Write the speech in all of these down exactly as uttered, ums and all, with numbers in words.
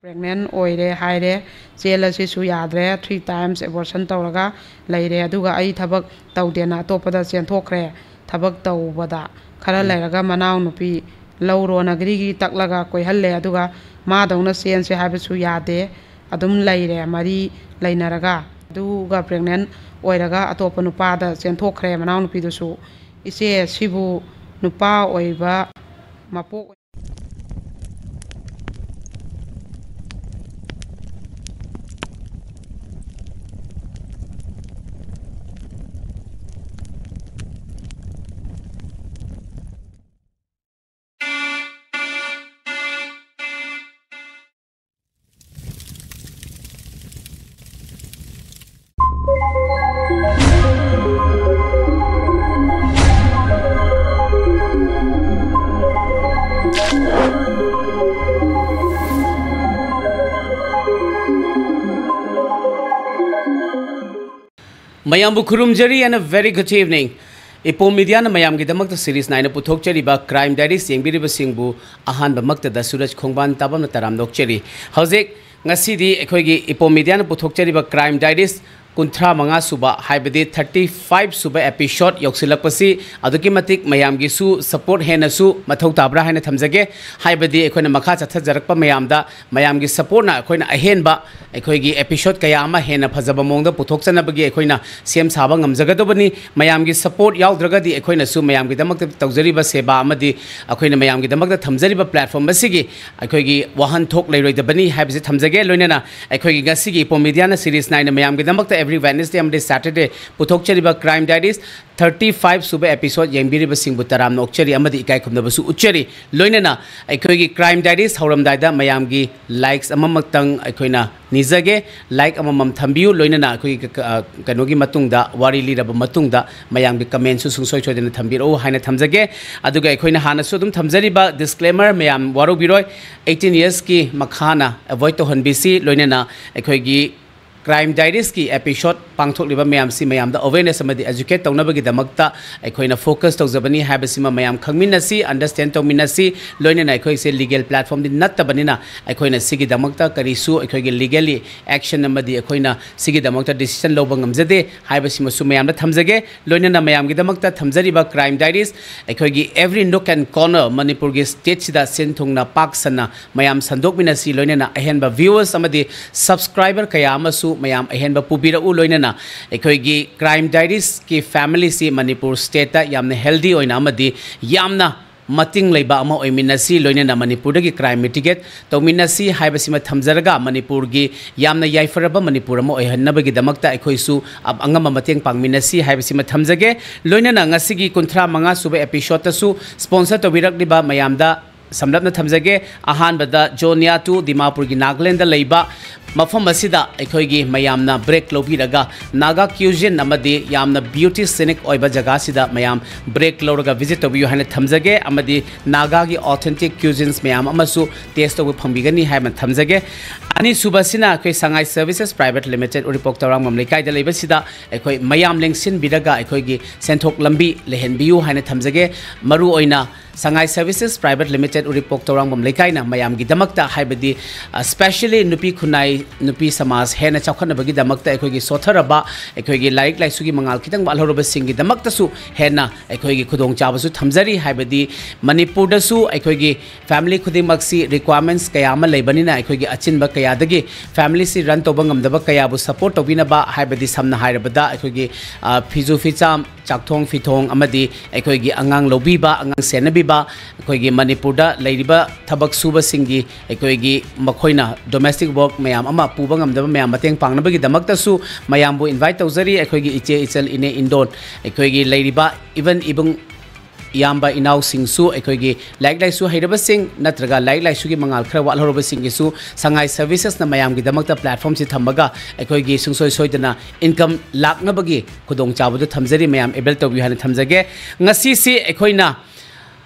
Pregnant ꯑꯣꯏꯔꯦ ꯍꯥꯏꯔꯦ꯫ ꯆꯦꯜꯂꯁꯤꯁꯨ ꯌꯥꯗ꯭ꯔꯦ꯫ ꯊ꯭ꯔꯤ ꯇꯥꯏꯝꯁ ꯑꯦꯕꯣꯔꯁꯟ ꯇꯧꯔꯒ ꯂꯩꯔꯦ꯫ ꯑꯗꯨꯒ ꯑꯩ ꯊꯕꯛ ꯇꯧꯗꯦꯅ ꯑꯇꯣꯞꯄꯗ ꯆꯦꯟꯊꯣꯛꯈ꯭ꯔꯦ꯫ ꯊꯕꯛ ꯇꯧꯕꯗ ꯈꯔ ꯎꯝ꯫ ꯂꯩꯔꯒ ꯃꯅꯥꯎꯅꯨꯄꯤ ꯂꯧꯔꯣꯅ ꯒ꯭ꯔꯤꯒ꯭ꯔꯤ ꯇꯛꯂꯒ ꯀꯣꯏꯍꯜꯂꯦ꯫ ꯑꯗꯨꯒ ꯃꯥꯗꯧꯅ ꯆꯦꯟꯁꯦ ꯍꯥꯏꯕꯁꯨ ꯌꯥꯗꯦ꯫ ꯑꯗꯨꯝ ꯂꯩꯔꯦ ꯃꯔꯤ ꯂꯩꯅꯔꯒ꯫ ꯑꯗꯨꯒ ꯄ꯭ꯔꯦꯒꯅꯦꯟ ꯑꯣꯏꯔꯒ ꯑꯇꯣꯞꯄ ꯅꯨꯄꯥꯗ ꯆꯦꯟꯊꯣꯛꯈ꯭ꯔꯦ ꯃꯅꯥꯎꯅꯨꯄꯤꯗꯨꯁꯨ꯫ ꯏꯆꯦ, ꯁꯤꯕꯨ ꯅꯨꯄꯥ ꯑꯣꯏꯕ ꯃꯄꯣꯛ ꯃꯌꯥꯝꯕꯨ ꯈꯨꯔꯨꯝꯖꯔꯤ and a very good evening. ꯏꯄꯣꯝ ꯃꯤꯗꯤꯌꯥꯅ ꯃꯌꯥꯝꯒꯤꯗꯃꯛꯇ ꯁꯤꯔꯤꯁ ꯅꯥꯏꯅ ꯄꯨꯊꯣꯛꯆꯔꯤꯕ ꯀ꯭ꯔꯥꯏꯝ ꯗꯥꯏꯔꯤꯁ ꯌꯦꯡꯕꯤꯔꯤꯕꯁꯤꯡꯕꯨ ꯑꯍꯥꯟꯕꯃꯛꯇꯗ ꯁꯨꯔꯖ ꯈꯣꯡꯕꯥꯟ ꯇꯥꯕꯝꯅ ꯇꯔꯥꯝꯅ ꯑꯣꯛꯆꯔꯤ꯫ ꯍꯧꯖꯤꯛ ꯉꯁꯤꯗꯤ ꯑꯩꯈꯣꯏꯒꯤ ꯏꯄꯣꯝ ꯃꯤꯗꯤꯌꯥꯅ ꯄꯨꯊꯣꯛꯆꯔꯤꯕ ꯀ꯭ꯔꯥꯏꯝ ꯗꯥꯏꯔꯤꯁ ꯀꯨꯟꯊ꯭ꯔꯥ ꯃꯉꯥ ꯁꯨꯕ, ꯍꯥꯏꯕꯗꯤ ꯊꯥꯔꯇꯤ ꯐꯥꯏꯚ ꯁꯨꯕ ꯑꯦꯄꯤꯁꯣꯗ ꯌꯧꯁꯤꯜꯂꯛꯄꯁꯤ ꯑꯗꯨꯛꯀꯤ ꯃꯇꯤꯛ ꯃꯌꯥꯝꯒꯤꯁꯨ ꯁꯄꯣꯔꯠ ꯍꯦꯟꯅꯁꯨ ꯃꯊꯧ ꯇꯥꯕ꯭ꯔꯥ ꯍꯥꯏꯅ ꯊꯝꯖꯒꯦ꯫ ꯍꯥꯏꯕꯗꯤ ꯑꯩꯈꯣꯏꯅ ꯃꯈꯥ ꯆꯠꯊꯖꯔꯛꯄ ꯃꯌꯥꯝꯗ ꯃꯌꯥꯝꯒꯤ ꯁꯄꯣꯔꯠꯅ ꯑꯩꯈꯣꯏꯅ ꯑꯍꯦꯟꯕ ꯑꯩꯈꯣꯏꯒꯤ ꯑꯦꯄꯤꯁꯣꯗ ꯀꯌꯥ ꯑꯃ ꯍꯦꯟꯅ ꯐꯖꯕ ꯃꯑꯣꯡꯗ ꯄꯨꯊꯣꯛꯆꯅꯕꯒꯤ ꯑꯩꯈꯣꯏꯅ ꯁꯦꯝ ꯁꯥꯕ ꯉꯝꯖꯒꯗꯕꯅꯤ꯫ ꯃꯌꯥꯝꯒꯤ ꯁꯄꯣꯔꯠ ꯌꯥꯎꯗ꯭ꯔꯒꯗꯤ ꯑꯩꯈꯣꯏꯅꯁꯨ ꯃꯌꯥꯝꯒꯤꯗꯃꯛꯇ ꯇꯧꯖꯔꯤꯕ ꯁꯦꯕꯥ ꯑꯃꯗꯤ ꯑꯩꯈꯣꯏꯅ ꯃꯌꯥꯝꯒꯤꯗꯃꯛꯇ ꯊꯝꯖꯔꯤꯕ ꯄ꯭ꯂꯦꯠꯐꯣꯔꯝ ꯑꯁꯤꯒꯤ ꯑꯩꯈꯣꯏꯒꯤ ꯋꯥꯍꯟꯊꯣꯛ ꯂꯩꯔꯣꯏꯗꯕꯅꯤ ꯍꯥꯏꯕꯁꯤ ꯊꯝꯖꯒꯦ꯫ ꯂꯣꯏꯅꯅ ꯑꯩꯈꯣꯏꯒꯤ ꯉꯁꯤꯒꯤ ꯏꯄꯣꯝ ꯃꯤꯗꯤꯌꯥꯅ ꯁꯤꯔꯤꯁ ꯅꯥꯏꯅ ꯃꯌꯥꯝꯒꯤꯗꯃꯛꯇ every Wednesday ꯑꯃꯗꯤ Saturday ꯄꯨꯊꯣꯛꯆꯔꯤꯕ ꯀ꯭ꯔꯥꯏꯝ ꯗꯥꯏꯔꯤꯁ ꯊꯥꯔꯇꯤ ꯐꯥꯏꯚ ꯁꯨꯕ ꯑꯦꯄꯤꯁꯣꯗ ꯌꯦꯡꯕꯤꯔꯤꯕꯁꯤꯡꯕꯨ ꯇꯔꯥꯝꯅ ꯑꯣꯛꯆꯔꯤ ꯑꯃꯗꯤ ꯏꯀꯥꯏ ꯈꯨꯝꯅꯕꯁꯨ ꯎꯠꯆꯔꯤ꯫ ꯂꯣꯏꯅꯅ ꯑꯩꯈꯣꯏꯒꯤ ꯀ꯭ꯔꯥꯏꯝ ꯗꯥꯏꯔꯤꯁ ꯍꯧꯔꯝꯗꯥꯏꯗ ꯃꯌꯥꯝꯒꯤ ꯂꯥꯏꯛꯁ ꯑꯃꯃꯛꯇꯪ ꯑꯩꯈꯣꯏꯅ ꯅꯤꯖꯒꯦ꯫ ꯂꯥꯏꯛ ꯑꯃꯃꯝ ꯊꯝꯕꯤꯌꯨ꯫ ꯂꯣꯏꯅꯅ ꯑꯩꯈꯣꯏꯒꯤ ꯀ-, ꯑ, ꯀꯩꯅꯣꯒꯤ ꯃꯇꯨꯡꯗ, ꯋꯥꯔꯤ ꯂꯤꯔꯕ ꯃꯇꯨꯡꯗ ꯃꯌꯥꯝꯒꯤ ꯀꯃꯦꯟꯁꯨ ꯁꯨꯡꯁꯣꯏ ꯁꯣꯏꯗꯅ ꯊꯝꯕꯤꯔꯛꯎ ꯍꯥꯏꯅ ꯊꯝꯖꯒꯦ꯫ ꯑꯗꯨꯒ ꯑꯩꯈꯣꯏꯅ ꯍꯥꯟꯅꯁꯨ ꯑꯗꯨꯝ ꯊꯝꯖꯔꯤꯕ ꯗꯤꯁꯀ꯭ꯂꯦꯃꯔ ꯃꯌꯥꯝ ꯋꯥꯔꯧꯕꯤꯔꯣꯏ꯫ ꯑꯩꯠꯇꯤꯟ ꯌꯔꯁꯀꯤ ꯃꯈꯥꯅ ꯑꯦꯚꯣꯏꯗ ꯇꯧꯍꯟꯕꯤꯁꯤ꯫ ꯂꯣꯏꯅꯅ ꯑꯩꯈꯣꯏꯒꯤ Crime Diaries ꯀꯤ episode ꯄꯥꯡꯊꯣꯛꯂꯤꯕ ꯃꯌꯥꯝꯁꯤ ꯃꯌꯥꯝꯗ awareness ꯑꯃꯗꯤ educate ꯇꯧꯅꯕꯒꯤꯗꯃꯛꯇ ꯑꯩꯈꯣꯏꯅ focus ꯇꯧꯖꯕꯅꯤ ꯍꯥꯏꯕꯁꯤꯃ ꯃꯌꯥꯝ ꯈꯪꯃꯤꯟꯅꯁꯤ, understand ꯇꯧꯃꯤꯟꯅꯁꯤ꯫ ꯂꯣꯏꯅꯅ ꯑꯩꯈꯣꯏꯁꯦ legal platform ꯗꯤ ꯅꯠꯇꯕꯅꯤꯅ ꯑꯩꯈꯣꯏꯅ ꯁꯤꯒꯤꯗꯃꯛꯇ ꯀꯔꯤꯁꯨ ꯑꯩꯈꯣꯏꯒꯤ legally action ꯑꯃꯗꯤ ꯑꯩꯈꯣꯏꯅ ꯁꯤꯒꯤꯗꯃꯛꯇ decision ꯂꯧꯕ ꯉꯝꯖꯗꯦ ꯍꯥꯏꯕꯁꯤꯃꯁꯨ ꯃꯌꯥꯝꯗ ꯊꯝꯖꯒꯦ꯫ ꯂꯣꯏꯅꯅ ꯃꯌꯥꯝꯒꯤꯗꯃꯛꯇ ꯊꯝꯖꯔꯤꯕ Crime Diaries ꯑꯩꯈꯣꯏꯒꯤ every nook and corner ꯃꯅꯤꯄꯨꯔꯒꯤ state ꯁꯤꯗ ꯁꯤꯟ ꯊꯨꯡꯅ ꯄꯥꯛ ꯁꯟꯅ ꯃꯌꯥꯝ ꯁꯟꯗꯣꯛꯃꯤꯟꯅꯁꯤ꯫ ꯂꯣꯏꯅꯅ ꯑꯍꯦꯟꯕ viewers ꯑꯃꯗꯤ subscriber ꯀꯌꯥ ꯑꯃꯁꯨ ꯃꯌꯥꯝ ꯑꯍꯦꯟꯕ ꯄꯨꯕꯤꯔꯛꯎ꯫ ꯂꯣꯏꯅꯅ ꯑꯩꯈꯣꯏꯒꯤ Crime Diaries ꯀꯤ family ꯁꯤ ꯃꯅꯤꯄꯨꯔ state ꯇ ꯌꯥꯝꯅ healthy ꯑꯣꯏꯅ ꯑꯃꯗꯤ ꯌꯥꯝꯅ ꯃꯇꯤꯡ ꯂꯩꯕ ꯑꯃ ꯑꯣꯏꯃꯤꯟꯅꯁꯤ꯫ ꯂꯣꯏꯅꯅ ꯃꯅꯤꯄꯨꯔꯗꯒꯤ crime mitigate ꯇꯧꯃꯤꯟꯅꯁꯤ ꯍꯥꯏꯕꯁꯤꯃ ꯊꯝꯖꯔꯒ, ꯃꯅꯤꯄꯨꯔꯒꯤ ꯌꯥꯝꯅ ꯌꯥꯏꯐꯔꯕ ꯃꯅꯤꯄꯨꯔ ꯑꯃ ꯑꯣꯏꯍꯟꯅꯕꯒꯤꯗꯃꯛꯇ ꯑꯩꯈꯣꯏꯁꯨ ꯑ-, ꯑꯉꯝꯕ ꯃꯇꯦꯡ ꯄꯥꯡꯃꯤꯟꯅꯁꯤ ꯍꯥꯏꯕꯁꯤꯃ ꯊꯝꯖꯒꯦ꯫ ꯂꯣꯏꯅꯅ ꯉꯁꯤꯒꯤ ꯀꯨꯟꯊ꯭ꯔꯥ ꯃꯉꯥ ꯁꯨꯕ episode ꯇꯁꯨ sponsor ꯇꯧꯕꯤꯔꯛꯂꯤꯕ ꯃꯌꯥꯝꯗ ꯁꯝꯂꯞꯅ ꯊꯝꯖꯒꯦ꯫ ꯑꯍꯥꯟꯕꯗ ꯖꯣꯅꯤꯌꯥ ꯇꯨ ꯗꯤꯃꯥꯄꯨꯔꯒꯤ ꯅꯥꯒꯥꯂꯦꯟꯗ ꯂꯩꯕ ꯃꯐꯝ ꯑꯁꯤꯗ ꯑꯩꯈꯣꯏꯒꯤ ꯃꯌꯥꯝꯅ break ꯂꯧꯕꯤꯔꯒ Naga cuisine ꯑꯃꯗꯤ ꯌꯥꯝꯅ beauty scenic ꯑꯣꯏꯕ ꯖꯒꯥꯁꯤꯗ ꯃꯌꯥꯝ break ꯂꯧꯔꯒ visit ꯇꯧꯕꯤꯌꯨ ꯍꯥꯏꯅ ꯊꯝꯖꯒꯦ꯫ ꯑꯃꯗꯤ ꯅꯥꯒꯥꯒꯤ authentic cuisines ꯃꯌꯥꯝ ꯑꯃꯁꯨ taste ꯇꯧꯕ ꯐꯪꯕꯤꯒꯅꯤ ꯍꯥꯏꯅ ꯊꯝꯖꯒꯦ꯫ ꯑꯅꯤꯁꯨꯕꯁꯤꯅ ꯑꯩꯈꯣꯏ ꯁꯉꯥꯏ Services Private Limited ꯎꯔꯤꯄꯣꯛ ꯇꯧꯔꯥꯡꯕꯝ ꯂꯩꯀꯥꯏꯗ ꯂꯩꯕꯁꯤꯗ ꯑꯩꯈꯣꯏ ꯃꯌꯥꯝ ꯂꯦꯡꯁꯤꯟꯕꯤꯔꯒ ꯑꯩꯈꯣꯏꯒꯤ ꯁꯦꯟꯊꯣꯛ ꯂꯝꯕꯤ ꯂꯩꯍꯟꯕꯤꯌꯨ ꯍꯥꯏꯅ ꯊꯝꯖꯒꯦ꯫ ꯃꯔꯨꯑꯣꯏꯅ ꯁꯉꯥꯏ Services Private Limited ꯎꯔꯤꯄꯣꯛ ꯇꯧꯔꯥꯡꯕꯝ ꯂꯩꯀꯥꯏꯅ ꯃꯌꯥꯝꯒꯤꯗꯃꯛꯇ, ꯍꯥꯏꯕꯗꯤ, ꯑ, specially ꯅꯨꯄꯤ ꯈꯨꯟꯅꯥꯏ, ꯅꯨꯄꯤ ꯁꯃꯥꯖ ꯍꯦꯟꯅ ꯆꯥꯎꯈꯠꯅꯕꯒꯤꯗꯃꯛꯇ, ꯑꯩꯈꯣꯏꯒꯤ ꯁꯣꯠꯊꯔꯕ, ꯑꯩꯈꯣꯏꯒꯤ ꯂꯥꯏꯔꯤꯛ ꯂꯥꯏꯁꯨꯒꯤ ꯃꯉꯥꯜ ꯈꯤꯇꯪ ꯋꯥꯠꯍꯧꯔꯕꯁꯤꯡꯒꯤꯗꯃꯛꯇꯁꯨ ꯍꯦꯟꯅ ꯑꯩꯈꯣꯏꯒꯤ ꯈꯨꯗꯣꯡꯆꯥꯕꯁꯨ ꯊꯝꯖꯔꯤ꯫ ꯍꯥꯏꯕꯗꯤ ꯃꯅꯤꯄꯨꯔꯗꯁꯨ ꯑꯩꯈꯣꯏꯒꯤ family ꯈꯨꯗꯤꯡꯃꯛꯁꯤ requirements ꯀꯌꯥ ꯑꯃ ꯂꯩꯕꯅꯤꯅ, ꯑꯩꯈꯣꯏꯒꯤ ꯑꯆꯤꯟꯕ ꯀꯌꯥꯗꯒꯤ family ꯁꯤ run ꯇꯧꯕ ꯉꯝꯗꯕ ꯀꯌꯥꯕꯨ support ꯇꯧꯕꯤꯅꯕ, ꯍꯥꯏꯕꯗꯤ ꯁꯝꯅ ꯍꯥꯏꯔꯕꯗ ꯑꯩꯈꯣꯏꯒꯤ, ꯑ, ꯐꯤꯖꯨ ꯐꯤꯆꯥꯝ, ꯆꯥꯛꯊꯣꯡ ꯐꯤꯊꯣꯡ ꯑꯃꯗꯤ ꯑꯩꯈꯣꯏꯒꯤ ꯑꯉꯥꯡ ꯂꯧꯕꯤꯕ, ꯑꯉꯥꯡ ꯁꯦꯟꯅꯕꯤꯕ, ꯑꯩꯈꯣꯏꯒꯤ ꯃꯅꯤꯄꯨꯔꯗ ꯂꯩꯔꯤꯕ ꯊꯕꯛ ꯁꯨꯕꯁꯤꯡꯒꯤ ꯑꯩꯈꯣꯏꯒꯤ ꯃꯈꯣꯏꯅ domestic work ꯃꯌꯥꯝ ꯑꯃ ꯄꯨꯕ ꯉꯝꯗꯕ ꯃꯌꯥꯝ ꯃꯇꯦꯡ ꯄꯥꯡꯅꯕꯒꯤꯗꯃꯛꯇꯁꯨ ꯃꯌꯥꯝꯕꯨ invite ꯇꯧꯖꯔꯤ꯫ ꯑꯩꯈꯣꯏꯒꯤ ꯏꯆꯦ ꯏꯆꯜ ꯏꯅꯦ ꯏꯟꯗꯣꯟ, ꯑꯩꯈꯣꯏꯒꯤ ꯂꯩꯔꯤꯕ even ꯏꯕꯨꯡ ꯏꯌꯥꯝꯕ ꯏꯅꯥꯎꯁꯤꯡꯁꯨ ꯑꯩꯈꯣꯏꯒꯤ ꯂꯥꯏꯔꯤꯛ ꯂꯥꯏꯁꯨ ꯍꯩꯔꯕꯁꯤꯡ ꯅꯠꯇ꯭ꯔꯒ ꯂꯥꯏꯔꯤꯛ ꯂꯥꯏꯁꯨꯒꯤ ꯃꯉꯥꯜ ꯈꯔ ꯋꯥꯠꯍꯧꯔꯕꯁꯤꯡꯒꯤꯁꯨ ꯁꯉꯥꯏ Services ꯅ ꯃꯌꯥꯝꯒꯤꯗꯃꯛꯇ platform ꯁꯤ ꯊꯝꯃꯒ ꯑꯩꯈꯣꯏꯒꯤ ꯁꯨꯡꯁꯣꯏ ꯁꯣꯏꯗꯅ income ꯂꯥꯛꯅꯕꯒꯤ ꯈꯨꯗꯣꯡꯆꯥꯕꯗꯨ ꯊꯝꯖꯔꯤ꯫ ꯃꯌꯥꯝ avail ꯇꯧꯕꯤꯌꯨ ꯍꯥꯏꯅ ꯊꯝꯖꯒꯦ꯫ ꯉꯁꯤꯁꯤ ꯑꯩꯈꯣꯏꯅ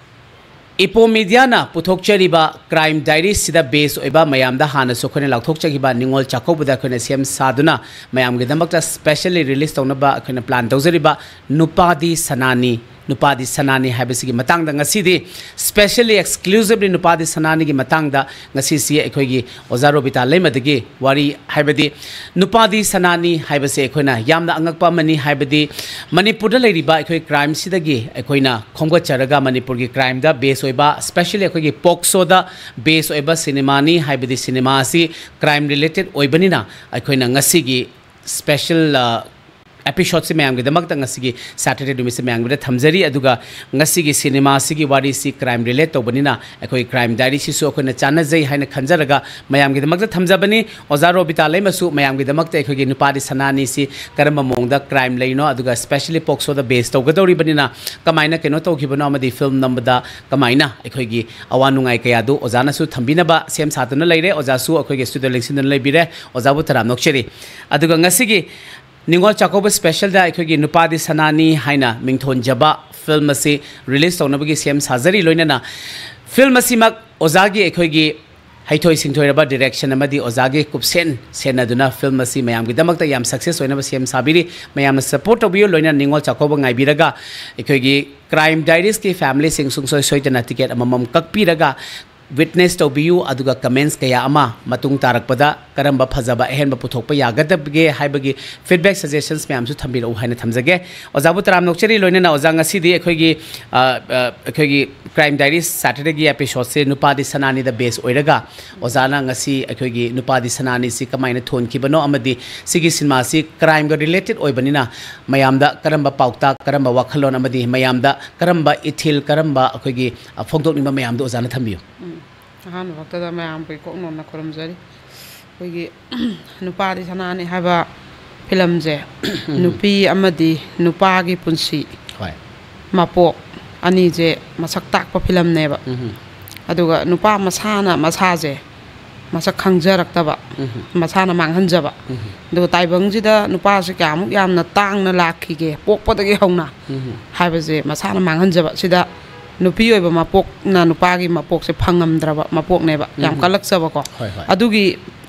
ꯏꯄꯣ ꯃꯤꯗꯤꯌꯥꯅ ꯄꯨꯊꯣꯛꯆꯔꯤꯕ ꯀ꯭ꯔꯥꯏꯝ ꯗꯥꯏꯔꯤꯁꯤꯗ ꯕꯦꯁ ꯑꯣꯏꯕ, ꯃꯌꯥꯝꯗ ꯍꯥꯟꯅꯁꯨ ꯑꯩꯈꯣꯏꯅ ꯂꯥꯎꯊꯣꯛꯆꯈꯤꯕ ꯅꯤꯉꯣꯜ ꯆꯥꯛꯀꯧꯕꯗ ꯑꯩꯈꯣꯏꯅ ꯁꯦꯝ ꯁꯥꯗꯨꯅ ꯃꯌꯥꯝꯒꯤꯗꯃꯛꯇ ꯁ꯭ꯄꯦꯁꯦꯜꯂꯤ ꯔꯤꯂꯤꯁ ꯇꯧꯅꯕ ꯑꯩꯈꯣꯏꯅ ꯄ꯭ꯂꯥꯟ ꯇꯧꯖꯔꯤꯕ ꯅꯨꯄꯥꯗꯤ ꯁꯅꯥꯅꯤ, ꯅꯨꯄꯥꯗꯤ ꯁꯅꯥꯅꯤ ꯍꯥꯏꯕꯁꯤꯒꯤ ꯃꯇꯥꯡꯗ ꯉꯁꯤꯗꯤ ꯁ꯭ꯄꯦꯁꯦꯜꯂꯤ ꯑꯦꯛꯁꯀ꯭ꯂꯨꯁꯤꯚꯂꯤ ꯅꯨꯄꯥꯗꯤ ꯁꯅꯥꯅꯤꯒꯤ ꯃꯇꯥꯡꯗ ꯉꯁꯤꯁꯤ ꯑꯩꯈꯣꯏꯒꯤ ꯑꯣꯖꯥ ꯔꯣꯕꯤꯇꯥ ꯂꯩꯃꯗꯒꯤ ꯋꯥꯔꯤ, ꯍꯥꯏꯕꯗꯤ ꯅꯨꯄꯥꯗꯤ ꯁꯅꯥꯅꯤ ꯍꯥꯏꯕꯁꯦ ꯑꯩꯈꯣꯏꯅ ꯌꯥꯝꯅ ꯑꯉꯛꯄ ꯑꯃꯅꯤ꯫ ꯍꯥꯏꯕꯗꯤ ꯃꯅꯤꯄꯨꯔꯗ ꯂꯩꯔꯤꯕ ꯑꯩꯈꯣꯏ ꯀ꯭ꯔꯥꯏꯝꯁꯤꯗꯒꯤ ꯑꯩꯈꯣꯏꯅ ꯈꯣꯝꯒꯠꯆꯔꯒ ꯃꯅꯤꯄꯨꯔꯒꯤ ꯀ꯭ꯔꯥꯏꯝꯗ ꯕꯦꯁ ꯑꯣꯏꯕ, ꯁ꯭ꯄꯦꯁꯦꯜꯂꯤ ꯑꯩꯈꯣꯏꯒꯤ ꯄꯣꯛꯁꯣꯗ ꯕꯦꯁ ꯑꯣꯏꯕ ꯁꯤꯅꯦꯃꯥꯅꯤ꯫ ꯍꯥꯏꯕꯗꯤ ꯁꯤꯅꯦꯃꯥ ꯑꯁꯤ ꯀ꯭ꯔꯥꯏꯝ ꯔꯤꯂꯦꯇꯦꯠ ꯑꯣꯏꯕꯅꯤꯅ ꯑꯩꯈꯣꯏꯅ ꯉꯁꯤꯒꯤ ꯁ꯭ꯄꯦꯁꯦꯜ ꯑꯦꯄꯤꯁꯣꯗꯁꯤ ꯃꯌꯥꯝꯒꯤꯗꯃꯛꯇ ꯉꯁꯤꯒꯤ ꯁꯦꯇꯔꯗꯦ ꯅꯨꯃꯤꯠꯁꯤ ꯃꯌꯥꯝꯒꯤꯗ ꯊꯝꯖꯔꯤ꯫ ꯑꯗꯨꯒ ꯉꯁꯤꯒꯤ ꯁꯤꯅꯦꯃꯥꯁꯤꯒꯤ ꯋꯥꯔꯤꯁꯤ ꯀ꯭ꯔꯥꯏꯝ ꯔꯤꯂꯦꯠ ꯇꯧꯕꯅꯤꯅ ꯑꯩꯈꯣꯏ ꯀ꯭ꯔꯥꯏꯝ ꯗꯥꯏꯔꯤꯁꯤꯁꯨ ꯑꯩꯈꯣꯏꯅ ꯆꯥꯟꯅꯖꯩ ꯍꯥꯏꯅ ꯈꯟꯖꯔꯒ ꯃꯌꯥꯝꯒꯤꯗꯃꯛꯇ ꯊꯝꯖꯕꯅꯤ꯫ ꯑꯣꯖꯥ ꯔꯣꯕꯤꯇꯥ ꯂꯩꯃꯁꯨ ꯃꯌꯥꯝꯒꯤꯗꯃꯛꯇ ꯑꯩꯈꯣꯏꯒꯤ ꯅꯨꯄꯥꯗꯤ ꯁꯅꯥꯅꯤꯁꯤ ꯀꯔꯝꯕ ꯃꯑꯣꯡꯗ ꯀ꯭ꯔꯥꯏꯝ ꯂꯩꯔꯤꯅꯣ, ꯑꯗꯨꯒ ꯁ꯭ꯄꯦꯁꯦꯜꯂꯤ ꯄꯣꯛꯁꯣꯗ ꯕꯦꯁ ꯇꯧꯒꯗꯧꯔꯤꯕꯅꯤꯅ ꯀꯃꯥꯏꯅ ꯀꯩꯅꯣ ꯇꯧꯈꯤꯕꯅꯣ, ꯑꯃꯗꯤ ꯐꯤꯂꯝ ꯅꯝꯕꯗ ꯀꯃꯥꯏꯅ ꯑꯩꯈꯣꯏꯒꯤ ꯑꯋꯥ ꯅꯨꯡꯉꯥꯏ ꯀꯌꯥꯗꯨ ꯑꯣꯖꯥꯅꯁꯨ ꯊꯝꯕꯤꯅꯕ ꯁꯦꯝ ꯁꯥꯗꯨꯅ ꯂꯩꯔꯦ꯫ ꯑꯣꯖꯥꯁꯨ ꯑꯩꯈꯣꯏꯒꯤ ꯁ꯭ꯇꯨꯗꯤꯑꯣ ꯂꯦꯡꯁꯤꯟꯗꯨꯅ ꯂꯩꯕꯤꯔꯦ꯫ ꯑꯣꯖꯥꯕꯨ ꯇꯔꯥꯝꯅ ꯑꯣꯛꯆꯔꯤ꯫ ꯑꯗꯨꯒ ꯉꯁꯤꯒꯤ ꯅꯤꯉꯣꯜ ꯆꯥꯛꯀꯧꯕ ꯁ꯭ꯄꯦꯁꯦꯜꯗ ꯑꯩꯈꯣꯏꯒꯤ ꯅꯨꯄꯥꯗꯤ ꯁꯅꯥꯅꯤ ꯍꯥꯏꯅ ꯃꯤꯡꯊꯣꯟꯖꯕ ꯐꯤꯂꯝ ꯑꯁꯤ ꯔꯤꯂꯤꯁ ꯇꯧꯅꯕꯒꯤ ꯁꯦꯝ ꯁꯥꯖꯔꯤ꯫ ꯂꯣꯏꯅꯅ ꯐꯤꯂꯝ ꯑꯁꯤꯃꯛ ꯑꯣꯖꯥꯒꯤ ꯑꯩꯈꯣꯏꯒꯤ ꯍꯩꯊꯣꯏ ꯁꯤꯡꯊꯣꯏꯔꯕ ꯗꯤꯔꯦꯛꯁꯟ ꯑꯃꯗꯤ ꯑꯣꯖꯥꯒꯤ ꯀꯨꯞꯁꯦꯟ ꯁꯦꯟꯅꯗꯨꯅ ꯐꯤꯂꯝ ꯑꯁꯤ ꯃꯌꯥꯝꯒꯤꯗꯃꯛꯇ ꯌꯥꯝ ꯁꯛꯁꯦꯁ ꯑꯣꯏꯅꯕ ꯁꯦꯝ ꯁꯥꯕꯤꯔꯤ꯫ ꯃꯌꯥꯝꯅ ꯁꯄꯣꯔꯠ ꯇꯧꯕꯤꯌꯨ꯫ ꯂꯣꯏꯅꯅ ꯅꯤꯉꯣꯜ ꯆꯥꯛꯀꯧꯕ ꯉꯥꯏꯕꯤꯔꯒ ꯑꯩꯈꯣꯏꯒꯤ ꯀ꯭ꯔꯥꯏꯝ ꯗꯥꯏꯔꯤꯁꯀꯤ ꯐꯦꯃꯤꯂꯤꯁꯤꯡ ꯁꯨꯡꯁꯣꯏ ꯁꯣꯏꯗꯅ ꯇꯤꯀꯦꯠ ꯑꯃꯃꯝ ꯀꯛꯄꯤꯔꯒ ꯋꯤꯠꯅꯦꯁ ꯇꯧꯕꯤꯌꯨ꯫ ꯑꯗꯨꯒ ꯀꯃꯦꯟꯁ ꯀꯌꯥ ꯑꯃ ꯃꯇꯨꯡ ꯇꯥꯔꯛꯄꯗ ꯀꯔꯝꯕ ꯐꯖꯕ ꯑꯍꯦꯟꯕ ꯄꯨꯊꯣꯛꯄ ꯌꯥꯒꯗꯒꯦ ꯍꯥꯏꯕꯒꯤ ꯐꯤꯗꯕꯦꯛ ꯁꯖꯦꯁꯟꯁ ꯃꯌꯥꯝꯁꯨ ꯊꯝꯕꯤꯔꯛꯎ ꯍꯥꯏꯅ ꯊꯝꯖꯒꯦ꯫ ꯑꯣꯖꯥꯕꯨ ꯇꯔꯥꯝꯅ ꯑꯣꯛꯆꯔꯤ꯫ ꯂꯣꯏꯅꯅ ꯑꯣꯖꯥ, ꯉꯁꯤꯗꯤ ꯑꯩꯈꯣꯏꯒꯤ ꯑ, ꯑ, ꯑꯩꯈꯣꯏꯒꯤ ꯀ꯭ꯔꯥꯏꯝ ꯗꯥꯏꯔꯤꯁ ꯁꯦꯇꯔꯗꯦꯒꯤ ꯑꯦꯄꯤꯁꯣꯗꯁꯦ ꯅꯨꯄꯥꯗꯤ ꯁꯅꯥꯅꯤꯗ ꯕꯦꯁ ꯑꯣꯏꯔꯒ ꯑꯣꯖꯥꯅ ꯉꯁꯤ ꯑꯩꯈꯣꯏꯒꯤ ꯅꯨꯄꯥꯗꯤ ꯁꯅꯥꯅꯤꯁꯤ ꯀꯃꯥꯏꯅ ꯊꯣꯟꯈꯤꯕꯅꯣ ꯑꯃꯗꯤ ꯁꯤꯒꯤ ꯁꯤꯅꯦꯃꯥꯁꯤ ꯀ꯭ꯔꯥꯏꯝꯒ ꯔꯤꯂꯦꯇꯦꯠ ꯑꯣꯏꯕꯅꯤꯅ ꯃꯌꯥꯝꯗ ꯀꯔꯝꯕ ꯄꯥꯎꯇꯥꯛ, ꯀꯔꯝꯕ ꯋꯥꯈꯜꯂꯣꯟ ꯑꯃꯗꯤ ꯃꯌꯥꯝꯗ ꯀꯔꯝꯕ ꯏꯊꯤꯜ, ꯀꯔꯝꯕ ꯑꯩꯈꯣꯏꯒꯤ ꯑ, ꯐꯣꯡꯗꯣꯛꯅꯤꯡꯕ ꯃꯌꯥꯝꯗꯣ ꯑꯣꯖꯥꯅ ꯊꯝꯕꯤꯌꯨ꯫ ꯑꯍꯥꯟꯕ ꯃꯛꯇꯗ ꯃꯌꯥꯝ ꯄꯨꯏꯀꯣꯛ ꯅꯣꯟꯅ ꯈꯨꯔꯨꯝꯖꯔꯤ꯫ ꯑꯩꯈꯣꯏꯒꯤ ꯅꯨꯄꯥꯗꯤ ꯁꯅꯥꯅꯤ ꯍꯥꯏꯕ ꯐꯤꯂꯝꯁꯦ ꯅꯨꯄꯤ ꯑꯃꯗꯤ ꯅꯨꯄꯥꯒꯤ ꯄꯨꯟꯁꯤ, ꯍꯣꯏ꯫ ꯃꯄꯣꯛ ꯑꯅꯤꯁꯦ ꯃꯁꯛ ꯇꯥꯛꯄ ꯐꯤꯂꯝꯅꯦꯕ꯫ ꯑꯗꯨꯒ ꯅꯨꯄꯥ ꯃꯁꯥꯅ ꯃꯁꯥꯁꯦ ꯃꯁꯛ ꯈꯪꯖꯔꯛꯇꯕ, ꯃꯁꯥꯅ ꯃꯥꯡꯍꯟꯖꯕ꯫ ꯑꯗꯨꯒ ꯇꯥꯏꯕꯪꯁꯤꯗ ꯅꯨꯄꯥꯁꯦ ꯀꯌꯥꯃꯨꯛ ꯌꯥꯝꯅ ꯇꯥꯡꯅ ꯂꯥꯛꯈꯤꯒꯦ ꯄꯣꯛꯄꯗꯒꯤ ꯍꯧꯅ ꯍꯥꯏꯕꯁꯦ ꯃꯁꯥꯅ ꯃꯥꯡꯍꯟꯖꯕ꯫ ꯁꯤꯗ ꯅꯨꯄꯤ ꯑꯣꯏꯕ ꯃꯄꯣꯛꯅ ꯅꯨꯄꯥꯒꯤ ꯃꯄꯣꯛꯁꯦ ꯐꯪꯉꯝꯗ꯭ꯔꯕ ꯃꯄꯣꯛꯅꯦꯕ, ꯌꯥꯝ ꯎꯝ꯫ ꯀꯜꯂꯛꯆꯕꯀꯣ꯫ ꯍꯣꯏ, ꯍꯣꯏ꯫ ꯑꯗꯨꯒꯤ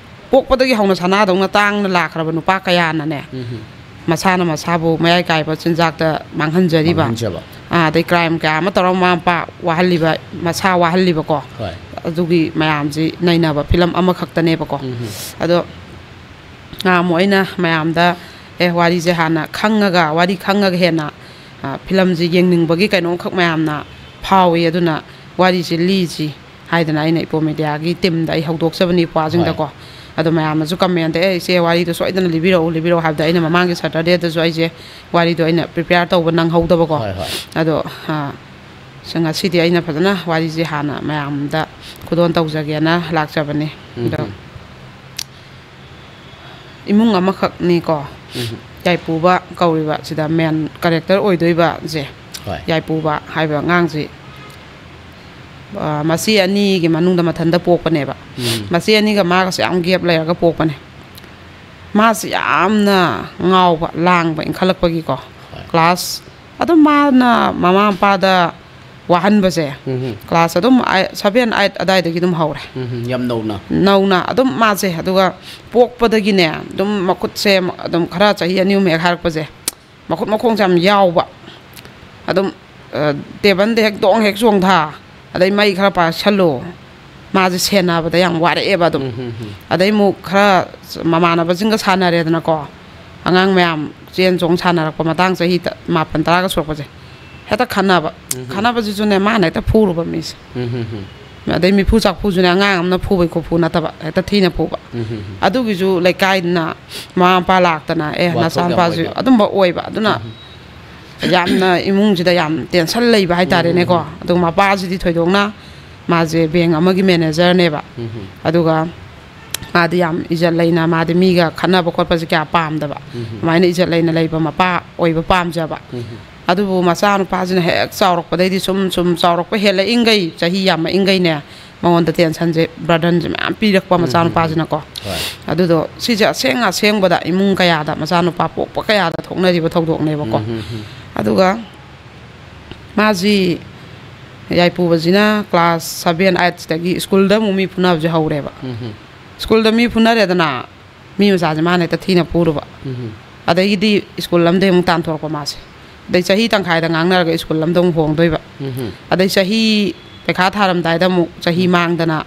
ꯄꯣꯛꯄꯗꯒꯤ ꯍꯧꯅ ꯁꯅꯥꯗꯧꯅ ꯇꯥꯡꯅ ꯂꯥꯛꯈ꯭ꯔꯕ ꯅꯨꯄꯥ ꯀꯌꯥꯅꯅꯦ, ꯎꯝ꯫ ꯃꯁꯥꯅ ꯃꯁꯥꯕꯨ ꯃꯌꯥꯏ ꯀꯥꯏꯕ ꯆꯤꯟꯖꯥꯛꯇ ꯃꯥꯡꯍꯟꯖꯔꯤꯕ, ꯃꯥꯡꯍꯟꯖꯕ꯫ ꯑꯥ, ꯑꯗꯩ ꯀ꯭ꯔꯥꯏꯝ ꯀꯌꯥ ꯑꯃ ꯇꯧꯔꯒ ꯃꯃꯥ ꯃꯄꯥ ꯋꯥꯍꯜꯂꯤꯕ, ꯃꯁꯥ ꯋꯥꯍꯜꯂꯤꯕꯀꯣ꯫ ꯍꯣꯏ꯫ ꯑꯗꯨꯒꯤ ꯃꯌꯥꯝꯁꯤ ꯅꯩꯅꯕ ꯐꯤꯂꯝ ꯑꯃꯈꯛꯇꯅꯦꯕꯀꯣ꯫ ꯎꯝ꯫ ꯑꯗꯣ ꯅꯍꯥꯟꯃꯨꯛ ꯑꯩꯅ ꯃꯌꯥꯝꯗ, ꯑꯦ, ꯋꯥꯔꯤꯁꯦ ꯍꯥꯟꯅ ꯈꯪꯉꯒ, ꯋꯥꯔꯤ ꯈꯪꯉꯒ ꯍꯦꯟꯅ, ꯑ, ꯐꯤꯂꯝꯁꯦ ꯌꯦꯡꯅꯤꯡꯕꯒꯤ ꯀꯩꯅꯣꯝꯈꯛ ꯃꯌꯥꯝꯅ ꯐꯥꯎꯏ, ꯑꯗꯨꯅ ꯋꯥꯔꯤꯁꯦ ꯂꯤꯁꯤ ꯍꯥꯏꯗꯅ ꯑꯩꯅ ꯏꯄꯣ ꯃꯦꯗꯤꯌꯥꯒꯤ ꯇꯤꯝꯗ ꯑꯩ ꯍꯧꯗꯣꯛꯆꯕꯅꯤ ꯏꯄ꯭ꯋꯥꯁꯤꯡꯗꯀꯣ꯫ ꯍꯣꯏ꯫ ꯑꯗꯣ ꯃꯌꯥꯝꯅꯁꯨ ꯀꯃꯦꯟꯗ, "ꯑꯦ, ꯏꯆꯦ, ꯋꯥꯔꯤꯗꯣ ꯁꯣꯏꯗꯅ ꯂꯤꯕꯤꯔꯛꯎ, ꯂꯤꯕꯤꯔꯛꯎ" ꯍꯥꯏꯕꯗ ꯑꯩꯅ ꯃꯃꯥꯡꯒꯤ ꯁꯇꯔꯗꯦꯗꯁꯨ ꯑꯩꯁꯦ ꯋꯥꯔꯤꯗꯣ ꯑꯩꯅ ꯄ꯭ꯔꯤꯄꯦꯌꯥꯔ ꯇꯧꯕ ꯅꯪꯍꯧꯗꯕꯀꯣ꯫ ꯍꯣꯏ, ꯍꯣꯏ꯫ ꯑꯗꯣ, ꯑ, ꯁ-, ꯉꯁꯤꯗꯤ ꯑꯩꯅ ꯐꯖꯅ ꯋꯥꯔꯤꯁꯦ ꯍꯥꯟꯅ ꯃꯌꯥꯝꯗ ꯈꯨꯗꯣꯜ ꯇꯧꯖꯒꯦꯅ ꯂꯥꯛꯆꯕꯅꯤ꯫ ꯎꯝ, ꯑꯗꯣ ꯎꯝ꯫ ꯏꯃꯨꯡ ꯑꯃꯈꯛꯅꯤꯀꯣ꯫ ꯎꯝ꯫ ꯌꯥꯏꯄꯨꯕ ꯀꯧꯔꯤꯕ ꯁꯤꯗ ꯃꯦꯟ ꯀꯦꯔꯦꯛꯇꯔ ꯑꯣꯏꯗꯣꯏꯕꯁꯦ꯫ ꯍꯣꯏ꯫ ꯌꯥꯏꯄꯨꯕ ꯍꯥꯏꯕ ꯑꯉꯥꯡꯁꯤ, ꯑ, ꯃꯆꯦ ꯑꯅꯤꯒꯤ ꯃꯅꯨꯡꯗ ꯃꯊꯟꯇ ꯄꯣꯛꯄꯅꯦꯕ꯫ ꯎꯝ꯫ ꯃꯆꯦ ꯑꯅꯤꯒ ꯃꯥꯒꯁꯦ ꯌꯥꯝ ꯒꯦꯞ ꯂꯩꯔꯒ ꯄꯣꯛꯄꯅꯦ꯫ ꯃꯥꯁꯤ ꯌꯥꯝꯅ ꯉꯥꯎꯕ, ꯂꯥꯡꯕ ꯏꯟꯈꯠꯂꯛꯄꯒꯤꯀꯣ꯫ ꯍꯣꯏ꯫ ꯀ꯭ꯂꯥꯁ ꯑꯗꯨꯝ ꯃꯥꯅ ꯃꯃꯥ ꯃꯄꯥꯗ ꯋꯥꯍꯟꯕꯁꯦ ꯎꯝ꯫ ꯀ꯭ꯂꯥꯁ ꯑꯗꯨꯝ ꯑꯥꯏꯠ, ꯁꯚꯦꯟ, ꯑꯥꯏꯠ ꯑꯗꯥꯏꯗꯒꯤ ꯑꯗꯨꯝ ꯍꯧꯔꯦ꯫ ꯎꯝ, ꯌꯥꯝ ꯅꯧꯅ꯫ ꯅꯧꯅ ꯑꯗꯨꯝ ꯃꯥꯁꯦ, ꯑꯗꯨꯒ ꯄꯣꯛꯄꯗꯒꯤꯅꯦ ꯑꯗꯨꯝ ꯃꯈꯨꯠꯁꯦ ꯑꯗꯨꯝ ꯈꯔ ꯆꯍꯤ ꯑꯅꯤ ꯑꯍꯨꯝ ꯍꯦꯛ ꯍꯥꯏꯔꯛꯄꯁꯦ ꯃꯈꯨꯠ ꯃꯈꯣꯡꯁꯦ ꯌꯥꯝ ꯌꯥꯎꯕ꯫ ꯑꯗꯨꯝ, ꯑ, ꯇꯦꯕꯜꯗ ꯍꯦꯛ ꯗꯣꯡ ꯍꯦꯛ ꯆꯣꯡꯊ, ꯑꯗꯩ ꯃꯩ ꯈꯔ ꯄꯥꯏꯁꯜꯂꯨ, ꯃꯥꯁꯦ ꯁꯦꯟꯅꯕꯗ ꯌꯥꯝ ꯋꯥꯔꯛꯑꯦꯕ ꯑꯗꯨꯝ꯫ ꯎꯝ, ꯎꯝ, ꯎꯝ꯫ ꯑꯗꯩ ꯑꯃꯨꯛ ꯈꯔ ꯃꯃꯥꯟꯅꯕꯁꯤꯡꯒ ꯁꯥꯟꯅꯔꯦꯗꯅꯀꯣ, ꯑꯉꯥꯡ ꯃꯌꯥꯝ ꯆꯦꯟ ꯆꯣꯡ ꯁꯥꯟꯅꯔꯛꯄ ꯃꯇꯥꯡ, ꯆꯍꯤ ꯇ-, ꯃꯥꯄꯟ ꯇꯔꯥꯒ ꯁꯨꯔꯛꯄꯁꯦ, ꯍꯦꯛꯇ ꯈꯠꯅꯕ꯫ ꯎꯝ, ꯎꯝ꯫ ꯈꯠꯅꯕꯁꯤꯁꯨꯅꯦ, ꯃꯥꯅ ꯍꯦꯛꯇ ꯐꯨꯔꯨꯕ ꯃꯤꯁꯦ꯫ ꯎꯝ, ꯎꯝ, ꯎꯝ꯫ ꯑꯗꯩ ꯃꯤꯐꯨ ꯆꯥꯐꯨꯁꯨꯅꯦ, ꯑꯉꯥꯡ ꯑꯃꯅ ꯐꯨꯕꯩ ꯈꯨꯐꯨ ꯅꯠꯇꯕ, ꯍꯦꯛꯇ ꯊꯤꯅ ꯐꯨꯕ꯫ ꯎꯝ, ꯎꯝ, ꯎꯝ꯫ ꯑꯗꯨꯒꯤꯁꯨ ꯂꯩꯀꯥꯏꯅ ꯃꯃꯥ ꯃꯄꯥ ꯂꯥꯛꯇꯅ, "ꯑꯦ, ꯋꯥꯊꯣꯛ ꯌꯥꯝ ꯅꯆꯥꯅꯨꯄꯥꯁꯤ" ꯑꯣꯏꯕ꯫ ꯑꯗꯨꯝꯕ ꯑꯣꯏꯕ꯫ ꯑꯗꯨꯅ ꯎꯝ, ꯎꯝ꯫ ꯌꯥꯝꯅ ꯏꯃꯨꯡꯁꯤꯗ ꯌꯥꯝ ꯇꯦꯟꯁꯟ ꯂꯩꯕ ꯍꯥꯏꯇꯥꯔꯦꯅꯦꯀꯣ꯫ ꯎꯝ, ꯎꯝ, ꯎꯝ꯫ ꯑꯗꯨꯒ ꯃꯄꯥꯁꯤꯗꯤ ꯊꯣꯏꯗꯣꯛꯅ, ꯃꯥꯁꯦ ꯕꯦꯡ ꯑꯃꯒꯤ ꯃꯦꯅꯦꯖꯔꯅꯦꯕ꯫ ꯎꯝ, ꯎꯝ꯫ ꯑꯗꯨꯒ ꯃꯥꯗꯤ ꯌꯥꯝ ꯏꯖꯠ ꯂꯩꯅ, ꯃꯥꯗꯤ ꯃꯤꯒ ꯈꯠꯅꯕ ꯈꯣꯠꯄꯁꯦ ꯀꯌꯥ ꯄꯥꯝꯗꯕ꯫ ꯎꯝ, ꯎꯝ꯫ ꯑꯗꯨꯃꯥꯏꯅ ꯏꯖꯠ ꯂꯩꯅ ꯂꯩꯕ ꯃꯄꯥ ꯑꯣꯏꯕ ꯄꯥꯝꯖꯕ꯫ ꯎꯝ, ꯎꯝ꯫ ꯑꯗꯨꯕꯨ ꯃꯆꯥꯅꯨꯄꯥꯁꯤꯅ ꯍꯦꯛ ꯆꯥꯎꯔꯛꯄꯗꯩꯗꯤ ꯁꯨꯝ ꯁꯨꯝ ꯆꯥꯎꯔꯛꯄ ꯍꯦꯜꯂꯛꯏꯉꯩ, ꯆꯍꯤ ꯌꯥꯝꯃꯛꯏꯉꯩꯅꯦ, ꯃꯉꯣꯟꯗ ꯇꯦꯟꯁꯟꯁꯦ, ꯕꯔꯗꯟꯁꯦ ꯃꯌꯥꯝ ꯄꯤꯔꯛꯄ ꯎꯝ, ꯎꯝ, ꯎꯝ꯫ ꯃꯆꯥꯅꯨꯄꯥꯁꯤꯅꯀꯣ꯫ ꯍꯣꯏ꯫ ꯑꯗꯨꯗꯣ ꯁꯤꯁꯦ ꯑꯁꯦꯡ ꯑꯁꯦꯡꯕꯗ ꯏꯃꯨꯡ ꯀꯌꯥꯗ, ꯃꯆꯥꯅꯨꯄꯥ ꯄꯣꯛꯄ ꯀꯌꯥꯗ ꯊꯣꯛꯅꯔꯤꯕ ꯊꯧꯗꯣꯛꯅꯦꯕꯀꯣ꯫ ꯎꯝ, ꯎꯝ, ꯎꯝ꯫ ꯑꯗꯨꯒ ꯃꯥꯁꯤ ꯌꯥꯏꯄꯨꯕꯁꯤꯅ ꯀ꯭ꯂꯥꯁ ꯁꯚꯦꯟ ꯑꯥꯏꯠꯁꯤꯗꯒꯤ ꯁ꯭ꯀꯨꯜꯗ ꯑꯃꯨꯛ ꯃꯤ ꯐꯨꯅꯕꯁꯦ ꯍꯧꯔꯦꯕ꯫ ꯎꯝ꯫ ꯁ꯭ꯀꯨꯜꯗ ꯃꯤ ꯐꯨꯅꯔꯦꯗꯅ, ꯃꯤ ꯃꯆꯥꯁꯦ ꯃꯥꯅ ꯍꯦꯛꯇ ꯊꯤꯅ ꯐꯨꯔꯨꯕ꯫ ꯎꯝ꯫ ꯑꯗꯒꯤꯗꯤ ꯁ꯭ꯀꯨꯜ ꯑꯃꯗꯒꯤ ꯑꯃꯨꯛ ꯇꯥꯟꯊꯣꯔꯛꯄ ꯃꯥꯁꯦ꯫ ꯑꯗꯩ ꯆꯍꯤ ꯇꯪꯈꯥꯏꯗ ꯉꯥꯡꯅꯔꯒ ꯁ꯭ꯀꯨꯜ ꯑꯃꯗ ꯑꯃꯨꯛ ꯍꯣꯡꯗꯣꯏꯕ꯫ ꯎꯝ꯫ ꯑꯗꯩ ꯆꯍꯤ ꯄꯩꯈꯥ ꯊꯥꯔꯝꯗꯥꯏꯗ ꯑꯃꯨꯛ ꯆꯍꯤ ꯃꯥꯡꯗꯅ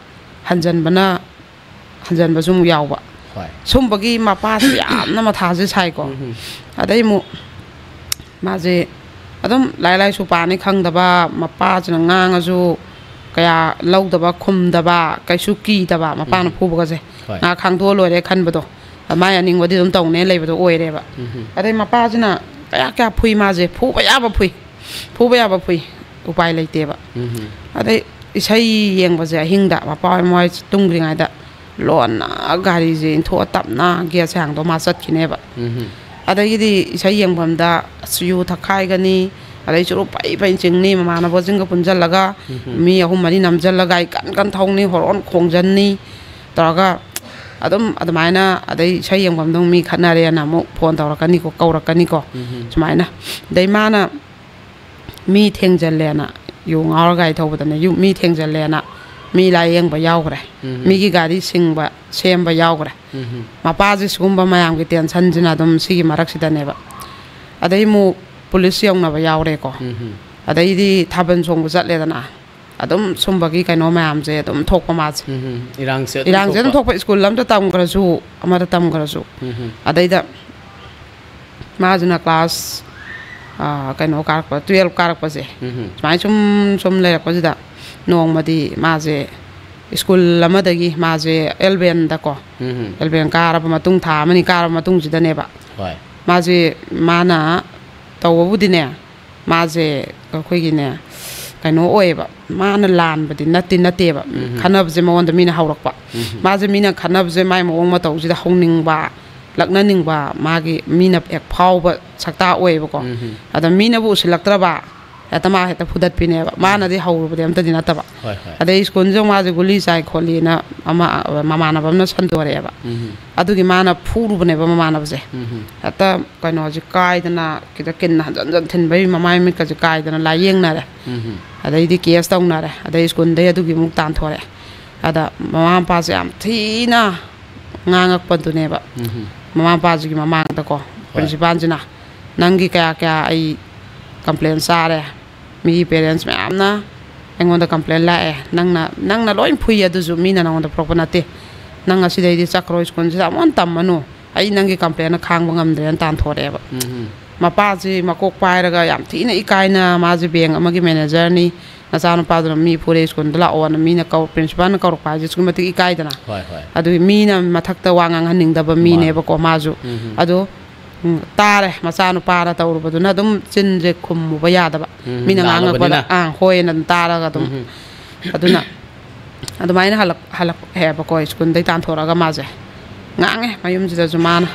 ꯍꯟꯖꯟꯕꯅ, ꯍꯟꯖꯟꯕꯁꯨ ꯑꯃꯨꯛ ꯌꯥꯎꯕ꯫ ꯍꯣꯏ꯫ ꯁꯨꯝꯕꯒꯤ ꯃꯄꯥꯁꯦ ꯌꯥꯝꯅ ꯃꯊꯥꯁꯦ ꯁꯥꯏꯀꯣ꯫ ꯎꯝ꯫ ꯑꯗꯩ ꯑꯃꯨꯛ ꯃꯥꯁꯦ ꯑꯗꯨꯝ ꯂꯥꯏꯔꯤꯛ ꯂꯥꯏꯁꯨ ꯄꯥꯅꯤ ꯈꯪꯗꯕ, ꯃꯄꯥꯁꯤꯅ ꯉꯥꯡꯉꯁꯨ ꯀꯌꯥ ꯂꯧꯗꯕ, ꯈꯨꯝꯗꯕ, ꯀꯩꯁꯨ ꯀꯤꯗꯕ, ꯃꯄꯥꯅ ꯎꯝ꯫ ꯐꯨꯕꯒꯁꯦ꯫ ꯍꯣꯏ꯫ ꯉꯥꯏꯍꯥꯛ ꯈꯥꯡꯗꯣꯛꯑ ꯂꯣꯏꯔꯦ ꯈꯟꯕꯗꯣ, ꯃꯥꯏ ꯑꯅꯤꯡꯕꯗꯤ ꯑꯗꯨꯝ ꯇꯧꯅꯦ ꯂꯩꯕꯗꯣ ꯑꯣꯏꯔꯦꯕ꯫ ꯎꯝ꯫ ꯑꯗꯩ ꯃꯄꯥꯁꯤꯅ ꯀꯌꯥ ꯀꯌꯥ ꯐꯨꯏ ꯃꯥꯁꯦ, ꯐꯨꯕ ꯌꯥꯕ ꯐꯨꯏ, ꯐꯨꯕ ꯌꯥꯕ ꯐꯨꯏ, ꯎꯄꯥꯏ ꯂꯩꯇꯦꯕ꯫ ꯎꯝ꯫ ꯑꯗꯩ ꯏꯁꯩ ꯌꯦꯡꯕꯁꯦ ꯑꯍꯤꯡꯗ ꯃꯄꯥ ꯍꯣꯏ ꯃꯣꯏ ꯇꯨꯝꯗ꯭ꯔꯤꯉꯩꯗ ꯂꯣꯟꯅ ꯒꯥꯔꯤꯁꯦ ꯏꯟꯊꯣꯛꯑ ꯇꯞꯅ ꯒꯦꯠꯁꯦ ꯍꯥꯡꯗꯣꯛꯑ ꯃꯥ ꯆꯠꯈꯤꯅꯦꯕ꯫ ꯎꯝ꯫ ꯑꯗꯒꯤꯗꯤ ꯏꯁꯩ ꯌꯦꯡꯐꯝꯗ ꯑꯁ ꯌꯨ ꯊꯛꯈꯥꯏꯒꯅꯤ, ꯑꯗꯩ ꯆꯨꯔꯨꯞ ꯄꯩ ꯄꯩ ꯆꯤꯡꯅꯤ, ꯃꯃꯥꯟꯅꯕꯁꯤꯡꯒ ꯄꯨꯟꯁꯤꯜꯂꯒ ꯎꯝ꯫ ꯃꯤ ꯑꯍꯨꯝ ꯃꯔꯤ ꯅꯝꯁꯤꯜꯂꯒ ꯒꯥꯔꯤ ꯀꯟ ꯀꯟ ꯊꯧꯅꯤ, ꯍꯣꯔꯣꯟ ꯈꯣꯡꯖꯟꯅꯤ ꯇꯧꯔꯒ ꯑꯗꯨꯝ ꯑꯗꯨꯃꯥꯏꯅ, ꯑꯗꯩ ꯏꯁꯩ ꯌꯦꯡꯐꯝꯗ ꯑꯃꯨꯛ ꯃꯤ ꯈꯠꯅꯔꯦꯅ ꯑꯃꯨꯛ ꯐꯣꯟ ꯇꯧꯔꯛꯀꯅꯤꯀꯣ, ꯀꯧꯔꯛꯀꯅꯤꯀꯣ꯫ ꯎꯝ꯫ ꯁꯨꯃꯥꯏꯅ꯫ ꯑꯗꯩ ꯃꯥꯅ ꯃꯤ ꯊꯦꯡꯖꯜꯂꯦꯅ, ꯌꯨ ꯉꯥꯎꯔ ꯒꯥꯔꯤ ꯊꯧꯕꯗꯅꯦ, ꯌꯨ-, ꯃꯤ ꯊꯦꯡꯖꯜꯂꯦꯅ ꯃꯤ ꯂꯥꯏꯌꯦꯡꯕ ꯌꯥꯎꯈ꯭ꯔꯦ꯫ ꯎꯝ꯫ ꯃꯤꯒꯤ ꯒꯥꯔꯤ ꯁꯤꯡꯕ, ꯁꯦꯝꯕ ꯌꯥꯎꯈ꯭ꯔꯦ꯫ ꯎꯝ꯫ ꯃꯄꯥꯁꯦ ꯁꯤꯒꯨꯝꯕ ꯃꯌꯥꯝꯒꯤ ꯇꯦꯟꯁꯟꯁꯤꯅ ꯑꯗꯨꯝ ꯁꯤꯒꯤ ꯃꯔꯛꯁꯤꯗꯅꯦꯕ꯫ ꯑꯗꯩ ꯑꯃꯨꯛ ꯄꯨꯂꯤꯁ ꯌꯧꯅꯕ ꯌꯥꯎꯔꯦꯀꯣ꯫ ꯎꯝ꯫ ꯑꯗꯩꯗꯤ ꯊꯥꯕꯜ ꯆꯣꯡꯕ ꯆꯠꯂꯦꯗꯅ, ꯑꯗꯨꯝ ꯁꯨꯝꯕꯒꯤ ꯀꯩꯅꯣ ꯃꯌꯥꯝꯁꯦ ꯑꯗꯨꯝ ꯊꯣꯛꯄ ꯃꯥꯁꯦ꯫ ꯎꯝ꯫ ꯏꯔꯥꯡꯁꯦ ꯑꯗꯨꯝ ꯏꯔꯥꯡꯁꯦ ꯑꯗꯨꯝ ꯊꯣꯛꯄ꯫ ꯊꯣꯛꯄ, ꯁ꯭ꯀꯨꯜ ꯑꯃꯗ ꯇꯝꯈ꯭ꯔꯁꯨ, ꯑꯃꯗ ꯇꯝꯈ꯭ꯔꯁꯨ꯫ ꯎꯝ꯫ ꯑꯗꯩꯗ ꯃꯥꯁꯤꯅ ꯀ꯭ꯂꯥꯁ, ꯑꯥ, ꯀꯩꯅꯣ ꯀꯥꯔꯛꯄ, ꯇꯨꯌꯦꯜꯞ ꯀꯥꯔꯛꯄꯁꯦ, ꯎꯝ꯫ ꯁꯨꯃꯥꯏꯅ ꯁꯨꯝ ꯁꯨꯝ ꯂꯩꯔꯛꯄꯁꯤꯗ ꯅꯣꯡꯃꯗꯤ ꯃꯥꯁꯦ ꯁ꯭ꯀꯨꯜ ꯑꯃꯗꯒꯤ ꯃꯥꯁꯦ ꯑꯦꯜꯕꯦꯟꯗꯀꯣ, ꯎꯝ꯫ ꯑꯦꯜꯕꯦꯟ ꯀꯥꯔꯕ ꯃꯇꯨꯡ, ꯊꯥ ꯑꯃꯅꯤ ꯀꯥꯔꯕ ꯃꯇꯨꯡꯁꯤꯗꯅꯦꯕ, ꯍꯣꯏ꯫ ꯃꯥꯁꯦ, ꯃꯥꯅ ꯇꯧꯕꯕꯨꯗꯤꯅꯦ, ꯃꯥꯁꯦ ꯑꯩꯈꯣꯏꯒꯤꯅꯦ, ꯀꯩꯅꯣ ꯑꯣꯏꯌꯦꯕ, ꯃꯥꯅ ꯂꯥꯟꯕꯗꯤ ꯅꯠꯇꯤ ꯅꯠꯇꯦꯕ꯫ ꯎꯝ꯫ ꯈꯠꯅꯕꯁꯦ ꯃꯉꯣꯟꯗ ꯃꯤꯅ ꯍꯧꯔꯛꯄ꯫ ꯎꯝ꯫ ꯃꯥꯁꯦ ꯃꯤꯅ ꯈꯠꯅꯕꯁꯦ ꯃꯥꯏ ꯃꯑꯣꯡ ꯃꯇꯧꯁꯤꯗ ꯍꯧꯅꯤꯡꯕ, ꯂꯛꯅꯅꯤꯡꯕ, ꯃꯥꯒꯤ ꯃꯤꯅ ꯍꯦꯛ ꯐꯥꯎꯕ ꯁꯛꯇꯥ ꯑꯣꯏꯌꯦꯕꯀꯣ꯫ ꯎꯝ꯫ ꯑꯗ ꯃꯤꯅꯕꯨ ꯎꯁꯤꯜꯂꯛꯇ꯭ꯔꯕ, ꯍꯦꯛꯇ ꯃꯥ ꯍꯦꯛꯇ ꯐꯨꯗꯠꯄꯤꯅꯦꯕ꯫ ꯃꯥꯅꯗꯤ ꯍꯧꯔꯨꯕꯗꯤ ꯑꯝꯇꯗꯤ ꯅꯠꯇꯕ꯫ ꯍꯣꯏ, ꯍꯣꯏ꯫ ꯑꯗꯩ ꯁ꯭ꯀꯨꯜꯁꯤꯗ ꯃꯥꯁꯦ ꯒꯨꯂꯤ ꯆꯥꯏ ꯈꯣꯠꯂꯤꯅ ꯑꯃ, ꯃꯃꯥꯟꯅꯕ ꯑꯃꯅ ꯁꯟꯗꯣꯔꯛꯑꯦꯕ꯫ ꯎꯝ꯫ ꯑꯗꯨꯒꯤ ꯃꯥꯅ ꯐꯨꯔꯨꯕꯅꯦꯕ ꯃꯃꯥꯟꯅꯕꯁꯦ꯫ ꯎꯝ꯫ ꯍꯦꯛꯇ ꯀꯩꯅꯣꯁꯦ ꯀꯥꯏꯗꯅ, ꯈꯤꯇ ꯀꯤꯟ ꯍꯟꯖꯟ ꯍꯟꯖꯟ ꯊꯤꯟꯕꯩ ꯃꯃꯥꯏ ꯃꯃꯤꯠꯀꯁꯦ ꯀꯥꯏꯗꯅ ꯂꯥꯏꯌꯦꯡꯅꯔꯦ꯫ ꯎꯝ꯫ ꯑꯗꯩꯗꯤ ꯀꯦꯁ ꯇꯧꯅꯔꯦ꯫ ꯑꯗꯩ ꯁ꯭ꯀꯨꯜꯗꯩ ꯑꯗꯨꯒꯤ ꯑꯃꯨꯛ ꯇꯥꯟꯊꯣꯔꯛꯑꯦ꯫ ꯑꯗ ꯃꯃꯥ ꯃꯄꯥꯁꯦ ꯌꯥꯝ ꯊꯤꯅ ꯉꯥꯡꯉꯛꯄꯗꯨꯅꯦꯕ꯫ ꯎꯝ꯫ ꯃꯃꯥ ꯃꯄꯥꯁꯤꯒꯤ ꯃꯃꯥꯡꯗꯀꯣ, ꯄ꯭ꯔꯤꯟꯁꯤꯄꯥꯜꯁꯤꯅ, "ꯅꯪꯒꯤ ꯀꯌꯥ ꯀꯌꯥ ꯑꯩ ꯀꯝꯄ꯭ꯂꯦꯟ ꯆꯥꯔꯦ, ꯃꯤꯒꯤ ꯄꯦꯔꯦꯟꯁ ꯃꯌꯥꯝꯅ ꯑꯩꯉꯣꯟꯗ ꯀꯝꯄ꯭ꯂꯦꯟ ꯂꯥꯛꯑꯦ, ꯅꯪꯅ, ꯅꯪꯅ ꯂꯣꯏ ꯐꯨꯏ, ꯑꯗꯨꯁꯨ ꯃꯤꯅ ꯅꯉꯣꯟꯗ ꯐꯨꯔꯛꯄ ꯅꯠꯇꯦ, ꯅꯪ ꯉꯁꯤꯗꯩꯗꯤ ꯆꯠꯈ꯭ꯔꯣ, ꯁ꯭ꯀꯨꯜꯁꯤꯗ ꯑꯃꯨꯛ ꯍꯟꯅ ꯇꯝꯃꯅꯨ, ꯑꯩ ꯅꯪꯒꯤ ꯀꯝꯄ꯭ꯂꯦꯟꯅ ꯈꯥꯡꯕ ꯉꯝꯗ꯭ꯔꯦꯅ" ꯇꯥꯟꯊꯣꯔꯛꯑꯦꯕ꯫ ꯎꯝ꯫ ꯃꯄꯥꯁꯤ ꯃꯀꯣꯛ ꯄꯥꯏꯔꯒ ꯌꯥꯝ ꯊꯤꯅ ꯏꯀꯥꯏꯅ, ꯃꯥꯁꯦ ꯕꯦꯡ ꯑꯃꯒꯤ ꯃꯦꯅꯦꯖꯔꯅꯤ, ꯅꯆꯥꯅꯨꯄꯥꯗꯨꯅ ꯃꯤ ꯐꯨꯔꯦ, ꯁ꯭ꯀꯨꯜꯗ ꯂꯥꯛꯑꯣꯅ ꯃꯤꯅ ꯀꯧ-, ꯄ꯭ꯔꯤꯟꯁꯤꯄꯥꯜꯅ ꯀꯧꯔꯛꯄ ꯍꯥꯏꯁꯦ ꯑꯁꯨꯛꯀꯤ ꯃꯇꯤꯛ ꯏꯀꯥꯏꯗꯅ꯫ ꯍꯣꯏ, ꯍꯣꯏ꯫ ꯑꯗꯨꯒꯤ ꯃꯤꯅ ꯃꯊꯛꯇ ꯋꯥ ꯉꯥꯡꯍꯟꯅꯤꯡꯗꯕ ꯃꯤꯅꯦꯕꯀꯣ ꯃꯥꯁꯨ꯫ ꯎꯝ꯫ ꯑꯗꯣ, ꯎꯝ, ꯇꯥꯔꯦ, ꯃꯆꯥꯅꯨꯄꯥꯅ ꯇꯧꯔꯨꯕꯗꯨꯅ ꯑꯗꯨꯝ ꯆꯤꯟꯁꯦ ꯈꯨꯝꯃꯨꯕ ꯌꯥꯗꯕ꯫ ꯎꯝ, ꯃꯤꯅ ꯉꯥꯡꯉꯛꯄꯗ, ꯂꯥꯜꯂꯕꯅꯤꯅ꯫ ꯑꯥ, ꯍꯣꯏꯅ ꯑꯗꯨꯝ ꯇꯥꯔꯒ ꯑꯗꯨꯝ꯫ ꯎꯝ꯫ ꯑꯗꯨꯅ ꯑꯗꯨꯃꯥꯏꯅ ꯍꯜꯂꯛ-, ꯍꯜꯂꯛꯑꯦꯕꯀꯣ, ꯁ꯭ꯀꯨꯜꯗꯩ ꯇꯥꯟꯊꯣꯔꯛꯑꯒ ꯃꯥꯁꯦ ꯉꯥꯡꯉꯦ ꯃꯌꯨꯝꯁꯤꯗꯁꯨ ꯃꯥꯅ,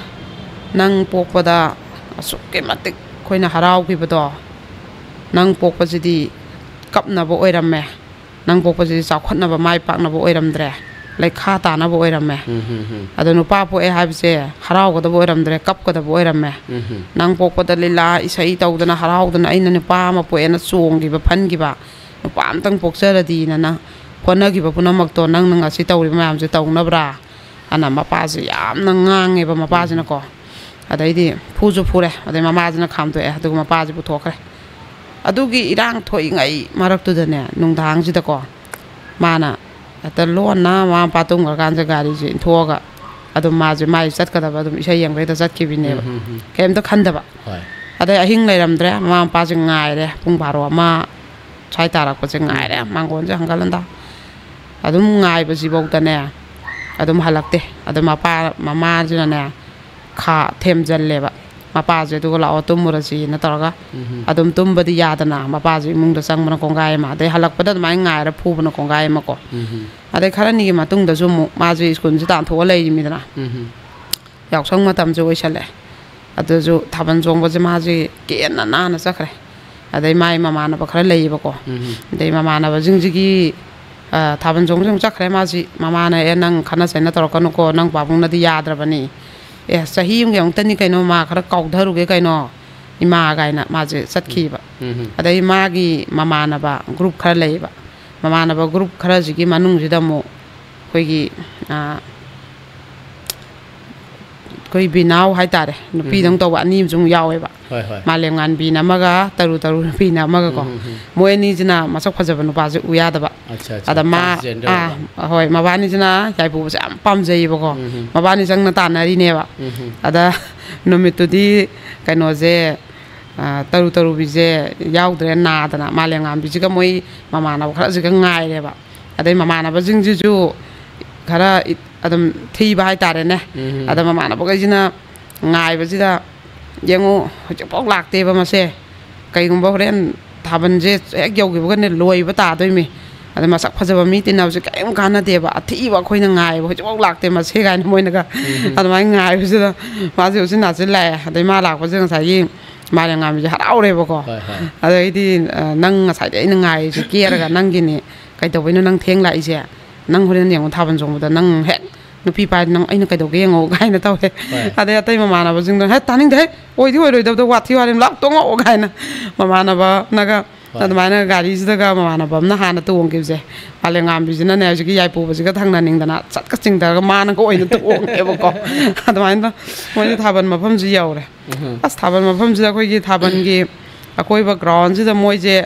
"ꯅꯪ ꯄꯣꯛꯄꯗ ꯑꯁꯨꯛꯀꯤ ꯃꯇꯤꯛ ꯑꯩꯈꯣꯏꯅ ꯍꯔꯥꯎꯈꯤꯕꯗꯣ, ꯅꯪ ꯄꯣꯛꯄꯁꯤꯗꯤ ꯀꯞꯅꯕ ꯑꯣꯏꯔꯝꯃꯦ, ꯅꯪ ꯄꯣꯛꯄꯁꯤꯗꯤ ꯆꯥꯎꯈꯠꯅꯕ, ꯃꯥꯏ ꯄꯥꯛꯅꯕ ꯑꯣꯏꯔꯝꯗ꯭ꯔꯦ, ꯂꯩꯈꯥ ꯇꯥꯅꯕ ꯑꯣꯏꯔꯝꯃꯦ꯫ ꯎꯝ, ꯎꯝ, ꯎꯝ꯫ ꯑꯗꯣ ꯅꯨꯄꯥ ꯄꯣꯛꯑꯦ ꯍꯥꯏꯕꯁꯦ ꯍꯔꯥꯎꯒꯗꯕ ꯑꯣꯏꯔꯝꯗ꯭ꯔꯦ, ꯀꯞꯀꯗꯕ ꯑꯣꯏꯔꯝꯃꯦ꯫ ꯎꯝ, ꯎꯝ꯫ ꯅꯪ ꯄꯣꯛꯄꯗ ꯂꯤꯂꯥ ꯏꯁꯩ ꯇꯧꯗꯅ ꯍꯔꯥꯎꯗꯅ ꯑꯩꯅ ꯅꯨꯄꯥ ꯑꯃ ꯄꯣꯛꯑꯦꯅ ꯆꯣꯡꯈꯤꯕ, ꯐꯟꯈꯤꯕ, ꯅꯨꯄꯥ ꯑꯝꯇꯪ ꯄꯣꯛꯆꯔꯗꯤꯅ ꯅꯪ ꯍꯣꯠꯅꯈꯤꯕ ꯄꯨꯝꯅꯃꯛꯇꯣ ꯅꯪꯅ ꯉꯁꯤ ꯇꯧꯔꯤꯕ ꯃꯌꯥꯝꯁꯦ ꯇꯧꯅꯕ꯭ꯔꯥ?" ꯑꯅ ꯃꯄꯥꯁꯦ ꯌꯥꯝꯅ ꯉꯥꯡꯉꯦꯕ ꯃꯄꯥꯁꯤꯅꯀꯣ꯫ ꯑꯗꯩꯗꯤ ꯐꯨꯁꯨ ꯐꯨꯔꯦ, ꯑꯗꯩ ꯃꯃꯥꯁꯤꯅ ꯈꯥꯝꯗꯣꯛꯑꯦ, ꯑꯗꯨꯒ ꯃꯄꯥꯁꯤ ꯄꯨꯊꯣꯛꯈ꯭ꯔꯦ꯫ ꯑꯗꯨꯒꯤ ꯏꯔꯥꯡ ꯊꯣꯛꯏꯉꯩ ꯃꯔꯛꯇꯨꯗꯅꯦ, ꯅꯨꯡꯗꯥꯡꯁꯤꯗꯀꯣ, ꯃꯥꯅ ꯍꯦꯛꯇ ꯂꯣꯟꯅ ꯃꯃꯥ ꯃꯄꯥ ꯇꯨꯝꯈ꯭ꯔꯀꯥꯟꯁꯤꯗ ꯒꯥꯔꯤꯁꯦ ꯏꯟꯊꯣꯛꯑꯒ ꯑꯗꯨꯝ ꯃꯥꯁꯦ ꯃꯥꯏ ꯆꯠꯀꯗꯕ ꯑꯗꯨꯝ ꯏꯁꯩ ꯌꯦꯡꯕ ꯍꯦꯛꯇ ꯆꯠꯈꯤꯕꯤꯅꯦꯕ꯫ ꯎꯝ, ꯎꯝ, ꯎꯝ꯫ ꯀꯩꯝꯇ ꯈꯟꯗꯕ꯫ ꯍꯣꯏ꯫ ꯑꯗꯩ ꯑꯍꯤꯡ ꯂꯩꯔꯝꯗ꯭ꯔꯦ, ꯃꯃꯥ ꯃꯄꯥꯁꯦ ꯉꯥꯏꯔꯦ, ꯄꯨꯡ ꯕꯥꯔꯣ ꯑꯃ ꯁ꯭ꯋꯥꯏ ꯇꯥꯔꯛꯄꯁꯦ ꯉꯥꯏꯔꯦ, ꯃꯥꯡꯒꯣꯟꯁꯦ ꯍꯪꯒꯠ ꯍꯟꯗ꯫ ꯑꯗꯨꯝ ꯉꯥꯏꯕꯁꯤꯐꯧꯗꯅꯦ, ꯑꯗꯨꯝ ꯍꯜꯂꯛꯇꯦ꯫ ꯑꯗꯨ ꯃꯄꯥ, ꯃꯃꯥꯁꯤꯅꯅꯦ, ꯈꯥ ꯊꯦꯝꯖꯤꯜꯂꯦꯕ ꯃꯄꯥꯁꯦ, ꯑꯗꯨꯒ "ꯂꯥꯛꯑꯣ, ꯇꯨꯝꯃꯨꯔꯁꯤꯅ" ꯇꯧꯔꯒ꯫ ꯎꯝ꯫ ꯑꯗꯨꯝ ꯇꯨꯝꯕꯗꯤ ꯌꯥꯗꯅ ꯃꯄꯥꯁꯦ ꯏꯃꯨꯡꯗ ꯆꯪꯕꯅ ꯀꯣꯡꯒꯥꯏ ꯑꯃ, ꯑꯗꯩ ꯍꯜꯂꯛꯄꯗ ꯑꯗꯨꯃꯥꯏꯅ ꯉꯥꯏꯔ ꯐꯨꯕꯅ ꯀꯣꯡꯒꯥꯏ ꯑꯃꯀꯣ꯫ ꯎꯝ꯫ ꯑꯗꯩ ꯈꯔꯅꯤꯒꯤ ꯃꯇꯨꯡꯗꯁꯨ ꯑꯃꯨꯛ ꯃꯥꯁꯦ ꯁ꯭ꯀꯨꯜꯁꯦ ꯇꯥꯟꯊꯣꯛꯑ ꯂꯩꯔꯤꯃꯤꯗꯅ꯫ ꯎꯝ꯫ ꯌꯥꯎꯁꯪ ꯃꯇꯝꯁꯦ ꯑꯣꯏꯁꯜꯂꯛꯑꯦ꯫ ꯑꯗꯨꯁꯨ ꯊꯥꯕꯜ ꯆꯣꯡꯕꯁꯦ ꯃꯥꯁꯦ ꯀꯦꯟꯅ ꯅꯥꯟꯅ ꯆꯠꯈ꯭ꯔꯦ꯫ ꯑꯗꯩ ꯃꯥꯏ ꯃꯃꯥꯟꯅꯕ ꯈꯔ ꯂꯩꯌꯦꯕꯀꯣ꯫ ꯎꯝ꯫ ꯑꯗꯩ ꯃꯃꯥꯟꯅꯕꯁꯤꯡꯁꯤꯒꯤ, ꯑ, ꯊꯥꯕꯜ ꯆꯣꯡꯕꯁꯤꯡ ꯆꯠꯈ꯭ꯔꯦ꯫ ꯃꯥꯁꯤ, ꯃꯃꯥꯅ, "ꯑꯦ, ꯅꯪ ꯈꯠꯅ ꯆꯩꯅ ꯇꯧꯔꯛꯀꯅꯨꯀꯣ, ꯅꯪ ꯄꯥꯕꯨꯡꯅꯗꯤ ꯌꯥꯗ꯭ꯔꯕꯅꯤ꯫ ꯑꯦ, ꯆꯍꯤ ꯑꯃꯒꯤ ꯑꯃꯨꯛꯇꯅꯤ ꯀꯩꯅꯣ, ꯃꯥ ꯈꯔ ꯀꯥꯎꯊꯔꯨꯒꯦ ꯀꯩꯅꯣ, ꯏꯃꯥ" ꯀꯥꯏꯅ ꯃꯥꯁꯦ ꯆꯠꯈꯤꯕ꯫ ꯎꯝ꯫ ꯑꯗꯩ ꯃꯥꯒꯤ ꯃꯃꯥꯟꯅꯕ ꯒ꯭ꯔꯨꯞ ꯈꯔ ꯂꯩꯌꯦꯕ꯫ ꯃꯃꯥꯟꯅꯕ ꯒ꯭ꯔꯨꯞ ꯈꯔꯁꯤꯒꯤ ꯃꯅꯨꯡꯁꯤꯗ ꯑꯃꯨꯛ ꯑꯩꯈꯣꯏꯒꯤ, ꯑ, ꯑꯩꯈꯣꯏ ꯕꯤꯅꯥꯎ ꯍꯥꯏꯇꯥꯔꯦ, ꯅꯨꯄꯤꯗꯧ ꯎꯝ꯫ ꯇꯧꯕ ꯑꯅꯤ ꯑꯃꯁꯨ ꯑꯃꯨꯛ ꯌꯥꯎꯋꯦꯕ꯫ ꯍꯣꯏ, ꯍꯣꯏ꯫ ꯃꯥꯂꯦꯝꯉꯥꯟꯕꯤꯅ ꯑꯃꯒ ꯇꯔꯨ ꯇꯔꯨ ꯅꯨꯄꯤꯅ ꯑꯃꯒꯀꯣ꯫ ꯎꯝ, ꯎꯝ, ꯎꯝ꯫ ꯃꯣꯏ ꯑꯅꯤꯁꯤꯅ ꯃꯁꯛ ꯐꯖꯕ ꯅꯨꯄꯥꯁꯦ ꯎ ꯌꯥꯗꯕ꯫ ꯑꯠꯆꯥ, ꯑꯠꯆꯥ꯫ ꯑꯗ ꯃꯥ, transgender ꯑꯥ, ꯑꯣꯏꯕ꯫ ꯍꯣꯏ, ꯃꯕꯥꯅꯤꯁꯤꯅ ꯌꯥꯏꯄꯨꯕꯁꯦ ꯌꯥꯝ ꯄꯥꯝꯖꯩꯌꯦꯕꯀꯣ꯫ ꯎꯝ, ꯎꯝ꯫ ꯃꯕꯥꯅꯤ ꯆꯪꯅ ꯇꯥꯟꯅꯔꯤꯅꯦꯕ꯫ ꯎꯝ, ꯎꯝ꯫ ꯑꯗ ꯅꯨꯃꯤꯠꯇꯨꯗꯤ ꯀꯩꯅꯣꯁꯦ, ꯑ, ꯇꯔꯨ ꯇꯔꯨꯕꯤꯁꯦ ꯌꯥꯎꯗ꯭ꯔꯦ, ꯅꯥꯗꯅ꯫ ꯃꯥꯂꯦꯝꯉꯥꯟꯕꯤꯁꯤꯒ ꯃꯣꯏ ꯃꯃꯥꯟꯅꯕ ꯈꯔꯁꯤꯒ ꯉꯥꯏꯔꯦꯕ꯫ ꯑꯗꯩ ꯃꯃꯥꯟꯅꯕꯁꯤꯡꯁꯤꯁꯨ ꯈꯔ ꯏ-, ꯑꯗꯨꯝ ꯊꯤꯕ ꯍꯥꯏꯇꯥꯔꯦꯅꯦ꯫ ꯎꯝ꯫ ꯑꯗ ꯃꯃꯥꯟꯅꯕꯈꯩꯁꯤꯅ ꯉꯥꯏꯕꯁꯤꯗ, "ꯌꯦꯡꯉꯨ, ꯍꯧꯖꯤꯛꯐꯥꯎ ꯂꯥꯛꯇꯦꯕ ꯃꯁꯦ꯫ ꯀꯩꯒꯨꯝꯕ ꯍꯣꯔꯦꯟ ꯊꯥꯕꯜꯁꯦ ꯍꯦꯛ ꯌꯧꯈꯤꯕꯒꯅꯦ ꯂꯣꯏꯕ ꯇꯥꯗꯣꯏꯃꯤ꯫ ꯑꯗ ꯃꯁꯛ ꯐꯖꯕ ꯃꯤ ꯇꯤꯟꯅꯕꯁꯦ ꯀꯔꯤꯝ ꯀꯥꯟꯅꯗꯦꯕ꯫ ꯑꯊꯤꯕ ꯑꯩꯈꯣꯏꯅ ꯉꯥꯏꯕ ꯍꯧꯖꯤꯛꯐꯥꯎ ꯂꯥꯛꯇꯦ ꯃꯁꯦ" ꯀꯥꯏꯅ ꯃꯣꯏꯅꯒ ꯎꯝ꯫ ꯑꯗꯨꯃꯥꯏꯅ ꯉꯥꯏꯕꯁꯤꯗ ꯃꯥꯁꯦ ꯎꯆꯤꯟ ꯅꯥꯆꯤꯟ ꯂꯥꯛꯑꯦ꯫ ꯑꯗꯩ ꯃꯥ ꯂꯥꯛꯄꯁꯤꯗ ꯉꯁꯥꯏꯒꯤ ꯃꯥꯂꯦꯝꯉꯥꯟꯕꯤꯁꯦ ꯍꯔꯥꯎꯔꯦꯕꯀꯣ꯫ ꯍꯣꯏ, ꯍꯣꯏ꯫ ꯑꯗꯩꯗꯤ, "ꯑ, ꯅꯪ ꯉꯁꯥꯏꯗꯩ ꯑꯩꯅ ꯉꯥꯏꯔꯤꯁꯦ ꯀꯦꯔꯒ, ꯅꯪꯒꯤꯅꯤ꯫ ꯀꯩꯗꯧꯕꯩꯅꯣ ꯅꯪ ꯊꯦꯡ ꯂꯥꯛꯏꯁꯦ? ꯅꯪ ꯍꯣꯔꯦꯟ ꯌꯦꯡꯉꯣ, ꯊꯥꯕꯜ ꯆꯣꯡꯕꯗ ꯅꯪ ꯍꯦꯛ ꯅꯨꯄꯤ ꯄꯥꯏꯔꯗꯤ ꯅꯪ ꯑꯩꯅ ꯀꯩꯗꯧꯒꯦ ꯌꯦꯡꯉꯣ" ꯀꯥꯏꯅ ꯇꯧꯋꯦ꯫ ꯍꯣꯏ꯫ ꯑꯗꯩ ꯑꯇꯩ ꯃꯃꯥꯟꯅꯕꯁꯤꯡꯗꯣ, "ꯍꯦ, ꯇꯥꯅꯤꯡꯗꯦ, ꯍꯦ, ꯑꯣꯏꯗꯤ ꯑꯣꯏꯔꯣꯏꯗꯕꯗ ꯋꯥꯊꯤ ꯋꯥꯔꯦꯝ, ꯂꯥꯛ ꯇꯣꯡꯉꯛꯑꯣ" ꯀꯥꯏꯅ ꯃꯃꯥꯟꯅꯕꯅꯒ ꯍꯣꯏ꯫ ꯑꯗꯨꯃꯥꯏꯅ ꯒꯥꯔꯤꯁꯤꯗꯒ ꯃꯃꯥꯟꯅꯕ ꯑꯃꯅ ꯍꯥꯟꯅ ꯇꯣꯡꯈꯤꯕꯁꯦ, ꯃꯥꯂꯦꯝꯉꯥꯟꯕꯤꯁꯤꯅꯅꯦ ꯍꯧꯖꯤꯛꯀꯤ ꯌꯥꯏꯄꯨꯕꯁꯤꯒ ꯊꯪꯅꯅꯤꯡꯗꯅ ꯆꯠꯀ ꯆꯤꯡꯊꯔꯒ ꯃꯥꯅꯒ ꯑꯣꯏꯅ ꯇꯣꯡꯉꯦꯕꯀꯣ꯫ ꯑꯗꯨꯃꯥꯏꯅ ꯃꯣꯏꯁꯦ ꯊꯥꯕꯜ ꯃꯐꯝꯁꯤ ꯌꯧꯔꯦ꯫ ꯎꯝ꯫ ꯑꯁ, ꯊꯥꯕꯜ ꯃꯐꯝꯁꯤꯗ ꯑꯩꯈꯣꯏꯒꯤ ꯊꯥꯕꯜꯒꯤ ꯑꯀꯣꯏꯕ ꯒ꯭ꯔꯥꯎꯟꯁꯤꯗ ꯃꯣꯏꯁꯦ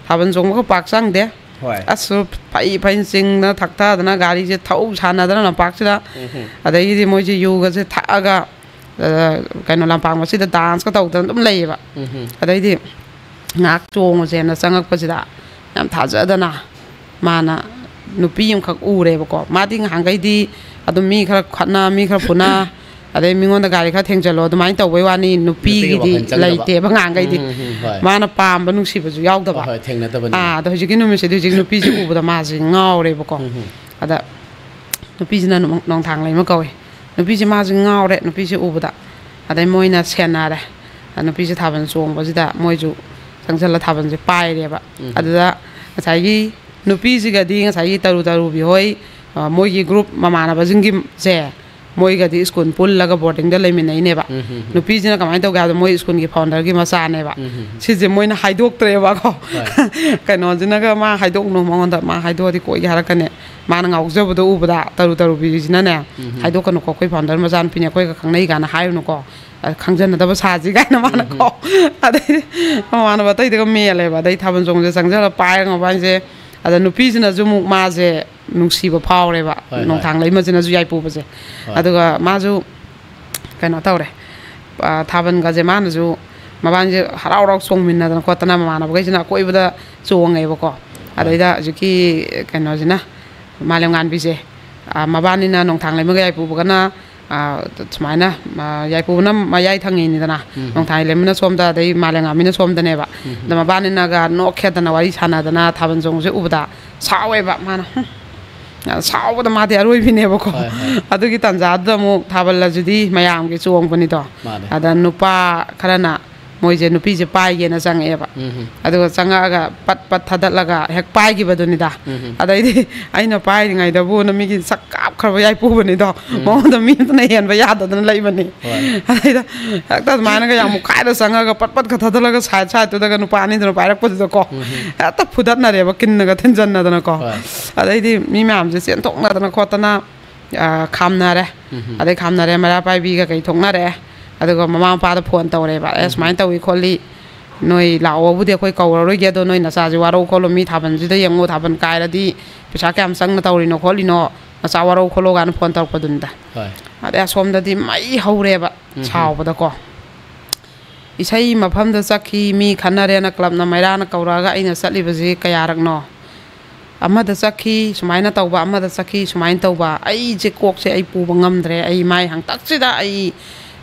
ꯊꯥꯕꯜ ꯆꯣꯡꯕꯒ ꯄꯥꯛ ꯆꯪꯗꯦ꯫ ꯍꯣꯏ꯫ ꯑꯁ, ꯐꯩ ꯐꯩꯅ ꯆꯤꯡꯗꯅ ꯊꯛꯊꯗꯅ ꯒꯥꯔꯤꯁꯦ ꯊꯧ ꯁꯥꯟꯅꯗꯅ ꯂꯝꯄꯥꯛꯁꯤꯗ꯫ ꯎꯝ꯫ ꯑꯗꯒꯤꯗꯤ ꯃꯣꯏꯁꯦ ꯌꯨꯒꯁꯦ ꯊꯛꯑꯒ, ꯑ, ꯀꯩꯅꯣ, ꯂꯝꯄꯥꯛ ꯃꯁꯤꯗ ꯗꯥꯟꯁꯀ ꯇꯧꯗꯅ ꯑꯗꯨꯝ ꯂꯩꯌꯦꯕ꯫ ꯎꯝ꯫ ꯑꯗꯩꯗꯤ ꯉꯥꯏꯍꯥꯛ ꯆꯣꯡꯉꯨꯁꯦꯅ ꯆꯪꯉꯛꯄꯁꯤꯗ ꯌꯥꯝ ꯊꯥꯖꯗꯅ ꯃꯥꯅ ꯅꯨꯄꯤ ꯑꯃꯈꯛ ꯎꯔꯦꯕꯀꯣ꯫ ꯃꯥꯗꯤ ꯉꯍꯥꯟꯈꯩꯗꯤ ꯑꯗꯨꯝ ꯃꯤ ꯈꯔ ꯈꯠꯅ, ꯃꯤ ꯈꯔ ꯐꯨꯅ, ꯑꯗꯩ ꯃꯤꯉꯣꯟꯗ ꯒꯥꯔꯤ ꯈꯔ ꯊꯦꯡꯖꯜꯂꯣ ꯑꯗꯨꯃꯥꯏꯅ ꯇꯧꯕꯩ ꯋꯥꯅꯤ, ꯅꯨꯄꯤꯒꯤ ꯅꯨꯄꯤꯒꯤꯗꯤ ꯋꯥꯈꯜ ꯆꯪꯗꯕ꯫ ꯂꯩꯇꯦꯕ ꯉꯍꯥꯟꯈꯩꯗꯤ꯫ ꯎꯝ, ꯎꯝ, ꯎꯝ, ꯍꯣꯏ꯫ ꯃꯥꯅ ꯄꯥꯝꯕ ꯅꯨꯡꯁꯤꯕꯁꯨ ꯌꯥꯎꯗꯕ꯫ ꯍꯣꯏ, ꯍꯣꯏ, ꯊꯦꯡꯅꯗꯕꯅꯤꯅ꯫ ꯑꯥ, ꯑꯗꯣ ꯍꯧꯖꯤꯛꯀꯤ ꯅꯨꯃꯤꯠꯁꯤꯗꯤ ꯍꯧꯖꯤꯛ ꯅꯨꯄꯤꯁꯦ ꯎꯕꯗ ꯃꯥꯁꯦ ꯉꯥꯎꯔꯦꯕꯀꯣ꯫ ꯎꯝ, ꯎꯝ꯫ ꯑꯗ ꯅꯨꯄꯤꯁꯤꯅ ꯅꯣꯡ-, ꯅꯣꯡꯊꯥꯡꯂꯩꯃ ꯀꯧꯋꯦ꯫ ꯅꯨꯄꯤꯁꯦ ꯃꯥꯁꯦ ꯉꯥꯎꯔꯦ, ꯅꯨꯄꯤꯁꯦ ꯎꯕꯗ꯫ ꯑꯗꯩ ꯃꯣꯏꯅ ꯁꯦꯟꯅꯔꯦ꯫ ꯑ, ꯅꯨꯄꯤꯁꯦ ꯊꯥꯕꯜ ꯆꯣꯡꯕꯁꯤꯗ ꯃꯣꯏꯁꯨ ꯆꯪꯁꯤꯜꯂ ꯊꯥꯕꯜꯁꯦ ꯄꯥꯏꯔꯦꯕ꯫ ꯑꯗꯨꯗ ꯉꯁꯥꯏꯒꯤ ꯅꯨꯄꯤꯁꯤꯒꯗꯤ ꯉꯁꯥꯏꯒꯤ ꯇꯔꯨ ꯇꯔꯨꯕꯤ ꯍꯣꯏ, ꯑ, ꯃꯣꯏꯒꯤ ꯒ꯭ꯔꯨꯞ ꯃꯃꯥꯟꯅꯕꯁꯤꯡꯒꯤꯁꯦ ꯃꯣꯏꯒꯗꯤ ꯁ꯭ꯀꯨꯜ ꯄꯨꯜꯂꯒ ꯕꯣꯔꯗꯤꯡꯗ ꯂꯩꯃꯤꯟꯅꯩꯅꯦꯕ꯫ ꯅꯨꯄꯤꯁꯤꯅ ꯀꯃꯥꯏꯅ ꯇꯧꯒꯦ ꯍꯥꯏꯕꯗ ꯃꯣꯏ ꯁ꯭ꯀꯨꯜꯒꯤ ꯐꯥꯎꯟꯗꯔꯒꯤ ꯃꯆꯥꯅꯦꯕ꯫ ꯁꯤꯁꯦ ꯃꯣꯏꯅ ꯍꯥꯏꯗꯣꯛꯇ꯭ꯔꯦꯕꯀꯣ꯫ ꯀꯩꯅꯣꯁꯤꯅꯒ ꯃꯥ ꯍꯥꯏꯗꯣꯛꯅꯨ ꯃꯉꯣꯟꯗ, ꯃꯥ ꯍꯥꯏꯗꯣꯛꯑꯗꯤ ꯀꯣꯏꯒꯦ ꯍꯥꯏꯔꯛꯀꯅꯤ꯫ ꯃꯥꯅ ꯉꯥꯎꯖꯕꯗꯣ ꯎꯕꯗ ꯇꯔꯨ ꯇꯔꯨꯕꯤꯁꯤꯅꯅꯦ, "ꯍꯥꯏꯗꯣꯛꯀꯅꯨꯀꯣ, ꯑꯩꯈꯣꯏ ꯐꯥꯎꯟꯗꯔ ꯃꯆꯥꯅꯨꯄꯤꯅꯦ, ꯑꯩꯈꯣꯏꯒ ꯈꯪꯅꯩ" ꯀꯥꯏꯅ ꯍꯥꯏꯔꯨꯅꯨꯀꯣ, ꯑ, ꯈꯪꯖꯟꯅꯗꯕ ꯁꯥꯁꯤ ꯀꯥꯏꯅ ꯃꯥꯅꯀꯣ꯫ ꯑꯗꯩꯗꯤ ꯃꯃꯥꯟꯅꯕ ꯑꯇꯩꯗꯒ ꯃꯦꯜꯂꯦꯕ꯫ ꯑꯗꯩ ꯊꯥꯕꯜ ꯆꯣꯡꯕꯁꯦ ꯆꯪꯁꯤꯜꯂ ꯄꯥꯏꯔꯒ ꯃꯕꯥꯅꯤꯁꯦ, ꯑꯗ ꯅꯨꯄꯤꯁꯤꯅꯁꯨ ꯑꯃꯨꯛ ꯃꯥꯁꯦ ꯅꯨꯡꯁꯤꯕ ꯐꯥꯎꯔꯦꯕ, ꯍꯣꯏ, ꯍꯣꯏ꯫ ꯅꯣꯡꯊꯥꯡ ꯂꯩꯃꯁꯤꯅꯁꯨ ꯌꯥꯏꯄꯨꯕꯁꯦ꯫ ꯍꯣꯏ꯫ ꯑꯗꯨꯒ ꯃꯥꯁꯨ ꯀꯩꯅꯣ ꯇꯧꯔꯦ, ꯑ, ꯊꯥꯕꯜꯒꯁꯦ ꯃꯥꯅꯁꯨ, ꯃꯕꯥꯅꯤꯁꯦ ꯍꯔꯥꯎ ꯍꯔꯥꯎ ꯆꯣꯡꯃꯤꯟꯅꯗꯅ ꯈꯣꯠꯇꯅ ꯃꯃꯥꯟꯅꯕꯈꯩꯁꯤꯅ ꯑꯀꯣꯏꯕꯗ ꯆꯣꯡꯉꯦꯕꯀꯣ꯫ ꯍꯣꯏ꯫ ꯑꯗꯩꯗ ꯍꯧꯖꯤꯛꯀꯤ ꯀꯩꯅꯣꯁꯤꯅ, ꯃꯥꯂꯦꯝꯉꯥꯟꯕꯤꯁꯦ, ꯑ, ꯃꯕꯥꯅꯤꯅ ꯅꯣꯡꯊꯥꯡ ꯂꯩꯃꯒ ꯌꯥꯏꯄꯨꯕꯒꯅ, ꯑ, ꯁꯨꯃꯥꯏꯅ, ꯑ, ꯌꯥꯏꯄꯨꯕꯅ ꯃꯌꯥꯏ ꯊꯪꯉꯤꯅꯤꯗꯅ, ꯎꯝ꯫ ꯅꯣꯡꯊꯥꯡ ꯂꯩꯃꯅ ꯁꯣꯝꯗ, ꯑꯗꯩ ꯃꯥꯂꯦꯝꯉꯥꯟꯕꯤꯅ ꯁꯣꯝꯗꯅꯦꯕ꯫ ꯎꯝ꯫ ꯑꯗ ꯃꯕꯥꯅꯤꯅꯒ ꯅꯣꯛꯈꯦꯗꯅ ꯋꯥꯔꯤ ꯁꯥꯟꯅꯗꯅ ꯊꯥꯕꯜ ꯆꯣꯡꯕꯁꯦ ꯎꯕꯗ ꯁꯥꯎꯋꯦꯕ ꯃꯥꯅ꯫ ꯍꯨꯝ꯫ ꯁꯥꯎꯕꯗ ꯃꯥꯗꯤ ꯑꯔꯣꯏꯕꯤꯅꯦꯕꯀꯣ꯫ ꯍꯣꯏ, ꯍꯣꯏ꯫ ꯑꯗꯨꯒꯤ ꯇꯥꯟꯖꯥꯗꯨꯗ ꯑꯃꯨꯛ ꯊꯥꯕꯜ ꯑꯁꯤꯗꯤ ꯃꯌꯥꯝꯒꯤ ꯆꯣꯡꯕꯅꯤꯗꯣ꯫ ꯃꯥꯅꯦ꯫ ꯑꯗ ꯅꯨꯄꯥ ꯈꯔꯅ ꯃꯣꯏꯁꯦ ꯅꯨꯄꯤꯁꯦ ꯄꯥꯏꯒꯦꯅ ꯆꯪꯉꯛꯑꯦꯕ꯫ ꯎꯝ ꯍꯨꯝ꯫ ꯑꯗꯨꯒ ꯆꯪꯉꯛꯑꯒ ꯄꯠ ꯄꯠ ꯊꯥꯗꯠꯂꯒ ꯍꯦꯛ ꯄꯥꯏꯈꯤꯕꯗꯨꯅꯤꯗ꯫ ꯎꯝ ꯍꯨꯝ꯫ ꯑꯗꯩꯗꯤ ꯑꯩꯅ ꯄꯥꯏꯔꯤꯉꯩꯗꯕꯨꯅ ꯃꯤꯒꯤ ꯁꯛ ꯀꯥꯞꯈ꯭ꯔꯕ ꯌꯥꯏꯄꯨꯕꯅꯤꯗꯣ꯫ ꯎꯝ꯫ ꯃꯉꯣꯟꯗ ꯃꯤ ꯑꯃꯇꯅ ꯍꯦꯟꯕ ꯌꯥꯗꯗꯅ ꯂꯩꯕꯅꯤ꯫ ꯍꯣꯏ꯫ ꯑꯗꯩꯗ ꯍꯦꯛꯇ ꯑꯗꯨꯃꯥꯏꯅꯒ ꯌꯥꯝ ꯃꯨꯛꯈꯥꯏꯗ ꯆꯪꯉꯒ ꯄꯠ ꯄꯠꯀ ꯊꯥꯗꯠꯂꯒ ꯁꯥꯏꯠ ꯁꯥꯏꯠꯇꯨꯗꯒ ꯅꯨꯄꯥ ꯑꯅꯤꯗꯨꯅ ꯄꯥꯏꯔꯛꯄꯗꯨꯗꯀꯣ꯫ ꯎꯝ ꯍꯨꯝ꯫ ꯍꯦꯛꯇ ꯐꯨꯗꯠꯅꯔꯦꯕ ꯀꯤꯟꯅꯒ ꯊꯤꯟꯖꯟꯅꯗꯅꯀꯣ꯫ ꯍꯣꯏ꯫ ꯑꯗꯩꯗꯤ ꯃꯤ ꯃꯌꯥꯝꯁꯦ ꯆꯦꯟꯊꯣꯛꯅꯗꯅ ꯈꯣꯠꯇꯅ, ꯑ, ꯈꯥꯝꯅꯔꯦ꯫ ꯎꯝ ꯍꯨꯝ꯫ ꯑꯗꯩ ꯈꯥꯝꯅꯔꯦ, ꯃꯩꯔꯥ ꯄꯥꯏꯕꯤꯒ ꯀꯩ ꯊꯣꯛꯅꯔꯦ꯫ ꯑꯗꯨꯒ ꯃꯃꯥ ꯃꯄꯥꯗ ꯐꯣꯟ ꯇꯧꯔꯦꯕ, "ꯑꯦ, ꯎꯝ ꯍꯨꯝ꯫ ꯁꯨꯃꯥꯏꯅ ꯇꯧꯏ ꯈꯣꯠꯂꯤ, ꯅꯣꯏ ꯂꯥꯛꯑꯣꯕꯨꯗꯤ ꯑꯩꯈꯣꯏ ꯀꯧꯔꯔꯣꯏꯒꯦ, ꯑꯗꯣ ꯅꯣꯏ ꯅꯆꯥꯁꯤ ꯋꯥꯔꯧ ꯈꯣꯠꯂꯣ, ꯃꯤ ꯊꯥꯕꯜꯁꯤꯗ ꯌꯦꯡꯉꯣ, ꯊꯥꯕꯜ ꯀꯥꯏꯔꯗꯤ ꯄꯩꯁꯥ ꯀꯌꯥꯝ ꯆꯪꯅ ꯇꯧꯔꯤꯅꯣ ꯈꯣꯠꯂꯤꯅꯣ, ꯅꯆꯥ ꯋꯥꯔꯧ ꯈꯣꯠꯂꯣ" ꯀꯥꯏꯅ ꯐꯣꯟ ꯇꯧꯔꯛꯄꯗꯨꯅꯤꯗ꯫ ꯍꯣꯏ꯫ ꯑꯗꯩ ꯑꯁꯣꯝꯗꯗꯤ ꯃꯩ ꯍꯧꯔꯦꯕ, ꯎꯝ ꯍꯨꯝ꯫ ꯁꯥꯎꯕꯗꯀꯣ꯫ ꯏꯁꯩ ꯃꯐꯝꯗ ꯆꯠꯈꯤ, ꯃꯤ ꯈꯠꯅꯔꯦꯅ ꯀ꯭ꯂꯕꯅ ꯃꯩꯔꯥꯅ ꯀꯧꯔꯛꯑꯒ ꯑꯩꯅ ꯆꯠꯂꯤꯕꯁꯤ ꯀꯌꯥꯔꯛꯅꯣ? ꯑꯃꯗ ꯆꯠꯈꯤ, ꯁꯨꯃꯥꯏꯅ ꯇꯧꯕ, ꯑꯃꯗ ꯆꯠꯈꯤ, ꯁꯨꯃꯥꯏꯅ ꯇꯧꯕ꯫ ꯑꯩꯁꯦ ꯀꯣꯛꯁꯦ ꯑꯩ ꯄꯨꯕ ꯉꯝꯗ꯭ꯔꯦ꯫ ꯑꯩ ꯃꯥꯏ ꯍꯪꯇꯛꯁꯤꯗ ꯑꯩ,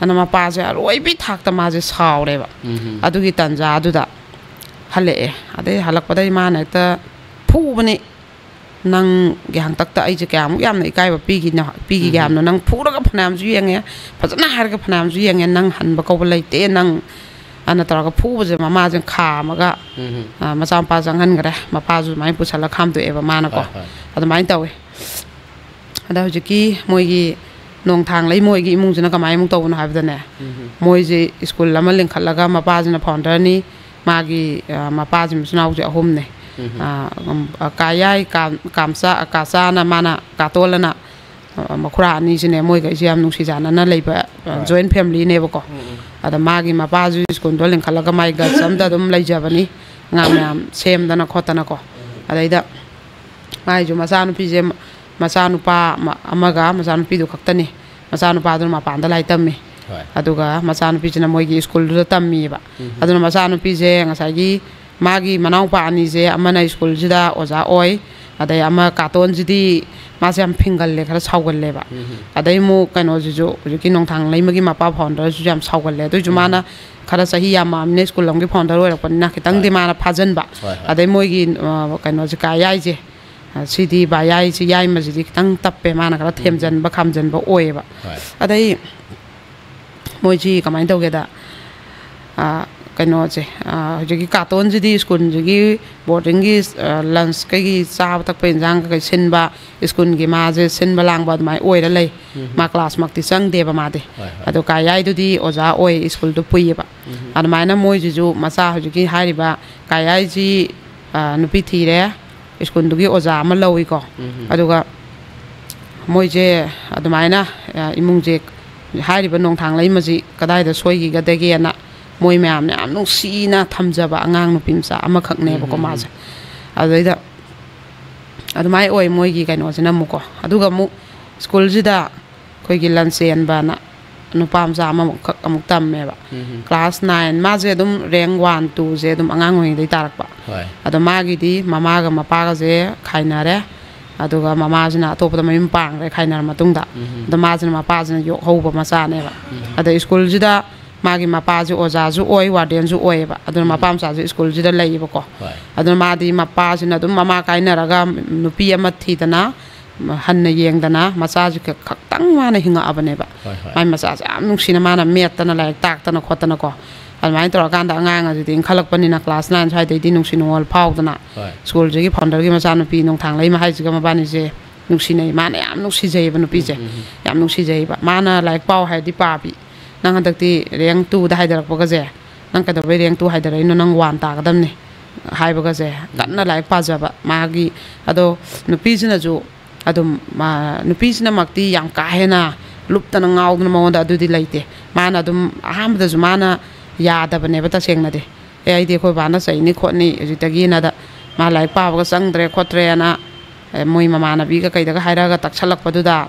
ꯑꯗꯨꯅ ꯃꯄꯥꯁꯦ ꯑꯔꯣꯏꯕꯤ ꯊꯥꯛꯇ ꯃꯥꯁꯦ ꯁꯥꯎꯔꯦꯕ꯫ ꯎꯝ ꯍꯨꯝ꯫ ꯑꯗꯨꯒꯤ ꯇꯥꯟꯖꯥꯗꯨꯗ ꯍꯜꯂꯛꯑꯦ꯫ ꯑꯗꯩ ꯍꯜꯂꯛꯄꯗꯩ ꯃꯥꯅ ꯍꯦꯛꯇ ꯐꯨꯕꯅꯤ꯫ "ꯅꯪꯒꯤ ꯍꯥꯛꯇꯛꯇ ꯑꯩꯁꯦ ꯀꯌꯥꯃꯨꯛ ꯌꯥꯝꯅ ꯏꯀꯥꯏꯕ ꯄꯤꯈꯤꯅꯣ, ꯄꯤꯈꯤꯒꯦ ꯎꯝ꯫ ꯍꯥꯏꯕꯅꯣ? ꯅꯪ ꯐꯨꯔꯒ ꯐꯅꯌꯥꯝꯁꯨ ꯌꯦꯡꯉꯦ, ꯐꯖꯅ ꯍꯥꯏꯔꯒ ꯐꯅꯌꯥꯝꯁꯨ ꯌꯦꯡꯉꯦ, ꯅꯪ ꯍꯟꯕ ꯀꯧꯕ ꯂꯩꯇꯦ, ꯅꯪ ꯑꯅ ꯇꯧꯔꯒ ꯐꯨꯕꯁꯦ ꯃꯃꯥꯁꯦ ꯈꯥꯝꯃꯒ, ꯎꯝ꯫ ꯑ, ꯃꯆꯥꯅꯨꯄꯥ ꯆꯪꯍꯟꯈ꯭ꯔꯦ꯫ ꯃꯄꯥꯁꯨ ꯑꯗꯨꯃꯥꯏꯅ ꯄꯨꯁꯜꯂꯒ ꯈꯥꯝꯗꯣꯛꯑꯦꯕ ꯃꯥꯅꯀꯣ꯫ ꯍꯣꯏ, ꯍꯣꯏ꯫ ꯑꯗꯨꯃꯥꯏꯅ ꯇꯧꯋꯦ꯫ ꯑꯗ ꯍꯧꯖꯤꯛꯀꯤ ꯃꯣꯏꯒꯤ ꯅꯣꯡꯊꯥꯡ ꯂꯩꯃꯣꯏꯒꯤ ꯏꯃꯨꯡꯁꯤꯅ ꯀꯃꯥꯏꯅ ꯑꯃꯨꯛ ꯇꯧꯕꯅꯣ ꯍꯥꯏꯕꯗꯅꯦ, ꯎꯝ꯫ ꯃꯣꯏꯁꯦ ꯁ꯭ꯀꯨꯜ ꯑꯃ ꯂꯤꯡꯈꯠꯂꯒ ꯃꯄꯥꯁꯤꯅ ꯐꯥꯎꯟꯗꯔꯅꯤ, ꯃꯥꯒꯤ, ꯑ, ꯃꯄꯥꯁꯤ ꯃꯆꯤꯟ ꯃꯅꯥꯎꯁꯦ ꯑꯍꯨꯝꯅꯦ꯫ ꯎꯝ꯫ ꯑ, ꯎꯝ, ꯑ, ꯀꯥꯌꯥꯏ, ꯀꯥ-, ꯀꯥꯝꯆꯥ, ꯀꯥꯆꯥꯅ ꯃꯥꯅ, ꯀꯥꯇꯣꯜꯂꯅ, ꯑ, ꯃꯈꯨꯔꯥ ꯑꯅꯤꯁꯤꯅꯦ, ꯃꯣꯏꯒꯩꯁꯦ ꯌꯥꯝ ꯅꯨꯡꯁꯤ ꯆꯥꯟꯅꯅ ꯂꯩꯕ, ꯑ, ꯍꯣꯏ꯫ Joint family ꯅꯦꯕꯀꯣ꯫ ꯎꯝ, ꯎꯝ꯫ ꯑꯗ ꯃꯥꯒꯤ ꯃꯄꯥꯁꯨ ꯁ꯭ꯀꯨꯜꯗꯣ ꯂꯤꯡꯈꯠꯂꯒ ꯃꯥꯏ guts ꯑꯝꯗ ꯑꯗꯨꯝ ꯂꯩꯖꯕꯅꯤ, ꯑꯉꯥꯡ ꯃꯌꯥꯝ ꯁꯦꯝꯗꯅ ꯈꯣꯠꯇꯅꯀꯣ꯫ ꯎꯝ꯫ ꯑꯗꯩꯗ ꯃꯥꯏꯁꯨ ꯃꯆꯥꯅꯨꯄꯤꯁꯦ, ꯃꯆꯥꯅꯨꯄꯥ ꯑꯃ-, ꯑꯃꯒ ꯃꯆꯥꯅꯨꯄꯤꯗꯨ ꯈꯛꯇꯅꯤ꯫ ꯃꯆꯥꯅꯨꯄꯥꯗꯨꯅ ꯃꯄꯥꯟꯗ ꯂꯥꯏꯔꯤꯛ ꯇꯝꯃꯤ꯫ ꯍꯣꯏ꯫ ꯑꯗꯨꯒ ꯃꯆꯥꯅꯨꯄꯤꯁꯤꯅ ꯃꯣꯏꯒꯤ ꯁ꯭ꯀꯨꯜꯗꯨꯗ ꯇꯝꯃꯤꯕ꯫ ꯎꯝ꯫ ꯑꯗꯨꯅ ꯃꯆꯥꯅꯨꯄꯤꯁꯦ ꯉꯁꯥꯏꯒꯤ ꯃꯥꯒꯤ ꯃꯅꯥꯎꯄꯥ ꯑꯅꯤꯁꯦ ꯑꯃꯅ ꯁ꯭ꯀꯨꯜꯁꯤꯗ ꯑꯣꯖꯥ ꯑꯣꯏ, ꯑꯗꯩ ꯑꯃ ꯀꯥꯇꯣꯟꯁꯤꯗꯤ ꯃꯥꯁꯦ ꯌꯥꯝ ꯐꯤꯡꯒꯜꯂꯦ, ꯈꯔ ꯁꯥꯎꯒꯜꯂꯦꯕ꯫ ꯎꯝ꯫ ꯑꯗꯩ ꯑꯃꯨꯛ ꯀꯩꯅꯣꯁꯤꯁꯨ, ꯍꯧꯖꯤꯛꯀꯤ ꯅꯣꯡꯊꯥꯡ ꯂꯩꯃꯒꯤ ꯃꯄꯥ ꯐꯥꯎꯟꯗꯔꯁꯤꯁꯨ ꯌꯥꯝ ꯁꯥꯎꯒꯜꯂꯦ꯫ ꯑꯗꯨꯏꯁꯨ ꯎꯝ꯫ ꯃꯥꯅ ꯈꯔ ꯆꯍꯤ ꯌꯥꯝꯃꯛꯑꯕꯅꯤꯅ, ꯁ꯭ꯀꯨꯜ ꯑꯃꯒꯤ ꯐꯥꯎꯟꯗꯔ ꯑꯣꯏꯔꯛꯄꯅꯤꯅ ꯈꯤꯇꯪꯗꯤ ꯍꯣꯏ꯫ ꯃꯥꯅ ꯐꯥꯖꯟꯕ꯫ ꯍꯣꯏ, ꯍꯣꯏ꯫ ꯑꯗꯩ ꯃꯣꯏꯒꯤ, ꯑ, ꯀꯩꯅꯣꯁꯦ, ꯀꯥꯌꯥꯏꯁꯦ, ꯑ, ꯁꯤꯗꯤ ꯕꯥꯌꯥꯏꯁꯦ, ꯌꯥꯏꯃꯁꯤꯗꯤ ꯈꯤꯇꯪ ꯇꯞꯄꯦ, ꯃꯥꯅ ꯈꯔ ꯎꯝ꯫ ꯊꯦꯝꯖꯟꯕ ꯈꯥꯝꯖꯟꯕ ꯑꯣꯏꯌꯦꯕ꯫ ꯍꯣꯏ꯫ ꯑꯗꯩ ꯃꯣꯏꯁꯤ ꯀꯃꯥꯏꯅ ꯇꯧꯒꯦꯗ, ꯑ, ꯀꯩꯅꯣꯁꯦ, ꯑ, ꯍꯧꯖꯤꯛꯀꯤ ꯀꯥꯇꯣꯟꯁꯤꯗꯤ ꯁ꯭ꯀꯨꯜꯁꯤꯒꯤ ꯕꯣꯔꯗꯤꯡꯒꯤ, ꯑ, ꯂꯟꯁ ꯀꯩꯒꯤ ꯆꯥꯕ ꯊꯛꯄ ꯏꯟꯖꯥꯡ ꯀꯩꯀꯩ ꯁꯤꯟꯕ, ꯁ꯭ꯀꯨꯜꯒꯤ ꯃꯥꯁꯦ ꯁꯤꯟꯕ ꯂꯥꯡꯕ ꯑꯗꯨꯃꯥꯏꯅ ꯑꯣꯏꯔ ꯂꯩ꯫ ꯎꯝ꯫ ꯃꯥ ꯀ꯭ꯂꯥꯁꯃꯛꯇꯤ ꯆꯪꯗꯦꯕ ꯃꯥꯗꯤ꯫ ꯍꯣꯏ, ꯍꯣꯏ꯫ ꯑꯗꯣ ꯀꯥꯌꯥꯏꯗꯨꯗꯤ ꯑꯣꯖꯥ ꯑꯣꯏ, ꯁ꯭ꯀꯨꯜꯗꯨ ꯄꯨꯏꯌꯦꯕ꯫ ꯎꯝ꯫ ꯑꯗꯨꯃꯥꯏꯅ ꯃꯣꯏꯁꯤꯁꯨ ꯃꯆꯥ ꯍꯧꯖꯤꯛꯀꯤ ꯍꯥꯏꯔꯤꯕ ꯀꯥꯌꯥꯏꯁꯤ, ꯑ, ꯅꯨꯄꯤ ꯊꯤꯔꯦ, ꯁ꯭ꯀꯨꯜꯗꯨꯒꯤ ꯑꯣꯖꯥ ꯑꯃ ꯂꯧꯏꯀꯣ꯫ ꯎꯝ꯫ ꯑꯗꯨꯒ ꯃꯣꯏꯁꯦ ꯑꯗꯨꯃꯥꯏꯅ, ꯑ, ꯏꯃꯨꯡꯁꯦ ꯍꯥꯏꯔꯤꯕ ꯅꯣꯡꯊꯥꯡ ꯂꯩꯃꯁꯤ ꯀꯗꯥꯏꯗ ꯁꯣꯏꯈꯤꯒꯗꯒꯦꯅ ꯃꯣꯏ ꯃꯌꯥꯝꯅ ꯌꯥꯝ ꯅꯨꯡꯁꯤꯅ ꯊꯝꯖꯕ ꯑꯉꯥꯡ ꯅꯨꯄꯤ ꯃꯆꯥ ꯑꯃꯈꯛꯅꯦꯕꯀꯣ ꯎꯝ, ꯎꯝ, ꯎꯝ꯫ ꯃꯥꯁꯦ꯫ ꯑꯗꯨꯗꯩꯗ ꯑꯗꯨꯃꯥꯏꯅ ꯑꯣꯏ ꯃꯣꯏꯒꯤ ꯀꯩꯅꯣꯁꯤꯅ ꯑꯃꯨꯛꯀꯣ꯫ ꯑꯗꯨꯒ ꯑꯃꯨꯛ ꯁ꯭ꯀꯨꯜꯁꯤꯗ ꯑꯩꯈꯣꯏꯒꯤ ꯂꯟꯆꯦꯟꯕꯅ ꯅꯨꯄꯥ ꯃꯆꯥ ꯑꯃꯃꯨꯛꯈꯛ ꯑꯃꯨꯛ ꯇꯝꯃꯦꯕ꯫ ꯎꯝ, ꯎꯝ꯫ ꯀ꯭ꯂꯥꯁ ꯅꯥꯏꯟ, ꯃꯥꯁꯦ ꯑꯗꯨꯝ ꯔꯦꯡ ꯋꯥꯟ, ꯇꯨꯁꯦ ꯑꯗꯨꯝ ꯑꯉꯥꯡ ꯑꯣꯏꯔꯤꯉꯩꯗꯒꯤ ꯇꯥꯔꯛꯄ꯫ ꯍꯣꯏ꯫ ꯑꯗꯣ ꯃꯥꯒꯤꯗꯤ ꯃꯃꯥꯒ ꯃꯄꯥꯒꯁꯦ ꯈꯥꯏꯅꯔꯦ, ꯑꯗꯨꯒ ꯃꯃꯥꯁꯤꯅ ꯑꯇꯣꯞꯄꯗ ꯃꯌꯨꯝ ꯄꯥꯡꯈ꯭ꯔꯦ ꯈꯥꯏꯅꯔ ꯃꯇꯨꯡꯗ꯫ ꯎꯝ, ꯎꯝ꯫ ꯑꯗꯣ ꯃꯥꯁꯤꯅ ꯃꯄꯥꯁꯤꯅ ꯌꯣꯛꯍꯧꯕ ꯃꯆꯥꯅꯦꯕ꯫ ꯎꯝ, ꯎꯝ꯫ ꯑꯗ ꯁ꯭ꯀꯨꯜꯁꯤꯗ ꯃꯥꯒꯤ ꯃꯄꯥꯁꯦ ꯑꯣꯖꯥꯁꯨ ꯑꯣꯏ, ꯋꯥꯔꯗꯦꯟꯁꯨ ꯑꯣꯏꯌꯦꯕ꯫ ꯑꯗꯨꯅ ꯎꯝ꯫ ꯃꯄꯥ ꯃꯆꯥꯁꯦ ꯁ꯭ꯀꯨꯜꯁꯤꯗ ꯂꯩꯌꯦꯕꯀꯣ꯫ ꯍꯣꯏ꯫ ꯑꯗꯨꯅ ꯃꯥꯗꯤ ꯃꯄꯥꯁꯤꯅ ꯑꯗꯨꯝ ꯃꯃꯥ ꯀꯥꯏꯅꯔꯒ ꯅꯨꯄꯤ ꯑꯃ ꯊꯤꯗꯅ, ꯍꯟꯅ ꯌꯦꯡꯗꯅ ꯃꯆꯥꯁꯤ ꯈꯛ-, ꯈꯛꯇꯪ ꯃꯥꯅ ꯍꯤꯡꯉꯛꯑꯕꯅꯦꯕ꯫ ꯍꯣꯏ, ꯍꯣꯏ꯫ ꯃꯥꯏ ꯃꯆꯥꯁꯦ ꯌꯥꯝ ꯅꯨꯡꯁꯤꯅ ꯃꯥꯅ ꯃꯦꯠꯇꯅ ꯂꯥꯏꯔꯤꯛ ꯇꯥꯛꯇꯅ ꯈꯣꯠꯇꯅꯀꯣ꯫ ꯑꯗꯨꯃꯥꯏꯅ ꯇꯧꯔꯀꯥꯟꯗ ꯑꯉꯥꯡ ꯑꯁꯤꯗꯤ ꯏꯟꯈꯠꯂꯛꯄꯅꯤꯅ class nine ꯁ꯭ꯋꯥꯏꯗꯩꯗꯤ ꯅꯨꯡꯁꯤ ꯅꯨꯡꯉꯣꯜ ꯐꯥꯎꯗꯅ, ꯍꯣꯏ꯫ ꯁ꯭ꯀꯨꯜꯁꯤꯒꯤ founderꯒꯤ ꯃꯆꯥꯅꯨꯄꯤ ꯅꯣꯡꯊꯥꯡꯂꯩꯃ ꯍꯥꯏꯁꯤꯒ ꯃꯕꯥꯅꯤꯁꯦ ꯅꯨꯡꯁꯤꯅꯩ꯫ ꯃꯥꯅ ꯌꯥꯝ ꯅꯨꯡꯁꯤꯖꯩꯌꯦꯕ ꯅꯨꯄꯤꯁꯦ꯫ ꯎꯝ, ꯎꯝ, ꯎꯝ꯫ ꯌꯥꯝ ꯅꯨꯡꯁꯤꯖꯩꯌꯦꯕ꯫ ꯃꯥꯅ ꯂꯥꯏꯔꯤꯛ ꯄꯥꯎ ꯍꯥꯏꯔꯗꯤ ꯄꯥꯕꯤ꯫ "ꯅꯪ ꯍꯟꯗꯛꯇꯤ rank twoꯗ ꯍꯥꯏꯗꯔꯛꯄꯒꯁꯦ, ꯅꯪ ꯀꯩꯗꯧꯕꯩ rank two ꯍꯥꯏꯗꯔꯛꯏꯅꯣ? ꯅꯪ one ꯇꯥꯒꯗꯕꯅꯤ" ꯍꯥꯏꯕꯒꯁꯦ, ꯀꯟꯅ ꯂꯥꯏꯔꯤꯛ ꯄꯥꯖꯕ ꯃꯥꯒꯤ꯫ ꯑꯗꯣ ꯅꯨꯄꯤꯁꯤꯅꯁꯨ ꯑꯗꯨꯝ, ꯃꯥ, ꯅꯨꯄꯤꯁꯤꯅꯃꯛꯇꯤ ꯌꯥꯝ ꯀꯥ ꯍꯦꯟꯅ ꯂꯨꯞꯇꯅ ꯉꯥꯎꯗꯅ ꯃꯉꯣꯟꯗ ꯑꯗꯨꯗꯤ ꯂꯩꯇꯦ꯫ ꯃꯥꯅ ꯑꯗꯨꯝ ꯑꯍꯥꯟꯕꯗꯁꯨ ꯃꯥꯅ ꯌꯥꯗꯕꯅꯦꯕ ꯇꯁꯦꯡꯅꯗꯤ꯫ "ꯑꯦ, ꯑꯩꯗꯤ ꯑꯩꯈꯣꯏ ꯕꯥꯅ ꯆꯩꯅꯤ ꯈꯣꯠꯅꯤ ꯍꯧꯖꯤꯛꯇꯒꯤꯅꯗ", ꯃꯥ ꯂꯥꯏꯔꯤꯛ ꯄꯥꯕꯒ ꯆꯪꯗ꯭ꯔꯦ ꯈꯣꯠꯇ꯭ꯔꯦꯅ, ꯑꯦ, ꯃꯣꯏ ꯃꯃꯥꯟꯅꯕꯤꯒ ꯀꯩꯗꯒ ꯍꯥꯏꯔꯛꯑꯒ ꯇꯛꯁꯜꯂꯛꯄꯗꯨꯗ,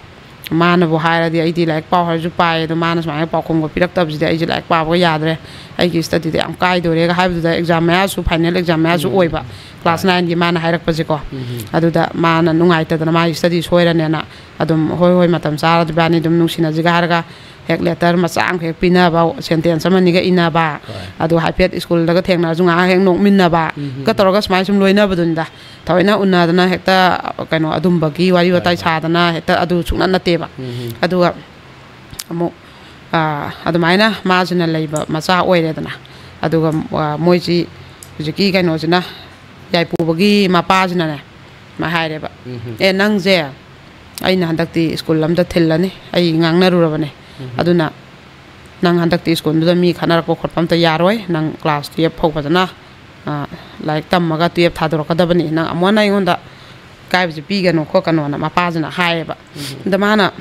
ꯃꯥꯅꯕꯨ ꯍꯥꯏꯔꯗꯤ, "ꯑꯩꯗꯤ ꯂꯥꯏꯔꯤꯛ ꯄꯥꯎ ꯍꯥꯏꯔꯁꯨ ꯄꯥꯏ, ꯑꯗꯣ ꯃꯥꯅ ꯁꯨꯃꯥꯏꯅ ꯄꯥꯎꯈꯨꯝꯒ ꯄꯤꯔꯛꯇꯕꯁꯤꯗ ꯑꯩꯁꯦ ꯂꯥꯏꯔꯤꯛ ꯄꯥꯕꯒ ꯌꯥꯗ꯭ꯔꯦ, ꯑꯩꯒꯤ studyꯗ ꯌꯥꯝ ꯀꯥꯏꯗꯣꯔꯦꯒ" ꯍꯥꯏꯕꯗꯨꯗ, exam ꯃꯌꯥꯁꯨ, final exam ꯃꯌꯥꯁꯨ ꯎꯝ꯫ ꯑꯣꯏꯕ, class nineꯒꯤ ꯃꯥꯅ ꯍꯥꯏꯔꯛꯄꯁꯦꯀꯣ꯫ ꯎꯝ꯫ ꯑꯗꯨꯗ ꯃꯥꯅ ꯅꯨꯡꯉꯥꯏꯇꯗꯅ ꯃꯥꯒꯤ study ꯁꯣꯏꯔꯅꯦꯅ ꯑꯗꯨꯝ, "ꯍꯣꯏ, ꯍꯣꯏ, ꯃꯇꯝ ꯆꯥꯔꯗꯤ ꯏꯕꯥꯅꯤ ꯑꯗꯨꯝ ꯅꯨꯡꯁꯤꯅꯁꯤꯒ" ꯍꯥꯏꯔꯒ ꯍꯦꯛ letter ꯃꯆꯥ ꯑꯃ ꯍꯦꯛ ꯄꯤꯅꯕ, sentence ꯑꯃꯅꯤꯒ ꯏꯟꯅꯕ, ꯍꯣꯏ꯫ ꯑꯗꯨ ꯍꯥꯏꯐꯦꯠ ꯁ꯭ꯀꯨꯜꯗꯒ ꯊꯦꯡꯅꯔꯁꯨ ꯉꯥꯏꯍꯥꯛ ꯍꯦꯛ ꯅꯣꯛꯃꯤꯟꯅꯕ, ꯎꯝ꯫ ꯀ ꯇꯧꯔꯒ ꯁꯨꯃꯥꯏꯅ ꯁꯨꯝ ꯂꯣꯏꯅꯕꯗꯨꯅꯤꯗ꯫ ꯊꯑꯣꯏꯅ ꯎꯅꯗꯅ ꯍꯦꯛꯇ ꯀꯩꯅꯣ ꯑꯗꯨꯝꯕꯒꯤ ꯋꯥꯔꯤ ꯍꯣꯏ, ꯋꯥꯇꯥꯏ ꯍꯣꯏ꯫ ꯁꯥꯗꯅ ꯍꯦꯛꯇ ꯑꯗꯨ ꯁꯨꯡꯅꯠ ꯅꯠꯇꯦꯕ꯫ ꯎꯝ꯫ ꯑꯗꯨꯒ ꯑꯃꯨꯛ, ꯑꯥ, ꯑꯗꯨꯃꯥꯏꯅ ꯃꯥꯁꯤꯅ ꯂꯩꯕ ꯃꯆꯥ ꯑꯣꯏꯔꯦꯗꯅ꯫ ꯑꯗꯨꯒ, ꯑꯥ, ꯃꯣꯏꯁꯤ ꯍꯧꯖꯤꯛꯀꯤ ꯀꯩꯅꯣꯁꯤꯅ, ꯌꯥꯏꯄꯨꯕꯒꯤ ꯃꯄꯥꯁꯤꯅꯅꯦ ꯁꯨꯃꯥꯏꯅ ꯍꯥꯏꯔꯦꯕ, ꯎꯝ꯫ "ꯑꯦ, ꯅꯪꯁꯦ ꯑꯩꯅ ꯍꯟꯗꯛꯇꯤ ꯁ꯭ꯀꯨꯜ ꯑꯝꯗ ꯊꯤꯜꯂꯅꯤ, ꯑꯩ ꯉꯥꯡꯅꯔꯨꯔꯕꯅꯦ꯫ ꯎꯝ꯫ ꯑꯗꯨꯅ ꯅꯪ ꯍꯟꯗꯛꯇꯤ ꯁ꯭ꯀꯨꯜꯗꯨꯗ ꯃꯤ ꯈꯠꯅꯔꯛꯄ ꯈꯣꯠꯄ ꯑꯝꯇ ꯌꯥꯔꯣꯏ, ꯅꯪ class twelve ꯐꯥꯎ ꯐꯖꯅ, ꯑꯥ, ꯂꯥꯏꯔꯤꯛ ꯇꯝꯃꯒ twelve ꯊꯥꯗꯣꯔꯛꯀꯗꯕꯅꯤ, ꯅꯪ ꯑꯃꯨꯛ ꯍꯟꯅ ꯑꯩꯉꯣꯟꯗ ꯏꯀꯥꯏꯕꯁꯦ ꯄꯤꯒꯅꯨ ꯈꯣꯠꯀꯅꯣꯅ" ꯃꯄꯥꯁꯤꯅ ꯍꯥꯏꯌꯦꯕ꯫ ꯎꯝ꯫ ꯑꯗ ꯃꯥꯅ,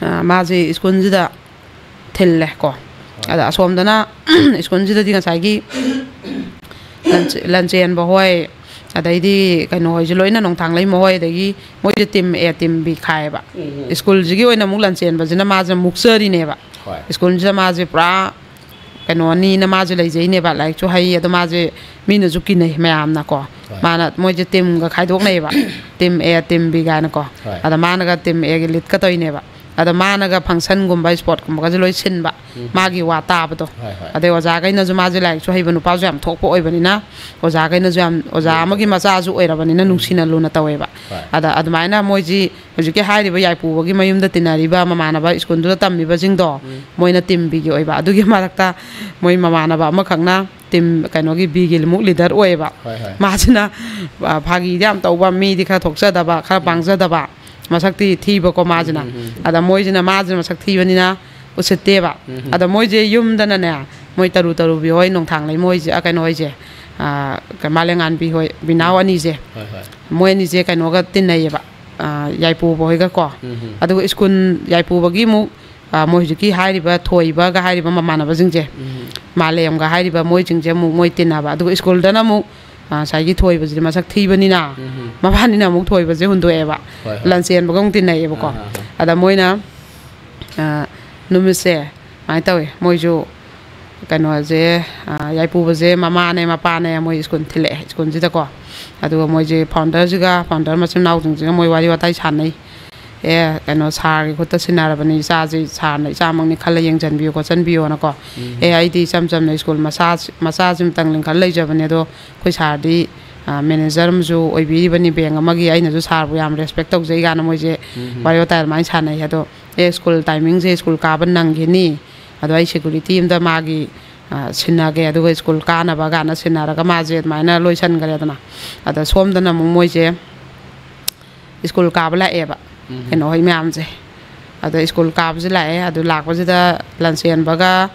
ꯑꯥ, ꯃꯥꯁꯦ ꯁ꯭ꯀꯨꯜꯁꯤꯗ ꯊꯤꯜꯂꯦ ꯀꯣ꯫ ꯑꯗ ꯑꯁꯣꯝꯗꯅ ꯁ꯭ꯀꯨꯜꯁꯤꯗꯗꯤ ꯉꯁꯥꯏꯒꯤ ꯂꯟꯆ-, ꯂꯟꯆꯦꯟꯕ ꯍꯣꯏ, ꯑꯗꯩꯗꯤ ꯀꯩꯅꯣ ꯍꯣꯏꯁꯦ ꯂꯣꯏꯅ, ꯅꯣꯡꯊꯥꯡꯂꯩꯃ ꯍꯣꯏ, ꯑꯗꯒꯤ ꯃꯣꯏꯁꯦ team A, team B ꯈꯥꯏꯌꯦꯕ꯫ ꯎꯝ꯫ ꯁ꯭ꯀꯨꯜꯁꯤꯒꯤ ꯑꯣꯏꯅ ꯑꯃꯨꯛ ꯂꯟꯆꯦꯟꯕꯁꯤꯅ ꯃꯥꯁꯦ ꯃꯨꯛꯆꯔꯤꯅꯦꯕ꯫ ꯍꯣꯏ꯫ ꯁ꯭ꯀꯨꯜꯁꯤꯗ ꯃꯥꯁꯦ ꯄꯨꯔꯥ ꯀꯩꯅꯣꯅꯤꯅ ꯃꯥꯁꯦ ꯂꯩꯖꯩꯅꯦꯕ, ꯂꯥꯏꯔꯤꯛꯁꯨ ꯍꯩ, ꯑꯗꯣ ꯃꯥꯁꯦ ꯃꯤꯅꯁꯨ ꯀꯤꯅꯩ ꯃꯌꯥꯝꯅꯀꯣ꯫ ꯍꯣꯏ꯫ ꯃꯥꯅ, ꯃꯣꯏꯁꯦ teamꯒ ꯈꯥꯏꯗꯣꯛꯅꯩꯌꯦꯕ, team A, team B ꯀꯥꯏꯅꯀꯣ꯫ ꯍꯣꯏ꯫ ꯑꯗ ꯃꯥꯅꯒ team Aꯒꯤ leadꯀ ꯇꯧꯔꯤꯅꯦꯕ꯫ ꯑꯗ ꯃꯥꯅꯒ functionꯒꯨꯝꯕ sportꯀꯨꯝꯕꯒꯁꯦ ꯂꯣꯏ ꯁꯤꯟꯕ, ꯎꯝ꯫ ꯃꯥꯒꯤ ꯋꯥ ꯇꯥꯕꯗꯣ꯫ ꯍꯣꯏ, ꯍꯣꯏ꯫ ꯑꯗꯩ ꯑꯣꯖꯥꯈꯩꯅꯁꯨ, ꯃꯥꯁꯦ ꯂꯥꯏꯔꯤꯛꯁꯨ ꯍꯩꯕ ꯅꯨꯄꯥꯁꯨ ꯌꯥꯝ ꯊꯣꯛꯄ ꯑꯣꯏꯕꯅꯤꯅ, ꯑꯣꯖꯥꯈꯩꯅꯁꯨ ꯌꯥꯝ, ꯑꯣꯖꯥ ꯑꯃꯒꯤ ꯃꯆꯥꯁꯨ ꯑꯣꯏꯔꯕꯅꯤꯅ, ꯅꯨꯡꯁꯤꯅ ꯂꯨꯅ ꯇꯧꯋꯦꯕ꯫ ꯍꯣꯏ꯫ ꯑꯗ ꯑꯗꯨꯃꯥꯏꯅ ꯃꯣꯏꯁꯤ ꯍꯧꯖꯤꯛꯀꯤ ꯍꯥꯏꯔꯤꯕ ꯌꯥꯏꯄꯨꯕꯒꯤ ꯃꯌꯨꯝꯗ ꯇꯤꯟꯅꯔꯤꯕ ꯃꯃꯥꯟꯅꯕ, ꯁ꯭ꯀꯨꯜꯗꯨꯗ ꯇꯝꯃꯤꯕꯁꯤꯡꯗꯣ, ꯎꯝ꯫ ꯃꯣꯏꯅ teamꯕꯤꯒꯤ ꯑꯣꯏꯕ꯫ ꯑꯗꯨꯒꯤ ꯃꯔꯛꯇ ꯃꯣꯏ ꯃꯃꯥꯟꯅꯕ ꯑꯃꯈꯛꯅ team, ꯀꯩꯅꯣꯒꯤ, Bꯒꯤ ꯑꯃꯨꯛ leader ꯑꯣꯏꯌꯦꯕ꯫ ꯍꯣꯏ, ꯍꯣꯏ꯫ ꯃꯥꯁꯤꯅ, ꯑ, ꯐꯥꯒꯤꯗꯤ ꯌꯥꯝ ꯇꯧꯕ, ꯃꯤꯗꯤ ꯈꯔ ꯊꯣꯛꯆꯗꯕ, ꯈꯔ ꯄꯥꯡꯖꯗꯕ, ꯃꯁꯛꯇꯤ ꯊꯤꯕꯀꯣ ꯃꯥꯁꯤꯅ꯫ ꯎꯝ, ꯎꯝ, ꯎꯝ꯫ ꯑꯗ ꯃꯣꯏꯁꯤꯅ, ꯃꯥꯁꯤꯅ ꯃꯁꯛ ꯊꯤꯕꯅꯤꯅ ꯎꯁꯤꯠꯇꯦꯕ꯫ ꯎꯝ, ꯎꯝ꯫ ꯑꯗ ꯃꯣꯏꯁꯦ ꯌꯨꯝꯗꯅꯅꯦ, ꯃꯣꯏ ꯇꯔꯨ ꯇꯔꯨꯕꯤ ꯍꯣꯏ, ꯅꯣꯡꯊꯥꯡꯂꯩꯃ ꯍꯣꯏꯁꯦ, ꯑ, ꯀꯩꯅꯣ ꯍꯣꯏꯁꯦ, ꯑ, ꯀ-, ꯃꯥꯂꯦꯝꯉꯥꯟꯕꯤ ꯍꯣꯏ, ꯕꯤꯅꯥꯎ ꯑꯅꯤꯁꯦ, ꯍꯣꯏ, ꯍꯣꯏ꯫ ꯃꯣꯏ ꯑꯅꯤꯁꯦ ꯀꯩꯅꯣꯒ ꯇꯤꯟꯅꯩꯌꯦꯕ, ꯑ, ꯌꯥꯏꯄꯨꯕ ꯍꯣꯏꯒꯀꯣ꯫ ꯎꯝ, ꯎꯝ꯫ ꯑꯗꯨꯒ ꯁ꯭ꯀꯨꯜ, ꯌꯥꯏꯄꯨꯕꯒꯤ ꯑꯃꯨꯛ, ꯑ, ꯃꯣꯏ ꯍꯧꯖꯤꯛꯀꯤ ꯍꯥꯏꯔꯤꯕ ꯊꯣꯏꯕꯒ ꯍꯥꯏꯔꯤꯕ ꯃꯃꯥꯟꯅꯕꯁꯤꯡꯁꯦ, ꯎꯝ꯫ ꯃꯥꯂꯦꯝꯒ ꯍꯥꯏꯔꯤꯕ ꯃꯣꯏꯁꯤꯡꯁꯦ ꯑꯃꯨꯛ ꯃꯣꯏ ꯇꯤꯟꯅꯕ꯫ ꯑꯗꯨꯒ ꯁ꯭ꯀꯨꯜꯗꯅ ꯑꯃꯨꯛ, ꯑ, ꯉꯁꯥꯏꯒꯤ ꯊꯣꯏꯕꯁꯤꯗꯤ ꯃꯁꯛ ꯊꯤꯕꯅꯤꯅ, ꯎꯝ, ꯎꯝ꯫ ꯃꯕꯥꯅꯤꯅ ꯑꯃꯨꯛ ꯊꯣꯏꯕꯁꯦ ꯍꯨꯟꯗꯣꯛꯑꯦꯕ꯫ ꯍꯣꯏ, ꯍꯣꯏ꯫ ꯂꯟꯆꯦꯟꯕꯒ ꯑꯃꯨꯛ ꯇꯤꯟꯅꯩꯌꯦꯕꯀꯣ꯫ ꯑꯥ, ꯑꯥ, ꯑꯥ꯫ ꯑꯗ ꯃꯣꯏꯅ, ꯑ, ꯅꯨꯃꯤꯠꯁꯦ ꯁꯨꯃꯥꯏꯅ ꯇꯧꯋꯦ, ꯃꯣꯏꯁꯨ ꯀꯩꯅꯣꯁꯦ, ꯑ, ꯌꯥꯏꯄꯨꯕꯁꯦ ꯃꯃꯥꯅꯦ ꯃꯄꯥꯅꯦ ꯃꯣꯏ ꯁ꯭ꯀꯨꯜ ꯊꯤꯜꯂꯛꯑꯦ, ꯁ꯭ꯀꯨꯜꯁꯤꯗꯀꯣ꯫ ꯑꯗꯨꯒ ꯃꯣꯏꯁꯦ founderꯁꯤꯒ, founder ꯃꯆꯤꯟ ꯃꯅꯥꯎꯁꯤꯡꯁꯤꯒ ꯃꯣꯏ ꯋꯥꯔꯤ ꯋꯥꯇꯥꯏ ꯁꯥꯟꯅꯩ꯫ "ꯑꯦ, ꯀꯩꯅꯣ, ꯁꯥꯔꯒꯤ ꯈꯨꯠꯇ ꯁꯤꯟꯅꯔꯕꯅꯤ ꯏꯆꯥꯁꯤ, ꯁꯥꯔꯅ ꯏꯆꯥꯃꯛꯅꯤ ꯈꯜꯂ ꯌꯦꯡꯁꯤꯟꯕꯤꯌꯨ ꯈꯣꯠꯆꯟꯕꯤꯌꯣꯅꯀꯣ꯫ ꯎꯝ꯫ ꯑꯦ, ꯑꯩꯗꯤ ꯏꯆꯝ ꯆꯝꯅ ꯁ꯭ꯀꯨꯜ ꯃꯆꯥ, ꯃꯆꯥꯁꯤꯃꯇꯪ ꯂꯤꯡꯈꯠ ꯂꯩꯖꯕꯅꯦ, ꯑꯗꯣ ꯑꯩꯈꯣꯏ ꯁꯥꯔꯗꯤ, ꯑ, manager ꯑꯃꯁꯨ ꯑꯣꯏꯕꯤꯔꯤꯕꯅꯤ bank ꯑꯃꯒꯤ, ꯑꯩꯅꯁꯨ ꯁꯥꯔꯕꯨ ꯌꯥꯝ respect ꯇꯧꯖꯩ" ꯀꯥꯏꯅ ꯃꯣꯏꯁꯦ ꯎꯝ꯫ ꯋꯥꯔꯤ ꯋꯥꯇꯥꯏ ꯑꯗꯨꯃꯥꯏꯅ ꯁꯥꯟꯅꯩ꯫ ꯑꯗꯣ, "ꯑꯦ, ꯁ꯭ꯀꯨꯜ timingꯁꯦ ꯁ꯭ꯀꯨꯜ ꯀꯥꯕ ꯅꯪꯈꯤꯅꯤ, ꯑꯗꯣ ꯑꯩ security ꯑꯝꯗ ꯃꯥꯒꯤ, ꯑ, ꯁꯤꯟꯅꯒꯦ, ꯑꯗꯨꯒ ꯁ꯭ꯀꯨꯜ ꯀꯥꯅꯕ" ꯀꯥꯏꯅ ꯁꯤꯟꯅꯔꯒ ꯃꯥꯁꯦ ꯑꯗꯨꯃꯥꯏꯅ ꯂꯣꯏꯁꯤꯟꯈ꯭ꯔꯦꯗꯅ꯫ ꯑꯗ ꯁꯣꯝꯗꯅ ꯑꯃꯨꯛ ꯃꯣꯏꯁꯦ ꯁ꯭ꯀꯨꯜ ꯀꯥꯕ ꯂꯥꯛꯑꯦꯕ, ꯎꯝ꯫ ꯀꯩꯅꯣ ꯍꯣꯏ ꯃꯌꯥꯝꯁꯦ꯫ ꯑꯗ ꯁ꯭ꯀꯨꯜ ꯀꯥꯕꯁꯦ ꯂꯥꯛꯑꯦ꯫ ꯑꯗꯨ ꯂꯥꯛꯄꯁꯤꯗ ꯂꯟꯆꯦꯟꯕꯒ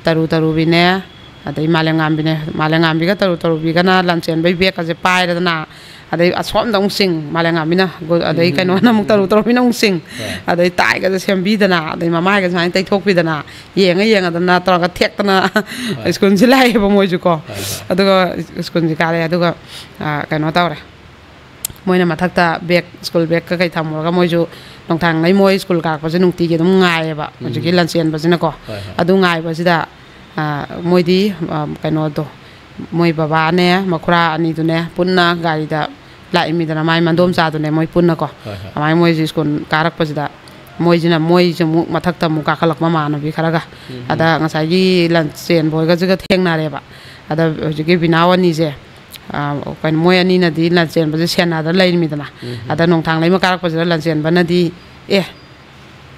ꯇꯔꯨ ꯇꯔꯨꯕꯤꯅꯦ, ꯑꯗꯩ ꯃꯥꯂꯦꯝꯉꯥꯟꯕꯤꯅꯦ꯫ ꯃꯥꯂꯦꯝꯉꯥꯟꯕꯤꯒ ꯇꯔꯨ ꯇꯔꯨꯕꯤꯒꯅ ꯂꯟꯆꯦꯟꯕꯩ bagꯀꯁꯦ ꯄꯥꯏꯔꯦꯗꯅ, ꯑꯗꯩ ꯑꯁꯣꯝꯗ ꯑꯃꯨꯛ ꯆꯤꯡ, ꯃꯥꯂꯦꯝꯉꯥꯟꯕꯤꯅ, ꯒꯨ-, ꯑꯗꯩ ꯎꯝ, ꯀꯩꯅꯣꯅ ꯑꯃꯨꯛ, ꯎꯝ, ꯇꯔꯨ ꯎꯝ꯫ ꯇꯔꯨꯕꯤꯅ ꯑꯃꯨꯛ ꯆꯤꯡ, ꯍꯣꯏ꯫ ꯑꯗꯩ ꯇꯥꯏꯒꯁꯦ ꯁꯦꯝꯕꯤꯗꯅ, ꯑꯗꯩ ꯃꯃꯥꯏꯒ ꯁꯨꯃꯥꯏꯅ ꯇꯩꯊꯣꯛꯄꯤꯗꯅ, ꯌꯦꯡꯉ ꯌꯦꯡꯉꯗꯅ ꯇꯧꯔꯒ ꯊꯦꯛꯇꯅ ꯍꯣꯏ꯫ ꯁ꯭ꯀꯨꯜꯁꯦ ꯂꯥꯛꯑꯦꯕ ꯃꯣꯏꯁꯨ ꯀꯣ꯫ ꯍꯣꯏ, ꯍꯣꯏ꯫ ꯑꯗꯨꯒ ꯁ꯭ꯀꯨꯜꯁꯦ ꯀꯥꯔꯦ꯫ ꯑꯗꯨꯒ, ꯑ, ꯀꯩꯅꯣ ꯇꯧꯔꯦ, ꯃꯣꯏꯅ ꯃꯊꯛꯇ bag, ꯁ꯭ꯀꯨꯜ bagꯀ ꯀꯩ ꯊꯝꯃꯨꯔꯒ ꯃꯣꯏꯁꯨ ꯅꯣꯡꯊꯥꯡꯉꯩ ꯃꯣꯏ ꯁ꯭ꯀꯨꯜ ꯀꯥꯔꯛꯄꯁꯦ ꯅꯨꯡꯇꯤꯒꯤ ꯑꯗꯨꯝ ꯉꯥꯏꯌꯦꯕ, ꯍꯧꯖꯤꯛꯀꯤ ꯎꯝ꯫ ꯂꯟꯆꯦꯟꯕꯁꯤꯅꯀꯣ꯫ ꯍꯣꯏ, ꯍꯣꯏ꯫ ꯑꯗꯨ ꯉꯥꯏꯕꯁꯤꯗ, ꯑ, ꯃꯣꯏꯗꯤ, ꯑ, ꯀꯩꯅꯣꯗꯣ, ꯃꯣꯏ ꯕꯕꯥꯅꯦ, ꯃꯈꯨꯔꯥ ꯑꯅꯤꯗꯨꯅꯦ, ꯄꯨꯟꯅ ꯒꯥꯔꯤꯗ ꯂꯥꯛꯏꯃꯤꯗꯅ, ꯃꯥꯏ ꯃꯟꯗꯣꯝꯆꯥꯗꯨꯅꯦ, ꯃꯣꯏ ꯄꯨꯟꯅꯀꯣ꯫ ꯍꯣꯏ, ꯍꯣꯏ꯫ ꯑꯗꯨꯃꯥꯏꯅ ꯃꯣꯏꯁꯦ ꯁ꯭ꯀꯨꯜ ꯀꯥꯔꯛꯄꯁꯤꯗ ꯃꯣꯏꯁꯤꯅ, ꯃꯣꯏꯁꯦ ꯑꯃꯨꯛ ꯃꯊꯛꯇ ꯑꯃꯨꯛ ꯀꯥꯈꯠꯂꯛꯄ ꯃꯃꯥꯟꯅꯕꯤ ꯈꯔꯒ꯫ ꯑꯗ ꯉꯁꯥꯏꯒꯤ ꯂꯟꯆꯦꯟꯕ ꯍꯣꯏꯒꯁꯤꯒ ꯊꯦꯡꯅꯔꯦꯕ꯫ ꯑꯗ ꯍꯧꯖꯤꯛꯀꯤ ꯕꯤꯅꯥꯎ ꯑꯅꯤꯁꯦ, ꯑ, ꯀꯩꯅꯣ, ꯃꯣꯏ ꯑꯅꯤꯅꯗꯤ ꯂꯟꯆꯦꯟꯕꯁꯦ ꯁꯦꯟꯅꯗꯅ ꯂꯩꯔꯤꯃꯤꯗꯅ꯫ ꯑꯗ ꯅꯣꯡꯊꯥꯡꯂꯩꯃ ꯀꯥꯔꯛꯄꯁꯤꯗ ꯂꯟꯆꯦꯟꯕꯅꯗꯤ, "ꯑꯦ,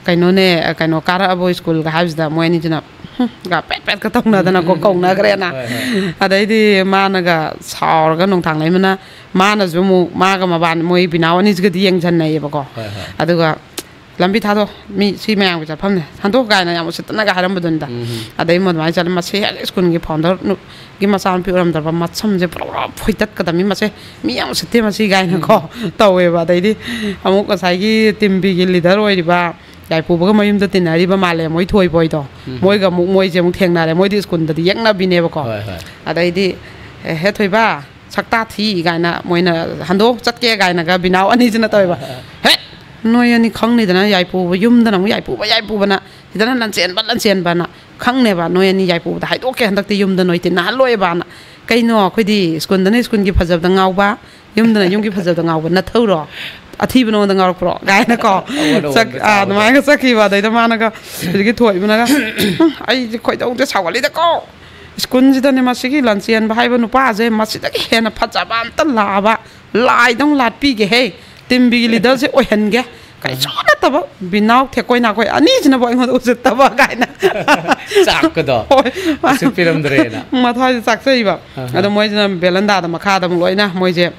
ꯀꯩꯅꯣꯅꯦ, ꯑ, ꯀꯩꯅꯣ, ꯀꯥꯔꯛꯑꯕꯣ ꯁ꯭ꯀꯨꯜꯒ?" ꯍꯥꯏꯕꯁꯤꯗ ꯃꯣꯏ ꯑꯅꯤꯁꯤꯅ, "ꯍꯨꯝ," ꯒ ꯄꯦꯠ ꯄꯦꯠꯀ ꯇꯧꯅꯗꯅꯀꯣ, ꯀꯧꯅꯈ꯭ꯔꯦꯅ꯫ ꯍꯣꯏ, ꯍꯣꯏ꯫ ꯑꯗꯩꯗꯤ ꯃꯥꯅꯒ ꯁꯥꯎꯔꯒ, ꯅꯣꯡꯊꯥꯡꯂꯩꯃꯅ, ꯃꯥꯅꯁꯨ ꯑꯃꯨꯛ ꯃꯥꯒ ꯃꯕꯥꯅꯤ, ꯃꯣꯏ ꯕꯤꯅꯥꯎ ꯑꯅꯤꯁꯤꯒꯗꯤ ꯌꯦꯡꯁꯟꯅꯩꯌꯦꯕꯀꯣ꯫ ꯍꯣꯏ, ꯍꯣꯏ꯫ ꯑꯗꯨꯒ "ꯂꯝꯕꯤ ꯊꯥꯗꯣ, ꯃꯤ ꯁꯤ ꯃꯌꯥꯝꯒꯤ ꯆꯠꯐꯝꯅꯦ, ꯍꯟꯗꯣꯛ" ꯀꯥꯏꯅ ꯌꯥꯝ ꯎꯁꯤꯠꯇꯅꯒ ꯍꯥꯏꯔꯝꯕꯗꯨꯅꯤꯗ꯫ ꯎꯝ꯫ ꯑꯗꯩ ꯃꯣꯏ ꯑꯗꯨꯃꯥꯏꯅ ꯆꯠꯂꯦ꯫ ꯃꯁꯤ ꯍꯦꯛ ꯁ꯭ꯀꯨꯜꯒꯤ ꯐꯥꯎꯟꯗꯔ ꯅꯨ-, ꯒꯤ ꯃꯆꯥꯅꯨꯄꯤ ꯑꯣꯏꯔꯝꯗ꯭ꯔꯕ, ꯃꯁꯝꯁꯦ ꯄꯨꯔꯥ ꯄꯨꯔꯥ ꯐꯣꯏꯇꯠꯀꯗꯕꯅꯤ, ꯃꯁꯦ ꯃꯤ ꯌꯥꯝ ꯎꯁꯤꯠꯇꯦ ꯃꯁꯤ ꯀꯥꯏꯅꯀꯣ ꯇꯧꯋꯦꯕ꯫ ꯑꯗꯩꯗꯤ ꯑꯃꯨꯛ ꯉꯁꯥꯏꯒꯤ ꯇꯤꯝ ꯕꯤꯒꯤ ꯂꯤꯗꯔ ꯑꯣꯏꯔꯤꯕ ꯌꯥꯏꯄꯨꯕꯒ ꯃꯌꯨꯝꯗ ꯇꯤꯟꯅꯔꯤꯕ ꯃꯥꯂꯦꯝ ꯍꯣꯏ, ꯊꯣꯏꯕ ꯍꯣꯏꯗꯣ, ꯎꯝ꯫ ꯃꯣꯏꯒ ꯑꯃꯨꯛ, ꯃꯣꯏꯁꯦ ꯑꯃꯨꯛ ꯊꯦꯡꯅꯔꯦ꯫ ꯃꯣꯏꯗꯤ ꯁ꯭ꯀꯨꯜꯗꯗꯤ ꯌꯦꯛꯅꯕꯤꯅꯦꯕꯀꯣ꯫ ꯍꯣꯏ, ꯍꯣꯏ꯫ ꯑꯗꯩꯗꯤ, "ꯑꯦ, ꯍꯦ ꯊꯣꯏꯕ, ꯁꯛꯇꯥ ꯊꯤ" ꯀꯥꯏꯅ, ꯃꯣꯏꯅ "ꯍꯟꯗꯣꯛ ꯆꯠꯀꯦ" ꯀꯥꯏꯅꯒ ꯕꯤꯅꯥꯎ ꯑꯅꯤꯁꯤꯅ ꯇꯧꯋꯦꯕ꯫ "ꯍꯦ, ꯅꯣꯏ ꯑꯅꯤ ꯈꯪꯅꯤꯗꯅ, ꯌꯥꯏꯄꯨꯕ ꯌꯨꯝꯗꯅ ꯑꯃꯨꯛ ꯌꯥꯏꯄꯨꯕ, ꯌꯥꯏꯄꯨꯕꯅ, ꯁꯤꯗꯅ ꯂꯟꯆꯦꯟꯕ, ꯂꯟꯆꯦꯟꯕꯅ, ꯈꯪꯅꯦꯕ, ꯅꯣꯏ ꯑꯅꯤ ꯌꯥꯏꯄꯨꯕꯗ ꯍꯥꯏꯗꯣꯛꯀꯦ ꯍꯟꯗꯛꯇꯤ, ꯌꯨꯝꯗ ꯅꯣꯏ ꯇꯤꯟꯅꯍꯜꯂꯣꯏꯕꯅ꯫ ꯀꯩꯅꯣ, ꯑꯩꯈꯣꯏꯗꯤ ꯁ꯭ꯀꯨꯜꯗꯅ ꯁ꯭ꯀꯨꯜꯒꯤ ꯐꯖꯕꯗ ꯉꯥꯎꯕ, ꯌꯨꯝꯗꯅ ꯌꯨꯝꯒꯤ ꯐꯖꯕꯗ ꯉꯥꯎꯕ ꯅꯊꯧꯔꯣ? ꯑꯊꯤꯕ ꯅꯉꯣꯟꯗ ꯉꯥꯎꯔꯛꯄ꯭ꯔꯣ?" ꯀꯥꯏꯅꯀꯣ꯫ ꯑꯋꯥ ꯅꯉꯣꯟꯗ ꯆꯠ-, ꯑꯥ, ꯆꯥꯎꯕꯗꯣ꯫ ꯑꯗꯨꯃꯥꯏꯅꯒ ꯆꯠꯈꯤꯕ꯫ ꯑꯗꯩꯗ ꯃꯥꯅꯒ, ꯍꯧꯖꯤꯛꯀꯤ ꯊꯣꯏꯕꯅꯒ, "ꯎꯝ, ꯑꯩꯁꯦ ꯈꯣꯏꯗꯧꯁꯦ ꯁꯥꯎꯒꯠꯂꯤꯗꯀꯣ꯫ ꯁ꯭ꯀꯨꯜꯁꯤꯗꯅꯦ ꯃꯁꯤꯒꯤ ꯂꯟꯆꯦꯟꯕ ꯍꯥꯏꯕ ꯅꯨꯄꯥꯁꯦ ꯃꯁꯤꯗꯒꯤ ꯍꯦꯟꯅ ꯐꯖꯕ ꯑꯝꯇ ꯂꯥꯛꯑꯕ ꯂꯥꯏꯗꯧ ꯂꯥꯠꯄꯤꯒꯦꯍꯦ꯫ ꯇꯤꯝ ꯕꯤꯒꯤ ꯂꯤꯗꯔꯁꯦ ꯑꯣꯏꯍꯟꯒꯦ꯫ ꯀꯩꯁꯨ ꯅꯠꯇꯕ ꯕꯤꯅꯥꯎ ꯊꯦꯛꯀꯣꯏ ꯅꯥꯀꯣꯏ ꯑꯅꯤꯁꯤꯅꯕꯨ ꯑꯩꯉꯣꯟꯗ ꯎꯁꯤꯠꯇꯕ" ꯀꯥꯏꯅ꯫ ꯆꯥꯛꯄꯗꯣ꯫ ꯍꯣꯏ꯫ ꯎꯁꯤꯠꯄꯤꯔꯝꯗ꯭ꯔꯦꯅ꯫ ꯃꯊꯥꯁꯦ ꯆꯥꯛꯆꯩꯕ꯫ ꯑꯍ꯫ ꯑꯗꯣ ꯃꯣꯏꯁꯤꯅ ꯕꯦꯂꯟꯗꯥꯗ ꯃꯈꯥꯗ ꯑꯃꯨꯛ ꯂꯣꯏꯅ ꯃꯣꯏꯁꯦ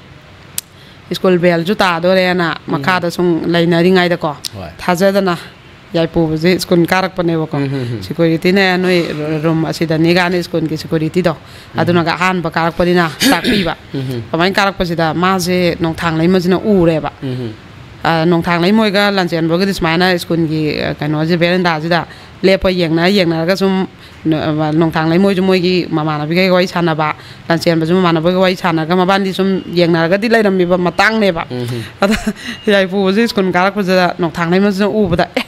ꯁ꯭ꯀꯨꯜ ꯕꯦꯜꯁꯨ ꯇꯥꯗꯣꯔꯦꯅ ꯎꯝ꯫ ꯃꯈꯥꯗ ꯁꯨꯝ ꯂꯩꯅꯔꯤꯉꯩꯗꯀꯣ, ꯍꯣꯏ꯫ ꯊꯥꯖꯗꯅ ꯌꯥꯏꯄꯨꯕꯁꯦ ꯁ꯭ꯀꯨꯜ ꯀꯥꯔꯛꯄꯅꯦꯕꯀꯣ꯫ ꯎꯝ, ꯍꯝ, ꯍꯝ꯫ "ꯁꯦꯀ꯭ꯌꯨꯔꯤꯇꯤꯅꯦ, ꯅꯣꯏ ꯔꯨꯝ ꯑꯁꯤꯗꯅꯤ" ꯀꯥꯏꯅ ꯁ꯭ꯀꯨꯜꯒꯤ ꯁꯦꯀ꯭ꯌꯨꯔꯤꯇꯤꯗꯣ, ꯎꯝ꯫ ꯑꯗꯨꯅꯒ ꯑꯍꯥꯟꯕ ꯀꯥꯔꯛꯄꯅꯤꯅ ꯇꯥꯛꯄꯤꯕ꯫ ꯎꯝ, ꯍꯝ꯫ ꯑꯗꯨꯃꯥꯏꯅ ꯀꯥꯔꯛꯄꯁꯤꯗ ꯃꯥꯁꯦ ꯅꯣꯡꯊꯥꯡꯂꯩꯃꯁꯤꯅ ꯎꯔꯦꯕ꯫ ꯎꯝ, ꯍꯝ꯫ ꯑ, ꯅꯣꯡꯊꯥꯡꯂꯩꯃ ꯍꯣꯏꯒ ꯂꯟꯆꯦꯟꯕꯒꯗꯤ ꯁꯨꯃꯥꯏꯅ ꯁ꯭ꯀꯨꯜꯒꯤ, ꯑ, ꯀꯩꯅꯣꯁꯦ, ꯕꯦꯔꯦꯟꯗꯥꯁꯤꯗ ꯂꯦꯞꯄ ꯌꯦꯡꯅ ꯌꯦꯡꯅꯔꯒ ꯁꯨꯝ ꯅ-, ꯑ, ꯅꯣꯡꯊꯥꯡꯂꯩꯃ ꯍꯣꯏꯁꯨ ꯃꯣꯏꯒꯤ ꯃꯃꯥꯟꯅꯕꯤꯈꯩꯒ ꯋꯥꯔꯤ ꯁꯥꯟꯅꯕ, ꯂꯟꯆꯦꯟꯕꯁꯨ ꯃꯃꯥꯟꯅꯕꯒ ꯋꯥꯔꯤ ꯁꯥꯟꯅꯔꯒ ꯃꯕꯥꯅꯤ ꯁꯨꯝ ꯌꯦꯡꯅꯔꯒꯗꯤ ꯂꯩꯔꯝꯃꯤꯕ ꯃꯇꯥꯡꯅꯦꯕ꯫ ꯎꯝ, ꯍꯝ꯫ ꯑꯗ ꯌꯥꯏꯄꯨꯕꯁꯦ ꯁ꯭ꯀꯨꯜ ꯀꯥꯔꯛꯄꯁꯤꯗ ꯅꯣꯡꯊꯥꯡꯂꯩꯃꯁꯤꯅ ꯎꯕꯗ, "ꯑꯦ,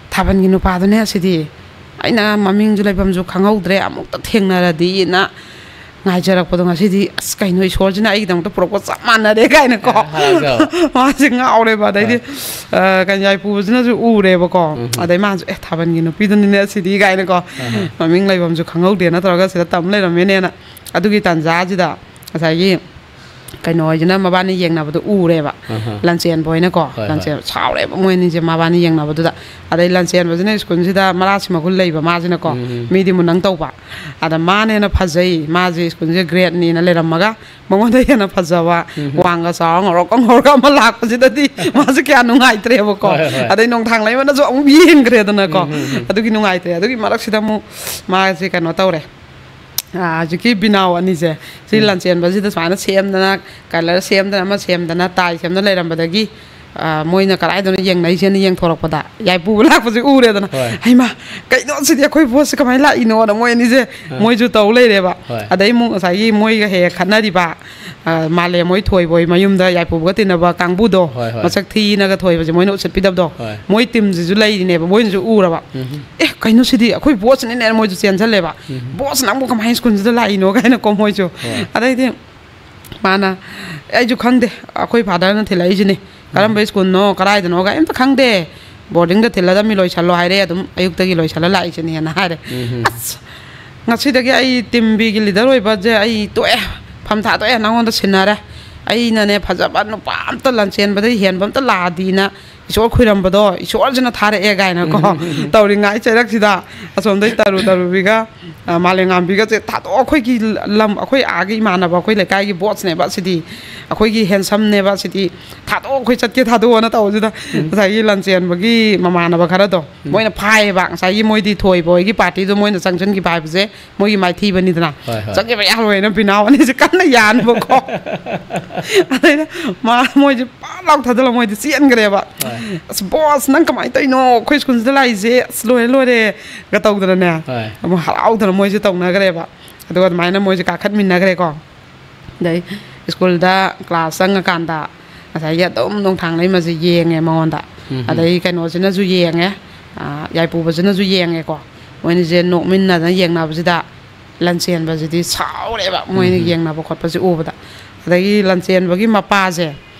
ꯊꯥꯕꯜꯒꯤ ꯅꯨꯄꯥꯗꯨꯅꯦ ꯑꯁꯤꯗꯤ꯫ ꯑꯩꯅ ꯃꯃꯤꯡꯁꯨ ꯂꯩꯐꯝꯁꯨ ꯈꯪꯍꯧꯗ꯭ꯔꯦ, ꯑꯃꯨꯛꯇ ꯊꯦꯡꯅꯔꯗꯤꯅ" ꯉꯥꯏꯖꯔꯛꯄꯗꯣ ꯉꯁꯤꯗꯤ, "ꯑꯁ, ꯀꯩꯅꯣ, ꯏꯁꯣꯔꯁꯤꯅ ꯑꯩꯒꯤꯗꯃꯛꯇ ꯄꯨꯔꯛꯄ ꯆꯞ ꯃꯥꯟꯅꯔꯦ" ꯀꯥꯏꯅꯀꯣ꯫ ꯑ, ꯍꯔꯥꯎꯖꯕ꯫ ꯃꯥꯁꯦ ꯉꯥꯎꯔꯦꯕ꯫ ꯑꯗꯩꯗꯤ, ꯍꯣꯏ꯫ ꯑ, ꯀꯩꯅꯣ, ꯌꯥꯏꯄꯨꯕꯁꯤꯅꯁꯨ ꯎꯔꯦꯕꯀꯣ꯫ ꯎꯝ ꯍꯝ꯫ ꯑꯗꯩ ꯃꯥꯅꯁꯨ, "ꯑꯦ, ꯊꯥꯕꯜꯒꯤ ꯅꯨꯄꯤꯗꯨꯅꯤꯅꯦ ꯑꯁꯤꯗꯤ" ꯀꯥꯏꯅꯀꯣ꯫ ꯑꯍ꯫ ꯃꯃꯤꯡ ꯂꯩꯐꯝꯁꯨ ꯈꯪꯍꯧꯗꯦꯅ ꯇꯧꯔꯒ ꯁꯤꯗ ꯇꯝ ꯂꯩꯔꯝꯃꯦꯅꯦꯅ꯫ ꯑꯗꯨꯒꯤ ꯇꯥꯟꯖꯥꯁꯤꯗ ꯉꯁꯥꯏꯒꯤ ꯀꯩꯅꯣ ꯍꯣꯏꯁꯤꯅ ꯃꯕꯥꯅꯤ ꯌꯦꯡꯅꯕꯗꯣ ꯎꯔꯦꯕ꯫ ꯑꯍ꯫ ꯂꯟꯆꯦꯟꯕ ꯍꯣꯏꯅꯀꯣ꯫ ꯍꯣꯏ, ꯍꯣꯏ꯫ ꯂꯟꯆꯦꯟꯕ ꯁꯥꯎꯔꯦꯕ ꯃꯣꯏ ꯑꯅꯤꯁꯦ, ꯃꯕꯥꯅꯤ ꯌꯦꯡꯅꯕꯗꯨꯗ꯫ ꯑꯗꯩ ꯂꯟꯆꯦꯟꯕꯁꯤꯅ ꯁ꯭ꯀꯨꯜꯁꯤꯗ ꯃꯔꯥꯁꯤ ꯃꯒꯨꯟ ꯂꯩꯕ ꯃꯥꯁꯤꯅꯀꯣ꯫ ꯎꯝ, ꯎꯝ꯫ ꯃꯤꯗꯤ ꯃꯨꯅꯪ ꯇꯧꯕ꯫ ꯑꯗ ꯃꯥꯅ ꯍꯦꯟꯅ ꯐꯖꯩ꯫ ꯃꯥꯁꯦ ꯁ꯭ꯀꯨꯜꯁꯦ ꯒ꯭ꯔꯦꯠꯅꯤꯅ ꯂꯩꯔꯝꯃꯒ ꯃꯉꯣꯟꯗ ꯍꯦꯟꯅ ꯐꯖꯕ, ꯎꯝ, ꯎꯝ꯫ ꯋꯥꯡꯒ ꯆꯥꯎꯔ ꯉꯧꯔꯣꯛꯀ ꯉꯧꯔꯒ ꯑꯃ ꯂꯥꯛꯄꯁꯤꯗꯗꯤ ꯃꯥꯁꯦ ꯀꯌꯥ ꯅꯨꯡꯉꯥꯏꯇ꯭ꯔꯦꯕꯀꯣ꯫ ꯍꯣꯏ, ꯍꯣꯏ꯫ ꯑꯗꯩ ꯅꯣꯡꯊꯥꯡ ꯂꯩꯃꯅꯁꯨ ꯑꯃꯨꯛ ꯌꯦꯡꯈ꯭ꯔꯦꯗꯅꯀꯣ꯫ ꯎꯝ, ꯎꯝ, ꯎꯝ꯫ ꯑꯗꯨꯒꯤ ꯅꯨꯡꯉꯥꯏꯇ꯭ꯔꯦ꯫ ꯑꯗꯨꯒꯤ ꯃꯔꯛꯁꯤꯗ ꯑꯃꯨꯛ ꯃꯥꯁꯦ ꯀꯩꯅꯣ ꯇꯧꯔꯦ꯫ ꯑꯥ, ꯍꯧꯖꯤꯛꯀꯤ ꯕꯤꯅꯥꯎ ꯑꯅꯤꯁꯦ, ꯁꯤ ꯎꯝ꯫ ꯂꯟꯆꯦꯟꯕꯁꯤꯗ ꯁꯨꯃꯥꯏꯅ ꯁꯦꯝꯗꯅ, ꯀꯂꯔ ꯁꯦꯝꯗꯅ, ꯑꯃ ꯁꯦꯝꯗꯅ, ꯇꯥꯏ ꯁꯦꯝꯗꯅ ꯂꯩꯔꯝꯕꯗꯒꯤ, ꯑꯥ, ꯃꯣꯏꯅ ꯀꯗꯥꯏꯗꯅꯣ ꯌꯦꯡꯅꯩꯁꯦꯅ ꯌꯦꯡꯊꯣꯔꯛꯄꯗ, ꯌꯥꯏꯄꯨꯕ ꯂꯥꯛꯄꯁꯦ ꯎꯔꯦꯗꯅ, ꯍꯣꯏ꯫ "ꯍꯩꯃꯥ, ꯀꯩꯅꯣ ꯁꯤꯗꯤ, ꯑꯩꯈꯣꯏ ꯕꯣꯁꯁꯦ ꯀꯃꯥꯏꯅ ꯂꯥꯛꯏꯅꯣꯅ" ꯃꯣꯏ ꯑꯅꯤꯁꯦ, ꯑꯥ꯫ ꯃꯣꯏꯁꯨ ꯇꯧ ꯂꯩꯔꯦꯕ꯫ ꯍꯣꯏ꯫ ꯑꯗꯩ ꯑꯃꯨꯛ ꯉꯁꯥꯏꯒꯤ ꯃꯣꯏꯒ ꯍꯦꯛ ꯍꯦꯛ ꯈꯠꯅꯔꯤꯕ, ꯑꯥ, ꯃꯥꯂꯦꯝ ꯍꯣꯏ, ꯊꯣꯏꯕ ꯍꯣꯏ ꯃꯌꯨꯝꯗ ꯌꯥꯏꯄꯨꯕꯒ ꯇꯤꯟꯅꯕ ꯀꯥꯡꯕꯨꯗꯣ, ꯍꯣꯏ, ꯍꯣꯏ꯫ ꯃꯁꯛ ꯊꯤꯅꯒ ꯊꯣꯏꯕꯁꯦ ꯃꯣꯏꯅ ꯎꯁꯤꯠꯄꯤꯗꯕꯗꯣ, ꯍꯣꯏ꯫ ꯃꯣꯏ ꯇꯤꯝꯁꯤꯁꯨ ꯂꯩꯔꯤꯅꯦꯕ, ꯃꯣꯏꯅꯁꯨ ꯎꯔꯕ꯫ ꯎꯝ꯫ "ꯑꯦ, ꯀꯩꯅꯣ ꯁꯤꯗꯤ, ꯑꯩꯈꯣꯏ ꯕꯣꯁꯅꯤꯅꯦ" ꯃꯣꯏꯁꯨ ꯆꯦꯟꯁꯤꯜꯂꯦꯕ꯫ ꯎꯝ꯫ "ꯕꯣꯁ, ꯅꯪꯕꯨ ꯀꯃꯥꯏꯅ ꯁ꯭ꯀꯨꯜꯁꯤꯗ ꯂꯥꯛꯏꯅꯣ?" ꯀꯥꯏꯅꯀꯣ ꯃꯣꯏꯁꯨ꯫ ꯍꯣꯏ꯫ ꯑꯗꯩꯗꯤ ꯃꯥꯅ, "ꯑꯩꯁꯨ ꯈꯪꯗꯦ, ꯑꯩꯈꯣꯏ ꯐꯥꯗꯔꯅ ꯊꯤꯜꯂꯛꯏꯁꯤꯅꯤ꯫ ꯀꯔꯝꯕ ꯎꯝ꯫ ꯁ꯭ꯀꯨꯜꯅꯣ, ꯀꯗꯥꯏꯗꯅꯣ ꯀꯥꯏ ꯑꯝꯇ ꯈꯪꯗꯦ꯫ ꯕꯣꯔꯗꯤꯡꯗ ꯊꯤꯜꯂꯗꯕꯅꯤ, ꯂꯣꯏꯁꯜꯂꯣ ꯍꯥꯏꯔꯦ, ꯑꯗꯨꯝ ꯑꯌꯨꯛꯇꯒꯤ ꯂꯣꯏꯁꯜꯂ ꯂꯥꯛꯏꯁꯤꯅꯦꯅ" ꯍꯥꯏꯔꯦ꯫ ꯎꯝ꯫ ꯑꯁ, ꯉꯁꯤꯗꯒꯤ ꯑꯩ ꯇꯤꯝ ꯕꯤꯒꯤ ꯂꯤꯗꯔ ꯑꯣꯏꯕꯁꯦ ꯑꯩ ꯇꯣꯛꯑꯦ, ꯐꯝ ꯊꯥꯗꯣꯛꯑꯦ, ꯅꯪꯉꯣꯟꯗ ꯁꯤꯟꯅꯔꯦ꯫ ꯑꯩꯅꯅꯦ, ꯐꯖꯕ ꯅꯨꯄꯥ ꯑꯝꯇ, ꯂꯟꯆꯦꯟꯕꯗꯩ ꯍꯦꯟꯕ ꯑꯝꯇ ꯂꯥꯛꯑꯗꯤꯅ ꯏꯁꯣꯔ ꯈꯨꯏꯔꯝꯕꯗꯣ ꯏꯁꯣꯔꯁꯤꯅ ꯊꯥꯔꯛꯑꯦ ꯀꯥꯏꯅꯀꯣ ꯇꯧꯔꯤꯉꯥꯏ ꯆꯩꯔꯛꯁꯤꯗ ꯑꯁꯣꯝꯗꯩ ꯇꯔꯨ ꯇꯔꯨꯕꯤꯒ, ꯑ, ꯃꯥꯂꯦꯝꯉꯥꯟꯕꯤꯒꯁꯦ ꯊꯥꯗꯣꯛꯑꯣ, ꯑꯩꯈꯣꯏꯒꯤ ꯂꯝ, ꯑꯩꯈꯣꯏ ꯑꯥꯒꯤ ꯏꯃꯥꯟꯅꯕ, ꯑꯩꯈꯣꯏ ꯂꯩꯀꯥꯏꯒꯤ ꯕꯣꯁꯅꯦꯕ ꯁꯤꯗꯤ, ꯑꯩꯈꯣꯏꯒꯤ ꯍꯦꯟꯁꯝꯅꯦꯕ ꯁꯤꯗꯤ, ꯊꯥꯗꯣꯛꯑꯣ, ꯑꯩꯈꯣꯏ ꯆꯠꯀꯦ ꯊꯥꯗꯣꯛꯑꯣꯅ ꯇꯧꯕꯁꯤꯗ ꯎꯝ꯫ ꯉꯁꯥꯏꯒꯤ ꯂꯟꯆꯦꯟꯕꯒꯤ ꯃꯃꯥꯟꯅꯕ ꯈꯔꯗꯣ ꯎꯝ꯫ ꯃꯣꯏꯅ ꯐꯥꯏꯌꯦꯕ꯫ ꯉꯁꯥꯏꯒꯤ ꯃꯣꯏꯗꯤ ꯊꯣꯏꯕ ꯍꯣꯏꯒꯤ ꯄꯥꯔꯇꯤꯗꯣ ꯃꯣꯏꯅ ꯆꯪꯁꯤꯟꯈꯤꯕ ꯍꯥꯏꯕꯁꯦ ꯃꯣꯏꯒꯤ ꯃꯥꯏꯊꯤꯕꯅꯤꯗꯅ꯫ ꯍꯣꯏ, ꯍꯣꯏ꯫ ꯆꯪꯈꯤꯕ ꯌꯥꯔꯣꯏꯅ ꯕꯤꯅꯥꯎ ꯑꯅꯤꯁꯦ ꯀꯟꯅ ꯌꯥꯟꯕꯀꯣ꯫ ꯑꯗꯩꯗ ꯃꯥ, ꯃꯣꯏꯁꯦ ꯄꯥꯛ ꯂꯥꯎ ꯊꯥꯗꯜꯂ ꯃꯣꯏꯗꯤ ꯆꯦꯟꯈ꯭ꯔꯦꯕ꯫ ꯍꯣꯏ꯫ "ꯑꯁ, ꯕꯣꯁ, ꯅꯪ ꯀꯃꯥꯏꯅ ꯇꯧꯔꯤꯅꯣ? ꯑꯩꯈꯣꯏ ꯁ꯭ꯀꯨꯜꯁꯤꯗ ꯂꯥꯛꯏꯁꯦ, ꯑꯁ, ꯂꯣꯏꯔꯦ, ꯂꯣꯏꯔꯦꯒ" ꯇꯧꯗꯅꯅꯦ꯫ ꯍꯣꯏ꯫ ꯑꯃꯨꯛ ꯍꯔꯥꯎꯗꯅ ꯃꯣꯏꯁꯦ ꯇꯧꯅꯈ꯭ꯔꯦꯕ꯫ ꯑꯗꯨꯒ ꯑꯗꯨꯃꯥꯏꯅ ꯃꯣꯏꯁꯦ ꯀꯥꯈꯠꯃꯤꯟꯅꯈ꯭ꯔꯦꯀꯣ꯫ ꯑꯗꯩ ꯁ꯭ꯀꯨꯜꯗ ꯀ꯭ꯂꯥꯁ ꯆꯪꯉꯀꯥꯟꯗ ꯉꯁꯥꯏꯒꯤ ꯑꯗꯨꯝ ꯅꯣꯡꯊꯥꯡ ꯂꯩꯃꯁꯦ ꯌꯦꯡꯉꯦ ꯃꯉꯣꯟꯗ꯫ ꯎꯝ, ꯎꯝ꯫ ꯑꯗꯩ ꯀꯩꯅꯣꯁꯤꯅꯁꯨ ꯌꯦꯡꯉꯦ, ꯑ, ꯌꯥꯏꯄꯨꯕꯁꯤꯅꯁꯨ ꯌꯦꯡꯉꯦꯀꯣ꯫ ꯃꯣꯏꯅꯤꯁꯦ ꯅꯣꯛꯃꯤꯟꯅꯗꯅ ꯌꯦꯡꯅꯕꯁꯤꯗ ꯂꯟꯆꯦꯟꯕꯁꯤꯗꯤ ꯁꯥꯎꯔꯦꯕ, ꯃꯣꯏꯅ ꯎꯝ꯫ ꯌꯦꯡꯅꯕ ꯈꯣꯠꯄꯁꯦ ꯎꯕꯗ꯫ ꯑꯗꯒꯤ ꯂꯟꯆꯦꯟꯕꯒꯤ ꯃꯄꯥꯁꯦ,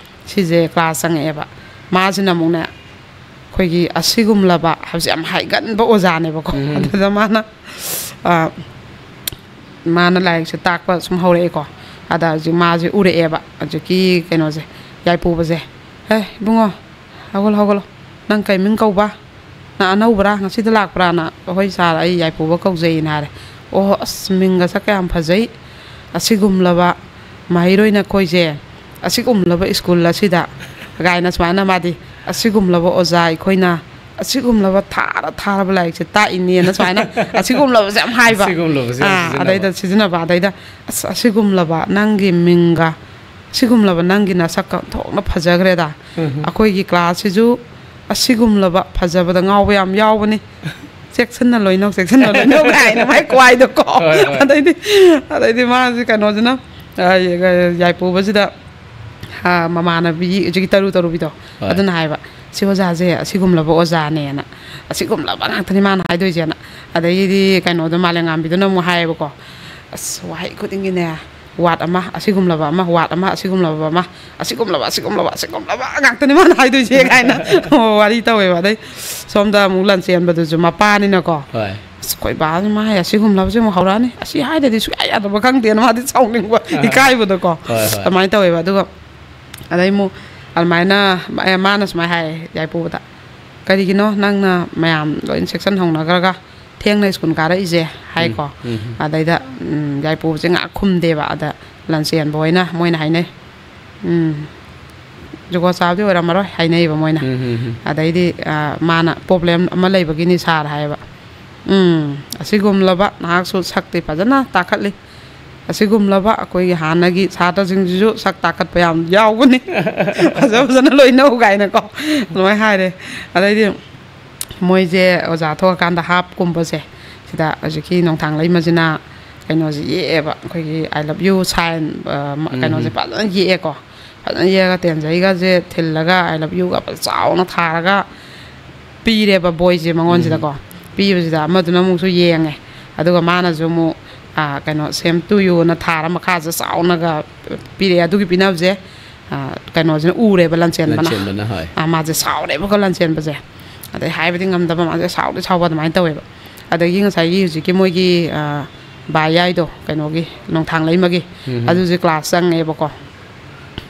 ꯁꯤꯁꯦ ꯀ꯭ꯂꯥꯁ ꯆꯪꯉꯛꯑꯦꯕ꯫ ꯃꯥꯁꯤꯅ ꯑꯃꯨꯛꯅꯦ, ꯑꯩꯈꯣꯏꯒꯤ ꯑꯁꯤꯒꯨꯝꯂꯕ ꯍꯥꯏꯕꯁꯦ ꯌꯥꯝ ꯍꯥꯏꯒꯟꯕ ꯑꯣꯖꯥꯅꯦꯕꯀꯣ꯫ ꯎꯝ꯫ ꯑꯗꯨꯗ ꯃꯥꯅ, ꯑ, ꯃꯥꯅ ꯂꯥꯏꯔꯤꯛꯁꯦ ꯇꯥꯛꯄ ꯁꯨꯝ ꯍꯧꯔꯛꯑꯦꯀꯣ꯫ ꯑꯗ ꯍꯧꯖꯤꯛ ꯃꯥꯁꯦ ꯎꯔꯛꯑꯦꯕ, ꯍꯧꯖꯤꯛꯀꯤ ꯀꯩꯅꯣꯁꯦ, ꯌꯥꯏꯄꯨꯕꯁꯦ꯫ "ꯍꯦ, ꯏꯕꯨꯡꯉꯣ, ꯍꯧꯒꯠꯂꯣ, ꯍꯧꯒꯠꯂꯣ꯫ ꯅꯪ ꯀꯩ ꯃꯤꯡ ꯀꯧꯕ? ꯅꯪ ꯑꯅꯧꯕꯔꯥ? ꯉꯁꯤꯗ ꯂꯥꯛꯄ꯭ꯔꯥꯅ?" "ꯍꯣꯏ ꯁꯥꯔ, ꯑꯩ ꯌꯥꯏꯄꯨꯕ ꯀꯧꯖꯩꯅ" ꯍꯥꯏꯔꯦ꯫ "ꯑꯣꯍꯣ, ꯑꯁ, ꯃꯤꯡꯒ ꯁꯛꯀ ꯌꯥꯝ ꯐꯖꯩ꯫ ꯑꯁꯤꯒꯨꯝꯂꯕ ꯃꯍꯩꯔꯣꯏ ꯅꯈꯣꯏꯁꯦ, ꯑꯁꯤꯒꯨꯝꯂꯕ ꯁ꯭ꯀꯨꯜ ꯑꯁꯤꯗ" ꯀꯥꯏꯅ ꯁꯨꯃꯥꯏꯅ ꯃꯥꯗꯤ, "ꯑꯁꯤꯒꯨꯝꯂꯕ ꯑꯣꯖꯥ ꯑꯩꯈꯣꯏꯅ, ꯑꯁꯤꯒꯨꯝꯂꯕ ꯊꯥꯔ ꯊꯥꯔꯕ ꯂꯥꯏꯔꯤꯛꯁꯦ ꯇꯥꯛꯏꯅꯦꯅ" ꯁꯨꯃꯥꯏꯅ ꯑꯁꯤꯒꯨꯝꯂꯕꯁꯦ ꯌꯥꯝ ꯍꯥꯏꯕ꯫ ꯑꯁꯤꯒꯨꯝꯂꯕꯁꯦ ꯌꯥꯝ ꯑꯥ, ꯁꯤꯖꯤꯟꯅꯕ꯫ ꯑꯗꯩꯗ ꯁꯤꯖꯤꯟꯅꯕ, ꯑꯗꯩꯗ, "ꯑꯁ, ꯑꯁꯤꯒꯨꯝꯂꯕ ꯅꯪꯒꯤ ꯃꯤꯡꯒ, ꯑꯁꯤꯒꯨꯝꯂꯕ ꯅꯪꯒꯤ ꯅꯁꯛꯀ ꯊꯣꯛꯅ ꯐꯖꯈ꯭ꯔꯦꯗ꯫ ꯎꯝ꯫ ꯑꯩꯈꯣꯏꯒꯤ ꯀ꯭ꯂꯥꯁꯁꯤꯁꯨ ꯑꯁꯤꯒꯨꯝꯂꯕ ꯐꯖꯕꯗ ꯉꯥꯎꯕ ꯌꯥꯝ ꯌꯥꯎꯕꯅꯤ꯫ ꯆꯦꯛꯁꯤꯟꯅ ꯂꯣꯏꯅꯧ, ꯆꯦꯛꯁꯤꯟꯅ ꯂꯣꯏꯅꯧ" ꯀꯥꯏꯅ ꯃꯥꯏ ꯈꯨꯍꯥꯏꯗꯣꯀꯣ꯫ ꯍꯣꯏ, ꯍꯣꯏ꯫ ꯑꯗꯩꯗꯤ, ꯑꯗꯩꯗꯤ ꯃꯥꯁꯦ ꯀꯩꯅꯣꯁꯤꯅ, ꯑ, ꯌꯥꯏꯄꯨꯕꯁꯤꯗ, ꯑ, ꯃꯃꯥꯟꯅꯕꯤ ꯍꯧꯖꯤꯛꯀꯤ ꯇꯔꯨ ꯇꯔꯨꯕꯤꯗꯣ, ꯍꯣꯏ꯫ ꯑꯗꯨꯅ ꯍꯥꯏꯕ, "ꯁꯤ ꯑꯣꯖꯥꯁꯦ ꯑꯁꯤꯒꯨꯝꯂꯕ ꯑꯣꯖꯥꯅꯦꯅ, ꯑꯁꯤꯒꯨꯝꯂꯕ ꯉꯥꯛꯇꯅꯤ ꯃꯥꯅ ꯍꯥꯏꯗꯣꯏꯁꯦꯅ"꯫ ꯑꯗꯩꯗꯤ ꯀꯩꯅꯣꯗꯣ, ꯃꯥꯂꯦꯝꯉꯥꯟꯕꯤꯗꯨꯅ ꯑꯃꯨꯛ ꯍꯥꯏꯌꯦꯕꯀꯣ, "ꯑꯁ, ꯋꯥꯍꯩ ꯈꯨꯗꯤꯡꯒꯤꯅꯦ, ꯋꯥꯠ ꯑꯃ, ꯑꯁꯤꯒꯨꯝꯂꯕ ꯑꯃ, ꯋꯥꯠ ꯑꯃ, ꯑꯁꯤꯒꯨꯝꯂꯕ ꯑꯃ, ꯑꯁꯤꯒꯨꯝꯂꯕ, ꯑꯁꯤꯒꯨꯝꯂꯕ, ꯑꯁꯤꯒꯨꯝꯂꯕ ꯉꯥꯛꯇꯅꯤ ꯃꯥꯅ ꯍꯥꯏꯗꯣꯏꯁꯦ" ꯀꯥꯏꯅ ꯋꯥꯔꯤ ꯇꯧꯋꯦꯕ꯫ ꯑꯗꯩ ꯁꯣꯝꯗ ꯑꯃꯨꯛ ꯂꯟꯆꯦꯟꯕꯗꯨꯁꯨ ꯃꯄꯥꯅꯤꯅꯀꯣ, ꯍꯣꯏ꯫ "ꯑꯁ, ꯑꯩꯈꯣꯏ ꯕꯥꯁꯨ ꯃꯥ ꯍꯥꯏ, ꯑꯁꯤꯒꯨꯝꯂꯕꯁꯦ ꯑꯃꯨꯛ ꯍꯧꯔꯛꯑꯅꯤ, ꯑꯁꯤ ꯍꯥꯏꯗ꯭ꯔꯗꯤ ꯁꯨꯡꯌꯥ ꯌꯥꯗꯕ ꯈꯪꯗꯦꯅ" ꯃꯥꯗꯤ ꯁꯥꯎꯅꯤꯡꯕ, ꯑꯥ꯫ ꯏꯀꯥꯏꯕꯗꯣꯀꯣ꯫ ꯍꯣꯏ, ꯍꯣꯏ꯫ ꯑꯗꯨꯃꯥꯏꯅ ꯇꯧꯋꯦꯕ꯫ ꯑꯗꯨꯒ ꯑꯗꯩ ꯑꯃꯨꯛ ꯑꯗꯨꯃꯥꯏꯅ, ꯑꯦ, ꯃꯥꯅ ꯁꯨꯃꯥꯏꯅ ꯍꯥꯏꯌꯦ ꯌꯥꯏꯄꯨꯕꯗ, "ꯀꯔꯤꯒꯤꯅꯣ ꯅꯪꯅ ꯃꯌꯥꯝ ꯂꯣꯏꯅ ꯁꯦꯛꯁꯟ ꯍꯧꯅꯈ꯭ꯔꯒ ꯊꯦꯡꯅ ꯁ꯭ꯀꯨꯜ ꯀꯥꯔꯛꯏꯁꯦ?" ꯍꯥꯏꯀꯣ꯫ ꯎꯝ, ꯎꯝ꯫ ꯑꯗꯩꯗ, ꯎꯝ, ꯌꯥꯏꯄꯨꯕꯁꯦ ꯉꯥꯏꯍꯥꯛ ꯈꯨꯝꯗꯦꯕ꯫ ꯑꯗ ꯂꯟꯆꯦꯟꯕ ꯍꯣꯏꯅ, ꯃꯣꯏꯅ ꯍꯥꯏꯅꯩ, ꯎꯝ, ꯖꯨꯒꯣꯠ ꯆꯥꯕꯗꯤ ꯑꯣꯏꯔꯝꯃꯔꯣꯏ ꯍꯥꯏꯅꯩꯌꯦꯕ ꯃꯣꯏꯅ꯫ ꯎꯝ, ꯎꯝ, ꯎꯝ꯫ ꯑꯗꯩꯗꯤ, ꯑ, ꯃꯥꯅ, "ꯄ꯭ꯔꯣꯕ꯭ꯂꯦꯝ ꯑꯃ ꯂꯩꯕꯒꯤꯅꯤ ꯁꯥꯔ" ꯍꯥꯏꯌꯦꯕ꯫ "ꯎꯝ, ꯑꯁꯤꯒꯨꯝꯂꯕ ꯅꯍꯥꯛꯁꯨ ꯁꯛꯇꯤ ꯐꯖꯅ ꯇꯥꯈꯠꯂꯤ꯫ ꯑꯁꯤꯒꯨꯝꯂꯕ ꯑꯩꯈꯣꯏꯒꯤ ꯍꯥꯟꯅꯒꯤ ꯁꯥꯇ꯭ꯔꯁꯤꯡꯁꯤꯁꯨ ꯁꯛ ꯇꯥꯈꯠꯄ ꯌꯥꯝ ꯌꯥꯎꯕꯅꯤ꯫ ꯐꯖ ꯐꯖꯅ ꯂꯣꯏꯅꯧ" ꯀꯥꯏꯅꯀꯣ ꯑꯗꯨꯃꯥꯏꯅ ꯍꯥꯏꯔꯦ꯫ ꯑꯗꯩꯗꯤ ꯃꯣꯏꯁꯦ ꯑꯣꯖꯥ ꯊꯣꯛꯑꯀꯥꯟꯗ ꯍꯥꯞꯀꯨꯝꯕꯁꯦ, ꯁꯤꯗ ꯍꯧꯖꯤꯛꯀꯤ ꯅꯣꯡꯊꯥꯡ ꯂꯩꯃꯁꯤꯅ ꯀꯩꯅꯣꯁꯦ ꯌꯦꯛꯑꯦꯕ, ꯑꯩꯈꯣꯏꯒꯤ "I love you" sign, ꯑ, ꯃ-, ꯎꯝ, ꯀꯩꯅꯣꯁꯦ ꯎꯝ꯫ ꯐꯖꯅ ꯌꯦꯛꯑꯦꯀꯣ꯫ ꯐꯖꯅ ꯌꯦꯛꯑꯒ ꯇꯦꯟꯖꯩꯒꯁꯦ ꯊꯤꯜꯂꯒ "I love you"ꯒ ꯐꯖ ꯆꯥꯎꯅ ꯊꯥꯔꯒ ꯄꯤꯔꯦꯕ ꯕꯣꯏꯁꯦ ꯃꯉꯣꯟꯁꯤꯗꯀꯣ꯫ ꯎꯝ꯫ ꯄꯤꯕꯁꯤꯗ ꯑꯃꯗꯨꯅ ꯑꯃꯨꯛꯁꯨ ꯌꯦꯡꯉꯦ, ꯑꯗꯨꯒ ꯃꯥꯅꯁꯨ ꯑꯃꯨꯛ ꯑꯥ, ꯀꯩꯅꯣ, "Same to you"ꯅ ꯊꯥꯔ ꯃꯈꯥꯁꯦ ꯆꯥꯎꯅꯒ ꯄꯤꯔꯛꯑꯦ꯫ ꯑꯗꯨꯒꯤ ꯄꯤꯅꯕꯁꯦ, ꯑꯥ, ꯀꯩꯅꯣꯁꯤꯅ ꯎꯔꯦꯕ, ꯂꯟꯆꯦꯟꯕꯅ꯫ ꯂꯟꯆꯦꯟꯕꯅ, ꯍꯣꯏ꯫ ꯑꯥ, ꯃꯥꯁꯦ ꯁꯥꯎꯔꯦꯕꯀꯣ, ꯂꯟꯆꯦꯟꯕꯁꯦ꯫ ꯑꯗꯩ ꯍꯥꯏꯕꯗꯤ ꯉꯝꯗꯕ, ꯃꯥꯁꯦ ꯁꯥꯎꯗꯤ ꯁꯥꯎꯕ ꯑꯗꯨꯃꯥꯏꯅ ꯇꯧꯋꯦꯕ꯫ ꯑꯗꯒꯤ ꯉꯁꯥꯏꯒꯤ ꯍꯧꯖꯤꯛꯀꯤ ꯃꯣꯏꯒꯤ, ꯑꯥ, ꯕꯥ ꯌꯥꯏꯗꯣ, ꯀꯩꯅꯣꯒꯤ, ꯅꯣꯡꯊꯥꯡꯂꯩꯃꯒꯤ, ꯎꯝ꯫ ꯑꯗꯨꯁꯦ class ꯆꯪꯉꯦꯕꯀꯣ꯫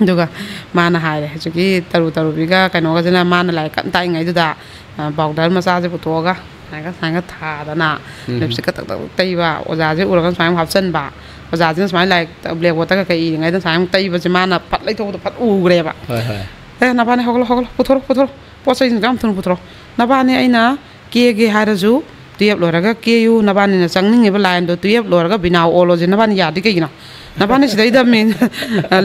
ꯑꯗꯨꯒ ꯃꯥꯅ ꯍꯥꯏꯔꯦ, ꯍꯧꯖꯤꯛꯀꯤ ꯇꯔꯨ ꯇꯔꯨꯕꯤꯒ ꯀꯩꯅꯣꯒꯁꯤꯅ, ꯃꯥꯅ ꯂꯥꯏꯔꯤꯛ ꯀꯟꯅ ꯇꯥꯛꯏꯉꯩꯗꯨꯗ, ꯑ, powder ꯃꯆꯥꯁꯦ ꯄꯨꯊꯣꯛꯑꯒ ꯁꯨꯃꯥꯏꯅ, ꯁꯨꯃꯥꯏꯅ ꯊꯥꯗꯅ, ꯎꯝ꯫ Lipstickꯀ ꯇꯛ ꯇꯛ ꯇꯛ ꯇꯩꯕ, ꯑꯣꯖꯥꯁꯦ ꯎꯔꯒ ꯁꯨꯃꯥꯏꯅ ꯍꯥꯞꯆꯤꯟꯕ, ꯑꯣꯖꯥꯁꯤꯅ ꯁꯨꯃꯥꯏꯅ ꯂꯥꯏꯔꯤꯛ blackboardꯇ ꯀꯩꯀꯩ ꯏꯔꯤꯉꯩꯗ ꯁꯨꯃꯥꯏꯅ ꯇꯩꯕꯁꯦ ꯃꯥꯅ ꯐꯠ ꯂꯩꯊꯣꯛꯄꯗ ꯐꯠ ꯎꯈ꯭ꯔꯦꯕ꯫ ꯍꯣꯏ, ꯍꯣꯏ꯫ "ꯑꯦ, ꯅꯕꯥꯅꯤ ꯍꯧꯒꯠꯂꯣ, ꯍꯧꯒꯠꯂꯣ, ꯄꯨꯊꯣꯔꯛꯑꯣ, ꯄꯨꯊꯣꯔꯛꯑꯣ, ꯄꯣꯠ ꯆꯩꯁꯤꯡꯗꯣ ꯌꯥꯝ ꯊꯨꯅ ꯄꯨꯊꯣꯔꯛꯑꯣ꯫ ꯅꯕꯥꯅꯤ ꯑꯩꯅ ꯀꯦꯒꯦ ꯍꯥꯏꯔꯁꯨ, twelve ꯂꯣꯏꯔꯒ ꯀꯦꯌꯨ, ꯅꯕꯥꯅꯤꯅ ꯆꯪꯅꯤꯡꯉꯤꯕ lineꯗꯣ twelve ꯂꯣꯏꯔꯒ ꯕꯤꯅꯥꯎ ꯑꯣꯜꯂꯣꯁꯦ ꯅꯕꯥꯅꯤ ꯌꯥꯗꯤ ꯀꯩꯒꯤꯅꯣ? ꯅꯕꯥꯅꯤ ꯁꯤꯗꯩꯗ ꯃꯤ,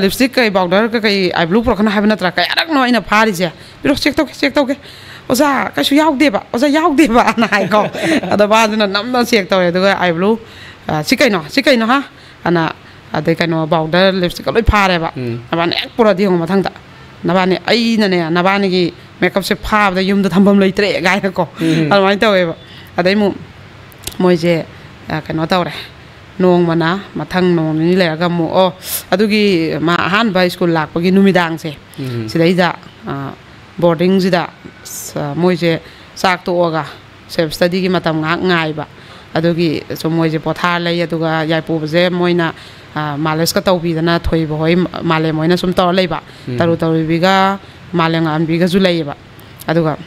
lipstick ꯀꯩ, powder ꯀꯩ, eyebrow ꯄꯨꯔꯛꯀꯅꯣ ꯍꯥꯏꯕ ꯅꯠꯇ꯭ꯔꯥ? ꯀꯌꯥꯔꯛꯅꯣ ꯑꯩꯅ ꯐꯥꯔꯤꯁꯦ? ꯄꯤꯔꯣ, check ꯇꯧꯒꯦ, check ꯇꯧꯒꯦ꯫ ꯑꯣꯖꯥ, ꯀꯩꯁꯨ ꯌꯥꯎꯗꯦꯕ, ꯑꯣꯖꯥ, ꯌꯥꯎꯗꯦꯕ" ꯑꯅ ꯍꯥꯏꯀꯣ꯫ ꯑꯗꯣ ꯃꯥꯗꯨꯅ ꯅꯝꯅ check ꯇꯧꯔꯦ, ꯑꯗꯨꯒ eyebrow, "ꯑ, ꯁꯤ ꯀꯩꯅꯣ? ꯁꯤ ꯀꯩꯅꯣ, ꯍꯥ?" ꯑꯅ, ꯑꯗꯩ ꯀꯩꯅꯣ, powder, lipstickꯀ ꯂꯣꯏ ꯐꯥꯔꯦꯕ꯫ ꯎꯝ꯫ "ꯅꯕꯥꯅꯤ ꯍꯦꯛ ꯄꯨꯔꯛꯑꯗꯤ ꯌꯦꯡꯉꯣ ꯃꯊꯪꯗ꯫ ꯅꯕꯥꯅꯤ, ꯑꯩꯅꯅꯦ, ꯅꯕꯥꯅꯤꯒꯤ makeupꯁꯦ ꯐꯥꯕꯗ ꯌꯨꯝꯗ ꯊꯝꯐꯝ ꯂꯩꯇ꯭ꯔꯦ" ꯀꯥꯏꯅꯀꯣ꯫ ꯎꯝ꯫ ꯑꯗꯨꯃꯥꯏꯅ ꯇꯧꯋꯦꯕ꯫ ꯑꯗꯩ ꯑꯃꯨꯛ ꯃꯣꯏꯁꯦ, ꯑ, ꯀꯩꯅꯣ ꯇꯧꯔꯦ꯫ ꯅꯣꯡꯃꯅ, ꯃꯊꯪ ꯅꯣꯡ ꯅꯤꯅꯤ ꯂꯩꯔꯒ ꯑꯃꯨꯛ, ꯑꯣ, ꯑꯗꯨꯒꯤ ꯃꯥ ꯑꯍꯥꯟꯕ ꯁ꯭ꯀꯨꯜ ꯂꯥꯛꯄꯒꯤ ꯅꯨꯃꯤꯗꯥꯡꯁꯦ, ꯎꯝ꯫ ꯁꯤꯗꯩꯗ, ꯑ, boardingꯁꯤꯗ, ꯑ, ꯃꯣꯏꯁꯦ ꯆꯥꯛ ꯇꯣꯛꯑꯒ self studyꯒꯤ ꯃꯇꯝ ꯉꯥꯏꯍꯥꯛ ꯉꯥꯏꯕ꯫ ꯑꯗꯨꯒꯤ ꯁꯨꯝ ꯃꯣꯏꯁꯦ ꯄꯣꯊꯥꯔ ꯂꯩ꯫ ꯑꯗꯨꯒ ꯌꯥꯏꯄꯨꯕꯁꯦ ꯃꯣꯏꯅ, ꯑ, ꯃꯥꯂꯤꯁꯀ ꯇꯧꯕꯤꯗꯅ, ꯊꯣꯏꯕ ꯍꯣꯏ, ꯃꯥꯂꯦꯝ ꯍꯣꯏꯅ ꯁꯨꯝ ꯇꯧꯔ ꯂꯩꯕ꯫ ꯎꯝ꯫ ꯇꯔꯨ ꯇꯔꯨꯕꯤꯒ ꯃꯥꯂꯦꯝꯉꯥꯟꯕꯤꯒꯁꯨ ꯂꯩꯌꯦꯕ꯫ ꯑꯗꯨꯒ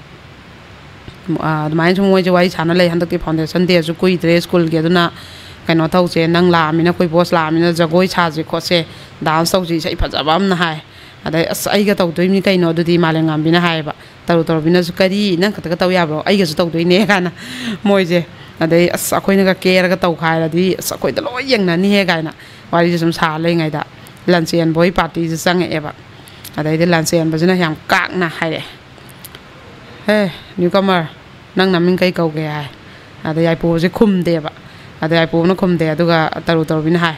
ꯑ, ꯑꯗꯨꯃꯥꯏꯅ ꯁꯨꯝ ꯃꯣꯏꯁꯦ ꯋꯥꯔꯤ ꯁꯥꯟꯅ ꯂꯩ꯫ "ꯍꯟꯗꯛꯇꯤ foundation dayꯁꯨ ꯀꯨꯏꯗ꯭ꯔꯦ ꯁ꯭ꯀꯨꯜꯒꯤ, ꯑꯗꯨꯅ ꯀꯩꯅꯣ ꯇꯧꯁꯦ, ꯅꯪ ꯂꯥꯛꯑꯃꯤꯅ, ꯑꯩꯈꯣꯏ boss ꯂꯥꯛꯑꯃꯤꯅ ꯖꯒꯣꯏ ꯁꯥꯁꯦ ꯈꯣꯠꯁꯦ, dance ꯇꯧꯁꯦ, ꯏꯁꯩ ꯐꯖꯕ ꯑꯃꯅ" ꯍꯥꯏ꯫ ꯑꯗꯩ, "ꯑꯁ, ꯑꯩꯒ ꯇꯧꯗꯣꯏꯅꯤ ꯀꯩꯅꯣ ꯑꯗꯨꯗꯤ", ꯃꯥꯂꯦꯝꯉꯥꯟꯕꯤꯅ ꯍꯥꯏꯌꯦꯕ꯫ ꯇꯔꯨ ꯇꯔꯨꯕꯤꯅꯁꯨ, "ꯀꯔꯤ, ꯅꯪ ꯈꯛꯇꯒ ꯇꯧ ꯌꯥꯕ꯭ꯔꯣ? ꯑꯩꯒꯁꯨ ꯇꯧꯗꯣꯏꯅꯦ" ꯀꯥꯏꯅ ꯃꯣꯏꯁꯦ꯫ ꯑꯗꯩ, "ꯑꯁ, ꯑꯩꯈꯣꯏꯅꯒ ꯀꯦꯔꯒ ꯇꯧꯈꯥꯏꯔꯗꯤ, ꯑꯁ, ꯑꯩꯈꯣꯏꯗ ꯂꯣꯏ ꯌꯦꯡꯅꯅꯤꯍꯦ" ꯀꯥꯏꯅ ꯋꯥꯔꯤꯁꯦ ꯁꯨꯝ ꯁꯥ ꯂꯩꯉꯩꯗ, ꯂꯟꯆꯦꯟꯕ ꯍꯣꯏ partyꯁꯦ ꯆꯪꯉꯛꯑꯦꯕ꯫ ꯑꯗꯩꯗꯤ ꯂꯟꯆꯦꯟꯕꯁꯤꯅ ꯌꯥꯝ ꯀꯥꯛꯅ ꯍꯥꯏꯔꯛꯑꯦ, "ꯍꯦ, newcomer, ꯅꯪ ꯅꯃꯤꯡ ꯀꯩ ꯀꯧꯒꯦ?" ꯍꯥꯏ꯫ ꯑꯗ ꯌꯥꯏꯄꯨꯕꯁꯦ ꯈꯨꯝꯗꯦꯕ꯫ ꯑꯗ ꯌꯥꯏꯄꯨꯕꯅ ꯈꯨꯝꯗꯦ, ꯑꯗꯨꯒ ꯇꯔꯨ ꯇꯔꯨꯕꯤꯅ ꯍꯥꯏ,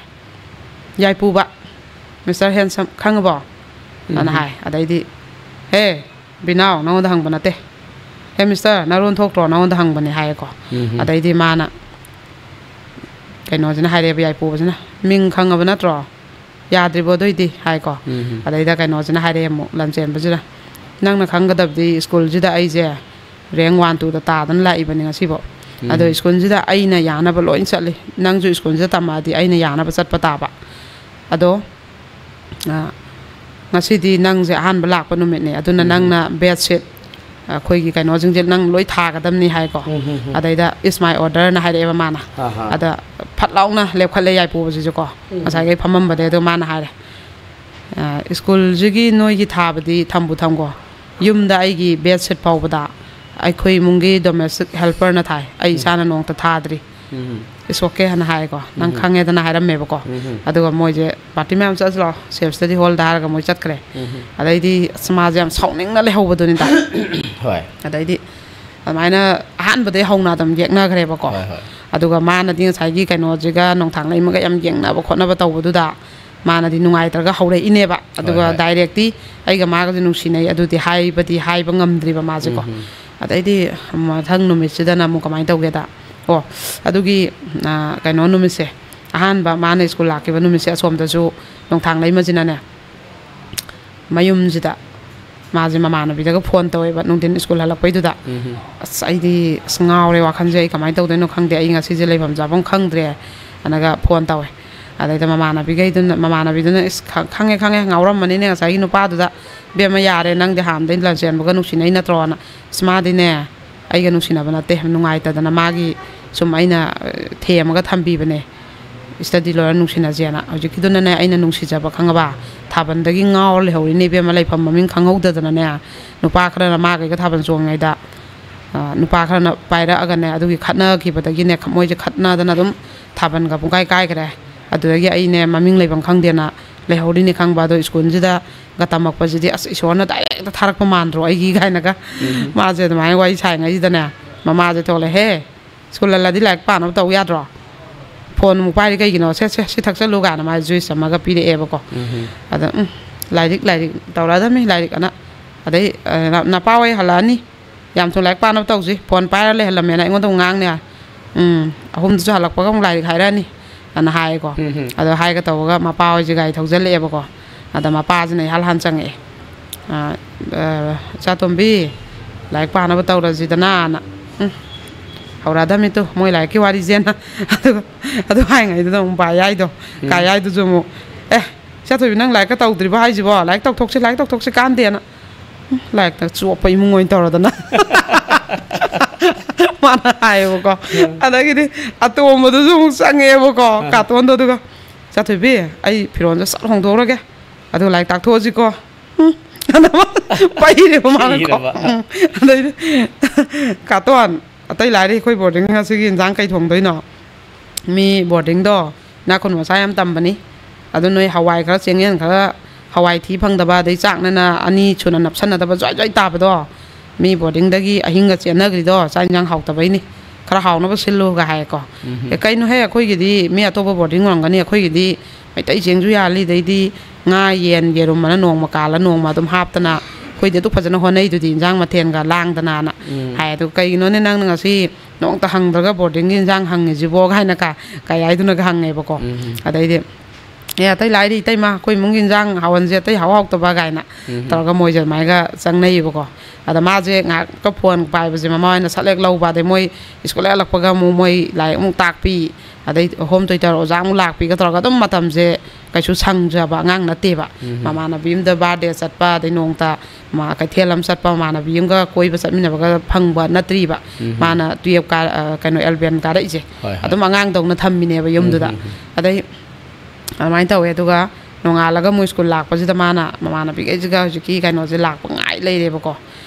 "ꯌꯥꯏꯄꯨꯕ, Mister Handsome, ꯈꯪꯉꯕꯣ?" ꯑꯅ ꯎꯝ꯫ ꯍꯥꯏ꯫ ꯑꯗꯩꯗꯤ, "ꯍꯦ, ꯕꯤꯅꯥꯎ, ꯅꯉꯣꯟꯗ ꯍꯪꯕ ꯅꯠꯇꯦ꯫ ꯍꯦ, mister, ꯅꯔꯣꯟ ꯊꯣꯛꯇ꯭ꯔꯣ? ꯅꯉꯣꯟꯗ ꯍꯪꯕꯅꯦ" ꯍꯥꯏꯌꯦꯀꯣ꯫ ꯎꯝ꯫ ꯑꯗꯩꯗꯤ ꯃꯥꯅ, ꯀꯩꯅꯣꯁꯤꯅ ꯍꯥꯏꯔꯛꯑꯦꯕ, ꯌꯥꯏꯄꯨꯕꯁꯤꯅ, "ꯃꯤꯡ ꯈꯪꯉꯕ ꯅꯠꯇ꯭ꯔꯣ? ꯌꯥꯗ꯭ꯔꯤꯕꯣ ꯑꯗꯨꯏꯗꯤ?" ꯍꯥꯏꯀꯣ꯫ ꯎꯝ꯫ ꯑꯗꯩꯗ ꯀꯩꯅꯣꯁꯤꯅ ꯍꯥꯏꯔꯛꯑꯦ ꯑꯃꯨꯛ, ꯂꯝꯖꯦꯟꯕꯁꯤꯅ, "ꯅꯪꯅ ꯈꯪꯒꯗꯕꯗꯤ ꯁ꯭ꯀꯨꯜꯁꯤꯗ ꯑꯩꯁꯦ ꯔꯦꯡ ꯋꯥꯟ ꯇꯨꯗ ꯇꯥꯗꯅ ꯂꯥꯛꯏꯕꯅꯤ ꯉꯁꯤꯐꯥꯎ꯫ ꯎꯝ꯫ ꯑꯗꯣ ꯁ꯭ꯀꯨꯜꯁꯤꯗ ꯑꯩꯅ ꯌꯥꯅꯕ ꯂꯣꯏ ꯆꯠꯂꯤ꯫ ꯅꯪꯁꯨ ꯁ꯭ꯀꯨꯜꯁꯤꯗ ꯇꯝꯃꯛꯑꯗꯤ ꯑꯩꯅ ꯌꯥꯅꯕ ꯆꯠꯄ ꯇꯥꯕ꯫ ꯑꯗꯣ, ꯑ, ꯉꯁꯤꯗꯤ ꯅꯪꯁꯦ ꯑꯍꯥꯟꯕ ꯂꯥꯛꯄ ꯅꯨꯃꯤꯠꯅꯦ, ꯑꯗꯨꯅ ꯎꯝ꯫ ꯅꯪꯅ ꯕꯦꯗꯁꯤꯠ, ꯑꯩꯈꯣꯏꯒꯤ ꯀꯩꯅꯣꯁꯤꯡꯁꯦ ꯅꯪ ꯂꯣꯏ ꯊꯥꯒꯗꯕꯅꯤ" ꯍꯥꯏꯀꯣ꯫ ꯎꯝ, ꯎꯝ, ꯎꯝ꯫ ꯑꯗꯩꯗ "It's my order" ꯅ ꯍꯥꯏꯔꯛꯑꯦꯕ ꯃꯥꯅ꯫ ꯑꯍꯥ꯫ ꯑꯗ ꯐꯠ ꯂꯥꯎꯅ ꯂꯦꯞꯈꯠꯂꯦ ꯌꯥꯏꯄꯨꯕꯁꯤꯁꯨꯀꯣ꯫ ꯎꯝ꯫ ꯉꯁꯥꯏꯈꯩ ꯐꯝꯃꯝꯕꯗꯩ ꯑꯗꯣ ꯃꯥꯅ ꯍꯥꯏꯔꯦ, "ꯑ, ꯁ꯭ꯀꯨꯜꯁꯤꯒꯤ ꯅꯣꯏꯒꯤ ꯊꯥꯕꯗꯤ ꯊꯝꯕꯨ ꯊꯝꯈꯣ, ꯌꯨꯝꯗ ꯑꯩꯒꯤ ꯕꯦꯗꯁꯤꯠ ꯐꯥꯎꯕꯗ ꯑꯩꯈꯣꯏ ꯏꯃꯨꯡꯒꯤ ꯗꯣꯃꯦꯁꯇꯤꯛ ꯍꯦꯜꯄꯔꯅ ꯊꯥꯏ, ꯑꯩ ꯎꯝ꯫ ꯏꯁꯥꯅ ꯅꯣꯡꯃꯇ ꯊꯥꯗ꯭ꯔꯤ꯫ ꯎꯝ꯫ It's okay" ꯍꯥꯏꯅ ꯍꯥꯏꯀꯣ꯫ "ꯅꯪ ꯎꯝ꯫ ꯈꯪꯉꯦꯗꯅ" ꯍꯥꯏꯔꯝꯃꯦꯕꯀꯣ꯫ ꯎꯝ꯫ ꯑꯗꯨꯒ ꯃꯣꯏꯁꯦ, "ꯄꯥꯔꯇꯤ ꯃꯌꯥꯝ ꯆꯠꯂꯁꯤ ꯂꯥꯛꯑꯣ, ꯁꯦꯜꯐ ꯁ꯭ꯇꯗꯤ ꯍꯣꯜꯗ" ꯍꯥꯏꯔꯒ ꯃꯣꯏ ꯆꯠꯈ꯭ꯔꯦ꯫ ꯎꯝ꯫ ꯑꯗꯩꯗꯤ ꯑꯁ, ꯃꯥꯁꯦ ꯌꯥꯝ ꯁꯥꯎꯅꯤꯡꯅ ꯂꯩꯍꯧꯕꯗꯨꯅꯤꯗ꯫ ꯍꯣꯏ꯫ ꯑꯗꯩꯗꯤ ꯑꯗꯨꯃꯥꯏꯅ ꯑꯍꯥꯟꯕꯗꯩ ꯍꯧꯅ ꯑꯗꯨꯝ ꯌꯦꯛꯅꯈ꯭ꯔꯦꯕꯀꯣ꯫ ꯍꯣꯏ, ꯍꯣꯏ꯫ ꯑꯗꯨꯒ ꯃꯥꯅꯗꯤ ꯉꯁꯥꯏꯒꯤ ꯀꯩꯅꯣꯁꯤꯒ, ꯅꯣꯡꯊꯥꯡ ꯂꯩꯃꯒ ꯌꯥꯝ ꯌꯦꯡꯅꯕ ꯈꯣꯠꯅꯕ ꯇꯧꯕꯗꯨꯗ ꯃꯥꯅꯗꯤ ꯅꯨꯡꯉꯥꯏꯇ꯭ꯔꯒ ꯍꯧꯔꯛꯏꯅꯦꯕ꯫ ꯍꯣꯏ, ꯑꯗꯨꯒ ꯍꯣꯏ꯫ ꯗꯥꯏꯔꯦꯛꯇꯤ ꯑꯩꯒ ꯃꯥꯒꯁꯦ ꯅꯨꯡꯁꯤꯅꯩ ꯑꯗꯨꯗꯤ ꯍꯥꯏꯕꯗꯤ ꯍꯥꯏꯕ ꯉꯝꯗ꯭ꯔꯤꯕ ꯃꯥꯁꯦꯀꯣ꯫ ꯎꯝ, ꯎꯝ꯫ ꯑꯗꯩꯗꯤ ꯃꯊꯪ ꯅꯨꯃꯤꯠꯁꯤꯗꯅ ꯑꯃꯨꯛ ꯀꯃꯥꯏꯅ ꯇꯧꯒꯦꯗ, ꯑꯣ, ꯑꯗꯨꯒꯤ, ꯑ, ꯀꯩꯅꯣ ꯅꯨꯃꯤꯠꯁꯦ, ꯑꯍꯥꯟꯕ ꯃꯥꯅ ꯁ꯭ꯀꯨꯜ ꯂꯥꯛꯈꯤꯕ ꯅꯨꯃꯤꯠꯁꯦ, ꯑꯁꯣꯝꯗꯁꯨ ꯅꯣꯡꯊꯥꯡ ꯂꯩꯃꯁꯤꯅꯅꯦ, ꯃꯌꯨꯝꯁꯤꯗ ꯃꯥꯁꯦ ꯃꯃꯥꯟꯅꯕꯤꯗꯒ ꯐꯣꯟ ꯇꯧꯋꯦꯕ, ꯅꯨꯡꯊꯤꯟ ꯁ꯭ꯀꯨꯜ ꯍꯜꯂꯛꯄꯩꯗꯨꯗ꯫ ꯎꯝ꯫ "ꯑꯁ, ꯑꯩꯗꯤ, ꯑꯁ, ꯉꯥꯎꯔꯦ, ꯋꯥꯈꯜꯁꯦ ꯑꯩ ꯀꯃꯥꯏꯅ ꯇꯧꯗꯣꯏꯅꯣ ꯈꯪꯗꯦ, ꯑꯩ ꯉꯁꯤꯁꯦ ꯂꯩꯐꯝ ꯆꯥꯐꯝ ꯈꯪꯗ꯭ꯔꯦ" ꯑꯅꯒ ꯐꯣꯟ ꯇꯧꯋꯦ꯫ ꯑꯗꯩꯗ ꯃꯃꯥꯟꯅꯕꯤꯈꯩꯗꯨꯅ, ꯃꯃꯥꯟꯅꯕꯤꯗꯨꯅ, "ꯑꯁ, ꯈ-, ꯈꯪꯉꯦ, ꯈꯪꯉꯦ, ꯉꯥꯎꯔꯝꯃꯅꯤꯅꯦ ꯉꯁꯥꯏꯒꯤ ꯅꯨꯄꯥꯗꯨꯗ, ꯏꯕꯦꯝꯃ, ꯌꯥꯔꯦ, ꯅꯪꯗꯤ ꯍꯥꯟꯅꯗꯩ ꯂꯝꯖꯦꯟꯕꯒ ꯅꯨꯡꯁꯤꯅꯩ ꯅꯠꯇ꯭ꯔꯣꯅ? ꯑꯁ, ꯃꯥꯗꯤꯅꯦ, ꯑꯩꯒ ꯅꯨꯡꯁꯤꯅꯕ ꯅꯠꯇꯦ, ꯅꯨꯡꯉꯥꯏꯇꯗꯅ ꯃꯥꯒꯤ ꯁꯨꯝ ꯑꯩꯅ, ꯑ, ꯊꯦꯝꯃꯒ ꯊꯝꯕꯤꯕꯅꯦ, ꯁ꯭ꯇꯗꯤ ꯂꯣꯏꯔ ꯅꯨꯡꯁꯤꯅꯁꯦꯅ꯫ ꯍꯧꯖꯤꯛꯀꯤꯗꯨꯅꯅꯦ, ꯑꯩꯅ ꯅꯨꯡꯁꯤꯖꯕ, ꯈꯪꯉꯕ? ꯊꯥꯕꯜꯗꯒꯤ ꯉꯥꯎꯔ ꯂꯩꯍꯧꯔꯤꯅꯦ ꯏꯕꯦꯝꯃ, ꯂꯩꯐꯝ ꯃꯃꯤꯡ ꯈꯪꯍꯧꯗꯗꯅꯅꯦ, ꯅꯨꯄꯥ ꯈꯔꯅ ꯃꯥꯒꯩꯒ ꯊꯥꯕꯜ ꯆꯣꯡꯉꯤꯉꯩꯗ, ꯑ, ꯅꯨꯄꯥ ꯈꯔꯅ ꯄꯥꯏꯔꯛꯑꯒꯅꯦ, ꯑꯗꯨꯒꯤ ꯈꯠꯅꯈꯤꯕꯗꯒꯤꯅꯦ, ꯈ-, ꯃꯣꯏꯁꯦ ꯈꯠꯅꯗꯅ ꯑꯗꯨꯝ ꯊꯥꯕꯜꯒ ꯄꯨꯡꯀꯥꯏ ꯀꯥꯏꯈ꯭ꯔꯦ꯫ ꯑꯗꯨꯗꯒꯤ ꯑꯩꯅꯦ ꯃꯃꯤꯡ ꯂꯩꯐꯝ ꯈꯪꯗꯦꯅ ꯂꯩꯍꯧꯔꯤꯅꯦ, ꯈꯪꯕ? ꯑꯗꯣ ꯁ꯭ꯀꯨꯜꯁꯤꯗ ꯒ ꯇꯝꯃꯛꯄꯁꯤꯗꯤ, ꯑꯁ, ꯏꯁꯣꯔꯅ ꯗꯥꯏꯔꯦꯛꯇ ꯊꯥꯔꯛꯄ ꯃꯥꯟꯗ꯭ꯔꯣ ꯑꯩꯒꯤ?" ꯀꯥꯏꯅꯒ ꯎꯝ꯫ ꯃꯥꯁꯦ ꯑꯗꯨꯃꯥꯏꯅ ꯋꯥꯔꯤ ꯁꯥꯏꯉꯩꯁꯤꯗꯅꯦ, ꯃꯃꯥꯁꯦ ꯊꯣꯛꯂꯛꯑꯦ, "ꯍꯦ, ꯁ꯭ꯀꯨꯜ ꯍꯜꯂꯗꯤ ꯂꯥꯏꯔꯤꯛ ꯄꯥꯅꯕ ꯇꯧ ꯌꯥꯗ꯭ꯔꯣ? ꯐꯣꯟ ꯑꯃꯨꯛ ꯄꯥꯏꯔꯤ ꯀꯩꯒꯤꯅꯣ? ꯁꯦ, ꯁꯦ, ꯁꯤ ꯊꯛꯆꯜꯂꯨ" ꯀꯥꯏꯅ ꯃꯥꯁꯦ ꯖꯨꯏꯁ ꯑꯃꯒ ꯄꯤꯔꯛꯑꯦꯕꯀꯣ꯫ ꯎꯝ꯫ ꯑꯗ, "ꯎꯝ, ꯂꯥꯏꯔꯤꯛ, ꯂꯥꯏꯔꯤꯛ ꯇꯧꯔꯛꯑꯗꯕꯅꯤ, ꯂꯥꯏꯔꯤꯛ" ꯑꯅ꯫ ꯑꯗꯩ, ꯑ, "ꯅ-, ꯅꯄꯥ ꯍꯣꯏ ꯍꯜꯂꯛꯑꯅꯤ, ꯌꯥꯝ ꯊꯨꯅ ꯂꯥꯏꯔꯤꯛ ꯄꯥꯅꯕ ꯇꯧꯁꯤ, ꯐꯣꯟ ꯄꯥꯏꯔ ꯂꯩꯍꯜꯂꯝꯃꯦꯅ ꯑꯩꯉꯣꯟꯗ ꯑꯃꯨꯛ ꯉꯥꯡꯅꯤ ꯍꯥꯏ"꯫ ꯎꯝ, ꯑꯍꯨꯝꯗꯨꯁꯨ ꯍꯜꯂꯛꯄꯒ ꯑꯃꯨꯛ ꯂꯥꯏꯔꯤꯛ ꯍꯥꯏꯔꯛꯑꯅꯤ ꯑꯅ ꯍꯥꯏꯌꯦꯀꯣ꯫ ꯎꯝ, ꯎꯝ꯫ ꯑꯗꯣ ꯍꯥꯏꯒꯦ ꯇꯧꯕꯒ ꯃꯄꯥ ꯍꯣꯏꯁꯦ ꯒꯥꯔꯤ ꯊꯧꯖꯜꯂꯛꯑꯦꯕꯀꯣ꯫ ꯑꯗ ꯃꯄꯥꯁꯤꯅ ꯏꯍꯥꯟ ꯍꯥꯟ ꯆꯪꯉꯛꯑꯦ꯫ "ꯑ, ꯑ, ꯏꯆꯥꯇꯣꯝꯕꯤ, ꯂꯥꯏꯔꯤꯛ ꯄꯥꯅꯕ ꯇꯧꯔꯁꯤꯗꯅ"ꯅ꯫ ꯎꯝ, ꯍꯧꯔꯛꯑꯗꯃꯤꯇꯣ ꯃꯣꯏ ꯂꯥꯏꯔꯤꯛꯀꯤ ꯋꯥꯔꯤꯁꯦꯅ꯫ ꯑꯗꯨꯒ ꯑꯗꯨ ꯍꯥꯏꯉꯩꯗꯨꯗ ꯑꯃꯨꯛ ꯚꯥꯏ ꯍꯥꯏꯗꯣ, ꯎꯝ꯫ ꯀꯥꯏ ꯍꯥꯏꯗꯨꯁꯨ ꯑꯃꯨꯛ, "ꯑꯦ, ꯏꯆꯥꯊꯣꯏꯕꯤ, ꯅꯪ ꯂꯥꯏꯔꯤꯛꯀ ꯇꯧꯗ꯭ꯔꯤꯕꯣ ꯍꯥꯏꯁꯤꯕꯣ? ꯂꯥꯏꯔꯤꯛ ꯇꯧꯊꯣꯛꯁꯤ, ꯂꯥꯏꯔꯤꯛ ꯇꯧꯊꯣꯛꯁꯤ ꯀꯥꯟꯗꯦꯅ"꯫ "ꯎꯝ, ꯂꯥꯏꯔꯤꯛꯇ ꯆꯣꯞꯄ ꯏꯃꯨꯡ ꯑꯣꯏꯅ ꯇꯧꯔꯗꯅ"꯫ ꯃꯥꯅ ꯍꯥꯏꯌꯦꯕꯀꯣ꯫ ꯎꯝ꯫ ꯑꯗꯒꯤꯗꯤ ꯑꯇꯣꯝꯕꯗꯨꯁꯨ ꯑꯃꯨꯛ ꯆꯪꯉꯛꯑꯦꯕꯀꯣ, ꯎꯝ꯫ ꯀꯥꯇꯣꯟꯗꯣ꯫ ꯑꯗꯨꯒ, "ꯏꯆꯥꯊꯣꯏꯕꯤ, ꯑꯩ ꯐꯤꯔꯣꯜꯁꯦ ꯁꯠ ꯍꯣꯡꯗꯣꯛꯎꯔꯒꯦ, ꯑꯗꯨꯒ ꯂꯥꯏꯔꯤꯛ ꯇꯥꯛꯊꯣꯛꯑꯁꯤꯀꯣ"꯫ ꯎꯝ꯫ ꯑꯗꯨꯃ ꯄꯩꯔꯦꯕ ꯃꯥꯅꯀꯣ꯫ ꯄꯩꯔꯕ꯫ ꯎꯝ꯫ ꯑꯗꯩꯗꯤ, "ꯀꯥꯇꯣꯟ, ꯑꯇꯩ ꯂꯥꯏꯔꯤ ꯑꯩꯈꯣꯏ ꯕꯣꯔꯗꯤꯡ ꯉꯁꯤꯒꯤ ꯏꯟꯖꯥꯡ ꯀꯩ ꯊꯣꯡꯗꯣꯏꯅꯣ? ꯃꯤ ꯕꯣꯔꯗꯤꯡꯗꯣ ꯏꯅꯥꯛ ꯈꯨꯟꯕ ꯃꯆꯥ ꯌꯥꯝ ꯇꯝꯕꯅꯤ꯫ ꯑꯗꯨ ꯅꯣꯏ ꯍꯋꯥꯏ ꯈꯔ, ꯆꯦꯡꯌꯦꯟ ꯈꯔ, ꯍꯋꯥꯏ ꯊꯤ ꯐꯪꯗꯕ, ꯑꯗꯩ ꯆꯥꯛꯅꯅ ꯑꯅꯤ ꯁꯨꯅ ꯅꯞꯁꯟꯅꯗꯕ ꯖ꯭ꯋꯥꯏ ꯖ꯭ꯋꯥꯏ ꯇꯥꯕꯗꯣ, ꯃꯤ ꯕꯣꯔꯗꯤꯡꯗꯒꯤ ꯑꯍꯤꯡꯒ ꯆꯦꯟꯅꯈ꯭ꯔꯤꯗꯣ ꯆꯥꯛ ꯏꯟꯖꯥꯡ ꯍꯥꯎꯇꯕꯩꯅꯤ꯫ ꯈꯔ ꯍꯥꯎꯅꯕ ꯁꯤꯜꯂꯨꯒ" ꯍꯥꯏꯌꯦꯀꯣ꯫ ꯎꯝ꯫ "ꯑꯦ, ꯀꯩꯅꯣꯍꯦ, ꯑꯩꯈꯣꯏꯒꯤꯗꯤ ꯃꯤ ꯑꯇꯣꯞꯄ ꯕꯣꯔꯗꯤꯡ ꯑꯣꯏꯔꯝꯒꯅꯤ, ꯑꯩꯈꯣꯏꯒꯤꯗꯤ ꯃꯩꯇꯩ ꯆꯦꯡꯁꯨ ꯌꯥꯜꯂꯤ, ꯑꯗꯩꯗꯤ ꯉꯥ, ꯌꯦꯟ, ꯌꯦꯔꯨꯝ ꯑꯅ ꯅꯣꯡꯃ ꯀꯥꯜꯂ ꯅꯣꯡꯃ ꯑꯗꯨꯝ ꯍꯥꯞꯇꯅ ꯑꯩꯈꯣꯏꯗꯤ ꯑꯗꯨꯛ ꯐꯖꯅ ꯍꯣꯠꯅꯩꯗꯨꯗꯤ, ꯏꯟꯖꯥꯡ ꯃꯊꯦꯜꯒ ꯂꯥꯡꯗꯅꯅ" ꯎꯝ꯫ ꯍꯥꯏ꯫ "ꯑꯗꯨ ꯀꯩꯒꯤꯅꯣꯅꯦ ꯅꯪꯅ ꯉꯁꯤ ꯅꯣꯡꯇ ꯍꯪꯗ꯭ꯔꯒ ꯕꯣꯔꯗꯤꯡꯒꯤ ꯏꯟꯖꯥꯡ ꯍꯪꯉꯤꯁꯤꯕꯣ?" ꯀꯥꯏꯅ ꯀꯥ-, ꯀꯥꯏ ꯍꯥꯏꯗꯨꯅꯒ ꯍꯪꯉꯦꯕꯀꯣ꯫ ꯎꯝ꯫ ꯑꯗꯩꯗꯤ, "ꯑꯦ, ꯑꯇꯩ ꯂꯥꯏꯔꯤ ꯏꯇꯩꯃ, ꯑꯩꯈꯣꯏ ꯏꯃꯨꯡꯒꯤ ꯏꯟꯖꯥꯡ ꯍꯥꯎꯍꯟꯁꯦ, ꯑꯇꯩ ꯍꯥꯎ ꯍꯥꯎꯇꯕ" ꯀꯥꯏꯅ ꯎꯝ꯫ ꯇꯧꯔꯒ ꯃꯣꯏꯁꯦ ꯑꯗꯨꯃꯥꯏꯒ ꯆꯪꯅꯩꯌꯦꯕꯀꯣ꯫ ꯑꯗ ꯃꯥꯁꯦ ꯉꯥꯏꯍꯥꯛꯀ ꯐꯣꯟ ꯄꯥꯏꯕꯁꯦ ꯃꯃꯥ ꯍꯣꯏꯅ ꯁꯠ ꯍꯦꯛ ꯂꯧꯕ, ꯑꯗꯩ ꯃꯣꯏ ꯁ꯭ꯀꯨꯜ ꯍꯦꯛ ꯍꯜꯂꯛꯄꯒ ꯑꯃꯨꯛ ꯃꯣꯏ ꯂꯥꯏꯔꯤꯛ ꯑꯃꯨꯛ ꯇꯥꯛꯄꯤ, ꯑꯗꯩ ꯍꯣꯝ ꯇ꯭ꯌꯨꯇꯔ ꯑꯣꯖꯥ ꯑꯃꯨꯛ ꯂꯥꯛꯄꯤꯒ ꯇꯧꯔꯒ ꯑꯗꯨꯝ ꯃꯇꯝꯁꯦ ꯀꯩꯁꯨ ꯁꯪꯖꯕ ꯑꯉꯥꯡ ꯅꯠꯇꯦꯕ꯫ ꯎꯝ꯫ ꯃꯃꯥꯟꯅꯕꯤ ꯑꯃꯗ ꯕꯥꯔꯗꯦ ꯆꯠꯄ, ꯑꯗꯩ ꯅꯣꯡꯇ ꯃꯥ ꯀꯩꯊꯦꯜ ꯑꯃ ꯆꯠꯄ, ꯃꯃꯥꯟꯅꯕꯤ ꯑꯃꯒ ꯀꯣꯏꯕ ꯆꯠꯃꯤꯟꯅꯕꯒ ꯐꯪꯕ ꯅꯠꯇ꯭ꯔꯤꯕ꯫ ꯎꯝ꯫ ꯃꯥꯅ ꯇꯨꯌꯦꯞ ꯀꯥ-, ꯑ, ꯀꯩꯅꯣ, ꯑꯦꯂꯚꯦꯟ ꯀꯥꯔꯛꯏꯁꯦ꯫ ꯍꯣꯏ, ꯍꯣꯏ꯫ ꯑꯗꯨꯝ ꯑꯉꯥꯡꯗꯧꯅ ꯊꯝꯃꯤꯅꯦꯕ ꯌꯨꯝꯗꯨꯗ꯫ ꯎꯝ, ꯎꯝ, ꯎꯝ꯫ ꯑꯗꯩ ꯑꯗꯨꯃꯥꯏꯅ ꯇꯧꯋꯦ꯫ ꯑꯗꯨꯒ ꯅꯣꯡꯉꯥꯜꯂꯒ ꯃꯣꯏ ꯁ꯭ꯀꯨꯜ ꯂꯥꯛꯄꯁꯤꯗ ꯃꯥꯅ ꯃꯃꯥꯟꯅꯕꯤꯈꯩꯁꯤꯒ ꯍꯧꯖꯤꯛꯀꯤ ꯀꯩꯅꯣꯁꯦ ꯂꯥꯛꯄ ꯉꯥꯏ ꯂꯩꯔꯦꯕꯀꯣ,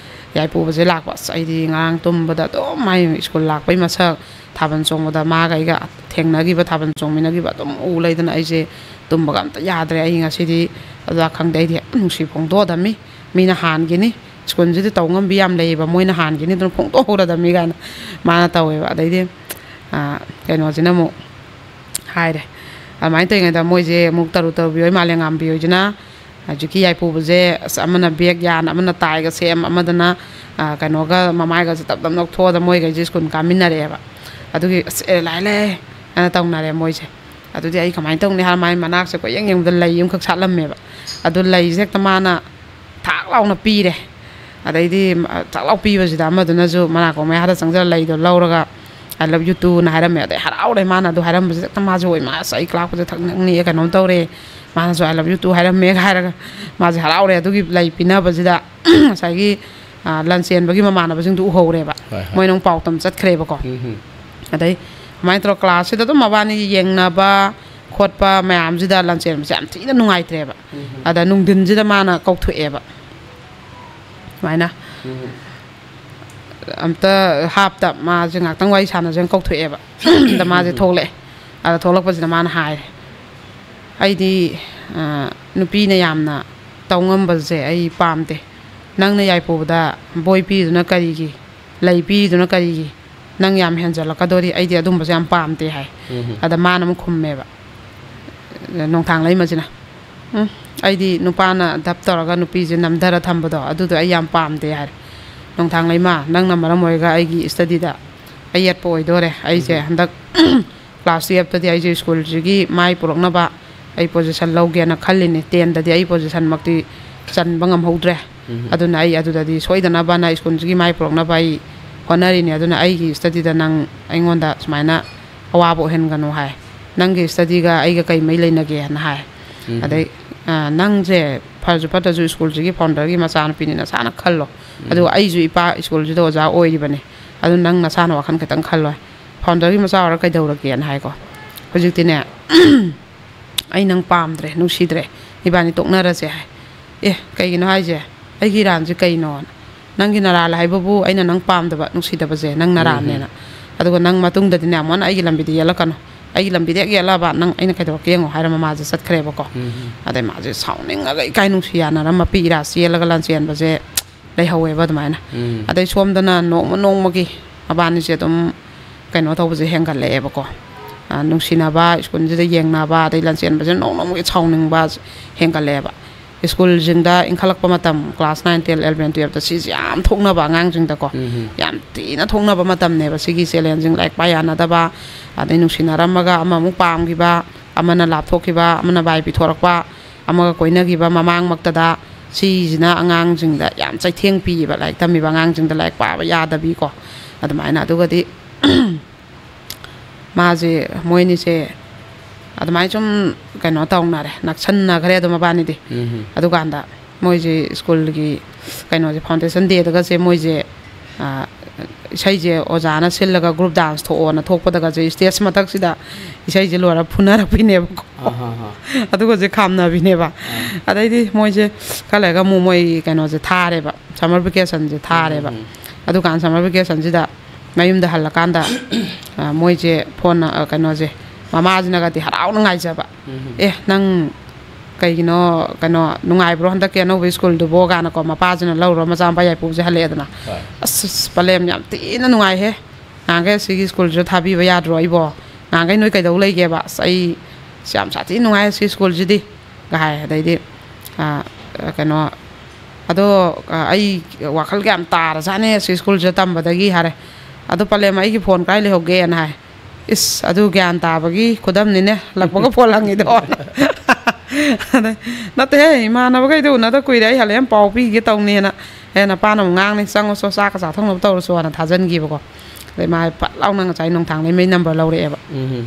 ꯌꯥꯏꯄꯨꯕꯁꯦ ꯂꯥꯛꯄ꯫ ꯑꯁ, ꯑꯩꯗꯤ ꯉꯔꯥꯡ ꯇꯨꯝꯕꯗ ꯑꯗꯨꯝ ꯃꯥꯏ ꯁ꯭ꯀꯨꯜ ꯂꯥꯛꯄꯩ ꯃꯁꯛ, ꯊꯥꯕꯜ ꯆꯣꯡꯕꯗ ꯃꯥꯒ ꯑꯩꯒ ꯊꯦꯡꯅꯈꯤꯕ, ꯊꯥꯕꯜ ꯆꯣꯡꯃꯤꯟꯅꯈꯤꯕ ꯑꯗꯨꯝ ꯎ ꯂꯩꯗꯅ ꯑꯩꯁꯦ ꯇꯨꯝꯕꯒ ꯑꯝꯇ ꯌꯥꯗ꯭ꯔꯦ꯫ ꯑꯩ ꯉꯁꯤꯗꯤ ꯑꯗꯨꯗ ꯈꯪꯗꯦ, ꯑꯩꯗꯤ ꯍꯦꯛ ꯅꯨꯡꯁꯤ ꯐꯣꯡꯗꯣꯛꯑꯗꯝꯃꯤ꯫ ꯃꯤꯅ ꯍꯥꯟꯈꯤꯅꯤ, ꯁ꯭ꯀꯨꯜꯁꯤꯗ ꯇꯧ ꯉꯝꯕꯤ ꯌꯥꯝ ꯂꯩꯌꯦꯕ, ꯃꯣꯏꯅ ꯍꯥꯟꯈꯤꯅꯤ, ꯑꯗꯨꯅ ꯐꯣꯡꯗꯣꯛꯍꯧꯔꯗꯝꯃꯤ ꯀꯥꯏꯅ ꯃꯥꯅ ꯇꯧꯋꯦꯕ꯫ ꯑꯗꯩꯗꯤ, ꯑ, ꯀꯩꯅꯣꯁꯤꯅ ꯑꯃꯨꯛ ꯍꯥꯏꯔꯦ꯫ ꯑꯗꯨꯃꯥꯏꯅ ꯇꯧꯔꯤꯉꯩꯗ ꯃꯣꯏꯁꯦ ꯑꯃꯨꯛ ꯇꯔꯨ ꯇꯔꯨꯕꯤ ꯍꯣꯏ, ꯃꯥꯂꯦꯝꯉꯥꯝꯕꯤ ꯍꯣꯏꯁꯤꯅ ꯍꯧꯖꯤꯛꯀꯤ ꯌꯥꯏꯄꯨꯕꯁꯦ, ꯑꯁ, ꯑꯃꯅ ꯕꯦꯒ ꯌꯥꯟ, ꯑꯃꯅ ꯇꯥꯏꯒ ꯁꯦꯝ, ꯑꯃꯗꯅ, ꯑ, ꯀꯩꯅꯣꯒ ꯃꯃꯥꯏꯒꯁꯦ ꯇꯞ ꯇꯞ ꯅꯣꯛꯊꯣꯛꯑꯗ ꯃꯣꯏꯈꯩꯁꯦ ꯁ꯭ꯀꯨꯜ ꯀꯥꯃꯤꯟꯅꯔꯛꯑꯦꯕ꯫ ꯑꯗꯨꯒꯤ "ꯑꯁ ꯑꯦ ꯂꯥꯛꯑꯦ ꯂꯥꯛꯑꯦ" ꯍꯥꯏꯅ ꯇꯧꯅꯔꯦ ꯃꯣꯏꯁꯦ꯫ ꯑꯗꯨꯗꯤ ꯑꯩ ꯀꯃꯥꯏꯅ ꯇꯧꯅꯤ ꯍꯥꯏꯔ ꯃꯥꯏ ꯃꯅꯥꯛꯁꯦ ꯀꯣꯏꯌꯦꯡ ꯌꯦꯡꯕꯗ ꯂꯩ ꯑꯃꯈꯛ ꯁꯥꯠꯂꯝꯃꯦꯕ꯫ ꯑꯗꯨ ꯂꯩꯁꯦ ꯍꯦꯛꯇ ꯃꯥꯅ ꯊꯥꯛ ꯂꯥꯎꯅ ꯄꯤꯔꯦ꯫ ꯑꯗꯩꯗꯤ ꯊꯥꯛ ꯂꯥꯎ ꯄꯤꯕꯁꯤꯗ ꯑꯃꯗꯨꯅꯁꯨ ꯃꯅꯥꯀꯣꯡ ꯃꯌꯥꯗ ꯆꯪꯁꯤꯜꯂ ꯂꯩꯗꯣ ꯂꯧꯔꯒ "I love you too" ꯅ ꯍꯥꯏꯔꯝꯃꯦ꯫ ꯑꯗꯩ ꯍꯔꯥꯎꯔꯦ ꯃꯥꯅ ꯑꯗꯨ ꯍꯥꯏꯔꯝꯕꯁꯤꯗ꯫ ꯍꯦꯛꯇ ꯃꯥꯁꯨ ꯑꯣꯏ ꯃꯥ ꯑꯁ ꯑꯩ ꯀ꯭ꯂꯥꯛꯄꯁꯦ ꯊꯛꯅꯤꯡꯉꯛꯑꯦ ꯀꯩꯅꯣꯝ ꯇꯧꯔꯦ꯫ ꯃꯥꯅꯁꯨ "I love you too" ꯍꯥꯏꯔꯝꯃꯦꯒ ꯍꯥꯏꯔꯒ ꯃꯥꯁꯦ ꯍꯔꯥꯎꯔꯦ꯫ ꯑꯗꯨꯒꯤ ꯂꯩ ꯄꯤꯅꯕꯁꯤꯗ ꯉꯁꯥꯏꯒꯤ ꯂꯟ ꯆꯦꯟꯕꯒꯤ ꯃꯃꯥꯟꯅꯕꯁꯤꯡꯗꯨ ꯎꯍꯧꯔꯦꯕ꯫ ꯍꯣꯏ, ꯍꯣꯏ꯫ ꯃꯣꯏꯅ ꯑꯃꯨꯛ ꯄꯥꯎ ꯇꯝ ꯆꯠꯈ꯭ꯔꯦꯕꯀꯣ꯫ ꯎꯝ, ꯎꯝ꯫ ꯑꯗꯩ ꯑꯗꯨꯃꯥꯏꯅ ꯇꯧꯔꯒ ꯀ꯭ꯂꯥꯁꯁꯤꯗ ꯑꯗꯨꯝ ꯃꯕꯥꯅꯤꯒꯤ ꯌꯦꯡꯅꯕ ꯈꯣꯠꯄ ꯃꯌꯥꯝꯁꯤꯗ ꯂꯟꯆꯦꯟꯕꯁꯦ ꯌꯥꯝ ꯊꯤꯅ ꯅꯨꯡꯉꯥꯏꯇ꯭ꯔꯦꯕ꯫ ꯎꯝ, ꯎꯝ꯫ ꯑꯗ ꯅꯨꯡꯊꯤꯟꯁꯤꯗ ꯃꯥꯅ ꯀꯧꯊꯣꯛꯑꯦꯕ꯫ ꯁꯨꯃꯥꯏꯅ ꯎꯝ꯫ "ꯑꯝꯇ ꯍꯥꯞꯇ ꯃꯥꯁꯦ ꯉꯥꯛꯇꯪ ꯋꯥꯔꯤ ꯁꯥꯟꯅꯁꯦꯅ" ꯀꯧꯊꯣꯛꯑꯦꯕ꯫ ꯑꯗ ꯃꯥꯁꯦ ꯊꯣꯛꯂꯛꯑꯦ꯫ ꯑꯗ ꯊꯣꯛꯂꯛꯄꯁꯤꯗ ꯃꯥꯅ ꯍꯥꯏꯔꯦ, "ꯑꯩꯗꯤ ꯅꯨꯄꯤꯅ ꯌꯥꯝꯅ ꯇꯧ ꯉꯝꯕꯁꯦ ꯑꯩ ꯄꯥꯝꯗꯦ꯫ ꯅꯪꯅ ꯌꯥꯏꯄꯨꯕꯗ ꯕꯣꯏ ꯄꯤꯔꯤꯗꯨꯅ ꯀꯔꯤꯒꯤ? ꯂꯩ ꯄꯤꯔꯤꯗꯨꯅ ꯀꯔꯤꯒꯤ? ꯅꯪ ꯌꯥꯝ ꯍꯦꯟꯖꯜꯂꯛꯀꯗꯣꯔꯤ꯫ ꯑꯩꯗꯤ ꯑꯗꯨꯝꯕꯁꯦ ꯌꯥꯝ ꯄꯥꯝꯗꯦ" ꯍꯥꯏ꯫ ꯎꯝ꯫ ꯑꯗ ꯃꯥꯅ ꯑꯃꯨꯛ ꯈꯨꯝꯃꯦꯕ, ꯅꯣꯡꯊꯥꯡ ꯂꯩꯃꯁꯤꯅ, "ꯎꯝ, ꯑꯩꯗꯤ ꯅꯨꯄꯥꯅ ꯙꯞ ꯇꯧꯔꯒ ꯅꯨꯄꯤꯁꯦ ꯅꯝꯊꯔ ꯊꯝꯕꯗꯣ ꯑꯗꯨꯗꯣ ꯑꯩ ꯌꯥꯝ ꯄꯥꯝꯗꯦ" ꯍꯥꯏꯔꯦ꯫ "ꯅꯣꯡꯊꯥꯡ ꯂꯩꯃ, ꯅꯪꯅ ꯃꯔꯝ ꯑꯣꯏꯔꯒ ꯑꯩꯒꯤ study ꯗ ꯑꯌꯦꯠꯄ ꯑꯣꯏꯗꯣꯔꯦ꯫ ꯑꯩꯁꯦ ꯎꯝ꯫ ꯍꯟꯗꯛ class twelve ꯇꯗꯤ ꯑꯩꯁꯦ school ꯁꯤꯒꯤ ꯃꯥꯏ ꯄꯨꯔꯛꯅꯕ ꯑꯩ position ꯂꯧꯒꯦꯅ ꯈꯜꯂꯤꯅꯦ꯫ Ten ꯗꯗꯤ ꯑꯩ position ꯃꯛꯇꯤ ꯆꯟꯕ ꯉꯝꯍꯧꯗ꯭ꯔꯦ꯫ ꯎꯝ꯫ ꯑꯗꯨꯅ ꯑꯩ ꯑꯗꯨꯗꯗꯤ ꯁꯣꯏꯗꯅꯕꯅ school ꯁꯤꯒꯤ ꯃꯥꯏ ꯄꯨꯔꯛꯅꯕ ꯑꯩ ꯍꯣꯠꯅꯔꯤꯅꯦ꯫ ꯑꯗꯨꯅ ꯑꯩꯒꯤ study ꯗ ꯅꯪ ꯑꯩꯉꯣꯟꯗ ꯁꯨꯃꯥꯏꯅ ꯑꯋꯥꯕ ꯑꯣꯏꯍꯟꯒꯅꯨ" ꯍꯥꯏ꯫ "ꯅꯪꯒꯤ study ꯒ ꯑꯩꯒ ꯀꯩ ꯃꯔꯤ ꯂꯩꯅꯒꯦꯅ" ꯍꯥꯏ꯫ ꯎꯝ꯫ ꯑꯗꯩ, "ꯑ, ꯅꯪꯁꯦ ꯐꯔꯁꯨ ꯐꯠꯇ꯭ꯔꯁꯨ school ꯁꯤꯒꯤ founder ꯒꯤ ꯃꯆꯥꯅꯨꯄꯤꯅꯤ ꯅꯁꯥꯅ ꯈꯜꯂꯣ꯫ ꯎꯝ꯫ ꯑꯗꯨꯒ ꯑꯩꯁꯨ ꯏꯄꯥ school ꯁꯤꯗ ꯑꯣꯖꯥ ꯑꯣꯏꯔꯤꯕꯅꯤ꯫ ꯑꯗꯨ ꯅꯪ ꯅꯁꯥꯅ ꯋꯥꯈꯜ ꯈꯤꯇꯪ ꯈꯜꯂꯣ꯫ Founder ꯒꯤ ꯃꯆꯥ ꯑꯣꯏꯔ ꯀꯩꯗꯧꯔꯒꯦꯅ" ꯍꯥꯏꯀꯣ꯫ ꯍꯧꯖꯤꯛꯇꯤꯅꯦ, "ꯑꯩ ꯅꯪ ꯄꯥꯝꯗ꯭ꯔꯦ, ꯅꯨꯡꯁꯤꯗ꯭ꯔꯦ, ꯏꯕꯥꯅꯤ ꯇꯣꯛꯅꯔꯁꯦ" ꯍꯥꯏ꯫ "ꯑꯦ, ꯀꯩꯒꯤꯅꯣ ꯍꯥꯏꯁꯦ? ꯑꯩꯒꯤ ꯏꯔꯥꯟꯁꯦ ꯀꯩꯅꯣꯅ?" "ꯅꯪꯒꯤ ꯅꯔꯥꯜ ꯍꯥꯏꯕꯕꯨ ꯑꯩꯅ ꯅꯪ ꯄꯥꯝꯗꯕ, ꯅꯨꯡꯁꯤꯗꯕꯁꯦ ꯅꯪ ꯎꯝ, ꯅꯔꯥꯜꯅꯦꯅ꯫ ꯎꯝ꯫ ꯑꯗꯨꯒ ꯅꯪ ꯃꯇꯨꯡꯗꯗꯤꯅꯦ ꯑꯃꯨꯛ ꯍꯟꯅ ꯑꯩꯒꯤ ꯂꯝꯕꯤꯗ ꯌꯦꯜꯂꯛꯀꯅꯨ꯫ ꯑꯩꯒꯤ ꯂꯝꯕꯤꯗ ꯍꯦꯛ ꯌꯦꯜꯂꯛꯑꯕ ꯅꯪ ꯑꯩꯅ ꯀꯩꯗꯧꯔꯛꯀꯦ ꯌꯦꯡꯉꯣ" ꯍꯥꯏꯔꯝꯃ ꯃꯥꯁꯦ ꯆꯠꯈ꯭ꯔꯦꯕꯀꯣ꯫ ꯎꯝ, ꯎꯝ꯫ ꯑꯗꯩ ꯃꯥꯁꯦ ꯁꯥꯎꯅꯤꯡꯉꯒ ꯏꯀꯥꯏ ꯅꯨꯡꯁꯤ ꯌꯥꯅꯔ ꯃꯄꯤ ꯏꯔꯥ ꯆꯦꯜꯂꯒ ꯂꯥꯟꯆꯦꯟꯕꯁꯦ ꯂꯩꯍꯧꯋꯦꯕ ꯑꯗꯨꯃꯥꯏꯅ꯫ ꯎꯝ꯫ ꯑꯗꯩ ꯁꯣꯝꯗꯅ ꯅꯣꯡꯃ ꯅꯣꯡꯃꯒꯤ ꯃꯕꯥꯅꯤꯁꯦ ꯑꯗꯨꯝ ꯀꯩꯅꯣ ꯇꯧꯕꯁꯦ ꯍꯦꯟꯒꯠꯂꯛꯑꯦꯕꯀꯣ꯫ ꯑ, ꯅꯨꯡꯁꯤꯅꯕ, school ꯁꯤꯗ ꯌꯦꯡꯅꯕ, ꯑꯗꯩ ꯂꯥꯟꯆꯦꯟꯕꯁꯦ ꯅꯣꯡ ꯅꯣꯡꯃꯒꯤ ꯁꯥꯎꯅꯤꯡꯕ ꯍꯦꯟꯒꯠꯂꯛꯑꯦꯕ꯫ ꯁ꯭ꯀꯨꯜꯁꯤꯡꯗ ꯏꯟꯈꯠꯂꯛꯄ ꯃꯇꯝ, class nine, ten, eleven, twelve ꯇ ꯁꯤꯁꯦ ꯌꯥꯝ ꯊꯣꯛꯅꯕ ꯑꯉꯥꯡꯁꯤꯡꯗꯀꯣ, ꯎꯝ꯫ ꯌꯥꯝ ꯊꯤꯅ ꯊꯣꯛꯅꯕ ꯃꯇꯝꯅꯦꯕ꯫ ꯁꯤꯒꯤ challenge ꯁꯤꯡ, ꯂꯥꯏꯔꯤꯛ ꯄꯥ ꯌꯥꯅꯗꯕ, ꯑꯗꯩ ꯅꯨꯡꯁꯤꯅꯔꯝꯃꯒ ꯑꯃꯃꯨꯛ ꯄꯥꯝꯈꯤꯕ, ꯑꯃꯅ ꯂꯥꯞꯊꯣꯛꯈꯤꯕ, ꯑꯃꯅ ꯕꯥꯏ ꯄꯤꯊꯣꯔꯛꯄ, ꯑꯃꯒ ꯀꯣꯏꯅꯈꯤꯕ ꯃꯃꯥꯡꯃꯛꯇꯗ, ꯁꯤꯁꯤꯅ ꯑꯉꯥꯡꯁꯤꯡꯗ ꯌꯥꯝ ꯆꯩꯊꯦꯡ ꯄꯤꯌꯦꯕ꯫ ꯂꯥꯏꯔꯤꯛ ꯇꯝꯃꯤꯕ ꯑꯉꯥꯡꯁꯤꯡꯗ ꯂꯥꯏꯔꯤꯛ ꯄꯥꯕ ꯌꯥꯗꯕꯤꯀꯣ, ꯑꯗꯨꯃꯥꯏꯅ꯫ ꯑꯗꯨꯒꯗꯤ ꯃꯥꯁꯦ, ꯃꯣꯏꯅꯤꯁꯦ ꯑꯗꯨꯃꯥꯏꯅ ꯁꯨꯝ ꯀꯩꯅꯣ ꯇꯧꯅꯔꯦ, ꯅꯛꯁꯟꯅꯈ꯭ꯔꯦ ꯑꯗꯨꯝ ꯃꯕꯥꯅꯤꯗꯤ꯫ ꯎꯝ꯫ ꯑꯗꯨꯀꯥꯟꯗ ꯃꯣꯏꯁꯦ ꯁ꯭ꯀꯨꯜꯒꯤ ꯀꯩꯅꯣꯁꯦ, foundation day ꯗꯒꯁꯦ ꯃꯣꯏꯁꯦ, ꯑ, ꯏꯁꯩꯁꯦ ꯑꯣꯖꯥꯅ ꯁꯤꯜꯂꯒ group dance ꯊꯣꯛꯑꯣꯅ ꯊꯣꯛꯄꯗꯒꯁꯦ, stage ꯃꯊꯛꯁꯤꯗ ꯏꯁꯩꯁꯦ ꯂꯣꯏꯔ ꯐꯨꯅꯔꯛꯄꯤꯅꯦꯕꯀꯣ꯫ ꯑꯍꯥ, ꯍꯥ꯫ ꯑꯗꯨꯒꯁꯦ ꯈꯥꯝꯅꯕꯤꯅꯦꯕ꯫ ꯑꯥ꯫ ꯑꯗꯩꯗꯤ ꯃꯣꯏꯁꯦ ꯈꯔ ꯂꯩꯔꯒ ꯑꯃꯨꯛ ꯃꯣꯏ ꯀꯩꯅꯣꯁꯦ ꯊꯥꯔꯦꯕ, summer vacation ꯁꯦ ꯊꯥꯔꯦꯕ꯫ ꯎꯝ, ꯎꯝ꯫ ꯑꯗꯨꯀꯥꯟꯗ summer vacation ꯁꯤꯗ ꯃꯌꯨꯝꯗ ꯍꯜꯂꯀꯥꯟꯗ, ꯑ, ꯃꯣꯏꯁꯦ ꯐꯣꯟ, ꯑ, ꯀꯩꯅꯣꯁꯦ, ꯃꯃꯥꯁꯤꯅꯒꯗꯤ ꯍꯔꯥꯎꯅ ꯉꯥꯏꯖꯕ꯫ ꯎꯝ, ꯎꯝ꯫ "ꯑꯦ, ꯅꯪ ꯀꯩꯒꯤꯅꯣ, ꯀꯩꯅꯣ, ꯅꯨꯡꯉꯥꯏꯕ꯭ꯔꯣ ꯍꯟꯗꯛꯀꯤ ꯑꯅꯧꯕ ꯁ꯭ꯀꯨꯜꯗꯨꯕꯣ?" ꯀꯥꯏꯅꯀꯣ, ꯃꯄꯥꯁꯤꯅ ꯂꯧꯔꯨꯔ ꯃꯆꯥꯅꯨꯄꯥ ꯌꯥꯏꯄꯨꯁꯦ ꯍꯜꯂꯛꯑꯦꯗꯅ꯫ ꯍꯣꯏ꯫ "ꯑꯁ, ꯑꯁ, ꯄꯂꯦꯝ, ꯌꯥꯝ ꯊꯤꯅ ꯅꯨꯡꯉꯥꯏꯍꯦ꯫ ꯅꯍꯥꯟꯈꯩ ꯑꯁꯤꯒꯤ ꯁ꯭ꯀꯨꯜꯁꯤꯗ ꯊꯥꯕꯤꯕ ꯌꯥꯗ꯭ꯔꯣ ꯑꯩꯕꯣ? ꯅꯍꯥꯟꯈꯩ ꯅꯣꯏ ꯀꯩꯗꯧ ꯂꯩꯒꯦꯕ? ꯑꯁ, ꯑꯩ, ꯑꯁ, ꯌꯥꯝ ꯁꯥꯊꯤ ꯅꯨꯡꯉꯥꯏ ꯁꯤ ꯁ꯭ꯀꯨꯜꯁꯤꯗꯤ", ꯒ ꯍꯥꯏ꯫ ꯑꯗꯩꯗꯤ, ꯑ, ꯀꯩꯅꯣ, "ꯑꯗꯣ, ꯑ, ꯑꯩ ꯋꯥꯈꯜꯒ ꯌꯥꯝ ꯇꯥꯔꯖꯥꯠꯅꯦ ꯁꯤ ꯁ꯭ꯀꯨꯜꯁꯤꯗ ꯇꯝꯕꯗꯒꯤ", ꯍꯥꯏꯔꯦ꯫ "ꯑꯗꯣ ꯄꯂꯦꯝ, ꯑꯩꯒꯤ ꯐꯣꯟ ꯀꯥꯏ ꯂꯩꯍꯧꯒꯦꯅ?" ꯍꯥꯏ꯫ "ꯏꯁ, ꯑꯗꯨ ꯒ꯭ꯌꯥꯟ ꯇꯥꯕꯒꯤ ꯈꯨꯗꯝꯅꯤꯅꯦ, ꯍꯜꯂꯛꯄꯒ ꯐꯣꯟ ꯍꯪꯉꯤꯗꯣ?" ꯑꯗꯩ, "ꯅꯠꯇꯦꯍꯦ, ꯏꯃꯥꯟꯅꯕꯈꯩꯗꯣ ꯎꯅꯗ ꯀꯨꯏꯔꯦ, ꯑꯩ ꯍꯜꯂꯛꯑꯦ, ꯄꯥꯎ ꯄꯤꯒꯦ ꯇꯧꯅꯦꯅ꯫ ꯑꯦ, ꯅꯄꯥꯅ ꯑꯃꯨꯛ ꯉꯥꯡꯅꯤ, ꯆꯪꯉꯣ, ꯆꯣ, ꯆꯥꯛꯀ ꯆꯥꯊꯣꯛꯅꯕ ꯇꯧꯔꯨꯆꯣꯅ" ꯊꯥꯖꯟꯈꯤꯕꯀꯣ꯫ ꯑꯗꯩ ꯃꯥ ꯐꯠ ꯂꯥꯎꯅ ꯉꯁꯥꯏ ꯅꯨꯡꯊꯥꯡꯗꯩ ꯃꯩ number ꯂꯧꯔꯛꯑꯦꯕ꯫ ꯎꯝ꯫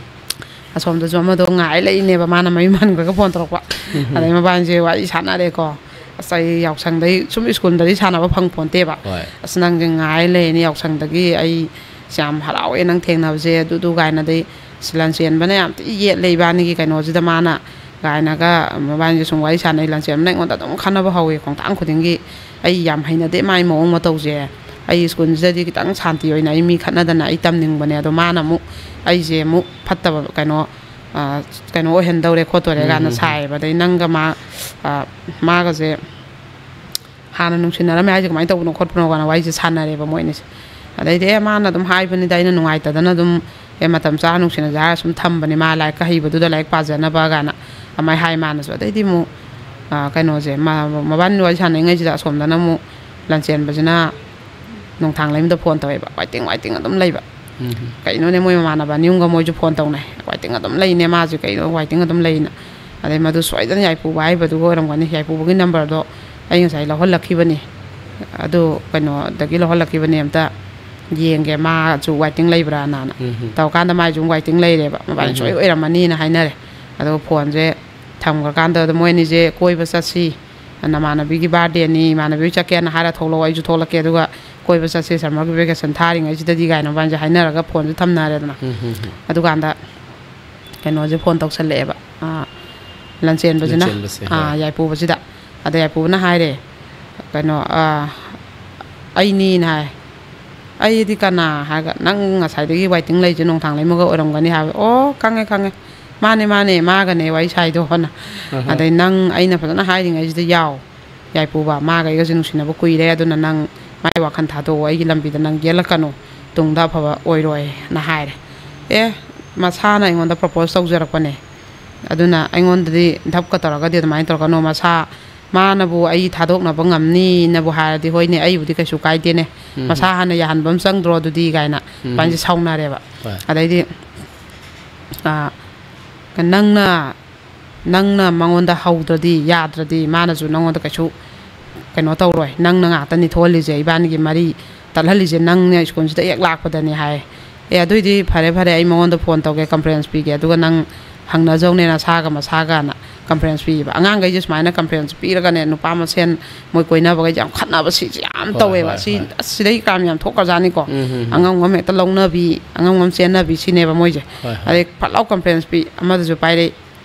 ꯑꯁꯣꯝꯗꯁꯨ ꯑꯃꯗꯣ ꯉꯥꯏ ꯂꯩꯅꯦꯕ, ꯃꯥꯅ ꯃꯌꯨꯝ ꯍꯟꯈ꯭ꯔꯒ ꯐꯣꯟ ꯇꯧꯔꯛꯄ꯫ ꯎꯝ꯫ ꯑꯗꯩ ꯃꯕꯥꯅꯤꯁꯦ ꯋꯥꯔꯤ ꯁꯥꯟꯅꯔꯦꯀꯣ꯫ ꯑꯁ, ꯑꯩ ꯌꯥꯎꯁꯪꯗꯩ ꯁꯨꯝ ꯁ꯭ꯀꯨꯜꯗꯗꯤ ꯁꯥꯟꯅꯕ ꯐꯪ ꯄꯣꯟꯇꯦꯕ꯫ ꯍꯣꯏ꯫ "ꯑꯁ, ꯅꯪꯁꯦ ꯉꯥꯏ ꯂꯩꯅꯦ ꯌꯥꯎꯁꯪꯗꯒꯤ, ꯑꯩ ꯌꯥꯝ ꯍꯔꯥꯎꯋꯦ ꯅꯪ ꯊꯦꯡꯅꯕꯁꯦ", ꯑꯗꯨꯗꯨ ꯀꯥꯏꯅꯗꯩ꯫ ꯑꯁ, ꯂꯟꯆꯦꯟꯕꯅ ꯌꯥꯝ ꯊꯤ ꯌꯦꯠꯂꯦ ꯏꯕꯥꯅꯤꯒꯤ ꯀꯩꯅꯣꯁꯤꯗ꯫ ꯃꯥꯅ ꯀꯥꯏꯅꯒ ꯃꯕꯥꯅꯤꯁꯦ ꯁꯨꯝ ꯋꯥꯔꯤ ꯁꯥꯟꯅꯩ꯫ ꯂꯟꯆꯦꯟꯕꯅ ꯑꯩꯉꯣꯟꯗ ꯑꯗꯨꯝ ꯈꯟꯅꯕ ꯍꯧꯋꯦ ꯈꯣꯡꯊꯥꯡ ꯈꯨꯗꯤꯡꯒꯤ꯫ ꯑꯩ ꯌꯥꯝ ꯍꯩꯅꯗꯦ ꯃꯥꯏ ꯃꯑꯣꯡ ꯃꯇꯧꯁꯦ꯫ ꯑꯩ ꯁ꯭ꯀꯨꯜꯁꯤꯗꯗꯤ ꯈꯤꯇꯪ ꯁꯥꯟꯇꯤ ꯑꯣꯏꯅ ꯑꯩ ꯃꯤ ꯈꯠꯅꯗꯅ ꯑꯩ ꯇꯝꯅꯤꯡꯕꯅꯦ꯫ ꯑꯗꯣ ꯃꯥꯅ ꯑꯃꯨꯛ ꯑꯩꯁꯦ ꯑꯃꯨꯛ ꯐꯠꯇꯕ ꯀꯩꯅꯣ, ꯑ, ꯀꯩꯅꯣ ꯑꯣꯏꯍꯟꯗꯧꯔꯦ ꯈꯣꯠꯇꯣꯔꯦ ꯎꯝ, ꯀꯥꯏꯅ ꯎꯝ, ꯎꯝ꯫ ꯁꯥꯏꯌꯦꯕ꯫ ꯑꯗꯩ ꯅꯪꯒ ꯃꯥ, ꯑ, ꯃꯥꯒꯁꯦ ꯍꯥꯟꯅ ꯅꯨꯡꯁꯤꯅꯔꯝꯃꯦ ꯍꯥꯏꯁꯦ ꯀꯃꯥꯏꯅ ꯇꯧꯕꯅꯣ ꯈꯣꯠꯄꯅꯣ ꯀꯥꯏꯅ ꯋꯥꯔꯤꯁꯦ ꯁꯥꯟꯅꯔꯦꯕ ꯃꯣꯏ ꯑꯅꯤꯁꯦ꯫ ꯑꯗꯩꯗꯤ, "ꯑꯦ, ꯃꯥꯅ ꯑꯗꯨꯝ ꯍꯥꯏꯕꯅꯤꯗ, ꯑꯩꯅ ꯅꯨꯡꯉꯥꯏꯇꯗꯅ ꯑꯗꯨꯝ, ꯑꯦ, ꯃꯇꯝ ꯆꯥꯅ ꯅꯨꯡꯁꯤꯅꯁꯦ ꯍꯥꯏꯔ ꯁꯨꯝ ꯊꯝꯕꯅꯤ, ꯃꯥ ꯂꯥꯏꯔꯤꯛꯀ ꯍꯩꯕꯗꯨꯗ ꯂꯥꯏꯔꯤꯛ ꯄꯥꯖꯅꯕ" ꯀꯥꯏꯅ ꯑꯗꯨꯃꯥꯏꯅ ꯍꯥꯏ ꯃꯥꯅꯁꯨ꯫ ꯑꯗꯩꯗꯤ ꯑꯃꯨꯛ ꯑꯥ, ꯀꯩꯅꯣꯁꯦ, ꯃꯥ-, ꯃꯕꯥꯅꯤ ꯋꯥꯔꯤ ꯁꯥꯟꯅꯔꯤꯉꯩꯁꯤꯗ ꯑꯁꯣꯝꯗꯅ ꯑꯃꯨꯛ ꯂꯟꯆꯦꯟꯕꯁꯤꯅ ꯅꯣꯡꯊꯥꯡꯂꯩꯃꯗ ꯐꯣꯟ ꯇꯧꯋꯦꯕ, ꯋꯥꯏꯇꯤꯡ ꯋꯥꯏꯇꯤꯡ ꯑꯗꯨꯝ ꯂꯩꯕ꯫ ꯎꯝ꯫ ꯀꯩꯅꯣꯅꯦ, ꯃꯣꯏ ꯃꯃꯥꯟꯅꯕ ꯑꯅꯤ ꯑꯍꯨꯝꯒ ꯃꯣꯏꯁꯨ ꯐꯣꯟ ꯇꯧꯅꯩ, ꯋꯥꯏꯇꯤꯡ ꯑꯗꯨꯝ ꯂꯩꯅꯦ ꯃꯥꯁꯦ, ꯀꯩꯅꯣ ꯋꯥꯏꯇꯤꯡ ꯑꯗꯨꯝ ꯂꯩꯅ꯫ ꯑꯗꯩ ꯃꯗꯨ ꯁꯣꯏꯗꯅ ꯌꯥꯏꯄꯨꯕ ꯍꯥꯏꯕꯗꯨꯒ ꯑꯣꯏꯔꯝꯒꯅꯤ, ꯌꯥꯏꯄꯨꯕꯒꯤ ꯅꯝꯕꯔꯗꯣ ꯑꯩ ꯉꯁꯥꯏ ꯂꯧꯍꯜꯂꯛꯈꯤꯕꯅꯤ, ꯑꯗꯨ ꯀꯩꯅꯣꯗꯒꯤ ꯂꯧꯍꯜꯂꯛꯈꯤꯕꯅꯦ, ꯑꯝꯇ ꯌꯦꯡꯒꯦ ꯃꯥꯁꯨ ꯋꯥꯏꯇꯤꯡ ꯂꯩꯕ꯭ꯔꯥꯅ꯫ ꯎꯝ꯫ ꯇꯧꯔꯀꯥꯟꯗ ꯃꯥꯏꯁꯨ ꯑꯃꯨꯛ ꯋꯥꯏꯇꯤꯡ ꯂꯩꯔꯦꯕ, ꯃꯕꯥꯅꯤ ꯎꯝ꯫ ꯁꯣꯏ ꯑꯣꯏꯔꯝꯃꯅꯤꯅ ꯍꯥꯏꯅꯔꯦ꯫ ꯑꯗꯨꯒ ꯐꯣꯟꯁꯦ ꯊꯝꯈ꯭ꯔꯀꯥꯟꯗ ꯑꯗꯨꯝ ꯃꯣꯏ ꯑꯅꯤꯁꯦ ꯀꯣꯏꯕ ꯆꯠꯁꯤ, ꯅꯃꯥꯟꯅꯕꯤꯒꯤ ꯕꯥꯔꯗꯦꯅꯤ, ꯏꯃꯥꯟꯅꯕꯤ ꯆꯠꯀꯦꯅ ꯍꯥꯏꯔ ꯊꯣꯛꯂꯛꯑꯣ, ꯑꯩꯁꯨ ꯊꯣꯛꯂꯛꯀꯦ, ꯑꯗꯨꯒ ꯀꯣꯏꯕ ꯆꯠꯁꯤ summer vacation ꯊꯥꯔꯤꯉꯩꯁꯤꯗꯗꯤ ꯀꯥꯏꯅ ꯃꯕꯥꯅꯤꯁꯦ ꯍꯥꯏꯅꯔꯒ ꯐꯣꯟꯁꯦ ꯊꯝꯅꯔꯦꯗꯅ꯫ ꯎꯝ, ꯎꯝ, ꯎꯝ꯫ ꯑꯗꯨꯀꯥꯟꯗ ꯀꯩꯅꯣꯁꯦ ꯐꯣꯟ ꯇꯧꯁꯜꯂꯛꯑꯦꯕ, ꯑꯥ, ꯂꯟꯆꯦꯟꯕꯁꯤꯅ, ꯂꯟꯆꯦꯟꯕꯁꯦ, ꯑꯥ, ꯍꯣꯏ꯫ ꯌꯥꯏꯄꯨꯕꯁꯤꯗ꯫ ꯑꯗ ꯌꯥꯏꯄꯨꯕꯅ ꯍꯥꯏꯔꯦ, ꯀꯩꯅꯣ, ꯑꯥ, "ꯑꯩꯅꯤꯅ" ꯍꯥꯏ꯫ "ꯑꯩꯗꯤ ꯀꯅꯥ?" ꯍꯥꯏꯔꯒ, "ꯅꯪ ꯉꯁꯥꯏꯗꯒꯤ ꯋꯥꯏꯇꯤꯡ ꯂꯩꯁꯦ ꯅꯣꯡꯊꯥꯡ ꯂꯩꯃꯒ ꯑꯣꯏꯔꯝꯒꯅꯤ" ꯍꯥꯏꯕ꯫ "ꯑꯣ, ꯈꯪꯉꯦ, ꯈꯪꯉꯦ, ꯃꯥꯅꯦ, ꯃꯥꯅꯦ, ꯃꯥꯒꯅꯦ ꯋꯥꯔꯤ ꯁꯥꯏꯗꯣ" ꯍꯥꯏꯅ꯫ ꯑꯍ꯫ "ꯑꯗꯩ ꯅꯪ ꯑꯩꯅ ꯐꯖꯅ ꯍꯥꯏꯔꯤꯉꯩꯁꯤꯗ ꯌꯥꯎ, ꯌꯥꯏꯄꯨꯕ, ꯃꯥꯒ ꯑꯩꯒꯁꯦ ꯅꯨꯡꯁꯤꯅꯕ ꯀꯨꯏꯔꯦ, ꯑꯗꯨꯅ ꯅꯪ ꯃꯥꯏ ꯋꯥꯈꯜ ꯊꯥꯗꯣꯛꯑꯣ, ꯑꯩꯒꯤ ꯂꯝꯕꯤꯗ ꯅꯪ ꯌꯦꯜꯂꯛꯀꯅꯨ, ꯇꯨꯡꯗ ꯑꯐꯕ ꯑꯣꯏꯔꯣꯏꯅ" ꯍꯥꯏꯔꯦ꯫ "ꯑꯦ, ꯃꯁꯥꯅ ꯑꯩꯉꯣꯟꯗ propose ꯇꯧꯖꯔꯛꯄꯅꯦ, ꯑꯗꯨꯅ ꯑꯩꯉꯣꯟꯗꯗꯤ ꯙꯞꯀ ꯇꯧꯔꯒꯗꯤ ꯑꯗꯨꯃꯥꯏꯅ ꯇꯧꯔꯛꯀꯅꯨ, ꯃꯁꯥ ꯃꯥꯅꯕꯨ ꯑꯩ ꯊꯥꯗꯣꯛꯅꯕ ꯉꯝꯅꯤꯅꯕꯨ ꯍꯥꯏꯔꯗꯤ ꯍꯣꯏꯅꯦ, ꯑꯩꯕꯨꯗꯤ ꯀꯩꯁꯨ ꯀꯥꯏꯗꯦꯅꯦ, ꯎꯝ꯫ ꯃꯁꯥ ꯍꯥꯟꯅ ꯌꯥꯍꯟꯕ ꯑꯃ ꯆꯪꯗ꯭ꯔꯣ ꯑꯗꯨꯗꯤ?" ꯀꯥꯏꯅ ꯎꯝ꯫ ꯏꯕꯥꯅꯤꯁꯦ ꯁꯥꯎꯅꯔꯦꯕ꯫ ꯍꯣꯏ꯫ ꯑꯗꯩꯗꯤ, ꯑꯥ, ꯅꯪꯅ, ꯅꯪꯅ ꯃꯉꯣꯟꯗ ꯍꯧꯗ꯭ꯔꯗꯤ, ꯌꯥꯗ꯭ꯔꯗꯤ ꯃꯥꯅꯁꯨ ꯅꯪꯉꯣꯟꯗ ꯀꯩꯁꯨ ꯀꯩꯅꯣ ꯇꯧꯔꯣꯏ, ꯅꯪꯅ ꯉꯥꯛꯇꯅꯤ ꯊꯣꯛꯍꯜꯂꯤꯁꯦ, ꯏꯕꯥꯅꯤꯒꯤ ꯃꯔꯤ ꯇꯠꯍꯜꯂꯤꯁꯦ ꯅꯪꯅ ꯁ꯭ꯀꯨꯜꯁꯤꯗ ꯍꯦꯛ ꯂꯥꯛꯄꯗꯅꯦ ꯍꯥꯏ꯫ "ꯑꯦ, ꯑꯗꯨꯏꯗꯤ ꯐꯔꯦ, ꯐꯔꯦ, ꯑꯩ ꯃꯉꯣꯟꯗ ꯐꯣꯟ ꯇꯧꯒꯦ, ꯀꯟꯐ꯭ꯔꯦꯟꯁ ꯄꯤꯒꯦ, ꯑꯗꯨꯒ ꯅꯪ ꯍꯪꯅꯖꯧꯅꯦ ꯅꯁꯥꯒ ꯃꯁꯥꯒꯅ" ꯀꯟꯐ꯭ꯔꯦꯟꯁ ꯄꯤꯕ꯫ ꯑꯉꯥꯡꯈꯩꯁꯦ ꯁꯨꯃꯥꯏꯅ ꯀꯟꯐ꯭ꯔꯦꯟꯁ ꯄꯤꯔꯒꯅꯦ, ꯅꯨꯄꯥ ꯃꯁꯦꯟ ꯃꯣꯏ ꯀꯣꯏꯅꯕꯈꯩꯁꯦ ꯌꯥꯝ ꯈꯠꯅꯕ, ꯁꯤꯁꯦ ꯌꯥꯝ ꯍꯣꯏ, ꯇꯧꯋꯦꯕ꯫ ꯍꯣꯏ, ꯁꯤ, ꯍꯣꯏ꯫ ꯑꯁ, ꯁꯤꯗꯩ ꯀ꯭ꯔꯥꯏꯝ ꯌꯥꯝ ꯊꯣꯛꯈ꯭ꯔꯖꯥꯠꯅꯤꯀꯣ꯫ ꯎꯝ, ꯎꯝ, ꯎꯝ꯫ ꯑꯉꯝ ꯉꯝ ꯍꯦꯛꯇ ꯂꯧꯅꯕꯤ, ꯑꯉꯝ ꯉꯝ ꯆꯦꯟꯅꯕꯤ ꯁꯤꯅꯦꯕ ꯃꯣꯏꯁꯦ꯫ ꯍꯣꯏ, ꯍꯣꯏ꯫ ꯑꯗꯩ ꯐꯠ ꯂꯥꯎ ꯀꯟꯐ꯭ꯔꯦꯟꯁ ꯄꯤ, ꯑꯃꯗꯁꯨ ꯄꯥꯏꯔꯛꯏ,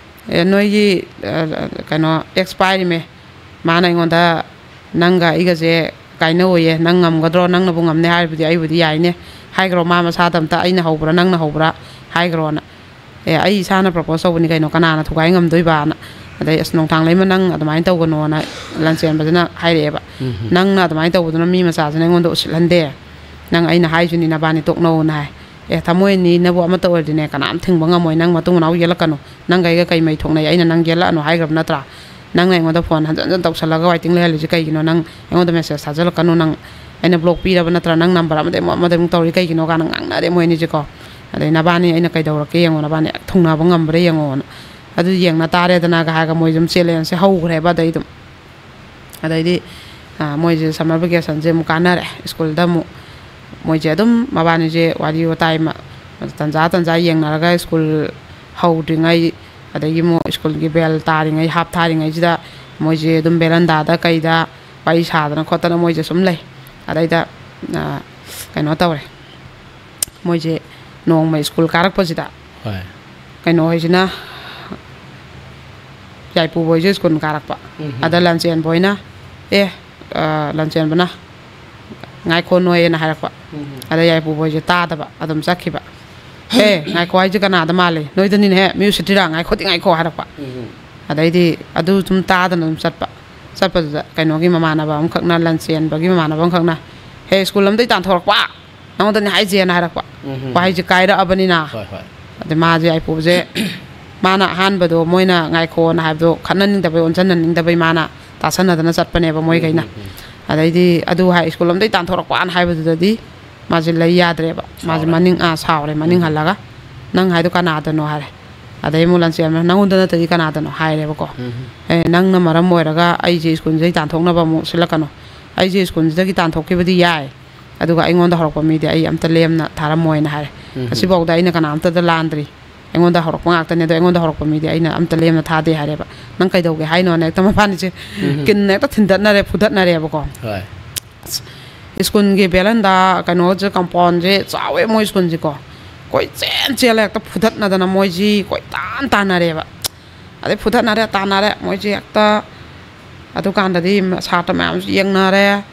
"ꯑꯦ, ꯅꯣꯏꯒꯤ, ꯑ, ꯀꯩꯅꯣ, ꯑꯦꯛꯁ ꯄꯥꯏꯔꯤꯃꯦ, ꯃꯥꯅ ꯑꯩꯉꯣꯟꯗ ꯅꯪꯒ ꯑꯩꯒꯁꯦ ꯀꯥꯏꯅꯧꯑꯣꯌꯦ, ꯅꯪ ꯉꯝꯒꯗ꯭ꯔꯣ? ꯅꯪꯅꯕꯨ ꯉꯝꯅꯦ ꯍꯥꯏꯔꯕꯨꯗꯤ ꯑꯩꯕꯨꯗꯤ ꯌꯥꯏꯅꯦ, ꯍꯥꯏꯈ꯭ꯔꯣ ꯃꯥ ꯃꯁꯥꯗ ꯑꯝꯇ, ꯑꯩꯅ ꯍꯧꯕ꯭ꯔꯥ ꯅꯪꯅ ꯍꯧꯕ꯭ꯔꯥ ꯍꯥꯏꯈ꯭ꯔꯣꯅ"꯫ "ꯑꯦ, ꯑꯩ ꯏꯁꯥꯅ ꯄ꯭ꯔꯣꯄꯣꯁ ꯇꯧꯕꯅꯤ ꯀꯩꯅꯣ, ꯀꯅꯥꯅ ꯊꯨꯒꯥꯏ ꯉꯝꯗꯣꯏꯕꯅ"꯫ ꯑꯗꯩ, "ꯑꯁ, ꯅꯣꯡꯊꯥꯡꯂꯩꯃ, ꯅꯪ ꯑꯗꯨꯃꯥꯏꯅ ꯇꯧꯒꯅꯣꯅ ꯂꯟꯆꯦꯟꯕꯗꯨꯅ ꯍꯥꯏꯔꯛꯑꯦꯕ꯫ ꯎꯝ ꯍꯝ꯫ "ꯅꯪꯅ ꯑꯗꯨꯃꯥꯏꯅ ꯇꯧꯕꯗꯨꯅ ꯃꯤ ꯃꯆꯥꯁꯤꯅ ꯑꯩꯉꯣꯟꯗ ꯎꯁꯤꯠꯍꯟꯗꯦ꯫ ꯅꯪ ꯑꯩꯅ ꯍꯥꯏꯁꯤꯅꯤ ꯅꯕꯥꯅꯤ ꯇꯣꯛꯅꯧꯅ" ꯍꯥꯏ꯫ "ꯑꯦ, ꯊꯃꯣꯏ ꯑꯅꯤꯅꯕꯨ ꯑꯃꯠꯇ ꯑꯣꯏꯔꯗꯤꯅꯦ, ꯀꯅꯥꯝ ꯊꯤꯡꯕ ꯉꯝꯃꯣꯏ꯫ ꯅꯪ ꯃꯇꯨꯡ ꯃꯅꯥꯎ ꯌꯦꯜꯂꯛꯀꯅꯨ꯫ ꯅꯪꯒ ꯑꯩꯒ ꯀꯩ ꯃꯩ ꯊꯣꯛꯅꯩ? ꯑꯩꯅ ꯅꯪ ꯌꯦꯜꯂꯛꯑꯅꯨ ꯍꯥꯏꯈ꯭ꯔꯕ ꯅꯠꯇ꯭ꯔꯥ?" "ꯅꯪꯅ ꯑꯩꯉꯣꯟꯗ ꯐꯣꯟ ꯍꯟꯖꯟ ꯍꯟꯖꯟ ꯇꯧꯁꯜꯂꯒ ꯋꯥꯏꯇꯤꯡ ꯂꯩꯍꯜꯂꯤꯁꯦ ꯀꯩꯒꯤꯅꯣ? ꯅꯪ ꯑꯩꯉꯣꯟꯗ ꯃꯦꯁꯦꯖ ꯊꯥꯖꯤꯜꯂꯛꯀꯅꯨ, ꯅꯪ ꯑꯩꯅ ꯕ꯭ꯂꯣꯛ ꯄꯤꯔꯕ ꯅꯠꯇ꯭ꯔꯥ? ꯅꯪ ꯅꯝꯕꯔ ꯑꯃꯗꯒꯤ ꯑꯃꯨꯛ ꯑꯃꯗ ꯑꯃꯨꯛ ꯇꯧꯔꯤ ꯀꯩꯒꯤꯅꯣ?" ꯀꯥꯏꯅ ꯉꯥꯡꯅꯔꯦ ꯃꯣꯏ ꯑꯅꯤꯁꯦꯀꯣ꯫ ꯑꯗꯩ "ꯅꯕꯥꯅꯤ ꯑꯩꯅ ꯀꯩꯗꯧꯔꯛꯀꯦ ꯌꯦꯡꯉꯣ, ꯅꯕꯥꯅꯤ ꯊꯨꯡꯅꯕ ꯉꯝꯕ꯭ꯔꯥ ꯌꯦꯡꯉꯣꯅ, ꯑꯗꯨ ꯌꯦꯡꯅ ꯇꯥꯔꯦꯗꯅꯒ" ꯍꯥꯏꯔꯒ ꯃꯣꯏꯁꯦ ꯑꯗꯨꯝ ꯆꯦꯂꯦꯟꯖꯁꯦ ꯍꯧꯈ꯭ꯔꯦꯕ꯫ ꯑꯗꯩ ꯑꯗꯨꯝ ꯑꯗꯩꯗꯤ, ꯑ, ꯃꯣꯏꯁꯦ ꯁꯝꯃꯔ ꯚꯦꯀꯦꯁꯟꯁꯦ ꯑꯃꯨꯛ ꯀꯥꯟꯅꯔꯦ꯫ ꯁ꯭ꯀꯨꯜꯗ ꯑꯃꯨꯛ ꯃꯣꯏꯁꯦ ꯑꯗꯨꯝ ꯃꯕꯥꯅꯤꯁꯦ ꯋꯥꯔꯤ ꯋꯥꯇꯥꯏ ꯃ-, ꯇꯟꯖꯥ ꯇꯟꯖꯥ ꯌꯦꯡꯅꯔꯒ ꯁ꯭ꯀꯨꯜ ꯍꯧꯗ꯭ꯔꯤꯉꯩ, ꯑꯗꯒꯤ ꯑꯃꯨꯛ ꯁ꯭ꯀꯨꯜꯒꯤ ꯕꯦꯜ ꯇꯥꯔꯤꯉꯩ, ꯍꯥꯞ ꯊꯥꯔꯤꯉꯩꯁꯤꯗ ꯃꯣꯏꯁꯦ ꯑꯗꯨꯝ ꯕꯦꯔꯟꯗꯥꯗ ꯀꯩꯗ ꯋꯥꯔꯤ ꯁꯥꯗꯅ ꯈꯣꯠꯇꯅ ꯃꯣꯏꯁꯦ ꯁꯨꯝ ꯂꯩ꯫ ꯑꯗꯩꯗ, ꯑ, ꯀꯩꯅꯣ ꯇꯧꯔꯦ꯫ ꯃꯣꯏꯁꯦ ꯅꯣꯡꯃ ꯁ꯭ꯀꯨꯜ ꯀꯥꯔꯛꯄꯁꯤꯗ, ꯍꯣꯏ꯫ ꯀꯩꯅꯣ ꯍꯣꯏꯁꯤꯅ, ꯌꯥꯏꯄꯨꯕ ꯍꯣꯏꯁꯨ ꯁ꯭ꯀꯨꯜ ꯀꯥꯔꯛꯄ꯫ ꯎꯝ꯫ ꯑꯗ ꯂꯟꯆꯦꯟꯕ ꯍꯣꯏꯅ, "ꯑꯦ, ꯑ, ꯂꯟꯆꯦꯟꯕꯅ ꯉꯥꯏꯈꯣ ꯅꯣꯏ"ꯍꯥꯏꯅ ꯍꯥꯏꯔꯛꯄ꯫ ꯎꯝ꯫ ꯑꯗ ꯌꯥꯏꯄꯨꯕ ꯍꯣꯏꯁꯦ ꯇꯥꯗꯕ, ꯑꯗꯨꯝ ꯆꯠꯈꯤꯕ꯫ "ꯑꯦ, ꯉꯥꯏꯈꯣ ꯍꯥꯏꯁꯦ ꯀꯅꯥꯗ ꯃꯥꯜꯂꯤ? ꯅꯣꯏꯗꯅꯤꯅꯦꯍꯦ, ꯃꯤ ꯎꯁꯤꯠꯇ꯭ꯔꯤꯔꯥ? ꯉꯥꯏꯈꯣꯗꯤ ꯉꯥꯏꯈꯣ" ꯍꯥꯏꯔꯛꯄ꯫ ꯎꯝ꯫ ꯑꯗꯩꯗꯤ ꯑꯗꯨ ꯁꯨꯝ ꯇꯥꯗꯅ ꯑꯗꯨꯝ ꯆꯠꯄ꯫ ꯆꯠꯄꯗꯨꯗ ꯀꯩꯅꯣꯒꯤ ꯃꯃꯥꯟꯅꯕ ꯑꯃꯈꯛꯅ, ꯂꯟꯆꯦꯟꯕꯒꯤ ꯃꯃꯥꯟꯅꯕ ꯑꯃꯈꯛꯅ, "ꯍꯦ, ꯁ꯭ꯀꯨꯜ ꯑꯃꯗꯒꯤ ꯇꯥꯟꯊꯣꯔꯛꯄ! ꯅꯉꯣꯟꯗꯅꯦ ꯍꯥꯏꯁꯦꯅ" ꯍꯥꯏꯔꯛꯄ꯫ ꯎꯝ꯫ ꯋꯥꯍꯩꯁꯦ ꯀꯥꯏꯔꯛꯑꯕꯅꯤꯅ꯫ ꯍꯣꯏ, ꯍꯣꯏ꯫ ꯑꯗꯩ ꯃꯥꯁꯦ, ꯌꯥꯏꯄꯨꯁꯦ, ꯃꯥꯅ ꯑꯍꯥꯟꯕꯗꯣ ꯃꯣꯏꯅ ꯉꯥꯏꯈꯣꯅ ꯍꯥꯏꯕꯗꯣ ꯈꯠꯅꯅꯤꯡꯗꯕꯩ, ꯑꯣꯟꯁꯤꯟꯅꯅꯤꯡꯗꯕꯩ ꯃꯥꯅ ꯇꯥꯁꯟꯅꯗꯅ ꯆꯠꯄꯅꯦꯕ ꯃꯣꯏꯈꯩꯅ꯫ ꯎꯝ, ꯎꯝ, ꯎꯝ꯫ ꯑꯗꯩꯗꯤ ꯑꯗꯨ ꯍꯥꯏ, "ꯁ꯭ꯀꯨꯜ ꯑꯝꯗꯒꯤ ꯇꯥꯟꯊꯣꯔꯛꯄꯅ" ꯍꯥꯏꯕꯗꯨꯗꯗꯤ ꯃꯥꯁꯦ ꯂꯩ ꯌꯥꯗ꯭ꯔꯦꯕ꯫ ꯃꯥꯁꯦ ꯁꯥꯎꯔꯦ꯫ ꯃꯅꯤꯡ, ꯑꯥ, ꯁꯥꯎꯔꯦ, ꯃꯅꯤꯡ ꯎꯝ꯫ ꯍꯜꯂꯒ, "ꯅꯪ ꯍꯥꯏꯗꯣ ꯀꯅꯥꯗꯅꯣ?" ꯍꯥꯏꯔꯦ꯫ ꯑꯗꯩ ꯑꯃꯨꯛ ꯂꯟꯆꯦꯟꯕꯅ, "ꯅꯪꯉꯣꯟꯗ ꯅꯠꯇꯗꯤ ꯀꯅꯥꯗꯅꯣ?" ꯍꯥꯏꯔꯦꯕꯀꯣ꯫ ꯎꯝ꯫ "ꯑꯦ, ꯅꯪꯅ ꯃꯔꯝ ꯑꯣꯏꯔꯒ ꯑꯩꯁꯦ ꯁ꯭ꯀꯨꯜꯁꯤꯗꯒꯤ ꯇꯥꯟꯊꯣꯛꯅꯕ ꯑꯃꯨꯛ ꯁꯤꯜꯂꯛꯀꯅꯨ꯫ ꯑꯩꯁꯦ ꯁ꯭ꯀꯨꯜꯁꯤꯗꯒꯤ ꯇꯥꯟꯊꯣꯛꯈꯤꯕꯗꯤ ꯌꯥꯏ, ꯑꯗꯨꯒ ꯑꯩꯉꯣꯟꯗ ꯍꯧꯔꯛꯄ ꯃꯤꯗꯤ ꯑꯩ ꯑꯝꯇ ꯂꯦꯝꯅ ꯊꯥꯔꯝꯃꯣꯏꯅ" ꯍꯥꯏꯔꯦ꯫ ꯎꯝ꯫ "ꯉꯁꯤꯐꯥꯎꯗ ꯑꯩꯅ ꯀꯅꯥꯝꯇꯗ ꯂꯥꯟꯗ꯭ꯔꯤ, ꯑꯩꯉꯣꯟꯗ ꯍꯧꯔꯛꯄ ꯉꯥꯛꯇꯅꯦ, ꯑꯗꯣ ꯑꯩꯉꯣꯟꯗ ꯍꯧꯔꯛꯄ ꯃꯤꯗꯤ ꯑꯩꯅ ꯑꯝꯇ ꯂꯦꯝꯅ ꯊꯥꯗꯦ" ꯍꯥꯏꯔꯦꯕ꯫ "ꯅꯪ ꯀꯩꯗꯧꯒꯦ ꯍꯥꯏꯅꯣꯅ?" ꯍꯦꯛꯇ ꯃꯕꯥꯅꯤꯁꯦ ꯎꯝ꯫ ꯀꯤꯟꯅ ꯍꯦꯛꯇ ꯊꯤꯟꯗꯠꯅꯔꯦ, ꯐꯨꯗꯠꯅꯔꯦꯕꯀꯣ꯫ ꯍꯣꯏ꯫ ꯁ꯭ꯀꯨꯜꯒꯤ ꯕꯦꯔꯟꯗꯥ, ꯀꯩꯅꯣꯁꯦ, ꯀꯝꯄꯥꯎꯟꯁꯦ ꯆꯥꯎꯋꯦ ꯃꯣꯏ ꯁ꯭ꯀꯨꯜꯁꯦꯀꯣ꯫ ꯀꯣꯏ ꯆꯦꯟ ꯆꯦꯜꯂꯦ, ꯍꯦꯛꯇ ꯐꯨꯗꯠꯅꯗꯅ ꯃꯣꯏꯁꯤ ꯀꯣꯏ ꯇꯥꯟ ꯇꯥꯟꯅꯔꯦꯕ꯫ ꯑꯗꯩ ꯐꯨꯗꯠꯅꯔꯦ, ꯇꯥꯟꯅꯔꯦ, ꯃꯣꯏꯁꯦ ꯍꯦꯛꯇ꯫ ꯑꯗꯨꯀꯥꯟꯗꯗꯤ ꯁꯥꯇ꯭ꯔ ꯃꯌꯥꯝꯁꯨ ꯌꯦꯡꯅꯔꯦ꯫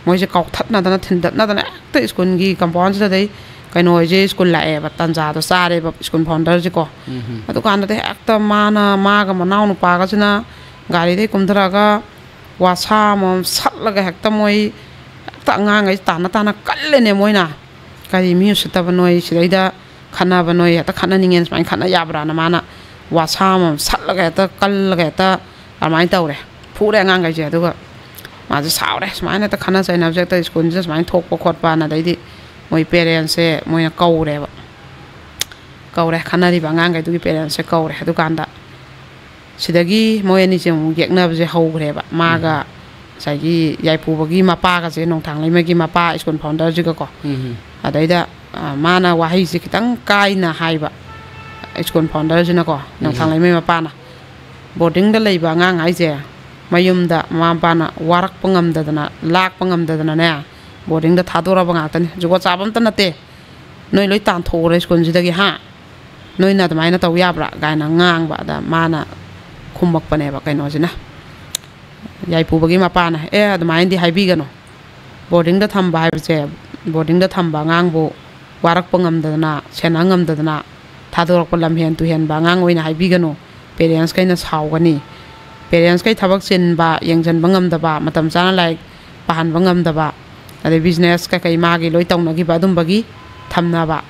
ꯃꯣꯏꯁꯦ ꯀꯥꯎꯊꯠꯅꯗꯅ, ꯊꯤꯟꯗꯠꯅꯗꯅ ꯍꯦꯛꯇ ꯁ꯭ꯀꯨꯜꯒꯤ ꯀꯝꯄꯥꯎꯟꯁꯤꯗꯗꯩ ꯀꯩꯅꯣ ꯍꯣꯏꯁꯦ ꯁ꯭ꯀꯨꯜ ꯂꯥꯛꯑꯦꯕ, ꯇꯥꯟꯖꯥꯗꯣ ꯆꯥꯔꯦꯕ ꯁ꯭ꯀꯨꯜ ꯐꯥꯎꯟꯗꯔꯁꯦꯀꯣ꯫ ꯎꯝ꯫ ꯑꯗꯨꯀꯥꯟꯗꯗꯤ ꯍꯦꯛꯇ ꯃꯥꯅ, ꯃꯥꯒ ꯃꯅꯥꯎ ꯅꯨꯄꯥꯒꯁꯤꯅ ꯒꯥꯔꯤꯗꯩ ꯀꯨꯝꯊꯔꯛꯑꯒ ꯋꯥꯁꯥ ꯑꯃꯃꯝ ꯁꯠꯂꯒ ꯍꯦꯛꯇ ꯃꯣꯏ ꯍꯦꯛꯇ ꯑꯉꯥꯡꯈꯩ ꯇꯥꯟꯅ ꯇꯥꯟꯅ ꯀꯜꯂꯦꯅꯦ ꯃꯣꯏꯅ꯫ "ꯀꯔꯤ ꯃꯤ ꯎꯁꯤꯠꯇꯕ ꯅꯣꯏ ꯁꯤꯗꯩꯗ ꯈꯠꯅꯕ ꯅꯣꯏ ꯍꯦꯛꯇ ꯈꯠꯅꯅꯤꯡꯉꯦꯅ ꯁꯨꯃꯥꯏꯅ ꯈꯠꯅ ꯌꯥꯕ꯭ꯔꯥꯅ" ꯃꯥꯅ ꯋꯥꯁꯥ ꯑꯃꯃꯝ ꯁꯠꯂꯒ ꯍꯦꯛꯇ ꯀꯜꯂꯒ ꯍꯦꯛꯇ ꯑꯗꯨꯃꯥꯏꯅ ꯇꯧꯔꯦ꯫ ꯐꯨꯔꯦ ꯑꯉꯥꯡꯈꯩꯁꯦ꯫ ꯑꯗꯨꯒ ꯃꯥꯁꯦ ꯁꯥꯎꯔꯦ, ꯁꯨꯃꯥꯏꯅ ꯍꯦꯛꯇ ꯈꯠꯅ ꯆꯩꯅꯕꯁꯦ ꯍꯦꯛꯇ ꯁ꯭ꯀꯨꯜꯁꯤꯗ ꯁꯨꯃꯥꯏꯅ ꯊꯣꯛꯄ ꯈꯣꯠꯄꯅ꯫ ꯑꯗꯩꯗꯤ ꯃꯣꯏ ꯄꯦꯔꯦꯟꯁꯁꯦ ꯃꯣꯏꯅ ꯀꯧꯔꯦꯕ꯫ ꯀꯧꯔꯦ, ꯈꯠꯅꯔꯤꯕ ꯑꯉꯥꯡꯈꯩꯗꯨꯒꯤ ꯄꯦꯔꯦꯟꯁꯁꯦ ꯀꯧꯔꯦ꯫ ꯑꯗꯨꯀꯥꯟꯗ ꯁꯤꯗꯒꯤ ꯃꯣꯏ ꯑꯅꯤꯁꯦ ꯑꯃꯨꯛ ꯌꯦꯛꯅꯕꯁꯦ ꯍꯧꯈ꯭ꯔꯦꯕ, ꯃꯥꯒ ꯎꯝ꯫ ꯉꯁꯥꯏꯒꯤ ꯌꯥꯏꯄꯨꯕꯒꯤ ꯃꯄꯥꯒꯁꯦ, ꯅꯣꯡꯊꯥꯡ ꯂꯩꯃꯒꯤ ꯃꯄꯥ, ꯁ꯭ꯀꯨꯜ ꯐꯥꯎꯟꯗꯔꯁꯤꯒꯀꯣ꯫ ꯎꯝ꯫ ꯑꯗꯩꯗ, ꯑ, ꯃꯥꯅ ꯋꯥꯍꯩꯁꯦ ꯈꯤꯇꯪ ꯀꯥꯏꯅ ꯍꯥꯏꯕ, ꯁ꯭ꯀꯨꯜ ꯐꯥꯎꯟꯗꯔꯁꯤꯅꯀꯣ, ꯎꯝ꯫ ꯅꯣꯡꯊꯥꯡ ꯂꯩꯃꯒꯤ ꯃꯄꯥꯅ, "ꯕꯣꯔꯗꯤꯡꯗ ꯂꯩꯕ ꯑꯉꯥꯡ ꯍꯥꯏꯁꯦ ꯃꯌꯨꯝꯗ ꯃꯃꯥ ꯃꯄꯥꯅ ꯋꯥꯔꯛꯄ ꯉꯝꯗꯗꯅ, ꯂꯥꯛꯄ ꯉꯝꯗꯗꯅꯅꯦ, ꯕꯣꯔꯗꯤꯡꯗ ꯊꯥꯗꯣꯔꯛꯑꯕ ꯉꯥꯛꯇꯅꯤ꯫ ꯖꯨꯒꯣꯠ ꯆꯥꯕ ꯑꯝꯇ ꯅꯠꯇꯦ꯫ ꯅꯣꯏ ꯂꯣꯏ ꯇꯥꯟꯊꯣꯛꯎꯔꯦ ꯁ꯭ꯀꯨꯜꯁꯤꯗꯒꯤ, ꯍꯥ? ꯅꯣꯏꯅ ꯑꯗꯨꯃꯥꯏꯅ ꯇꯧ ꯌꯥꯕ꯭ꯔꯥ?" ꯀꯥꯏꯅ ꯉꯥꯡꯕ꯫ ꯑꯗ ꯃꯥꯅ ꯈꯨꯝꯃꯛꯄꯅꯦꯕ, ꯀꯩꯅꯣꯁꯤꯅ, ꯌꯥꯏꯄꯨꯕꯒꯤ ꯃꯄꯥꯅ, "ꯑꯦ, ꯑꯗꯨꯃꯥꯏꯅꯗꯤ ꯍꯥꯏꯕꯤꯒꯅꯨ꯫ ꯕꯣꯔꯗꯤꯡꯗ ꯊꯝꯕ ꯍꯥꯏꯕꯁꯦ, ꯕꯣꯔꯗꯤꯡꯗ ꯊꯝꯕ ꯑꯉꯥꯡꯕꯨ ꯋꯥꯔꯛꯄ ꯉꯝꯗꯗꯅ, ꯁꯦꯟꯅ ꯉꯝꯗꯗꯅ ꯊꯥꯗꯣꯔꯛꯄ ꯂꯝꯍꯦꯟ ꯇꯨꯍꯦꯟꯕ ꯑꯉꯥꯡ ꯑꯣꯏꯅ ꯍꯥꯏꯕꯤꯒꯅꯨ꯫ ꯄꯦꯔꯦꯟꯁꯈꯩꯅ ꯁꯥꯎꯒꯅꯤ꯫ ꯄꯦꯔꯦꯟꯁꯈꯩ ꯊꯕꯛ ꯆꯤꯟꯕ, ꯌꯦꯡꯁꯤꯟꯕ ꯉꯝꯗꯕ, ꯃꯇꯝ ꯆꯥꯅ ꯂꯥꯏꯔꯤꯛ ꯄꯥꯍꯟꯕ ꯉꯝꯗꯕ, ꯑꯗꯩ ꯕꯤꯖꯤꯅꯦꯁ ꯀꯩꯀꯩ ꯃꯥꯒꯤ ꯂꯣꯏ ꯇꯧꯅꯈꯤꯕ ꯑꯗꯨꯝꯕꯒꯤ ꯊꯝꯅꯕ꯫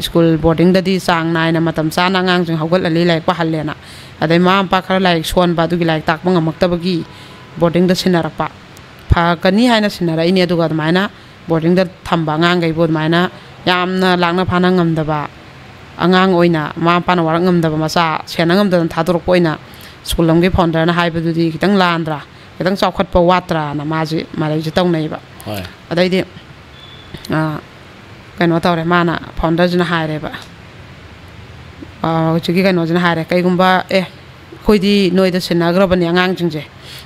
ꯁ꯭ꯀꯨꯜ ꯕꯣꯔꯗꯤꯡꯗꯗꯤ ꯆꯥꯡ ꯅꯥꯏꯅ ꯃꯇꯝ ꯆꯥꯅ ꯑꯉꯥꯡꯁꯤꯡ ꯍꯧꯒꯠꯍꯜꯂꯤ, ꯂꯥꯏꯔꯤꯛ ꯄꯥꯍꯜꯂꯦꯅ꯫ ꯑꯗꯩ ꯃꯃꯥ ꯃꯄꯥ ꯈꯔ ꯂꯥꯏꯔꯤꯛ ꯁꯣꯟꯕ, ꯑꯗꯨꯒꯤ ꯂꯥꯏꯔꯤꯛ ꯇꯥꯛꯄ ꯉꯝꯃꯛꯇꯕꯒꯤ ꯕꯣꯔꯗꯤꯡꯗ ꯁꯤꯟꯅꯔꯛꯄ꯫ ꯐꯀꯅꯤ ꯍꯥꯏꯅ ꯁꯤꯟꯅꯔꯛꯏꯅꯦ, ꯑꯗꯨꯒ ꯑꯗꯨꯃꯥꯏꯅ ꯕꯣꯔꯗꯤꯡꯗ ꯊꯝꯕ ꯑꯉꯥꯡꯈꯩꯕꯨ ꯑꯗꯨꯃꯥꯏꯅ ꯌꯥꯝꯅ ꯂꯥꯛꯅ ꯐꯥꯅ ꯉꯝꯗꯕ ꯑꯉꯥꯡ ꯑꯣꯏꯅ, ꯃꯃꯥ ꯃꯄꯥꯅ ꯋꯥꯔꯛ ꯉꯝꯗꯕ ꯃꯆꯥ ꯁꯦꯟꯅ ꯉꯝꯗꯗꯅ ꯊꯥꯗꯣꯔꯛꯄ ꯑꯣꯏꯅ ꯁ꯭ꯀꯨꯜ ꯑꯃꯒꯤ ꯐꯥꯎꯟꯗꯔꯅ ꯍꯥꯏꯕꯗꯨꯗꯤ ꯈꯤꯇꯪ ꯂꯥꯟꯗ꯭ꯔꯥ, ꯈꯤꯇꯪ ꯆꯥꯎꯈꯠꯄ ꯋꯥꯠꯇ꯭ꯔꯥꯅ ꯃꯥꯁꯤ ꯃꯔꯩꯁꯦ ꯇꯧꯅꯩꯕ꯫ ꯍꯣꯏ꯫ ꯑꯗꯩꯗꯤ, ꯑ, ꯀꯩꯅꯣ ꯇꯧꯔꯦ, ꯃꯥꯅ, ꯐꯥꯎꯟꯗꯔꯁꯤꯅ ꯍꯥꯏꯔꯦꯕ, ꯑ, ꯍꯧꯖꯤꯛꯀꯤ ꯀꯩꯅꯣꯁꯤꯅ ꯍꯥꯏꯔꯦ, "ꯀꯩꯒꯨꯝꯕ, ꯑꯦ, ꯑꯩꯈꯣꯏꯗꯤ ꯅꯣꯏꯗ ꯁꯤꯟꯅꯈ꯭ꯔꯕꯅꯦ ꯑꯉꯥꯡꯁꯤꯡꯁꯦ,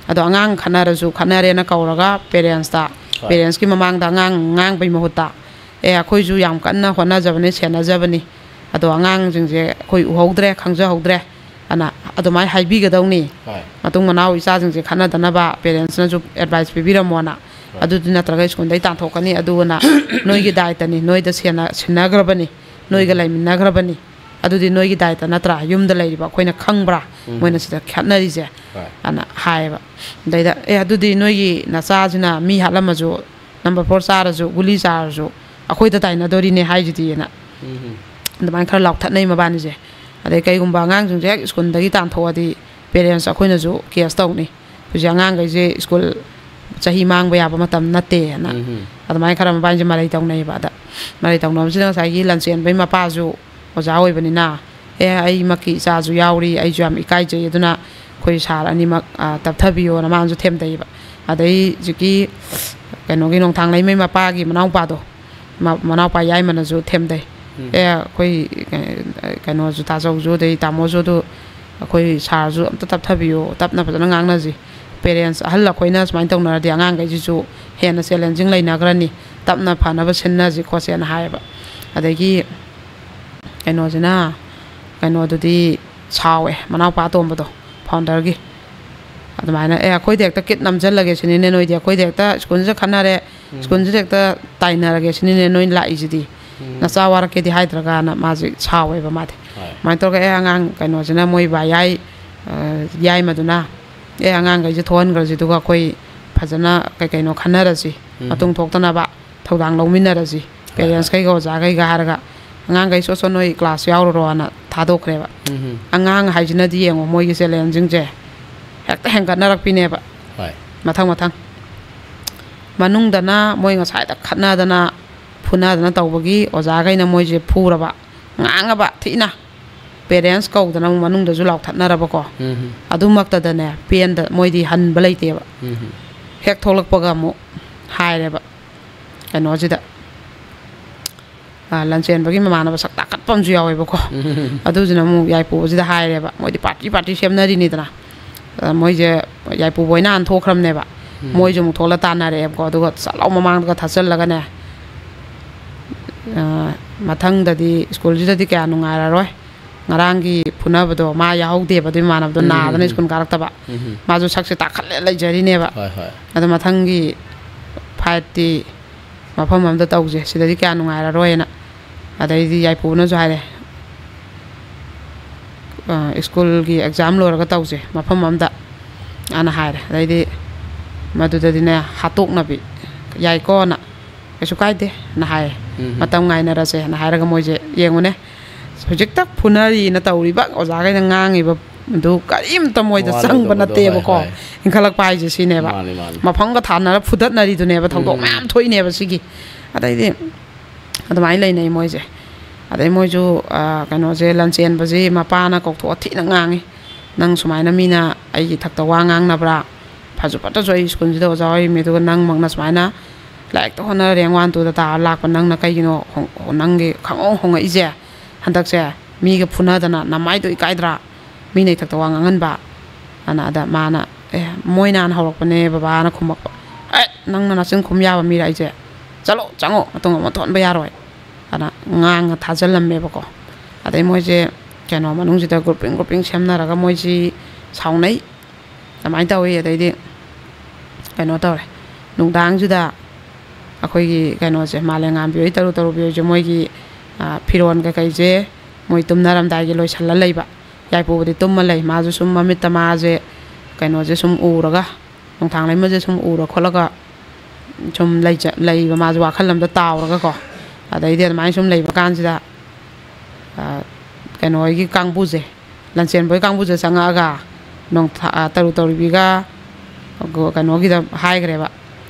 ꯑꯗꯣ ꯑꯉꯥꯡ ꯈꯠꯅꯔꯁꯨ ꯈꯠꯅꯔꯦꯅ ꯀꯧꯔꯒ ꯄꯦꯔꯦꯟꯁꯇ, ꯍꯣꯏ꯫ ꯄꯦꯔꯦꯟꯁꯀꯤ ꯃꯃꯥꯡꯗ ꯑꯉꯥꯡ ꯉꯥꯡꯕꯩ ꯃꯍꯨꯠꯇ, ꯑꯦ, ꯑꯩꯈꯣꯏꯁꯨ ꯌꯥꯝ ꯀꯟꯅ ꯍꯣꯠꯅꯖꯕꯅꯤ, ꯁꯦꯟꯅꯖꯕꯅꯤ, ꯑꯗꯣ ꯑꯉꯥꯡꯁꯤꯡꯁꯦ ꯑꯩꯈꯣꯏ ꯎꯍꯧꯗ꯭ꯔꯦ, ꯈꯪꯖꯍꯧꯗ꯭ꯔꯦ" ꯑꯅ ꯑꯗꯨꯃꯥꯏꯅ ꯍꯥꯏꯕꯤꯒꯗꯧꯅꯤ꯫ ꯍꯣꯏ꯫ ꯃꯇꯨꯡ ꯃꯅꯥꯎ ꯏꯆꯥꯁꯤꯡꯁꯦ ꯈꯠꯅꯗꯅꯕ ꯄꯦꯔꯦꯟꯁꯅꯁꯨ ꯑꯦꯗꯚꯥꯏꯁ ꯄꯤꯕꯤꯔꯝꯃꯣꯅ꯫ ꯍꯣꯏ꯫ ꯑꯗꯨꯗꯤ ꯅꯠꯇ꯭ꯔꯒ ꯁ꯭ꯀꯨꯜꯗꯩ ꯇꯥꯟꯊꯣꯛꯀꯅꯤ, ꯑꯗꯨꯅ ꯅꯣꯏꯒꯤ ꯗꯥꯏꯇꯅꯤ, ꯅꯣꯏꯗ ꯁꯦꯟꯅ-, ꯁꯤꯟꯅꯈ꯭ꯔꯕꯅꯤ, ꯅꯣꯏꯒ ꯎꯝ꯫ ꯂꯩꯃꯤꯟꯅꯈ꯭ꯔꯕꯅꯤ, ꯑꯗꯨꯗꯤ ꯅꯣꯏꯒꯤ ꯗꯥꯏꯇ ꯅꯠꯇ꯭ꯔꯥ? ꯌꯨꯝꯗ ꯂꯩꯔꯤꯕ ꯑꯩꯈꯣꯏꯅ ꯈꯪꯕ꯭ꯔꯥ ꯎꯝ꯫ ꯃꯣꯏꯅ ꯁꯤꯗ ꯈꯠꯅꯔꯤꯁꯦ? ꯍꯣꯏ꯫ ꯑꯅ ꯍꯥꯏꯌꯦꯕ꯫ ꯑꯗꯩꯗ, "ꯑꯦ, ꯑꯗꯨꯗꯤ ꯅꯣꯏꯒꯤ ꯅꯆꯥꯁꯤꯅ ꯃꯤ ꯍꯥꯠꯂꯝꯃꯁꯨ, ꯅꯝꯕꯔ ꯐꯣꯔ ꯆꯥꯔꯁꯨ, ꯒꯨꯂꯤ ꯆꯥꯔꯁꯨ, ꯑꯩꯈꯣꯏꯗ ꯇꯥꯏꯅꯗꯣꯔꯤꯅꯦ ꯍꯥꯏꯁꯤꯗꯤꯅ" ꯎꯝ꯫ ꯑꯗꯨꯃꯥꯏꯅ ꯈꯔ ꯂꯥꯎꯊꯠꯅꯩ ꯃꯕꯥꯅꯤꯁꯦ꯫ ꯑꯗꯩ ꯀꯩꯒꯨꯝꯕ ꯑꯉꯥꯡꯁꯤꯡꯁꯦ ꯍꯦꯛ ꯁ꯭ꯀꯨꯜꯗꯒꯤ ꯇꯥꯟꯊꯣꯛꯑꯗꯤ ꯄꯦꯔꯦꯟꯁ ꯑꯩꯈꯣꯏꯅꯁꯨ ꯀꯦꯁ ꯇꯧꯅꯤ꯫ ꯍꯧꯖꯤꯛ ꯑꯉꯥꯡꯈꯩꯁꯦ ꯁ꯭ꯀꯨꯜ ꯆꯍꯤ ꯃꯥꯡꯕ ꯌꯥꯕ ꯃꯇꯝ ꯅꯠꯇꯦꯅ꯫ ꯎꯝ꯫ ꯑꯗꯨꯃꯥꯏꯅ ꯈꯔ ꯃꯕꯥꯅꯤꯁꯦ ꯃꯔꯩ ꯇꯧꯅꯩꯌꯦꯕ꯫ ꯑꯗ ꯃꯔꯩ ꯇꯧꯅꯕꯁꯤꯗ ꯉꯁꯥꯏꯒꯤ ꯂꯟꯆꯦꯟꯕꯒꯤ ꯃꯄꯥꯁꯨ ꯑꯣꯖꯥ ꯑꯣꯏꯕꯅꯤꯅ, "ꯑꯦ, ꯑꯩꯃꯛꯀꯤ ꯏꯆꯥꯁꯨ ꯌꯥꯎꯔꯤ, ꯑꯩꯁꯨ ꯌꯥꯝ ꯏꯀꯥꯏꯖꯩ, ꯑꯗꯨꯅ ꯑꯩꯈꯣꯏ ꯁꯥꯔ ꯑꯅꯤꯃꯛ, ꯑ, ꯇꯞꯊꯕꯤꯌꯣꯅ" ꯃꯥꯅꯁꯨ ꯊꯦꯝꯗꯩꯌꯦꯕ꯫ ꯑꯗꯩ ꯍꯧꯖꯤꯛꯀꯤ ꯀꯩꯅꯣꯒꯤ ꯅꯣꯡꯊꯥꯡ ꯂꯩꯃꯩ ꯃꯄꯥꯒꯤ ꯃꯅꯥꯎꯄꯥꯗꯣ, ꯃ-, ꯃꯅꯥꯎꯄꯥ ꯌꯥꯏꯃꯅꯁꯨ ꯊꯦꯝꯗꯩ꯫ ꯎꯝ꯫ "ꯑꯦ, ꯑꯩꯈꯣꯏ, ꯑ, ꯀꯩꯅꯣꯁꯨ, ꯇꯥꯆꯧꯁꯨ, ꯑꯗꯩ ꯇꯥꯃꯣꯁꯨ, ꯑꯗꯨ ꯑꯩꯈꯣꯏ ꯁꯥꯔꯁꯨ ꯑꯝꯇ ꯇꯞꯊꯕꯤꯌꯨ, ꯇꯞꯅ ꯐꯖꯅ ꯉꯥꯡꯅꯁꯤ꯫ ꯄꯦꯔꯦꯟꯁ ꯑꯍꯜ ꯑꯩꯈꯣꯏꯅ ꯁꯨꯃꯥꯏꯅ ꯇꯧꯅꯔꯗꯤ ꯑꯉꯥꯡꯈꯩꯁꯤꯁꯨ ꯍꯦꯟꯅ ꯆꯦꯂꯦꯟꯖꯤꯡ ꯂꯩꯅꯈ꯭ꯔꯅꯤ, ꯇꯞꯅ ꯐꯅꯕ ꯁꯤꯟꯅꯁꯤ" ꯈꯣꯠꯁꯦꯅ ꯍꯥꯏꯌꯦꯕ꯫ ꯑꯗꯒꯤ ꯀꯩꯅꯣꯁꯤꯅ, ꯀꯩꯅꯣꯗꯨꯗꯤ ꯁꯥꯎꯋꯦ, ꯃꯅꯥꯎꯄꯥ ꯑꯇꯣꯝꯕꯗꯣ, ꯐꯥꯎꯟꯗꯔꯒꯤ꯫ ꯑꯗꯨꯃꯥꯏꯅ, "ꯑꯦ, ꯑꯩꯈꯣꯏꯗ ꯍꯦꯛꯇ ꯀꯤꯠ ꯅꯝꯁꯤꯜꯂꯒꯦ ꯁꯤꯅꯤꯅꯦ ꯅꯣꯏꯗꯤ, ꯑꯩꯈꯣꯏꯗ ꯍꯦꯛꯇ ꯁ꯭ꯀꯨꯜꯁꯤꯗ ꯈꯠꯅꯔꯦ, ꯎꯝ꯫ ꯁ꯭ꯀꯨꯜꯁꯤꯗ ꯍꯦꯛꯇ ꯇꯥꯏꯅꯔꯒꯦ ꯁꯤꯅꯤꯅꯦ ꯅꯣꯏ ꯂꯥꯛꯏꯁꯤꯗꯤ, ꯎꯝ꯫ ꯅꯆꯥ ꯋꯥꯔꯛꯀꯦꯗꯤ ꯍꯥꯏꯗ꯭ꯔꯒꯅ" ꯃꯥꯁꯦ ꯁꯥꯎꯋꯦꯕ ꯃꯥꯗꯤ꯫ ꯍꯣꯏ꯫ ꯑꯗꯨꯃꯥꯏꯅ ꯇꯧꯔꯒ, "ꯑꯦ, ꯑꯉꯥꯡ ꯀꯩꯅꯣꯁꯤꯅ, ꯃꯣꯏ ꯚꯥꯏꯌꯥꯏ, ꯑ, ꯌꯥꯏꯃꯗꯨꯅ, 'ꯑꯦ, ꯑꯉꯥꯡꯈꯩꯁꯦ ꯊꯣꯛꯍꯟꯈ꯭ꯔꯁꯤ, ꯑꯗꯨꯒ ꯑꯩꯈꯣꯏ ꯐꯖꯅ ꯀꯩ ꯀꯩꯅꯣ ꯈꯟꯅꯔꯁꯤ, ꯎꯝ꯫ ꯃꯇꯨꯡ ꯊꯣꯛꯇꯅꯕ ꯊꯧꯗꯥꯡ ꯂꯧꯃꯤꯟꯅꯔꯁꯤ, ꯍꯣꯏ, ꯍꯣꯏ꯫ ꯄꯦꯔꯦꯟꯁꯈꯩꯒ ꯑꯣꯖꯥꯈꯩꯒ' ꯍꯥꯏꯔꯒ, "ꯑꯉꯥꯡꯈꯩ ꯁꯣꯠ ꯁꯣꯠ ꯅꯣꯏ ꯀ꯭ꯂꯥꯁ ꯌꯥꯎꯔꯨꯔꯣꯅ" ꯊꯥꯗꯣꯛꯈ꯭ꯔꯦꯕ꯫ ꯎꯝ꯫ ꯑꯉꯥꯡ ꯍꯥꯏꯁꯤꯅꯗꯤ ꯌꯦꯡꯉꯣ, ꯃꯣꯏꯒꯤ ꯆꯦꯂꯦꯟꯖꯤꯡꯁꯦ ꯍꯦꯛꯇ ꯍꯦꯟꯒꯠꯅꯔꯛꯄꯤꯅꯦꯕ꯫ ꯍꯣꯏ꯫ ꯃꯊꯪ ꯃꯊꯪ꯫ ꯃꯅꯨꯡꯗꯅ ꯃꯣꯏ ꯉꯁꯥꯏꯗ ꯈꯠꯅꯗꯅ ꯐꯨꯅꯗꯅ ꯇꯧꯕꯒꯤ ꯑꯣꯖꯥꯈꯩꯅ ꯃꯣꯏꯁꯦ ꯐꯨꯔꯕ, ꯉꯥꯡꯉꯕ ꯊꯤꯅ꯫ ꯄꯦꯔꯦꯟꯁ ꯀꯧꯗꯅ ꯑꯃꯨꯛ ꯃꯅꯨꯡꯗꯁꯨ ꯂꯥꯎꯊꯠꯅꯔꯕꯀꯣ꯫ ꯎꯝ꯫ ꯑꯗꯨꯃꯛꯇꯗꯅꯦ, ꯄꯦꯟꯗ ꯃꯣꯏꯗꯤ ꯍꯟꯕ ꯂꯩꯇꯦꯕ꯫ ꯎꯝ꯫ ꯍꯦꯛ ꯊꯣꯛꯂꯛꯄꯒ ꯑꯃꯨꯛ ꯍꯥꯏꯔꯦꯕ ꯀꯩꯅꯣꯁꯤꯗ, ꯑ, ꯂꯟꯆꯦꯟꯕꯒꯤ ꯃꯃꯥꯟꯅꯕ ꯁꯛ ꯇꯥꯈꯠꯄ ꯑꯃꯁꯨ ꯌꯥꯎꯋꯦꯕꯀꯣ꯫ ꯎꯝ꯫ ꯑꯗꯨꯗꯨꯅ ꯑꯃꯨꯛ ꯌꯥꯏꯄꯨꯕꯁꯤꯗ ꯍꯥꯏꯔꯦꯕ, ꯃꯣꯏꯗꯤ ꯄꯥꯔꯇꯤ ꯄꯥꯔꯇꯤ ꯁꯦꯝꯅꯔꯤꯅꯤꯗꯅ꯫ ꯑ, ꯃꯣꯏꯁꯦ ꯌꯥꯏꯄꯨꯕ ꯑꯣꯏꯅ ꯍꯥꯟꯅ ꯊꯣꯛꯈ꯭ꯔꯕꯅꯦꯕ꯫ ꯎꯝ꯫ ꯃꯣꯏꯁꯨ ꯑꯃꯨꯛ ꯊꯣꯛꯂ ꯇꯥꯟꯅꯔꯛꯑꯦꯕꯀꯣ꯫ ꯑꯗꯨꯒ ꯆꯠꯂꯥꯎ ꯃꯃꯥꯡꯗꯒ ꯊꯥꯆꯜꯂꯒꯅꯦ, ꯑ, "ꯃꯊꯪꯗꯗꯤ ꯁ꯭ꯀꯨꯜꯁꯤꯗꯗꯤ ꯀꯌꯥ ꯅꯨꯡꯉꯥꯏꯔꯔꯣꯏ꯫ ꯉꯔꯥꯡꯒꯤ ꯐꯨꯅꯕꯗꯣ ꯃꯥ ꯌꯥꯎꯍꯧꯗꯦꯕ, ꯑꯗꯨ ꯏꯃꯥꯟꯅꯕꯗꯣ ꯎꯝ, ꯎꯝ, ꯅꯥꯗꯅ ꯎꯝ꯫ ꯁ꯭ꯀꯨꯜ ꯀꯥꯔꯛꯇꯕ꯫ ꯎꯝ, ꯎꯝ꯫ ꯃꯥꯁꯨ ꯁꯛꯁꯦ ꯇꯥꯈꯠꯂꯦ ꯂꯩꯖꯔꯤꯅꯦꯕ꯫ ꯍꯣꯏ, ꯍꯣꯏ꯫ ꯑꯗꯣ ꯃꯊꯪꯒꯤ ꯐꯥꯏꯠꯇꯤ ꯃꯐꯝ ꯑꯃꯗ ꯇꯧꯁꯦ, ꯁꯤꯗꯗꯤ ꯀꯌꯥ ꯅꯨꯡꯉꯥꯏꯔꯔꯣꯏꯅ"꯫ ꯑꯗꯩꯗꯤ ꯌꯥꯏꯄꯨꯅꯁꯨ ꯍꯥꯏꯔꯦ, "ꯑ, ꯁ꯭ꯀꯨꯜꯒꯤ ꯑꯦꯛꯖꯥꯝ ꯂꯣꯏꯔꯒ ꯇꯧꯁꯦ ꯃꯐꯝ ꯑꯃꯗ" ꯑꯅ ꯍꯥꯏꯔꯦ꯫ ꯑꯗꯩꯗꯤ ꯃꯗꯨꯗꯗꯤꯅꯦ, ꯍꯥꯠꯇꯣꯛꯅꯕꯤ, "ꯌꯥꯏꯀꯣꯅ, ꯀꯩꯁꯨ ꯀꯥꯏꯗꯦꯅ" ꯍꯥꯏꯌꯦ꯫ ꯎꯝ꯫ "ꯃꯇꯝ ꯉꯥꯏꯅꯔꯁꯦꯅ" ꯍꯥꯏꯔꯒ ꯃꯣꯏꯁꯦ ꯌꯦꯡꯉꯨꯅꯦ, ꯍꯧꯖꯤꯛꯇ ꯐꯨꯅꯔꯤꯅ ꯇꯧꯔꯤꯕ ꯑꯣꯖꯥꯈꯩꯅ ꯉꯥꯡꯉꯤꯕ ꯑꯗꯨ ꯀꯔꯤꯝꯇ ꯃꯣꯏꯗ ꯆꯪꯕ ꯅꯠꯇꯦꯕꯀꯣ꯫ ꯏꯟꯈꯠꯂꯛꯄ ꯍꯥꯏꯁꯦ ꯁꯤꯅꯦꯕ꯫ ꯃꯥꯅꯤ, ꯃꯥꯅꯤ꯫ ꯃꯐꯝꯒ ꯊꯥꯅꯔ ꯐꯨꯗꯠꯅꯔꯤꯗꯨꯅꯦꯕ, ꯊꯧꯗꯣꯛ ꯎꯝ꯫ ꯃꯌꯥꯝ ꯊꯣꯛꯏꯅꯦꯕ ꯁꯤꯒꯤ꯫ ꯑꯗꯩꯗꯤ ꯑꯗꯨꯃꯥꯏꯅ ꯂꯩꯅꯩ ꯃꯣꯏꯁꯦ꯫ ꯑꯗꯩ ꯃꯣꯏꯁꯨ, ꯑ, ꯀꯩꯅꯣꯁꯦ, ꯂꯟꯆꯦꯟꯕꯁꯦ ꯃꯄꯥꯅ ꯀꯧꯊꯣꯛꯑ ꯊꯤꯅ ꯉꯥꯡꯉꯤ꯫ "ꯅꯪ ꯁꯨꯃꯥꯏꯅ ꯃꯤꯅ ꯑꯩꯒꯤ ꯏꯊꯛꯇ ꯋꯥ ꯉꯥꯡꯅꯕ꯭ꯔꯥ? ꯐꯖꯨ ꯐꯠꯇ꯭ꯔꯁꯨ ꯑꯩ ꯁ꯭ꯀꯨꯜꯁꯤꯗ ꯑꯣꯖꯥ ꯑꯣꯏꯔꯤꯃꯤ, ꯑꯗꯨꯒ ꯅꯪꯃꯛꯅ ꯁꯨꯃꯥꯏꯅ ꯂꯥꯏꯔꯤꯛꯇ ꯍꯣꯠꯅꯔ ꯔꯦꯡ ꯋꯥꯟ ꯇꯨꯗ ꯇꯥꯔ ꯂꯥꯛꯄ ꯅꯪꯅ ꯀꯩꯒꯤꯅꯣ ꯍꯣꯡ-, ꯅꯪꯒꯤ ꯈꯪꯍꯣꯡ ꯍꯣꯡꯉꯛꯏꯁꯦ? ꯍꯟꯗꯛꯁꯦ ꯃꯤꯒ ꯐꯨꯅꯗꯅ ꯅꯃꯥꯏꯗꯣ ꯏꯀꯥꯏꯗ꯭ꯔꯥ? ꯃꯤꯅ ꯏꯊꯛꯇ ꯋꯥ ꯉꯥꯡꯍꯟꯕ?" ꯑꯅ ꯑꯗ ꯃꯥꯅ, "ꯑꯦ, ꯃꯣꯏꯅ ꯍꯥꯟꯅ ꯍꯧꯔꯛꯄꯅꯦ ꯕꯕꯥꯅ" ꯈꯨꯝꯃꯛꯄ꯫ "ꯑꯦ, ꯅꯪꯅ ꯅꯆꯤꯟ ꯈꯨꯝ ꯌꯥꯕ ꯃꯤꯔꯥ ꯑꯩꯁꯦ? ꯆꯠꯂꯣ, ꯆꯪꯉꯣ, ꯃꯇꯨꯡ ꯑꯃꯨꯛ ꯊꯣꯛꯍꯟꯕ ꯌꯥꯔꯣꯏ" ꯑꯅ ꯉꯥꯡꯉ ꯊꯥꯖꯤꯜꯂꯝꯃꯦꯕꯀꯣ꯫ ꯑꯗꯩ ꯃꯣꯏꯁꯦ ꯀꯩꯅꯣ ꯃꯅꯨꯡꯁꯤꯗ grouping grouping ꯁꯦꯝꯅꯔꯒ ꯃꯣꯏꯁꯤ ꯁꯥꯎꯅꯩ꯫ ꯑꯗꯨꯃꯥꯏꯅ ꯇꯧꯋꯤ꯫ ꯑꯗꯩꯗꯤ ꯀꯩꯅꯣ ꯇꯧꯔꯦ, ꯅꯨꯡꯗꯥꯡꯁꯤꯗ ꯑꯩꯈꯣꯏꯒꯤ ꯀꯩꯅꯣꯁꯦ, ꯃꯥꯂꯦꯝꯉꯥꯟꯕꯤ ꯍꯣꯏ, ꯇꯔꯨ ꯇꯔꯨꯕꯤ ꯍꯣꯏꯁꯦ, ꯃꯣꯏꯒꯤ, ꯑ, ꯐꯤꯔꯣꯟ ꯀꯩꯀꯩꯁꯦ ꯃꯣꯏ ꯇꯨꯝꯅꯔꯝꯗꯥꯏꯒꯤ ꯂꯣꯏꯁꯤꯜꯂ ꯂꯩꯕ꯫ ꯌꯥꯏꯄꯨꯕꯗꯤ ꯇꯨꯝꯃ ꯂꯩ꯫ ꯃꯥꯁꯨ ꯁꯨꯝ ꯃꯃꯤꯠꯇ ꯃꯥꯁꯦ ꯀꯩꯅꯣꯁꯦ ꯁꯨꯝ ꯎꯔꯒ, ꯅꯣꯡꯊꯥꯡꯂꯩꯃꯁꯦ ꯁꯨꯝ ꯎꯔ ꯈꯣꯠꯂꯒ ꯁꯨꯝ ꯂꯩꯖ-, ꯂꯩꯕ, ꯃꯥꯁꯨ ꯋꯥꯈꯜ ꯑꯃꯗ ꯇꯥꯎꯔꯒꯀꯣ꯫ ꯑꯗꯩꯗꯤ ꯑꯗꯨꯃꯥꯏꯅ ꯁꯨꯝ ꯂꯩꯕ ꯀꯥꯟꯁꯤꯗ, ꯑ, ꯀꯩꯅꯣ ꯍꯣꯏꯒꯤ ꯀꯥꯡꯕꯨꯁꯦ, ꯂꯟꯆꯦꯟꯕ ꯍꯣꯏ ꯀꯥꯡꯕꯨꯁꯦ ꯆꯪꯉꯛꯑꯒ ꯅꯣꯡꯊꯥ-, ꯑ, ꯇꯔꯨ ꯇꯧꯔꯤꯕꯤꯒ ꯀꯩꯅꯣꯒꯤꯗ ꯍꯥꯏꯈ꯭ꯔꯦꯕ,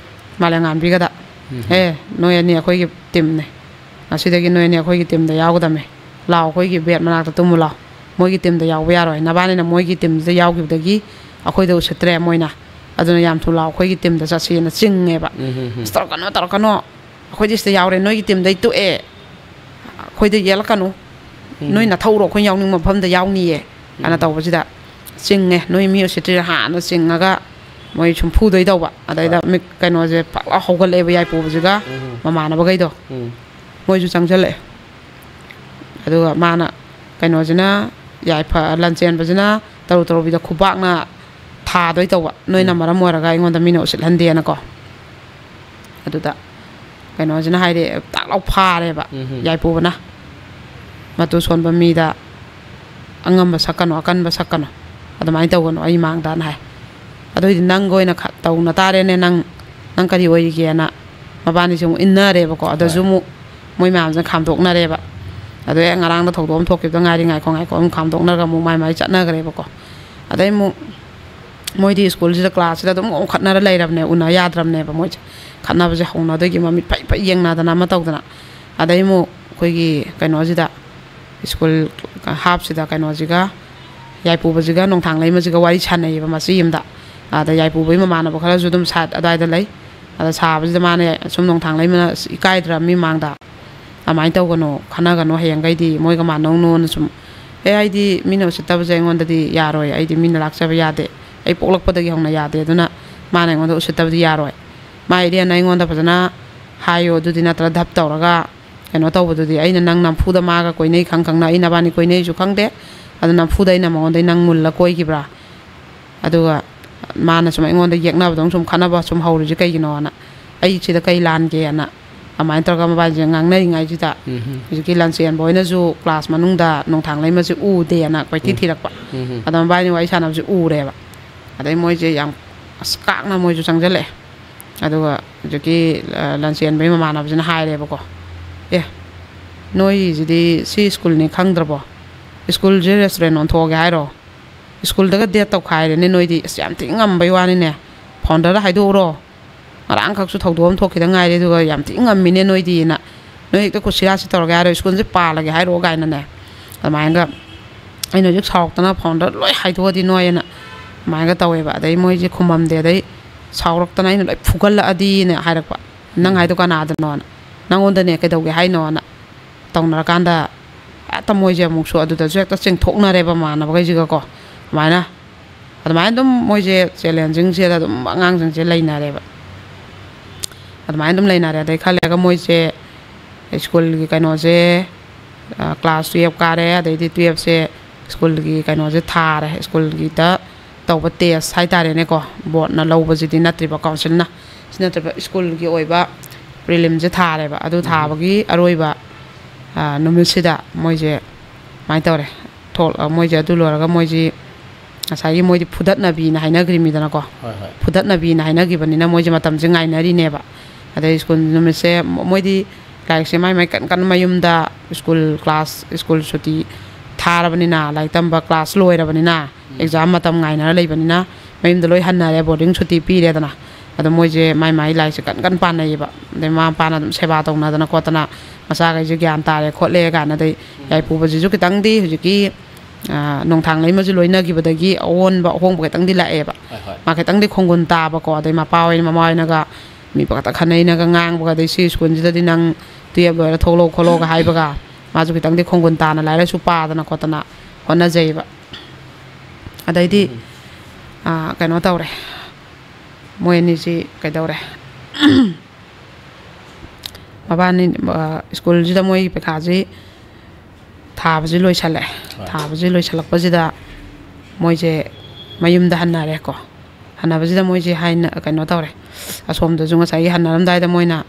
ꯃꯥꯂꯦꯝꯉꯥꯟꯕꯤꯒꯗ, ꯎꯝ꯫ "ꯑꯦ, ꯅꯣꯏ ꯑꯅꯤ ꯑꯩꯈꯣꯏꯒꯤ ꯇꯤꯝꯅꯦ, ꯉꯁꯤꯗꯒꯤ ꯅꯣꯏ ꯑꯅꯤ ꯑꯩꯈꯣꯏꯒꯤ ꯇꯤꯝꯗ ꯌꯥꯎꯒꯗꯕꯅꯦ, ꯂꯥꯎ, ꯑꯩꯈꯣꯏꯒꯤ ꯕꯦꯠ ꯃꯅꯥꯛꯇ ꯇꯨꯝꯃꯨ ꯂꯥꯎ, ꯃꯣꯏꯒꯤ ꯇꯤꯝꯗ ꯌꯥꯎꯕ ꯌꯥꯔꯣꯏ, ꯅꯕꯥꯅꯤꯅ ꯃꯣꯏꯒꯤ ꯇꯤꯝꯁꯤꯗ ꯌꯥꯎꯈꯤꯕꯗꯒꯤ ꯑꯩꯈꯣꯏꯗ ꯎꯁꯤꯠꯇ꯭ꯔꯦ ꯃꯣꯏꯅ, ꯑꯗꯨꯅ ꯌꯥꯝ ꯊꯨ ꯂꯥꯎ, ꯑꯩꯈꯣꯏꯒꯤ ꯇꯤꯝꯗ ꯆꯠꯁꯤꯅ" ꯆꯤꯡꯉꯦꯕ꯫ ꯎꯝ, ꯎꯝ, ꯎꯝ꯫ "ꯑꯁ, ꯇꯧꯔꯛꯀꯅꯣ, ꯇꯧꯔꯛꯀꯅꯣ, ꯑꯩꯈꯣꯏꯗꯤ ꯁꯤꯗ ꯌꯥꯎꯔꯦ, ꯅꯣꯏꯒꯤ ꯇꯤꯝꯗꯩ ꯇꯣꯛꯑꯦ, ꯑꯩꯈꯣꯏꯗ ꯌꯦꯠꯂꯛꯀꯅꯨ, ꯎꯝ꯫ ꯅꯣꯏ ꯅꯊꯧꯔꯣ, ꯑꯩꯈꯣꯏ ꯌꯥꯎꯅꯤꯡꯕ ꯃꯐꯝꯗ ꯌꯥꯎꯅꯤꯌꯦ" ꯑꯅ ꯎꯝ꯫ ꯇꯧꯕꯁꯤꯗ ꯆꯤꯡꯉꯦ꯫ ꯅꯣꯏ ꯃꯤ ꯎꯁꯤꯠꯇ꯭ꯔꯤꯔ ꯍꯥꯟꯅ ꯆꯤꯡꯉꯒ ꯃꯣꯏ ꯁꯨꯝ ꯐꯨꯗꯣꯏ ꯇꯧꯕ꯫ ꯑꯗꯩꯗ ꯍꯣꯏ꯫ ꯃꯤ ꯀꯩꯅꯣꯁꯦ ꯄꯥꯛ ꯂꯥꯎ ꯍꯧꯒꯠꯂꯛꯑꯦꯕ, ꯌꯥꯏꯄꯨꯕꯁꯤꯒ ꯎꯝ꯫ ꯃꯃꯥꯟꯅꯕꯈꯩꯗꯣ꯫ ꯎꯝ꯫ ꯃꯣꯏꯁꯨ ꯆꯪꯁꯤꯜꯂꯛꯑꯦ꯫ ꯑꯗꯨꯒ ꯃꯥꯅ, ꯀꯩꯅꯣꯁꯤꯅ, ꯌꯥꯏꯐ-, ꯂꯟꯆꯦꯟꯕꯁꯤꯅ ꯇꯔꯨ ꯇꯔꯨꯕꯤꯗ ꯈꯨꯕꯥꯛꯅ ꯊꯥꯗꯣꯏ ꯇꯧꯕ, "ꯅꯣꯏꯅ ꯎꯝ꯫ ꯃꯔꯝ ꯑꯣꯏꯔꯒ ꯑꯩꯉꯣꯟꯗ ꯃꯤꯅ ꯎꯁꯤꯠꯍꯟꯗꯦꯅꯀꯣ"꯫ ꯑꯗꯨꯗ ꯀꯩꯅꯣꯁꯤꯅ ꯍꯥꯏꯔꯦ, ꯇꯥꯛ ꯂꯥꯎ ꯐꯥꯔꯦꯕ, ꯎꯝ꯫ ꯌꯥꯏꯄꯨꯕꯅ꯫ "ꯃꯇꯨ ꯁꯣꯟꯕ ꯃꯤꯗ ꯑꯉꯝꯕ ꯁꯛꯀꯅꯨ, ꯑꯀꯟꯕ ꯁꯛꯀꯅꯨ, ꯑꯗꯨꯃꯥꯏꯅ ꯇꯧꯒꯅꯨ ꯑꯩ ꯃꯥꯡꯗꯅ" ꯍꯥꯏ꯫ "ꯑꯗꯨꯑꯣꯏꯗꯤ ꯅꯪꯒ ꯑꯣꯏꯅ ꯈ-, ꯇꯧꯅ ꯇꯥꯔꯦꯅꯦ, ꯅꯪ, ꯅꯪ ꯀꯔꯤ ꯑꯣꯏꯔꯤꯒꯦꯅ" ꯃꯕꯥꯅꯤꯁꯦ ꯑꯃꯨꯛ ꯏꯟꯅꯔꯦꯕꯀꯣ꯫ ꯑꯗꯁꯨ ꯍꯣꯏ꯫ ꯑꯃꯨꯛ ꯃꯣꯏ ꯃꯌꯥꯝꯁꯤꯅ ꯈꯥꯝꯗꯣꯛꯅꯔꯦꯕ꯫ ꯑꯗꯩ ꯉꯔꯥꯡꯗ ꯊꯧꯗꯣꯛ ꯑꯃ ꯊꯣꯛꯈꯤꯕꯗ ꯉꯥꯏꯔꯤ, ꯉꯥꯏꯈꯣ ꯉꯥꯏꯈꯣ ꯑꯃꯨꯛ ꯈꯥꯝꯗꯣꯛꯅꯔꯒ ꯑꯃꯨꯛ ꯃꯥꯏ ꯃꯥꯏ ꯆꯠꯅꯈ꯭ꯔꯦꯕꯀꯣ꯫ ꯑꯗꯩ ꯑꯃꯨꯛ ꯃꯣꯏꯗꯤ ꯁ꯭ꯀꯨꯜꯁꯤꯗ ꯀ꯭ꯂꯥꯁꯁꯤꯗ ꯑꯗꯨꯝ ꯑꯣꯟꯈꯠꯅꯔ ꯂꯩꯔꯕꯅꯦ, ꯎꯅ ꯌꯥꯗ꯭ꯔꯕꯅꯦꯕ꯫ ꯃꯣꯏꯁꯦ ꯈꯠꯅꯕꯁꯦ ꯍꯧꯅꯗꯣꯏꯒꯤ ꯃꯃꯤꯠ ꯐꯩ ꯐꯩ ꯌꯦꯡꯅꯗꯅ ꯑꯃ ꯇꯧꯗꯅ꯫ ꯑꯗꯩ ꯑꯃꯨꯛ ꯑꯩꯈꯣꯏꯒꯤ ꯀꯩꯅꯣꯁꯤꯗ, ꯁ꯭ꯀꯨꯜ ꯍꯥꯞꯁꯤꯗ ꯀꯩꯅꯣꯁꯤꯒ, ꯌꯥꯏꯄꯨꯕꯁꯤꯒ ꯅꯣꯡꯊꯥꯡꯂꯩꯃꯁꯤꯒ ꯋꯥꯔꯤ ꯁꯥꯟꯅꯩꯌꯦꯕ ꯃꯆꯤ ꯑꯃꯗ꯫ ꯑꯗ ꯌꯥꯏꯄꯨꯕꯒꯤ ꯃꯃꯥꯟꯅꯕ ꯈꯔꯁꯨ ꯑꯗꯨꯝ ꯁꯥꯏꯠ ꯑꯗꯨꯋꯥꯏꯗ ꯂꯩ꯫ ꯑꯗ ꯁꯥꯕꯁꯤꯗ ꯃꯥꯅ ꯁꯨꯝ ꯅꯣꯡꯊꯥꯡꯂꯩꯃꯅ "ꯑꯁ, ꯏꯀꯥꯏꯗ꯭ꯔꯥ ꯃꯤ ꯃꯥꯡꯗ? ꯑꯗꯨꯃꯥꯏꯅ ꯇꯧꯒꯅꯨ, ꯈꯟꯅꯒꯅꯨ, ꯍꯌꯦꯡꯈꯩꯗꯤ ꯃꯣꯏꯒ ꯃꯥꯟꯅꯧꯅꯨꯅ" ꯁꯨꯝ꯫ ꯑꯦ, ꯑꯩꯗꯤ ꯃꯤꯅ ꯎꯁꯤꯠꯇꯕꯁꯦ ꯑꯩꯉꯣꯟꯗꯗꯤ ꯌꯥꯔꯣꯏ, ꯑꯩꯗꯤ ꯃꯤꯅ ꯂꯥꯛꯆꯕ ꯌꯥꯗꯦ, ꯑꯩ ꯄꯣꯛꯂꯛꯄꯗꯒꯤ ꯍꯧꯅ ꯌꯥꯗꯦ, ꯑꯗꯨꯅ ꯃꯥꯅ ꯑꯩꯉꯣꯟꯗ ꯎꯁꯤꯠꯇꯕꯗꯤ ꯌꯥꯔꯣꯏ꯫ ꯃꯥ ꯏꯔꯦꯟꯅ ꯑꯩꯉꯣꯟꯗ ꯐꯖꯅ ꯍꯥꯏꯌꯣ, ꯑꯗꯨꯗꯤ ꯅꯠꯇ꯭ꯔ ꯙꯞ ꯇꯧꯔꯒ ꯀꯩꯅꯣ ꯇꯧꯕꯗꯨꯗꯤ꯫ ꯑꯩꯅ ꯅꯪ ꯅꯝꯐꯨꯗ ꯃꯥꯒ ꯀꯣꯏꯅꯩ ꯈꯪ ꯈꯪꯅ, ꯑꯩ ꯅꯕꯥꯅꯤ ꯀꯣꯏꯅꯩꯁꯨ ꯈꯪꯗꯦ, ꯑꯗꯨ ꯅꯝꯐꯨꯗ ꯑꯩꯅ ꯃꯉꯣꯟꯗꯩ ꯅꯪ ꯃꯨꯜꯂ ꯀꯣꯏꯈꯤꯕ꯭ꯔꯥ? ꯑꯗꯨꯒ ꯃꯥꯅ ꯁꯨꯝ ꯑꯩꯉꯣꯟꯗ ꯌꯦꯛꯅꯕꯗꯧꯅ ꯁꯨꯝ ꯈꯠꯅꯕ ꯁꯨꯝ ꯍꯧꯔꯤꯁꯦ ꯀꯩꯒꯤꯅꯣꯅ, ꯑꯩ ꯁꯤꯗ ꯀꯩ ꯂꯥꯟꯒꯦꯅ꯫ ꯑꯗꯨꯃꯥꯏꯅ ꯇꯧꯔꯒ ꯃꯕꯥꯅꯤꯁꯦ ꯉꯥꯡꯅꯔꯤꯉꯩꯁꯤꯗ, ꯎꯝ꯫ ꯍꯧꯖꯤꯛꯀꯤ ꯂꯟꯆꯦꯟꯕ ꯍꯣꯏꯅꯁꯨ ꯀ꯭ꯂꯥꯁ ꯃꯅꯨꯡꯗ ꯅꯣꯡꯊꯥꯡꯂꯩꯃꯁꯦ ꯎꯗꯦꯅ ꯀꯣꯏꯊꯤ ꯎꯝ꯫ ꯊꯤꯔꯛꯄ꯫ ꯎꯝ꯫ ꯑꯗ ꯃꯕꯥꯅꯤ ꯋꯥꯔꯤ ꯁꯥꯟꯅꯕꯁꯦ ꯎꯔꯦꯕ꯫ ꯑꯗꯩ ꯃꯣꯏꯁꯦ ꯌꯥꯝ ꯑꯁ ꯀꯥꯛꯅ ꯃꯣꯏꯁꯨ ꯆꯪꯁꯤꯜꯂꯛꯑꯦ꯫ ꯑꯗꯨꯒ ꯍꯧꯖꯤꯛꯀꯤ, ꯑ, ꯂꯟꯆꯦꯟꯕꯒꯤ ꯃꯃꯥꯟꯅꯕꯁꯤꯅ ꯍꯥꯏꯔꯦꯕꯀꯣ, "ꯑꯦ, ꯅꯣꯏꯁꯤꯗꯤ ꯁꯤ ꯁ꯭ꯀꯨꯜꯅꯤ ꯈꯪꯗ꯭ꯔꯕꯣ? ꯁ꯭ꯀꯨꯜꯁꯦ ꯔꯦꯁꯇꯨꯔꯦꯟ ꯑꯣꯟꯊꯣꯛꯑꯒꯦ ꯍꯥꯏꯔꯣ? ꯁ꯭ꯀꯨꯜꯗꯒ ꯗꯦꯠ ꯇꯧꯈꯥꯏꯔꯦꯅꯦ ꯅꯣꯏꯗꯤ꯫ ꯑꯁ, ꯌꯥꯝ ꯊꯤ ꯉꯝꯕꯩ ꯋꯥꯅꯤꯅꯦ꯫ ꯐꯥꯎꯟꯗꯔꯗ ꯍꯥꯏꯗꯣꯛꯎꯔꯣ꯫ ꯉꯔꯥꯡꯈꯛꯁꯨ ꯊꯧꯗꯣꯛ ꯑꯃ ꯊꯣꯛꯈꯤꯗ ꯉꯥꯏꯔꯤ, ꯑꯗꯨꯒ ꯌꯥꯝ ꯊꯤ ꯉꯝꯃꯤꯅꯦ ꯅꯣꯏꯗꯤꯅ꯫ ꯅꯣꯏ ꯍꯦꯛꯇ ꯀꯨꯠꯁꯤꯔꯥꯁꯤ ꯇꯧꯔꯒꯦ ꯍꯥꯏꯔꯣ? ꯁ꯭ꯀꯨꯜꯁꯦ ꯄꯥꯜꯂꯒꯦ ꯍꯥꯏꯔꯣ?" ꯀꯥꯏꯅꯅꯦ꯫ ꯑꯗꯨꯃꯥꯏꯅꯒ ꯑꯩꯅ ꯍꯧꯖꯤꯛ ꯁꯥꯎꯔꯛꯇꯅ ꯐꯥꯎꯟꯗꯔ ꯂꯣꯏ ꯍꯥꯏꯗꯣꯛꯑꯗꯤ ꯅꯣꯏꯅ ꯑꯗꯨꯃꯥꯏꯅꯒ ꯇꯧꯋꯦꯕ꯫ ꯑꯗꯩ ꯃꯣꯏꯁꯦ ꯈꯨꯝꯃꯝꯗꯦ꯫ ꯑꯗꯩ ꯁꯥꯎꯔꯛꯇꯅ ꯑꯩꯅ ꯂꯣꯏ ꯐꯨꯒꯠꯂꯛꯑꯗꯤꯅ ꯍꯥꯏꯔꯛꯄ꯫ "ꯅꯪ ꯍꯥꯏꯗꯣ ꯀꯅꯥꯗꯅꯣꯅ? ꯅꯪꯉꯣꯟꯗꯅꯦ ꯀꯩꯗꯧꯒꯦ ꯍꯥꯏꯅꯣꯅ?" ꯇꯧꯅꯔꯀꯥꯟꯗ ꯍꯦꯛꯇ ꯃꯣꯏꯁꯦ ꯑꯃꯨꯛꯁꯨ ꯑꯗꯨꯗꯁꯨ ꯍꯦꯛꯇ ꯆꯦꯡꯊꯣꯛꯅꯔꯦꯕ ꯃꯃꯥꯟꯅꯕꯈꯩꯁꯤꯒꯀꯣ꯫ ꯑꯗꯨꯃꯥꯏꯅ, ꯑꯗꯨꯃꯥꯏꯅ ꯑꯗꯨꯝ ꯃꯣꯏꯁꯦ ꯆꯦꯂꯦꯟꯖꯤꯡꯁꯤꯗ ꯑꯗꯨꯝ ꯑꯉꯥꯡꯁꯤꯡꯁꯦ ꯂꯩꯅꯔꯦꯕ꯫ ꯑꯗꯨꯃꯥꯏꯅ ꯑꯗꯨꯝ ꯂꯩꯅꯔꯦ꯫ ꯑꯗꯩ ꯈꯔ ꯂꯩꯔꯒ ꯃꯣꯏꯁꯦ ꯁ꯭ꯀꯨꯜꯒꯤ ꯀꯩꯅꯣꯁꯦ, ꯑ, ꯀ꯭ꯂꯥꯁ ꯇꯨꯌꯦꯜꯞ ꯀꯥꯔꯦ, ꯑꯗꯩꯗꯤ ꯇꯨꯌꯦꯜꯞꯁꯦ ꯁ꯭ꯀꯨꯜꯒꯤ ꯀꯩꯅꯣꯁꯦ ꯊꯥꯔꯦ, ꯁ꯭ꯀꯨꯜꯒꯤꯗ ꯇꯧꯕ ꯇꯦꯁ ꯍꯥꯏꯇꯥꯔꯦꯅꯦꯀꯣ, ꯕꯣꯔꯗꯅ ꯂꯧꯕꯁꯤꯗꯤ ꯅꯠꯇ꯭ꯔꯤꯕ, ꯀꯥꯎꯟꯁꯤꯜꯅ, ꯁꯤ ꯅꯠꯇ꯭ꯔꯤꯕ, ꯁ꯭ꯀꯨꯜꯒꯤ ꯑꯣꯏꯕ ꯄ꯭ꯔꯤꯂꯤꯝꯁꯦ ꯊꯥꯔꯦꯕ꯫ ꯑꯗꯨ ꯎꯝ꯫ ꯊꯥꯕꯒꯤ ꯑꯔꯣꯏꯕ, ꯑ, ꯅꯨꯃꯤꯠꯁꯤꯗ ꯃꯣꯏꯁꯦ ꯀꯃꯥꯏꯅ ꯇꯧꯔꯦ, ꯊꯣꯛ-, ꯃꯣꯏꯁꯦ ꯑꯗꯨ ꯂꯣꯏꯔꯒ ꯃꯣꯏꯁꯤ ꯉꯁꯥꯏꯒꯤ ꯃꯣꯏꯗꯤ ꯐꯨꯗꯠꯅꯕꯤꯅ ꯍꯥꯏꯅꯈ꯭ꯔꯤꯃꯤꯗꯅꯀꯣ꯫ ꯍꯣꯏ, ꯍꯣꯏ꯫ ꯐꯨꯗꯠꯅꯕꯤꯅ ꯍꯥꯏꯅꯈꯤꯕꯅꯤꯅ ꯃꯣꯏꯁꯦ ꯃꯇꯝꯁꯦ ꯉꯥꯏꯅꯔꯤꯅꯦꯕ꯫ ꯑꯗꯩ ꯁ꯭ꯀꯨꯜ ꯅꯨꯃꯤꯠꯁꯦ ꯃꯣꯏꯗꯤ ꯂꯥꯏꯔꯤꯛꯁꯦ ꯃꯥꯏ ꯃꯥꯏ ꯀꯟ ꯀꯟꯅ ꯃꯌꯨꯝꯗ ꯁ꯭ꯀꯨꯜ ꯀ꯭ꯂꯥꯁ, ꯁ꯭ꯀꯨꯜ ꯁꯨꯇꯤ ꯊꯥꯔꯕꯅꯤꯅ, ꯂꯥꯏꯔꯤꯛ ꯇꯝꯕ ꯀ꯭ꯂꯥꯁ ꯂꯣꯏꯔꯕꯅꯤꯅ, ꯑꯦꯛꯖꯥꯝ ꯃꯇꯝ ꯉꯥꯏꯅꯔ ꯂꯩꯕꯅꯤꯅ, ꯃꯌꯨꯝꯗ ꯂꯣꯏ ꯍꯟꯅꯔꯦ, ꯕꯣꯔꯗꯤꯡ ꯁꯨꯇꯤ ꯄꯤꯔꯦꯗꯅ꯫ ꯑꯗꯣ ꯃꯣꯏꯁꯦ ꯃꯥꯏ ꯃꯥꯏ ꯂꯥꯏꯔꯤꯛꯁꯦ ꯀꯟ ꯀꯟ ꯄꯥꯅꯩꯌꯦꯕ꯫ ꯑꯗꯩ ꯃꯃꯥ ꯃꯄꯥꯅ ꯑꯗꯨꯝ ꯁꯦꯕꯥ ꯇꯧꯅꯗꯅ ꯈꯣꯠꯇꯅ, ꯃꯆꯥꯈꯩꯁꯦ ꯒ꯭ꯌꯥꯟ ꯇꯥꯔꯦ ꯈꯣꯠꯂꯦ ꯀꯥꯏꯅ꯫ ꯑꯗꯩ ꯌꯥꯏꯄꯨꯕꯁꯤꯁꯨ ꯈꯤꯇꯪꯗꯤ ꯍꯧꯖꯤꯛꯀꯤ, ꯑ, ꯅꯣꯡꯊꯥꯡ ꯂꯩꯃꯁꯨ ꯂꯣꯏꯅꯈꯤꯕꯗꯒꯤ ꯑꯑꯣꯟꯕ ꯑꯍꯣꯡꯕ ꯈꯤꯇꯪꯗꯤ ꯂꯥꯛꯑꯦꯕ꯫ ꯍꯣꯏ, ꯍꯣꯏ꯫ ꯃꯥ ꯈꯤꯇꯪꯗꯤ ꯈꯣꯡꯒꯨꯟ ꯇꯥꯕꯀꯣ꯫ ꯑꯗꯩ ꯃꯄꯥ ꯍꯣꯏꯅ, ꯃꯃꯥ ꯍꯣꯏꯅꯒ ꯃꯤ ꯄꯪꯀꯛꯇ ꯈꯟꯅꯩꯅꯒ ꯉꯥꯡꯕꯒ, ꯑꯗꯩ "ꯁꯤ ꯁ꯭ꯀꯨꯜꯁꯤꯗꯗꯤ ꯅꯪ ꯇꯨꯌꯦꯞ ꯂꯣꯏꯔ ꯊꯣꯛꯂꯛꯑꯣ" ꯈꯣꯠꯂꯣꯒ ꯍꯥꯏꯕꯒ, ꯃꯥꯁꯨ ꯈꯤꯇꯪꯗꯤ ꯈꯣꯡꯒꯨꯟ ꯇꯥꯅ ꯂꯥꯏꯔꯤꯛ ꯂꯥꯏꯁꯨ ꯄꯥꯗꯅ ꯈꯣꯠꯇꯅ ꯍꯣꯠꯅꯖꯩꯕ꯫ ꯑꯗꯩꯗꯤ, ꯎꯝ꯫ ꯑꯥ, ꯀꯩꯅꯣ ꯇꯧꯔꯦ, ꯃꯣꯏ ꯑꯅꯤꯁꯤ ꯀꯩꯗꯧꯔꯦ? ꯃꯕꯥꯅꯤ, ꯑꯥ, ꯁ꯭ꯀꯨꯜꯁꯤꯗ ꯃꯣꯏꯒꯤ ꯄꯩꯈꯥꯁꯤ ꯊꯥꯕꯁꯤ ꯂꯣꯏꯁꯜꯂꯛꯑꯦ꯫ ꯍꯣꯏ꯫ ꯊꯥꯕꯁꯤ ꯂꯣꯏꯁꯜꯂꯛꯄꯁꯤꯗ ꯃꯣꯏꯁꯦ ꯃꯌꯨꯝꯗ ꯍꯟꯅꯔꯦꯀꯣ꯫ ꯍꯟꯅꯕꯁꯤꯗ ꯃꯣꯏꯁꯦ ꯍꯥꯏꯅ, ꯀꯩꯅꯣ ꯇꯧꯔꯦ, ꯑꯁꯣꯝꯗꯁꯨ ꯉꯁꯥꯏꯒꯤ ꯍꯟꯅꯔꯝꯗꯥꯏꯗ ꯃꯣꯏꯅ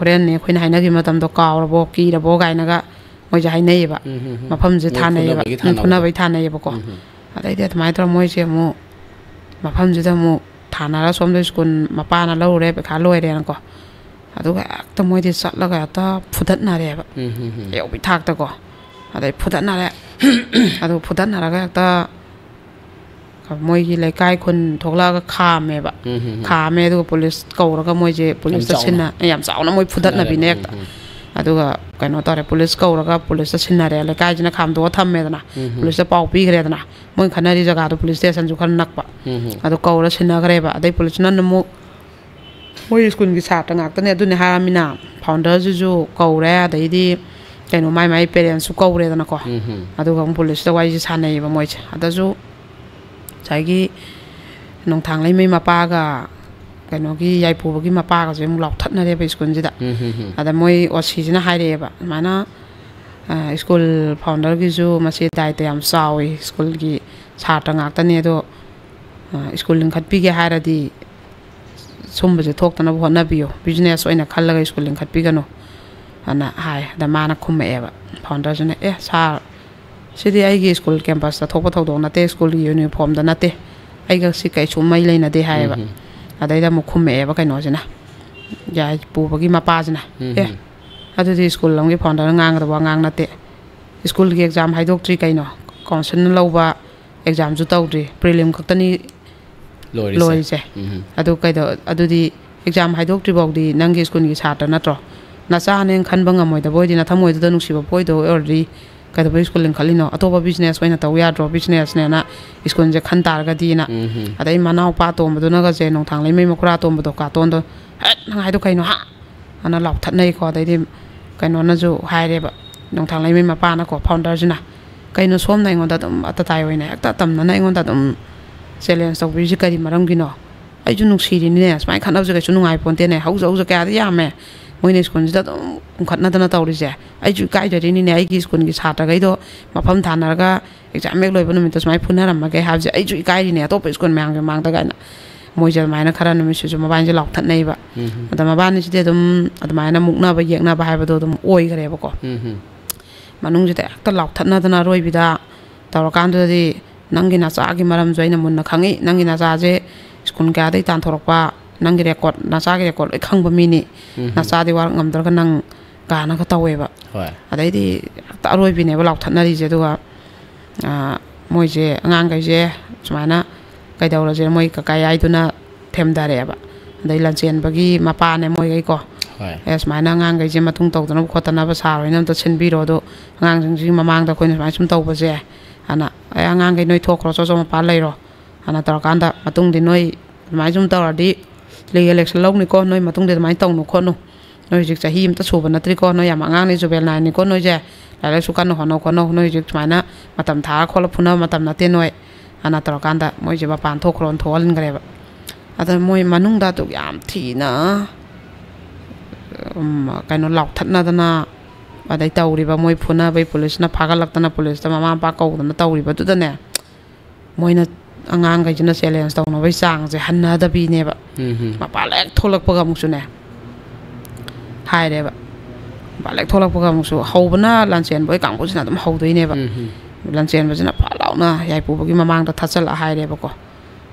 ꯍꯣꯔꯦꯟꯅꯦ ꯑꯩꯈꯣꯏꯅ ꯍꯥꯏꯅꯈꯤꯕ ꯃꯇꯝꯗꯣ ꯀꯥꯎꯔꯕꯣ, ꯀꯤꯔꯕꯣ ꯀꯥꯏꯅꯒ ꯃꯣꯏꯁꯦ ꯍꯥꯏꯅꯩꯌꯦꯕ꯫ ꯎꯝ, ꯎꯝ, ꯎꯝ꯫ ꯃꯐꯝꯁꯦ ꯃꯣꯏ ꯊꯥꯅꯩꯌꯦꯕ꯫ ꯐꯨꯅꯕꯒꯤ ꯎꯝ, ꯊꯥꯅꯕꯗꯣ꯫ ꯐꯨꯅꯕꯒꯤ ꯊꯥꯅꯩꯌꯦꯕꯀꯣ꯫ ꯎꯝ, ꯎꯝ꯫ ꯑꯗꯩꯗꯤ ꯑꯗꯨꯃꯥꯏꯅ ꯇꯧꯔꯒ ꯃꯣꯏꯁꯦ ꯑꯃꯨꯛ ꯃꯐꯝꯁꯤꯗ ꯑꯃꯨꯛ ꯊꯥꯅꯔ ꯁꯣꯝꯗ ꯁ꯭ꯀꯨꯜ ꯃꯄꯥꯅ ꯂꯧꯔꯨꯔꯦ, ꯄꯩꯈꯥ ꯂꯣꯏꯔꯦꯅꯀꯣ꯫ ꯑꯗꯨꯒ ꯍꯦꯛꯇ ꯃꯣꯏꯗꯤ ꯆꯠꯂꯒ ꯍꯦꯛꯇ ꯐꯨꯗꯠꯅꯔꯦꯕ꯫ ꯎꯝ, ꯎꯝ, ꯎꯝ꯫ ꯑꯌꯧꯕꯤ ꯊꯥꯛꯇꯀꯣ꯫ ꯑꯗꯩ ꯐꯨꯗꯠꯅꯔꯦ꯫ ꯑꯗꯨ ꯐꯨꯗꯠꯅꯔꯒ ꯍꯦꯛꯇ ꯃꯣꯏꯒꯤ ꯂꯩꯀꯥꯏ ꯈꯨꯟ ꯊꯣꯛꯂꯛꯑꯒ ꯈꯥꯝꯃꯦꯕ꯫ ꯎꯝ, ꯎꯝ, ꯎꯝ꯫ ꯈꯥꯝꯃꯦ, ꯑꯗꯨꯒ ꯄꯨꯂꯤꯁ ꯀꯧꯔꯒ ꯃꯣꯏꯁꯦ ꯌꯥꯝ ꯄꯨꯂꯤꯁꯇ ꯆꯥꯎꯅ꯫ ꯁꯤꯟꯅ-, ꯌꯥꯝ ꯆꯥꯎꯅ ꯃꯣꯏ ꯐꯨꯗꯠꯅꯕꯤꯅꯦ ꯐꯨꯗꯠꯅꯔꯦꯕ꯫ ꯍꯦꯛꯇ꯫ ꯎꯝ, ꯎꯝ꯫ ꯑꯗꯨꯒ ꯀꯩꯅꯣ ꯇꯧꯔꯦ, ꯄꯨꯂꯤꯁ ꯀꯧꯔꯒ ꯄꯨꯂꯤꯁꯇ ꯁꯤꯟꯅꯔꯦ꯫ ꯂꯩꯀꯥꯏꯁꯤꯅ ꯈꯥꯝꯗꯣꯛꯑ ꯊꯝꯃꯦꯗꯅ꯫ ꯎꯝ, ꯎꯝ꯫ ꯄꯨꯂꯤꯁꯇ ꯄꯥꯎ ꯄꯤꯈ꯭ꯔꯦꯗꯅ꯫ ꯃꯣꯏ ꯈꯠꯅꯔꯤ ꯖꯒꯥꯗꯣ ꯄꯨꯂꯤꯁ ꯁ꯭ꯇꯦꯁꯟꯁꯨ ꯈꯔ ꯅꯛꯄ꯫ ꯎꯝ, ꯎꯝ꯫ ꯑꯗꯨ ꯀꯧꯔ ꯁꯤꯟꯅꯈ꯭ꯔꯦꯕ꯫ ꯑꯗꯩ ꯄꯨꯂꯤꯁꯅ ꯑꯃꯨꯛ ꯃꯣꯏ ꯁ꯭ꯀꯨꯜꯒꯤ ꯁꯥꯇ꯭ꯔ ꯉꯥꯛꯇꯅꯦ ꯑꯗꯨꯅꯦ ꯍꯥꯏꯔꯃꯤꯅ, ꯐꯥꯎꯟꯗꯔꯁꯤꯁꯨ ꯀꯧꯔꯦ, ꯑꯗꯩꯗꯤ ꯀꯩꯅꯣ, ꯃꯥꯏ ꯃꯥꯏ ꯄꯦꯔꯦꯟꯁꯁꯨ ꯀꯧꯔꯦꯗꯅꯀꯣ꯫ ꯎꯝ, ꯎꯝ꯫ ꯑꯗꯨꯒ ꯑꯃꯨꯛ ꯄꯨꯂꯤꯁꯇ ꯋꯥꯔꯤꯁꯦ ꯁꯥꯟꯅꯩꯌꯦꯕ ꯃꯣꯏꯁꯦ꯫ ꯑꯗꯁꯨ ꯉꯁꯥꯏꯒꯤ ꯅꯣꯡꯊꯥꯡ ꯂꯩꯃꯩ ꯃꯄꯥꯒ ꯀꯩꯅꯣꯒꯤ ꯌꯥꯏꯄꯨꯕꯒꯤ ꯃꯄꯥꯒꯁꯦ ꯑꯃꯨꯛ ꯂꯥꯎꯊꯠꯅꯔꯦꯕ ꯁ꯭ꯀꯨꯜꯁꯤꯗ꯫ ꯎꯝ, ꯎꯝ, ꯎꯝ꯫ ꯑꯗ ꯃꯣꯏ ꯑꯣ ꯁꯤꯁꯤꯅ ꯍꯥꯏꯔꯛꯑꯦꯕ, ꯑꯗꯨꯃꯥꯏꯅ, ꯑ, ꯁ꯭ꯀꯨꯜ ꯐꯥꯎꯟꯗꯔꯒꯤꯁꯨ ꯃꯁꯤ ꯗꯥꯏꯇ ꯌꯥꯝ ꯆꯥꯎꯏ, ꯁ꯭ꯀꯨꯜꯒꯤ ꯁꯥꯇ꯭ꯔ ꯉꯥꯛꯇꯅꯦ, ꯑꯗꯣ, ꯑ, ꯁ꯭ꯀꯨꯜ ꯂꯤꯡꯈꯠꯄꯤꯒꯦ ꯍꯥꯏꯔꯗꯤ ꯁꯨꯝꯕꯁꯦ ꯊꯣꯛꯇꯅꯕ ꯍꯣꯠꯅꯕꯤꯌꯨ, ꯕꯤꯖꯤꯅꯦꯁ ꯑꯣꯏꯅ ꯈꯜꯂꯒ ꯁ꯭ꯀꯨꯜ ꯂꯤꯡꯈꯠꯄꯤꯒꯅꯨ, ꯑꯅ ꯍꯥꯏ꯫ ꯑꯗ ꯃꯥꯅ ꯈꯨꯝꯃꯛꯑꯦꯕ, ꯐꯥꯎꯟꯗꯔꯁꯤꯅ, "ꯑꯦ ꯁꯥꯔ, ꯁꯤꯗꯤ ꯑꯩꯒꯤ ꯁ꯭ꯀꯨꯜ ꯀꯦꯝꯄꯁꯇ ꯊꯣꯛꯄ ꯊꯧꯗꯣꯛ ꯅꯠꯇꯦ, ꯁ꯭ꯀꯨꯜꯒꯤ ꯌꯨꯅꯤꯐꯣꯔꯝꯗ ꯅꯠꯇꯦ, ꯑꯩꯒ ꯁꯤ ꯀꯩꯁꯨ ꯃꯔꯤ ꯂꯩꯅꯗꯦ" ꯍꯥꯏꯌꯦꯕ꯫ ꯎꯝ, ꯎꯝ꯫ ꯑꯗꯩꯗ ꯑꯃꯨꯛ ꯈꯨꯝꯃꯛꯑꯦꯕ ꯀꯩꯅꯣꯁꯤꯅ, ꯌꯥꯏꯄꯨꯕꯒꯤ ꯃꯄꯥꯁꯤꯅ, ꯎꯝ, "ꯑꯦ, ꯎꯝ꯫ ꯑꯗꯨꯗꯤ ꯁ꯭ꯀꯨꯜ ꯑꯃꯒꯤ ꯐꯥꯎꯟꯗꯔꯅ ꯉꯥꯡꯒꯗꯕ ꯋꯥ ꯉꯥꯡ ꯅꯠꯇꯦ꯫ ꯁ꯭ꯀꯨꯜꯒꯤ ꯑꯦꯛꯖꯥꯝ ꯍꯥꯏꯗꯣꯛꯇ꯭ꯔꯤ ꯀꯩꯅꯣ? ꯀꯥꯎꯟꯁꯤꯜꯅ ꯂꯧꯕ ꯑꯦꯛꯖꯥꯝꯁꯨ ꯇꯧꯗ꯭ꯔꯤ, ꯄ꯭ꯔꯤꯂꯤꯝ ꯈꯛꯇꯅꯤ ꯂꯣꯏꯔꯤꯁꯦ꯫ ꯂꯣꯏꯔꯤꯁꯦ꯫ ꯎꯝ꯫ ꯑꯗꯨ ꯀꯩꯗꯧ-, ꯑꯗꯨꯗꯤ ꯑꯦꯛꯖꯥꯝ ꯍꯥꯏꯗꯣꯛꯇ꯭ꯔꯤ ꯐꯥꯎꯗꯤ ꯅꯪꯒꯤ ꯁ꯭ꯀꯨꯜꯒꯤ ꯁꯥꯇ꯭ꯔ ꯅꯠꯇ꯭ꯔꯣ? ꯅꯆꯥꯅꯦꯅ ꯈꯟꯕ ꯉꯝꯃꯣꯏꯗꯕ ꯑꯣꯏꯗꯤ, ꯅꯊꯃꯣꯏꯗꯨꯗ ꯅꯨꯡꯁꯤꯕ ꯄꯣꯛꯑꯣꯏꯗꯕ ꯑꯣꯏꯔꯗꯤ ꯀꯩꯗꯧꯕꯩ ꯁ꯭ꯀꯨꯜ ꯂꯤꯡꯈꯠꯂꯤꯅꯣ? ꯑꯇꯣꯞꯄ ꯕꯤꯖꯤꯅꯦꯁ ꯑꯣꯏꯅ ꯇꯧ ꯌꯥꯗ꯭ꯔꯣ? ꯕꯤꯖꯤꯅꯦꯁꯅꯦꯅ ꯁ꯭ꯀꯨꯜꯁꯦ ꯈꯟ ꯇꯥꯔꯒꯗꯤꯅ꯫ ꯎꯝ꯫ ꯑꯗꯩ ꯃꯅꯥꯎꯄꯥ ꯑꯇꯣꯝꯕꯗꯨꯅꯒꯁꯦ, ꯅꯣꯡꯊꯥꯡꯂꯩꯃꯩ ꯃꯈꯨꯔꯥ ꯑꯇꯣꯝꯕꯗꯣ, ꯀꯥꯇꯣꯟꯗꯣ, "ꯍꯦꯠ, ꯅꯪ ꯍꯥꯏꯗꯣ ꯀꯩꯅꯣ, ꯍꯥ?" ꯑꯅ ꯂꯥꯎꯊꯠꯅꯩꯀꯣ꯫ ꯑꯗꯩꯗꯤ ꯀꯩꯅꯣꯅꯁꯨ ꯍꯥꯏꯔꯦꯕ, ꯅꯣꯡꯊꯥꯡꯂꯩꯃꯩ ꯃꯄꯥꯅꯀꯣ, ꯐꯥꯎꯟꯗꯔꯁꯤꯅ, "ꯀꯩꯅꯣ ꯁꯣꯝꯅ ꯑꯩꯉꯣꯟꯗ ꯑꯗꯨꯝ ꯑꯇꯇꯥꯏ ꯑꯣꯏꯅ ꯍꯦꯛꯇ ꯇꯝꯅꯅ ꯑꯩꯉꯣꯟꯗ ꯑꯗꯨꯝ ꯆꯦꯂꯦꯟꯖ ꯇꯧꯕꯤꯔꯤꯁꯤ ꯀꯔꯤ ꯃꯔꯝꯒꯤꯅꯣ? ꯑꯩꯁꯨ ꯅꯨꯡꯁꯤꯔꯤꯅꯤꯅꯦ, ꯁꯨꯃꯥꯏꯅ ꯈꯠꯅꯕꯁꯦ ꯀꯩꯁꯨ ꯅꯨꯡꯉꯥꯏ ꯄꯣꯟꯇꯦꯅꯦ, ꯍꯧꯖ ꯍꯧꯖ ꯀꯌꯥꯗꯤ ꯌꯥꯝꯃꯦ ꯃꯣꯏꯅ ꯁ꯭ꯀꯨꯜꯁꯤꯗ ꯑꯗꯨꯝ ꯀꯨꯝꯈꯠꯅꯗꯅ ꯇꯧꯔꯤꯁꯦ꯫ ꯑꯩꯁꯨ ꯏꯀꯥꯏꯖꯔꯤꯅꯤꯅꯦ, ꯑꯩꯒꯤ ꯁ꯭ꯀꯨꯜꯒꯤ ꯁꯥꯇ꯭ꯔꯈꯩꯗꯣ ꯃꯐꯝ ꯊꯥꯅꯔꯒ ꯑꯦꯛꯖꯥꯝ ꯍꯦꯛ ꯂꯣꯏꯕ ꯅꯨꯃꯤꯠꯇ ꯁꯨꯃꯥꯏꯅ ꯐꯨꯅꯔꯝꯃꯒꯦ ꯍꯥꯏꯕꯁꯦ ꯑꯩꯁꯨ ꯏꯀꯥꯏꯔꯤꯅꯦ, ꯑꯇꯣꯞꯄ ꯁ꯭ꯀꯨꯜ ꯃꯌꯥꯝꯒꯤ ꯃꯃꯥꯡꯗ" ꯀꯥꯏꯅ꯫ ꯃꯣꯏꯁꯦ ꯑꯗꯨꯃꯥꯏꯅ ꯈꯔ ꯅꯨꯃꯤꯠꯁꯤꯁꯨ ꯃꯕꯥꯅꯤꯁꯦ ꯂꯥꯎꯊꯠꯅꯩꯕ꯫ ꯎꯝ꯫ ꯑꯗ ꯃꯕꯥꯅꯤꯁꯤꯗꯤ ꯑꯗꯨꯝ ꯑꯗꯨꯃꯥꯏꯅ ꯃꯨꯛꯅꯕ ꯌꯦꯛꯅꯕ ꯍꯥꯏꯕꯗꯣ ꯑꯗꯨꯝ ꯑꯣꯏꯈ꯭ꯔꯦꯕꯀꯣ꯫ ꯎꯝ꯫ ꯃꯅꯨꯡꯁꯤꯗ ꯍꯦꯛꯇ ꯂꯥꯎꯊꯠꯅꯗꯅ ꯑꯔꯣꯏꯕꯤꯗ ꯇꯧꯔꯀꯥꯟꯗꯨꯗꯗꯤ, "ꯅꯪꯒꯤ ꯅꯆꯥꯒꯤ ꯃꯔꯝꯁꯨ ꯑꯩꯅ ꯃꯨꯟꯅ ꯈꯪꯉꯤ, ꯅꯪꯒꯤ ꯅꯆꯥꯁꯦ ꯁ꯭ꯀꯨꯜ ꯀꯌꯥꯗꯩ ꯇꯥꯟꯊꯣꯔꯛꯄ, ꯅꯪꯒꯤ ꯔꯦꯀꯣꯔꯠ, ꯅꯆꯥꯒꯤ ꯔꯦꯀꯣꯔꯠ ꯂꯣꯏ ꯈꯪꯕ ꯃꯤꯅꯤ, ꯎꯝ꯫ ꯅꯆꯥꯗꯤ ꯋꯥꯔꯛ ꯉꯝꯗ꯭ꯔꯒ ꯅꯪ" ꯀꯥꯏꯅꯒ ꯇꯧꯋꯦꯕ꯫ ꯍꯣꯏ꯫ ꯑꯗꯩꯗꯤ ꯍꯦꯛꯇ ꯑꯔꯣꯏꯕꯤꯅꯦꯕ ꯂꯥꯎꯊꯠꯅꯔꯤꯁꯦ꯫ ꯑꯗꯨꯒ ꯑꯥ, ꯃꯣꯏꯁꯦ, ꯑꯉꯥꯡꯈꯩꯁꯦ ꯁꯨꯃꯥꯏꯅ ꯀꯩꯗꯧꯔꯁꯦ, ꯃꯣꯏ ꯀꯀꯥ ꯌꯥꯏꯗꯨꯅ ꯊꯦꯝꯊꯔꯛꯑꯦꯕ꯫ ꯑꯗꯩ ꯂꯟꯆꯦꯟꯕꯒꯤ ꯃꯄꯥꯅꯦ ꯃꯣꯏꯈꯩꯀꯣ꯫ ꯍꯣꯏ꯫ "ꯑꯦ, ꯁꯨꯃꯥꯏꯅ ꯑꯉꯥꯡꯈꯩꯁꯦ ꯃꯇꯨꯡ ꯇꯧꯗꯅꯕ ꯈꯣꯠꯇꯅꯕ ꯁꯥꯔ ꯍꯣꯏꯅ ꯑꯝꯇ ꯁꯤꯟꯕꯤꯔꯣ, ꯑꯗꯣ ꯑꯉꯥꯡꯁꯤꯡꯁꯤꯒꯤ ꯃꯃꯥꯡꯗ ꯑꯩꯈꯣꯏꯅ ꯁꯨꯃꯥꯏꯅ ꯁꯨꯝ ꯇꯧꯕꯁꯦ" ꯍꯥꯏꯅ, "ꯑꯦ, ꯑꯉꯥꯡꯈꯩ ꯅꯣꯏ ꯊꯣꯛꯈ꯭ꯔꯣ, ꯆꯣ ꯆꯣ ꯃꯄꯥꯟ ꯂꯩꯔꯣ" ꯍꯥꯏꯅ ꯇꯧꯔꯀꯥꯟꯗ, "ꯃꯇꯨꯡꯗꯤ ꯅꯣꯏ ꯑꯗꯨꯃꯥꯏꯅ ꯁꯨꯝ ꯇꯧꯔꯗꯤ ꯂꯤꯒꯦꯜ ꯑꯦꯛꯁꯟ ꯂꯧꯅꯤꯀꯣ, ꯅꯣꯏ ꯃꯇꯨꯡꯗꯤ ꯑꯗꯨꯃꯥꯏꯅ ꯇꯧꯅꯨ ꯈꯣꯠꯅꯨ, ꯅꯣꯏ ꯍꯧꯖꯤꯛ ꯆꯍꯤ ꯑꯃꯇ ꯁꯨꯕ ꯅꯠꯇ꯭ꯔꯤꯀꯣ, ꯅꯣꯏ ꯌꯥꯝ ꯑꯉꯥꯡꯅꯤ, ꯖꯨꯕꯦꯜ ꯅꯥꯏꯟꯅꯤꯀꯣ ꯅꯣꯏꯁꯦ, ꯂꯥꯏꯔꯤꯛ ꯂꯥꯏꯁꯨ ꯀꯟꯅ ꯍꯣꯠꯅꯧ ꯈꯣꯠꯅꯧ, ꯅꯣꯏ ꯍꯧꯖꯤꯛ ꯁꯨꯃꯥꯏꯅ ꯃꯇꯝ ꯊꯥꯔ ꯈꯣꯠꯂ ꯐꯨꯅꯕ ꯃꯇꯝ ꯅꯠꯇꯦ ꯅꯣꯏ" ꯍꯥꯏꯅ ꯇꯧꯔꯀꯥꯟꯗ ꯃꯣꯏꯁꯦ ꯃꯄꯥꯟ ꯊꯣꯛꯈ꯭ꯔꯣꯅ ꯊꯣꯛꯍꯟꯈ꯭ꯔꯦꯕ꯫ ꯑꯗ ꯃꯣꯏ ꯃꯅꯨꯡꯗ ꯑꯗꯨꯛ ꯌꯥꯝ ꯊꯤꯅ, ꯎꯝ, ꯀꯩꯅꯣ, ꯂꯥꯎꯊꯠꯅꯗꯅ, ꯑꯗꯩ ꯇꯧꯔꯤꯕ, ꯃꯣꯏ ꯐꯨꯅꯕꯩ ꯄꯨꯂꯤꯁꯅ ꯐꯥꯒꯠꯂꯛꯇꯅ, ꯄꯨꯂꯤꯁꯇ ꯃꯃꯥ ꯃꯄꯥ ꯀꯧꯗꯅ ꯇꯧꯔꯤꯕꯗꯨꯗꯅꯦ, ꯃꯣꯏꯅ, ꯑꯉꯥꯡꯈꯩꯁꯤꯅ ꯆꯦꯂꯦꯟꯖ ꯇꯧꯅꯕꯒꯤ ꯆꯥꯡꯁꯦ ꯍꯟꯅꯗꯕꯤꯅꯦꯕ꯫ ꯎꯝ꯫ ꯃꯄꯥꯟ ꯍꯦꯛ ꯊꯣꯛꯂꯛꯄꯒ ꯑꯃꯨꯛꯁꯨꯅꯦ ꯍꯥꯏꯔꯦꯕ꯫ ꯃꯄꯥꯟ ꯍꯦꯛ ꯊꯣꯛꯂꯛꯄꯒ ꯑꯃꯨꯛꯁꯨ ꯍꯧꯕꯅ ꯂꯥꯟꯆꯦꯟꯕ ꯍꯣꯏ ꯀꯥꯡꯕꯨꯁꯤꯅ ꯑꯗꯨꯝ ꯍꯧꯗꯣꯏꯅꯦꯕ꯫ ꯎꯝ꯫ ꯂꯥꯟꯆꯦꯟꯕꯁꯤꯅ ꯐꯠ ꯂꯥꯎꯅ ꯌꯥꯏꯄꯨꯕꯒꯤ ꯃꯃꯥꯡꯗ ꯊꯥꯆꯜꯂꯛꯑ ꯍꯥꯏꯔꯦꯕꯀꯣ,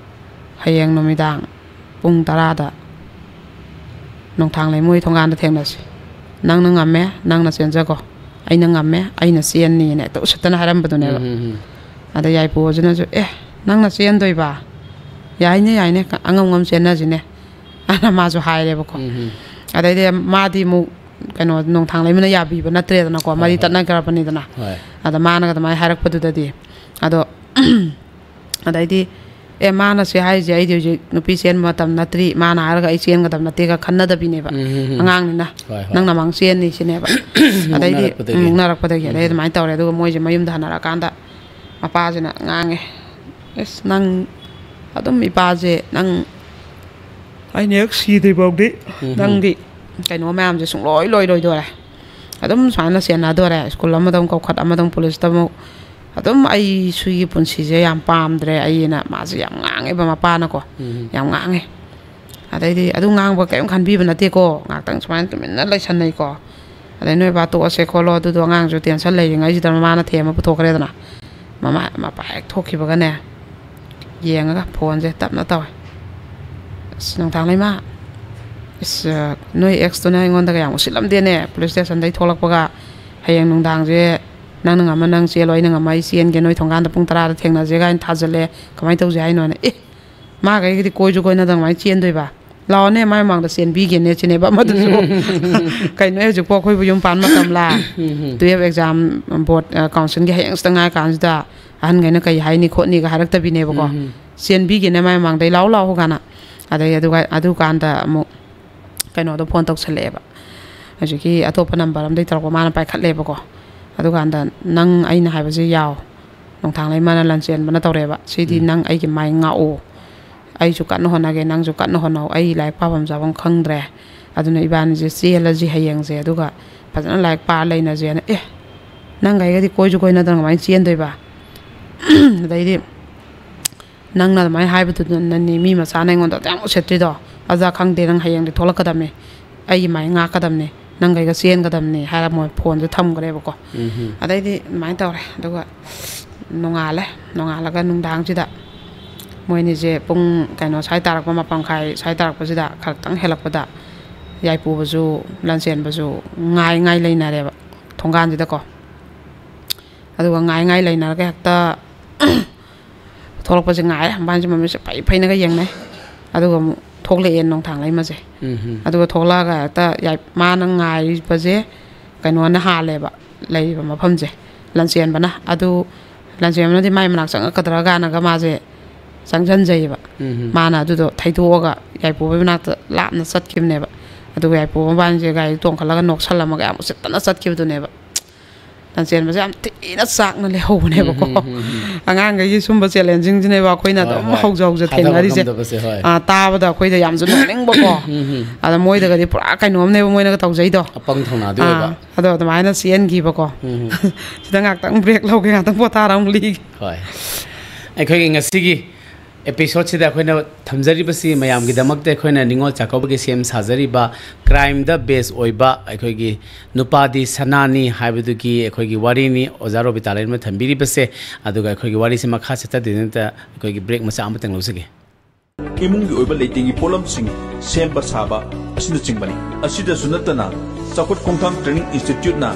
"ꯍꯌꯦꯡ ꯅꯨꯃꯤꯗꯥꯡ ꯄꯨꯡ ꯇꯔꯥꯗ ꯅꯣꯡꯊꯥꯡ ꯂꯩꯃꯣꯏ ꯊꯣꯡꯒꯥꯟꯗ ꯊꯦꯡꯅꯁꯤ" "ꯅꯪꯅ ꯉꯝꯃꯦ, ꯅꯪꯅ ꯆꯦꯟꯖꯈꯣ, ꯑꯩꯅ ꯉꯝꯃꯦ, ꯑꯩꯅ ꯆꯦꯟꯅꯤꯅ" ꯍꯦꯛꯇ ꯎꯁꯤꯠꯇꯅ ꯍꯥꯏꯔꯝꯕꯗꯨꯅꯦꯕ꯫ ꯎꯝ, ꯎꯝ, ꯎꯝ꯫ ꯑꯗ ꯌꯥꯏꯄꯨꯁꯤꯅꯁꯨ, "ꯑꯦ, ꯅꯪꯅ ꯆꯦꯟꯗꯣꯏꯕ? ꯌꯥꯏꯅꯦ, ꯌꯥꯏꯅꯦ, ꯑꯉꯝ ꯑꯉꯝ ꯆꯦꯟꯅꯁꯤꯅꯦ" ꯑꯅ ꯃꯥꯁꯨ ꯍꯥꯏꯔꯦꯕꯀꯣ꯫ ꯎꯝ, ꯎꯝ꯫ ꯑꯗꯩꯗꯤ ꯃꯥꯗꯤ ꯑꯃꯨꯛ ꯀꯩꯅꯣ, ꯅꯣꯡꯊꯥꯡ ꯂꯩꯃꯅ ꯌꯥꯕꯤꯕ ꯅꯠꯇ꯭ꯔꯦꯗꯅꯀꯣ, ꯍꯣꯏ, ꯃꯔꯤ ꯍꯣꯏ꯫ ꯇꯠꯅꯈ꯭ꯔꯕꯅꯤꯗꯅ꯫ ꯍꯣꯏ꯫ ꯑꯗ ꯃꯥꯅꯒ ꯑꯗꯨꯃꯥꯏꯅ ꯍꯥꯏꯔꯛꯄꯗꯨꯗꯗꯤ, ꯑꯗꯣ ꯑꯗꯩꯗꯤ, "ꯑꯦ, ꯃꯥꯅ ꯁꯤ ꯍꯥꯏꯔꯤꯁꯦ, ꯑꯩꯗꯤ ꯍꯧꯖꯤꯛ ꯅꯨꯄꯤ ꯆꯦꯟꯕ ꯃꯇꯝ ꯅꯠꯇ꯭ꯔꯤ, ꯃꯥꯅ ꯍꯥꯏꯔꯒ ꯑꯩ ꯆꯦꯟꯒꯗꯕ ꯅꯠꯇꯦꯒ" ꯈꯟꯅꯗꯕꯤꯅꯦꯕ꯫ ꯎꯝ, ꯎꯝ, ꯎꯝ꯫ ꯑꯉꯥꯡꯅꯤꯅ, ꯍꯣꯏ, ꯍꯣꯏ꯫ "ꯅꯪꯅ ꯃꯥꯡ ꯆꯦꯟꯅꯤ" ꯁꯤꯅꯦꯕ꯫ ꯑꯗꯩꯗꯤ, ꯃꯨꯛꯅꯔꯛꯄꯗꯒꯤ꯫ ꯎꯝ, ꯃꯨꯛꯅꯔꯛꯄꯗꯒꯤ꯫ ꯑꯗꯩ ꯎꯝ꯫ ꯑꯗꯨꯃꯥꯏꯅ ꯇꯧꯔꯦ꯫ ꯑꯗꯨꯒ ꯃꯣꯏꯁꯦ ꯃꯌꯨꯝꯗ ꯍꯟꯅꯔꯛꯑꯀꯥꯟꯗ ꯃꯄꯥꯁꯤꯅ ꯉꯥꯡꯉꯦ, "ꯑꯁ, ꯅꯪ ꯑꯗꯨꯝ ꯏꯄꯥꯁꯦ ꯅꯪ ꯑꯩꯅ ꯍꯦꯛ ꯁꯤꯗ꯭ꯔꯤꯐꯥꯎꯗꯤ ꯎꯝ꯫ ꯅꯪꯗꯤ ꯀꯩꯅꯣ ꯃꯌꯥꯝꯁꯦ ꯁꯨꯡꯂꯣꯏ ꯂꯣꯏꯔꯣꯏꯗꯣꯔꯦ꯫ ꯑꯗꯨꯝ ꯁꯨꯃꯥꯏꯅ ꯁꯦꯟꯅꯗꯣꯔꯦ꯫ ꯁ꯭ꯀꯨꯜ ꯑꯃꯗ ꯑꯃꯨꯛ ꯀꯧꯈꯠ, ꯑꯃꯗ ꯑꯃꯨꯛ ꯄꯨꯂꯤꯁꯇ ꯑꯃꯨꯛ, ꯑꯗꯨꯝ ꯑꯩ ꯁꯤꯒꯤ ꯄꯨꯟꯁꯤꯁꯦ ꯌꯥꯝ ꯄꯥꯝꯗ꯭ꯔꯦ ꯑꯩꯅ", ꯃꯥꯁꯦ ꯌꯥꯝ ꯉꯥꯡꯉꯦꯕ ꯃꯄꯥꯅꯀꯣ꯫ ꯎꯝ꯫ ꯌꯥꯝ ꯉꯥꯡꯉꯦ꯫ ꯑꯗꯩꯗꯤ ꯑꯗꯨ ꯉꯥꯡꯕ ꯀꯔꯤꯝ ꯈꯟꯕꯤꯕ ꯅꯠꯇꯦꯀꯣ꯫ ꯉꯥꯏꯍꯥꯛꯇꯪ ꯁꯨꯃꯥꯏꯅ ꯇꯨꯃꯤꯟꯅ ꯂꯩꯁꯟꯅꯩꯀꯣ꯫ ꯑꯗꯩ, "ꯅꯣꯏ ꯕꯥ ꯇꯣꯛꯑꯁꯦ ꯈꯣꯠꯂꯣ", ꯑꯗꯨꯗꯣ ꯑꯉꯥꯡꯁꯨ ꯇꯦꯟꯁꯟ ꯂꯩꯔꯤꯉꯩꯁꯤꯗ ꯃꯃꯥꯅ ꯊꯦꯝꯃ ꯄꯨꯊꯣꯛꯈ꯭ꯔꯦꯗꯅ꯫ ꯃꯃꯥ, ꯃꯄꯥ ꯍꯦꯛ ꯊꯣꯛꯈꯤꯕꯒꯅꯦ, ꯌꯦꯡꯉꯒ ꯐꯣꯟꯁꯦ ꯇꯞꯅ ꯇꯧꯋꯦ꯫ "ꯑꯁ, ꯅꯨꯡꯗꯥꯡ ꯂꯩꯃ, ꯑꯁ, ꯅꯣꯏ ꯑꯦꯛꯁꯇꯨꯅ ꯑꯩꯉꯣꯟꯗꯒ ꯌꯥꯝ ꯎꯁꯤꯠꯂꯝꯗꯦꯅꯦ꯫ ꯄꯨꯂꯤꯁ ꯁ꯭ꯇꯦꯁꯟꯗꯩ ꯊꯣꯛꯂꯛꯄꯒ ꯍꯌꯦꯡ ꯅꯨꯡꯗꯥꯡꯁꯦ ꯅꯪꯅ ꯉꯝꯃ ꯅꯪ ꯆꯦꯜꯂꯣ, ꯑꯩꯅ ꯉꯝꯃ ꯑꯩ ꯆꯦꯟꯒꯦ, ꯅꯣꯏ ꯊꯣꯡꯒꯥꯟꯗ ꯄꯨꯡ ꯇꯔꯥꯗ ꯊꯦꯡꯅꯁꯦ" ꯀꯥꯏꯅ ꯊꯥꯖꯜꯂꯦ꯫ ꯀꯃꯥꯏꯅ ꯇꯧꯁꯦ ꯍꯥꯏꯅꯣꯅꯦ? ꯑꯦ, ꯃꯥꯒ ꯑꯩꯒꯗꯤ ꯀꯣꯏꯁꯨ ꯀꯣꯏꯅꯗꯅ ꯀꯃꯥꯏꯅ ꯆꯦꯟꯗꯣꯏꯕ? "ꯂꯥꯛꯑꯣꯅꯦ, ꯃꯥꯏ ꯃꯃꯥꯡꯗ ꯆꯦꯟꯕꯤꯒꯦꯅꯦ" ꯁꯤꯅꯦꯕ ꯑꯃꯗꯨꯁꯨ꯫ "ꯀꯩꯅꯣ, ꯍꯧꯖꯤꯛꯄꯨ ꯑꯩꯈꯣꯏꯕꯨ ꯌꯨꯝ ꯄꯥꯟ ꯃꯇꯝꯂꯥ? ꯎꯝ꯫ ꯇꯨꯌꯦꯜꯞ ꯑꯦꯛꯖꯥꯝ ꯕꯣꯔꯗ, ꯑ, ꯀꯥꯎꯟꯁꯤꯜꯒꯤ ꯍꯌꯦꯡ ꯈꯛꯇ ꯉꯥꯏ ꯀꯥꯟꯁꯤꯗ ꯑꯍꯟꯈꯩꯅ ꯀꯩ ꯍꯥꯏꯅꯤ ꯈꯣꯠꯅꯤꯒ ꯍꯥꯏꯔꯛꯇꯕꯤꯅꯦꯕꯀꯣ꯫ ꯎꯝ꯫ "ꯆꯦꯟꯕꯤꯒꯦꯅꯦ ꯃꯥꯏ ꯃꯃꯥꯡꯗ, ꯂꯥꯛꯑꯣ, ꯂꯥꯛꯑꯣ" ꯀꯥꯏꯅ꯫ ꯑꯗꯩ ꯑꯗꯨꯒ, ꯑꯗꯨꯀꯥꯟꯗ ꯑꯃꯨꯛ ꯀꯩꯅꯣꯗꯣ ꯐꯣꯟ ꯇꯧꯁꯜꯂꯛꯑꯦꯕ꯫ ꯍꯧꯖꯤꯛꯀꯤ ꯑꯇꯣꯞꯄ ꯅꯝꯕꯔ ꯑꯃꯗꯒꯤ ꯇꯧꯔꯛꯄ ꯃꯥꯅ ꯄꯥꯏꯈꯠꯂꯦꯕꯀꯣ꯫ ꯑꯗꯨꯀꯥꯟꯗ, "ꯅꯪ ꯑꯩꯅ ꯍꯥꯏꯕꯁꯦ ꯌꯥꯎ꯫ ꯅꯣꯡꯊꯥꯡ ꯂꯩꯃꯅ ꯂꯥꯟꯆꯦꯟꯕꯅ ꯇꯧꯔꯛꯑꯦꯕ꯫ ꯁꯤꯗꯤ ꯎꯝ꯫ ꯅꯪ ꯑꯩꯒꯤ ꯃꯥꯏ ꯉꯥꯛꯑꯣ꯫ ꯑꯩꯁꯨ ꯀꯟꯅ ꯍꯣꯠꯅꯒꯦ, ꯅꯪꯁꯨ ꯀꯟꯅ ꯍꯣꯠꯅꯧ꯫ ꯑꯩ ꯂꯥꯏꯔꯤꯛ ꯄꯥꯐꯝ ꯆꯥꯐꯝ ꯈꯪꯗ꯭ꯔꯦ꯫ ꯑꯗꯨꯅ ꯏꯕꯥꯅꯤꯁꯦ ꯆꯦꯜꯂꯁꯤ ꯍꯌꯦꯡꯁꯦ, ꯑꯗꯨꯒ ꯐꯖꯅ ꯂꯥꯏꯔꯤꯛ ꯄꯥꯔ ꯂꯩꯅꯁꯦꯅ"꯫ ꯑꯦ, ꯅꯪꯒ ꯑꯩꯒꯗꯤ ꯀꯣꯏꯁꯨ ꯀꯣꯏꯅꯗꯅ ꯀꯃꯥꯏꯅ ꯆꯦꯟꯗꯣꯏꯕ? ꯑꯗꯩꯗꯤ, "ꯅꯪꯅ ꯑꯗꯨꯃꯥꯏꯅ ꯍꯥꯏꯕꯗꯨꯗꯅꯅꯤ ꯃꯤ ꯃꯆꯥꯅ ꯑꯩꯉꯣꯟꯗ ꯑꯗꯨꯛ ꯌꯥꯝ ꯎꯁꯤꯠꯇ꯭ꯔꯤꯗꯣ꯫ ꯑꯗꯨ ꯈꯪꯗꯦ, ꯅꯪ ꯍꯌꯦꯡꯗꯤ ꯊꯣꯛꯂꯛꯀꯗꯕꯅꯤ, ꯑꯩꯒꯤ ꯃꯥꯏ ꯉꯥꯛꯀꯗꯕꯅꯤ, ꯅꯪꯒ ꯑꯩꯒ ꯆꯦꯟꯒꯗꯕꯅꯤ" ꯍꯥꯏꯔ ꯃꯣꯏ ꯐꯣꯟꯁꯦ ꯊꯝꯈ꯭ꯔꯦꯕꯀꯣ꯫ ꯎꯝ꯫ ꯑꯗꯩꯗꯤ ꯑꯗꯨꯃꯥꯏꯅ ꯇꯧꯔꯦ꯫ ꯑꯗꯨꯒ ꯅꯣꯡꯉꯥꯜꯂꯦ꯫ ꯅꯣꯡꯉꯥꯜꯂꯒ ꯅꯨꯡꯗꯥꯡꯁꯤꯗ ꯃꯣꯏꯅꯤꯁꯦ ꯄꯨꯡ ꯀꯩꯅꯣ ꯁ꯭ꯋꯥꯏ ꯇꯥꯔꯛꯄ, ꯃꯥꯄꯟ ꯃꯈꯥꯏ ꯁ꯭ꯋꯥꯏ ꯇꯥꯔꯛꯄꯁꯤꯗ, ꯈꯔꯇꯪ ꯍꯦꯜꯂꯛꯄꯗ, ꯌꯥꯏꯄꯨꯕꯁꯨ, ꯂꯥꯟꯆꯦꯟꯕꯁꯨ ꯉꯥꯏ ꯉꯥꯏ ꯂꯩꯅꯔꯦꯕ ꯊꯣꯡꯒꯥꯟꯁꯤꯗꯀꯣ꯫ ꯑꯗꯨꯒ ꯉꯥꯏ ꯉꯥꯏ ꯂꯩꯅꯔꯒ ꯍꯦꯛꯇ ꯊꯣꯛꯂꯛꯄꯁꯦ ꯉꯥꯏꯔꯦ꯫ ꯃꯕꯥꯅꯤꯁꯦ ꯃꯃꯤꯠꯁꯦ ꯐꯩ ꯐꯩꯅꯒ ꯌꯦꯡꯅꯩ꯫ ꯑꯗꯨꯒ ꯑꯃꯨꯛ ꯊꯣꯛꯂꯛꯑꯦ ꯅꯣꯡꯊꯥꯡꯂꯩꯃꯁꯦ꯫ ꯎꯝ ꯍꯝ꯫ ꯑꯗꯨꯒ ꯊꯣꯛꯂꯛꯑꯒ ꯍꯦꯛꯇ ꯌꯥꯏ-, ꯃꯥꯅ ꯉꯥꯏꯔꯤꯕꯁꯦ ꯀꯩꯅꯣꯅ ꯍꯥꯜꯂꯦꯕ, ꯂꯩꯔꯤꯕ ꯃꯐꯝꯁꯦ, ꯂꯥꯟꯆꯦꯟꯕꯅ꯫ ꯑꯗꯨ ꯂꯥꯟꯆꯦꯟꯕꯅꯗꯤ ꯃꯥꯏ ꯃꯅꯥꯛ ꯆꯪꯉꯛꯀꯗ꯭ꯔꯥ ꯀꯥꯏꯅꯒ ꯃꯥꯁꯦ ꯆꯪꯁꯤꯟꯖꯩꯌꯦꯕ꯫ ꯎꯝ ꯍꯝ꯫ ꯃꯥꯅ ꯑꯗꯨꯗꯣ ꯊꯩꯗꯣꯛꯑꯒ ꯌꯥꯏꯄꯨꯕꯩ ꯃꯅꯥꯛꯇ ꯂꯥꯞꯅ ꯆꯠꯈꯤꯕꯅꯦꯕ꯫ ꯑꯗꯨꯒ ꯌꯥꯏꯄꯨꯕ ꯃꯕꯥꯅꯤꯁꯦ ꯒꯥꯔꯤ ꯇꯣꯡꯈꯠꯂꯒ ꯅꯣꯛꯁꯜꯂꯝꯃꯒ ꯌꯥꯝ ꯎꯁꯤꯠꯇꯅ ꯆꯠꯈꯤꯕꯗꯨꯅꯦꯕ꯫ ꯂꯥꯟꯆꯦꯟꯕꯁꯦ ꯌꯥꯝ ꯊꯤꯅ ꯆꯥꯛꯅ ꯂꯩꯍꯧꯕꯅꯦꯕꯀꯣ꯫ ꯎꯝ, ꯎꯝ, ꯎꯝ, ꯎꯝ꯫ ꯑꯉꯥꯡꯈꯩꯒꯤ ꯁꯨꯝꯕ ꯆꯦꯂꯦꯟꯖꯤꯡꯁꯤꯅꯦꯕ ꯑꯩꯈꯣꯏꯅ ꯍꯣꯏ, ꯑꯗꯨꯝ ꯍꯣꯏ꯫ ꯍꯧꯖ ꯍꯧꯖ ꯊꯥꯗꯕ ꯊꯦꯡꯅꯔꯤꯁꯦ꯫ ꯉꯝꯗꯕꯁꯦ, ꯍꯣꯏ꯫ ꯑꯥ, ꯇꯥꯕꯗ ꯑꯩꯈꯣꯏꯗ ꯌꯥꯝꯁꯨ ꯅꯣꯛꯅꯤꯡꯕꯀꯣ꯫ ꯎꯝ, ꯎꯝ꯫ ꯑꯗ ꯃꯣꯏꯗꯒꯗꯤ ꯄꯨꯔꯥ ꯀꯩꯅꯣꯝꯅꯦꯕ ꯃꯣꯏꯅꯒ ꯇꯧꯖꯩꯗꯣ꯫ ꯑꯄꯪ ꯊꯧꯅꯥꯗꯤ ꯑꯣꯏꯕ꯫ ꯑꯥ, ꯑꯗꯣ ꯑꯗꯨꯃꯥꯏꯅ ꯆꯦꯟꯈꯤꯕꯀꯣ꯫ ꯎꯝ, ꯎꯝ꯫ ꯁꯤꯗ ꯉꯥꯛꯇꯪ ꯕ꯭ꯔꯦꯛ ꯂꯧꯒꯦ, ꯉꯥꯛꯇꯪ ꯄꯣꯊꯥꯔ ꯑꯃꯨꯛ ꯂꯤꯒꯦ꯫ ꯍꯣꯏ꯫ ꯑꯩꯈꯣꯏꯒꯤ ꯉꯁꯤꯒꯤ ꯑꯦꯄꯤꯁꯣꯗꯁꯤꯗ ꯑꯩꯈꯣꯏꯅ ꯊꯝꯖꯔꯤꯕꯁꯤ ꯃꯌꯥꯝꯒꯤꯗꯃꯛꯇ ꯑꯩꯈꯣꯏꯅ ꯅꯤꯉꯣꯜ ꯆꯥꯛꯀꯧꯕꯒꯤ ꯁꯦꯝ ꯁꯥꯖꯔꯤꯕ, ꯀ꯭ꯔꯥꯏꯝꯗ ꯕꯦꯁ ꯑꯣꯏꯕ ꯑꯩꯈꯣꯏꯒꯤ ꯅꯨꯄꯥꯗꯤ ꯁꯅꯥꯅꯤ ꯍꯥꯏꯕꯗꯨꯒꯤ ꯑꯩꯈꯣꯏꯒꯤ ꯋꯥꯔꯤꯅꯤ ꯑꯣꯖꯥ ꯔꯣꯕꯤꯇꯥ ꯂꯩꯃꯅ ꯊꯝꯕꯤꯔꯤꯕꯁꯦ꯫ ꯑꯗꯨꯒ ꯑꯩꯈꯣꯏꯒꯤ ꯋꯥꯔꯤꯁꯤ ꯃꯈꯥ ꯆꯠꯊꯗ꯭ꯔꯤꯉꯩꯗ ꯑꯩꯈꯣꯏꯒꯤ ꯕ꯭ꯔꯦꯛ ꯃꯆꯥ ꯑꯃꯇꯪ ꯂꯧꯖꯒꯦ꯫ ꯏꯃꯨꯡꯒꯤ ꯑꯣꯏꯕ ꯂꯩꯇꯦꯡꯒꯤ ꯄꯣꯠꯂꯝꯁꯤꯡ ꯁꯦꯝꯕ ꯁꯥꯕ ꯑꯁꯤꯅꯆꯤꯡꯕꯅꯤ꯫ ꯑꯁꯤꯗꯁꯨ ꯅꯠꯇꯅ, ꯆꯥꯎꯈꯠ ꯈꯣꯡꯊꯥꯡ ꯇ꯭ꯔꯦꯅꯤꯡ ꯏꯟꯁꯇꯤꯇ꯭ꯌꯨꯠꯅ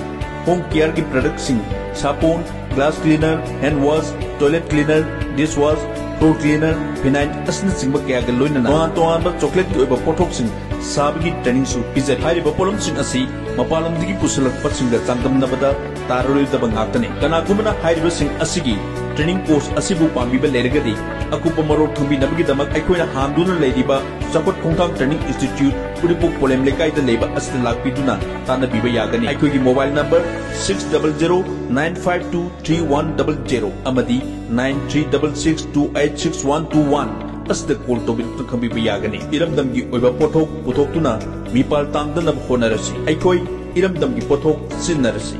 ꯍꯣꯝ ꯀꯤꯌꯔꯒꯤ ꯄ꯭ꯔꯗꯛꯁꯤꯡ, ꯁꯥꯄꯣꯟ, glass cleaner, hand wash, toilet cleaner, dish wash, floor cleaner, phenyl ꯑꯁꯤꯅꯆꯤꯡꯕ ꯀꯌꯥꯒ ꯂꯣꯏꯅꯅ ꯇꯣꯉꯥꯟ ꯇꯣꯉꯥꯟꯕ ꯆꯣꯀ꯭ꯂꯦꯠꯀꯤ ꯑꯣꯏꯕ ꯄꯣꯠꯊꯣꯛꯁꯤꯡ ꯁꯥꯕꯒꯤ ꯇ꯭ꯔꯦꯅꯤꯡꯁꯨ ꯄꯤꯖꯔꯤ꯫ ꯍꯥꯏꯔꯤꯕ ꯄꯣꯠꯂꯝꯁꯤꯡ ꯑꯁꯤ ꯃꯄꯥꯟ ꯂꯝꯗꯒꯤ ꯄꯨꯁꯤꯜꯂꯛꯄꯁꯤꯡꯒ ꯆꯥꯡꯗꯝꯅꯕꯗ ꯇꯥꯔꯔꯣꯏꯗꯕ ꯉꯥꯛꯇꯅꯤ꯫ ꯀꯅꯥꯒꯨꯝꯕꯅ ꯍꯥꯏꯔꯤꯕꯁꯤꯡ ꯑꯁꯤꯒꯤ ꯇ꯭ꯔꯦꯅꯤꯡ ꯀꯣꯔꯁ ꯑꯁꯤꯕꯨ ꯄꯥꯝꯕꯤꯕ ꯂꯩꯔꯒꯗꯤ, ꯑꯀꯨꯞꯄ ꯃꯔꯣꯜ ꯈꯪꯕꯤꯅꯕꯒꯤꯗꯃꯛ ꯑꯩꯈꯣꯏꯅ ꯍꯥꯡꯗꯨꯅ ꯂꯩꯔꯤꯕ ꯆꯥꯎꯈꯠ ꯈꯣꯡꯊꯥꯡ ꯇ꯭ꯔꯦꯅꯤꯡ ꯏꯟꯁꯇꯤꯇ꯭ꯌꯨꯠ, ꯎꯔꯤꯄꯣꯛ ꯄꯣꯂꯦꯝ ꯂꯩꯀꯥꯏꯗ ꯂꯩꯕ ꯑꯁꯤꯗ ꯂꯥꯛꯄꯤꯗꯨꯅ ꯇꯥꯟꯅꯕꯤꯕ ꯌꯥꯒꯅꯤ꯫ ꯑꯩꯈꯣꯏꯒꯤ mobile number six double zero nine five two three one double zero ꯑꯃꯗꯤ nine three double six two eight six one two one ꯑꯁꯤꯗ ꯀꯣꯜ ꯇꯧꯕꯤꯗꯨꯅ ꯈꯪꯕꯤꯕ ꯌꯥꯒꯅꯤ꯫ ꯏꯔꯝꯗꯝꯒꯤ ꯑꯣꯏꯕ ꯄꯣꯠꯊꯣꯛ ꯄꯨꯊꯣꯛꯇꯨꯅ ꯃꯤꯄꯥꯜ ꯇꯥꯡꯗꯅꯕ ꯍꯣꯠꯅꯔꯁꯤ꯫ ꯑꯩꯈꯣꯏ ꯏꯔꯝꯗꯝꯒꯤ ꯄꯣꯠꯊꯣꯛ ꯁꯤꯖꯤꯟꯅꯔꯁꯤ꯫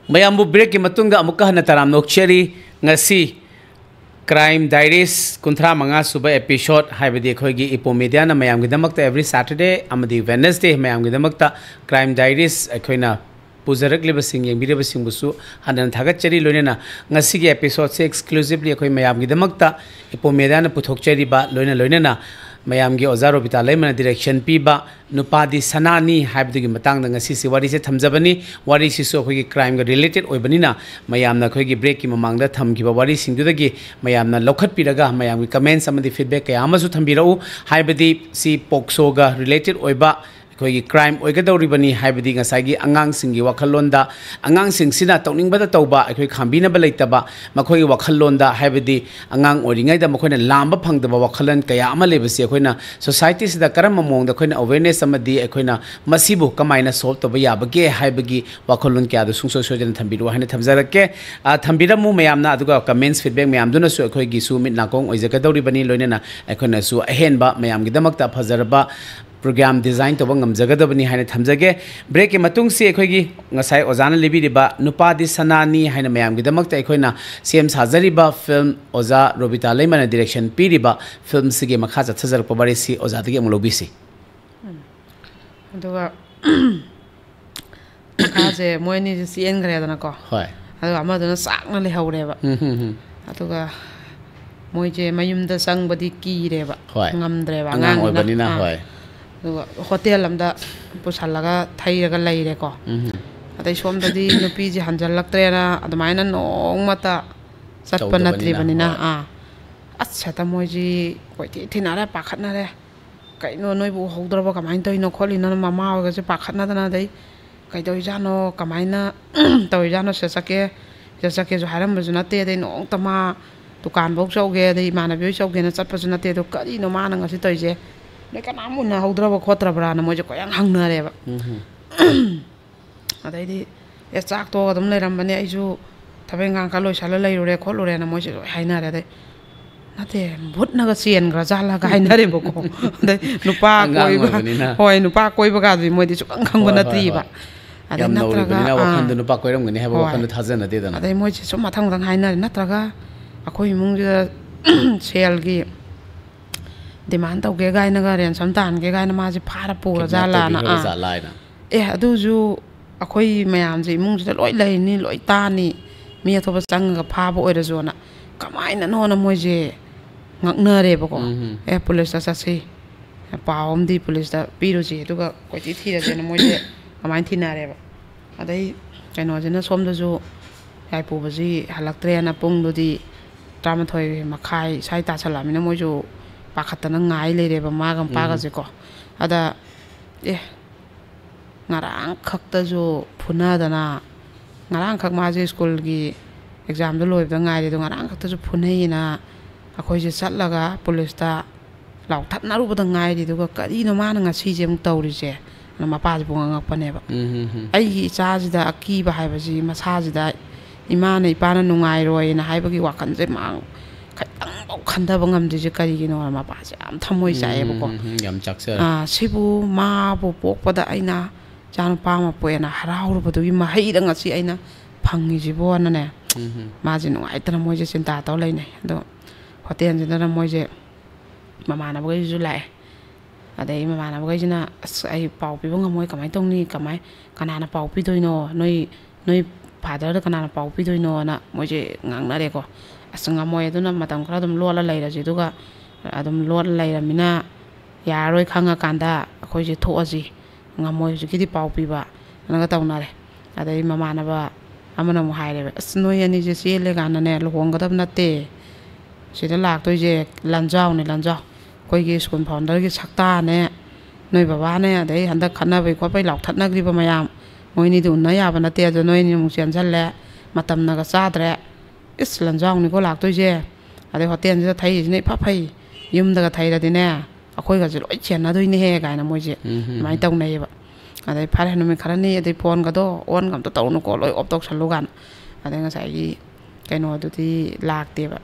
ꯃꯌꯥꯝꯕꯨ ꯕ꯭ꯔꯦꯛꯀꯤ ꯃꯇꯨꯡꯗ ꯑꯃꯨꯛꯀ ꯍꯟꯅ ꯇꯔꯥꯝꯅ ꯑꯣꯛꯆꯔꯤ꯫ ꯉꯁꯤ Crime Diaries ꯀꯨꯟꯊ꯭ꯔꯥ ꯃꯉꯥ ꯁꯨꯕ episode, ꯍꯥꯏꯕꯗꯤ ꯑꯩꯈꯣꯏꯒꯤ ꯏꯄꯣ ꯃꯦꯗꯤꯌꯥꯅ ꯃꯌꯥꯝꯒꯤꯗꯃꯛꯇ every Saturday ꯑꯃꯗꯤ Wednesday ꯃꯌꯥꯝꯒꯤꯗꯃꯛꯇ Crime Diaries ꯑꯩꯈꯣꯏꯅ ꯄꯨꯖꯔꯛꯂꯤꯕꯁꯤꯡ, ꯌꯦꯡꯕꯤꯔꯤꯕꯁꯤꯡꯕꯨꯁꯨ ꯍꯟꯅ ꯊꯥꯒꯠꯆꯔꯤ꯫ ꯂꯣꯏꯅꯅ ꯉꯁꯤꯒꯤ episodeꯁꯦ exclusively ꯑꯩꯈꯣꯏ ꯃꯌꯥꯝꯒꯤꯗꯃꯛꯇ ꯏꯄꯣ ꯃꯦꯗꯤꯌꯥꯅ ꯄꯨꯊꯣꯛꯆꯔꯤꯕ, ꯂꯣꯏꯅ ꯂꯣꯏꯅꯅ ꯃꯌꯥꯝꯒꯤ ꯑꯣꯖꯥ ꯔꯣꯕꯤꯇꯥ ꯂꯩꯃꯅ direction ꯄꯤꯕ ꯅꯨꯄꯥꯗꯤ ꯁꯅꯥꯅꯤ ꯍꯥꯏꯕꯗꯨꯒꯤ ꯃꯇꯥꯡꯗ ꯉꯁꯤꯁꯤ ꯋꯥꯔꯤꯁꯦ ꯊꯝꯖꯕꯅꯤ꯫ ꯋꯥꯔꯤꯁꯤꯁꯨ ꯑꯩꯈꯣꯏꯒꯤ crimeꯒ related ꯑꯣꯏꯕꯅꯤꯅ, ꯃꯌꯥꯝꯅ ꯑꯩꯈꯣꯏꯒꯤ breakꯀꯤ ꯃꯃꯥꯡꯗ ꯊꯝꯈꯤꯕ ꯋꯥꯔꯤꯁꯤꯡꯗꯨꯗꯒꯤ ꯃꯌꯥꯝꯅ ꯂꯧꯈꯠꯄꯤꯔꯒ ꯃꯌꯥꯝꯒꯤ comments ꯑꯃꯗꯤ feedback ꯀꯌꯥ ꯑꯃꯁꯨ ꯊꯝꯕꯤꯔꯛꯎ꯫ ꯍꯥꯏꯕꯗꯤ ꯁꯤ POCSOꯒ related ꯑꯣꯏꯕ ꯑꯩꯈꯣꯏꯒꯤ crime ꯑꯣꯏꯒꯗꯧꯔꯤꯕꯅꯤ꯫ ꯍꯥꯏꯕꯗꯤ ꯉꯁꯥꯏꯒꯤ ꯑꯉꯥꯡꯁꯤꯡꯒꯤ ꯋꯥꯈꯜꯂꯣꯟꯗ, ꯑꯉꯥꯡꯁꯤꯡꯁꯤꯅ ꯇꯧꯅꯤꯡꯕꯗ ꯇꯧꯕ, ꯑꯩꯈꯣꯏ ꯈꯥꯝꯕꯤꯅꯕ ꯂꯩꯇꯕ, ꯃꯈꯣꯏꯒꯤ ꯋꯥꯈꯜꯂꯣꯟꯗ, ꯍꯥꯏꯕꯗꯤ ꯑꯉꯥꯡ ꯑꯣꯏꯔꯤꯉꯩꯗ ꯃꯈꯣꯏꯅ ꯂꯥꯝꯕ ꯐꯪꯗꯕ ꯋꯥꯈꯜꯂꯣꯟ ꯀꯌꯥ ꯑꯃ ꯂꯩꯕꯁꯤ ꯑꯩꯈꯣꯏꯅ societyꯁꯤꯗ ꯀꯔꯝꯕ ꯃꯑꯣꯡꯗ ꯑꯩꯈꯣꯏꯅ awareness ꯑꯃꯗꯤ ꯑꯩꯈꯣꯏꯅ ꯃꯁꯤꯕꯨ ꯀꯃꯥꯏꯅ solve ꯇꯧꯕ ꯌꯥꯕꯒꯦ ꯍꯥꯏꯕꯒꯤ ꯋꯥꯈꯜꯂꯣꯟ ꯀꯌꯥꯗꯨ ꯁꯨꯡꯁꯣꯏ ꯁꯣꯏꯗꯅ ꯊꯝꯕꯤꯔꯛꯎ ꯍꯥꯏꯅ ꯊꯝꯖꯔꯛꯀꯦ꯫ ꯑ, ꯊꯝꯕꯤꯔꯝꯃꯨ ꯃꯌꯥꯝꯅ, ꯑꯗꯨꯒ comments, feedback ꯃꯌꯥꯝꯗꯨꯅꯁꯨ ꯑꯩꯈꯣꯏꯒꯤꯁꯨ ꯃꯤꯠ ꯅꯥꯀꯣꯡ ꯑꯣꯏꯖꯒꯗꯧꯔꯤꯕꯅꯤ꯫ ꯂꯣꯏꯅꯅ ꯑꯩꯈꯣꯏꯅꯁꯨ ꯑꯍꯦꯟꯕ ꯃꯌꯥꯝꯒꯤꯗꯃꯛꯇ ꯐꯖꯔꯕ program design ꯇꯧꯕ ꯉꯝꯖꯒꯗꯕꯅꯤ ꯍꯥꯏꯅ ꯊꯝꯖꯒꯦ꯫ Breakꯀꯤ ꯃꯇꯨꯡꯁꯤ ꯑꯩꯈꯣꯏꯒꯤ ꯉꯁꯥꯏ ꯑꯣꯖꯥꯅ ꯂꯤꯕꯤꯔꯤꯕ ꯅꯨꯄꯥꯗꯤ ꯁꯅꯥꯅꯤ ꯍꯥꯏꯅ ꯃꯌꯥꯝꯒꯤꯗꯃꯛꯇ ꯑꯩꯈꯣꯏꯅ ꯁꯦꯝ ꯁꯥꯖꯔꯤꯕ film ꯑꯣꯖꯥ ꯔꯣꯕꯤꯇꯥ ꯂꯩꯃꯅ direction ꯄꯤꯔꯤꯕ filmꯁꯤꯒꯤ ꯃꯈꯥ ꯆꯠꯊꯖꯔꯛꯄ ꯋꯥꯔꯤꯁꯤ ꯑꯣꯖꯥꯗꯒꯤ ꯑꯃꯨꯛ ꯂꯧꯕꯤꯁꯤ꯫ ꯑꯗꯨꯒ ꯃꯈꯥꯁꯦ ꯃꯣꯏ ꯑꯅꯤꯁꯦ ꯆꯦꯟꯈ꯭ꯔꯦꯗꯅꯀꯣ꯫ ꯍꯣꯏ꯫ ꯑꯗꯨꯒ ꯑꯃꯗꯨꯅ ꯆꯥꯛꯅ ꯂꯩꯍꯧꯔꯦꯕ꯫ ꯎꯝ, ꯍꯝ, ꯍꯝ꯫ ꯑꯗꯨꯒ ꯃꯣꯏꯁꯦ ꯃꯌꯨꯝꯗ ꯆꯪꯕꯗꯤ ꯀꯤꯔꯦꯕ꯫ ꯍꯣꯏ꯫ ꯉꯝꯗ꯭ꯔꯦꯕ ꯑꯉꯥꯡ ꯑꯉꯥꯡꯅꯤꯅ꯫ ꯑꯣꯏꯕꯅꯤꯅ, ꯑꯥ꯫ ꯍꯣꯏ꯫ ꯑꯗꯨꯒ ꯍꯣꯇꯦꯜ ꯑꯃꯗ ꯄꯨꯁꯜꯂꯒ ꯊꯩꯔꯒ ꯂꯩꯔꯦꯀꯣ꯫ ꯎꯝ, ꯍꯝ꯫ ꯑꯗꯩ ꯁꯣꯝꯗꯗꯤ ꯅꯨꯄꯤꯁꯦ ꯍꯟꯖꯜꯂꯛꯇ꯭ꯔꯦꯅ ꯑꯗꯨꯃꯥꯏꯅ ꯅꯣꯡꯃꯇ ꯆꯠꯄ ꯇꯧꯗꯕꯅꯤꯅ, ꯅꯠꯇ꯭ꯔꯤꯕꯅꯤꯅ꯫ ꯍꯣꯏ꯫ ꯑꯥ꯫ ꯑꯁ, ꯍꯦꯛꯇ ꯃꯣꯏꯁꯤ ꯀꯣꯏꯊꯤ ꯊꯤꯅꯔꯦ, ꯄꯥꯈꯠꯅꯔꯦ꯫ "ꯀꯩꯅꯣ, ꯅꯣꯏꯕꯨ ꯎꯍꯧꯗ꯭ꯔꯕꯣ? ꯀꯃꯥꯏꯅ ꯇꯧꯔꯤꯅꯣ ꯈꯣꯠꯂꯤꯅꯣ?" ꯃꯃꯥ ꯍꯣꯏꯒꯁꯦ ꯄꯥꯈꯠꯅꯗꯅ, ꯑꯗꯩ "ꯀꯩꯗꯧꯔꯤꯖꯥꯠꯅꯣ, ꯀꯃꯥꯏꯅ ꯇꯧꯔꯤꯖꯥꯠꯅꯣ? ꯁꯤꯗ ꯆꯠꯀꯦ, ꯁꯤꯗ ꯆꯠꯀꯦꯁꯨ ꯍꯥꯏꯔꯝꯕꯁꯨ ꯅꯠꯇꯦ, ꯑꯗꯩ ꯅꯣꯡꯃꯇ ꯃꯥ ꯗꯨꯀꯥꯟꯐꯧ ꯆꯧꯒꯦ, ꯑꯗꯩ ꯏꯃꯥꯟꯅꯕꯤ ꯍꯣꯏ ꯆꯧꯒꯦꯅ ꯆꯠꯄꯁꯨ ꯅꯠꯇꯦ꯫ ꯑꯗꯣ ꯀꯔꯤꯅꯣ ꯃꯥꯅ ꯉꯁꯤ ꯇꯧꯔꯤꯁꯦ? ꯅꯣꯏ ꯀꯅꯥꯝ ꯎꯅꯍꯧꯗ꯭ꯔꯕ ꯈꯣꯠꯇ꯭ꯔꯕ꯭ꯔꯥꯅ ꯃꯣꯏꯁꯦ ꯀꯣꯏꯍꯪ ꯍꯪꯅꯔꯦꯕ꯫ ꯎꯝ, ꯍꯝ꯫ ꯑꯗꯩꯗꯤ, "ꯑꯦ, ꯆꯥꯛ ꯇꯣꯛꯑꯒ ꯑꯗꯨꯝ ꯂꯩꯔꯝꯕꯅꯦ, ꯑꯩꯁꯨ ꯊꯕꯛ ꯏꯪꯈꯥꯡ ꯈꯔ ꯂꯣꯏꯁꯜꯂ ꯂꯩꯔꯨꯔꯦ ꯈꯣꯠꯂꯨꯔꯦꯅ" ꯃꯣꯏꯁꯦ ꯂꯣꯏ ꯍꯥꯏꯅꯔꯦ꯫ ꯑꯗꯩ, "ꯅꯠꯇꯦ, ꯚꯨꯠꯅꯒ ꯆꯦꯟꯈ꯭ꯔ ꯖꯥꯠꯂꯒ" ꯍꯥꯏꯅꯔꯦꯕꯀꯣ꯫ ꯑꯗꯩ ꯅꯨꯄꯥ ꯑꯉꯥꯡ ꯀꯣꯏꯕ, ꯑꯣꯏꯕꯅꯤꯅ꯫ ꯍꯣꯏ, ꯅꯨꯄꯥ ꯀꯣꯏꯕꯒꯗꯨꯗꯤ ꯃꯣꯏꯗꯤ ꯁꯨꯛꯈꯪ ꯈꯪꯕ ꯍꯣꯏ, ꯍꯣꯏ, ꯅꯠꯇ꯭ꯔꯤꯕ꯫ ꯍꯣꯏ꯫ ꯑꯗꯩ ꯌꯥꯝ ꯅꯠꯇ꯭ꯔꯒ, ꯅꯧꯔꯤꯕꯅꯤꯅ ꯑꯥ, ꯋꯥꯈꯜꯗꯣ ꯅꯨꯄꯥ ꯀꯣꯏꯔꯝꯒꯅꯤ ꯍꯥꯏꯕ ꯍꯣꯏ꯫ ꯋꯥꯈꯜꯗꯣ ꯊꯥꯖꯅꯗꯦꯗꯅ꯫ ꯑꯗꯩ ꯃꯣꯏꯁꯦ ꯁꯨꯝ ꯃꯊꯪ ꯃꯊꯪ ꯍꯥꯏꯅꯔꯦ, ꯅꯠꯇ꯭ꯔꯒ ꯑꯩꯈꯣꯏ ꯏꯃꯨꯡꯁꯤꯗ ꯁꯦꯜꯒꯤ ꯗꯤꯃꯥꯟ ꯇꯧꯒꯦ ꯀꯥꯏꯅꯒ, ꯔꯦꯟꯁꯝ ꯇꯥꯟꯒꯦ ꯀꯥꯏꯅ ꯃꯥꯁꯦ ꯐꯥꯔ ꯀꯤꯗꯅꯥꯞ ꯄꯨꯔꯖꯥꯠꯂꯥꯅ, ꯇꯧꯕꯤꯈ꯭ꯔꯕ ꯑꯥ꯫ ꯖꯥꯠꯂꯥ ꯍꯥꯏꯅ꯫ ꯑꯦ, ꯑꯗꯨꯁꯨ ꯑꯩꯈꯣꯏ ꯃꯌꯥꯝꯁꯦ ꯏꯃꯨꯡꯁꯤꯗ ꯂꯣꯏ ꯂꯩꯔꯤꯅꯤ, ꯂꯣꯏ ꯇꯥꯅꯤ, ꯃꯤ ꯑꯇꯣꯞꯄ ꯆꯪꯉꯒ ꯐꯥꯕ ꯑꯣꯏꯔꯁꯨꯅ ꯀꯃꯥꯏꯅꯅꯣꯅ ꯃꯣꯏꯁꯦ ꯉꯛꯅꯔꯦꯕꯀꯣ꯫ ꯎꯝ꯫ ꯑꯦ, ꯄꯨꯂꯤꯁꯇ ꯆꯠꯁꯤ, ꯄꯥꯎ ꯑꯃꯗꯤ ꯄꯨꯂꯤꯁꯇ ꯄꯤꯔꯨꯁꯤ, ꯑꯗꯨꯒ ꯀꯣꯏꯊꯤ ꯊꯤꯔꯁꯦꯅ ꯃꯣꯏꯁꯦ ꯑꯗꯨꯃꯥꯏꯅ ꯊꯤꯅꯔꯦꯕ꯫ ꯑꯗꯩ ꯀꯩꯅꯣꯁꯤꯅ ꯁꯣꯝꯗꯁꯨ ꯌꯥꯏꯄꯨꯕꯁꯤ ꯍꯜꯂꯛꯇ꯭ꯔꯦꯅ ꯄꯨꯡꯗꯨꯗꯤ ꯇꯔꯥꯃꯥꯊꯣꯏ ꯃꯈꯥꯏ ꯁ꯭ꯋꯥꯏ ꯇꯥꯁꯜꯂꯛꯑꯃꯤꯅ ꯃꯣꯏꯁꯨ ꯄꯥꯈꯠꯇꯅ ꯉꯥꯏ ꯂꯩꯔꯦꯕ ꯃꯥꯒ ꯎꯝ꯫ ꯃꯄꯥꯒꯁꯦꯀꯣ꯫ ꯑꯗ ꯑꯦ, ꯉꯔꯥꯡ ꯈꯛꯇꯁꯨ ꯐꯨꯅꯗꯅ, ꯉꯔꯥꯡꯈꯛ ꯃꯥꯁꯦ ꯁ꯭ꯀꯨꯜꯒꯤ ꯑꯦꯛꯖꯥꯝꯗꯣ ꯂꯣꯏꯕꯗ ꯉꯥꯏꯔꯤ, ꯑꯗꯣ ꯉꯔꯥꯡ ꯈꯛꯇꯁꯨ ꯐꯨꯅꯩꯌꯦꯅ ꯑꯩꯈꯣꯏꯁꯦ ꯆꯠꯂꯒ ꯄꯨꯂꯤꯁꯇ ꯂꯥꯎꯊꯠꯅꯔꯨꯕꯗ ꯉꯥꯏꯔꯤ, ꯑꯗꯨꯒ ꯀꯔꯤꯅꯣ ꯃꯥꯅ ꯉꯁꯤꯁꯦ ꯑꯃꯨꯛ ꯇꯧꯔꯤꯁꯦ? ꯑꯗ ꯃꯄꯥꯁꯤꯕꯨ ꯉꯥꯡꯉꯛꯄꯅꯦꯕ꯫ ꯎꯝ, ꯎꯝ, ꯎꯝ꯫ ꯑꯩꯒꯤ ꯏꯆꯥꯁꯤꯗ ꯑꯀꯤꯕ ꯍꯥꯏꯕꯁꯤ ꯃꯁꯥꯁꯤꯗ ꯏꯃꯥꯅ ꯏꯄꯥꯅ ꯅꯨꯡꯉꯥꯏꯔꯣꯏꯅ ꯍꯥꯏꯕꯒꯤ ꯋꯥꯈꯜꯁꯦ ꯃꯥ ꯈꯤꯇꯪꯐꯥꯎ ꯈꯟꯊꯕ ꯉꯝꯗ꯭ꯔꯤꯁꯦ ꯀꯔꯤꯒꯤꯅꯣ? ꯃꯄꯥꯁꯦ ꯌꯥꯝ ꯊꯃꯣꯏ ꯆꯥꯛꯑꯦꯕꯀꯣ꯫ ꯎꯝ, ꯎꯝ, ꯎꯝ, ꯌꯥꯝ ꯆꯥꯛꯆꯔꯦ꯫ ꯑꯥ, ꯁꯤꯕꯨ ꯃꯥꯕꯨ ꯄꯣꯛꯄꯗ ꯑꯩꯅ ꯏꯆꯥꯅꯨꯄꯥ ꯑꯃ ꯄꯣꯛꯑꯦꯅ ꯍꯔꯥꯎꯔꯨꯕꯗꯨꯒꯤ ꯃꯍꯩꯗ ꯉꯁꯤ ꯑꯩꯅ ꯐꯪꯉꯤꯁꯤꯕꯣꯅꯅꯦ, ꯎꯝ, ꯎꯝ꯫ ꯃꯥꯁꯦ ꯅꯨꯡꯉꯥꯏꯇꯅ ꯃꯣꯏꯁꯦ ꯆꯤꯟꯇꯥ ꯇꯧ ꯂꯩꯅꯩ꯫ ꯑꯗꯣ ꯍꯣꯇꯦꯜꯁꯤꯗꯅ ꯃꯣꯏꯁꯦ ꯃꯃꯥꯟꯅꯕꯈꯩꯁꯨ ꯂꯥꯛꯑꯦ꯫ ꯑꯗꯩ ꯃꯃꯥꯟꯅꯕꯈꯩꯁꯤꯅ, "ꯑꯁ, ꯑꯩ ꯄꯥꯎ ꯄꯤꯕ ꯉꯝꯃꯣꯏ, ꯀꯃꯥꯏꯅ ꯇꯧꯅꯤ? ꯀꯃꯥꯏ, ꯀꯅꯥꯅ ꯄꯥꯎ ꯄꯤꯗꯣꯏꯅꯣ? ꯅꯣꯏ, ꯅꯣꯏ ꯐꯥꯗꯔꯗ ꯀꯅꯥꯅ ꯄꯥꯎ ꯄꯤꯗꯣꯏꯅꯣꯅ?" ꯃꯣꯏꯁꯦ ꯉꯥꯡꯅꯔꯦꯀꯣ꯫ "ꯑꯁ, ꯉꯝꯃꯣꯏ, ꯑꯗꯨꯅ ꯃꯇꯝ ꯈꯔ ꯑꯗꯨꯝ ꯂꯣꯠꯂ ꯂꯩꯔꯁꯤ, ꯑꯗꯨꯒ ꯑꯗꯨꯝ ꯂꯣꯠꯂ ꯂꯩꯔꯃꯤꯅ ꯌꯥꯔꯔꯣꯏ, ꯈꯪꯉꯀꯥꯟꯗ ꯑꯩꯈꯣꯏꯁꯦ ꯊꯣꯛꯑꯁꯤ, ꯉꯝꯃꯣꯏ ꯍꯧꯖꯤꯛꯀꯤꯗꯤ ꯄꯥꯎ ꯄꯤꯕ", ꯑꯅꯒ ꯇꯧꯅꯔꯦ꯫ ꯑꯗꯩ ꯃꯃꯥꯟꯅꯕ ꯑꯃꯅ ꯑꯃꯨꯛ ꯍꯥꯏꯔꯦꯕ, "ꯑꯁ, ꯅꯣꯏ ꯑꯅꯤꯁꯦ ꯆꯦꯜꯂꯦ ꯀꯥꯟꯗꯅꯦ ꯂꯨꯍꯣꯡꯒꯗꯕ ꯅꯠꯇꯦ, ꯁꯤꯗ ꯂꯥꯛꯇꯣꯏꯁꯦ ꯂꯟꯖꯥꯎꯅꯦ, ꯂꯟꯖꯥꯎ꯫ ꯑꯩꯈꯣꯏꯒꯤ ꯁ꯭ꯀꯨꯜ ꯐꯥꯎꯟꯗꯔꯒꯤ ꯁꯛꯇꯥꯅꯦ, ꯅꯣꯏ ꯕꯕꯥꯅꯦ, ꯑꯗꯩ ꯍꯟꯗꯛ ꯈꯠꯅꯕꯩ ꯈꯣꯠꯄꯩ ꯂꯥꯎꯊꯠꯅꯈ꯭ꯔꯤꯕ ꯃꯌꯥꯝ, ꯃꯣꯏꯅꯤꯗꯤ ꯎꯟꯅ ꯌꯥꯕ ꯅꯠꯇꯦ, ꯑꯗꯣ ꯅꯣꯏꯅꯤ ꯑꯃꯨꯛ ꯆꯦꯟꯁꯤꯜꯂꯦ, ꯃꯇꯝꯅꯒ ꯆꯥꯗ꯭ꯔꯦ꯫ ꯏꯁ, ꯂꯟꯖꯥꯎꯅꯤꯀꯣ ꯂꯥꯛꯇꯣꯏꯁꯦ꯫ ꯑꯗꯩ ꯍꯣꯇꯦꯜꯁꯤꯗ ꯊꯩꯔꯤꯁꯤꯅ ꯏꯐ ꯐꯩ, ꯌꯨꯝꯗꯒ ꯊꯩꯔꯗꯤꯅꯦ ꯑꯩꯈꯣꯏꯒꯁꯦ ꯂꯣꯏ ꯆꯦꯟꯅꯗꯣꯏꯅꯦꯍꯦ" ꯀꯥꯏꯅ ꯃꯣꯏꯁꯦ ꯎꯝ, ꯎꯝ, ꯑꯗꯨꯃꯥꯏꯅ ꯎꯝ꯫ ꯇꯧꯅꯩꯌꯦꯕ꯫ ꯑꯗꯩ ꯐꯔꯦ, ꯅꯨꯃꯤꯠ ꯈꯔꯅꯤ ꯑꯗꯩ ꯐꯣꯟꯒꯗꯣ ꯑꯣꯟꯒ ꯑꯝꯇ ꯇꯧꯔꯨꯅꯨꯀꯣ, ꯂꯣꯏ ꯑꯣꯐ ꯇꯧꯁꯜꯂꯨ ꯀꯥꯏꯅ꯫ ꯑꯗꯩ ꯉꯁꯥꯏꯒꯤ ꯀꯩꯅꯣꯗꯨꯗꯤ ꯂꯥꯛꯇꯦꯕ,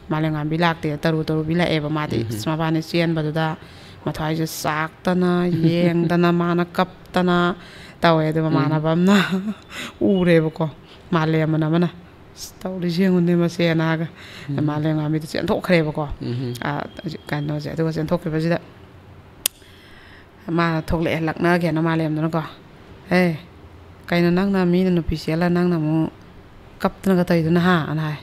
ꯃꯥꯂꯦꯝꯉꯥꯟꯕꯤ ꯂꯥꯛꯇꯦ, ꯇꯔꯨ ꯇꯔꯨꯕꯤ ꯂꯥꯛꯑꯦꯕ꯫ ꯃꯥꯗꯤ ꯎꯝ, ꯎꯝ꯫ ꯑꯁ, ꯃꯕꯥꯅꯤ ꯆꯦꯟꯕꯗꯨꯗ ꯃꯊ꯭ꯋꯥꯏꯁꯦ ꯆꯥꯛꯇꯅ, ꯌꯦꯡꯗꯅ, ꯃꯥꯅ ꯀꯞꯇꯅ, ꯇꯧꯋꯦ꯫ ꯑꯗꯨ ꯃꯃꯥꯟꯅꯕ ꯑꯃꯅ ꯎꯔꯦꯕꯀꯣ, ꯃꯥꯂꯦꯝꯑꯅ ꯑꯃꯅ, "ꯑꯁ, ꯇꯧꯔꯤꯁꯦ ꯌꯦꯡꯉꯨꯅꯦ ꯃꯁꯦꯅ" ꯍꯥꯏꯔꯒ꯫ ꯎꯝ꯫ ꯃꯥꯂꯦꯝꯉꯥꯟꯕꯤꯗꯣ ꯆꯦꯟꯊꯣꯛꯈ꯭ꯔꯦꯕꯀꯣ꯫ ꯎꯝ꯫ ꯑꯥ, ꯍꯧꯖꯤꯛ ꯀꯩꯅꯣꯁꯦ, ꯑꯗꯨꯒ ꯆꯦꯟꯊꯣꯛꯈꯤꯕꯁꯤꯗ ꯃꯥ ꯊꯣꯛꯂꯛꯑꯦ, ꯂꯛꯅꯒꯦꯅ ꯃꯥꯂꯦꯝꯗꯨꯅꯀꯣ꯫ "ꯑꯦ, ꯀꯩꯅꯣ ꯅꯪꯅ ꯃꯤꯅ ꯅꯨꯄꯤ ꯆꯦꯜꯂ ꯅꯪꯅ ꯑꯃꯨꯛ ꯀꯞꯇꯅꯒ ꯇꯧꯔꯤꯗꯨꯅ ꯍꯥ?" ꯑꯅ ꯍꯥꯏ꯫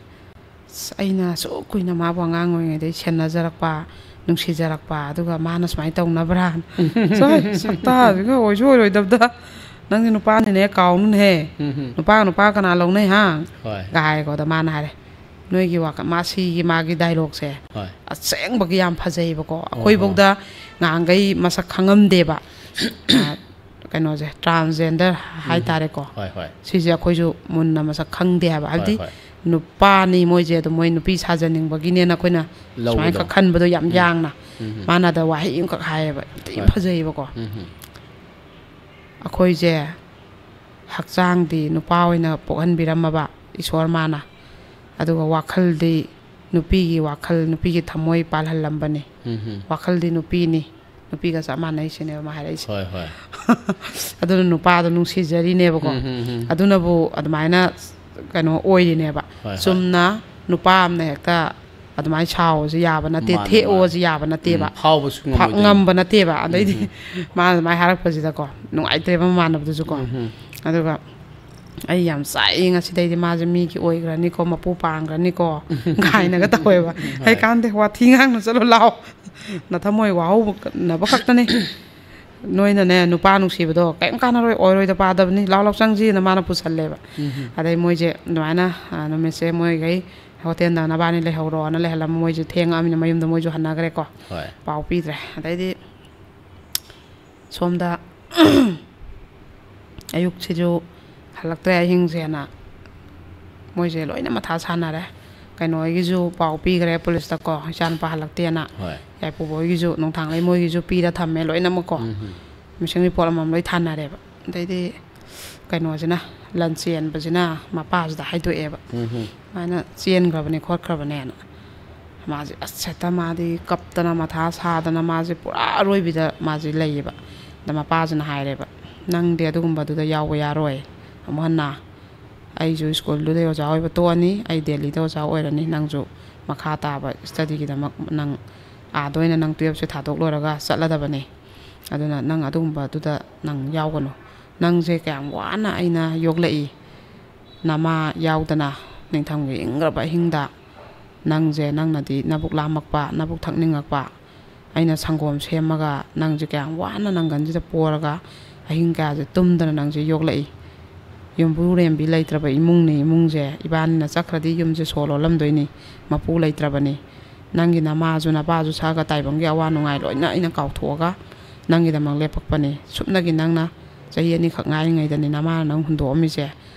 "ꯑꯁ, ꯑꯩꯅ ꯑꯁꯨꯛ ꯀꯨꯏꯅ ꯃꯥꯕꯨ ꯑꯉꯥꯡ ꯑꯣꯏꯔꯤꯉꯩꯗꯒꯤ ꯁꯦꯟꯅꯖꯔꯛꯄ, ꯅꯨꯡꯁꯤꯖꯔꯛꯄ, ꯑꯗꯨꯒ ꯃꯥꯅ ꯁꯨꯃꯥꯏꯅ ꯇꯧꯅꯕ꯭ꯔꯥ?" ꯆꯣꯏ, ꯁꯛꯇꯥꯁꯤꯒ ꯑꯣꯏꯁꯨ ꯑꯣꯏꯔꯣꯏꯗꯕꯗ꯫ "ꯅꯪꯗꯤ ꯅꯨꯄꯥꯅꯤꯅꯦ, ꯀꯥꯎꯅꯨꯅꯦꯍꯦ꯫ ꯎꯝ ꯍꯝ꯫ ꯅꯨꯄꯥ, ꯅꯨꯄꯥ ꯀꯅꯥ ꯂꯧꯅꯩ, ꯍꯥ?" ꯍꯣꯏ꯫ ꯒ ꯍꯥꯏꯀꯣ꯫ ꯑꯗ ꯃꯥꯅ ꯍꯥꯏꯔꯦ, ꯅꯣꯏꯒꯤ ꯋꯥꯈꯜ, ꯃꯥ ꯁꯤꯒꯤ ꯃꯥꯒꯤ ꯗꯥꯏꯂꯣꯛꯁꯦ ꯍꯣꯏ꯫ ꯑꯁꯦꯡꯕꯒꯤ ꯌꯥꯝ ꯐꯖꯩꯕꯀꯣ꯫ ꯑꯣ, ꯑꯣ꯫ ꯑꯩꯈꯣꯏꯐꯧꯗ ꯉꯍꯥꯟꯈꯩ ꯃꯁꯛ ꯈꯪꯉꯝꯗꯦꯕ꯫ ꯑ, ꯀꯩꯅꯣꯁꯦ, transgender ꯎꯝ꯫ ꯍꯥꯏꯇꯥꯔꯦꯀꯣ꯫ ꯍꯣꯏ, ꯍꯣꯏ꯫ ꯁꯤꯁꯦ ꯑꯩꯈꯣꯏꯁꯨ ꯃꯨꯟꯅ ꯃꯁꯛ ꯈꯪꯗꯦ ꯍꯥꯏꯕ꯫ ꯍꯣꯏ, ꯍꯥꯏꯕꯗꯤ ꯍꯣꯏ꯫ ꯅꯨꯄꯥꯅꯤ ꯃꯣꯏꯁꯦ, ꯑꯗꯨꯝ ꯃꯣꯏ ꯅꯨꯄꯤ ꯁꯥꯖꯅꯤꯡꯕꯒꯤꯅꯦꯅ ꯑꯩꯈꯣꯏꯅ ꯁꯨꯃꯥꯏꯅ ꯂꯧꯕꯗꯣ꯫ ꯈꯛ ꯈꯟꯕꯗꯣ ꯌꯥꯝ ꯎꯝ꯫ ꯌꯥꯡꯅ꯫ ꯎꯝ꯫ ꯃꯥꯅ ꯑꯗ ꯋꯥꯍꯩ ꯑꯃꯈꯛ ꯍꯥꯏꯌꯦꯕ, ꯌꯥꯝ ꯊꯤ ꯍꯣꯏ꯫ ꯐꯖꯩꯌꯦꯕꯀꯣ꯫ ꯎꯝ꯫ ꯑꯩꯈꯣꯏꯁꯦ ꯍꯛꯆꯥꯡꯗꯤ ꯅꯨꯄꯥ ꯑꯣꯏꯅ ꯄꯣꯛꯍꯟꯕꯤꯔꯝꯃꯕ ꯏꯁꯣꯔ ꯃꯥꯅ, ꯑꯗꯨꯒ ꯋꯥꯈꯜꯗꯤ ꯅꯨꯄꯤꯒꯤ ꯋꯥꯈꯜ, ꯅꯨꯄꯤꯒꯤ ꯊꯃꯣꯏ ꯄꯥꯜꯍꯜꯂꯝꯕꯅꯤ꯫ ꯎꯝ ꯍꯝ꯫ ꯋꯥꯈꯜꯗꯤ ꯅꯨꯄꯤꯅꯤ, ꯅꯨꯄꯤꯒ ꯆꯞ ꯃꯥꯟꯅꯩ ꯁꯤꯅꯦꯕ ꯃꯥ ꯍꯥꯏꯔꯛꯏꯁꯦ꯫ ꯍꯣꯏ, ꯍꯣꯏ꯫ ꯑꯗꯨꯅ ꯅꯨꯄꯥꯗꯣ ꯅꯨꯡꯁꯤꯖꯔꯤꯅꯦꯕꯀꯣ꯫ ꯎꯝ ꯍꯝ ꯍꯝ꯫ ꯑꯗꯨꯅꯕꯨ ꯑꯗꯨꯃꯥꯏꯅ ꯀꯩꯅꯣ ꯑꯣꯏꯔꯤꯅꯦꯕ꯫ ꯍꯣꯏ, ꯍꯣꯏ꯫ ꯆꯨꯝꯅ ꯅꯨꯄꯥ ꯑꯃꯅ ꯍꯦꯛꯇ ꯑꯗꯨꯃꯥꯏꯅ ꯁꯥꯎꯑꯣꯁꯨ ꯌꯥꯕ ꯅꯠꯇꯦ, ꯃꯥꯅꯦ, ꯊꯦꯛꯑꯣꯁꯨ ꯃꯥꯅꯦ꯫ ꯌꯥꯕ ꯅꯠꯇꯦꯕ꯫ ꯎꯝ, ꯐꯥꯎꯕꯁꯨ ꯐꯥ-, ꯉꯝꯃꯣꯏꯗꯣꯏꯅꯤ꯫ ꯉꯝꯕ ꯅꯠꯇꯦꯕ꯫ ꯑꯗꯩꯗꯤ ꯎꯝ ꯍꯝ꯫ ꯃꯥꯅ ꯑꯗꯨꯃꯥꯏꯅ ꯍꯥꯏꯔꯛꯄꯁꯤꯗꯀꯣ, ꯅꯨꯡꯉꯥꯏꯇ꯭ꯔꯦꯕ ꯃꯃꯥꯟꯅꯕꯗꯨꯁꯨꯀꯣ꯫ ꯎꯝ ꯍꯝ꯫ ꯑꯗꯨꯒ ꯑꯩ ꯌꯥꯝ ꯆꯥꯛꯏ ꯉꯁꯤꯗꯩꯗꯤ, ꯃꯥꯁꯦ ꯃꯤꯒꯤ ꯑꯣꯏꯈ꯭ꯔꯅꯤꯀꯣ, ꯃꯄꯨ ꯄꯥꯡꯈ꯭ꯔꯅꯤꯀꯣ ꯀꯥꯏꯅꯒ ꯇꯧꯋꯦꯕ꯫ ꯍꯣꯏ꯫ "ꯑꯩ ꯀꯥꯟꯗꯦ, ꯋꯥꯊꯤ ꯉꯥꯡꯅꯨ, ꯆꯠꯂꯣ ꯂꯥꯛꯑꯣ, ꯅꯊꯃꯣꯏ ꯋꯥꯍꯧꯅꯕ ꯈꯛꯇꯅꯤ, ꯅꯣꯏꯅꯅꯦ ꯅꯨꯄꯥ ꯅꯨꯡꯁꯤꯕꯗꯣ ꯀꯔꯤꯝ ꯀꯥꯟꯅꯔꯣꯏ, ꯑꯣꯏꯔꯣꯏꯗ ꯄꯥꯗꯕꯅꯤ, ꯂꯥꯛꯑꯣ, ꯂꯥꯛꯑꯣ ꯆꯪꯁꯤꯅ" ꯃꯥꯅ ꯄꯨꯁꯜꯂꯦꯕ꯫ ꯎꯝ ꯍꯝ꯫ ꯑꯗꯩ ꯃꯣꯏꯁꯦ ꯑꯗꯨꯃꯥꯏꯅ, ꯑ, ꯅꯨꯃꯤꯠꯁꯦ ꯃꯣꯏꯈꯩ ꯍꯣꯇꯦꯜꯗ ꯅꯕꯥꯅꯤ ꯂꯩꯍꯧꯔꯣꯅ ꯂꯩꯍꯜꯂꯝꯃ ꯃꯣꯏꯁꯦ ꯊꯦꯡꯉꯛꯑꯃꯤꯅ ꯃꯌꯨꯝꯗ ꯃꯣꯏꯁꯨ ꯍꯟꯅꯈ꯭ꯔꯦꯀꯣ꯫ ꯍꯣꯏ꯫ ꯄꯥꯎ ꯄꯤꯗ꯭ꯔꯦ꯫ ꯑꯗꯩꯗꯤ ꯁꯣꯝꯗ ꯑꯌꯨꯛꯁꯤꯁꯨ ꯍꯜꯂꯛꯇ꯭ꯔꯦ ꯑꯍꯤꯡꯁꯦꯅ ꯃꯣꯏꯁꯦ ꯂꯣꯏꯅ ꯃꯊꯥ ꯁꯥꯟꯅꯔꯦ꯫ ꯀꯩꯅꯣ ꯍꯣꯏꯒꯤꯁꯨ ꯄꯥꯎ ꯄꯤꯈ꯭ꯔꯦ ꯄꯨꯂꯤꯁꯇꯀꯣ, ꯏꯆꯥꯅꯨꯄꯥ ꯍꯜꯂꯛꯇꯦꯅ꯫ ꯍꯣꯏ꯫ ꯌꯥꯏꯄꯨꯕ ꯍꯣꯏꯒꯤꯁꯨ, ꯅꯣꯡꯊꯥꯡꯂꯩꯃ ꯍꯣꯏꯒꯤꯁꯨ ꯄꯤꯔ ꯊꯝꯃꯦ ꯂꯣꯏꯅꯃꯛꯀꯣ꯫ ꯎꯝ ꯍꯝ꯫ Missing report ꯑꯃꯃꯝ ꯂꯣꯏ ꯊꯥꯅꯔꯦꯕ꯫ ꯑꯗꯩꯗꯤ ꯀꯩꯅꯣꯁꯤꯅ, ꯂꯟ ꯆꯦꯟꯕꯁꯤꯅ ꯃꯄꯥꯁꯤꯗ ꯍꯥꯏꯗꯣꯛꯑꯦꯕ꯫ ꯎꯝ ꯍꯝ꯫ "ꯁꯨꯃꯥꯏꯅ ꯆꯦꯟꯈ꯭ꯔꯕꯅꯦ ꯈꯣꯠꯈ꯭ꯔꯕꯅꯦꯅ"꯫ ꯃꯥꯁꯦ ꯑꯁ ꯍꯦꯛꯇ ꯃꯥꯗꯤ ꯀꯞꯇꯅ ꯃꯊꯥ ꯁꯥꯗꯅ ꯃꯥꯁꯦ ꯄꯨꯔꯥ ꯑꯔꯣꯏꯕꯤꯗ ꯃꯥꯁꯦ ꯂꯩꯌꯦꯕ꯫ ꯑꯗ ꯃꯄꯥꯁꯤꯅ ꯍꯥꯏꯔꯦꯕ, ꯅꯪꯗꯤ ꯑꯗꯨꯒꯨꯝꯕꯗꯨꯗ ꯌꯥꯎꯕ ꯌꯥꯔꯣꯏ꯫ ꯑꯃꯨꯛ ꯍꯟꯅ ꯑꯩꯁꯨ ꯁ꯭ꯀꯨꯜꯗꯨꯗꯩ ꯑꯣꯖꯥ ꯑꯣꯏꯕ ꯇꯣꯛꯑꯅꯤ, ꯑꯩ ꯗꯦꯜꯂꯤꯗ ꯑꯣꯖꯥ ꯑꯣꯏꯔꯅꯤ, ꯅꯪꯁꯨ ꯃꯈꯥ ꯇꯥꯕ ꯁ꯭ꯇꯗꯤꯒꯤꯗꯃꯛ ꯅꯪ ꯑꯥꯗ ꯑꯣꯏꯅ ꯅꯪ ꯇꯨꯌꯦꯜꯞꯁꯦ ꯊꯥꯗꯣꯛ ꯂꯣꯏꯔꯒ ꯆꯠꯂꯗꯕꯅꯤ꯫ ꯑꯗꯨꯅ ꯅꯪ ꯑꯗꯨꯒꯨꯝꯕꯗꯨꯗ ꯅꯪ ꯌꯥꯎꯒꯅꯨ꯫ ꯅꯪꯁꯦ ꯀꯌꯥꯝ ꯋꯥꯅ ꯑꯩꯅ ꯌꯣꯛꯂꯛꯏ, ꯅꯃꯥ ꯌꯥꯎꯗꯅ ꯅꯤꯡꯊꯝꯒꯤ ꯏꯪꯈ꯭ꯔꯕ ꯑꯍꯤꯡꯗ ꯅꯪꯁꯦ, ꯅꯪꯅꯗꯤ ꯅꯕꯨꯛ ꯂꯥꯝꯃꯛꯄ, ꯅꯕꯨꯛ ꯊꯛꯅꯤꯡꯉꯛꯄ, ꯑꯩꯅ ꯁꯪꯒꯣꯝ ꯁꯦꯝꯃꯒ ꯅꯪꯁꯦ ꯀꯌꯥꯝ ꯋꯥꯅ ꯅꯪꯒꯟꯁꯤꯗ ꯄꯣꯔꯒ ꯑꯍꯤꯡ ꯀꯌꯥꯁꯦ ꯇꯨꯝꯗꯅ ꯅꯪꯁꯦ ꯌꯣꯛꯂꯛꯏ꯫ ꯌꯨꯝꯕꯨꯔꯦꯝꯕꯤ ꯂꯩꯇ꯭ꯔꯕ ꯏꯃꯨꯡꯅꯤ ꯏꯃꯨꯡꯁꯦ꯫ ꯏꯕꯥꯅꯤꯅ ꯆꯠꯈ꯭ꯔꯗꯤ ꯌꯨꯝꯁꯦ ꯁꯣ ꯂꯣꯜꯂꯝꯗꯣꯏꯅꯤ, ꯃꯄꯨ ꯂꯩꯇ꯭ꯔꯕꯅꯤ꯫ ꯅꯪꯒꯤ ꯅꯃꯥꯁꯨ ꯅꯄꯥꯁꯨ ꯁꯛꯑꯒ ꯇꯥꯏꯕꯪꯒꯤ ꯑꯋꯥ ꯅꯨꯡꯉꯥꯏ ꯂꯣꯏꯅ ꯑꯩꯅ ꯀꯥꯎꯊꯣꯛꯑꯒ ꯅꯪꯒꯤꯗꯃꯛ ꯂꯦꯞꯄꯛꯄꯅꯤ꯫ ꯁꯨꯞꯅꯒꯤ ꯅꯪꯅ ꯆꯍꯤ ꯑꯅꯤꯈꯛ ꯉꯥꯏꯔꯤꯉꯩꯗꯅꯤ ꯅꯃꯥꯅ ꯅꯪ ꯍꯨꯟꯗꯣꯛꯑꯝꯃꯤꯁꯦ꯫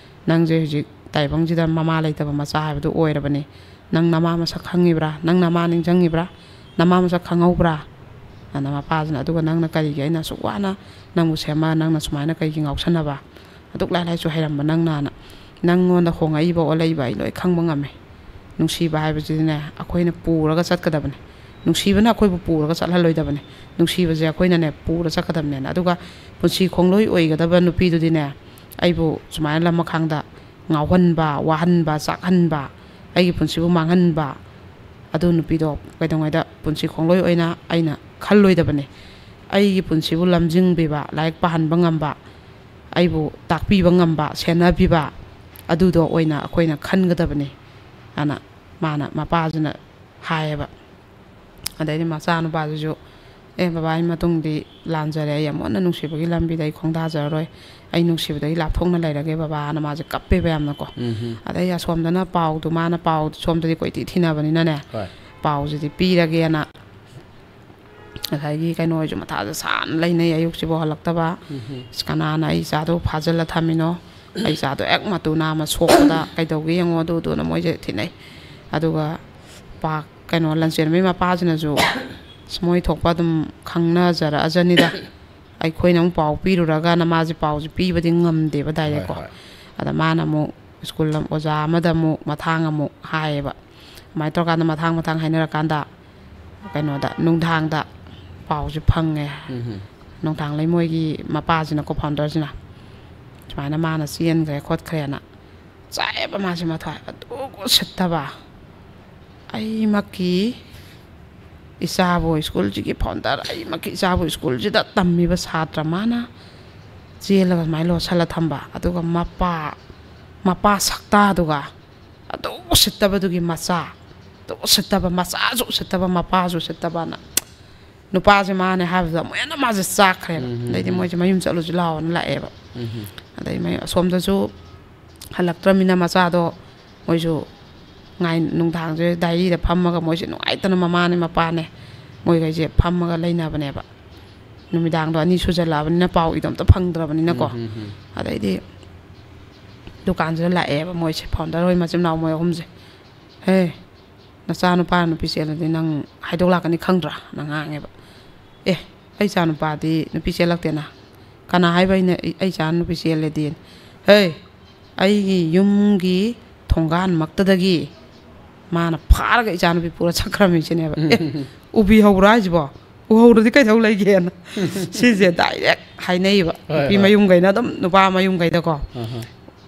ꯅꯪꯁꯦ ꯍꯧꯖꯤꯛ ꯇꯥꯏꯕꯪꯁꯤꯗ ꯃꯃꯥ ꯂꯩꯇꯕ ꯃꯆꯥ ꯍꯥꯏꯕꯗꯨ ꯑꯣꯏꯔꯕꯅꯤ꯫ ꯅꯪ ꯅꯃꯥ ꯃꯁꯛ ꯈꯪꯉꯤꯕ꯭ꯔꯥ? ꯅꯪ ꯅꯃꯥ ꯅꯤꯡꯁꯤꯡꯉꯤꯕ꯭ꯔꯥ? ꯅꯃꯥ ꯃꯁꯛ ꯈꯪꯍꯧꯕ꯭ꯔꯥ? ꯑꯗ ꯃꯄꯥꯁꯤꯅ, "ꯑꯗꯨꯒ ꯅꯪꯅ ꯀꯔꯤꯒꯤ ꯑꯩꯅ ꯑꯁꯨꯛ ꯋꯥꯅ ꯅꯪꯕꯨ ꯁꯦꯝꯃ ꯅꯪꯅ ꯁꯨꯃꯥꯏꯅ ꯀꯩꯒꯤ ꯉꯥꯎꯁꯟꯅꯕ? ꯑꯗꯨꯛ ꯂꯥꯏ ꯂꯥꯏꯁꯨ ꯍꯩꯔꯝꯕ ꯅꯪꯅ"ꯅ ꯅꯪꯉꯣꯟꯗ ꯍꯣꯡꯉꯛꯏꯕ ꯑꯣꯜꯂꯛꯏꯕ ꯑꯩ ꯂꯣꯏ ꯈꯪꯕ ꯉꯝꯃꯦ꯫ ꯅꯨꯡꯁꯤꯕ ꯍꯥꯏꯕꯁꯤꯗꯤꯅꯦ ꯑꯩꯈꯣꯏꯅ ꯄꯨꯔꯒ ꯆꯠꯀꯗꯕꯅꯦ꯫ ꯅꯨꯡꯁꯤꯕꯅ ꯑꯩꯈꯣꯏꯕꯨ ꯄꯨꯔꯒ ꯆꯠꯍꯜꯂꯣꯏꯗꯕꯅꯦ꯫ ꯅꯨꯡꯁꯤꯕꯁꯦ ꯑꯩꯈꯣꯏꯅꯅꯦ ꯄꯨꯔ ꯆꯠꯀꯗꯕꯅꯦꯅ꯫ ꯑꯗꯨꯒ ꯄꯨꯟꯁꯤ ꯈꯣꯡꯂꯣꯏ ꯑꯣꯏꯒꯗꯕ ꯅꯨꯄꯤꯗꯨꯗꯤꯅꯦ ꯑꯩꯕꯨ ꯁꯨꯃꯥꯏꯅ ꯂꯝꯃꯈꯥꯡꯗ ꯉꯥꯎꯍꯟꯕ, ꯋꯥꯍꯟꯕ, ꯆꯥꯛꯍꯟꯕ, ꯑꯩꯒꯤ ꯄꯨꯟꯁꯤꯕꯨ ꯃꯥꯡꯍꯟꯕ, ꯑꯗꯨ ꯅꯨꯄꯤꯗꯣ ꯀꯩꯗꯧꯉꯩꯗ ꯄꯨꯟꯁꯤ ꯈꯣꯡꯂꯣꯏ ꯑꯣꯏꯅ ꯑꯩꯅ ꯈꯜꯂꯣꯏꯗꯕꯅꯤ꯫ ꯑꯩꯒꯤ ꯄꯨꯟꯁꯤꯕꯨ ꯂꯝꯖꯤꯡꯕꯤꯕ, ꯂꯥꯏꯔꯤꯛ ꯄꯥꯍꯟꯕ ꯉꯝꯕ, ꯑꯩꯕꯨ ꯇꯥꯛꯄꯤꯕ ꯉꯝꯕ, ꯁꯦꯟꯅꯕꯤꯕ, ꯑꯗꯨꯗꯣ ꯑꯣꯏꯅ ꯑꯩꯈꯣꯏꯅ ꯈꯟꯒꯗꯕꯅꯤ ꯍꯥꯏꯅ ꯃꯥꯅ, ꯃꯄꯥꯁꯤꯅ ꯍꯥꯏꯌꯦꯕ꯫ ꯑꯗꯩꯗꯤ ꯃꯆꯥꯅꯨꯄꯥꯗꯨꯁꯨ, "ꯑꯦ ꯕꯕꯥ, ꯑꯩ ꯃꯇꯨꯡꯗꯤ ꯂꯥꯟꯖꯔꯦ, ꯑꯩ ꯑꯃꯨꯛ ꯍꯟꯅ ꯅꯨꯡꯁꯤꯕꯒꯤ ꯂꯝꯕꯤꯗ ꯑꯩ ꯈꯣꯡꯗꯥꯖꯔꯔꯣꯏ, ꯑꯩ ꯅꯨꯡꯁꯤꯕꯗꯒꯤ ꯂꯥꯞꯊꯣꯛꯅ ꯂꯩꯔꯒꯦ ꯕꯕꯥꯅ", ꯃꯥꯁꯦ ꯀꯞꯄꯦꯕ ꯌꯥꯝꯅꯀꯣ꯫ ꯎꯝ꯫ ꯑꯗꯩ ꯑꯁꯣꯝꯗꯅ ꯄꯥꯎꯗꯨ, ꯃꯥꯅ ꯄꯥꯎ ꯁꯣꯝꯗꯗꯤ ꯀꯣꯏꯊꯤ ꯊꯤꯅꯕꯅꯤꯅꯅꯦ, ꯍꯣꯏ꯫ ꯄꯥꯎꯁꯤꯗꯤ ꯄꯤꯔꯒꯦꯅ ꯉꯁꯥꯏꯒꯤ ꯀꯩꯅꯣ ꯍꯣꯏꯁꯨ ꯃꯊꯥꯁꯦ ꯁꯥꯅ ꯂꯩꯅꯩ, ꯑꯌꯨꯛꯁꯤꯐꯥꯎ ꯍꯜꯂꯛꯇꯕ꯫ ꯎꯝ꯫ "ꯑꯁ, ꯀꯅꯥꯅ ꯑꯩ ꯏꯆꯥꯗꯣ ꯐꯥꯖꯤꯜꯂ ꯊꯝꯃꯤꯅꯣ? ꯑꯩ ꯏꯆꯥꯗꯣ ꯍꯦꯛ ꯃꯇꯨ ꯅꯥꯝꯃ ꯁꯣꯛꯄꯗ ꯀꯩꯗꯧꯒꯦ ꯌꯦꯡꯉꯣ", ꯑꯗꯨꯗꯨꯅ ꯃꯣꯏꯁꯦ ꯊꯤꯅꯩ꯫ ꯑꯗꯨꯒ ꯄꯥꯛ ꯀꯩꯅꯣ, ꯂꯟꯆꯦꯟꯕꯤ ꯃꯄꯥꯁꯤꯅꯁꯨ ꯃꯣꯏ ꯊꯣꯛꯄ ꯑꯗꯨꯝ ꯈꯪꯅꯖꯔꯛꯑꯖꯅꯤꯗ꯫ ꯑꯩꯈꯣꯏꯅ ꯑꯃꯨꯛ ꯄꯥꯎ ꯄꯤꯔꯨꯔꯒꯅ ꯃꯥꯁꯦ ꯄꯥꯎꯁꯦ ꯄꯤꯕꯗꯤ ꯉꯝꯗꯦꯕ ꯗꯥꯏꯔꯦꯛꯀꯣ꯫ ꯍꯣꯏ, ꯍꯣꯏ꯫ ꯑꯗ ꯃꯥꯅ ꯑꯃꯨꯛ ꯁ꯭ꯀꯨꯜ ꯑꯣꯖꯥ ꯑꯃꯗ ꯑꯃꯨꯛ ꯃꯊꯥꯡ ꯑꯃꯨꯛ ꯍꯥꯏꯌꯦꯕ꯫ ꯑꯗꯨꯃꯥꯏꯅ ꯇꯧꯔꯀꯥꯟꯗ ꯃꯊꯥꯡ ꯃꯊꯥꯡ ꯍꯥꯏꯅꯔꯀꯥꯟꯗ ꯀꯩꯅꯣꯗ, ꯅꯨꯡꯗꯥꯡꯗ ꯄꯥꯎꯁꯦ ꯐꯪꯉꯦ꯫ ꯎꯝ꯫ ꯅꯣꯡꯊꯥꯡ ꯂꯩꯃꯣꯏꯒꯤ ꯃꯄꯥꯁꯤꯅꯀꯣ, ꯐꯥꯎꯟꯗꯔꯁꯤꯅ ꯁꯨꯃꯥꯏꯅ ꯃꯥꯅ ꯆꯦꯟꯈ꯭ꯔꯦ ꯈꯣꯠꯈ꯭ꯔꯦꯅ ꯆꯥꯛꯑꯦꯕ ꯃꯥꯁꯦ ꯃꯊ꯭ꯋꯥꯏ꯫ ꯑꯗꯨ ꯎꯁꯤꯠꯇꯕ, ꯑꯩꯃꯛꯀꯤ ꯏꯆꯥꯕꯨ ꯁ꯭ꯀꯨꯜꯁꯤꯒꯤ ꯐꯥꯎꯟꯗꯔ, ꯑꯩꯃꯛꯀꯤ ꯏꯆꯥꯕꯨ ꯁ꯭ꯀꯨꯜꯁꯤꯗ ꯇꯝꯃꯤꯕ ꯁꯥꯇ꯭ꯔ ꯃꯥꯅ ꯆꯦꯜꯂꯒ ꯑꯗꯨꯃꯥꯏꯅ ꯂꯣꯠꯁꯜꯂ ꯊꯝꯕ, ꯑꯗꯨꯒ ꯃꯄꯥ, ꯃꯄꯥ ꯁꯛꯇꯥꯗꯨꯒ, ꯑꯗꯨ ꯎꯁꯤꯠꯇꯕꯗꯨꯒꯤ ꯃꯆꯥ, ꯑꯗꯨ ꯎꯁꯤꯠꯇꯕ, ꯃꯆꯥꯁꯨ ꯎꯁꯤꯠꯇꯕ, ꯃꯄꯥꯁꯨ ꯎꯁꯤꯠꯇꯕꯅ ꯅꯨꯄꯥꯁꯦ ꯃꯥꯅꯦ ꯍꯥꯏꯕꯗꯨꯗ ꯑꯃꯨꯛ ꯍꯦꯟꯅ ꯃꯥꯁꯦ ꯆꯥꯛꯈ꯭ꯔꯦꯕ꯫ ꯎꯝ, ꯎꯝ, ꯑꯗꯩꯗꯤ ꯎꯝ꯫ ꯃꯣꯏꯁꯦ ꯃꯌꯨꯝ ꯆꯠꯂꯨꯁꯤ ꯂꯥꯛꯑꯣꯅ ꯂꯥꯛꯑꯦꯕ꯫ ꯎꯝ, ꯎꯝ꯫ ꯑꯗꯩ ꯃꯌꯨꯝ ꯑꯁꯣꯝꯗꯁꯨ ꯍꯜꯂꯛꯇ꯭ꯔꯃꯤꯅ ꯃꯆꯥꯗꯣ ꯃꯣꯏꯁꯨ ꯉꯥꯏ-, ꯅꯨꯡꯗꯥꯡꯁꯦ ꯗꯥꯏꯔꯤꯗ ꯐꯝꯃꯒ ꯃꯣꯏꯁꯦ ꯅꯨꯡꯉꯥꯏꯇꯅ ꯃꯃꯥꯅꯦ ꯃꯄꯥꯅꯦ ꯃꯣꯏꯈꯩꯁꯦ ꯐꯝꯃꯒ ꯂꯩꯅꯕꯅꯦꯕ꯫ ꯅꯨꯃꯤꯗꯥꯡꯗꯣ ꯑꯅꯤ ꯁꯨꯖꯜꯂꯛꯑꯕꯅꯤꯅ ꯄꯥꯎ ꯏꯗꯣ ꯑꯝꯇ ꯐꯪꯗ꯭ꯔꯕꯅꯤꯅꯀꯣ꯫ ꯎꯝ, ꯎꯝ, ꯎꯝ꯫ ꯑꯗꯩꯗꯤ ꯗꯨꯀꯥꯟꯁꯤꯗ ꯂꯥꯛꯑꯦꯕ ꯃꯣꯏꯁꯦ, ꯐꯥꯎꯟꯗꯔ ꯍꯣꯏ ꯃꯆꯤꯟ ꯃꯅꯥꯎ ꯃꯣꯏ ꯑꯍꯨꯝꯁꯦ꯫ "ꯍꯦ, ꯅꯆꯥꯅꯨꯄꯥꯅ ꯅꯨꯄꯤ ꯆꯦꯜꯂꯗꯤ ꯅꯪ ꯍꯥꯏꯗꯣꯛ ꯂꯥꯛꯀꯅꯤ ꯈꯪꯗ꯭ꯔꯥ?" ꯅ ꯉꯥꯡꯉꯦꯕ꯫ "ꯑꯦ, ꯑꯩ ꯏꯆꯥꯅꯨꯄꯥꯗꯤ ꯅꯨꯄꯤ ꯆꯦꯜꯂꯛꯇꯦꯅ꯫ ꯀꯅꯥ ꯍꯥꯏꯕ ꯑꯩꯅ ꯑꯩ, ꯑꯩ ꯏꯆꯥ ꯅꯨꯄꯤ ꯆꯦꯜꯂꯦꯗꯤ? ꯍꯦ, ꯑꯩꯒꯤ ꯌꯨꯝꯒꯤ ꯊꯣꯡꯒꯥꯟꯃꯛꯇꯗꯒꯤ ꯃꯥꯅ ꯐꯥꯔꯒ ꯏꯆꯥꯅꯨꯄꯤ ꯄꯨꯔ ꯆꯠꯈ꯭ꯔꯃꯤ ꯁꯤꯅꯦꯕ꯫ ꯑꯦ, ꯎꯕꯤꯍꯧꯕ꯭ꯔꯥ ꯍꯥꯏꯁꯤꯕꯣ? ꯎꯍꯧꯔꯗꯤ ꯀꯩꯗꯧ ꯂꯩꯒꯦꯅ?" ꯁꯤꯁꯦ ꯗꯥꯏꯔꯦꯛ ꯍꯥꯏꯅꯩꯌꯦꯕ꯫ ꯍꯣꯏ, ꯅꯨꯄꯤ ꯍꯣꯏ꯫ ꯃꯌꯨꯝꯈꯩꯅ ꯑꯗꯨꯝ ꯅꯨꯄꯥ ꯃꯌꯨꯝꯈꯩꯗꯀꯣ꯫ ꯑꯍ꯫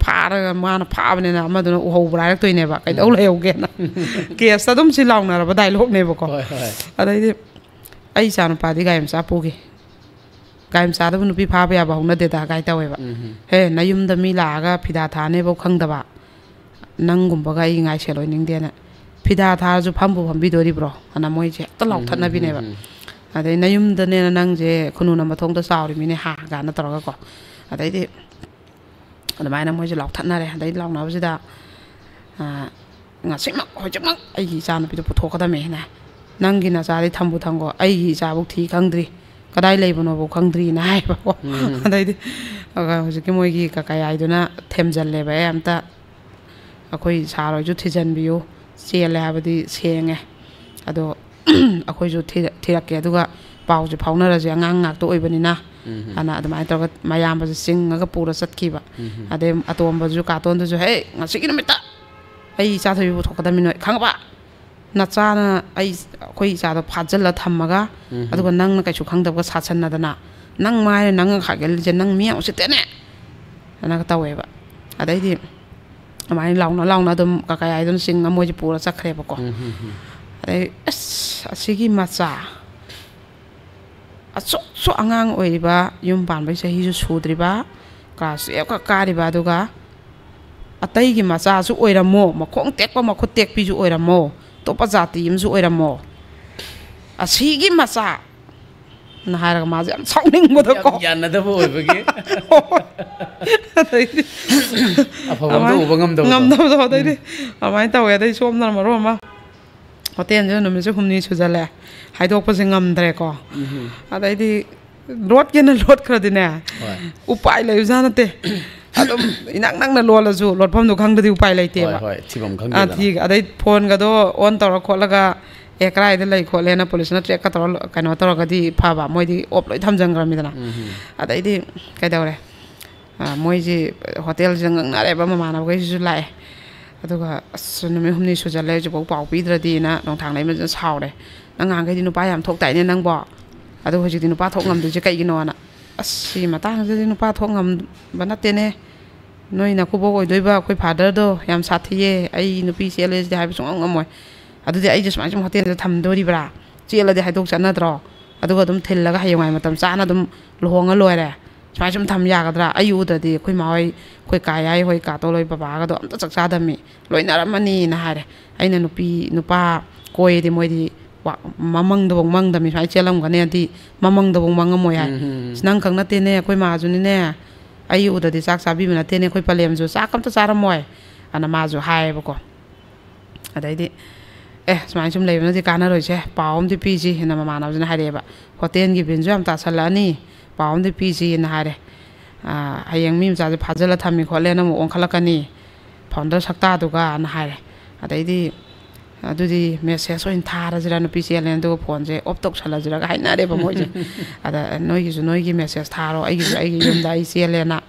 ꯐꯥꯔꯒ ꯃꯥꯅ ꯐꯥꯕꯅꯤꯅ ꯑꯃꯗꯨꯅ ꯎꯍꯧꯕ꯭ꯔꯥ ꯍꯥꯏꯔꯛꯇꯣꯏꯅꯦꯕ, ꯀꯩꯗꯧ ꯎꯝ꯫ ꯂꯩꯍꯧꯒꯦꯅ꯫ ꯀꯦꯁꯇ ꯑꯗꯨꯝ ꯁꯤ ꯂꯥꯎꯅꯔꯕ ꯗꯥꯏꯂꯣꯛꯅꯦꯕꯀꯣ꯫ ꯍꯣꯏ, ꯍꯣꯏ꯫ ꯑꯗꯩꯗꯤ ꯑꯩ ꯏꯆꯥꯅꯨꯄꯥꯗꯤ ꯒꯥꯔꯤ ꯃꯆꯥ ꯄꯨꯒꯦ, ꯒꯥꯔꯤ ꯃꯆꯥꯗꯕꯨ ꯅꯨꯄꯤ ꯐꯥꯕ ꯌꯥꯕ ꯍꯧꯅꯗꯦꯗ ꯀꯥꯏ ꯇꯧꯋꯦꯕ꯫ ꯎꯝ꯫ "ꯍꯦ, ꯅꯌꯨꯝꯗ ꯃꯤ ꯂꯥꯛꯑꯒ ꯐꯤꯗꯥ ꯊꯥꯅꯦꯕꯧ ꯈꯪꯗꯕ ꯅꯪꯒꯨꯝꯕꯒ ꯑꯩ ꯉꯥꯏꯁꯦꯜ ꯑꯣꯏꯅꯤꯡꯗꯦꯅ, ꯐꯤꯗꯥ ꯊꯥꯔꯁꯨ ꯐꯝꯕꯨ ꯐꯝꯕꯤꯗꯣꯔꯤꯕ꯭ꯔꯣ?" ꯑꯅ ꯃꯣꯏꯁꯦ ꯍꯦꯛꯇ ꯎꯝ, ꯎꯝ, ꯎꯝ, ꯂꯥꯎꯊꯠꯅꯕꯤꯅꯦꯕ꯫ ꯎꯝ꯫ "ꯑꯗꯩ ꯅꯌꯨꯝꯗꯅꯦꯅ ꯅꯪꯁꯦ ꯈꯨꯅꯨꯅ ꯃꯊꯣꯡꯗ ꯆꯥꯎꯔꯤꯃꯤꯅꯦ ꯍꯥ?" ꯀꯥꯏꯅ ꯇꯧꯔꯒꯀꯣ꯫ ꯑꯗꯩꯗꯤ ꯑꯗꯨꯃꯥꯏꯅ ꯃꯣꯏꯁꯦ ꯂꯥꯎꯊꯠꯅꯔꯦ꯫ ꯑꯗꯩ ꯂꯥꯎꯅꯕꯁꯤꯗ, ꯑ, "ꯉꯁꯤꯃꯛ, ꯍꯧꯖꯤꯛꯃꯛ ꯑꯩꯒꯤ ꯏꯆꯥꯅꯨꯄꯤꯗꯣ ꯄꯨꯊꯣꯛꯀꯗꯕꯅꯦꯅ, ꯅꯪꯒꯤ ꯅꯆꯥꯗꯤ ꯊꯝꯕꯨ ꯊꯝꯈꯣ, ꯑꯩꯒꯤ ꯏꯆꯥꯕꯨ ꯊꯤ ꯈꯪꯗ꯭ꯔꯤ, ꯀꯗꯥꯏ ꯂꯩꯕꯅꯣꯕꯨ ꯈꯪꯗ꯭ꯔꯤꯅ" ꯍꯥꯏꯌꯦꯕꯀꯣ꯫ ꯎꯝ꯫ ꯑꯗꯩꯗꯤ ꯑ, ꯍꯧꯖꯤꯛꯀꯤ ꯃꯣꯏꯒꯤ ꯀꯀꯥ ꯍꯥꯏꯗꯨꯅ ꯊꯦꯝꯖꯤꯜꯂꯦꯕ, "ꯑꯦ, ꯑꯝꯇ ꯑꯩꯈꯣꯏ ꯁꯥꯔ ꯍꯣꯏꯁꯨ ꯊꯤꯖꯤꯟꯕꯤꯌꯨ, ꯆꯦꯜꯂꯦ ꯍꯥꯏꯕꯗꯤ ꯁꯦꯡꯉꯦ, ꯑꯗꯣ ꯑꯩꯈꯣꯏꯁꯨ ꯊꯤ-, ꯊꯤꯔꯛꯀꯦ, ꯑꯗꯨꯒ ꯄꯥꯎꯁꯦ ꯐꯥꯎꯅꯔꯁꯦ, ꯑꯉꯥꯡ ꯉꯥꯛꯇ ꯑꯣꯏꯕꯅꯤꯅ", ꯎꯝ꯫ ꯑꯅ ꯑꯗꯨꯃꯥꯏꯅ ꯇꯧꯔꯒ ꯃꯌꯥꯝꯕꯁꯦ ꯆꯤꯡꯉꯒ ꯄꯨꯔ ꯆꯠꯈꯤꯕ꯫ ꯎꯝ꯫ ꯑꯗꯩ ꯑꯇꯣꯝꯕꯁꯨ ꯀꯥꯇꯣꯟꯗꯁꯨ, "ꯍꯦ, ꯉꯁꯤꯒꯤ ꯅꯨꯃꯤꯠꯇ ꯑꯩ ꯏꯆꯥ ꯊꯣꯏꯕꯤ ꯄꯨꯊꯣꯛꯀꯗꯕꯅꯤ ꯅꯣꯏ ꯈꯪꯉꯕ? ꯅꯆꯥꯅ ꯑꯩ, ꯑꯩꯈꯣꯏ ꯏꯆꯥꯗꯣ ꯐꯥꯖꯤꯜꯂ ꯊꯝꯃꯒ, ꯎꯝ꯫ ꯑꯗꯨꯒ ꯅꯪꯅ ꯀꯩꯁꯨ ꯈꯪꯗꯕꯒ ꯁꯥꯁꯟꯅꯗꯅ "ꯅꯪ ꯃꯥꯏꯅ ꯅꯪ ꯈꯥꯏꯒꯠꯂꯤꯁꯦ ꯅꯪ ꯃꯤ ꯌꯥꯝ ꯎꯁꯤꯠꯇꯦꯅꯦ" ꯑꯅꯒ ꯇꯧꯋꯦꯕ꯫ ꯑꯗꯩꯗꯤ ꯑꯗꯨꯃꯥꯏꯅ ꯂꯥꯎꯅ ꯂꯥꯎꯅ ꯑꯗꯨꯝ ꯀꯀꯥ ꯌꯥꯏꯗꯨꯅ ꯆꯤꯡꯉ ꯃꯣꯏꯁꯦ ꯄꯨꯔ ꯆꯠꯈ꯭ꯔꯦꯕꯀꯣ꯫ ꯑꯗꯩ ꯑꯁ, ꯑꯁꯤꯒꯤ ꯃꯆꯥ ꯑꯁꯨꯛꯁꯨ ꯑꯉꯥꯡ ꯑꯣꯏꯔꯤꯕ, ꯌꯨꯝ ꯄꯥꯟꯕꯒꯤ ꯆꯍꯤꯁꯨ ꯁꯨꯗ꯭ꯔꯤꯕ, ꯀ꯭ꯂꯥꯁ ꯇꯨꯌꯦꯜꯐꯀ ꯀꯥꯔꯤꯕ, ꯑꯗꯨꯒ ꯑꯇꯩꯒꯤ ꯃꯆꯥꯁꯨ ꯑꯣꯏꯔꯝꯃꯣ, ꯃꯈꯣꯡ ꯇꯦꯛꯄ ꯃꯈꯨꯠ ꯇꯦꯛꯄꯤꯁꯨ ꯑꯣꯏꯔꯝꯃꯣ, ꯑꯇꯣꯞꯄ ꯖꯥꯇꯤ ꯑꯃꯁꯨ ꯑꯣꯏꯔꯝꯃꯣ, ꯑꯁꯤꯒꯤ ꯃꯆꯥ ꯅ ꯍꯥꯏꯔꯒ ꯃꯥꯁꯦ ꯌꯥꯝ ꯁꯥꯎꯅꯤꯡꯕꯗꯣꯀꯣ꯫ ꯌꯥꯝ ꯌꯥꯅꯗꯕ ꯑꯣꯏꯕꯒꯤ꯫ ꯑꯗꯩꯗꯤ ꯑꯐꯕ ꯑꯝꯇ ꯑꯗꯨꯃꯥꯏꯅ ꯎꯕ ꯉꯝꯗꯕꯗꯣ꯫ ꯉꯝꯗꯕꯗꯣ꯫ ꯑꯗꯩꯗꯤ ꯑꯗꯨꯃꯥꯏꯅ ꯇꯧꯋꯦ꯫ ꯑꯗꯩ ꯁꯣꯝꯗꯅ ꯃꯔꯣꯟ ꯑꯃ ꯍꯣꯇꯦꯜꯁꯤꯗ ꯅꯨꯃꯤꯠꯁꯦ ꯍꯨꯝꯅꯤ ꯁꯨꯖꯜꯂꯦ, ꯍꯥꯏꯗꯣꯛꯄꯁꯦ ꯉꯝꯗ꯭ꯔꯦꯀꯣ꯫ ꯑꯗꯩꯗꯤ ꯂꯣꯠꯀꯦꯅ ꯂꯣꯠꯈ꯭ꯔꯗꯤꯅꯦ, ꯍꯣꯏ꯫ ꯎꯄꯥꯏ ꯂꯩꯕꯖꯥꯠ ꯅꯠꯇꯦ꯫ ꯑꯗꯨꯝ ꯏꯅꯛ ꯅꯛꯅ ꯂꯣꯜꯂꯁꯨ ꯂꯣꯠꯐꯝꯗꯣ ꯈꯪꯗ꯭ꯔꯗꯤ ꯎꯄꯥꯏ ꯂꯩꯇꯦꯕ꯫ ꯍꯣꯏ, ꯍꯣꯏ, ꯊꯤꯐꯝ ꯑꯥ, ꯈꯪꯗꯦꯗꯅ꯫ ꯊꯤ-, ꯑꯗꯩ ꯐꯣꯟꯒꯗꯣ ꯑꯣꯟ ꯇꯧꯔ ꯈꯣꯠꯂꯒ, "ꯑꯦ, ꯀꯗꯥꯏꯗ ꯂꯩ ꯈꯣꯠꯂꯦꯅ" ꯄꯨꯂꯤꯁꯅ ꯇ꯭ꯔꯦꯛꯀ ꯇꯧꯔ ꯀꯩꯅꯣ ꯇꯧꯔꯒꯗꯤ ꯐꯕ, ꯃꯣꯏꯗꯤ ꯑꯣꯞ ꯂꯣꯏ ꯊꯝꯖꯟꯈ꯭ꯔꯃꯤꯗꯅ꯫ ꯑꯗꯩꯗꯤ ꯀꯩꯗꯧꯔꯦ? ꯑꯥ, ꯃꯣꯏꯁꯤ ꯍꯣꯇꯦꯜꯁꯤꯗ ꯉꯛꯅꯔꯦꯕ, ꯃꯃꯥꯟꯅꯕꯈꯩꯁꯤꯁꯨ ꯂꯥꯛꯑꯦ꯫ ꯑꯗꯨꯒ, "ꯑꯁ, ꯅꯨꯃꯤꯠ ꯍꯨꯝꯅꯤ ꯁꯨꯖꯜꯂꯦ, ꯍꯧꯖꯤꯛꯐꯥꯎ ꯄꯥꯎ ꯄꯤꯗ꯭ꯔꯗꯤꯅ" ꯅꯣꯡꯊꯥꯡ ꯂꯩꯃꯁꯤꯅ ꯁꯥꯎꯔꯦ꯫ "ꯅꯪ ꯉꯍꯥꯟꯈꯩꯗꯤ ꯅꯨꯄꯥ ꯌꯥꯝ ꯊꯣꯛ ꯇꯥꯏꯅꯦ ꯅꯪꯕꯣ, ꯑꯗꯨ ꯍꯧꯖꯤꯛꯇꯤ ꯅꯨꯄꯥ ꯊꯣꯛ ꯉꯝꯗ꯭ꯔꯤꯁꯦ ꯀꯩꯒꯤꯅꯣꯅ?" "ꯑꯁ, ꯁꯤꯒꯤ ꯃꯇꯥꯡꯁꯤꯗꯗꯤ ꯅꯨꯄꯥ ꯊꯣꯛ ꯉꯝꯕ ꯅꯠꯇꯦꯅꯦ, ꯅꯣꯏ ꯅꯀꯨꯕꯣꯛ ꯑꯣꯏꯗꯣꯏꯕ ꯑꯩꯈꯣꯏ ꯐꯥꯗꯔꯗꯣ ꯌꯥꯝ ꯁꯥꯊꯤꯌꯦ, ꯑꯩ ꯅꯨꯄꯤ ꯆꯦꯜꯂꯦ ꯁꯤꯗꯤ ꯍꯥꯏꯕ ꯁꯨꯡꯉꯝ ꯉꯝꯃꯣꯏ꯫ ꯑꯗꯨꯗꯤ ꯑꯩꯁꯦ ꯁꯨꯃꯥꯏꯅ ꯁꯨꯝ ꯍꯣꯇꯦꯜꯗ ꯊꯝꯗꯣꯔꯤꯕ꯭ꯔꯥ? ꯆꯦꯜꯂꯗꯤ ꯍꯥꯏꯗꯣꯛ ꯆꯠꯅꯗ꯭ꯔꯣ? ꯑꯗꯨꯒ ꯑꯗꯨꯝ ꯊꯤꯜꯂꯒ ꯍꯌꯦꯡꯋꯥꯏ ꯃꯇꯝ ꯆꯥꯅ ꯑꯗꯨꯝ ꯂꯨꯍꯣꯡꯉ ꯂꯣꯏꯔꯦ꯫ ꯁꯨꯃꯥꯏꯅ ꯁꯨꯝ ꯊꯝ ꯌꯥꯒꯗ꯭ꯔꯥ? ꯑꯩ ꯎꯗ꯭ꯔꯗꯤ ꯑꯩꯈꯣꯏ ꯃꯥ ꯍꯣꯏ, ꯑꯩꯈꯣꯏ ꯀꯥ ꯌꯥꯏ ꯍꯣꯏ, ꯀꯥ ꯇꯣꯜ ꯍꯣꯏ ꯕꯕꯥꯒꯗꯣ ꯑꯝꯇ ꯆꯥꯛ ꯆꯥꯗꯝꯃꯤ, ꯂꯣꯏꯅꯔꯝꯃꯅꯤꯅ" ꯍꯥꯏꯔꯦ꯫ "ꯑꯩꯅ ꯅꯨꯄꯤ, ꯅꯨꯄꯥ ꯀꯣꯏꯔꯗꯤ ꯃꯣꯏꯗꯤ ꯋꯥ-, ꯃꯃꯪꯗꯐꯧ ꯃꯪꯗꯝꯃꯤ, ꯁꯨꯃꯥꯏꯅ ꯆꯦꯜꯂꯝꯒꯅꯤ ꯍꯥꯏꯗꯤ ꯃꯃꯪꯗꯐꯧ ꯃꯪꯉꯝꯃꯣꯏ" ꯍꯥꯏ꯫ "ꯑꯁ, ꯅꯪ ꯈꯛ ꯅꯠꯇꯦꯅꯦ, ꯑꯩꯈꯣꯏ ꯃꯥꯁꯨꯅꯤꯅꯦ, ꯑꯩ ꯎꯗ꯭ꯔꯗꯤ ꯆꯥꯛ ꯆꯥꯕꯤꯕ ꯅꯠꯇꯦꯅꯦ, ꯑꯩꯈꯣꯏ ꯄꯂꯦꯝꯁꯨ ꯆꯥꯛ ꯑꯝꯇ ꯆꯥꯔꯝꯃꯣꯏ" ꯑꯅ ꯃꯥꯁꯨ ꯍꯥꯏꯌꯦꯕꯀꯣ꯫ ꯑꯗꯩꯗꯤ, "ꯑꯦ, ꯁꯨꯃꯥꯏꯅ ꯁꯨꯝ ꯂꯩꯕꯅꯗꯤ ꯀꯥꯟꯅꯔꯣꯏꯁꯦ, ꯄꯥꯎ ꯑꯃꯗꯤ ꯄꯤꯁꯤ" ꯍꯥꯏꯅ ꯃꯃꯥꯟꯅꯕꯁꯤꯅ ꯍꯥꯏꯔꯛꯑꯦꯕ꯫ "ꯍꯣꯇꯦꯜꯒꯤ ꯕꯤꯜꯁꯨ ꯌꯥꯝ ꯇꯥꯁꯜꯂꯛꯑꯅꯤ, ꯄꯥꯎ ꯑꯃꯗꯤ ꯄꯤꯁꯤꯅ" ꯍꯥꯏꯔꯦ꯫ "ꯑꯥ, ꯍꯌꯦꯡ ꯃꯤ ꯃꯆꯥꯁꯦ ꯐꯥꯖꯤꯜꯂ ꯊꯝꯃꯤ ꯈꯣꯠꯂꯦꯅ ꯑꯃꯨꯛ ꯑꯣꯟꯈꯠꯂꯛꯀꯅꯤ, ꯐꯥꯎꯟꯗꯔ ꯁꯛꯇꯥꯗꯨꯒꯅ" ꯍꯥꯏꯔꯦ꯫ ꯑꯗꯩꯗꯤ, "ꯑꯗꯨꯗꯤ ꯃꯦꯁꯦꯖ ꯑꯣꯏꯅ ꯊꯥꯔꯁꯤꯔꯥ, ꯅꯨꯄꯤ ꯆꯦꯜꯂꯦꯅ, ꯑꯗꯨꯒ ꯐꯣꯟꯁꯦ ꯑꯣꯐ ꯇꯧꯁꯜꯂꯁꯤꯔꯒ" ꯍꯥꯏꯅꯔꯦꯕ ꯃꯣꯏꯁꯦ꯫ "ꯑꯗ ꯅꯣꯏꯒꯤꯁꯨ ꯅꯣꯏꯒꯤ ꯃꯦꯁꯦꯖ ꯊꯥꯔꯣ, ꯑꯩꯒꯤꯁꯨ ꯑꯩꯒꯤ ꯌꯨꯝꯗ ꯑꯩ ꯆꯦꯜꯂꯦꯅ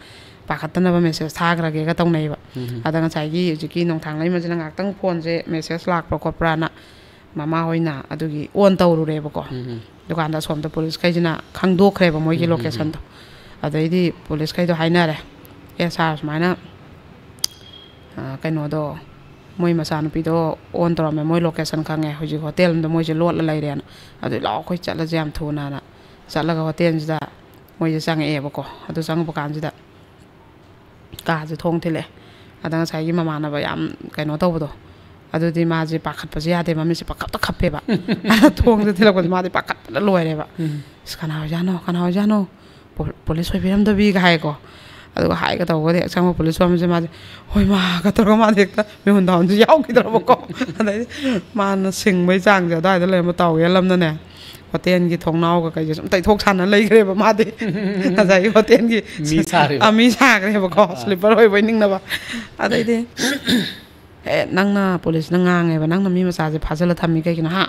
ꯄꯥꯈꯠꯇꯅꯕ ꯃꯦꯁꯦꯖ ꯊꯥꯈ꯭ꯔꯒꯦꯒ" ꯇꯧꯅꯩꯕ꯫ ꯑꯗ ꯉꯁꯥꯏꯒꯤ ꯍꯧꯖꯤꯛꯀꯤ ꯅꯣꯡꯊꯥꯡ ꯂꯩꯃꯁꯤꯅ ꯉꯥꯏꯍꯥꯛꯇꯪ ꯐꯣꯟꯁꯦ ꯃꯦꯁꯦꯖ ꯂꯥꯛꯄ꯭ꯔꯥ ꯈꯣꯠꯄ꯭ꯔꯥꯅ ꯃꯃꯥ ꯍꯣꯏꯅ ꯑꯗꯨꯒꯤ ꯑꯣꯟ ꯇꯧꯔꯨꯔꯦꯕꯀꯣ꯫ ꯗꯨꯀꯥꯟꯗ ꯑꯁꯣꯝꯗ ꯄꯨꯂꯤꯁꯈꯩꯁꯤꯅ ꯈꯪꯗꯣꯛꯈ꯭ꯔꯦꯕ ꯃꯣꯏꯒꯤ ꯎꯝ, ꯎꯝ, ꯎꯝ꯫ ꯂꯣꯀꯦꯁꯟꯗꯣ꯫ ꯑꯗꯩꯗꯤ ꯄꯨꯂꯤꯁꯈꯩꯗꯣ ꯍꯥꯏꯅꯔꯦ, "ꯑꯦ ꯁꯥꯔ, ꯁꯨꯃꯥꯏꯅ, ꯑ, ꯀꯩꯅꯣꯗꯣ, ꯃꯣꯏ ꯃꯆꯥꯅꯨꯄꯤꯗꯣ ꯑꯣꯟ ꯇꯧꯔꯝꯃꯦ, ꯃꯣꯏ ꯂꯣꯀꯦꯁꯟ ꯈꯪꯉꯦ, ꯍꯧꯖꯤꯛ ꯍꯣꯇꯦꯜ ꯑꯃꯗ ꯃꯣꯏꯁꯦ ꯂꯣꯠꯂ ꯂꯩꯔꯦꯅ꯫ ꯑꯗꯨꯗꯤ ꯂꯥꯛꯑꯣ, ꯑꯩꯈꯣꯏ ꯆꯠꯂꯁꯦ ꯌꯥꯝ ꯊꯨꯅꯅ" ꯆꯠꯂꯒ ꯍꯣꯇꯦꯜꯁꯤꯗ ꯃꯣꯏꯁꯦ ꯆꯪꯉꯛꯑꯦꯕꯀꯣ꯫ ꯑꯗꯨ ꯆꯪꯉꯛꯄ ꯀꯥꯟꯁꯤꯗ ꯀꯥꯁꯦ ꯊꯣꯡ ꯊꯤꯜꯂꯛꯑꯦ꯫ ꯑꯗ ꯉꯁꯥꯏꯒꯤ ꯃꯃꯥꯟꯅꯕ ꯌꯥꯝ ꯀꯩꯅꯣ ꯇꯧꯕꯗꯣ, ꯑꯗꯨꯗꯤ ꯃꯥꯁꯦ ꯄꯥꯈꯠꯄꯁꯨ ꯌꯥꯗꯦ, ꯃꯃꯤꯠꯁꯦ ꯄꯥꯈꯠꯇ ꯈꯞꯄꯦꯕ꯫ ꯑꯗ ꯊꯣꯡꯁꯦ ꯊꯤꯜꯂꯛꯄꯁꯦ ꯃꯥꯗꯤ ꯄꯥꯈꯠꯄꯅ ꯂꯣꯏꯔꯦꯕ꯫ ꯎꯝ꯫ "ꯑꯁ, ꯀꯅꯥ ꯑꯣꯏꯖꯥꯠꯅꯣ, ꯀꯅꯥ ꯑꯣꯏꯖꯥꯠꯅꯣ? ꯄꯨ-, ꯄꯨꯂꯤꯁ ꯑꯣꯏꯕꯤꯔꯝꯗꯕꯤꯒ" ꯍꯥꯏꯀꯣ꯫ ꯑꯗꯨꯒ ꯍꯥꯏꯒꯦ ꯇꯧꯕꯒꯗꯤ ꯍꯦꯛ ꯆꯪꯕ ꯄꯨꯂꯤꯁ ꯑꯣꯏꯔꯝꯕꯁꯦ ꯃꯥꯁꯦ, "ꯍꯣꯏ ꯃꯥꯒ" ꯇꯧꯔꯒ ꯃꯥꯗꯤ ꯍꯦꯛꯇ ꯃꯤꯍꯨꯟ ꯊꯥꯍꯨꯟꯁꯨ ꯌꯥꯎꯈꯤꯗ꯭ꯔꯕꯀꯣ꯫ ꯑꯗꯩꯗꯤ ꯃꯥꯅ ꯁꯤꯡꯕꯩ ꯆꯥꯡꯁꯦ ꯑꯗꯨꯋꯥꯏꯗ ꯂꯩꯔꯝꯕ ꯇꯥꯎ ꯌꯦꯜꯂꯝꯅꯅꯦ, ꯍꯣꯇꯦꯜꯒꯤ ꯊꯣꯡꯅꯥꯎꯒ ꯀꯩꯁꯦ ꯁꯨꯝ ꯇꯩꯊꯣꯛ ꯁꯥꯟꯅ ꯂꯩꯈ꯭ꯔꯦꯕ ꯃꯥꯗꯤ꯫ ꯉꯁꯥꯏꯒꯤ ꯍꯣꯇꯦꯜꯒꯤ ꯃꯤ ꯁꯥꯔꯤꯕ꯫ ꯑ, ꯃꯤ ꯁꯥꯈ꯭ꯔꯦꯕꯀꯣ, ꯑꯥ꯫ ꯁ꯭ꯂꯤꯞꯄꯔ ꯑꯣꯏꯕꯣꯏ ꯅꯤꯡꯅꯕ꯫ ꯑꯗꯩꯗꯤ, "ꯑꯦ, ꯅꯪꯅ ꯄꯨꯂꯤꯁꯅ ꯉꯥꯡꯉꯦꯕ, ꯅꯪꯅ ꯃꯤ ꯃꯆꯥꯁꯦ ꯐꯥꯖꯤꯜꯂ ꯊꯝꯃꯤ ꯀꯩꯒꯤꯅꯣ, ꯍꯥ?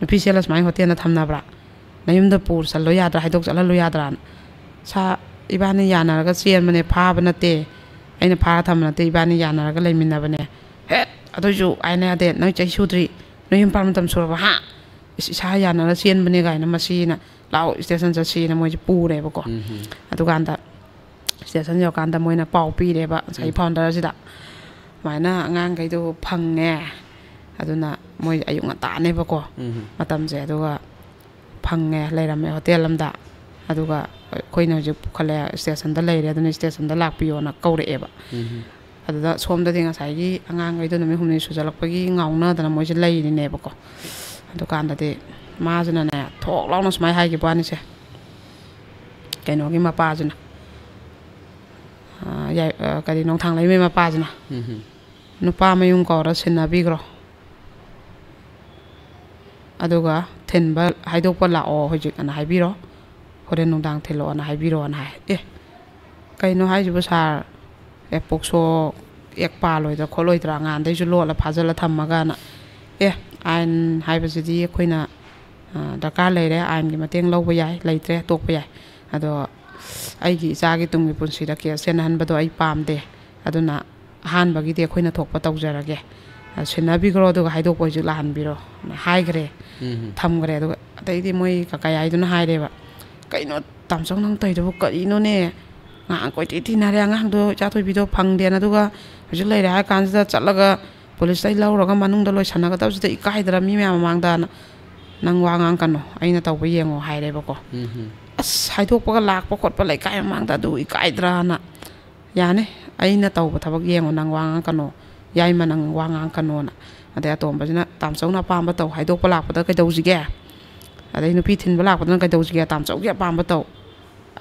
ꯅꯨꯄꯤ ꯆꯦꯜꯂ ꯁꯨꯃꯥꯏꯅ ꯍꯣꯇꯦꯜꯗ ꯊꯝꯅꯕ꯭ꯔꯥ? ꯅꯌꯨꯝꯗ ꯄꯨꯔ ꯆꯠꯂꯣ ꯌꯥꯗ꯭ꯔꯥ, ꯍꯥꯏꯗꯣꯛ ꯆꯠꯍꯜꯂꯣ ꯌꯥꯗ꯭ꯔꯥꯅ?" "ꯁꯥ, ꯏꯕꯥꯅꯤ ꯌꯥꯅꯔꯒ ꯆꯦꯟꯕꯅꯦ, ꯐꯥꯕ ꯅꯠꯇꯦ, ꯑꯩꯅ ꯐꯥꯔ ꯊꯝꯕ ꯅꯠꯇꯦ, ꯏꯕꯥꯅꯤ ꯌꯥꯅꯔꯒ ꯂꯩꯃꯤꯟꯅꯕꯅꯦ"꯫ "ꯍꯦꯠ, ꯑꯗꯨꯏꯁꯨ ꯍꯥꯏꯅ ꯌꯥꯗꯦ, ꯅꯣꯏ ꯆꯍꯤ ꯁꯨꯗ꯭ꯔꯤ, ꯅꯣꯏ ꯌꯨꯝ ꯄꯥꯟ ꯃꯇꯝ ꯁꯨꯔꯕ, ꯍꯥ? ꯏꯁ, ꯏꯁꯥ ꯌꯥꯅꯔ ꯆꯦꯟꯕꯅꯦ" ꯀꯥꯏꯅ ꯃꯁꯤꯅ, "ꯂꯥꯛꯑꯣ, ꯏꯁꯇꯦꯁꯟ ꯆꯠꯁꯤꯅ" ꯃꯣꯏꯁꯦ ꯄꯨꯔꯦꯕꯀꯣ꯫ ꯎꯝ, ꯎꯝ꯫ ꯑꯗꯨꯀꯥꯟꯗ ꯏꯁꯇꯦꯁꯟ ꯌꯧꯔꯀꯥꯟꯗ ꯃꯣꯏꯅ ꯄꯥꯎ ꯄꯤꯔꯦꯕ ꯉꯁꯥꯏꯒꯤ ꯎꯝ꯫ ꯐꯥꯎꯟꯗꯔꯁꯤꯗ, "ꯁꯨꯃꯥꯏꯅ ꯑꯉꯥꯡꯈꯩꯗꯣ ꯐꯪꯉꯦ", ꯑꯗꯨꯅ ꯃꯣꯏ ꯑꯌꯨꯛ ꯉꯟꯇꯥꯅꯦꯕꯀꯣ ꯎꯝ꯫ ꯃꯇꯝꯁꯦ, ꯑꯗꯨꯒ ꯐꯪꯉꯦ, ꯂꯩꯔꯝꯃꯦ ꯍꯣꯇꯦꯜ ꯑꯃꯗ꯫ ꯑꯗꯨꯒ ꯑꯩꯈꯣꯏꯅ ꯍꯧꯖꯤꯛ ꯄꯨꯈꯠꯂꯦ, ꯏꯁꯇꯦꯁꯟꯗ ꯂꯩꯔꯦ, ꯑꯗꯨꯅ ꯏꯁꯇꯦꯁꯟꯗ ꯂꯥꯛꯄꯤꯌꯣꯅ ꯀꯧꯔꯛꯑꯦꯕ꯫ ꯎꯝ꯫ ꯑꯗꯨꯗ ꯁꯣꯝꯗꯗꯤ ꯉꯁꯥꯏꯒꯤ ꯑꯉꯥꯡꯈꯩꯗꯣ ꯅꯨꯃꯤꯠ ꯍꯨꯝꯅꯤ ꯁꯨꯖꯜꯂꯛꯄꯒꯤ ꯉꯥꯎꯅꯗꯅ ꯃꯣꯏꯁꯦ ꯂꯩꯔꯤꯅꯦꯕꯀꯣ꯫ ꯑꯗꯨꯀꯥꯟꯗꯗꯤ ꯃꯥꯁꯤꯅꯅꯦ, ꯊꯣꯛ ꯂꯥꯎꯅ ꯁꯨꯃꯥꯏꯅ ꯍꯥꯏꯈꯤꯕ ꯋꯥꯅꯤꯁꯦ, ꯀꯩꯅꯣꯒꯤ ꯃꯄꯥꯁꯤꯅ, ꯑ, ꯌꯥꯏ-, ꯑ, ꯀꯔꯤ, ꯅꯣꯡꯊꯥꯡꯂꯩꯃꯩ ꯃꯄꯥꯁꯤꯅ, ꯎꯝ꯫ "ꯅꯨꯄꯥ ꯃꯌꯨꯝ ꯀꯧꯔ ꯁꯤꯟꯅꯕꯤꯈ꯭ꯔꯣ, ꯑꯗꯨꯒ ꯊꯤꯟꯕ, ꯍꯥꯏꯗꯣꯛꯄ ꯂꯥꯛꯑꯣ ꯍꯧꯖꯤꯛ ꯑꯅ ꯍꯥꯏꯕꯤꯔꯣ, ꯍꯣꯔꯦꯟ ꯅꯨꯡꯗꯥꯡ ꯊꯤꯜꯂꯛꯑꯣꯅ ꯍꯥꯏꯕꯤꯔꯣꯅ" ꯍꯥꯏ꯫ ꯑꯦ, ꯀꯩꯅꯣ ꯍꯥꯏꯁꯤꯕꯨ ꯁꯥꯔ? ꯑꯦ, ꯄꯣꯛꯁꯣ ꯑꯦꯛ ꯄꯥꯜꯂꯣꯏꯗ꯭ꯔꯥ ꯈꯣꯠꯂꯣꯏꯗ꯭ꯔꯥ, ꯉꯥꯟꯗꯩꯁꯨ ꯂꯣꯠꯂ ꯐꯥꯖꯤꯜꯂ ꯊꯝꯃꯒꯅ꯫ ꯑꯦ, ꯑꯥꯏꯟ ꯍꯥꯏꯕꯁꯤꯗꯤ ꯑꯩꯈꯣꯏꯅ, ꯑ, ꯗꯔꯀꯥꯔ ꯂꯩꯔꯦ, ꯑꯥꯏꯟꯒꯤ ꯃꯇꯦꯡ ꯂꯧꯕ ꯌꯥꯏ, ꯂꯩꯇ꯭ꯔꯦ ꯇꯣꯛꯄ ꯌꯥꯏ꯫ ꯑꯗꯣ ꯑꯩꯒꯤ ꯏꯆꯥꯒꯤ ꯇꯨꯡꯒꯤ ꯄꯨꯟꯁꯤꯗ ꯀꯦꯁ ꯆꯦꯟꯅꯍꯟꯕꯗꯣ ꯑꯩ ꯄꯥꯝꯗꯦ꯫ ꯑꯗꯨꯅ ꯑꯍꯥꯟꯕꯒꯤꯗꯤ ꯑꯩꯈꯣꯏꯅ ꯊꯣꯛꯄ ꯇꯧꯖꯔꯒꯦ꯫ ꯁꯤꯟꯅꯕꯤꯈ꯭ꯔꯣ, ꯑꯗꯨꯒ ꯍꯥꯏꯗꯣꯛꯄ ꯍꯧꯖꯤꯛ ꯂꯥꯛꯍꯟꯕꯤꯔꯣ" ꯍꯥꯏꯈ꯭ꯔꯦ꯫ ꯎꯝ꯫ ꯊꯝꯈ꯭ꯔꯦ꯫ ꯑꯗꯨꯒ ꯑꯗꯩꯗꯤ ꯃꯣꯏ ꯀꯀꯥ ꯌꯥꯏꯗꯨꯅ ꯍꯥꯏꯔꯦꯕ, "ꯀꯩꯅꯣ ꯇꯥꯝꯆꯧ, ꯅꯪ ꯇꯧꯔꯤꯗꯨꯕꯨ ꯀꯔꯤꯅꯣꯅꯦ? ꯉꯥꯏꯍꯥꯛ ꯀꯣꯏꯊꯤ ꯊꯤꯅꯔꯦ ꯑꯉꯥꯡꯗꯣ, ꯏꯆꯥ ꯊꯣꯏꯕꯤꯗꯣ ꯐꯪꯗꯦꯅ, ꯑꯗꯨꯒ ꯍꯧꯖꯤꯛ ꯂꯩꯔꯦ ꯍꯥꯏꯔ ꯀꯥꯟꯁꯤꯗ ꯆꯠꯂꯒ ꯄꯨꯂꯤꯁꯇꯩ ꯂꯧꯔꯒ ꯃꯅꯨꯡꯗ ꯂꯣꯏꯁꯟꯅꯒꯗꯕꯁꯤꯗ ꯏꯀꯥꯏꯗ꯭ꯔꯥ ꯃꯤ ꯃꯌꯥꯝ ꯃꯃꯥꯡꯗꯅ?" "ꯅꯪ ꯋꯥ ꯉꯥꯡꯀꯅꯨ, ꯑꯩꯅ ꯇꯧꯕ ꯌꯦꯡꯉꯣ" ꯍꯥꯏꯔꯦꯕꯀꯣ꯫ ꯎꯝ꯫ ꯑꯁ, ꯍꯥꯏꯗꯣꯛꯄꯒ ꯂꯥꯛꯄ ꯈꯣꯠꯄ ꯂꯩꯀꯥꯏ ꯃꯃꯥꯡꯗ ꯑꯗꯨ ꯏꯀꯥꯏꯗ꯭ꯔꯥꯅ꯫ "ꯌꯥꯅꯤ, ꯑꯩꯅ ꯇꯧꯕ ꯊꯕꯛ ꯌꯦꯡꯉꯣ, ꯅꯪ ꯋꯥ ꯉꯥꯡꯉꯛꯀꯅꯣ, ꯌꯥꯏꯃ, ꯅꯪ ꯋꯥ ꯉꯥꯡꯉꯛꯀꯅꯣꯅ"꯫ ꯑꯗꯩ ꯑꯇꯣꯝꯕꯁꯤꯅ, "ꯇꯥꯝꯆꯧꯅ ꯑꯄꯥꯝꯕ ꯇꯧ, ꯍꯥꯏꯗꯣꯛꯄ ꯂꯥꯛꯄꯗ ꯀꯩꯗꯧꯁꯤꯒꯦ? ꯑꯗꯩ ꯅꯨꯄꯤ ꯊꯤꯟꯕ ꯂꯥꯛꯄꯗꯅ ꯀꯩꯗꯧꯁꯤꯒꯦ? ꯇꯥꯝꯆꯧꯒꯤ ꯑꯄꯥꯝꯕ ꯇꯧ,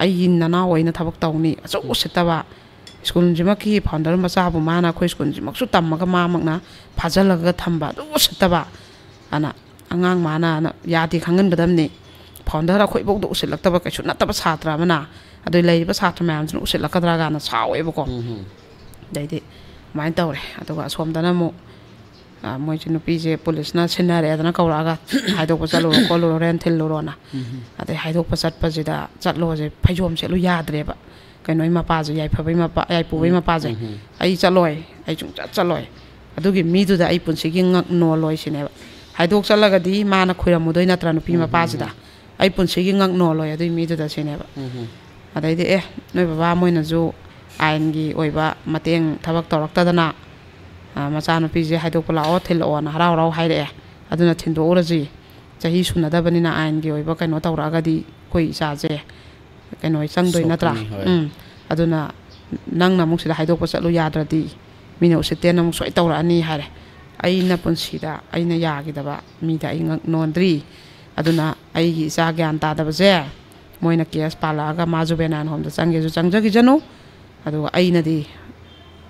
ꯑꯩꯒꯤ ꯅꯅꯥꯎ ꯑꯩꯅ ꯊꯕꯛ ꯇꯧꯅꯤ", ꯑꯁꯨꯛ ꯎꯁꯤꯠꯇꯕ꯫ ꯁ꯭ꯀꯨꯜꯁꯤꯃꯛꯀꯤ ꯐꯥꯎꯟꯗꯔ ꯃꯆꯥꯕꯨ ꯃꯥꯅ ꯑꯩꯈꯣꯏ ꯁ꯭ꯀꯨꯜꯁꯤꯃꯛꯁꯨ ꯇꯝꯃꯒ ꯃꯥꯃꯛꯅ ꯐꯥꯖꯤꯜꯂꯒ ꯊꯝꯕ ꯑꯗꯨꯛ ꯎꯁꯤꯠꯇꯕ꯫ ꯑꯅ ꯑꯉꯥꯡ ꯃꯥꯅ ꯌꯥꯗꯦ ꯈꯪꯍꯟꯒꯗꯕꯅꯤ꯫ ꯐꯥꯎꯟꯗꯔ ꯑꯩꯈꯣꯏꯐꯧꯗ ꯎꯁꯤꯠꯂꯛꯇꯕ ꯀꯩꯁꯨ ꯅꯠꯇꯕ ꯁꯥꯇ꯭ꯔ ꯑꯃꯅ ꯑꯗꯨ ꯂꯩꯔꯤꯕ ꯁꯥꯇ꯭ꯔ ꯃꯌꯥꯝꯁꯤꯅ ꯎꯁꯤꯠꯂꯛꯀꯗ꯭ꯔꯥ ꯀꯥꯏꯅ ꯁꯥꯎꯋꯦꯕꯀꯣ꯫ ꯎꯝ꯫ ꯑꯗꯩꯗꯤ ꯑꯗꯨꯃꯥꯏꯅ ꯇꯧꯔꯦ꯫ ꯑꯗꯨꯒ ꯑꯁꯣꯝꯗꯅ ꯑꯃꯨꯛ, ꯑ, ꯃꯣꯏꯁꯦ ꯅꯨꯄꯤꯁꯦ ꯄꯨꯂꯤꯁꯅ ꯁꯤꯟꯅꯔꯦꯗꯅ ꯀꯧꯔꯛꯑꯒ, "ꯍꯥꯏꯗꯣꯛꯄ ꯆꯠꯂꯨꯔꯣ ꯈꯣꯠꯂꯨꯔꯣ, ꯍꯣꯔꯦꯟ ꯊꯤꯜꯂꯨꯔꯣꯅ"꯫ ꯎꯝ꯫ ꯑꯗꯩ ꯍꯥꯏꯗꯣꯛꯄ ꯆꯠꯄꯁꯤꯗ, ꯆꯠꯂꯣꯁꯦ, ꯐꯩꯖꯣꯝ ꯁꯦꯠꯂꯨ ꯌꯥꯗ꯭ꯔꯦꯕ꯫ ꯀꯩꯅꯣ, ꯃꯄꯥꯁꯦ, ꯌꯥꯏꯐꯕꯩ ꯃꯄꯥ, ꯌꯥꯏꯄꯨꯕꯩ ꯎꯝ, ꯃꯄꯥꯁꯦ, ꯎꯝ, ꯎꯝ꯫ "ꯑꯩ ꯆꯠꯂꯣꯏ, ꯑꯩ ꯁꯨꯡꯆꯠ ꯆꯠꯂꯣꯏ, ꯑꯗꯨꯒꯤ ꯃꯤꯗꯨꯗ ꯑꯩ ꯄꯨꯟꯁꯤꯒꯤ ꯉꯛ ꯅꯣꯜꯂꯣꯏ" ꯁꯤꯅꯦꯕ꯫ ꯍꯥꯏꯗꯣꯛ ꯆꯠꯂꯒꯗꯤ ꯃꯥꯅ ꯈꯣꯏꯔꯝꯃꯨꯗꯣꯏ ꯅꯠꯇ꯭ꯔꯥ ꯅꯨꯄꯤ ꯎꯝ, ꯎꯝ, ꯃꯄꯥꯁꯤꯗ꯫ ꯎꯝ꯫ "ꯑꯩ ꯄꯨꯟꯁꯤꯒꯤ ꯉꯛ ꯅꯣꯜꯂꯣꯏ ꯑꯗꯨꯒꯤ ꯃꯤꯗꯨꯗ" ꯁꯤꯅꯦꯕ꯫ ꯎꯝ, ꯎꯝ꯫ ꯑꯗꯩꯗꯤ, "ꯑꯦ, ꯅꯣꯏ ꯕꯕꯥ ꯃꯣꯏꯅꯁꯨ ꯑꯥꯏꯟꯒꯤ ꯑꯣꯏꯕ ꯃꯇꯦꯡ ꯊꯕꯛ ꯇꯧꯔꯛꯇꯗꯅ, ꯑ, ꯃꯆꯥꯅꯨꯄꯤꯁꯦ ꯍꯥꯏꯗꯣꯛꯄ ꯂꯥꯛꯑꯣ, ꯊꯤꯜꯂꯛꯑꯣꯅ ꯍꯔꯥꯎ ꯍꯔꯥꯎ ꯍꯥꯏꯔꯛꯑꯦ꯫ ꯑꯗꯨꯅ ꯊꯤꯟꯗꯣꯛꯎꯔꯁꯤ꯫ ꯆꯍꯤ ꯁꯨꯅꯗꯕꯅꯤꯅ ꯑꯥꯏꯟꯒꯤ ꯑꯣꯏꯕ ꯀꯩꯅꯣ ꯇꯧꯔꯛꯑꯒꯗꯤ ꯑꯩꯈꯣꯏ ꯏꯆꯥꯁꯦ ꯀꯩꯅꯣ ꯆꯪꯗꯣꯏ ꯅꯠꯇ꯭ꯔꯥ?" ꯁꯣꯛꯀꯅꯤ, ꯍꯣꯏ꯫ ꯎꯝ꯫ "ꯑꯗꯨꯅ ꯅꯪꯅ ꯑꯃꯨꯛ ꯁꯤꯗ ꯍꯥꯏꯗꯣꯛꯄ ꯆꯠꯂꯨ ꯌꯥꯗ꯭ꯔꯗꯤ ꯃꯤꯅ ꯎꯁꯤꯠꯇꯦꯅ ꯑꯃꯨꯛ ꯁꯣꯏ ꯇꯧꯔꯛꯑꯅꯤ" ꯍꯥꯏꯔꯦ꯫ ꯑꯩꯅ ꯄꯨꯟꯁꯤꯗ ꯑꯩꯅ ꯌꯥꯈꯤꯗꯕ ꯃꯤꯗ ꯑꯩ ꯉꯛ ꯅꯣꯟꯗ꯭ꯔꯤ꯫ ꯑꯗꯨꯅ ꯑꯩꯒꯤ ꯏꯆꯥ ꯒ꯭ꯌꯥꯟ ꯇꯥꯗꯕꯁꯦ ꯃꯣꯏꯅ ꯀꯦꯁ ꯄꯥꯜꯂꯛꯑꯒ ꯃꯥ ꯖꯨꯕꯦꯅꯥꯏꯜ ꯍꯣꯝꯗ ꯆꯪꯒꯦꯁꯨ ꯆꯪꯖꯈꯤꯁꯅꯨ, ꯑꯗꯨꯒ ꯑꯩꯅꯗꯤ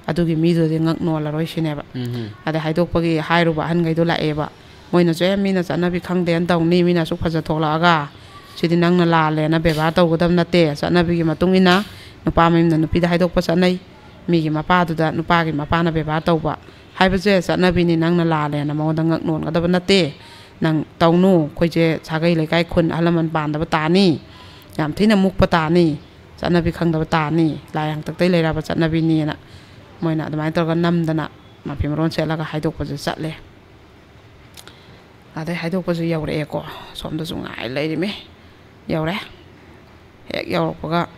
ꯑꯗꯨꯒꯤ ꯃꯤꯗꯨꯗꯤ ꯉꯛ ꯅꯣꯜꯂꯔꯣꯏ ꯁꯤꯅꯦꯕ꯫ ꯎꯝ꯫ ꯑꯗꯩ ꯍꯥꯏꯗꯣꯛꯄꯒꯤ ꯍꯥꯏꯔꯨꯕ ꯑꯍꯟꯈꯩꯗꯣ ꯂꯥꯛꯑꯦꯕ꯫ ꯃꯣꯏꯅꯁꯨ, "ꯑꯦ, ꯃꯤꯅ ꯆꯠꯅꯕꯤ ꯈꯪꯗꯦꯅ ꯇꯧꯅꯤ, ꯃꯤꯅ ꯑꯁꯨꯛ ꯐꯖ ꯊꯣꯛꯂꯛꯑꯒ, ꯁꯤꯗꯤ ꯅꯪꯅ ꯂꯥꯜꯂꯦꯅ ꯕꯦꯕꯥꯔ ꯇꯧꯒꯗꯕ ꯅꯠꯇꯦ꯫ ꯆꯠꯅꯕꯤꯒꯤ ꯃꯇꯨꯡ ꯏꯟꯅ ꯅꯨꯄꯥ ꯃꯌꯨꯝꯅ ꯅꯨꯄꯤꯗ ꯍꯥꯏꯗꯣꯛꯄ ꯆꯠꯅꯩ, ꯃꯤꯒꯤ ꯃꯄꯥꯗꯨꯗ ꯅꯨꯄꯥꯒꯤ ꯃꯄꯥꯅ ꯕꯦꯕꯥꯔ ꯇꯧꯕ ꯍꯥꯏꯕꯁꯦ ꯆꯠꯅꯕꯤꯅꯤ, ꯅꯪꯅ ꯂꯥꯜꯂꯦꯅ ꯃꯉꯣꯟꯗ ꯉꯛ ꯅꯣꯟꯒꯗꯕ ꯅꯠꯇꯦ꯫ ꯅꯪ ꯇꯧꯅꯨ, ꯑꯩꯈꯣꯏꯁꯦ ꯁꯥꯒꯩ ꯂꯩꯀꯥꯏ ꯈꯨꯟ ꯑꯍꯜ ꯂꯃꯟ ꯄꯥꯟꯗꯕ ꯇꯥꯅꯤ, ꯌꯥꯝ ꯊꯤꯅ ꯃꯨꯛꯄ ꯇꯥꯅꯤ, ꯆꯠꯅꯕꯤ ꯈꯪꯗꯕ ꯇꯥꯅꯤ, ꯂꯥꯏ ꯍꯥꯛꯇꯛꯇꯩ ꯂꯩꯔꯕ ꯆꯠꯅꯕꯤꯅꯤꯅ" ꯃꯣꯏꯅ ꯑꯗꯨꯃꯥꯏꯅ ꯇꯧꯔꯒ ꯅꯝꯗꯅ ꯃꯐꯤ ꯃꯔꯣꯟ ꯁꯦꯠꯂꯒ ꯍꯥꯏꯗꯣꯛꯄꯁꯦ ꯆꯠꯂꯦ꯫ ꯑꯗꯩ ꯍꯥꯏꯗꯣꯛꯄꯁꯨ ꯌꯧꯔꯛꯑꯦꯀꯣ꯫ ꯁꯣꯝꯗꯁꯨ ꯉꯥꯏ ꯂꯩꯔꯤꯃꯤ꯫ ꯌꯧꯔꯦ꯫ ꯍꯦꯛ ꯌꯧꯔꯛꯄꯒ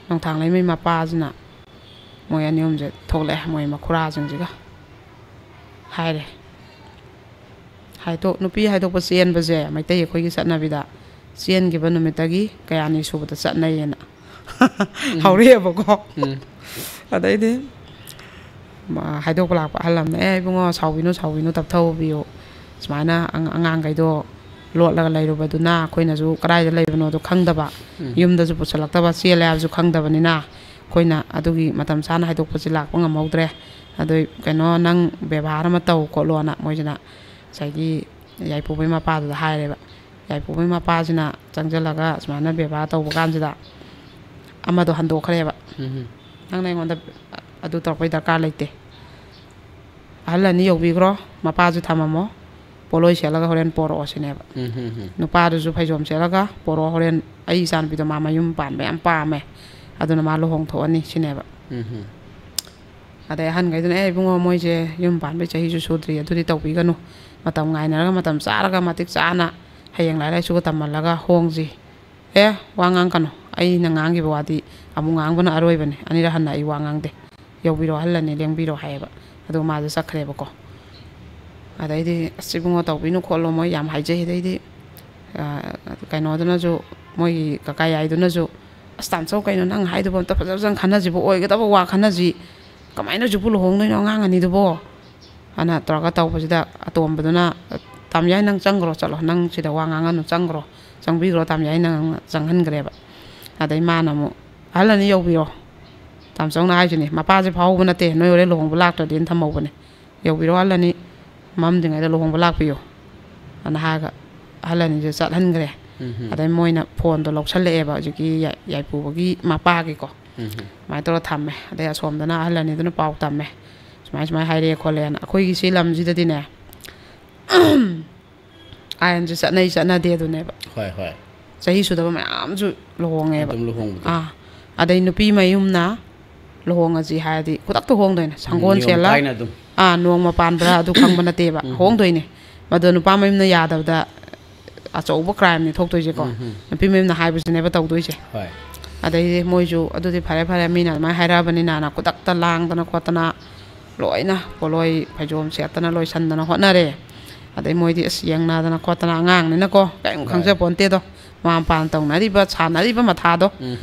ꯅꯣꯡꯊꯥꯡ ꯂꯩꯃꯩ ꯃꯄꯥꯁꯤꯅ ꯃꯣꯏ ꯑꯅꯤ ꯑꯍꯨꯝꯁꯦ ꯊꯣꯛꯂꯛꯑꯦ, ꯃꯣꯏ ꯃꯈꯨꯔꯥꯁꯤꯡꯁꯤꯒ꯫ ꯍꯥꯏꯔꯦ, ꯍꯥꯏꯗꯣꯛ ꯅꯨꯄꯤ ꯍꯥꯏꯗꯣꯛꯄ ꯆꯦꯟꯕꯁꯦ ꯃꯩꯇꯩ ꯑꯩꯈꯣꯏꯒꯤ ꯆꯠꯅꯕꯤꯗ ꯆꯦꯟꯈꯤꯕ ꯅꯨꯃꯤꯠꯇꯒꯤ ꯀꯌꯥꯅꯤ ꯁꯨꯕꯗ ꯆꯠꯅꯩꯌꯦꯅ ꯍꯧꯔꯛꯑꯦꯕꯀꯣ꯫ ꯑꯗꯩꯗꯤ ꯃꯥ ꯍꯥꯏꯗꯣꯛꯄ ꯂꯥꯛꯄ ꯑꯍꯜ ꯑꯃꯅ, "ꯑꯦ ꯏꯕꯨꯡꯉꯣ, ꯁꯥꯎꯕꯤꯅꯨ, ꯁꯥꯎꯕꯤꯅꯨ, ꯇꯞꯊꯧꯕꯤꯌꯨ꯫ ꯁꯨꯃꯥꯏꯅ ꯑꯉꯥꯡꯈꯩꯗꯣ ꯂꯣꯠꯂꯒ ꯂꯩꯔꯨꯕꯗꯨꯅ ꯑꯩꯈꯣꯏꯅꯁꯨ ꯀꯗꯥꯏꯗ ꯂꯩꯕꯅꯣꯗꯣ ꯈꯪꯗꯕ, ꯌꯨꯝꯗꯁꯨ ꯄꯨꯁꯜꯂꯛꯇꯕ, ꯆꯦꯜꯂꯦ ꯍꯥꯏꯕꯁꯨ ꯈꯪꯗꯕꯅꯤꯅ ꯑꯩꯈꯣꯏꯅ ꯑꯗꯨꯒꯤ ꯃꯇꯝ ꯆꯥꯅ ꯍꯥꯏꯗꯣꯛꯄꯁꯦ ꯂꯥꯛꯄ ꯉꯝꯍꯧꯗ꯭ꯔꯦ꯫ ꯑꯗꯨ ꯀꯩꯅꯣ, ꯅꯪ ꯕꯦꯕꯥꯔ ꯑꯃ ꯇꯧ ꯈꯣꯠꯂꯣꯅ" ꯃꯣꯏꯁꯤꯅ ꯉꯁꯥꯏꯒꯤ ꯌꯥꯏꯄꯨꯕꯩ ꯃꯄꯥꯗꯨꯗ ꯍꯥꯏꯔꯦꯕ꯫ ꯌꯥꯏꯄꯨꯕꯩ ꯃꯄꯥꯁꯤꯅ ꯆꯪꯁꯤꯜꯂꯒ ꯁꯨꯃꯥꯏꯅ ꯕꯦꯕꯥꯔ ꯇꯧꯕ ꯀꯥꯟꯁꯤꯗ ꯑꯃꯗꯣ ꯍꯟꯗꯣꯛꯈ꯭ꯔꯦꯕ꯫ "ꯅꯪꯅ ꯑꯩꯉꯣꯟꯗ ꯑꯗꯨ ꯇꯧꯔꯛꯄꯩ ꯗꯔꯀꯥꯔ ꯂꯩꯇꯦ꯫ ꯑꯍꯜ ꯑꯅꯤ ꯌꯧꯕꯤꯈ꯭ꯔꯣ, ꯃꯄꯥꯁꯨ ꯊꯝꯃꯝꯃꯣ, ꯄꯣꯠꯂꯣꯏ ꯁꯦꯠꯂꯒ ꯍꯣꯔꯦꯟ ꯄꯣꯔꯛꯑꯣ" ꯁꯤꯅꯦꯕ꯫ ꯅꯨꯄꯥꯗꯨꯁꯨ ꯐꯩꯖꯣꯝ ꯁꯦꯠꯂꯒ ꯄꯣꯔꯛꯑꯣ, ꯍꯣꯔꯦꯟ ꯑꯩ ꯏꯆꯥꯅꯨꯄꯤꯗꯣ ꯃꯥ ꯃꯌꯨꯝ ꯄꯥꯟꯕ ꯌꯥꯝ ꯄꯥꯝꯃꯦ, ꯑꯗꯨꯅ ꯃꯥ ꯂꯨꯍꯣꯡꯊꯣꯛꯑꯅꯤ ꯁꯤꯅꯦꯕ꯫ ꯑꯗꯩ ꯑꯍꯟꯈꯩꯗꯨꯅ, "ꯑꯦ ꯏꯕꯨꯡꯉꯣ, ꯃꯣꯏꯁꯦ ꯌꯨꯝ ꯄꯥꯟꯕꯩ ꯆꯍꯤꯁꯨ ꯁꯨꯗ꯭ꯔꯤ, ꯑꯗꯨꯗꯤ ꯇꯧꯕꯤꯒꯅꯨ, ꯃꯇꯝ ꯉꯥꯏꯅꯔꯒ ꯃꯇꯝ ꯆꯥꯔꯒ ꯃꯇꯤꯛ ꯆꯥꯅ ꯍꯌꯦꯡ ꯂꯥꯏꯔꯤꯛ ꯂꯥꯏꯁꯨꯒ ꯇꯝꯍꯜꯂꯒ ꯍꯣꯡꯁꯤ꯫ ꯑꯦ, ꯋꯥ ꯉꯥꯡꯒꯅꯨ, ꯑꯩꯅ ꯉꯥꯡꯈꯤꯕ ꯋꯥꯗꯤ ꯑꯃꯨꯛ ꯉꯥꯡꯕꯅ ꯑꯔꯣꯏꯕꯅꯤ, ꯑꯅꯤꯔꯛ ꯍꯟꯅ ꯑꯩ ꯋꯥ ꯉꯥꯡꯗꯦ꯫ ꯌꯧꯕꯤꯔꯣ, ꯑꯍꯜ ꯑꯅꯤ ꯂꯦꯡꯕꯤꯔꯣ" ꯍꯥꯏꯌꯦꯕ꯫ ꯑꯗꯨꯒ ꯃꯥꯁꯨ ꯆꯠꯈ꯭ꯔꯦꯕꯀꯣ꯫ ꯑꯗꯩꯗꯤ, "ꯑꯁ ꯏꯕꯨꯡꯉꯣ, ꯇꯧꯕꯤꯅꯨ ꯈꯣꯠꯂꯣ", ꯃꯣꯏ ꯌꯥꯝ ꯍꯥꯏꯖꯩ꯫ ꯑꯗꯩꯗꯤ ꯀꯩꯅꯣꯗꯨꯅꯁꯨ, ꯃꯣꯏꯒꯤ ꯀꯀꯥ ꯌꯥꯏꯗꯨꯅꯁꯨ, "ꯑꯁ ꯇꯥꯝꯆꯧ, ꯀꯩꯅꯣ ꯅꯪ ꯍꯥꯏꯗꯨꯕꯣ? ꯑꯝꯇ ꯐꯖ ꯐꯖꯅ ꯈꯟꯅꯁꯤꯕꯨ, ꯑꯣꯏꯒꯗꯕ ꯋꯥ ꯈꯟꯅꯁꯤ, ꯀꯃꯥꯏꯅ ꯍꯧꯖꯤꯛꯄꯨ ꯂꯨꯍꯣꯡꯗꯣꯏꯅꯣ ꯑꯉꯥꯡ ꯑꯅꯤꯗꯨꯕꯣ?" ꯑꯅ ꯇꯧꯔꯒ ꯇꯧꯕꯁꯤꯗ ꯑꯇꯣꯝꯕꯗꯨꯅ, "ꯇꯥꯝꯌꯥꯏ, ꯅꯪ ꯆꯪꯈ꯭ꯔꯣ, ꯆꯠꯂꯣ, ꯅꯪ ꯁꯤꯗ ꯋꯥ ꯉꯥꯡꯉꯅꯨ, ꯆꯪꯈ꯭ꯔꯣ, ꯆꯪꯕꯤꯈ꯭ꯔꯣ ꯇꯥꯝꯌꯥꯏ", ꯅꯪ ꯆꯪꯍꯟꯈ꯭ꯔꯦꯕ꯫ ꯑꯗꯩ ꯃꯥꯅ ꯑꯃꯨꯛ, "ꯑꯍꯜ ꯑꯅꯤ ꯌꯧꯕꯤꯔꯣ, ꯇꯥꯝꯆꯧꯅ ꯍꯥꯏꯁꯤꯅꯤ, ꯃꯄꯥꯁꯦ ꯐꯥꯎꯕ ꯅꯠꯇꯦ, ꯅꯣꯏ ꯍꯣꯔꯦꯟ ꯂꯨꯍꯣꯡꯕ ꯂꯥꯛꯇ꯭ꯔꯗꯤꯅ ꯊꯝꯍꯧꯕꯅꯦ, ꯌꯧꯕꯤꯔꯣ ꯑꯍꯜ ꯑꯅꯤ, ꯃꯝꯗ꯭ꯔꯤꯉꯩꯗ ꯂꯨꯍꯣꯡꯕ ꯂꯥꯛꯄꯤꯌꯨ" ꯑꯅ ꯍꯥꯏꯔꯒ ꯑꯍꯜ ꯑꯅꯤꯁꯦ ꯆꯠꯍꯟꯈ꯭ꯔꯦ꯫ ꯑꯗꯩ ꯃꯣꯏꯅ ꯐꯣꯟꯗꯣ ꯂꯧꯁꯜꯂꯛꯑꯦꯕ ꯍꯧꯖꯤꯛꯀꯤ ꯌꯥꯏ-, ꯌꯥꯏꯄꯨꯕꯒꯤ ꯃꯄꯥꯒꯤꯀꯣ꯫ ꯑꯗꯨꯃꯥꯏꯅ ꯇꯧꯔ ꯊꯝꯃꯦ꯫ ꯑꯗꯩ ꯑꯁꯣꯝꯗꯅ ꯑꯍꯜ ꯑꯅꯤꯗꯨꯅ ꯄꯥꯎ ꯇꯝꯃꯦ, "ꯁꯨꯃꯥꯏ ꯁꯨꯃꯥꯏ ꯍꯥꯏꯔꯛꯑꯦ ꯈꯣꯠꯂꯦꯅ"꯫ ꯑꯩꯈꯣꯏꯒꯤ ꯁꯤ ꯂꯝꯁꯤꯗꯗꯤꯅꯦ, ꯑꯥꯏꯟꯁꯦ ꯆꯠꯅꯩ ꯆꯠꯅꯗꯦ ꯑꯗꯨꯅꯦꯕ꯫ ꯍꯣꯏ, ꯍꯣꯏ꯫ ꯆꯍꯤ ꯁꯨꯗꯕ ꯃꯌꯥꯝꯁꯨ ꯂꯨꯍꯣꯡꯉꯦꯕ꯫ ꯑꯗꯨꯝ ꯂꯨꯍꯣꯡꯕꯗꯣ꯫ ꯑꯥ꯫ ꯑꯗꯩ ꯅꯨꯄꯤ ꯃꯌꯨꯝꯅ ꯂꯨꯍꯣꯡꯉꯁꯤ ꯍꯥꯏꯔꯗꯤ ꯈꯨꯗꯛꯇ ꯍꯣꯡꯗꯣꯏꯅꯦ, ꯁꯪꯒꯣꯜ ꯅꯤꯌꯣꯝ ꯁꯦꯠꯂ꯫ ꯀꯥꯏꯅ ꯑꯗꯨꯝ꯫ ꯑꯥ, ꯅꯣꯡꯃ ꯄꯥꯟꯕ꯭ꯔꯥ ꯑꯗꯨ ꯈꯪꯕ ꯅꯠꯇꯦꯕ, ꯍꯣꯡꯗꯣꯏꯅꯦ꯫ ꯃꯗꯣ ꯅꯨꯄꯥ ꯃꯌꯨꯝꯅ ꯌꯥꯗꯕꯗ ꯑꯆꯧꯕ ꯀ꯭ꯔꯥꯏꯝꯅꯤ ꯊꯣꯛꯇꯣꯏꯁꯦꯀꯣ꯫ ꯅꯨꯄꯤ ꯃꯌꯨꯝꯅ ꯍꯥꯏꯕꯁꯤꯅꯦꯕ ꯇꯧꯗꯣꯏꯁꯦ꯫ ꯍꯣꯏ꯫ ꯑꯗꯩꯗꯤ ꯃꯣꯏꯁꯨ ꯑꯗꯨꯗꯤ ꯐꯔꯦ ꯐꯔꯦ, ꯃꯤꯅ ꯑꯗꯨꯃꯥꯏꯅ ꯍꯥꯏꯔꯛꯑꯕꯅꯤꯅ ꯈꯨꯗꯛꯇ ꯂꯥꯡꯗꯅ ꯈꯣꯠꯇꯅ ꯂꯣꯏꯅ ꯄꯣꯠꯂꯣꯏ ꯐꯩꯖꯣꯝ ꯁꯦꯠꯇꯅ ꯂꯣꯏꯁꯟꯗꯅ ꯍꯣꯠꯅꯔꯦ꯫ ꯑꯗꯩ ꯃꯣꯏꯗꯤ ꯑꯁ ꯌꯦꯡꯅꯗꯅ ꯈꯣꯠꯇꯅ, ꯑꯉꯥꯡꯅꯤꯅꯀꯣ ꯀꯔꯤꯝ ꯈꯪꯖ ꯄꯣꯟꯇꯦꯗꯣ꯫ ꯃꯃꯥ ꯃꯄꯥꯅ ꯇꯧꯅꯔꯤꯕ ꯁꯥꯟꯅꯔꯤꯕ ꯃꯊꯥꯗꯣ꯫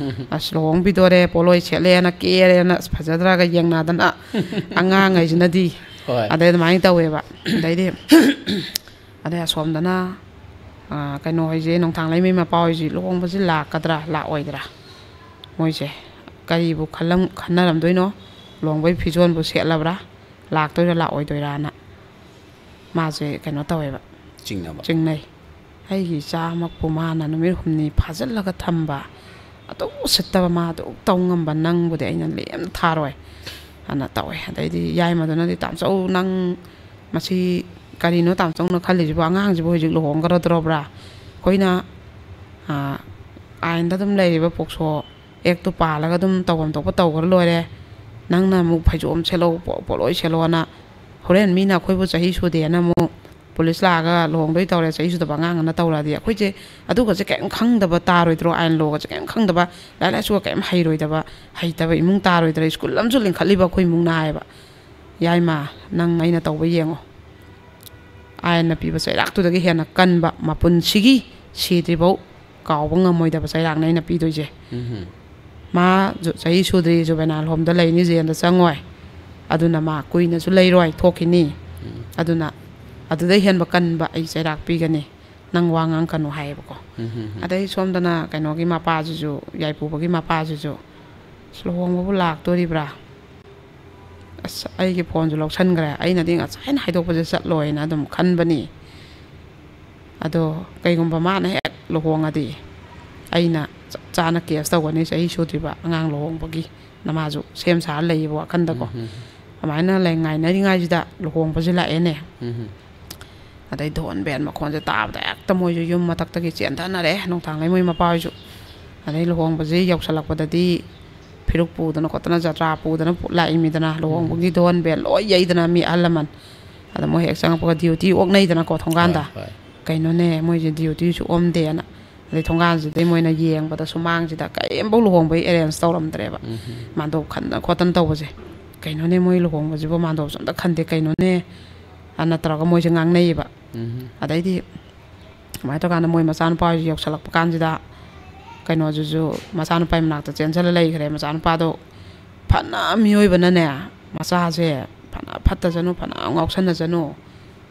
ꯑꯁ ꯂꯨꯍꯣꯡꯕꯤꯗꯣꯔꯦ, ꯄꯣꯠꯂꯣꯏ ꯁꯦꯠꯂꯦꯅ ꯀꯦꯔꯦꯅ ꯑꯁ ꯐꯖꯗ꯭ꯔꯥꯒ ꯌꯦꯡꯅꯗꯅ ꯑꯉꯥꯡꯈꯩꯁꯤꯅꯗꯤ꯫ ꯍꯣꯏ꯫ ꯑꯗꯩ ꯑꯗꯨꯃꯥꯏꯅ ꯇꯧꯋꯦꯕ꯫ ꯑꯗꯩꯗꯤ ꯑꯗꯩ ꯑꯁꯣꯝꯗꯅ, ꯑꯥ, ꯀꯩꯅꯣ ꯍꯣꯏꯁꯦ, ꯅꯣꯡꯊꯥꯡ ꯂꯩꯃꯩ ꯃꯄꯥ ꯍꯣꯏꯁꯦ ꯂꯨꯍꯣꯡꯕꯁꯦ ꯂꯥꯛꯀꯗ꯭ꯔꯥ ꯂꯥꯛꯑꯣꯏꯗ꯭ꯔꯥ, ꯃꯣꯏꯁꯦ ꯀꯔꯤꯕꯨ ꯈꯜꯂꯝ-, ꯈꯟꯅꯔꯝꯗꯣꯏꯅꯣ? ꯂꯨꯍꯣꯡꯕꯩ ꯐꯤꯖꯣꯜꯕꯨ ꯁꯦꯠꯂꯕ꯭ꯔꯥ, ꯂꯥꯛꯇꯣꯏꯔꯥ ꯂꯥꯛꯑꯣꯏꯗꯣꯏꯔꯥꯅ ꯃꯥꯁꯦ ꯀꯩꯅꯣ ꯇꯧꯋꯦꯕ꯫ ꯆꯤꯡꯅꯕ꯫ ꯆꯤꯡꯅꯩ꯫ ꯑꯩꯒꯤ ꯏꯆꯥꯃꯛꯄꯨ ꯃꯥꯅ ꯅꯨꯃꯤꯠ ꯍꯨꯝꯅꯤ ꯐꯥꯖꯤꯜꯂꯒ ꯊꯝꯕ, ꯑꯗꯨ ꯎꯁꯤꯠꯇꯕ, ꯃꯥ ꯑꯗꯨ ꯇꯧ ꯉꯝꯕ ꯅꯪꯕꯨꯗꯤ ꯑꯩꯅ ꯂꯦꯝꯅ ꯊꯥꯔꯣꯏ ꯑꯅ ꯇꯧꯋꯦ꯫ ꯑꯗꯩꯗꯤ ꯌꯥꯏꯃꯗꯨꯅꯗꯤ, "ꯇꯥꯃꯣꯆꯧ, ꯅꯪ ꯃꯁꯤ ꯀꯔꯤꯅꯣ ꯇꯥꯃꯣꯆꯧꯅ ꯈꯜꯂꯤꯁꯤꯕꯨ? ꯑꯉꯥꯡꯁꯤꯕꯨ ꯍꯧꯖꯤꯛ ꯂꯨꯍꯣꯡꯒꯗ꯭ꯔꯣꯕ꯭ꯔꯥ? ꯑꯩꯈꯣꯏꯅ, ꯑꯥ, ꯑꯥꯏꯟꯗ ꯑꯗꯨꯝ ꯂꯩꯔꯤꯕ ꯄꯣꯛꯁꯣ ꯑꯦꯛꯇꯨ ꯄꯥꯜꯂꯒ ꯑꯗꯨꯝ ꯇꯧꯐꯝ ꯊꯣꯛꯄ ꯇꯧꯈ꯭ꯔ ꯂꯣꯏꯔꯦ꯫ ꯅꯪꯅ ꯑꯃꯨꯛ ꯐꯩꯖꯣꯝ ꯁꯦꯠꯂꯣ, ꯄꯣ-, ꯄꯣꯠꯂꯣꯏ ꯁꯦꯠꯂꯣꯅ ꯍꯣꯔꯦꯟ ꯃꯤꯅ ꯑꯩꯈꯣꯏꯕꯨ ꯆꯍꯤ ꯁꯨꯗꯦꯅ ꯑꯃꯨꯛ ꯄꯨꯂꯤꯁ ꯂꯥꯛꯑꯒ ꯂꯨꯍꯣꯡꯗꯣꯏ ꯇꯧꯔꯦ, ꯆꯍꯤ ꯁꯨꯗꯕ ꯑꯉꯥꯡ ꯑꯃꯅ ꯇꯧꯔꯛꯑꯗꯤ ꯑꯩꯈꯣꯏꯁꯦ ꯑꯗꯨꯒꯁꯦ ꯀꯔꯤꯝ ꯈꯪꯗꯕ ꯇꯥꯔꯣꯏꯗ꯭ꯔꯣ? ꯑꯥꯏꯟ ꯂꯣꯒꯁꯦ ꯀꯔꯤꯝ ꯈꯪꯗꯕ, ꯂꯥꯏꯔꯤꯛ ꯂꯥꯏꯁꯨꯒ ꯀꯔꯤꯝ ꯍꯩꯔꯣꯏꯗꯕ, ꯍꯩꯇꯕ ꯏꯃꯨꯡ ꯇꯥꯔꯣꯏꯗ꯭ꯔꯥ? ꯁ꯭ꯀꯨꯜ ꯑꯃꯁꯨ ꯂꯤꯡꯈꯠꯂꯤꯕ ꯑꯩꯈꯣꯏ ꯏꯃꯨꯡꯅ ꯍꯥꯏꯌꯦꯕ꯫ ꯌꯥꯏꯃ, ꯅꯪ ꯑꯩꯅ ꯇꯧꯕ ꯌꯦꯡꯉꯣ꯫ ꯑꯥꯏꯟꯅ ꯄꯤꯕ ꯆꯩꯔꯥꯛꯇꯨꯗꯒꯤ ꯍꯦꯟꯅ ꯀꯟꯕ, ꯃꯄꯨꯟꯁꯤꯒꯤ ꯁꯤꯗ꯭ꯔꯤꯐꯧ ꯀꯥꯎꯕ ꯉꯝꯃꯣꯏꯗꯕ ꯆꯩꯔꯥꯛꯅꯦ ꯑꯩꯅ ꯄꯤꯗꯣꯏꯁꯦ꯫ ꯃꯥ ꯖꯨ-, ꯆꯍꯤ ꯁꯨꯗ꯭ꯔꯤ, ꯖꯨꯕꯦꯅꯥꯏꯜ ꯍꯣꯝꯗ ꯂꯩꯅꯤ, ꯖꯦꯜꯗ ꯆꯪꯉꯣꯏ꯫ ꯑꯗꯨꯅ ꯃꯥ ꯀꯨꯏꯅꯁꯨ ꯂꯩꯔꯣꯏ, ꯊꯣꯛꯈꯤꯅꯤ꯫ ꯑꯗꯨꯅ ꯑꯗꯨꯗꯩ ꯍꯦꯟꯕ ꯀꯟꯕ ꯑꯩ ꯆꯩꯔꯥꯛ ꯄꯤꯒꯅꯤ, ꯅꯪ ꯋꯥ ꯉꯥꯡꯀꯅꯨ ꯍꯥꯏꯌꯦꯕꯀꯣ꯫ ꯑꯗꯩ ꯁꯣꯝꯗꯅ ꯀꯩꯅꯣꯒꯤ ꯃꯄꯥꯁꯤꯁꯨ, ꯌꯥꯏꯄꯨꯕꯒꯤ ꯃꯄꯥꯁꯤꯁꯨ, "ꯑꯁ, ꯂꯨꯍꯣꯡꯕꯕꯨ ꯂꯥꯛꯇꯣꯔꯤꯕ꯭ꯔꯥ? ꯑꯁ, ꯑꯩꯒꯤ ꯐꯣꯟꯁꯨ ꯂꯧꯁꯟꯈ꯭ꯔꯦ, ꯑꯩꯅꯗꯤ ꯉꯁꯥꯏꯅ ꯍꯥꯏꯗꯣꯛꯄꯁꯦ ꯆꯠꯂꯣꯏꯅ ꯑꯗꯨꯝ ꯈꯟꯕꯅꯤ꯫ ꯑꯗꯣ ꯀꯩꯒꯨꯝꯕ ꯃꯥꯅ ꯍꯦꯛ ꯂꯨꯍꯣꯡꯉꯗꯤ ꯑꯩꯅ ꯆꯞ ꯆꯥꯅ ꯀꯦꯁ ꯇꯧꯒꯅꯤ, ꯆꯍꯤ ꯁꯨꯗ꯭ꯔꯤꯕ ꯑꯉꯥꯡ ꯂꯨꯍꯣꯡꯕꯒꯤ"꯫ ꯅꯃꯥꯁꯨ ꯁꯦꯝ ꯁꯥꯔ ꯂꯩꯌꯦꯕ ꯋꯥꯈꯟꯗꯀꯣ꯫ ꯑꯗꯨꯃꯥꯏꯅ ꯂꯩ ꯉꯥꯏꯅꯔꯤꯉꯥꯏꯁꯤꯗ ꯂꯨꯍꯣꯡꯕꯁꯦ ꯂꯥꯛꯑꯦꯅꯦ꯫ ꯑꯗꯩ ꯙꯣꯟ ꯕꯦꯟ ꯃꯈꯣꯟꯁꯦ ꯇꯥꯕꯗ ꯍꯦꯛꯇ ꯃꯣꯏꯁꯨ ꯌꯨꯝ ꯃꯊꯛꯇꯒꯤ ꯆꯦꯟꯊꯅꯔꯦ, ꯅꯣꯡꯊꯥꯡ ꯂꯩꯃꯩ ꯃꯄꯥ ꯍꯣꯏꯁꯨ꯫ ꯑꯗꯩ ꯂꯨꯍꯣꯡꯕꯁꯦ ꯌꯧꯁꯜꯂꯛꯄꯗꯗꯤ ꯐꯤꯔꯨꯛ ꯄꯨꯗꯅ ꯈꯣꯠꯇꯅ ꯖꯇ꯭ꯔꯥ ꯄꯨꯗꯅ ꯄꯨ-, ꯂꯥꯛꯏꯃꯤꯗꯅ, ꯂꯨꯍꯣꯡꯕꯒꯤ ꯙꯣꯟ ꯕꯦꯟ ꯂꯣꯏ ꯌꯩꯗꯅ ꯃꯤ ꯑꯍꯜ ꯂꯃꯟ꯫ ꯑꯗ ꯃꯣꯏ ꯍꯦꯛ ꯆꯪꯉꯛꯄꯒ ꯗ꯭ꯌꯨꯇꯤ ꯑꯣꯛꯅꯩꯗꯅꯀꯣ ꯊꯣꯡꯒꯥꯟꯗ꯫ ꯍꯣꯏ, ꯍꯣꯏ꯫ "ꯀꯩꯅꯣꯅꯦ, ꯃꯣꯏꯁꯦ ꯗ꯭ꯌꯨꯇꯤꯁꯨ ꯑꯣꯝꯗꯦꯅ"꯫ ꯑꯗꯩ ꯊꯣꯡꯒꯥꯟꯁꯤꯗꯩ ꯃꯣꯏꯅ ꯌꯦꯡꯕꯗ ꯁꯨꯃꯥꯡꯁꯤꯗ ꯀꯔꯤꯝꯐꯥꯎ ꯂꯨꯍꯣꯡꯕꯒꯤ ꯑꯦꯔꯦꯟꯖ ꯇꯧꯔꯝꯗ꯭ꯔꯦꯕ꯫ ꯎꯝ꯫ ꯃꯥꯟꯗꯣꯞ ꯈꯟꯗꯅ ꯈꯣꯠꯇꯅ ꯇꯧꯕꯁꯦ꯫ "ꯀꯩꯅꯣꯅꯦ, ꯃꯣꯏ ꯂꯨꯍꯣꯡꯕꯁꯤꯕꯨ ꯃꯥꯟꯗꯣꯞꯁꯨ ꯑꯝꯇ ꯈꯟꯗꯦ, ꯀꯩꯅꯣꯅꯦ?" ꯑꯅ ꯇꯧꯔꯒ ꯃꯣꯏꯁꯦ ꯉꯥꯡꯅꯩꯌꯦꯕ꯫ ꯎꯝ꯫ ꯑꯗꯩꯗꯤ ꯑꯗꯨꯃꯥꯏꯅ ꯇꯧꯀꯥꯟꯗ ꯃꯣꯏ ꯃꯆꯥꯅꯨꯄꯥ ꯍꯣꯏꯁꯨ ꯌꯧꯁꯜꯂꯛꯄ ꯀꯥꯟꯁꯤꯗ, ꯀꯩꯅꯣꯁꯤꯁꯨ ꯃꯆꯥꯅꯨꯄꯥꯒꯤ ꯃꯅꯥꯛꯇ ꯆꯦꯟꯁꯤꯜꯂ ꯂꯩꯈ꯭ꯔꯦ꯫ ꯃꯆꯥꯅꯨꯄꯥꯗꯣ ꯐꯅ ꯃꯤꯑꯣꯏꯕꯅꯅꯦ, ꯃꯆꯥꯁꯦ ꯐꯅ ꯐꯠꯇꯖꯅꯨ, ꯐꯅ ꯉꯥꯎꯁꯟꯅꯖꯅꯨ,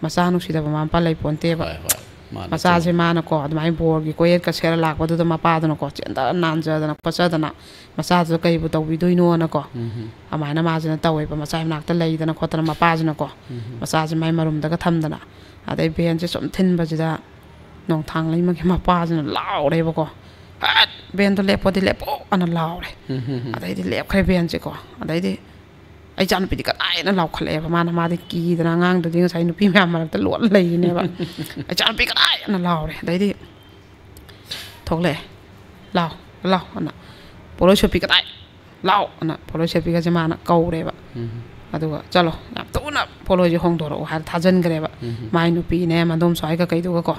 ꯃꯆꯥ ꯅꯨꯡꯁꯤꯗꯕ ꯃꯃꯥ ꯃꯄꯥ ꯂꯩ ꯄꯣꯟꯇꯦꯕ꯫ ꯍꯣꯏ, ꯍꯣꯏ꯫ ꯃꯥꯅꯦ, ꯃꯆꯥꯁꯦ ꯆꯨꯝꯃꯦ꯫ ꯃꯥꯅꯀꯣ ꯑꯗꯨꯃꯥꯏꯅ ꯕꯣꯔꯒꯤ ꯀꯣꯌꯦꯠꯀ ꯁꯦꯠꯂ ꯂꯥꯛꯄꯗꯨꯗ ꯃꯄꯥꯗꯨꯅꯀꯣ ꯆꯦꯟꯗ ꯅꯥꯟꯖꯗꯅ ꯈꯣꯠꯆꯗꯅ ꯃꯆꯥꯗꯨꯗ ꯀꯩꯕꯨ ꯇꯧꯕꯤꯗꯣꯏꯅꯣꯅꯀꯣ꯫ ꯎꯝ꯫ ꯑꯗꯨꯃꯥꯏꯅ ꯃꯥꯁꯤꯅ ꯇꯧꯋꯦꯕ, ꯃꯆꯥꯒꯤ ꯃꯅꯥꯛꯇ ꯂꯩꯗꯅ ꯈꯣꯠꯇꯅ ꯃꯄꯥꯁꯤꯅꯀꯣ꯫ ꯎꯝ꯫ ꯃꯆꯥꯁꯦ ꯃꯥꯏ ꯃꯔꯨꯝꯗꯒ ꯊꯝꯗꯅ꯫ ꯑꯗꯩ ꯚꯦꯟꯁꯦ ꯁꯨꯝ ꯊꯤꯟꯕꯁꯤꯗ ꯅꯣꯡꯊꯥꯡ ꯂꯩꯃꯒꯤ ꯃꯄꯥꯁꯤꯅ ꯂꯥꯎꯔꯦꯕꯀꯣ, "ꯍꯠ! ꯚꯦꯟꯗꯣ ꯂꯦꯞꯄꯣꯗꯤ ꯂꯦꯞꯄꯣ!" ꯑꯅ ꯂꯥꯎꯔꯦ꯫ ꯎꯝ, ꯎꯝ, ꯎꯝ꯫ ꯑꯗꯩꯗꯤ ꯂꯦꯞꯈ꯭ꯔꯦ ꯚꯦꯟꯁꯦꯀꯣ꯫ ꯑꯗꯩꯗꯤ ꯑꯩ ꯏꯆꯥꯅꯨꯄꯤꯗꯤ ꯀꯗꯥꯏꯅ ꯂꯥꯎꯈꯠꯂꯛꯑꯦꯕ꯫ ꯃꯥꯅ, ꯃꯥꯗꯤ ꯀꯤꯗꯅ ꯑꯉꯥꯡꯗꯨꯗꯤ ꯉꯁꯥꯏ ꯅꯨꯄꯤ ꯃꯌꯥꯝ ꯃꯔꯛꯇ ꯂꯣꯠꯂ ꯂꯩꯔꯤꯅꯦꯕ꯫ "ꯑꯩ ꯏꯆꯥꯅꯨꯄꯤ ꯀꯗꯥꯏ?" ꯑꯅ ꯂꯥꯎꯔꯦ꯫ ꯑꯗꯩꯗꯤ ꯊꯣꯛꯂꯛꯑꯦ꯫ "ꯂꯥꯎ, ꯂꯥꯎ" ꯑꯅ, "ꯄꯣꯠꯂꯣꯏ ꯁꯣꯠꯄꯤ ꯀꯗꯥꯏ? ꯂꯥꯎ" ꯑꯅ ꯄꯣꯠꯂꯣꯏ ꯁꯣꯠꯄꯤꯒꯁꯦ ꯃꯥꯅ ꯀꯧꯔꯦꯕ꯫ ꯎꯝ꯫ ꯑꯗꯨꯒ, "ꯆꯠꯂꯣ, ꯌꯥꯝ ꯊꯨꯅ ꯄꯣꯠꯂꯣꯏꯁꯦ ꯍꯣꯡꯗꯣꯔꯛꯑꯣ" ꯍꯥꯏꯔ ꯊꯥꯖꯤꯟꯈ꯭ꯔꯦꯕ꯫ ꯎꯝ꯫ ꯃꯥꯏ ꯅꯨꯄꯤꯅꯦ, ꯃꯗꯣꯝ ꯁ꯭ꯋꯥꯏꯒ ꯀꯩꯗꯨꯒꯀꯣ꯫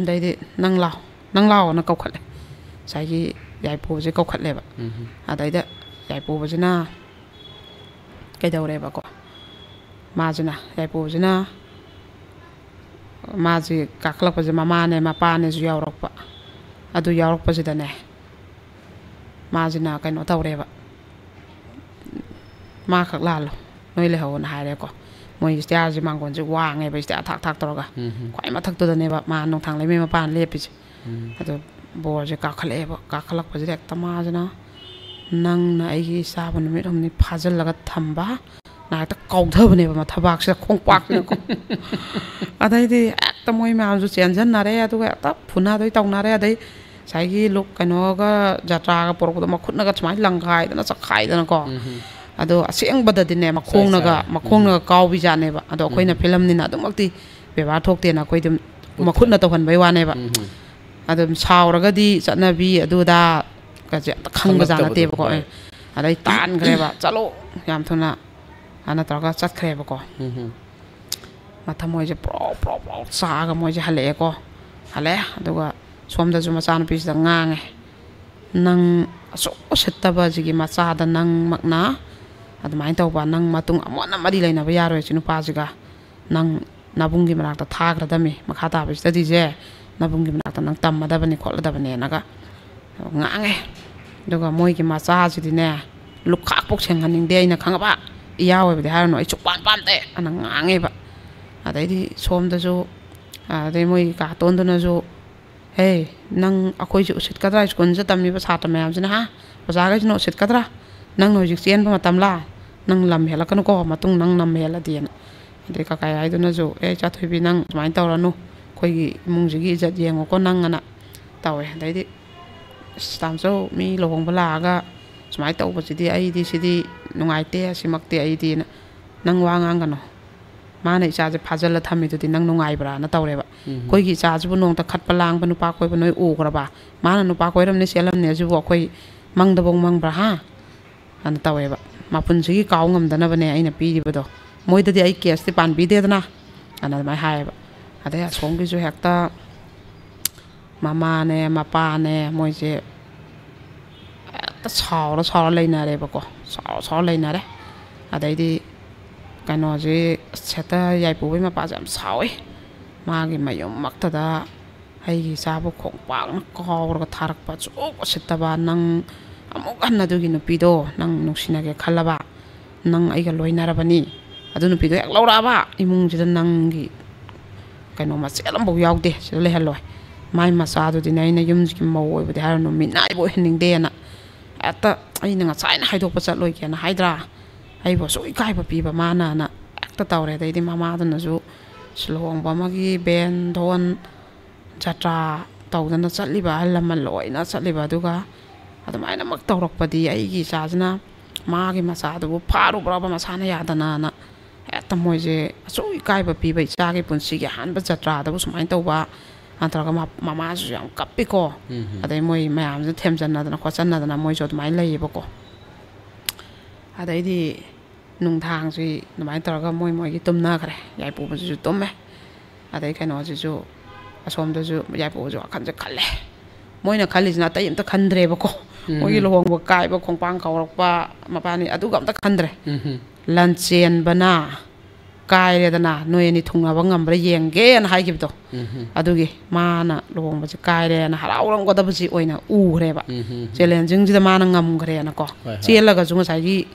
ꯑꯗꯩꯗꯤ, "ꯅꯪ ꯂꯥꯎ, ꯅꯪ ꯂꯥꯎ" ꯑꯅ ꯀꯧꯈꯠꯂꯦ꯫ ꯉꯁꯥꯏꯒꯤ ꯌꯥꯏꯄꯨꯁꯦ ꯀꯧꯈꯠꯂꯦꯕ꯫ ꯎꯝ꯫ ꯑꯗꯩꯗ ꯌꯥꯏꯄꯨꯕꯁꯤꯅ ꯀꯩꯗꯧꯔꯦꯕꯀꯣ, ꯃꯥꯁꯤꯅ, ꯌꯥꯏꯄꯨꯁꯤꯅ ꯃꯥꯁꯤ ꯀꯥꯈꯠꯂꯛꯄꯁꯦ ꯃꯃꯥꯅꯦ ꯃꯄꯥꯅꯦꯁꯨ ꯌꯥꯎꯔꯛꯄ꯫ ꯑꯗꯨ ꯌꯥꯎꯔꯛꯄꯁꯤꯗꯅꯦ, ꯃꯥꯁꯤꯅ ꯀꯩꯅꯣ ꯇꯧꯔꯦꯕ, "ꯃꯥ ꯈꯛ ꯂꯥꯜꯂꯣ, ꯅꯣꯏ ꯂꯩꯍꯧꯅ" ꯍꯥꯏꯔꯦꯀꯣ꯫ ꯃꯣꯏ ꯏꯁꯇꯤꯌꯥꯔꯁꯦ, ꯃꯥꯡꯒꯣꯟꯁꯦ ꯋꯥꯡꯉꯦꯕ, ꯏꯁꯇꯤꯌꯥꯔ ꯊꯥꯛ ꯊꯥꯛ ꯇꯧꯔꯒ꯫ ꯎꯝ꯫ ꯈ꯭ꯋꯥꯏ ꯃꯊꯛꯇꯨꯗꯅꯦꯕ ꯃꯥ ꯅꯣꯡꯊꯥꯡ ꯂꯩꯃꯩ ꯃꯄꯥꯅ ꯂꯦꯞꯄꯤꯁꯦ꯫ ꯎꯝ꯫ ꯑꯗꯣ ꯕꯣꯔꯁꯦ ꯀꯥꯈꯠꯂꯛꯑꯦꯕ꯫ ꯀꯥꯈꯠꯂꯛꯄꯁꯤꯗ ꯍꯦꯛꯇ ꯃꯥꯁꯤꯅ, "ꯅꯪꯅ ꯑꯩꯒꯤ ꯏꯆꯥꯕꯨ ꯅꯨꯃꯤꯠ ꯍꯨꯝꯅꯤ ꯐꯥꯖꯤꯜꯂꯒ ꯊꯝꯕ", ꯅ ꯍꯦꯛꯇ ꯀꯥꯎꯊꯕꯅꯦꯕ ꯃꯊꯕꯥꯛꯁꯤꯗ, ꯈꯣꯡꯄꯥꯛꯁꯤꯗꯀꯣ꯫ ꯑꯗꯩꯗꯤ ꯍꯦꯛꯇ ꯃꯣꯏ ꯃꯌꯥꯝꯁꯨ ꯆꯦꯟꯁꯤꯟꯅꯔꯦ, ꯑꯗꯨꯒ ꯍꯦꯛꯇ ꯐꯨꯅꯗꯣꯏ ꯇꯧꯅꯔꯦ꯫ ꯑꯗꯩ ꯉꯁꯥꯏꯒꯤ ꯂꯨꯛ-, ꯀꯩꯅꯣꯒ ꯖꯇ꯭ꯔꯥꯒ ꯄꯣꯔꯛꯄꯗꯣ ꯃꯈꯨꯠꯅꯒ ꯁꯨꯃꯥꯏꯅ ꯂꯪꯈꯥꯏꯗꯅ ꯆꯈꯥꯏꯗꯅꯀꯣ꯫ ꯎꯝ꯫ ꯑꯗꯣ ꯑꯁꯦꯡꯕꯗꯗꯤꯅꯦ ꯃꯈꯣꯡꯅꯒ, ꯆꯥꯏ, ꯆꯥꯏ꯫ ꯎꯝ꯫ ꯃꯈꯣꯡꯅꯒ ꯀꯥꯎꯕꯤꯖꯥꯠꯅꯦꯕ꯫ ꯑꯗꯣ ꯑꯩꯈꯣꯏꯅ ꯎꯝ꯫ ꯐꯤꯂꯝꯅꯤꯅ ꯑꯗꯨꯃꯛꯇꯤ ꯕꯦꯕꯥꯔ ꯊꯣꯛꯇꯦꯅ ꯑꯩꯈꯣꯏ ꯑꯗꯨꯝ ꯎꯠꯇ꯭ꯔꯦ꯫ ꯃꯈꯨꯠꯅ ꯇꯧꯍꯟꯕꯩ ꯋꯥꯅꯦꯕ꯫ ꯎꯝ꯫ ꯑꯗꯨꯝ ꯁꯥꯎꯔꯒꯗꯤ ꯆꯠꯅꯕꯤ ꯑꯗꯨꯗ ꯀꯁꯦ ꯑꯝꯇ ꯈꯪꯕꯖꯥꯠ ꯈꯪꯂꯛꯇꯕꯗꯣ, ꯅꯠꯇꯦꯕꯀꯣ꯫ ꯍꯣꯏ꯫ ꯑꯦ, ꯑꯗꯩ ꯇꯥꯟꯈ꯭ꯔꯦꯕ, "ꯆꯠꯂꯣ" ꯌꯥꯝ ꯊꯨꯅ ꯑꯅ ꯇꯧꯔꯒ ꯆꯠꯈ꯭ꯔꯦꯕꯀꯣ꯫ ꯎꯝ ꯍꯝ꯫ ꯃꯊ ꯃꯣꯏꯁꯦ ꯄ꯭ꯔꯣꯛ ꯄ꯭ꯔꯣꯛ ꯄ꯭ꯔꯣꯛ ꯆꯥꯛꯑꯒ ꯃꯣꯏꯁꯦ ꯍꯜꯂꯛꯑꯦꯀꯣ꯫ ꯍꯜꯂꯛꯑꯦ꯫ ꯑꯗꯨꯒ ꯁꯣꯝꯗꯁꯨ ꯃꯆꯥꯅꯨꯄꯤꯁꯤꯗ ꯉꯥꯡꯉꯦ, "ꯅꯪ ꯑꯁꯨꯛ ꯎꯁꯤꯠꯇꯕꯁꯤꯒꯤ ꯃꯆꯥꯗ ꯅꯪꯃꯛꯅ ꯑꯗꯨꯃꯥꯏꯅ ꯇꯧꯕ, ꯅꯪ ꯃꯇꯨꯡ ꯑꯃꯨꯛ ꯍꯟꯅ ꯃꯔꯤ ꯂꯩꯅꯕ ꯌꯥꯔꯣꯏ ꯁꯤ ꯅꯨꯄꯥꯁꯤꯒ꯫ ꯅꯪ ꯅꯕꯨꯡꯒꯤ ꯃꯅꯥꯛꯇ ꯊꯥꯈ꯭ꯔꯗꯕꯅꯤ, ꯃꯈꯥ ꯇꯥꯕ studyꯁꯦ ꯅꯕꯨꯡꯒꯤ ꯃꯅꯥꯛꯇ ꯅꯪ ꯇꯝꯃꯗꯕꯅꯤ ꯈꯣꯠꯂꯗꯕꯅꯦꯅꯒ ꯉꯥꯡꯉꯦ꯫ ꯑꯗꯨꯒ ꯃꯣꯏꯒꯤ ꯃꯆꯥꯁꯤꯗꯤꯅꯦ, ꯂꯨꯈꯥꯛꯄꯨ ꯁꯦꯡꯍꯟꯅꯤꯡꯗꯦ, ꯑꯩꯅ ꯈꯪꯉꯕ, ꯏꯌꯥ ꯑꯣꯏꯕꯗꯤ ꯍꯥꯏꯔꯨꯅꯨ, ꯑꯩ ꯁꯨꯛꯄꯥꯝ ꯄꯥꯝꯗꯦ ꯑꯅ ꯉꯥꯡꯉꯦꯕ꯫ ꯑꯗꯩꯗꯤ ꯁꯣꯝꯗꯁꯨ, ꯑꯗꯩ ꯃꯣꯏꯒꯤ ꯀꯥꯇꯣꯟꯗꯨꯅꯁꯨ, "ꯍꯦ, ꯅꯪ ꯑꯩꯈꯣꯏꯁꯦ ꯎꯁꯤꯠꯀꯗ꯭ꯔꯥ? ꯁ꯭ꯀꯨꯜꯁꯤꯗ ꯇꯝꯃꯤꯕ ꯁꯥꯇ꯭ꯔ ꯃꯌꯥꯝꯁꯤꯅ, ꯍꯥ? ꯑꯣꯖꯥꯈꯩꯁꯤꯅ ꯎꯁꯤꯠꯀꯗ꯭ꯔꯥ? ꯅꯪꯅ ꯍꯧꯖꯤꯛ ꯆꯦꯟꯕ ꯃꯇꯝꯂꯥ? ꯅꯪ ꯂꯝ ꯍꯦꯜꯂꯛꯀꯅꯨꯀꯣ, ꯃꯇꯨꯡ ꯅꯪ ꯂꯝ ꯍꯦꯜꯂꯗꯤꯅ"꯫ ꯑꯗꯩ ꯀꯀꯥ ꯌꯥꯏꯗꯨꯅꯁꯨ, "ꯑꯦ, ꯆꯥꯊꯣꯏꯕꯤ, ꯅꯪ ꯁꯨꯃꯥꯏꯅ ꯇꯧꯔꯅꯨ, ꯑꯩꯈꯣꯏꯒꯤ ꯏꯃꯨꯡꯁꯤꯒꯤ ꯏꯖꯠ ꯌꯦꯡꯉꯨꯀꯣ ꯅꯪ" ꯑꯅ ꯇꯧꯋꯦ꯫ ꯑꯗꯩꯗꯤ, "ꯑꯁ, ꯇꯥꯃꯣꯆꯧ, ꯃꯤ ꯂꯨꯍꯣꯡꯕ ꯂꯥꯛꯑꯒ ꯁꯨꯃꯥꯏꯅ ꯇꯧꯕꯁꯤꯗꯤ, ꯑꯩꯗꯤ ꯁꯤꯗꯤ ꯅꯨꯡꯉꯥꯏꯇꯦ, ꯁꯤꯃꯛꯇꯤ ꯑꯩꯗꯤꯅ, ꯅꯪ ꯋꯥ ꯉꯥꯡꯒꯅꯨ꯫ ꯃꯥꯅ ꯏꯆꯥꯁꯦ ꯐꯥꯖꯤꯜꯂ ꯊꯝꯃꯤꯗꯨꯗꯤ ꯅꯪ ꯅꯨꯡꯉꯥꯏꯕ꯭ꯔꯥꯅ ꯇꯧꯔꯦꯕ꯫ ꯎꯝ꯫ "ꯑꯩꯈꯣꯏꯒꯤ ꯏꯆꯥꯁꯤꯕꯨ ꯅꯣꯡꯇ ꯈꯠꯄ ꯂꯥꯡꯕ ꯅꯨꯄꯥ ꯀꯣꯏꯕ ꯅꯣꯏ ꯎꯈ꯭ꯔꯕ? ꯃꯥꯅ ꯅꯨꯄꯥ ꯀꯣꯏꯔꯝꯅꯤ ꯆꯦꯜꯂꯝꯅꯤ ꯑꯁꯤꯕꯨ ꯑꯩꯈꯣꯏ ꯃꯪꯗꯐꯧ ꯃꯪꯕ꯭ꯔꯥ, ꯍꯥ?" ꯑꯅ ꯇꯧꯋꯦꯕ꯫ "ꯃꯄꯨꯟꯁꯤꯒꯤ ꯀꯥꯎ ꯉꯝꯗꯅꯕꯅꯦ ꯑꯩꯅ ꯄꯤꯔꯤꯕꯗꯣ꯫ ꯃꯣꯏꯗꯗꯤ ꯑꯩ ꯀꯦꯁꯇꯤ ꯄꯥꯟꯕꯤꯗꯦꯗꯅ" ꯑꯅ ꯑꯗꯨꯃꯥꯏꯅ ꯍꯥꯏꯌꯦꯕ꯫ ꯑꯗꯩ ꯑꯁꯣꯝꯒꯤꯁꯨ ꯍꯦꯛꯇ ꯃꯃꯥꯅꯦ ꯃꯄꯥꯅꯦ ꯃꯣꯏꯁꯦ ꯍꯦꯛꯇ ꯁꯥꯎꯔ ꯁꯥꯎꯔ ꯂꯩꯅꯔꯦꯕꯀꯣ꯫ ꯁꯥꯎꯔ ꯁꯥꯎꯔ ꯂꯩꯅꯔꯦ꯫ ꯑꯗꯩꯗꯤ ꯀꯩꯅꯣꯁꯤ, ꯑꯁ, ꯍꯦꯛꯇ ꯌꯥꯏꯄꯨꯕꯩ ꯃꯄꯥꯁꯦ ꯌꯥꯝ ꯁꯥꯎꯋꯤ꯫ ꯃꯥꯒꯤ ꯃꯌꯨꯝꯃꯛꯇꯗ ꯑꯩꯒꯤ ꯏꯆꯥꯕꯨ ꯈꯣꯡꯄꯥꯛꯅ ꯀꯥꯎꯔꯒ ꯊꯥꯔꯛꯄ, ꯑꯁꯨꯛ ꯎꯁꯤꯠꯇꯕ, ꯅꯪ ꯑꯃꯨꯛ ꯍꯟꯅ ꯑꯗꯨꯒꯤ ꯅꯨꯄꯤꯗꯣ ꯅꯪ ꯅꯨꯡꯁꯤꯅꯒꯦ ꯈꯜꯂꯕ, ꯅꯪ ꯑꯩꯒ ꯂꯣꯏꯅꯔꯕꯅꯤ, ꯑꯗꯨ ꯅꯨꯄꯤꯗꯣ ꯍꯦꯛ ꯂꯧꯔꯛꯑꯕ ꯏꯃꯨꯡꯁꯤꯗ ꯅꯪꯒꯤ ꯀꯩꯅꯣ ꯃꯆꯦꯠ ꯑꯃꯐꯥꯎ ꯌꯥꯎꯗꯦ, ꯁꯤꯗ ꯂꯩꯍꯜꯂꯣꯏ꯫ ꯃꯥꯏ ꯃꯆꯥꯗꯨꯗꯤꯅꯦ, ꯑꯩꯅ ꯌꯨꯝꯁꯤꯒꯤ ꯃꯧ ꯑꯣꯏꯕꯗꯤ ꯍꯥꯏꯔꯨꯅꯨ, ꯃꯤꯅꯥꯏꯕꯨ ꯑꯣꯏꯍꯟꯅꯤꯡꯗꯦꯅ ꯍꯦꯛꯇ ꯑꯩꯅ ꯉꯁꯥꯏꯅ ꯍꯥꯏꯗꯣꯛꯄ ꯆꯠꯂꯣꯏꯒꯦꯅ ꯍꯥꯏꯗ꯭ꯔꯥ? ꯑꯩꯕꯨ ꯑꯁꯨꯛ ꯏꯀꯥꯏꯕ ꯄꯤꯕ ꯃꯥꯅꯅ ꯍꯦꯛꯇ ꯇꯧꯔꯦ꯫ ꯑꯗꯩꯗꯤ ꯃꯃꯥꯗꯨꯅꯁꯨ ꯂꯨꯍꯣꯡꯕ ꯑꯃꯒꯤ ꯕꯦꯟ ꯙꯣꯟ ꯖꯇ꯭ꯔꯥ ꯇꯧꯗꯅ ꯆꯠꯂꯤꯕ, ꯑꯍꯜ ꯂꯃꯟ ꯂꯣꯏꯅ ꯆꯠꯂꯤꯕ, ꯑꯗꯨꯒ ꯑꯗꯨꯃꯥꯏꯅꯃꯛ ꯇꯧꯔꯛꯄꯗꯤ ꯑꯩꯒꯤ ꯏꯆꯥꯁꯤꯅ ꯃꯥꯒꯤ ꯃꯆꯥꯗꯨꯕꯨ ꯐꯥꯔꯨꯕ꯭ꯔꯕ ꯃꯁꯥꯅ ꯌꯥꯗꯅꯅ? ꯍꯦꯛꯇ ꯃꯣꯏꯁꯦ ꯑꯁꯨꯛ ꯏꯀꯥꯏꯕ ꯄꯤꯕ, ꯏꯆꯥꯒꯤ ꯄꯨꯟꯁꯤꯒꯤ ꯑꯍꯥꯟꯕ ꯖꯇ꯭ꯔꯥꯗꯕꯨ ꯁꯨꯃꯥꯏꯅ ꯇꯧꯕ, ꯑꯗꯨꯃꯥꯏꯅ ꯇꯧꯔꯒ ꯃ- ꯃꯃꯥꯁꯨ ꯌꯥꯝ ꯀꯞꯄꯤꯀꯣ꯫ ꯎꯝ꯫ ꯑꯗꯩ ꯃꯣꯏ ꯃꯌꯥꯝꯁꯤꯅ ꯊꯦꯝꯖꯟꯅꯗꯅ ꯈꯣꯠꯆꯟꯅꯗꯅ ꯃꯣꯏꯁꯨ ꯑꯗꯨꯃꯥꯏꯅ ꯂꯩꯌꯦꯕꯀꯣ꯫ ꯑꯗꯩꯗꯤ ꯅꯨꯡꯗꯥꯡꯁꯤ ꯑꯗꯨꯃꯥꯏꯅ ꯇꯧꯔꯒ ꯃꯣꯏ ꯃꯣꯏꯒꯤ ꯇꯨꯝꯅꯈ꯭ꯔꯦ꯫ ꯌꯥꯏꯄꯨꯕꯁꯤꯁꯨ ꯇꯨꯝꯃꯦ꯫ ꯑꯗꯩ ꯀꯩꯅꯣꯁꯤꯁꯨ, ꯑꯁꯣꯝꯗꯁꯨ ꯌꯥꯏꯄꯨꯕꯁꯨ ꯋꯥꯈꯜꯁꯦ ꯈꯜꯂꯦ꯫ ꯃꯣꯏꯅ ꯈꯜꯂꯤꯁꯤꯅ ꯑꯇꯩ ꯑꯝꯇ ꯈꯟꯗ꯭ꯔꯦꯕꯀꯣ꯫ ꯎꯝ꯫ ꯃꯣꯏꯒꯤ ꯂꯨꯍꯣꯡꯕ ꯀꯥꯏꯕ, ꯈꯣꯡꯄꯥꯡ ꯀꯥꯎꯔꯛꯄ, ꯃꯕꯥꯅꯤ ꯑꯗꯨꯒ ꯑꯝꯇ ꯈꯟꯗ꯭ꯔꯦ꯫ ꯎꯝ꯫ ꯂꯟꯆꯦꯟꯕꯅ ꯀꯥꯏꯔꯦꯗꯅ, ꯅꯣꯏ ꯑꯅꯤ ꯊꯨꯡꯅꯕ ꯉꯝꯕ꯭ꯔꯥ ꯌꯦꯡꯒꯦꯅ ꯍꯥꯏꯈꯤꯕꯗꯣ꯫ ꯎꯝ꯫ ꯑꯗꯨꯒꯤ ꯃꯥꯅ ꯂꯨꯍꯣꯡꯕꯁꯦ ꯀꯥꯏꯔꯦꯅ ꯍꯔꯥꯎꯔꯝꯒꯗꯕꯁꯤ ꯑꯣꯏꯅ ꯎꯈ꯭ꯔꯦꯕ꯫ ꯎꯝ꯫ ꯆꯦꯂꯦꯟꯖꯤꯡꯁꯤꯗ ꯃꯥꯅ ꯉꯝꯈ꯭ꯔꯦꯅꯀꯣ꯫ ꯍꯣꯏ, ꯍꯣꯏ꯫ ꯆꯦꯜꯂꯒꯁꯨ ꯉꯁꯥꯏꯒꯤ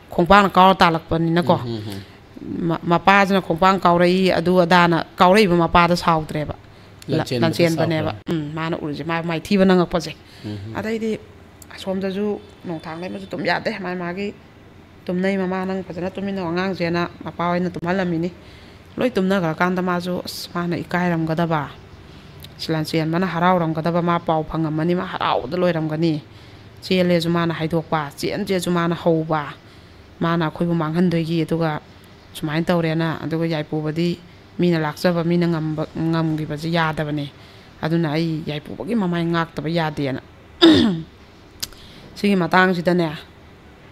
ꯈꯣꯡꯄꯥꯛꯅ ꯀꯥꯎꯔ ꯇꯥꯜꯂꯛꯄꯅꯤꯅꯀꯣ꯫ ꯎꯝ, ꯎꯝ꯫ ꯃ- ꯃꯄꯥꯁꯤꯅ ꯈꯣꯡꯄꯥꯛ ꯀꯥꯎꯔꯛꯏ, ꯑꯗꯨ ꯑꯗꯥꯅ ꯀꯥꯎꯔꯛꯏꯕ ꯃꯄꯥꯗ ꯁꯥꯎꯗ꯭ꯔꯦꯕ꯫ ꯂ- ꯂꯟꯆꯦꯟꯕꯗ ꯂꯟꯆꯦꯟꯕꯅꯦꯕ꯫ ꯁꯥꯎꯈ꯭ꯔꯦ꯫ ꯎꯝ, ꯃꯥꯅ ꯎꯔꯤꯁꯦ ꯃꯥ ꯃꯥꯏꯊꯤꯕꯅ ꯉꯛꯄꯁꯦ꯫ ꯎꯝ, ꯎꯝ꯫ ꯑꯗꯩꯗꯤ ꯑꯁꯣꯝꯗꯁꯨ ꯅꯣꯡꯊꯥꯡ ꯂꯩꯃꯁꯨ ꯇꯨꯝ ꯌꯥꯗꯦ꯫ ꯃꯥ ꯃꯥꯒꯤ ꯇꯨꯝꯅꯩ꯫ "ꯃꯃꯥ ꯅꯪ ꯐꯖꯅ ꯇꯨꯝꯃꯤꯟꯅꯧ ꯑꯉꯥꯡꯁꯦꯅ" ꯃꯄꯥ ꯍꯣꯏꯅ ꯇꯨꯝꯍꯜꯂꯝꯃꯤꯅꯤ꯫ ꯂꯣꯏ ꯇꯨꯝꯅꯈ꯭ꯔꯀꯥꯟꯗ ꯃꯥꯁꯨ ꯑꯁ ꯃꯥꯅ ꯏꯀꯥꯏꯔꯝꯒꯗꯕ, ꯁꯤ ꯂꯟꯆꯦꯟꯕꯅ ꯍꯔꯥꯎꯔꯝꯒꯗꯕ, ꯃꯥ ꯄꯥꯎ ꯐꯪꯉꯝꯃꯅꯤ, ꯃꯥ ꯍꯔꯥꯎꯕꯗ ꯂꯣꯏꯔꯝꯒꯅꯤ꯫ ꯆꯦꯜꯂꯦꯁꯨ ꯃꯥꯅ ꯍꯥꯏꯗꯣꯛꯄ, ꯆꯦꯟꯁꯦꯁꯨ ꯃꯥꯅ ꯍꯧꯕ, ꯃꯥꯅ ꯑꯩꯈꯣꯏꯕꯨ ꯃꯥꯡꯍꯟꯗꯣꯏꯒꯤ, ꯑꯗꯨꯒ ꯁꯨꯃꯥꯏꯅ ꯇꯧꯔꯦꯅ, ꯑꯗꯨꯒ ꯌꯥꯏꯄꯨꯕꯗꯤ ꯃꯤꯅ ꯂꯥꯛꯆꯕ, ꯃꯤꯅ ꯉꯝꯕ, ꯉꯝꯈꯤꯕꯁꯦ ꯌꯥꯗꯕꯅꯦ꯫ ꯑꯗꯨꯅ ꯑꯩ ꯌꯥꯏꯄꯨꯕꯒꯤ ꯃꯃꯥꯏ ꯉꯥꯛꯇꯕ ꯌꯥꯗꯦꯅ꯫ ꯁꯤꯒꯤ ꯃꯇꯥꯡꯁꯤꯗꯅꯦ,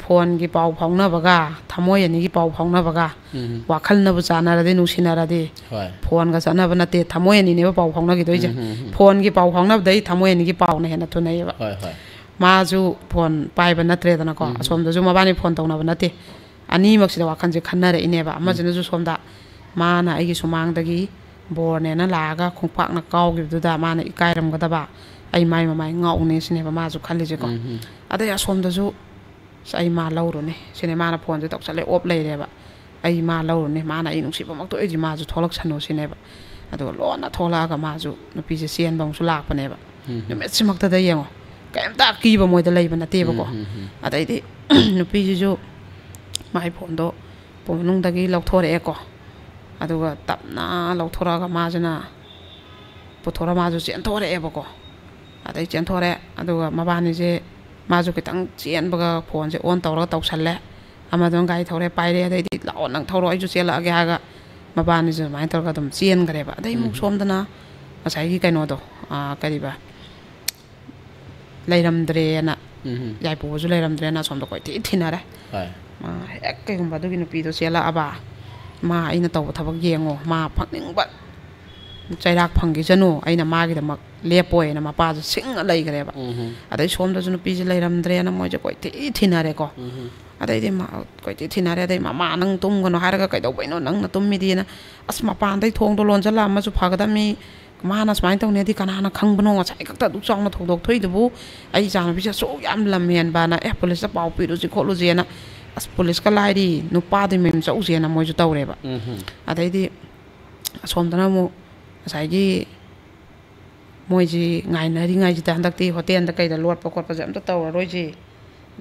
ꯐꯣꯟꯒꯤ ꯄꯥꯎ ꯐꯥꯎꯅꯕꯒ, ꯊꯃꯣꯏ ꯑꯅꯤꯒꯤ ꯄꯥꯎ ꯐꯥꯎꯅꯕꯒ, ꯎꯝ꯫ ꯋꯥꯈꯜꯅꯕꯨ ꯆꯥꯟꯅꯔꯗꯤ, ꯅꯨꯡꯁꯤꯅꯔꯗꯤ, ꯍꯣꯏ꯫ ꯐꯣꯟꯒ ꯆꯠꯅꯕ ꯅꯠꯇꯦ, ꯊꯃꯣꯏ ꯑꯅꯤꯅꯦꯕ ꯄꯥꯎ ꯐꯥꯎꯅꯈꯤꯗꯣꯏꯁꯦ꯫ ꯎꯝ, ꯎꯝ, ꯎꯝ꯫ ꯐꯣꯟꯒꯤ ꯄꯥꯎ ꯐꯥꯎꯅꯕꯗꯩ ꯊꯃꯣꯏ ꯑꯅꯤꯒꯤ ꯄꯥꯎꯅ ꯍꯦꯟꯅ ꯊꯨꯅꯩꯌꯦꯕ꯫ ꯍꯣꯏ, ꯍꯣꯏ꯫ ꯃꯥꯁꯨ ꯐꯣꯟ ꯄꯥꯏꯕ ꯅꯠꯇ꯭ꯔꯦꯗꯅꯀꯣ, ꯎꯝ꯫ ꯑꯁꯣꯝꯗꯁꯨ ꯃꯕꯥꯅꯤ ꯐꯣꯟ ꯇꯧꯅꯕ ꯅꯠꯇꯦ꯫ ꯑꯅꯤꯃꯛꯁꯤꯗ ꯋꯥꯈꯜꯁꯦ ꯈꯟꯅꯔꯛꯏꯅꯦꯕ꯫ ꯎꯝ꯫ ꯑꯃꯁꯤꯅꯁꯨ ꯁꯣꯝꯗ ꯃꯥꯅ ꯑꯩꯒꯤ ꯁꯨꯃꯥꯡꯗꯒꯤ ꯕꯣꯔꯅꯦꯅ ꯂꯥꯛꯑꯒ ꯈꯣꯡꯄꯥꯛꯅ ꯀꯥꯎꯈꯤꯕꯗꯨꯗ ꯃꯥꯅ ꯏꯀꯥꯏꯔꯝꯒꯗꯕ, ꯑꯩ ꯃꯥꯏ ꯃꯃꯥꯏ ꯉꯥꯎꯅꯦ ꯁꯤꯅꯦꯕ ꯃꯥꯁꯨ ꯈꯜꯂꯤꯁꯦꯀꯣ꯫ ꯎꯝ, ꯎꯝ꯫ ꯑꯗꯩ ꯑꯁꯣꯝꯗꯁꯨ "ꯑꯁ, ꯑꯩ ꯃꯥ ꯂꯧꯔꯨꯅꯤ" ꯁꯤꯅꯦ꯫ ꯃꯥꯅ ꯐꯣꯟꯁꯦ ꯇꯧꯁꯜꯂꯦ, ꯑꯣꯞ ꯂꯩꯔꯦꯕ꯫ "ꯑꯩ ꯃꯥ ꯂꯧꯔꯨꯅꯤ, ꯃꯥꯅ ꯑꯩ ꯅꯨꯡꯁꯤꯕꯃꯛꯇ ꯑꯣꯏꯗꯤ ꯃꯥꯁꯨ ꯊꯣꯛꯂꯛꯁꯅꯨ" ꯁꯤꯅꯦꯕ꯫ ꯑꯗꯨꯒ ꯂꯣꯟꯅ ꯊꯣꯛꯂꯛꯑꯒ ꯃꯥꯁꯨ ꯅꯨꯄꯤꯁꯦ ꯆꯦꯟꯕ ꯑꯃꯨꯛꯁꯨ ꯂꯥꯛꯄꯅꯦꯕ꯫ ꯎꯝ꯫ ꯅꯨꯃꯤꯠꯁꯤꯃꯛꯇꯗ ꯌꯦꯡꯉꯣ, ꯀꯩꯝꯇ ꯑꯀꯤꯕ ꯃꯣꯏꯗ ꯂꯩꯕ ꯅꯠꯇꯦꯕꯀꯣ꯫ ꯎꯝ, ꯎꯝ, ꯎꯝ꯫ ꯑꯗꯩꯗꯤ ꯅꯨꯄꯤꯁꯤꯁꯨ ꯃꯥꯏ ꯐꯣꯟꯗꯣ ꯄꯨ- ꯃꯅꯨꯡꯗꯒꯤ ꯂꯧꯊꯣꯔꯛꯑꯦꯀꯣ꯫ ꯑꯗꯨꯒ ꯇꯞꯅ ꯂꯧꯊꯣꯔꯛꯑꯒ ꯃꯥꯁꯤꯅ ꯄꯨꯊꯣꯔꯛꯑ ꯃꯥꯁꯨ ꯆꯦꯟꯊꯣꯔꯛꯑꯦꯕꯀꯣ꯫ ꯑꯗꯩ ꯆꯦꯟꯊꯣꯔꯛꯑꯦ꯫ ꯑꯗꯨꯒ ꯃꯕꯥꯅꯤꯁꯦ, ꯃꯥꯁꯨ ꯈꯤꯇꯪ ꯆꯦꯟꯕꯒ ꯐꯣꯟꯁꯦ ꯑꯣꯟ ꯇꯧꯔꯒ ꯇꯧꯁꯜꯂꯦ꯫ ꯑꯃꯗꯨꯅ ꯒꯥꯔꯤ ꯊꯧꯔꯦ ꯄꯥꯏꯔꯦ, ꯑꯗꯩꯗꯤ "ꯂꯥꯛꯑꯣ, ꯅꯪ ꯊꯧꯔꯣ, ꯑꯩꯁꯨ ꯆꯦꯜꯂꯛꯑꯒꯦ" ꯍꯥꯏꯔꯒ ꯃꯕꯥꯅꯤꯁꯨ ꯑꯗꯨꯃꯥꯏꯅ ꯇꯧꯔꯒ ꯑꯗꯨꯝ ꯆꯦꯟꯈ꯭ꯔꯦꯕ꯫ ꯑꯗꯩ ꯑꯃꯨꯛ ꯎꯝ꯫ ꯁꯣꯝꯗꯅ ꯉꯁꯥꯏꯒꯤ ꯀꯩꯅꯣꯗꯣ, ꯑꯥ, ꯀꯔꯤꯕ, ꯂꯩꯔꯝꯗ꯭ꯔꯦꯅ, ꯎꯝ꯫ ꯌꯥꯏꯄꯨꯕꯁꯨ ꯂꯩꯔꯝꯗ꯭ꯔꯦꯅ ꯑꯁꯣꯝꯗ ꯀꯣꯏꯊꯤ ꯊꯤꯅꯔꯦ꯫ ꯍꯣꯏ꯫ ꯃꯥ ꯍꯦꯛ ꯀꯩꯒꯨꯝꯕ ꯑꯗꯨꯒꯤ ꯅꯨꯄꯤꯗꯣ ꯆꯦꯜꯂꯛꯑꯕ, ꯃꯥ ꯑꯩꯅ ꯇꯧꯕ ꯊꯕꯛ ꯌꯦꯡꯉꯣ, ꯃꯥ ꯐꯪꯅꯤꯡꯕ ꯆꯩꯔꯥꯛ ꯐꯪꯈꯤꯁꯅꯨ, ꯑꯩꯅ ꯃꯥꯒꯤꯗꯃꯛ ꯂꯦꯞꯄꯣꯏꯅ ꯃꯄꯥꯁꯨ ꯁꯤꯡꯅ ꯂꯩꯈ꯭ꯔꯦꯕ꯫ ꯎꯝ꯫ ꯑꯗꯩ ꯁꯣꯝꯗꯁꯨ ꯅꯨꯄꯤꯁꯦ ꯂꯩꯔꯝꯗ꯭ꯔꯦꯅ ꯃꯣꯏꯁꯦ ꯀꯣꯏꯊꯤ ꯊꯤꯅꯔꯦꯀꯣ꯫ ꯎꯝ꯫ ꯑꯗꯩꯗꯤ ꯃꯥ ꯀꯣꯏꯊꯤ ꯊꯤꯅꯔꯦ꯫ ꯑꯗꯩ ꯃꯃꯥ, "ꯅꯪ ꯇꯨꯝꯒꯅꯣ ꯍꯥꯏꯔꯒ ꯀꯩꯗꯧꯕꯩꯅꯣ ꯅꯪꯅ ꯇꯨꯝꯃꯤꯗꯤꯅ?" "ꯑꯁ, ꯃꯄꯥꯟꯗꯩ ꯊꯣꯡꯗꯣ ꯂꯣꯟꯁꯤꯜꯂꯛꯑꯝꯃꯁꯨ ꯐꯒꯗꯝꯃꯤ, ꯃꯥꯅ ꯁꯨꯃꯥꯏꯅ ꯇꯧꯅꯤꯗꯤ ꯀꯅꯥꯅ ꯈꯪꯕꯅꯣ? ꯉꯁꯥꯏ ꯈꯛꯇ ꯑꯗꯨꯛ ꯆꯥꯎꯅ ꯊꯧꯗꯣꯛ ꯊꯣꯛꯏꯗꯨꯕꯨ, ꯑꯩ ꯏꯆꯥꯅꯨꯄꯤꯁꯦ ꯑꯁꯨꯛ ꯌꯥꯝ ꯂꯝ ꯍꯦꯟꯕꯅ, ꯑꯦ, ꯄꯨꯂꯤꯁꯇ ꯄꯥꯎ ꯄꯤꯔꯨꯁꯤ ꯈꯣꯠꯂꯨꯁꯦꯅ, ꯑꯁ, ꯄꯨꯂꯤꯁꯀ ꯂꯥꯏꯔꯤ, ꯅꯨꯄꯥꯗꯨꯒꯤ ꯃꯌꯨꯝ ꯆꯠꯂꯨꯁꯦꯅ ꯃꯣꯏꯁꯨ ꯇꯧꯔꯦꯕ꯫ ꯎꯝ꯫ ꯑꯗꯩꯗꯤ ꯑꯁꯣꯝꯗꯅ ꯑꯃꯨꯛ ꯉꯁꯥꯏꯒꯤ ꯃꯣꯏꯁꯤ ꯉꯥꯏꯅꯔꯤꯉꯩꯁꯤꯗ, ꯍꯟꯗꯛꯇꯤ ꯍꯣꯇꯦꯜꯗ ꯀꯩꯗ ꯂꯣꯠꯄ ꯈꯣꯠꯄꯁꯦ ꯑꯝꯇ ꯇꯧꯔꯔꯣꯏꯁꯤ,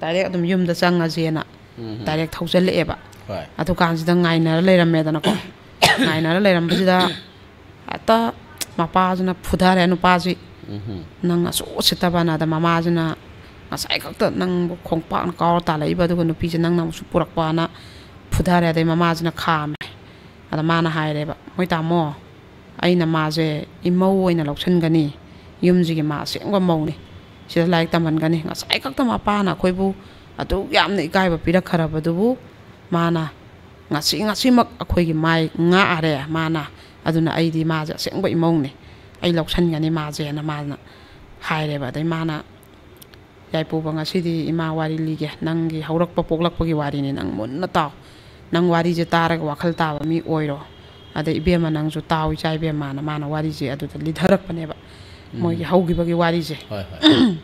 ꯗꯥꯏꯔꯦꯛ ꯑꯗꯨꯝ ꯌꯨꯝꯗ ꯆꯪꯉꯁꯦꯅ ꯎꯝ꯫ ꯗꯥꯏꯔꯦꯛ ꯊꯧꯖꯤꯜꯂꯛꯑꯦꯕ꯫ ꯍꯣꯏ꯫ ꯑꯗꯨꯀꯥꯟꯁꯤꯗ ꯉꯥꯏꯅꯔ ꯂꯩꯔꯝꯃꯦꯗꯅꯀꯣ꯫ ꯉꯥꯏꯅꯔ ꯂꯩꯔꯝꯕꯁꯤꯗ ꯍꯦꯛꯇ ꯃꯄꯥꯁꯤꯅ ꯐꯨꯊꯔꯦ ꯅꯨꯄꯥꯁꯤ꯫ ꯎꯝ꯫ "ꯅꯪ ꯑꯁꯨꯛ ꯎꯁꯤꯠꯇꯕꯅ", ꯑꯗ ꯃꯃꯥꯁꯤꯅ, "ꯉꯁꯥꯏ ꯈꯛꯇ ꯅꯪꯕꯨ ꯈꯣꯡꯄꯥꯛꯅ ꯀꯥꯎꯔ ꯇꯥꯜꯂꯛꯏꯕ, ꯑꯗꯨꯒ ꯅꯨꯄꯤꯁꯦ ꯅꯪꯅ ꯑꯃꯨꯛꯁꯨ ꯄꯨꯔꯛꯄꯅ", ꯐꯨꯊꯔꯦ꯫ ꯑꯗꯩ ꯃꯃꯥꯁꯤꯅ ꯈꯥꯝꯃꯦ꯫ ꯑꯗ ꯃꯥꯅ ꯍꯥꯏꯔꯦꯕ, "ꯃꯣꯏ ꯇꯥꯃꯣ, ꯑꯩꯅ ꯃꯥꯁꯦ ꯏꯃꯧ ꯑꯣꯏꯅ ꯂꯧꯁꯤꯟꯒꯅꯤ, ꯌꯨꯝꯁꯤꯒꯤ ꯃꯥ ꯑꯁꯦꯡꯕ ꯃꯧꯅꯤ, ꯁꯤꯗ ꯂꯥꯏꯔꯤꯛ ꯇꯝꯍꯟꯒꯅꯤ꯫ ꯉꯁꯥꯏ ꯈꯛꯇ ꯃꯄꯥꯅ ꯑꯩꯈꯣꯏꯕꯨ ꯑꯗꯨꯛ ꯌꯥꯝꯅ ꯏꯀꯥꯏꯕ ꯄꯤꯔꯛꯈ꯭ꯔꯕꯗꯨꯕꯨ ꯃꯥꯅ ꯉꯁꯤ, ꯉꯁꯤꯃꯛ ꯑꯩꯈꯣꯏꯒꯤ ꯃꯥꯏ ꯉꯥꯛꯑꯔꯦ ꯃꯥꯅ꯫ ꯑꯗꯨꯅ ꯑꯩꯗꯤ ꯃꯥꯁꯦ ꯑꯁꯦꯡꯕ ꯏꯃꯧꯅꯤ, ꯑꯩ ꯂꯧꯁꯤꯟꯒꯅꯤ ꯃꯥꯁꯦꯅ" ꯃꯥꯅ ꯍꯥꯏꯔꯦꯕ꯫ ꯑꯗꯩ ꯃꯥꯅ, "ꯌꯥꯏꯄꯨꯕ, ꯉꯁꯤꯗꯤ ꯏꯃꯥ ꯋꯥꯔꯤ ꯂꯤꯒꯦ, ꯅꯪꯒꯤ ꯍꯧꯔꯛꯄ ꯄꯣꯛꯂꯛꯄꯒꯤ ꯋꯥꯔꯤꯅꯤ, ꯅꯪ ꯃꯨꯟꯅ ꯇꯥꯎ꯫ ꯅꯪ ꯋꯥꯔꯤꯁꯦ ꯇꯥꯔꯒ ꯋꯥꯈꯜ ꯇꯥꯕ ꯃꯤ ꯑꯣꯏꯔꯣ꯫ ꯑꯗꯩ ꯏꯕꯦꯝꯃ ꯅꯪꯁꯨ ꯇꯥꯎ, ꯏꯆꯥ ꯏꯕꯦꯝꯃꯅ" ꯃꯥꯅ ꯋꯥꯔꯤꯁꯦ ꯑꯗꯨꯗ ꯂꯤꯊꯔꯛꯄꯅꯦꯕ, ꯎꯝ꯫ ꯃꯣꯏꯒꯤ ꯍꯧꯈꯤꯕꯒꯤ ꯋꯥꯔꯤꯁꯦ꯫ ꯍꯣꯏ, ꯍꯣꯏ꯫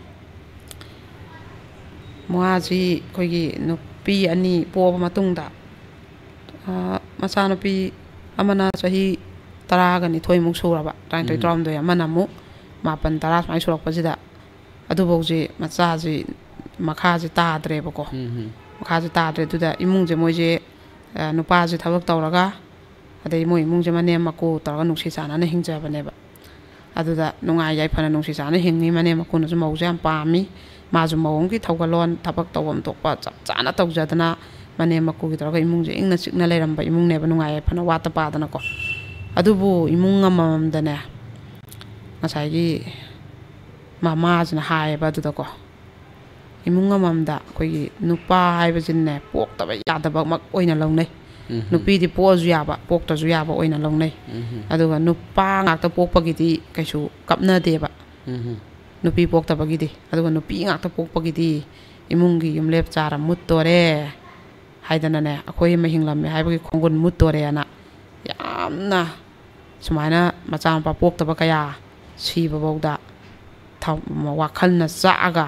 ꯃꯥꯁꯤ ꯑꯩꯈꯣꯏꯒꯤ ꯅꯨꯄꯤ ꯑꯅꯤ ꯄꯣꯛꯑꯕ ꯃꯇꯨꯡꯗ, ꯑ, ꯃꯆꯥꯅꯨꯄꯤ ꯑꯃꯅ ꯆꯍꯤ ꯇꯔꯥꯒ ꯅꯤꯊꯣꯏꯃꯨꯛ ꯁꯨꯔꯕ, ꯇꯔꯥꯅꯤꯊꯣꯏ, ꯎꯝ꯫ ꯇꯔꯥꯍꯨꯝꯗꯣꯏ, ꯑꯃꯅ ꯑꯃꯨꯛ ꯃꯥꯄꯟ, ꯇꯔꯥ ꯁꯨꯃꯥꯏꯅ ꯁꯨꯔꯛꯄꯁꯤꯗ, ꯑꯗꯨꯐꯧꯁꯦ ꯃꯆꯥꯁꯤ ꯃꯈꯥꯁꯦ ꯇꯥꯗ꯭ꯔꯦꯕꯀꯣ꯫ ꯎꯝ꯫ ꯃꯈꯥꯁꯦ ꯇꯥꯗ꯭ꯔꯦ꯫ ꯑꯗꯨꯗ ꯏꯃꯨꯡꯁꯦ ꯃꯣꯏꯁꯦ, ꯑ, ꯅꯨꯄꯥꯁꯦ ꯊꯕꯛ ꯇꯧꯔꯒ, ꯑꯗꯩ ꯃꯣꯏ ꯏꯃꯨꯡꯁꯦ ꯃꯅꯦꯝ ꯃꯀꯨ ꯇꯧꯔꯒ ꯅꯨꯡꯁꯤ ꯆꯥꯟꯅꯅ ꯍꯤꯡꯖꯕꯅꯦꯕ꯫ ꯑꯗꯨꯗ ꯅꯨꯡꯉꯥꯏ ꯌꯥꯏꯐꯅ ꯅꯨꯡꯁꯤ ꯆꯥꯟꯅ ꯍꯤꯡꯉꯤ꯫ ꯃꯅꯦꯝ ꯃꯀꯨꯅꯁꯨ ꯃꯧꯁꯦ ꯌꯥꯝ ꯄꯥꯝꯃꯤ꯫ ꯃꯥꯁꯨ ꯃꯧ ꯑꯃꯒꯤ ꯊꯧꯒꯜꯂꯣꯟ ꯊꯕꯛ ꯇꯧꯐꯝ ꯊꯣꯛꯄ ꯆꯞ ꯆꯥꯅ ꯇꯧꯖꯗꯅ, ꯃꯅꯦꯝ ꯃꯀꯨꯒꯤ ꯇꯧꯔꯒ ꯏꯃꯨꯡꯁꯦ ꯏꯪꯅ ꯆꯤꯛꯅ ꯂꯩꯔꯝꯕ ꯏꯃꯨꯡꯅꯦꯕ, ꯅꯨꯡꯉꯥꯏ ꯌꯥꯏꯐꯅ ꯋꯥꯠꯇ ꯄꯥꯗꯅꯀꯣ꯫ ꯑꯗꯨꯕꯨ ꯏꯃꯨꯡ ꯑꯃꯃꯝꯗꯅꯦ, ꯉꯁꯥꯏꯒꯤ ꯃꯃꯥꯁꯤꯅ ꯍꯥꯏꯌꯦꯕ ꯑꯗꯨꯗꯀꯣ, ꯏꯃꯨꯡ ꯑꯃꯃꯝꯗ ꯑꯩꯈꯣꯏꯒꯤ ꯅꯨꯄꯥ ꯍꯥꯏꯕꯁꯤꯅꯅꯦ ꯄꯣꯛꯇꯕ ꯌꯥꯗꯕꯃꯛ ꯑꯣꯏꯅ ꯂꯧꯅꯩ꯫ ꯅꯨꯄꯤꯗꯤ ꯄꯣꯛꯑꯁꯨ ꯌꯥꯕ, ꯄꯣꯛꯇ꯭ꯔꯁꯨ ꯌꯥꯕ ꯑꯣꯏꯅ ꯂꯧꯅꯩ꯫ ꯑꯗꯨꯒ ꯅꯨꯄꯥ ꯉꯥꯛꯇ ꯄꯣꯛꯄꯒꯤꯗꯤ ꯀꯩꯁꯨ ꯀꯞꯅꯗꯦꯕ, ꯅꯨꯄꯤ ꯄꯣꯛꯇꯕꯒꯤꯗꯤ꯫ ꯑꯗꯨꯒ ꯅꯨꯄꯤ ꯉꯥꯛꯇ ꯄꯣꯛꯄꯒꯤꯗꯤ ꯏꯃꯨꯡꯒꯤ ꯌꯨꯝꯂꯦꯞ ꯆꯥꯔ ꯃꯨꯠꯇꯣꯔꯦ ꯍꯥꯏꯗꯅꯅꯦ, ꯑꯩꯈꯣꯏ ꯑꯃ ꯍꯤꯡꯂꯝꯃꯦ ꯍꯥꯏꯕꯒꯤ ꯈꯣꯡꯒꯨꯟ ꯃꯨꯠꯇꯣꯔꯦꯅ ꯌꯥꯝꯅ ꯁꯨꯃꯥꯏꯅ ꯃꯆꯥ ꯃꯄꯥ ꯄꯣꯛꯇꯕ ꯀꯌꯥ ꯁꯤꯕꯐꯧꯗ ꯊ-, ꯋꯥꯈꯜꯅ ꯆꯥꯛꯑꯒ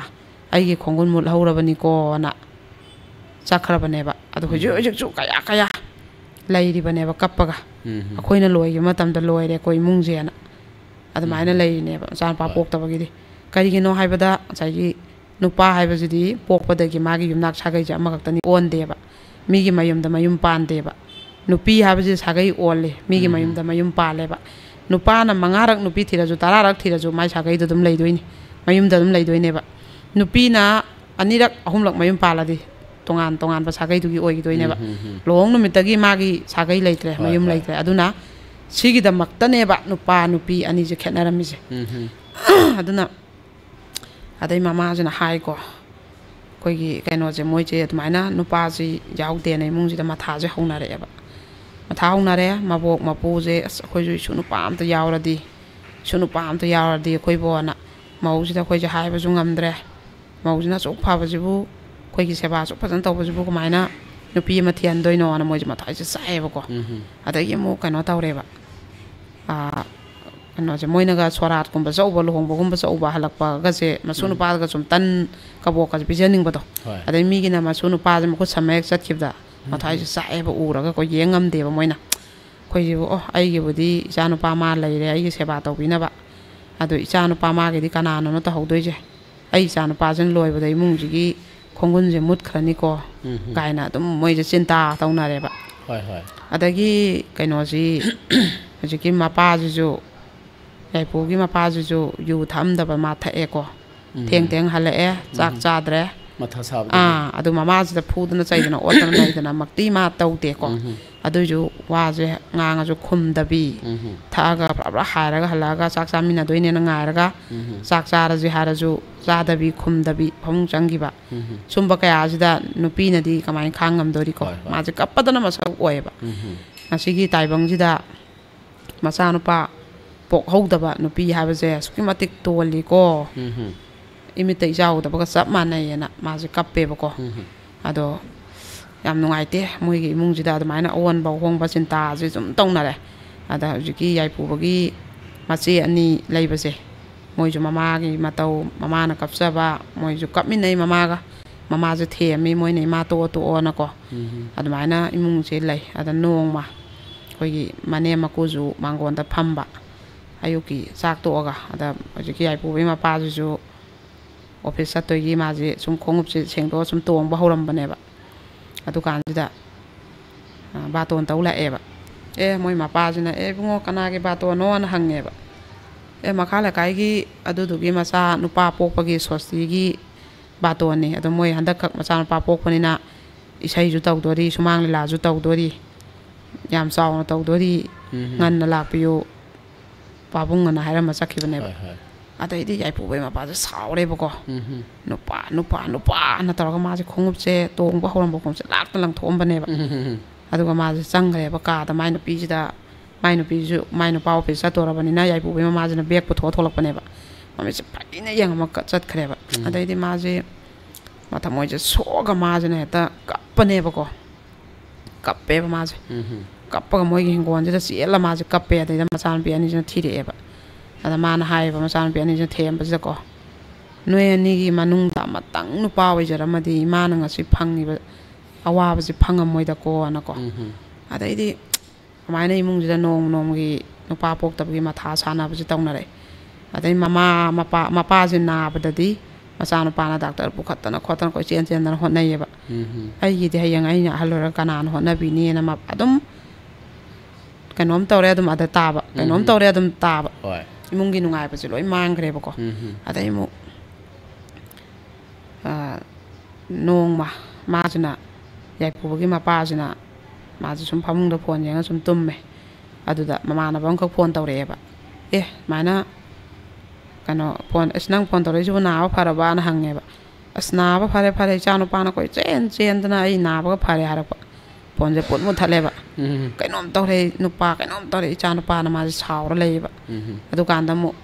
ꯑꯩꯒꯤ ꯈꯣꯡꯒꯨꯟ ꯃꯨꯠꯍꯧꯔꯕꯅꯤꯀꯣꯅ ꯆꯠꯈ꯭ꯔꯕꯅꯦꯕ꯫ ꯑꯗꯣ ꯍꯧꯖꯤꯛ ꯍꯧꯖꯤꯛꯁꯨ ꯀꯌꯥ ꯀꯌꯥ ꯂꯩꯔꯤꯕꯅꯦꯕ ꯀꯞꯄꯒ꯫ ꯑꯩꯈꯣꯏꯅ ꯂꯣꯏꯈꯤꯕ ꯃꯇꯝꯗ ꯂꯣꯏꯔꯦ ꯑꯩꯈꯣꯏ ꯏꯃꯨꯡꯁꯦꯅ ꯑꯗꯨꯃꯥꯏꯅ ꯂꯩꯔꯤꯅꯦꯕ, ꯃꯆꯥ ꯃꯄꯥ ꯄꯣꯛꯇꯕꯒꯤꯗꯤ꯫ ꯀꯔꯤꯒꯤꯅꯣ ꯍꯥꯏꯕꯗ ꯉꯁꯥꯏꯒꯤ ꯅꯨꯄꯥ ꯍꯥꯏꯕꯁꯤꯗꯤ ꯄꯣꯛꯄꯗꯒꯤ ꯃꯥꯒꯤ ꯌꯨꯝꯅꯥꯛ ꯁꯥꯒꯩꯁꯦ ꯑꯃꯈꯛꯇꯅꯤ, ꯑꯣꯟꯗꯦꯕ꯫ ꯃꯤꯒꯤ ꯃꯌꯨꯝꯗ ꯃꯌꯨꯝ ꯄꯥꯟꯗꯦꯕ꯫ ꯅꯨꯄꯤ ꯍꯥꯏꯕꯁꯤ ꯁꯥꯒꯩ ꯑꯣꯜꯂꯦ, ꯃꯤꯒꯤ ꯃꯌꯨꯝꯗ ꯃꯌꯨꯝ ꯄꯥꯜꯂꯦꯕ꯫ ꯅꯨꯄꯥꯅ ꯃꯉꯥꯔꯛ ꯅꯨꯄꯤ ꯊꯤꯔꯁꯨ, ꯇꯔꯥꯔꯛ ꯊꯤꯔꯁꯨ, ꯃꯥꯏ ꯁꯥꯒꯩꯗꯣ ꯑꯗꯨꯝ ꯂꯩꯗꯣꯏꯅꯤ, ꯃꯌꯨꯝꯗ ꯑꯗꯨꯝ ꯂꯩꯗꯣꯏꯅꯦꯕ꯫ ꯅꯨꯄꯤꯅ ꯑꯅꯤꯔꯛ ꯑꯍꯨꯝꯂꯛ ꯃꯌꯨꯝ ꯄꯥꯜꯂꯗꯤ ꯇꯣꯉꯥꯟ ꯇꯣꯉꯥꯟꯕ ꯁꯥꯒꯩꯗꯨꯒꯤ ꯑꯣꯏꯈꯤꯗꯣꯏꯅꯦꯕ꯫ ꯂꯨꯍꯣꯡ ꯅꯨꯃꯤꯠꯇꯒꯤ ꯃꯥꯒꯤ ꯁꯥꯒꯩ ꯂꯩꯇ꯭ꯔꯦ, ꯍꯣꯏ, ꯃꯌꯨꯝ ꯍꯣꯏ꯫ ꯂꯩꯇ꯭ꯔꯦ꯫ ꯑꯗꯨꯅ ꯁꯤꯒꯤꯗꯃꯛꯇꯅꯦꯕ ꯅꯨꯄꯥ ꯅꯨꯄꯤ ꯑꯅꯤꯁꯦ ꯈꯦꯠꯅꯔꯝꯃꯤꯁꯦ꯫ ꯑꯗꯨꯅ ꯑꯗꯩ ꯃꯃꯥꯁꯤꯅ ꯍꯥꯏꯀꯣ, ꯑꯩꯈꯣꯏꯒꯤ ꯀꯩꯅꯣꯁꯦ, ꯃꯣꯏꯁꯦ ꯑꯗꯨꯃꯥꯏꯅ ꯅꯨꯄꯥꯁꯤ ꯌꯥꯎꯗꯦꯅ ꯏꯃꯨꯡꯁꯤꯗ ꯃꯊꯥꯁꯦ ꯍꯧꯅꯔꯛꯑꯦꯕ꯫ ꯃꯊꯥ ꯍꯧꯅꯔꯦ꯫ ꯃꯕꯣꯛ ꯃꯄꯨꯁꯦ, "ꯑꯁ, ꯑꯩꯈꯣꯏꯁꯨ ꯏꯁꯨ ꯅꯨꯄꯥ ꯑꯝꯇ ꯌꯥꯎꯔꯗꯤ, ꯏꯁꯨ ꯅꯨꯄꯥ ꯑꯝꯇ ꯌꯥꯎꯔꯗꯤ ꯑꯩꯈꯣꯏꯕꯨꯅ", ꯃꯧꯁꯤꯗ ꯑꯩꯈꯣꯏꯁꯦ ꯍꯥꯏꯕꯁꯨ ꯉꯝꯗ꯭ꯔꯦ꯫ ꯃꯧꯁꯤꯅ ꯑꯁꯨꯛ ꯐꯕꯁꯤꯕꯨ, ꯑꯩꯈꯣꯏꯒꯤ ꯁꯦꯕꯥ ꯑꯁꯨꯛ ꯐꯖꯅ ꯇꯧꯕꯁꯤꯕꯨ ꯀꯃꯥꯏꯅ ꯅꯨꯄꯤ ꯑꯃ ꯊꯤꯍꯟꯗꯣꯏꯅꯣꯅ ꯃꯣꯏꯁꯦ ꯃꯊꯥꯁꯦ ꯆꯥꯛꯑꯦꯕꯀꯣ꯫ ꯑꯗꯒꯤ ꯑꯃꯨꯛ ꯀꯩꯅꯣ ꯇꯧꯔꯦꯕ, ꯑꯥ, ꯀꯩꯅꯣꯁꯦ, ꯃꯣꯏꯅꯒ ꯁꯣꯔꯥꯠꯀꯨꯝꯕ ꯆꯧꯕ, ꯂꯨꯍꯣꯡꯕꯒꯨꯝꯕ ꯆꯧꯕ ꯍꯜꯂꯛꯄꯒꯁꯦ, ꯃꯁꯨ ꯅꯨꯄꯥꯗꯒ ꯁꯨꯝ ꯇꯟ ꯀꯕꯣꯛꯀꯁꯦ ꯄꯤꯖꯅꯤꯡꯕꯗꯣ꯫ ꯍꯣꯏ꯫ ꯑꯗꯩ ꯃꯤꯒꯤꯅ ꯃꯁꯨ ꯅꯨꯄꯥꯁꯦ ꯃꯈꯨꯠ ꯁꯝꯃ ꯍꯦꯛ ꯆꯠꯈꯤꯕꯗ ꯃꯊꯥꯁꯦ ꯆꯥꯛꯑꯦꯕ, ꯎꯔꯒꯀꯣ, ꯌꯦꯡ ꯉꯝꯗꯦꯕ ꯃꯣꯏꯅ꯫ ꯑꯩꯈꯣꯏꯁꯤꯕꯨ, "ꯑꯣ, ꯑꯩꯒꯤꯕꯨꯗꯤ ꯏꯆꯥ ꯅꯨꯄꯥ ꯑꯃ ꯂꯩꯔꯦ, ꯑꯩꯒꯤ ꯁꯦꯕꯥ ꯇꯧꯕꯤꯅꯕ, ꯑꯗꯣ ꯏꯆꯥ ꯅꯨꯄꯥ ꯃꯥꯒꯤꯗꯤ ꯀꯅꯥꯅꯣꯅ ꯇꯧꯍꯧꯗꯣꯏꯁꯦ? ꯑꯩ ꯏꯆꯥ ꯅꯨꯄꯥꯁꯤꯅ ꯂꯣꯏꯕꯗ ꯏꯃꯨꯡꯁꯤꯒꯤ ꯈꯣꯡꯒꯨꯟꯁꯦ ꯃꯨꯠꯈ꯭ꯔꯅꯤꯀꯣ", ꯀꯥꯏꯅ ꯑꯗꯨꯝ ꯃꯣꯏꯁꯦ ꯆꯤꯟꯇꯥ ꯇꯧꯅꯔꯦꯕ꯫ ꯍꯣꯏ, ꯍꯣꯏ꯫ ꯑꯗꯒꯤ ꯀꯩꯅꯣꯁꯤ, ꯍꯧꯖꯤꯛꯀꯤ ꯃꯄꯥꯁꯤꯁꯨ, ꯌꯥꯏꯄꯨꯒꯤ ꯃꯄꯥꯁꯤꯁꯨ ꯌꯨ ꯊꯛꯑꯝꯗꯕ, ꯃꯥ ꯊꯛꯑꯦꯀꯣ꯫ ꯊꯦꯡ ꯊꯦꯡ ꯍꯜꯂꯛꯑꯦ, ꯆꯥꯛ ꯆꯥꯗ꯭ꯔꯦ꯫ ꯃꯊꯥ ꯁꯥꯕꯗꯒꯤ꯫ ꯑꯥ, ꯑꯗꯨ ꯃꯃꯥꯁꯤꯗ ꯐꯨꯗꯅ ꯆꯩꯗꯅ ꯑꯣꯠꯇꯅ ꯅꯩꯗꯅ ꯃꯛꯇꯤ ꯃꯥ ꯇꯧꯗꯦꯀꯣ꯫ ꯑꯗꯨꯏꯁꯨ ꯋꯥꯁꯦ ꯉꯥꯡꯉꯁꯨ ꯈꯨꯝꯗꯕꯤ, ꯎꯝ꯫ ꯊꯛꯑꯒ ꯄꯨꯔꯥ ꯄꯨꯔꯥ ꯍꯥꯏꯔꯒ ꯍꯜꯂꯛꯑꯒ ꯆꯥꯛ ꯆꯥꯃꯤꯟꯅꯗꯣꯏꯅꯦꯅ ꯉꯥꯏꯔꯒ, ꯎꯝ꯫ ꯆꯥꯛ ꯆꯥꯔꯁꯤ ꯍꯥꯏꯔꯁꯨ ꯆꯥꯗꯕꯤ, ꯈꯨꯝꯗꯕꯤ, ꯐꯃꯨꯡ ꯆꯪꯈꯤꯕ꯫ ꯎꯝ꯫ ꯁꯨꯝꯕ ꯀꯌꯥꯁꯤꯗ ꯅꯨꯄꯤꯅꯗꯤ ꯀꯃꯥꯏꯅ ꯈꯥꯡ ꯉꯝꯗꯣꯔꯤꯀꯣ? ꯍꯣꯏ, ꯍꯣꯏ꯫ ꯃꯥꯁꯦ ꯀꯞꯄꯗꯅ ꯃꯁꯛ ꯑꯣꯏꯌꯦꯕ꯫ ꯎꯝ꯫ ꯉꯁꯤꯒꯤ ꯇꯥꯏꯕꯪꯁꯤꯗ ꯃꯆꯥꯅꯨꯄꯥ ꯄꯣꯛꯍꯧꯗꯕ ꯅꯨꯄꯤ ꯍꯥꯏꯕꯁꯦ ꯑꯁꯨꯛꯀꯤ ꯃꯇꯤꯛ ꯇꯣꯜꯂꯤꯀꯣ꯫ ꯎꯝ꯫ ꯏꯃꯤꯠꯇ ꯏꯆꯥ ꯎꯗꯕꯒ ꯆꯞ ꯃꯥꯟꯅꯩꯌꯦꯅ ꯃꯥꯁꯦ ꯀꯞꯄꯦꯕꯀꯣ꯫ ꯎꯝ꯫ ꯑꯗꯣ ꯌꯥꯝ ꯅꯨꯡꯉꯥꯏꯇꯦ, ꯃꯣꯏꯒꯤ ꯏꯃꯨꯡꯁꯤꯗ ꯑꯗꯨꯃꯥꯏꯅ ꯑꯑꯣꯟꯕ ꯑꯍꯣꯡꯕ ꯆꯤꯟꯇꯥꯁꯦ ꯁꯨꯝ ꯇꯧꯅꯔꯦ꯫ ꯑꯗ ꯍꯧꯖꯤꯛꯀꯤ ꯌꯥꯏꯄꯨꯕꯒꯤ ꯃꯆꯦ ꯑꯅꯤ ꯂꯩꯕꯁꯦ, ꯃꯣꯏꯁꯨ ꯃꯃꯥꯒꯤ ꯃꯇꯧ, ꯃꯃꯥꯅ ꯀꯞꯆꯕ, ꯃꯣꯏꯁꯨ ꯀꯞꯃꯤꯟꯅꯩ ꯃꯃꯥꯒ꯫ ꯃꯃꯥꯁꯦ ꯊꯦꯝꯃꯤ, ꯃꯣꯏꯅ "ꯏꯃꯥ, ꯇꯣꯛꯑꯣ, ꯇꯣꯛꯑꯣꯅꯀꯣ"꯫ ꯎꯝ꯫ ꯑꯗꯨꯃꯥꯏꯅ ꯏꯃꯨꯡꯁꯦ ꯂꯩ꯫ ꯑꯗ ꯅꯣꯡꯃ ꯑꯩꯈꯣꯏꯒꯤ ꯃꯅꯦꯝ ꯃꯀꯨꯁꯨ ꯃꯥꯡꯒꯣꯟꯗ ꯐꯝꯕ, ꯑꯌꯨꯛꯀꯤ ꯆꯥꯛ ꯇꯣꯛꯑꯒ꯫ ꯑꯗ ꯍꯧꯖꯤꯛꯀꯤ ꯌꯥꯏꯄꯨꯕꯒꯤ ꯃꯄꯥꯁꯤꯁꯨ ꯑꯣꯐꯤꯁ ꯆꯠꯇꯣꯏꯒꯤ ꯃꯥꯁꯦ ꯁꯨꯝ ꯈꯣꯡꯎꯞꯁꯦ ꯁꯦꯡꯗꯣꯛꯑ ꯁꯨꯝ ꯇꯣꯡꯕ ꯍꯧꯔꯝꯕꯅꯦꯕ꯫ ꯑꯗꯨꯀꯥꯟꯁꯤꯗ, ꯑ, ꯕꯥꯇꯣꯟ ꯇꯧ ꯂꯥꯛꯑꯦꯕ꯫ ꯑꯦ, ꯃꯣꯏ ꯃꯄꯥꯁꯤꯅ, "ꯑꯦ, ꯏꯕꯨꯡꯉꯣ, ꯀꯅꯥꯒꯤ ꯕꯥꯇꯣꯟꯅꯣꯅ?" ꯍꯪꯉꯦꯕ꯫ "ꯑꯦ, ꯃꯈꯥ ꯂꯩꯀꯥꯏꯒꯤ ꯑꯗꯨꯗꯨꯒꯤ ꯃꯆꯥ ꯅꯨꯄꯥ ꯄꯣꯛꯄꯒꯤ ꯁꯣꯁꯇꯤꯒꯤ ꯕꯥꯇꯣꯟꯅꯤ꯫ ꯑꯗꯣ ꯃꯣꯏ ꯍꯟꯗꯛꯈꯛ ꯃꯆꯥꯅꯨꯄꯥ ꯄꯣꯛꯄꯅꯤꯅ ꯏꯁꯩꯁꯨ ꯇꯧꯗꯣꯔꯤ, ꯁꯨꯃꯥꯡ ꯂꯤꯂꯥꯁꯨ ꯇꯧꯗꯣꯔꯤ, ꯌꯥꯝ ꯆꯥꯎꯅ ꯇꯧꯗꯣꯔꯤ, ꯎꯝ꯫ ꯉꯟꯅ ꯂꯥꯛꯄꯤꯌꯨ, ꯄꯥꯕꯨꯡ" ꯑꯅ ꯍꯥꯏꯔꯝꯃ ꯆꯠꯈꯤꯕꯅꯦꯕ꯫ ꯍꯣꯏ, ꯍꯣꯏ꯫ ꯑꯗꯩꯗꯤ ꯌꯥꯏꯄꯨꯕꯩ ꯃꯄꯥꯁꯦ ꯁꯥꯎꯔꯦꯕꯀꯣ꯫ ꯎꯝ꯫ "ꯅꯨꯄꯥ, ꯅꯨꯄꯥ, ꯅꯨꯄꯥꯅ" ꯇꯧꯔꯒ ꯃꯥꯁꯦ ꯈꯣꯡꯎꯞꯁꯦ ꯇꯣꯡꯕ ꯍꯧꯔꯝꯕ ꯈꯣꯡꯎꯞꯁꯦ ꯂꯥꯛꯇ ꯂꯪꯊꯣꯛꯑꯝꯕꯅꯦꯕ꯫ ꯎꯝ꯫ ꯑꯗꯨꯒ ꯃꯥꯁꯦ ꯆꯪꯈ꯭ꯔꯦꯕ ꯀꯥꯗ꯫ ꯃꯥꯏ ꯅꯨꯄꯤꯁꯤꯗ, ꯃꯥꯏ ꯅꯨꯄꯤꯁꯨ, ꯃꯥꯏ ꯅꯨꯄꯥ ꯑꯣꯐꯤꯁ ꯆꯠꯇꯣꯔꯕꯅꯤꯅ ꯌꯥꯏꯄꯨꯕꯩ ꯃꯃꯥꯁꯤꯅ ꯕꯦꯒ ꯄꯨꯊꯣꯛꯑ ꯊꯣꯛꯂꯛꯄꯅꯦꯕ꯫ ꯃꯃꯤꯠꯁꯦ ꯐꯩꯅ ꯌꯦꯡꯉꯝꯃꯒ ꯆꯠꯈ꯭ꯔꯦꯕ꯫ ꯎꯝ꯫ ꯑꯗꯩꯗꯤ ꯃꯥꯁꯦ ꯃꯊꯃꯣꯏꯁꯦ ꯁꯣꯛꯑꯒ ꯃꯥꯁꯤꯅ ꯍꯦꯛꯇ ꯀꯞꯄꯅꯦꯕꯀꯣ꯫ ꯀꯞꯄꯦꯕ ꯃꯥꯁꯦ꯫ ꯎꯝ꯫ ꯀꯞꯄꯒ ꯃꯣꯏꯒꯤ ꯍꯤꯡꯒꯣꯜꯁꯤꯗ ꯆꯦꯜꯂ ꯃꯥꯁꯦ ꯀꯞꯄꯦ꯫ ꯑꯗꯩꯗ ꯃꯆꯥꯅꯨꯄꯤ ꯑꯅꯤꯁꯤꯅ ꯊꯤꯔꯛꯑꯦꯕ꯫ ꯑꯗ ꯃꯥꯅ ꯍꯥꯏꯌꯦꯕ, ꯃꯆꯥꯅꯨꯄꯤ ꯑꯅꯤꯁꯤꯅ ꯊꯦꯝꯕꯁꯤꯗꯀꯣ, "ꯅꯣꯏ ꯑꯅꯤꯒꯤ ꯃꯅꯨꯡꯗ ꯑꯃꯇꯪ ꯅꯨꯄꯥ ꯑꯣꯏꯖꯔꯝꯃꯗꯤ ꯏꯃꯥꯅ ꯉꯁꯤ ꯐꯪꯉꯤꯕ ꯑꯋꯥꯕꯁꯤ ꯐꯪꯉꯝꯃꯣꯏꯗꯀꯣꯅꯀꯣ"꯫ ꯎꯝ꯫ ꯑꯗꯩꯗꯤ ꯑꯗꯨꯃꯥꯏꯅ ꯏꯃꯨꯡꯁꯤꯗ ꯅꯣꯡꯃ ꯅꯣꯡꯃꯒꯤ ꯅꯨꯄꯥ ꯄꯣꯛꯇꯕꯒꯤ ꯃꯊꯥ ꯁꯥꯟꯅꯕꯁꯤ ꯇꯧꯅꯔꯛꯑꯦ꯫ ꯑꯗꯩ ꯃꯃꯥ, ꯃꯄꯥ, ꯃꯄꯥꯁꯦ ꯅꯥꯕꯗꯗꯤ ꯃꯆꯥꯅꯨꯄꯥꯅ ꯗꯥꯛꯇꯔ ꯄꯨꯈꯠꯇꯅ ꯈꯣꯠꯇꯅ ꯀꯣꯏꯆꯦꯟ ꯆꯦꯟꯗꯅ ꯍꯣꯠꯅꯩꯌꯦꯕ꯫ ꯎꯝ꯫ "ꯑꯩꯒꯤꯗꯤ ꯍꯌꯦꯡ ꯑꯩꯅ ꯑꯍꯜ ꯑꯣꯏꯔꯒ ꯀꯅꯥꯅ ꯍꯣꯠꯅꯕꯤꯅꯤꯅ" ꯃ-, ꯑꯗꯨꯝ ꯀꯩꯅꯣꯝ ꯇꯧꯔꯦ ꯑꯗꯨꯝ ꯑꯗ ꯇꯥꯕ, ꯀꯩꯅꯣꯝ ꯎꯝ꯫ ꯇꯧꯔꯦ ꯑꯗꯨꯝ ꯇꯥꯕ꯫ ꯍꯣꯏ꯫ ꯏꯃꯨꯡꯒꯤ ꯅꯨꯡꯉꯥꯏꯕꯁꯦ ꯂꯣꯏ ꯃꯥꯡꯈ꯭ꯔꯦꯕꯀꯣ꯫ ꯎꯝ꯫ ꯑꯗꯩ ꯑꯃꯨꯛ, ꯑ, ꯅꯣꯡꯃ ꯃꯥꯁꯤꯅ, ꯌꯥꯏꯄꯨꯕꯒꯤ ꯃꯄꯥꯁꯤꯅ ꯃꯥꯁꯦ ꯁꯨꯝ ꯐꯃꯨꯡꯗ ꯐꯣꯟ ꯌꯦꯡꯉ ꯁꯨꯝ ꯇꯨꯝꯃꯦ꯫ ꯑꯗꯨꯗ ꯃꯃꯥꯟꯅꯕ ꯑꯃꯈꯛ ꯐꯣꯟ ꯇꯧꯔꯛꯑꯦꯕ꯫ "ꯑꯦ, ꯁꯨꯃꯥꯏꯅ ꯀꯩꯅꯣ ꯐꯣꯟ ꯑꯁ ꯅꯪ ꯐꯣꯟ ꯇꯧꯔꯛꯏꯁꯤꯕꯨ ꯅꯥꯕ ꯐꯔꯕꯅ?" ꯍꯪꯉꯦꯕ꯫ "ꯑꯁ ꯅꯥꯕ ꯐꯔꯦ ꯐꯔꯦ, ꯏꯆꯥ ꯅꯨꯄꯥꯅ ꯀꯣꯏ ꯆꯦꯟ ꯆꯦꯟꯗꯅ ꯑꯩ ꯅꯥꯕꯒ ꯐꯔꯦ" ꯍꯥꯏꯔꯛꯄ꯫ ꯐꯣꯟꯁꯦ ꯄꯨꯠ ꯃꯨꯠꯊꯠꯂꯦꯕ꯫ "ꯀꯩꯅꯣꯝ ꯇꯧꯔꯦ ꯅꯨꯄꯥ, ꯀꯩꯅꯣꯝ ꯇꯧꯔꯦ ꯏꯆꯥ ꯅꯨꯄꯥꯅ" ꯃꯥꯁꯦ ꯁꯥꯎꯔ ꯂꯩꯌꯦꯕ꯫ ꯑꯗꯨꯀꯥꯟꯗ ꯑꯃꯨꯛ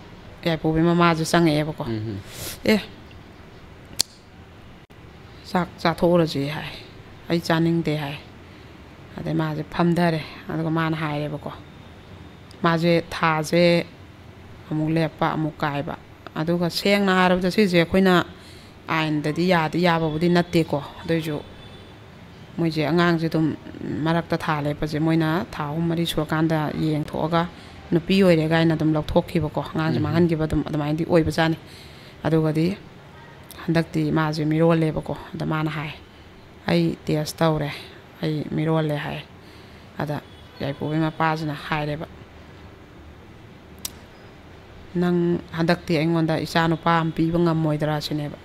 ꯌꯥꯏꯄꯨꯕꯤ ꯃꯃꯥꯁꯦ ꯆꯪꯉꯛꯑꯦꯕꯀꯣ꯫ "ꯑꯦ, ꯆꯥꯛ ꯆꯥꯊꯣꯛꯎꯔꯁꯤ" ꯍꯥꯏ꯫ "ꯑꯩ ꯆꯥꯅꯤꯡꯗꯦ" ꯍꯥꯏ꯫ ꯑꯗꯩ ꯃꯥꯁꯦ ꯐꯝꯊꯔꯦ꯫ ꯑꯗꯨꯒ ꯃꯥꯅ ꯍꯥꯏꯔꯦꯕꯀꯣ, ꯃꯥꯁꯦ ꯊꯥꯁꯦ ꯑꯃꯨꯛ ꯂꯦꯞꯄ ꯑꯃꯨꯛ ꯀꯥꯏꯕ꯫ ꯑꯗꯨꯒ ꯁꯦꯡꯅ ꯍꯥꯏꯔꯕꯗ ꯁꯤꯁꯦ ꯑꯩꯈꯣꯏꯅ ꯑꯥꯏꯟꯗꯗꯤ ꯌꯥꯗꯤ ꯌꯥꯕꯕꯨꯗꯤ ꯅꯠꯇꯦꯀꯣ꯫ ꯑꯗꯨꯏꯁꯨ ꯃꯣꯏꯁꯦ ꯑꯉꯥꯡꯁꯦ ꯑꯗꯨꯝ ꯃꯔꯛꯇ ꯊꯥ ꯂꯦꯞꯄꯁꯦ ꯃꯣꯏꯅ ꯊꯥ ꯑꯍꯨꯝ ꯃꯔꯤ ꯁꯨꯔꯀꯥꯟꯗ ꯌꯦꯡꯊꯣꯛꯑꯒ ꯅꯨꯄꯤ ꯑꯣꯏꯔꯦ ꯀꯥꯏꯅ ꯑꯗꯨꯝ ꯂꯧꯊꯣꯛꯈꯤꯕꯀꯣ, ꯑꯉꯥꯡꯁꯦ ꯃꯥꯡꯍꯟꯈꯤꯕ ꯑꯗꯨꯝ ꯑꯗꯨꯃꯥꯏꯅꯗꯤ ꯑꯣꯏꯕꯖꯥꯠꯅꯤ꯫ ꯑꯗꯨꯒꯗꯤ ꯍꯟꯗꯛꯇꯤ ꯃꯥꯁꯦ ꯃꯤꯔꯣꯜꯂꯦꯕꯀꯣ꯫ ꯑꯗ ꯃꯥꯅ ꯍꯥꯏ, "ꯑꯩ ꯇꯦꯁ ꯇꯧꯔꯦ, ꯑꯩ ꯃꯤꯔꯣꯜꯂꯦ" ꯍꯥꯏ꯫ ꯑꯗ ꯌꯥꯏꯄꯨꯕꯩ ꯃꯄꯥꯁꯤꯅ ꯍꯥꯏꯔꯦꯕ, "ꯅꯪ ꯍꯟꯗꯛꯇꯤ ꯑꯩꯉꯣꯟꯗ ꯏꯆꯥ ꯅꯨꯄꯥ ꯑꯃ ꯄꯤꯕ ꯉꯝꯃꯣꯏꯗ꯭ꯔꯥ?" ꯁꯤꯅꯦꯕ꯫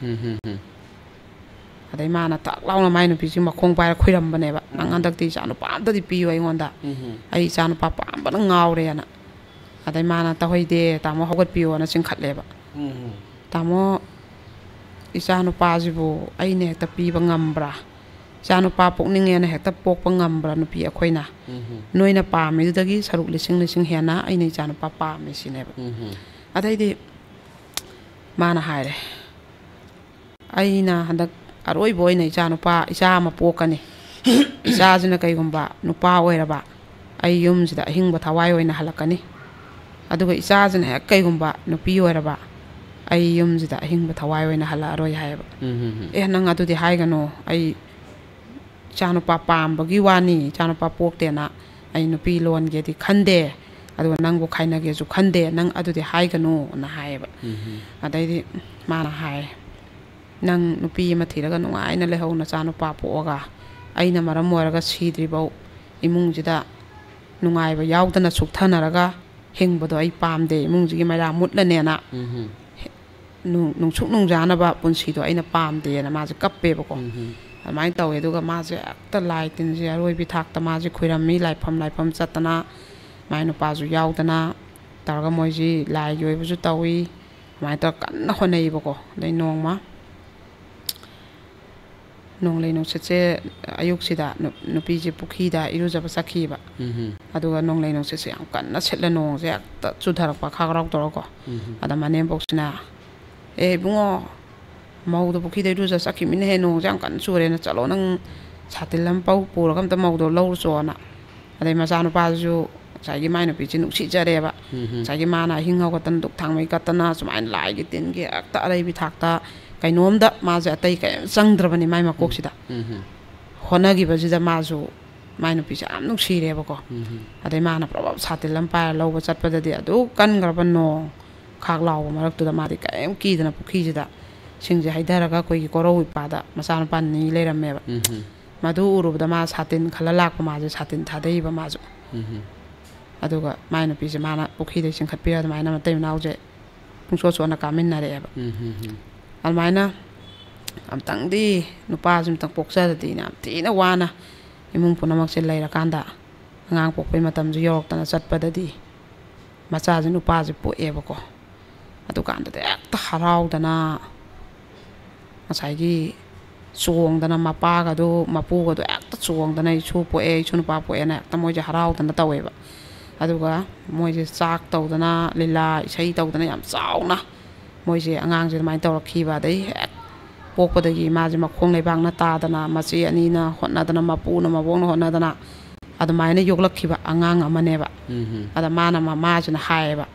ꯑꯗꯩ ꯃꯥꯅ ꯇꯥꯛ ꯂꯥꯎꯅ ꯃꯥꯏ ꯅꯨꯄꯤꯁꯤ ꯃꯈꯣꯡ ꯄꯥꯏꯔ ꯈꯨꯏꯔꯝꯕꯅꯦꯕ, "ꯅꯪ ꯍꯟꯗꯛꯇꯤ ꯏꯆꯥ ꯅꯨꯄꯥ ꯑꯝꯇꯗꯤ ꯄꯤꯌꯨ ꯑꯩꯉꯣꯟꯗ, ꯑꯩ ꯏꯆꯥ ꯅꯨꯄꯥ ꯄꯥꯝꯕꯅ ꯉꯥꯎꯔꯦꯅ"꯫ ꯑꯗꯩ ꯃꯥꯅ, "ꯇꯧꯍꯩꯗꯦ, ꯇꯥꯃꯣ ꯍꯧꯒꯠꯄꯤꯌꯣꯅ" ꯆꯤꯡꯈꯠꯂꯦꯕ꯫ "ꯇꯥꯃꯣ, ꯏꯆꯥ ꯅꯨꯄꯥꯁꯤꯕꯨ ꯑꯩꯅ ꯍꯦꯛꯇ ꯄꯤꯕ ꯉꯝꯕ꯭ꯔꯥ? ꯏꯆꯥ ꯅꯨꯄꯥ ꯄꯣꯛꯅꯤꯡꯉꯦꯅ ꯍꯦꯛꯇ ꯄꯣꯛꯄ ꯉꯝꯕ꯭ꯔꯥ ꯅꯨꯄꯤ ꯑꯩꯈꯣꯏꯅ? ꯅꯣꯏꯅ ꯄꯥꯝꯃꯤꯗꯨꯗꯒꯤ ꯁꯔꯨꯛ ꯂꯤꯁꯤꯡ ꯂꯤꯁꯤꯡ ꯍꯦꯟꯅ ꯑꯩꯅ ꯏꯆꯥ ꯅꯨꯄꯥ ꯄꯥꯝꯃꯤ" ꯁꯤꯅꯦꯕ꯫ ꯑꯗꯩꯗꯤ ꯃꯥꯅ ꯍꯥꯏꯔꯦ, "ꯑꯩꯅ ꯍꯟꯗꯛ ꯑꯔꯣꯏꯕ ꯑꯣꯏꯅ ꯏꯆꯥ ꯅꯨꯄꯥ, ꯏꯆꯥ ꯑꯃ ꯄꯣꯛꯀꯅꯤ꯫ ꯏꯆꯥꯁꯤꯅ ꯀꯩꯒꯨꯝꯕ ꯅꯨꯄꯥ ꯑꯣꯏꯔꯕ, ꯑꯩ ꯌꯨꯝꯁꯤꯗ ꯑꯍꯤꯡꯕ ꯊꯋꯥꯏ ꯑꯣꯏꯅ ꯍꯜꯂꯛꯀꯅꯤ꯫ ꯑꯗꯨꯒ ꯏꯆꯥꯁꯤꯅ ꯍꯦꯛ ꯀꯩꯒꯨꯝꯕ ꯅꯨꯄꯤ ꯑꯣꯏꯔꯕ, ꯑꯩ ꯌꯨꯝꯁꯤꯗ ꯑꯍꯤꯡꯕ ꯊꯋꯥꯏ ꯑꯣꯏꯅ ꯍꯜꯂꯛꯑꯔꯣꯏ" ꯍꯥꯏꯌꯦꯕ꯫ "ꯑꯦ, ꯅꯪ ꯑꯗꯨꯗꯤ ꯍꯥꯏꯒꯅꯨ꯫ ꯑꯩ ꯏꯆꯥꯅꯨꯄꯥ ꯄꯥꯝꯕꯒꯤ ꯋꯥꯅꯤ, ꯏꯆꯥꯅꯨꯄꯥ ꯄꯣꯛꯇꯦꯅ ꯑꯩ ꯅꯨꯄꯤ ꯂꯣꯟꯒꯦꯗꯤ ꯈꯟꯗꯦ, ꯑꯗꯨꯒ ꯅꯪꯕꯨ ꯈꯥꯏꯅꯒꯦꯁꯨ ꯈꯟꯗꯦ, ꯅꯪ ꯑꯗꯨꯗꯤ ꯍꯥꯏꯒꯅꯨꯅ" ꯍꯥꯏꯌꯦꯕ꯫ ꯑꯗꯩꯗꯤ ꯃꯥꯅ ꯍꯥꯏ, "ꯅꯪ ꯅꯨꯄꯤ ꯑꯃ ꯊꯤꯔꯒ ꯅꯨꯡꯉꯥꯏꯅ ꯂꯩꯍꯧ, ꯅꯆꯥꯅꯨꯄꯥ ꯄꯣꯛꯑꯒ꯫ ꯑꯩꯅ ꯃꯔꯝ ꯑꯣꯏꯔꯒ ꯁꯤꯗ꯭ꯔꯤꯐꯧ ꯏꯃꯨꯡꯁꯤꯗ ꯅꯨꯡꯉꯥꯏꯕ ꯌꯥꯎꯗꯅ ꯁꯨꯛꯊꯅꯔꯒ ꯍꯤꯡꯕꯗꯣ ꯑꯩ ꯄꯥꯝꯗꯦ, ꯏꯃꯨꯡꯁꯤꯒꯤ ꯃꯩꯔꯥ ꯃꯨꯠꯂꯅꯦꯅ꯫ ꯅꯨꯡ-, ꯅꯨꯡꯁꯨꯛ ꯅꯨꯡꯖꯥꯅꯕ ꯄꯨꯟꯁꯤꯗꯣ ꯑꯩꯅ ꯄꯥꯝꯗꯦꯅ" ꯃꯥꯁꯦ ꯀꯞꯄꯦꯕꯀꯣ꯫ ꯑꯗꯨꯃꯥꯏꯅ ꯇꯧꯋꯦ꯫ ꯑꯗꯨꯒ ꯃꯥꯁꯦ ꯍꯦꯛꯇ ꯂꯥꯏ ꯇꯤꯟꯁꯦ ꯑꯔꯣꯏꯕꯤ ꯊꯥꯛꯇ ꯃꯥꯁꯦ ꯈꯨꯏꯔꯝꯃꯤ, ꯂꯥꯏꯐꯝ ꯂꯥꯏꯐꯝ ꯆꯠꯇꯅ, ꯃꯥꯏ ꯅꯨꯄꯥꯁꯨ ꯌꯥꯎꯗꯅ ꯇꯧꯔꯒ ꯃꯣꯏꯁꯤ ꯂꯥꯏꯒꯤ ꯑꯣꯏꯕꯁꯨ ꯇꯧꯏ꯫ ꯑꯗꯨꯃꯥꯏꯅ ꯇꯧꯔꯒ ꯀꯟꯅ ꯍꯣꯠꯅꯩꯌꯦꯕꯀꯣ꯫ ꯑꯗꯩ ꯅꯣꯡꯃ ꯅꯣꯡꯂꯩ ꯅꯨꯡꯁꯤꯠꯁꯦ ꯑꯌꯨꯛꯁꯤꯗ ꯅꯨ-, ꯅꯨꯄꯤꯁꯦ ꯄꯨꯈ꯭ꯔꯤꯗ ꯏꯔꯨꯖꯕ ꯆꯠꯈꯤꯕ꯫ ꯑꯗꯨꯒ ꯅꯣꯡꯂꯩ ꯅꯨꯡꯁꯤꯠꯁꯦ ꯌꯥꯝ ꯀꯟꯅ ꯁꯤꯠꯂ ꯅꯣꯡꯁꯦ ꯍꯦꯛꯇ ꯆꯨꯊꯔꯛꯄ, ꯈꯥꯒ꯭ꯔꯥꯎ ꯇꯧꯔꯀꯣ꯫ ꯑꯗ ꯃꯅꯦꯝꯕꯣꯛꯁꯤꯅ, "ꯑꯦ ꯏꯕꯨꯡꯉꯣ, ꯃꯧꯗꯣ ꯄꯨꯈ꯭ꯔꯤꯗ ꯏꯔꯨꯖ ꯆꯠꯈꯤꯕꯅꯤꯅꯦꯍꯦ, ꯅꯣꯡꯁꯦ ꯌꯥꯝ ꯀꯟꯅ ꯆꯨꯔꯦꯅ, ꯆꯠꯂꯣ ꯅꯪ ꯁꯥꯇꯤꯟ ꯑꯃ ꯄꯧ-, ꯄꯨꯔꯒ ꯑꯝꯇ ꯃꯧꯗꯣ ꯂꯧꯔꯨꯆꯣꯅ"꯫ ꯑꯗꯩ ꯃꯆꯥꯅꯨꯄꯥꯁꯨ ꯉꯁꯥꯏꯒꯤ ꯃꯥꯏ ꯅꯨꯄꯤꯁꯦ ꯅꯨꯡꯁꯤꯖꯔꯦꯕ꯫ ꯉꯁꯥꯏꯒꯤ ꯃꯥꯅ ꯑꯍꯤꯡ ꯍꯧꯒꯠꯇꯅ ꯗꯨꯛ ꯊꯥꯡꯃꯩ ꯀꯠꯇꯅ ꯁꯨꯃꯥꯏꯅ ꯂꯥꯏꯒꯤ ꯇꯤꯟꯒꯤ ꯍꯦꯛꯇ ꯑꯔꯩꯕꯤ ꯊꯥꯛꯇ ꯀꯩꯅꯣꯝꯗ ꯃꯥꯁꯦ ꯑꯇꯩ ꯀꯔꯤꯝ ꯆꯪꯗ꯭ꯔꯕꯅꯤ ꯃꯥꯏ ꯃꯀꯣꯛꯁꯤꯗ꯫ ꯍꯣꯠꯅꯈꯤꯕꯁꯤꯗ ꯃꯥꯁꯨ ꯃꯥꯏ ꯅꯨꯄꯤꯁꯦ ꯌꯥꯝ ꯅꯨꯡꯁꯤꯔꯦꯕꯀꯣ꯫ ꯑꯗꯩ ꯃꯥꯅ ꯄ꯭ꯔꯞ ꯄ꯭ꯔꯞ ꯁꯥꯇꯤꯟ ꯑꯃ ꯄꯥꯏꯔ ꯂꯧꯕ ꯆꯠꯄꯗꯗꯤ ꯑꯗꯨ ꯀꯟꯈ꯭ꯔꯕ ꯅꯣꯡ ꯈꯥꯛ ꯂꯥꯎꯕ ꯃꯔꯛꯇꯨꯗ ꯃꯥꯗꯤ ꯀꯔꯤꯝ ꯀꯤꯗꯅ ꯄꯨꯈ꯭ꯔꯤꯁꯤꯗ ꯁꯤꯡꯁꯦ ꯍꯩꯊꯔꯒ ꯑꯩꯈꯣꯏꯒꯤ ꯀꯣꯔꯧ ꯏꯄꯥꯗ ꯃꯆꯥꯅꯨꯄꯥ ꯅꯤ ꯂꯩꯔꯝꯃꯦꯕ꯫ ꯃꯗꯨ ꯎꯔꯨꯕꯗ ꯃꯥ ꯁꯥꯇꯤꯟ ꯈꯜꯂ ꯂꯥꯛꯄ, ꯃꯥꯁꯦ ꯁꯥꯇꯤꯟ ꯊꯥꯗꯩꯕ ꯃꯥꯁꯨ꯫ ꯑꯗꯨꯒ ꯃꯥꯏ ꯅꯨꯄꯤꯁꯦ ꯃꯥꯅ ꯄꯨꯈ꯭ꯔꯤꯗꯩ ꯆꯤꯡꯈꯠꯄꯤꯔ ꯑꯗꯨꯃꯥꯏꯅ ꯃꯇꯩ ꯃꯅꯥꯎꯁꯦ ꯄꯨꯡꯆꯣꯠ ꯆꯣꯠꯅ ꯀꯥꯃꯤꯟꯅꯔꯛꯑꯦꯕ꯫ ꯑꯗꯨꯃꯥꯏꯅ ꯑꯝꯇꯪꯗꯤ ꯅꯨꯄꯥꯁꯦ ꯑꯝꯇꯪ ꯄꯣꯛꯆꯔꯗꯤꯅ ꯌꯥꯝ ꯊꯤꯅ ꯋꯥꯅ ꯏꯃꯨꯡ ꯄꯨꯝꯅꯃꯛꯁꯦ ꯂꯩꯔꯀꯥꯟꯗ, ꯑꯉꯥꯡ ꯄꯣꯛꯄꯩ ꯃꯇꯝꯁꯨ ꯌꯧꯔꯛꯇꯅ ꯆꯠꯄꯗꯗꯤ ꯃꯆꯥꯁꯦ ꯅꯨꯄꯥꯁꯦ ꯄꯣꯛꯑꯦꯕꯀꯣ꯫ ꯑꯗꯨꯀꯥꯟꯗꯗꯤ ꯍꯦꯛꯇ ꯍꯔꯥꯎꯗꯅ ꯉꯁꯥꯏꯒꯤ ꯆꯣꯡꯗꯅ ꯃꯄꯥꯒꯗꯣ ꯃꯄꯨꯒꯗꯣ ꯍꯦꯛꯇ ꯆꯣꯡꯗꯅ "ꯏꯁꯨ ꯄꯣꯛꯑꯦ, ꯏꯁꯨ ꯅꯨꯄꯥ ꯄꯣꯛꯑꯦꯅ" ꯍꯦꯛꯇ ꯃꯣꯏꯁꯦ ꯍꯔꯥꯎꯗꯅ ꯇꯧꯋꯦꯕ꯫ ꯑꯗꯨꯒ ꯃꯣꯏꯁꯦ ꯆꯥꯛ ꯇꯧꯗꯅ, ꯂꯤꯂꯥ ꯏꯁꯩ ꯇꯧꯗꯅ ꯌꯥꯝ ꯆꯥꯎꯅ ꯃꯣꯏꯁꯦ ꯑꯉꯥꯡꯁꯦ ꯑꯗꯨꯃꯥꯏꯅ ꯇꯧꯔꯛꯈꯤꯕ꯫ ꯑꯗꯩ ꯍꯦꯛ ꯄꯣꯛꯄꯗꯒꯤ ꯃꯥꯁꯦ ꯃꯈꯣꯡ ꯂꯩꯕꯥꯛꯅ ꯇꯥꯗꯅ, ꯃꯆꯦ ꯑꯅꯤꯅ ꯍꯣꯠꯅꯗꯅ, ꯃꯄꯨꯅ ꯃꯕꯣꯛꯅ ꯍꯣꯠꯅꯗꯅ ꯑꯗꯨꯃꯥꯏꯅ ꯌꯣꯛꯂꯛꯈꯤꯕ ꯑꯉꯥꯡ ꯑꯃꯅꯦꯕ꯫ ꯑꯗ ꯃꯥꯅ ꯃꯃꯥꯁꯤꯅ ꯍꯥꯏꯌꯦꯕ,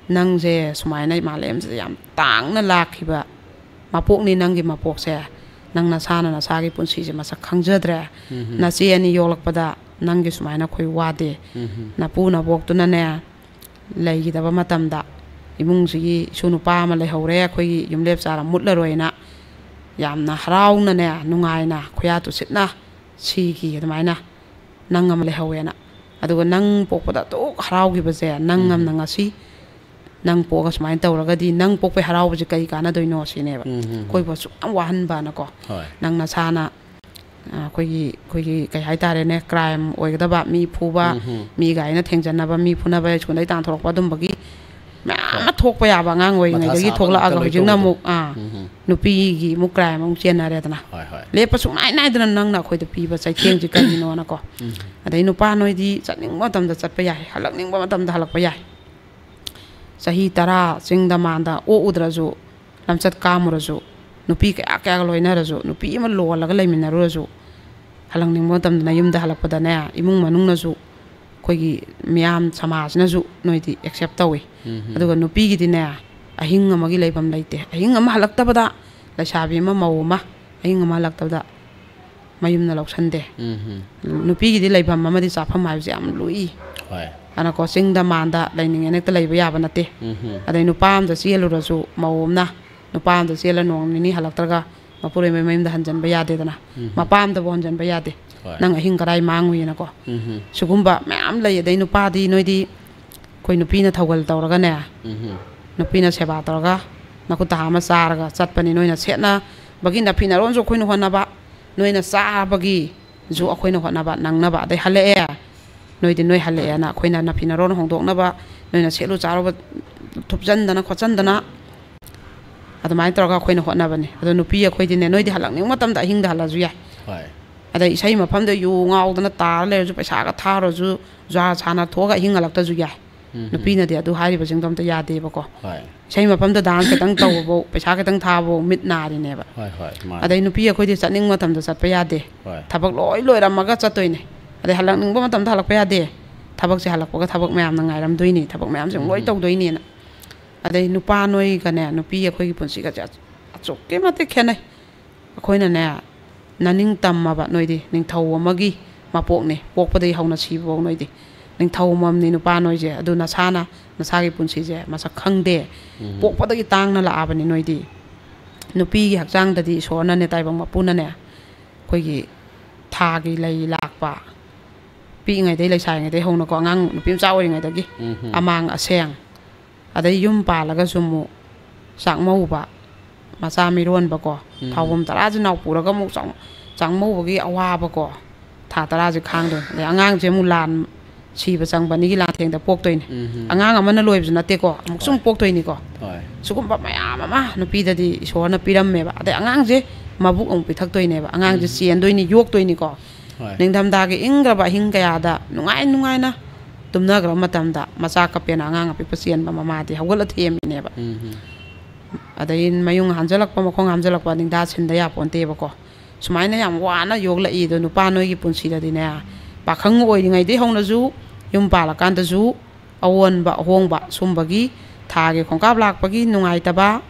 "ꯅꯪꯁꯦ ꯁꯨꯃꯥꯏꯅ ꯃꯥꯂꯦꯝꯁꯤꯗ ꯌꯥꯝ ꯇꯥꯡꯅ ꯂꯥꯛꯈꯤꯕ ꯃꯄꯣꯛꯅꯤ, ꯅꯪꯒꯤ ꯃꯄꯣꯛꯁꯦ꯫ ꯅꯪ ꯅꯁꯥꯅ ꯅꯁꯥꯒꯤ ꯄꯨꯟꯁꯤꯁꯦ ꯃꯁꯛ ꯈꯪꯖꯗ꯭ꯔꯦ꯫ ꯅꯆꯦ ꯑꯅꯤ ꯌꯣꯛꯂꯛꯄꯗ ꯅꯪꯒꯤ ꯁꯨꯃꯥꯏꯅ ꯑꯩꯈꯣꯏ ꯋꯥꯗꯦ꯫ ꯅꯄꯨ ꯅꯕꯣꯛꯇꯨꯅꯅꯦ, ꯂꯩꯈꯤꯗꯕ ꯃꯇꯝꯗ ꯏꯃꯨꯡꯁꯤꯒꯤ ꯏꯁꯨ ꯅꯨꯄꯥ ꯑꯃ ꯂꯩꯍꯧꯔꯦ, ꯑꯩꯈꯣꯏꯒꯤ ꯌꯨꯝꯂꯦꯞ ꯆꯥꯔ ꯃꯨꯠꯂꯔꯣꯏꯅ ꯌꯥꯝꯅ ꯍꯔꯥꯎꯅꯅꯦ, ꯅꯨꯡꯉꯥꯏꯅ, ꯈꯨꯌꯥ ꯇꯨꯁꯤꯠꯅ ꯁꯤꯈꯤ꯫ ꯑꯗꯨꯃꯥꯏꯅ ꯅꯪ ꯑꯃ ꯂꯩꯍꯧꯋꯦꯅ꯫ ꯑꯗꯨꯒ ꯅꯪ ꯄꯣꯛꯄꯗ ꯑꯗꯨꯛ ꯍꯔꯥꯎꯈꯤꯕꯁꯦ, ꯅꯪ ꯑꯃꯅ ꯉꯁꯤ ꯅꯪ ꯄꯣꯛꯑꯒ ꯁꯨꯃꯥꯏꯅ ꯇꯧꯔꯒꯗꯤ ꯅꯪ ꯄꯣꯛꯄꯩ ꯍꯔꯥꯎꯕꯁꯦ ꯀꯔꯤ ꯀꯥꯟꯅꯗꯣꯏꯅꯣ?" ꯁꯤꯅꯦꯕ꯫ ꯑꯩꯈꯣꯏꯕꯨ ꯑꯁꯨꯛ ꯌꯥꯝ ꯋꯥꯍꯟꯕꯅꯀꯣ꯫ ꯍꯣꯏ꯫ ꯅꯪ ꯅꯁꯥꯅ ꯑꯩꯈꯣꯏꯒꯤ ꯑꯩꯈꯣꯏꯒꯤ ꯀꯩ ꯍꯥꯏꯇꯥꯔꯦꯅꯦ, ꯀ꯭ꯔꯥꯏꯝ ꯑꯣꯏꯒꯗꯕ, ꯃꯤ ꯐꯨꯕ, ꯎꯝ ꯍꯝ꯫ ꯃꯤ ꯒꯥꯏꯅ ꯊꯦꯡꯖꯟꯅꯕ, ꯃꯤ ꯐꯨꯅꯕ, ꯁ꯭ꯀꯨꯜꯗꯩ ꯇꯥꯟꯊꯣꯔꯛꯄ, ꯑꯗꯨꯝꯕꯒꯤ ꯃꯌꯥꯝ ꯑꯃ ꯊꯣꯛꯄ ꯌꯥꯕ, ꯑꯉꯥꯡ ꯑꯣꯏꯔꯤꯉꯩꯗꯒꯤ ꯊꯣꯛꯂꯛꯑꯒ ꯍꯧꯖꯤꯛꯅ ꯑꯃꯨꯛ, ꯑꯥ, ꯎꯝ ꯍꯝ꯫ ꯅꯨꯄꯤꯒꯤ ꯑꯃꯨꯛ ꯀ꯭ꯔꯥꯏꯝ ꯑꯃꯨꯛ ꯆꯦꯟꯅꯔꯦꯗꯅ꯫ ꯍꯣꯏ, ꯍꯣꯏ꯫ ꯂꯦꯞꯄ ꯁꯨꯡꯅꯥꯏ ꯅꯥꯏꯗꯅ ꯅꯪꯅ ꯑꯩꯈꯣꯏꯗ ꯄꯤꯕ ꯆꯩꯊꯦꯡꯁꯤ ꯀꯔꯤꯅꯣꯅꯀꯣ꯫ ꯎꯝ꯫ ꯑꯗꯩ ꯅꯨꯄꯥ ꯅꯣꯏꯗꯤ ꯆꯠꯅꯤꯡꯕ ꯃꯇꯝꯗ ꯆꯠꯄ ꯌꯥꯏ, ꯍꯜꯂꯛꯅꯤꯡꯕ ꯃꯇꯝꯗ ꯍꯜꯂꯛꯄ ꯌꯥꯏ꯫ ꯆꯍꯤ ꯇꯔꯥ ꯆꯤꯡꯗ ꯃꯥꯟꯗ ꯑꯣꯛꯎꯗ꯭ꯔꯁꯨ, ꯂꯝꯆꯠ ꯀꯥꯝꯃꯨꯔꯁꯨ, ꯅꯨꯄꯤ ꯀꯌꯥ ꯀꯌꯥꯒ ꯂꯣꯏꯅꯔꯁꯨ, ꯅꯨꯄꯤ ꯑꯃ ꯂꯣꯜꯂꯒ ꯂꯩꯃꯤꯟꯅꯔꯨꯔꯁꯨ, ꯍꯜꯂꯛꯅꯤꯡꯕ ꯃꯇꯝꯗꯅ ꯌꯨꯝꯗ ꯍꯜꯂꯛꯄꯗꯅꯦ, ꯏꯃꯨꯡ ꯃꯅꯨꯡꯅꯁꯨ, ꯑꯩꯈꯣꯏꯒꯤ ꯃꯤꯌꯥꯝ ꯁꯃꯥꯖꯁꯤꯅꯁꯨ ꯅꯣꯏꯗꯤ ꯑꯦꯛꯁꯦꯞ ꯇꯧꯏ꯫ ꯎꯝ ꯍꯝ꯫ ꯑꯗꯨꯒ ꯅꯨꯄꯤꯒꯤꯗꯤꯅꯦ, ꯑꯍꯤꯡ ꯑꯃꯒꯤ ꯂꯩꯐꯝ ꯂꯩꯇꯦ꯫ ꯑꯍꯤꯡ ꯑꯃ ꯍꯜꯂꯛꯇꯕꯗ, ꯂꯩꯁꯥꯕꯤ ꯑꯃ, ꯃꯧ ꯑꯃ ꯑꯍꯤꯡ ꯑꯃ ꯍꯜꯂꯛꯇꯕꯗ ꯃꯌꯨꯝꯅ ꯂꯧꯁꯟꯗꯦ꯫ ꯎꯝ ꯍꯝ꯫ ꯅꯨꯄꯤꯒꯤꯗꯤ ꯂꯩꯐꯝ ꯑꯃꯗꯤ ꯆꯥꯐꯝ ꯍꯥꯏꯕꯁꯦ ꯌꯥꯝ ꯂꯨꯏ꯫ ꯍꯣꯏ꯫ ꯑꯗꯨꯅꯀꯣ, ꯆꯤꯡꯗ ꯃꯥꯟꯗ ꯂꯩꯅꯤꯡꯉꯦꯅ ꯍꯦꯛꯇ ꯂꯩꯕ ꯌꯥꯕ ꯅꯠꯇꯦ꯫ ꯎꯝ ꯍꯝ꯫ ꯑꯗꯩ ꯅꯨꯄꯥ ꯑꯃꯗ ꯆꯦꯜꯂꯨꯔꯁꯨ, ꯃꯧ ꯑꯃꯅ ꯅꯨꯄꯥ ꯑꯃꯗ ꯆꯦꯜꯂ ꯅꯣꯡ ꯅꯤꯅꯤ ꯍꯜꯂꯛꯇ꯭ꯔꯒ ꯃꯄꯨꯔꯣꯏꯕ ꯃꯌꯨꯝꯗ ꯍꯟꯖꯟꯕ ꯌꯥꯗꯦꯗꯅ꯫ ꯎꯝ꯫ ꯃꯄꯥ ꯑꯃꯗꯕꯨ ꯍꯟꯖꯟꯕ ꯌꯥꯗꯦ꯫ ꯍꯣꯏ꯫ ꯅꯪ ꯑꯍꯤꯡ ꯀꯗꯥꯏ ꯃꯥꯡꯉꯨꯏꯅꯀꯣ꯫ ꯎꯝ ꯍꯝ꯫ ꯁꯤꯒꯨꯝꯕ ꯃꯌꯥꯝ ꯂꯩ꯫ ꯑꯗꯩ ꯅꯨꯄꯥꯗꯤ ꯅꯣꯏꯗꯤ ꯑꯩꯈꯣꯏ ꯅꯨꯄꯤꯅ ꯊꯧꯒꯜ ꯇꯧꯔꯒꯅꯦ, ꯎꯝ ꯍꯝ꯫ ꯅꯨꯄꯤꯅ ꯁꯦꯕꯥ ꯇꯧꯔꯒ ꯅꯈꯨꯠ ꯇꯍꯥ ꯑꯃ ꯆꯥꯔꯒ ꯆꯠꯄꯅꯤ꯫ ꯅꯣꯏꯅ ꯁꯦꯠꯅꯕꯒꯤ ꯅꯐꯤ ꯅꯔꯣꯟꯁꯨ ꯑꯩꯈꯣꯏꯅ ꯍꯣꯠꯅꯕ, ꯅꯣꯏꯅ ꯆꯥꯕꯒꯤꯁꯨ ꯑꯩꯈꯣꯏꯅ ꯍꯣꯠꯅꯕ, ꯅꯪꯅꯕ꯫ ꯑꯗꯩ ꯍꯜꯂꯛꯑꯦ, ꯅꯣꯏꯗꯤ ꯅꯣꯏ ꯍꯜꯂꯛꯑꯦꯅ ꯑꯩꯈꯣꯏꯅ ꯅꯐꯤ ꯅꯔꯣꯟ ꯍꯣꯡꯗꯣꯛꯅꯕ, ꯅꯣꯏꯅ ꯁꯦꯠꯂꯨ ꯆꯥꯔꯨꯕ ꯊꯨꯞꯆꯟꯗꯅ ꯈꯣꯠꯆꯟꯗꯅ ꯑꯗꯨꯃꯥꯏꯅ ꯇꯧꯔꯒ ꯑꯩꯈꯣꯏꯅ ꯍꯣꯠꯅꯕꯅꯤ꯫ ꯑꯗꯣ ꯅꯨꯄꯤ ꯑꯩꯈꯣꯏꯗꯤꯅꯦ, ꯅꯣꯏꯗꯤ ꯍꯜꯂꯛꯅꯤꯡꯕ ꯃꯇꯝꯗ ꯑꯍꯤꯡꯗ ꯍꯜꯂꯁꯨ ꯌꯥꯏ꯫ ꯍꯣꯏ꯫ ꯑꯗꯩ ꯏꯁꯩ ꯃꯐꯝꯗ ꯌꯨ ꯉꯥꯎꯗꯅ ꯇꯥꯔ ꯂꯩꯔꯁꯨ, ꯄꯩꯁꯥꯒ ꯊꯥꯔꯁꯨ, ꯖꯨꯋꯥ ꯁꯥꯟꯅ ꯊꯣꯛꯑꯒ ꯑꯍꯤꯡ ꯍꯜꯂꯛꯇꯁꯨ ꯌꯥꯏ꯫ ꯎꯝ ꯍꯝ꯫ ꯅꯨꯄꯤꯅꯗꯤ ꯑꯗꯨ ꯍꯥꯏꯔꯤꯕꯁꯤꯡꯗꯣ ꯑꯝꯇ ꯌꯥꯗꯦꯕꯀꯣ꯫ ꯍꯣꯏ꯫ ꯏꯁꯩ ꯃꯐꯝꯗ ꯗꯥꯟꯁ ꯈꯤꯇꯪ ꯇꯧꯕꯐꯧ, ꯄꯩꯁꯥ ꯈꯤꯇꯪ ꯊꯥꯕꯐꯧ ꯃꯤꯠ ꯅꯥꯔꯤꯅꯦꯕ꯫ ꯍꯣꯏ, ꯍꯣꯏ, ꯃꯥꯅꯦ꯫ ꯑꯗꯩ ꯅꯨꯄꯤ ꯑꯩꯈꯣꯏꯗꯤ ꯆꯠꯅꯤꯡꯕ ꯃꯇꯝꯗ ꯆꯠꯄ ꯌꯥꯗꯦ꯫ ꯍꯣꯏ꯫ ꯊꯕꯛ ꯂꯣꯏ ꯂꯣꯏꯔꯝꯃꯒ ꯆꯠꯇꯣꯏꯅꯦ꯫ ꯑꯗꯩ ꯍꯜꯂꯛꯅꯤꯡꯕ ꯃꯇꯝꯗ ꯍꯜꯂꯛꯄ ꯌꯥꯗꯦ꯫ ꯊꯕꯛꯁꯦ ꯍꯜꯂꯛꯄꯒ ꯊꯕꯛ ꯃꯌꯥꯝꯅ ꯉꯥꯏꯔꯝꯗꯣꯏꯅꯤ, ꯊꯕꯛ ꯃꯌꯥꯝꯁꯦ ꯂꯣꯏ ꯎꯝ꯫ ꯇꯧꯗꯣꯏꯅꯦꯅ꯫ ꯑꯗꯩ ꯅꯨꯄꯥ ꯅꯣꯏꯒꯅꯦ, ꯅꯨꯄꯤ ꯑꯩꯈꯣꯏꯒꯤ ꯄꯨꯟꯁꯤꯒꯁꯦ ꯑꯁꯨꯛꯀꯤ ꯃꯇꯤꯛ ꯈꯦꯠꯅꯩ꯫ ꯑꯩꯈꯣꯏꯅꯅꯦ, ꯅꯅꯤꯡ ꯇꯝꯃꯕ ꯅꯣꯏꯗꯤ, ꯅꯤꯡꯊꯧ ꯑꯃꯒꯤ ꯃꯄꯣꯛꯅꯤ, ꯄꯣꯛꯄꯗꯒꯤ ꯍꯧꯅ ꯁꯤꯕꯐꯧ ꯅꯣꯏꯗꯤ ꯅꯤꯡꯊꯧ ꯑꯃꯃꯝꯅꯤ ꯅꯨꯄꯥ ꯅꯣꯏꯁꯦ꯫ ꯑꯗꯨ ꯅꯁꯥꯅ ꯅꯁꯥꯒꯤ ꯄꯨꯟꯁꯤꯁꯦ ꯃꯁꯛ ꯈꯪꯗꯦ꯫ ꯎꯝ꯫ ꯄꯣꯛꯄꯗꯒꯤ ꯇꯥꯡꯅ ꯂꯥꯛꯑꯕꯅꯤ ꯅꯣꯏꯗꯤ꯫ ꯅꯨꯄꯤꯒꯤ ꯍꯛꯆꯥꯡꯗꯗꯤ ꯏꯁꯣꯔꯅꯅꯦ, ꯇꯥꯏꯕꯪ ꯃꯄꯨꯅꯅꯦ, ꯑꯩꯈꯣꯏꯒꯤ ꯊꯥꯒꯤ ꯂꯩ ꯂꯥꯛꯄ, ꯄꯤꯛꯏꯉꯩꯗꯩ, ꯂꯩꯁꯥꯔꯤꯉꯩꯗꯩ ꯍꯧꯅꯀꯣ, ꯑꯉꯥꯡ ꯅꯨꯄꯤ ꯃꯆꯥ ꯑꯣꯏꯔꯤꯉꯩꯗꯒꯤ ꯎꯝ ꯍꯝ꯫ ꯑꯃꯥꯡ ꯑꯁꯦꯡ, ꯑꯗꯩ ꯌꯨꯝ ꯄꯥꯜꯂꯒꯁꯨ ꯑꯃꯨꯛ ꯆꯥꯛꯃꯧꯕ, ꯃꯆꯥ ꯃꯤꯔꯣꯟꯕꯀꯣ, ꯎꯝ꯫ ꯊꯥꯎꯕꯝ ꯇꯔꯥꯁꯤ ꯅꯥꯎ ꯄꯨꯔꯒ ꯑꯃꯨꯛ ꯆꯥꯎ-, ꯆꯥꯛꯃꯧꯕꯒꯤ ꯑꯋꯥꯕꯀꯣ, ꯊꯥ ꯇꯔꯥꯁꯦ ꯈꯥꯡꯗꯣꯏꯅꯤ꯫ ꯑꯗꯩ ꯑꯉꯥꯡꯁꯦ ꯑꯃꯨꯛ ꯂꯥꯟ, ꯁꯤꯕ ꯆꯪꯕ ꯑꯅꯤꯒꯤ ꯂꯥꯟꯊꯦꯡꯗ ꯄꯣꯛꯇꯣꯏꯅꯤ꯫ ꯎꯝ꯫ ꯑꯉꯥꯡ ꯑꯃꯅ ꯂꯣꯏꯕꯁꯨ ꯅꯠꯇꯦꯀꯣ, ꯑꯃꯨꯛꯁꯨ ꯑꯃꯨꯛ ꯄꯣꯛꯇꯣꯏꯅꯤꯀꯣ꯫ ꯍꯣꯏ꯫ ꯁꯤꯒꯨꯝꯕ ꯃꯌꯥꯝ ꯑꯃ ꯅꯨꯄꯤꯗꯗꯤ ꯏꯁꯣꯔꯅ ꯄꯤꯔꯝꯃꯦꯕ꯫ ꯑꯗꯩ ꯑꯉꯥꯡꯁꯦ ꯃꯕꯨꯛ ꯑꯃꯨꯛ ꯄꯤꯊꯛꯇꯣꯏꯅꯦꯕ, ꯑꯉꯥꯡꯁꯦ ꯎꯝ꯫ ꯆꯦꯟꯗꯣꯏꯅꯤ, ꯌꯣꯛꯇꯣꯏꯅꯤꯀꯣ꯫ ꯍꯣꯏ꯫ ꯅꯤꯡꯊꯝꯊꯥꯒꯤ ꯏꯪꯈ꯭ꯔꯕ ꯑꯍꯤꯡ ꯀꯌꯥꯗ ꯅꯨꯡꯉꯥꯏ ꯅꯨꯡꯉꯥꯏꯅ ꯇꯨꯝꯅꯈ꯭ꯔꯕ ꯃꯇꯝꯗ ꯃꯆꯥ ꯀꯞꯄꯦꯅ ꯑꯉꯥꯡ ꯑꯄꯤꯛꯄ ꯆꯦꯟꯕ ꯃꯃꯥꯗꯤ ꯍꯧꯒꯠꯂ ꯊꯦꯝꯃꯤꯅꯦꯕ꯫ ꯎꯝ꯫ ꯑꯗꯩ ꯃꯌꯨꯡ ꯍꯥꯟꯖꯜꯂꯛꯄ, ꯃꯈꯣꯡ ꯍꯥꯝꯖꯜꯂꯛꯄ ꯅꯤꯡꯗꯥ ꯁꯤꯟꯗ ꯌꯥꯄꯣꯟꯇꯦꯕꯀꯣ꯫ ꯁꯨꯃꯥꯏꯅ ꯌꯥꯝ ꯋꯥꯅ ꯌꯣꯛꯂꯛꯏ꯫ ꯑꯗꯣ ꯅꯨꯄꯥ ꯅꯣꯏꯒꯤ ꯄꯨꯟꯁꯤꯗꯗꯤꯅꯦ, ꯄꯥꯈꯪ ꯑꯣꯏꯔꯤꯉꯩꯗꯒꯤ ꯍꯧꯅꯁꯨ, ꯌꯨꯝ ꯄꯥꯜꯂꯀꯥꯟꯗꯁꯨ, ꯑꯑꯣꯟꯕ ꯑꯍꯣꯡꯕ ꯁꯨꯝꯕꯒꯤ, ꯊꯥꯒꯤ ꯈꯣꯡꯀꯥꯞ ꯂꯥꯛꯄꯒꯤ ꯅꯨꯡꯉꯥꯏꯇꯕ,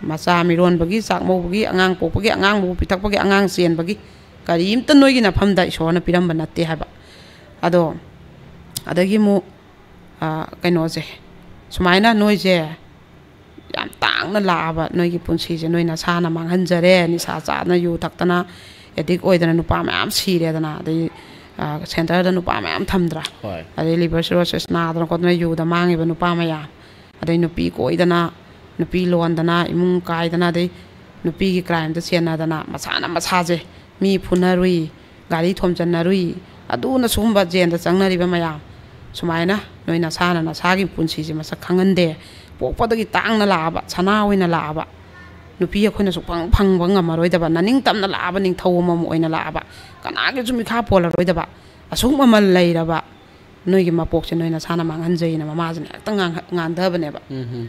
ꯃꯆꯥ ꯃꯤꯔꯣꯟꯕꯒꯤ, ꯆꯥꯛꯃꯧꯕꯒꯤ, ꯑꯉꯥꯡ ꯄꯣꯛꯄꯒꯤ, ꯑꯉꯥꯡ ꯃꯕꯨꯛ ꯄꯤꯊꯛꯄꯒꯤ, ꯑꯉꯥꯡ ꯆꯦꯟꯕꯒꯤ, ꯀꯔꯤꯝꯇ ꯅꯣꯏꯒꯤ ꯅꯐꯝꯗ ꯏꯁꯣꯔꯅ ꯄꯤꯔꯝꯕ ꯅꯠꯇꯦ ꯍꯥꯏꯕ꯫ ꯑꯗꯣ ꯑꯗꯒꯤ ꯑꯃꯨꯛ, ꯑ, ꯀꯩꯅꯣꯁꯦ, ꯁꯨꯃꯥꯏꯅ ꯅꯣꯏꯁꯦ ꯌꯥꯝ ꯇꯥꯡꯅ ꯂꯥꯛꯑꯕ ꯅꯣꯏꯒꯤ ꯄꯨꯟꯁꯤꯁꯦ ꯅꯣꯏ ꯅꯁꯥꯅ ꯃꯥꯡꯍꯟꯖꯔꯦ꯫ ꯅꯤꯁꯥ ꯆꯥꯗꯅ, ꯌꯨ ꯊꯛꯇꯅ, ꯑꯦꯗꯤꯛ ꯑꯣꯏꯗꯅ ꯅꯨꯄꯥ ꯃꯌꯥꯝ ꯁꯤꯔꯦꯗꯅ, ꯑꯗꯩ, ꯑ, ꯁꯦꯟꯇꯔꯗ ꯅꯨꯄꯥ ꯃꯌꯥꯝ ꯊꯝꯗ꯭ꯔꯥ? ꯍꯣꯏ꯫ ꯑꯗꯩ ꯂꯤꯚꯔ ꯁꯤꯔꯣꯁꯤꯁ ꯅꯥꯗꯅ ꯈꯣꯠꯇꯅ ꯌꯨꯗ ꯃꯥꯡꯉꯤꯕ ꯅꯨꯄꯥ ꯃꯌꯥꯝ, ꯑꯗꯩ ꯅꯨꯄꯤ ꯀꯣꯏꯗꯅ, ꯅꯨꯄꯤ ꯂꯣꯟꯗꯅ, ꯏꯃꯨꯡ ꯀꯥꯏꯗꯅ, ꯑꯗꯩ ꯅꯨꯄꯤꯒꯤ ꯀ꯭ꯔꯥꯏꯝꯗ ꯆꯦꯟꯅꯗꯅ, ꯃꯁꯥꯅ ꯃꯁꯥꯁꯦ ꯃꯤ ꯐꯨꯅꯔꯨꯏ, ꯒꯥꯔꯤ ꯊꯣꯝꯖꯤꯟꯅꯔꯨꯏ, ꯑꯗꯨꯅ ꯁꯤꯒꯨꯝꯕ ꯖꯦꯜꯗ ꯆꯪꯅꯔꯤꯕ ꯃꯌꯥꯝ, ꯁꯨꯃꯥꯏꯅ ꯅꯣꯏ ꯅꯁꯥꯅ ꯅꯁꯥꯒꯤ ꯄꯨꯟꯁꯤꯁꯦ ꯃꯁꯛ ꯈꯪꯍꯟꯗꯦ꯫ ꯄꯣꯛꯄꯗꯒꯤ ꯇꯥꯡꯅ ꯂꯥꯛꯑꯕ, ꯁꯅꯥ ꯑꯣꯏꯅ ꯂꯥꯛꯑꯕ ꯅꯨꯄꯤ ꯑꯩꯈꯣꯏꯅ ꯁꯨꯛꯐꯪ ꯐꯪꯕ ꯉꯝꯃꯔꯣꯏꯗꯕ, ꯅꯅꯤꯡꯇꯝꯅ ꯂꯥꯛꯑꯕ ꯅꯤꯡꯊꯧ ꯑꯃꯃꯝ ꯑꯣꯏꯅ ꯂꯥꯛꯑꯕ, ꯀꯅꯥꯒꯤꯁꯨ ꯃꯤꯈꯥ ꯄꯣꯜꯂꯔꯣꯏꯗꯕ, ꯑꯁꯨꯛ ꯃꯃꯜ ꯂꯩꯔꯕ ꯅꯣꯏꯒꯤ ꯃꯄꯣꯛꯁꯦ ꯅꯣꯏ ꯅꯁꯥꯅ ꯃꯥꯡꯍꯟꯖꯩꯅ ꯃꯃꯥꯁꯤꯅ ꯍꯦꯛꯇ ꯉꯥꯡ-, ꯉꯥꯡꯊꯕꯅꯦꯕ꯫ ꯎꯝ ꯍꯝ꯫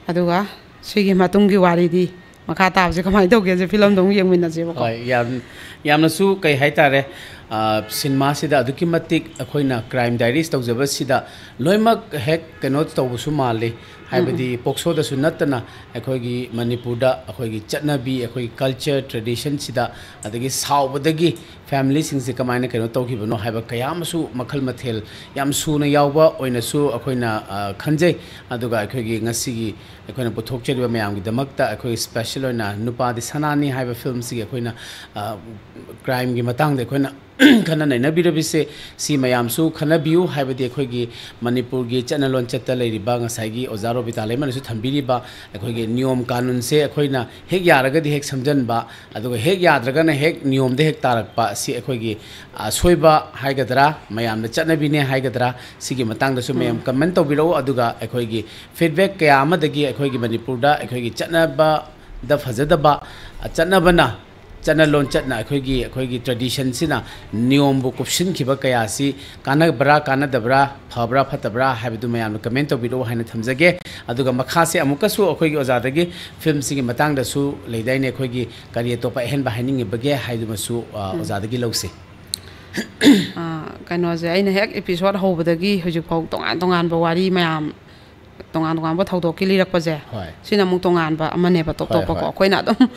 ꯑꯗꯨꯒ ꯁꯤꯒꯤ ꯃꯇꯨꯡꯒꯤ ꯋꯥꯔꯤꯗꯤ, ꯃꯈꯥ ꯇꯥꯕꯁꯦ ꯀꯃꯥꯏꯅ ꯇꯧꯒꯦꯁꯦ ꯐꯤꯂꯝꯗꯣ ꯑꯃꯨꯛ ꯌꯦꯡꯃꯤꯟꯅꯁꯦꯕꯀꯣ꯫ ꯍꯣꯏ, ꯌꯥꯝ, ꯌꯥꯝꯅꯁꯨ ꯀꯩ ꯍꯥꯏꯇꯥꯔꯦ, ꯑ, ꯁꯤꯅꯦꯃꯥꯁꯤꯗ ꯑꯗꯨꯛꯀꯤ ꯃꯇꯤꯛ ꯑꯩꯈꯣꯏꯅ ꯀ꯭ꯔꯥꯏꯝ ꯗꯥꯏꯔꯤꯁ ꯇꯧꯖꯕꯁꯤꯗ ꯂꯣꯏꯅꯃꯛ ꯍꯦꯛ ꯀꯩꯅꯣ ꯇꯧꯕꯁꯨ ꯃꯥꯜꯂꯤ꯫ ꯍꯥꯏꯕꯗꯤ ꯎꯝ, ꯎꯝ꯫ ꯄꯣꯛꯁꯣꯗꯁꯨ ꯅꯠꯇꯅ ꯑꯩꯈꯣꯏꯒꯤ ꯃꯅꯤꯄꯨꯔꯗ ꯑꯩꯈꯣꯏꯒꯤ ꯆꯠꯅꯕꯤ, ꯑꯩꯈꯣꯏꯒꯤ ꯀꯜꯆꯔ, ꯇ꯭ꯔꯦꯗꯤꯁꯟꯁꯤꯗ, ꯑꯗꯒꯤ ꯁꯥꯎꯕꯗꯒꯤ ꯐꯦꯃꯤꯂꯤꯁꯤꯡꯁꯦ ꯀꯃꯥꯏꯅ ꯀꯩꯅꯣ ꯇꯧꯈꯤꯕꯅꯣ ꯍꯥꯏꯕ ꯀꯌꯥ ꯑꯃꯁꯨ ꯃꯈꯜ ꯃꯊꯦꯜ ꯌꯥꯝ ꯁꯨꯅ ꯌꯥꯎꯕ ꯑꯣꯏꯅꯁꯨ ꯑꯩꯈꯣꯏꯅ, ꯑ, ꯈꯟꯖꯩ꯫ ꯑꯗꯨꯒ ꯑꯩꯈꯣꯏꯒꯤ ꯉꯁꯤꯒꯤ ꯑꯩꯈꯣꯏꯅ ꯄꯨꯊꯣꯛꯆꯔꯤꯕ ꯃꯌꯥꯝꯒꯤꯗꯃꯛꯇ ꯑꯩꯈꯣꯏ ꯁ꯭ꯄꯦꯁꯦꯜ ꯑꯣꯏꯅ ꯅꯨꯄꯥꯗꯤ ꯁꯅꯥꯅꯤ ꯍꯥꯏꯕ ꯐꯤꯂꯝꯁꯤꯒꯤ ꯑꯩꯈꯣꯏꯅ, ꯑ, ꯀ꯭ꯔꯥꯏꯝꯒꯤ ꯃꯇꯥꯡꯗ ꯑꯩꯈꯣꯏꯅ ꯈꯟꯅ ꯅꯩꯅꯕꯤꯔꯕꯤꯁꯦ, ꯁꯤ ꯃꯌꯥꯝꯁꯨ ꯈꯟꯅꯕꯤꯌꯨ꯫ ꯍꯥꯏꯕꯗꯤ ꯑꯩꯈꯣꯏꯒꯤ ꯃꯅꯤꯄꯨꯔꯒꯤ ꯆꯠꯅ ꯂꯣꯟꯆꯠꯇ ꯂꯩꯔꯤꯕ, ꯉꯁꯥꯏꯒꯤ ꯑꯣꯖꯥ ꯔꯣꯕꯤꯇꯥ ꯂꯩꯃꯅꯁꯨ ꯊꯝꯕꯤꯔꯤꯕ ꯑꯩꯈꯣꯏꯒꯤ ꯅꯤꯌꯣꯝ ꯀꯥꯅꯨꯟꯁꯦ ꯑꯩꯈꯣꯏꯅ ꯍꯦꯛ ꯌꯥꯔꯒꯗꯤ ꯍꯦꯛ ꯁꯝꯖꯟꯕ, ꯑꯗꯨꯒ ꯍꯦꯛ ꯌꯥꯗ꯭ꯔꯒꯅ ꯍꯦꯛ ꯅꯤꯌꯣꯝꯗ ꯍꯦꯛ ꯇꯥꯔꯛꯄ, ꯁꯤ ꯑꯩꯈꯣꯏꯒꯤ ꯑꯁꯣꯏꯕ ꯍꯥꯏꯒꯗ꯭ꯔꯥ, ꯃꯌꯥꯝꯅ ꯆꯠꯅꯕꯤꯅꯦ ꯍꯥꯏꯒꯗ꯭ꯔꯥ, ꯁꯤꯒꯤ ꯃꯇꯥꯡꯗꯁꯨ ꯃꯌꯥꯝ ꯀꯃꯦꯟ ꯇꯧꯕꯤꯔꯛꯎ꯫ ꯑꯗꯨꯒ ꯑꯩꯈꯣꯏꯒꯤ ꯐꯤꯗꯕꯦꯛ ꯀꯌꯥ ꯑꯃꯗꯒꯤ ꯑꯩꯈꯣꯏꯒꯤ ꯃꯅꯤꯄꯨꯔꯗ ꯑꯩꯈꯣꯏꯒꯤ ꯆꯠꯅꯕꯗ ꯐꯖꯗꯕ, ꯆꯠꯅꯕꯅ, ꯆꯠꯅ ꯂꯣꯟꯆꯠꯅ, ꯑꯩꯈꯣꯏꯒꯤ, ꯑꯩꯈꯣꯏꯒꯤ ꯇ꯭ꯔꯦꯗꯤꯁꯟꯁꯤꯅ ꯅꯤꯌꯣꯝꯕꯨ ꯀꯨꯞꯁꯤꯟꯈꯤꯕ ꯀꯌꯥꯁꯤ ꯀꯥꯟꯅꯕ꯭ꯔꯥ, ꯀꯥꯟꯅꯗꯕ꯭ꯔꯥ, ꯐꯕ꯭ꯔꯥ, ꯐꯠꯇꯕ꯭ꯔꯥ ꯍꯥꯏꯕꯗꯨ ꯃꯌꯥꯝꯅ ꯀꯃꯦꯟ ꯇꯧꯕꯤꯔꯛꯎ ꯍꯥꯏꯅ ꯊꯝꯖꯒꯦ꯫ ꯑꯗꯨꯒ ꯃꯈꯥꯁꯦ ꯑꯃꯨꯛꯀꯁꯨ ꯑꯩꯈꯣꯏꯒꯤ ꯑꯣꯖꯥꯗꯒꯤ ꯐꯤꯂꯝꯁꯤꯒꯤ ꯃꯇꯥꯡꯗꯁꯨ ꯂꯩꯗꯥꯏꯅꯦ, ꯑꯩꯈꯣꯏꯒꯤ ꯀꯔꯤ ꯑꯇꯣꯞꯄ ꯑꯍꯦꯟꯕ ꯍꯥꯏꯅꯤꯡꯉꯤꯕꯒꯦ ꯍꯥꯏꯗꯨꯃꯁꯨ, ꯑ, ꯑꯣꯖꯥꯗꯒꯤ ꯂꯧꯁꯤ꯫ ꯑ, ꯀꯩꯅꯣꯁꯦ, ꯑꯩꯅ ꯍꯦꯛ ꯏꯄꯤꯁꯣꯗ ꯍꯧꯕꯗꯒꯤ ꯍꯧꯖꯤꯛꯐꯥꯎ ꯇꯣꯉꯥꯟ ꯇꯣꯉꯥꯟꯕ ꯋꯥꯔꯤ ꯃꯌꯥꯝ, ꯇꯣꯉꯥꯟ ꯇꯣꯉꯥꯟꯕ ꯊꯧꯗꯣꯛꯀꯤ ꯂꯤꯔꯛꯄꯁꯦ, ꯍꯣꯏ꯫ ꯁꯤꯅ ꯑꯃꯨꯛ ꯇꯣꯉꯥꯟꯕ ꯑꯃꯅꯦꯕ, ꯇꯣꯞ ꯍꯣꯏ, ꯇꯣꯞꯄꯀꯣ꯫ ꯍꯣꯏ꯫ ꯑꯩꯈꯣꯏꯅ ꯑꯗꯨꯝ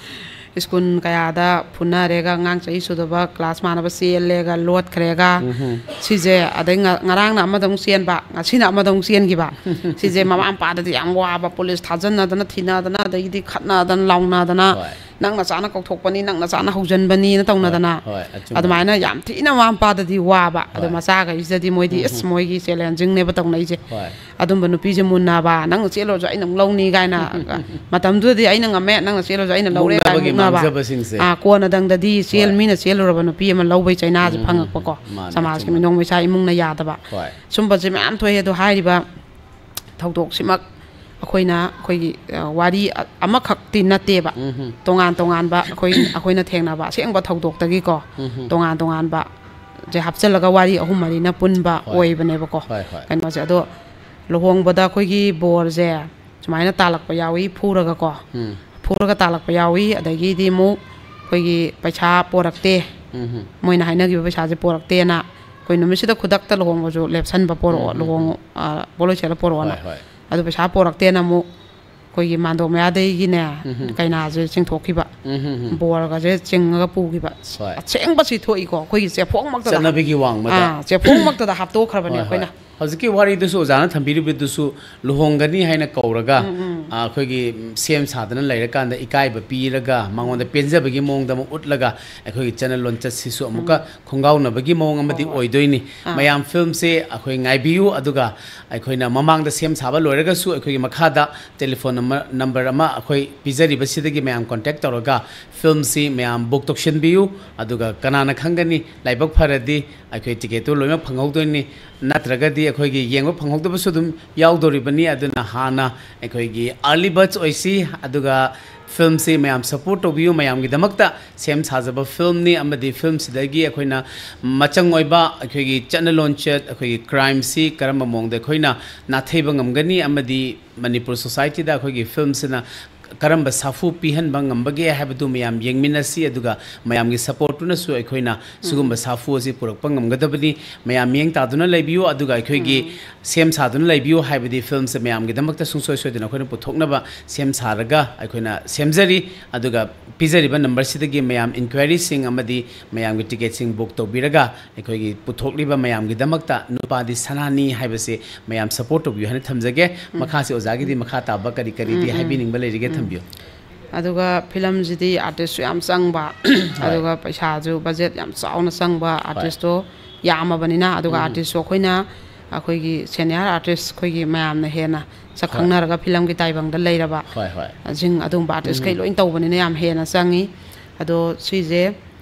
ꯁ꯭ꯀꯨꯜ ꯀꯌꯥꯗ ꯐꯨꯅꯔꯦꯒ, ꯑꯉꯥꯡ ꯆꯍꯤ ꯁꯨꯗꯕ ꯀ꯭ꯂꯥꯁ ꯃꯥꯟꯅꯕ ꯆꯦꯜꯂꯦꯒ, ꯂꯣꯠꯈ꯭ꯔꯦꯒ, ꯎꯝꯍꯨꯝ꯫ ꯁꯤꯁꯦ, ꯑꯗꯩ ꯉ-, ꯉꯔꯥꯡꯅ ꯑꯃꯗ ꯑꯃꯨꯛ ꯆꯦꯟꯕ, ꯉꯁꯤꯅ ꯑꯃꯗ ꯑꯃꯨꯛ ꯆꯦꯟꯈꯤꯕ, ꯁꯤꯁꯦ ꯃꯃꯥ ꯃꯄꯥꯗꯗꯤ ꯌꯥꯝ ꯋꯥꯕ, ꯄꯨꯂꯤꯁ ꯊꯥꯖꯟꯅꯗꯅ, ꯊꯤꯅꯗꯅ, ꯑꯗꯒꯤꯗꯤ ꯈꯠꯅꯗꯅ, ꯂꯥꯎꯅꯗꯅ, ꯍꯣꯏ꯫ "ꯅꯪ ꯅꯆꯥꯅ ꯀꯧꯊꯣꯛꯄꯅꯤ, ꯅꯪ ꯅꯆꯥꯅ ꯍꯧꯖꯟꯕꯅꯤꯅ" ꯇꯧꯅꯗꯅ, ꯍꯣꯏ, ꯍꯣꯏ, ꯑꯆꯨꯝꯕ꯫ ꯑꯗꯨꯃꯥꯏꯅ ꯌꯥꯝ ꯊꯤꯅ ꯃꯃꯥ ꯃꯄꯥꯗꯗꯤ ꯋꯥꯕ꯫ ꯑꯗꯣ ꯍꯣꯏ꯫ ꯃꯆꯥꯈꯩꯁꯤꯗꯗꯤ ꯃꯣꯏꯗꯤ, ꯎꯝ, ꯑꯁ, ꯎꯝ꯫ ꯃꯣꯏꯒꯤ ꯆꯦꯂꯦꯟꯖꯤꯡꯅꯦꯕ ꯇꯧꯅꯩꯁꯦ꯫ ꯍꯣꯏ꯫ ꯑꯗꯨꯝꯕ ꯅꯨꯄꯤꯁꯦ ꯃꯨꯟꯅꯕ, "ꯅꯪꯅ ꯆꯦꯜꯂꯨꯔꯁꯨ ꯑꯩꯅ ꯑꯃꯨꯛ ꯂꯧꯅꯤ" ꯀꯥꯏꯅ, ꯃꯇꯝꯗꯨꯗꯗꯤ "ꯑꯩꯅ ꯉꯝꯃꯦ, ꯅꯪꯅ ꯆꯦꯜꯂꯨꯔꯁꯨ ꯑꯩꯅ ꯂꯧꯔꯦ" ꯀꯥꯏꯅ ꯃꯨꯛꯅꯕꯒꯤ ꯃꯨꯛꯅꯕ꯫ ꯃꯥꯡꯖꯕꯁꯤꯡꯁꯦ꯫ ꯑꯥ, ꯀꯣꯟꯅꯗꯪꯗꯗꯤ ꯆꯦꯜ-, ꯍꯣꯏ꯫ ꯃꯤꯅ ꯆꯦꯜꯂꯨꯔꯕ ꯅꯨꯄꯤ ꯑꯃ ꯂꯧꯕꯩ ꯆꯩꯅꯥꯁꯦ ꯎꯝ, ꯎꯝ, ꯐꯪꯉꯛꯄꯀꯣ꯫ ꯎꯝ, ꯃꯥꯅꯦ, ꯁꯃꯥꯖꯀꯤ ꯑꯆꯨꯝꯕ꯫ ꯃꯤꯅꯣꯛ ꯃꯩꯁꯥ ꯏꯃꯨꯡꯅ ꯌꯥꯗꯕ꯫ ꯍꯣꯏ꯫ ꯁꯨꯝꯕꯁꯦ ꯃꯌꯥꯝ ꯊꯣꯛꯑꯦ꯫ ꯑꯗꯣ ꯍꯥꯏꯔꯤꯕ ꯊꯧꯗꯣꯛꯁꯤꯃꯛ ꯑꯩꯈꯣꯏꯅ, ꯑꯩꯈꯣꯏꯒꯤ, ꯑ, ꯋꯥꯔꯤ ꯑ-, ꯑꯃꯈꯛꯇꯤ ꯅꯠꯇꯦꯕ꯫ ꯎꯝ, ꯎꯝ꯫ ꯇꯣꯉꯥꯟ ꯇꯣꯉꯥꯟꯕ ꯑꯩꯈꯣꯏ, ꯑꯩꯈꯣꯏꯅ ꯊꯦꯡꯅꯕ ꯑꯁꯦꯡꯕ ꯊꯧꯗꯣꯛꯇꯒꯤꯀꯣ, ꯎꯝ, ꯎꯝ꯫ ꯇꯣꯉꯥꯟ ꯇꯣꯉꯥꯟꯕ ꯁꯦ ꯍꯥꯞꯆꯤꯜꯂꯒ ꯋꯥꯔꯤ ꯑꯍꯨꯝ ꯃꯔꯤꯅ ꯄꯨꯟꯕ ꯍꯣꯏ꯫ ꯑꯣꯏꯕꯅꯦꯕꯀꯣ꯫ ꯍꯣꯏ, ꯍꯣꯏ꯫ ꯀꯩꯅꯣꯁꯦ, ꯑꯗꯣ ꯂꯨꯍꯣꯡꯕꯗ ꯑꯩꯈꯣꯏꯒꯤ ꯕꯣꯔꯁꯦ ꯁꯨꯃꯥꯏꯅ ꯇꯥꯜꯂꯛꯄ ꯌꯥꯎꯏ, ꯐꯨꯔꯒꯀꯣ꯫ ꯎꯝ꯫ ꯐꯨꯔꯒ ꯇꯥꯜꯂꯛꯄ ꯌꯥꯎꯏ, ꯑꯗꯒꯤꯗꯤ ꯑꯃꯨꯛ ꯑꯩꯈꯣꯏꯒꯤ ꯄꯩꯁꯥ ꯄꯣꯔꯛꯇꯦ꯫ ꯎꯝ꯫ ꯃꯣꯏꯅ ꯍꯥꯏꯅꯈꯤꯕ ꯄꯩꯁꯥꯁꯦ ꯄꯣꯔꯛꯇꯦꯅ ꯑꯩꯈꯣꯏ ꯅꯨꯃꯤꯠꯁꯤꯗ ꯈꯨꯗꯛꯇ ꯂꯨꯍꯣꯡꯕꯁꯨ ꯂꯦꯞꯁꯟꯕ, ꯄꯣꯔꯛꯑꯣ, ꯎꯝ, ꯎꯝ, ꯂꯨꯍꯣꯡ-, ꯎꯝ꯫ ꯑ, ꯄꯣꯠꯂꯣꯏ ꯁꯦꯠꯂ ꯄꯣꯔꯛꯑꯣꯅ꯫ ꯍꯣꯏ, ꯍꯣꯏ꯫ ꯑꯗꯨ ꯄꯩꯁꯥ ꯄꯣꯔꯛꯇꯦꯅ ꯑꯃꯨꯛ ꯑꯩꯈꯣꯏꯒꯤ ꯃꯥꯟꯗꯣꯞ ꯃꯌꯥꯗꯒꯤꯅꯦ, ꯎꯝ, ꯎꯝ꯫ ꯀꯩꯅꯥꯁꯦ ꯆꯤꯡꯊꯣꯛꯈꯤꯕ, ꯎꯝ, ꯎꯝ, ꯎꯝ꯫ ꯕꯣꯔꯒꯁꯦ ꯆꯤꯡꯉꯒ ꯄꯨꯈꯤꯕ꯫ ꯍꯣꯏ꯫ ꯑꯁꯦꯡꯕꯁꯤ ꯊꯣꯛꯏꯀꯣ, ꯑꯩꯈꯣꯏꯒꯤ ꯆꯦꯐꯣꯡꯃꯛꯇꯗ ꯍꯥꯞ-, ꯆꯠꯅꯕꯤꯒꯤ ꯋꯥꯡꯃꯗ꯫ ꯑꯥ, ꯆꯦꯐꯣꯡꯃꯛꯇꯗ ꯍꯥꯞꯇꯣꯛꯈ꯭ꯔꯕꯅꯦ ꯍꯣꯏ, ꯑꯩꯈꯣꯏꯅ꯫ ꯍꯣꯏ꯫ ꯍꯧꯖꯤꯛꯀꯤ ꯋꯥꯔꯤꯗꯨꯁꯨ ꯑꯣꯖꯥꯅ ꯊꯝꯕꯤꯔꯤꯕꯗꯨꯁꯨ ꯂꯨꯍꯣꯡꯒꯅꯤ ꯍꯥꯏꯅ ꯀꯧꯔꯒ, ꯎꯝ, ꯎꯝ꯫ ꯑ, ꯑꯩꯈꯣꯏꯒꯤ ꯁꯦꯝ ꯁꯥꯗꯅ ꯂꯩꯔꯀꯥꯟꯗ ꯏꯀꯥꯏꯕ ꯄꯤꯔꯒ, ꯃꯉꯣꯟꯗ ꯄꯦꯟꯖꯕꯒꯤ ꯃꯑꯣꯡꯗ ꯑꯃ ꯎꯠꯂꯒ, ꯑꯩꯈꯣꯏꯒꯤ ꯆꯠꯅ ꯂꯣꯟꯆꯠꯁꯤꯁꯨ ꯑꯃꯨꯛꯀ ꯎꯝ꯫ ꯈꯣꯡꯒꯥꯎꯅꯕꯒꯤ ꯃꯑꯣꯡ ꯑꯃꯗꯤ ꯍꯣꯏ, ꯍꯣꯏ꯫ ꯑꯣꯏꯗꯣꯏꯅꯤ꯫ ꯑꯥ꯫ ꯃꯌꯥꯝ ꯐꯤꯂꯝꯁꯦ ꯑꯩꯈꯣꯏ ꯉꯥꯏꯕꯤꯌꯨ, ꯑꯗꯨꯒ ꯑꯩꯈꯣꯏꯅ ꯃꯃꯥꯡꯗ ꯁꯦꯝ ꯁꯥꯕ ꯂꯣꯏꯔꯒꯁꯨ ꯑꯩꯈꯣꯏꯒꯤ ꯃꯈꯥꯗ ꯇꯦꯂꯤꯐꯣꯟ ꯅꯝꯕꯔ, ꯅꯝꯕꯔ ꯑꯃ ꯑꯩꯈꯣꯏ ꯄꯤꯖꯔꯤꯕꯁꯤꯗꯒꯤ ꯃꯌꯥꯝ ꯀꯣꯟꯇꯦꯛ ꯇꯧꯔꯒ ꯐꯤꯂꯝꯁꯤ ꯃꯌꯥꯝ ꯕꯨꯛ ꯇꯧꯁꯤꯟꯕꯤꯌꯨ꯫ ꯑꯗꯨꯒ ꯀꯅꯥꯅ ꯈꯪꯒꯅꯤ, ꯂꯥꯏꯕꯛ ꯐꯔꯗꯤ ꯑꯩꯈꯣꯏ ꯇꯤꯀꯦꯠꯇꯨ ꯂꯣꯏꯅꯃꯛ ꯐꯪꯍꯧꯗꯣꯏꯅꯤ, ꯅꯠꯇ꯭ꯔꯒꯗꯤ ꯑꯩꯈꯣꯏꯒꯤ ꯌꯦꯡꯕ ꯐꯪꯍꯧꯗꯕꯁꯨ ꯑꯗꯨꯝ ꯌꯥꯎꯗꯣꯔꯤꯕꯅꯤ꯫ ꯑꯗꯨꯅ ꯍꯥꯟꯅ ꯑꯩꯈꯣꯏꯒꯤ ꯑꯥꯔꯂꯤ ꯕꯔꯗꯁ ꯑꯣꯏꯁꯤ, ꯑꯗꯨꯒ ꯐꯤꯂꯝꯁꯤ ꯃꯌꯥꯝ ꯁꯄꯣꯔꯠ ꯇꯧꯕꯤꯌꯨ꯫ ꯃꯌꯥꯝꯒꯤꯗꯃꯛꯇ ꯁꯦꯝ ꯁꯥꯖꯕ ꯐꯤꯂꯝꯅꯤ, ꯑꯃꯗꯤ ꯐꯤꯂꯝꯁꯤꯗꯒꯤ ꯑꯩꯈꯣꯏꯅ ꯃꯆꯪ ꯑꯣꯏꯕ ꯑꯩꯈꯣꯏꯒꯤ ꯆꯠꯅ ꯂꯣꯟꯆꯠ, ꯑꯩꯈꯣꯏꯒꯤ ꯀ꯭ꯔꯥꯏꯝꯁꯤ ꯀꯔꯝꯕ ꯃꯑꯣꯡꯗ ꯑꯩꯈꯣꯏꯅ ꯅꯥꯊꯩꯕ ꯉꯝꯒꯅꯤ, ꯑꯃꯗꯤ ꯃꯅꯤꯄꯨꯔ ꯁꯣꯁꯥꯏꯇꯤꯗ ꯑꯩꯈꯣꯏꯒꯤ ꯐꯤꯂꯝꯁꯤꯅ ꯀꯔꯝꯕ ꯁꯥꯐꯨ ꯄꯤꯍꯟꯕ ꯉꯝꯕꯒꯦ ꯍꯥꯏꯕꯗꯨ ꯃꯌꯥꯝ ꯌꯦꯡꯃꯤꯟꯅꯁꯤ, ꯑꯗꯨꯒ ꯃꯌꯥꯝꯒꯤ ꯁꯄꯣꯔꯠꯇꯨꯅꯁꯨ ꯑꯩꯈꯣꯏꯅ ꯁꯤꯒꯨꯝꯕ ꯎꯝ꯫ ꯁꯥꯐꯨ ꯑꯁꯤ ꯄꯨꯔꯛꯄ ꯉꯝꯒꯗꯕꯅꯤ꯫ ꯃꯌꯥꯝ ꯃꯤꯠꯌꯦꯡ ꯇꯥꯗꯨꯅ ꯂꯩꯕꯤꯌꯨ, ꯑꯗꯨꯒ ꯑꯩꯈꯣꯏꯒꯤ ꯎꯝ꯫ ꯁꯦꯝ ꯁꯥꯗꯨꯅ ꯂꯩꯕꯤꯌꯨ ꯍꯥꯏꯕꯗꯤ ꯐꯤꯂꯝꯁꯦ ꯃꯌꯥꯝꯒꯤꯗꯃꯛꯇ ꯁꯨꯡꯁꯣꯏ ꯁꯣꯏꯗꯅ ꯑꯩꯈꯣꯏꯅ ꯄꯨꯊꯣꯛꯅꯕ ꯁꯦꯝ ꯁꯥꯔꯒ ꯑꯩꯈꯣꯏꯅ ꯁꯦꯝꯖꯔꯤ꯫ ꯑꯗꯨꯒ ꯄꯤꯖꯔꯤꯕ ꯅꯝꯕꯔꯁꯤꯗꯒꯤ ꯃꯌꯥꯝ ꯏꯟꯀ꯭ꯋꯥꯏꯔꯤꯁꯤꯡ ꯑꯃꯗꯤ ꯃꯌꯥꯝꯒꯤ ꯇꯤꯀꯦꯠꯁꯤꯡ ꯕꯨꯛ ꯇꯧꯕꯤꯔꯒ ꯑꯩꯈꯣꯏꯒꯤ ꯄꯨꯊꯣꯛꯂꯤꯕ ꯃꯌꯥꯝꯒꯤꯗꯃꯛꯇ ꯅꯨꯄꯥꯗꯤ ꯁꯅꯥꯅꯤ ꯍꯥꯏꯕꯁꯤ ꯃꯌꯥꯝ ꯁꯄꯣꯔꯠ ꯇꯧꯕꯤꯌꯨ ꯍꯥꯏꯅ ꯊꯝꯖꯒꯦ꯫ ꯎꯝ꯫ ꯃꯈꯥꯁꯤ ꯑꯣꯖꯥꯒꯤꯗꯤ ꯃꯈꯥ ꯇꯥꯕ ꯀꯔꯤ ꯀꯔꯤꯗꯤ ꯎꯝ, ꯎꯝ꯫ ꯍꯥꯏꯕꯤꯅꯤꯡꯕ ꯂꯩꯔꯤꯒꯦ? ꯎꯝ꯫ ꯊꯝꯕꯤꯌꯨ꯫ ꯑꯗꯨꯒ ꯐꯤꯂꯝꯁꯤꯗꯤ ꯑꯥꯔꯇꯤꯁꯁꯨ ꯌꯥꯝ ꯆꯪꯕ, ꯍꯣꯏ꯫ ꯑꯗꯨꯒ ꯄꯩꯁꯥꯁꯨ ꯕꯖꯦꯠ ꯌꯥꯝ ꯆꯥꯎꯅ ꯆꯪꯕ, ꯍꯣꯏ꯫ ꯑꯥꯔꯇꯤꯁꯇꯣ ꯌꯥꯝꯃꯕꯅꯤꯅ, ꯑꯗꯨꯒ ꯎꯝ꯫ ꯑꯥꯔꯇꯤꯁꯁꯨ ꯑꯩꯈꯣꯏꯅ, ꯑꯩꯈꯣꯏꯒꯤ ꯁꯦꯅꯤꯌꯔ ꯑꯥꯔꯇꯤꯁ ꯑꯩꯈꯣꯏꯒꯤ ꯃꯌꯥꯝꯅ ꯍꯦꯟꯅ ꯁꯛ ꯍꯣꯏ꯫ ꯈꯪꯅꯔꯒ ꯐꯤꯂꯝꯒꯤ ꯇꯥꯏꯕꯪꯗ ꯂꯩꯔꯕ ꯍꯣꯏ, ꯍꯣꯏ꯫ ꯁꯤꯡ ꯑꯗꯨꯒꯨꯝꯕ ꯑꯥꯔꯇꯤꯁꯈꯩ ꯎꯝ꯫ ꯂꯣꯏ ꯇꯧꯕꯅꯤꯅ ꯌꯥꯝ ꯍꯦꯟꯅ ꯆꯪꯉꯤ꯫ ꯑꯗꯣ ꯁꯤꯁꯦ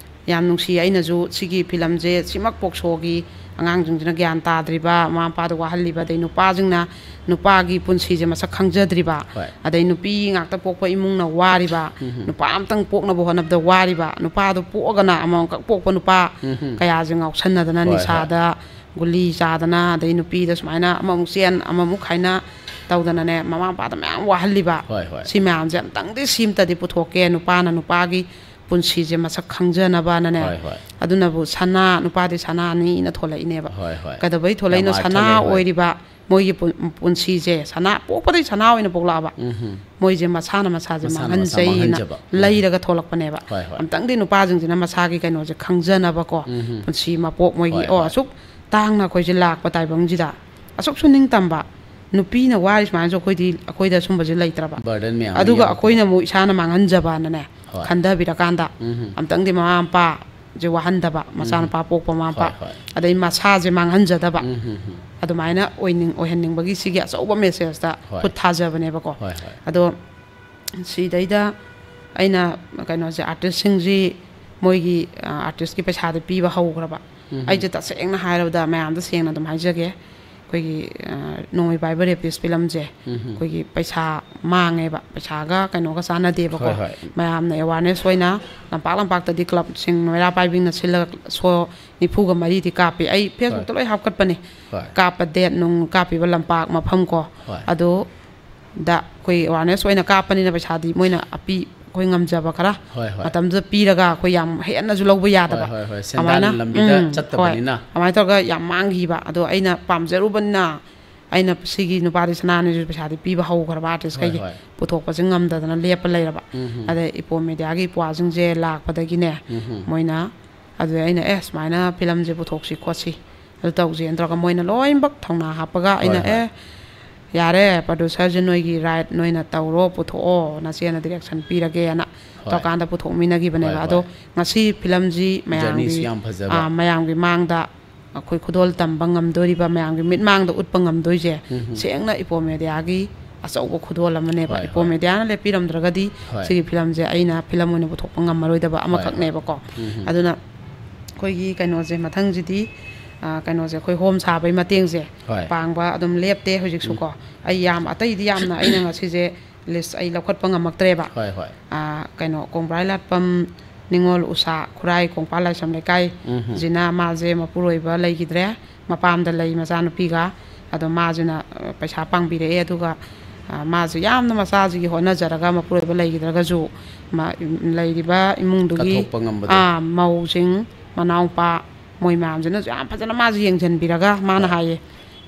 ꯌꯥꯝ ꯅꯨꯡꯁꯤ꯫ ꯑꯩꯅꯁꯨ ꯁꯤꯒꯤ ꯐꯤꯂꯝꯁꯦ ꯁꯤꯃꯛ ꯄꯣꯛꯁꯣꯒꯤ ꯑꯉꯥꯡꯁꯤꯡꯁꯤꯅ ꯒ꯭ꯌꯥꯟ ꯇꯥꯗ꯭ꯔꯤꯕ, ꯃꯃꯥ ꯃꯄꯥꯗ ꯋꯥꯍꯜꯂꯤꯕ, ꯑꯗꯩ ꯅꯨꯄꯥꯁꯤꯡꯅ ꯅꯨꯄꯥꯒꯤ ꯄꯨꯟꯁꯤꯁꯦ ꯃꯁꯛ ꯈꯪꯖꯗ꯭ꯔꯤꯕ, ꯍꯣꯏ꯫ ꯑꯗꯩ ꯅꯨꯄꯤ ꯉꯥꯛꯇ ꯄꯣꯛꯄ ꯏꯃꯨꯡꯅ ꯋꯥꯔꯤꯕ, ꯎꯝ꯫ ꯅꯨꯄꯥ ꯑꯝꯇꯪ ꯄꯣꯛꯅꯕ ꯍꯣꯠꯅꯕꯗ ꯋꯥꯔꯤꯕ, ꯅꯨꯄꯥꯗꯣ ꯄꯣꯛꯑꯒꯅ ꯑꯃꯃꯝꯈꯛ ꯄꯣꯛꯄ ꯅꯨꯄꯥ ꯎꯝ꯫ ꯀꯌꯥꯁꯦ ꯉꯥꯎꯁꯟꯅꯗꯅ ꯍꯣꯏ, ꯍꯣꯏ꯫ ꯅꯤꯁꯥꯗ ꯒꯨꯂꯤ ꯆꯥꯗꯅ, ꯑꯗꯩ ꯅꯨꯄꯤꯗ ꯁꯨꯃꯥꯏꯅ ꯑꯃꯃꯨꯛ ꯆꯦꯟ, ꯑꯃꯃꯨꯛ ꯈꯥꯏꯅ ꯇꯧꯗꯅꯅꯦ, ꯃꯃꯥ ꯃꯄꯥꯗ ꯃꯌꯥꯝ ꯋꯥꯍꯜꯂꯤꯕ꯫ ꯍꯣꯏ, ꯍꯣꯏ꯫ ꯁꯤ ꯃꯌꯥꯝꯁꯦ ꯑꯝꯇꯪꯗꯤ ꯁꯤꯝꯇꯗꯤ ꯄꯨꯊꯣꯛꯀꯦ, ꯅꯨꯄꯥꯅ ꯅꯨꯄꯥꯒꯤ ꯄꯨꯟꯁꯤꯁꯦ ꯃꯁꯛ ꯈꯪꯖꯅꯕꯅꯅꯦ꯫ ꯍꯣꯏ, ꯍꯣꯏ꯫ ꯑꯗꯨꯅꯕꯨ ꯁꯅꯥ, ꯅꯨꯄꯥꯗꯤ ꯁꯅꯥꯅꯤꯅ ꯊꯣꯛꯂꯛꯏꯅꯦꯕ꯫ ꯍꯣꯏ, ꯍꯣꯏ꯫ ꯀꯩꯗꯧꯕꯩ ꯊꯣꯛꯂꯛꯏꯅꯣ? ꯌꯥꯝ ꯑꯥꯔꯊ ꯁꯅꯥ ꯂꯩ, ꯍꯣꯏ꯫ ꯑꯣꯏꯔꯤꯕ ꯃꯣꯏꯒꯤ ꯄꯨꯟ-, ꯄꯨꯟꯁꯤꯁꯦ, ꯁꯅꯥ ꯄꯣꯛꯄꯗꯩ ꯁꯅꯥ ꯑꯣꯏꯅ ꯄꯣꯛꯂꯛꯑꯕ꯫ ꯎꯝꯍꯨꯝ꯫ ꯃꯣꯏꯁꯦ ꯃꯁꯥꯅ ꯃꯁꯥꯁꯦ ꯃꯁꯥꯅ ꯃꯁꯥ ꯃꯥꯡꯍꯟꯖꯩꯅ ꯃꯥꯡꯍꯟꯖꯕ꯫ ꯎꯝ꯫ ꯂꯩꯔꯒ ꯊꯣꯛꯂꯛꯄꯅꯦꯕ꯫ ꯍꯣꯏ, ꯍꯣꯏ꯫ ꯑꯝꯇꯪꯗꯤ ꯅꯨꯄꯥꯁꯤꯡꯁꯤꯅ ꯃꯁꯥꯒꯤ ꯀꯩꯅꯣꯁꯦ ꯈꯪꯖꯅꯕꯀꯣ, ꯎꯝꯍꯨꯝ꯫ ꯄꯨꯟꯁꯤ ꯃꯄꯣꯛ ꯃꯣꯏꯒꯤ, ꯍꯣꯏ, ꯑꯣ, ꯍꯣꯏ꯫ ꯑꯁꯨꯛ ꯇꯥꯡꯅ ꯑꯩꯈꯣꯏꯁꯦ ꯂꯥꯛꯄ ꯇꯥꯏꯕꯪꯁꯤꯗ ꯑꯁꯨꯛꯁꯨ ꯅꯤꯡꯇꯝꯕ, ꯅꯨꯄꯤꯅ ꯋꯥꯔꯤ ꯁꯨꯃꯥꯏꯅꯁꯨ ꯑꯩꯈꯣꯏꯗꯤ, ꯑꯩꯈꯣꯏꯗ ꯁꯨꯝꯕꯁꯦ ꯂꯩꯇ꯭ꯔꯕ꯫ Burden ꯃꯌꯥꯝ ꯑꯗꯨꯒ ꯌꯦꯡꯉꯛꯄꯗ꯫ ꯑꯩꯈꯣꯏꯅ ꯑꯃꯨꯛ ꯏꯁꯥꯅ ꯃꯥꯡꯍꯟꯖꯕꯅꯅꯦ, ꯍꯣꯏ꯫ ꯈꯟꯊꯕꯤꯔꯀꯥꯟꯗ ꯎꯝ꯫ ꯑꯝꯇꯪꯗꯤ ꯃꯃꯥ ꯃꯄꯥꯁꯦ ꯋꯥꯍꯟꯗꯕ, ꯃꯆꯥꯅꯨꯄꯥ ꯄꯣꯛꯄ ꯃꯃꯥ ꯃꯄꯥ, ꯍꯣꯏ, ꯍꯣꯏ꯫ ꯑꯗꯩ ꯃꯁꯥꯁꯦ ꯃꯥꯡꯍꯟꯖꯗꯕ, ꯎꯝ, ꯎꯝ, ꯎꯝ꯫ ꯑꯗꯨꯃꯥꯏꯅ ꯑꯣꯏꯅꯤꯡ ꯑꯣꯏꯍꯟꯅꯤꯡꯕꯒꯤ ꯁꯤꯒꯤ ꯑꯆꯧꯕ message ꯇ ꯍꯣꯏ꯫ ꯈꯨꯠ ꯊꯥꯖꯕꯅꯦꯕꯀꯣ꯫ ꯍꯣꯏ, ꯍꯣꯏ꯫ ꯑꯗꯣ ꯁꯤꯗꯩꯗ ꯑꯩꯅ ꯀꯩꯅꯣꯁꯦ, artist ꯁꯤꯡꯁꯤ ꯃꯣꯏꯒꯤ ꯑꯥꯔꯇꯤꯁꯀꯤ ꯄꯩꯁꯥꯗꯤ ꯄꯤꯕ ꯍꯧꯈ꯭ꯔꯕ꯫ ꯎꯝ꯫ ꯑꯩꯁꯦ ꯇꯁꯦꯡꯅ ꯍꯥꯏꯔꯕꯗ, ꯃꯌꯥꯝꯗ ꯁꯦꯡꯅ ꯑꯗꯨꯝ ꯍꯥꯏꯖꯒꯦ, ꯑꯩꯈꯣꯏꯒꯤ ꯑ, ꯅꯣꯡꯃꯩ ꯄꯥꯏꯕ ꯔꯦꯄꯤꯁ ꯐꯤꯂꯝꯁꯦ ꯎꯝ꯫ ꯑꯩꯈꯣꯏꯒꯤ ꯄꯩꯁꯥ ꯃꯥꯡꯉꯦꯕ, ꯄꯩꯁꯥꯒ ꯀꯩꯅꯣꯒ ꯆꯥꯟꯅꯗꯦꯕꯀꯣ꯫ ꯍꯣꯏ, ꯍꯣꯏ꯫ ꯃꯌꯥꯝꯅ awareness ꯑꯣꯏꯅ ꯂꯝꯄꯥꯛ ꯂꯝꯄꯥꯛꯇꯗꯤ ꯀ꯭ꯂꯕꯁꯤꯡ, ꯅꯣꯏꯔꯥ ꯄꯥꯏꯕꯤꯡꯅ ꯁꯤꯜꯂꯒ ꯁꯣ ꯅꯤꯐꯨꯒ ꯃꯔꯤꯗꯤ ꯀꯥꯞꯄꯤ꯫ ꯑꯩ ꯐꯦꯁꯕꯨꯛꯇ ꯍꯣꯏ꯫ ꯂꯣꯏ ꯍꯥꯞꯀꯠꯄꯅꯦ꯫ ꯍꯣꯏ꯫ ꯀꯥꯞꯄ date ꯅꯨꯡ, ꯀꯥꯞꯄꯤꯕ ꯂꯝꯄꯥꯛ ꯃꯐꯝ ꯀꯣ꯫ ꯍꯣꯏ꯫ ꯑꯗꯨ ꯗ ꯑꯩꯈꯣꯏ awareness ꯑꯣꯏꯅ ꯀꯥꯞꯄꯅꯤꯅ ꯄꯩꯁꯥꯗꯤ ꯃꯣꯏꯅ ꯑꯄꯤ ꯑꯩꯈꯣꯏ ꯉꯝꯖꯕ ꯈꯔ ꯍꯣꯏ, ꯍꯣꯏ꯫ ꯃꯇꯝꯗꯨꯗ ꯄꯤꯔꯒ ꯑꯩꯈꯣꯏ ꯌꯥꯝ ꯍꯦꯟꯅꯁꯨ ꯂꯧꯕ ꯌꯥꯗꯕ꯫ ꯍꯣꯏ, ꯍꯣꯏ, ꯍꯣꯏ꯫ ꯁꯦꯟꯗꯥꯟ ꯂꯝꯕꯤꯗ ꯎꯝ, ꯆꯠꯇꯕꯅꯤꯅ꯫ ꯍꯣꯏ꯫ ꯑꯗꯨꯃꯥꯏꯅ ꯇꯧꯔꯒ ꯌꯥꯝ ꯃꯥꯡꯈꯤꯕ꯫ ꯑꯗꯣ ꯑꯩꯅ ꯄꯥꯝꯖꯔꯨꯕꯅꯤꯅ, ꯑꯩꯅ ꯁꯤꯒꯤ ꯅꯨꯄꯥꯗꯤ ꯁꯅꯥꯅꯤꯁꯨ ꯄꯩꯁꯥꯗꯤ ꯄꯤꯕ ꯍꯧꯈ꯭ꯔꯕ, artist ꯈꯩꯒꯤ ꯍꯣꯏ, ꯍꯣꯏ꯫ ꯄꯨꯊꯣꯛꯄꯁꯦ ꯉꯝꯗꯗꯅ ꯂꯦꯞꯄ ꯂꯩꯔꯕ꯫ ꯎꯝ, ꯎꯝ꯫ ꯑꯗꯩ ꯏꯄꯣꯝ ꯃꯦꯗꯤꯌꯥꯒꯤ ꯏꯄ꯭ꯋꯥꯁꯤꯡꯁꯦ ꯂꯥꯛꯄꯗꯒꯤꯅꯦ, ꯎꯝ, ꯎꯝ꯫ ꯃꯣꯏꯅ ꯑꯗꯨꯗ ꯑꯩꯅ, "ꯑꯦ, ꯁꯨꯃꯥꯏꯅ ꯐꯤꯂꯝꯁꯦ ꯄꯨꯊꯣꯛꯁꯤ ꯈꯣꯠꯁꯤ, ꯑꯗꯨ ꯇꯧꯁꯦꯅ" ꯇꯧꯔꯒ ꯃꯣꯏꯅ ꯂꯣꯏꯅꯃꯛ ꯊꯧꯅꯥ ꯍꯥꯞꯄꯒ ꯑꯩꯅ, ꯍꯣꯏ, ꯍꯣꯏ꯫ "ꯑꯦ, ꯌꯥꯔꯦ, producer ꯁꯦ ꯅꯣꯏꯒꯤ right ꯅꯣꯏꯅ ꯇꯧꯔꯣ, ꯄꯨꯊꯣꯛꯑꯣ, ꯅꯆꯦꯅ direction ꯄꯤꯔꯒꯦꯅ" ꯍꯣꯏ꯫ ꯇꯧꯀꯥꯟꯗ ꯄꯨꯊꯣꯛꯃꯤꯟꯅꯈꯤꯕꯅꯦꯕ꯫ ꯍꯣꯏ, ꯑꯗꯣ ꯍꯣꯏ꯫ ꯉꯁꯤ ꯐꯤꯂꯝꯁꯤ Journey ꯁꯨ ꯃꯌꯥꯝꯒꯤ, ꯌꯥꯝ ꯐꯖꯕ꯫ ꯑꯥ, ꯃꯌꯥꯝꯒꯤ ꯃꯥꯡꯗ ꯑꯩꯈꯣꯏ ꯈꯨꯗꯣꯜ ꯇꯝꯕ ꯉꯝꯗꯣꯔꯤꯕ, ꯃꯌꯥꯝꯒꯤ ꯃꯤꯠꯃꯥꯡꯗ ꯎꯠꯄ ꯉꯝꯗꯣꯏꯁꯦ, ꯎꯝ, ꯎꯝ꯫ ꯁꯦꯡꯅ ꯏꯄꯣꯝ ꯃꯦꯗꯤꯌꯥꯒꯤ ꯑꯆꯧꯕ ꯈꯨꯗꯣꯜ ꯑꯃꯅꯦꯕ꯫ ꯍꯣꯏ, ꯏꯄꯣꯝ ꯍꯣꯏ꯫ ꯃꯦꯗꯤꯌꯥꯅ ꯂꯦꯞꯄꯤꯔꯝꯗ꯭ꯔꯒꯗꯤ ꯍꯣꯏ꯫ ꯁꯤꯒꯤ ꯐꯤꯂꯝꯁꯦ ꯑꯩꯅ ꯐꯤꯂꯝ ꯑꯣꯏꯅ ꯄꯨꯊꯣꯛꯄ ꯉꯝꯃꯔꯣꯏꯗꯕ ꯍꯣꯏ, ꯍꯣꯏ꯫ ꯑꯃꯈꯛꯅꯦꯕꯀꯣ꯫ ꯎꯝ, ꯎꯝ꯫ ꯑꯗꯨꯅ ꯑꯩꯈꯣꯏꯒꯤ ꯀꯩꯅꯣꯁꯦ, ꯃꯊꯪꯁꯤꯗꯤ, ꯑ, ꯀꯩꯅꯣꯁꯦ, ꯑꯩꯈꯣꯏ ꯍꯣꯝ ꯁꯥꯕꯒꯤ ꯃꯇꯦꯡꯁꯦ ꯍꯣꯏ꯫ ꯄꯥꯡꯕ ꯑꯗꯨꯝ ꯂꯦꯞꯇꯦ ꯍꯧꯖꯤꯛꯁꯨꯀꯣ꯫ ꯎꯝ꯫ ꯑꯩ ꯌꯥꯝ, ꯑꯇꯩꯗꯤ ꯌꯥꯝꯅ ꯑꯩꯅ ꯉꯁꯤꯁꯦ list ꯑꯩ ꯂꯧꯈꯠꯄ ꯉꯝꯃꯛꯇ꯭ꯔꯦꯕ꯫ ꯍꯣꯏ, ꯍꯣꯏ꯫ ꯑ, ꯀꯩꯅꯣ, ꯀꯣꯡꯕ꯭ꯔꯥꯏ ꯂꯥꯠꯄꯝ ꯅꯤꯉꯣꯜ ꯎꯁꯥ, ꯈꯨꯔꯥꯏ ꯀꯣꯡꯄꯥꯜ ꯂꯥꯏꯁ꯭ꯔꯝ ꯂꯩꯀꯥꯏ ꯎꯝ, ꯎꯝ꯫ ꯁꯤꯅ, ꯃꯥꯁꯦ ꯃꯄꯨꯔꯣꯏꯕ ꯂꯩꯈꯤꯗ꯭ꯔꯦ, ꯃꯄꯥꯝꯗ ꯂꯩ ꯃꯆꯥꯅꯨꯄꯤꯒ꯫ ꯑꯗꯣ ꯃꯥꯁꯤꯅ, ꯑ, ꯄꯩꯁꯥ ꯄꯥꯡꯕꯤꯔꯛꯑꯦ꯫ ꯑꯗꯨꯒ, ꯑ, ꯃꯥꯁꯨ ꯌꯥꯝꯅ ꯃꯆꯥꯁꯤꯒꯤ ꯍꯣꯠꯅꯖꯔꯒ, ꯃꯄꯨꯔꯣꯏꯕ ꯂꯩꯈꯤꯗ꯭ꯔꯒꯁꯨ, ꯃ-, ꯂꯩꯔꯤꯕ ꯏꯃꯨꯡꯗꯨꯒꯤ, ꯀꯠꯊꯣꯛꯄ ꯉꯝꯕꯗꯣ꯫ ꯑꯥ, ꯃꯧꯁꯤꯡ, ꯃꯅꯥꯎꯄꯥ, ꯃꯣꯏ ꯃꯌꯥꯝꯁꯤꯅꯁꯨ ꯌꯥꯝ ꯐꯖꯅ ꯃꯥꯁꯨ ꯌꯦꯡꯁꯤꯟꯕꯤꯔꯒ, ꯃꯥꯅ ꯍꯣꯏ꯫ ꯍꯥꯏꯌꯦ,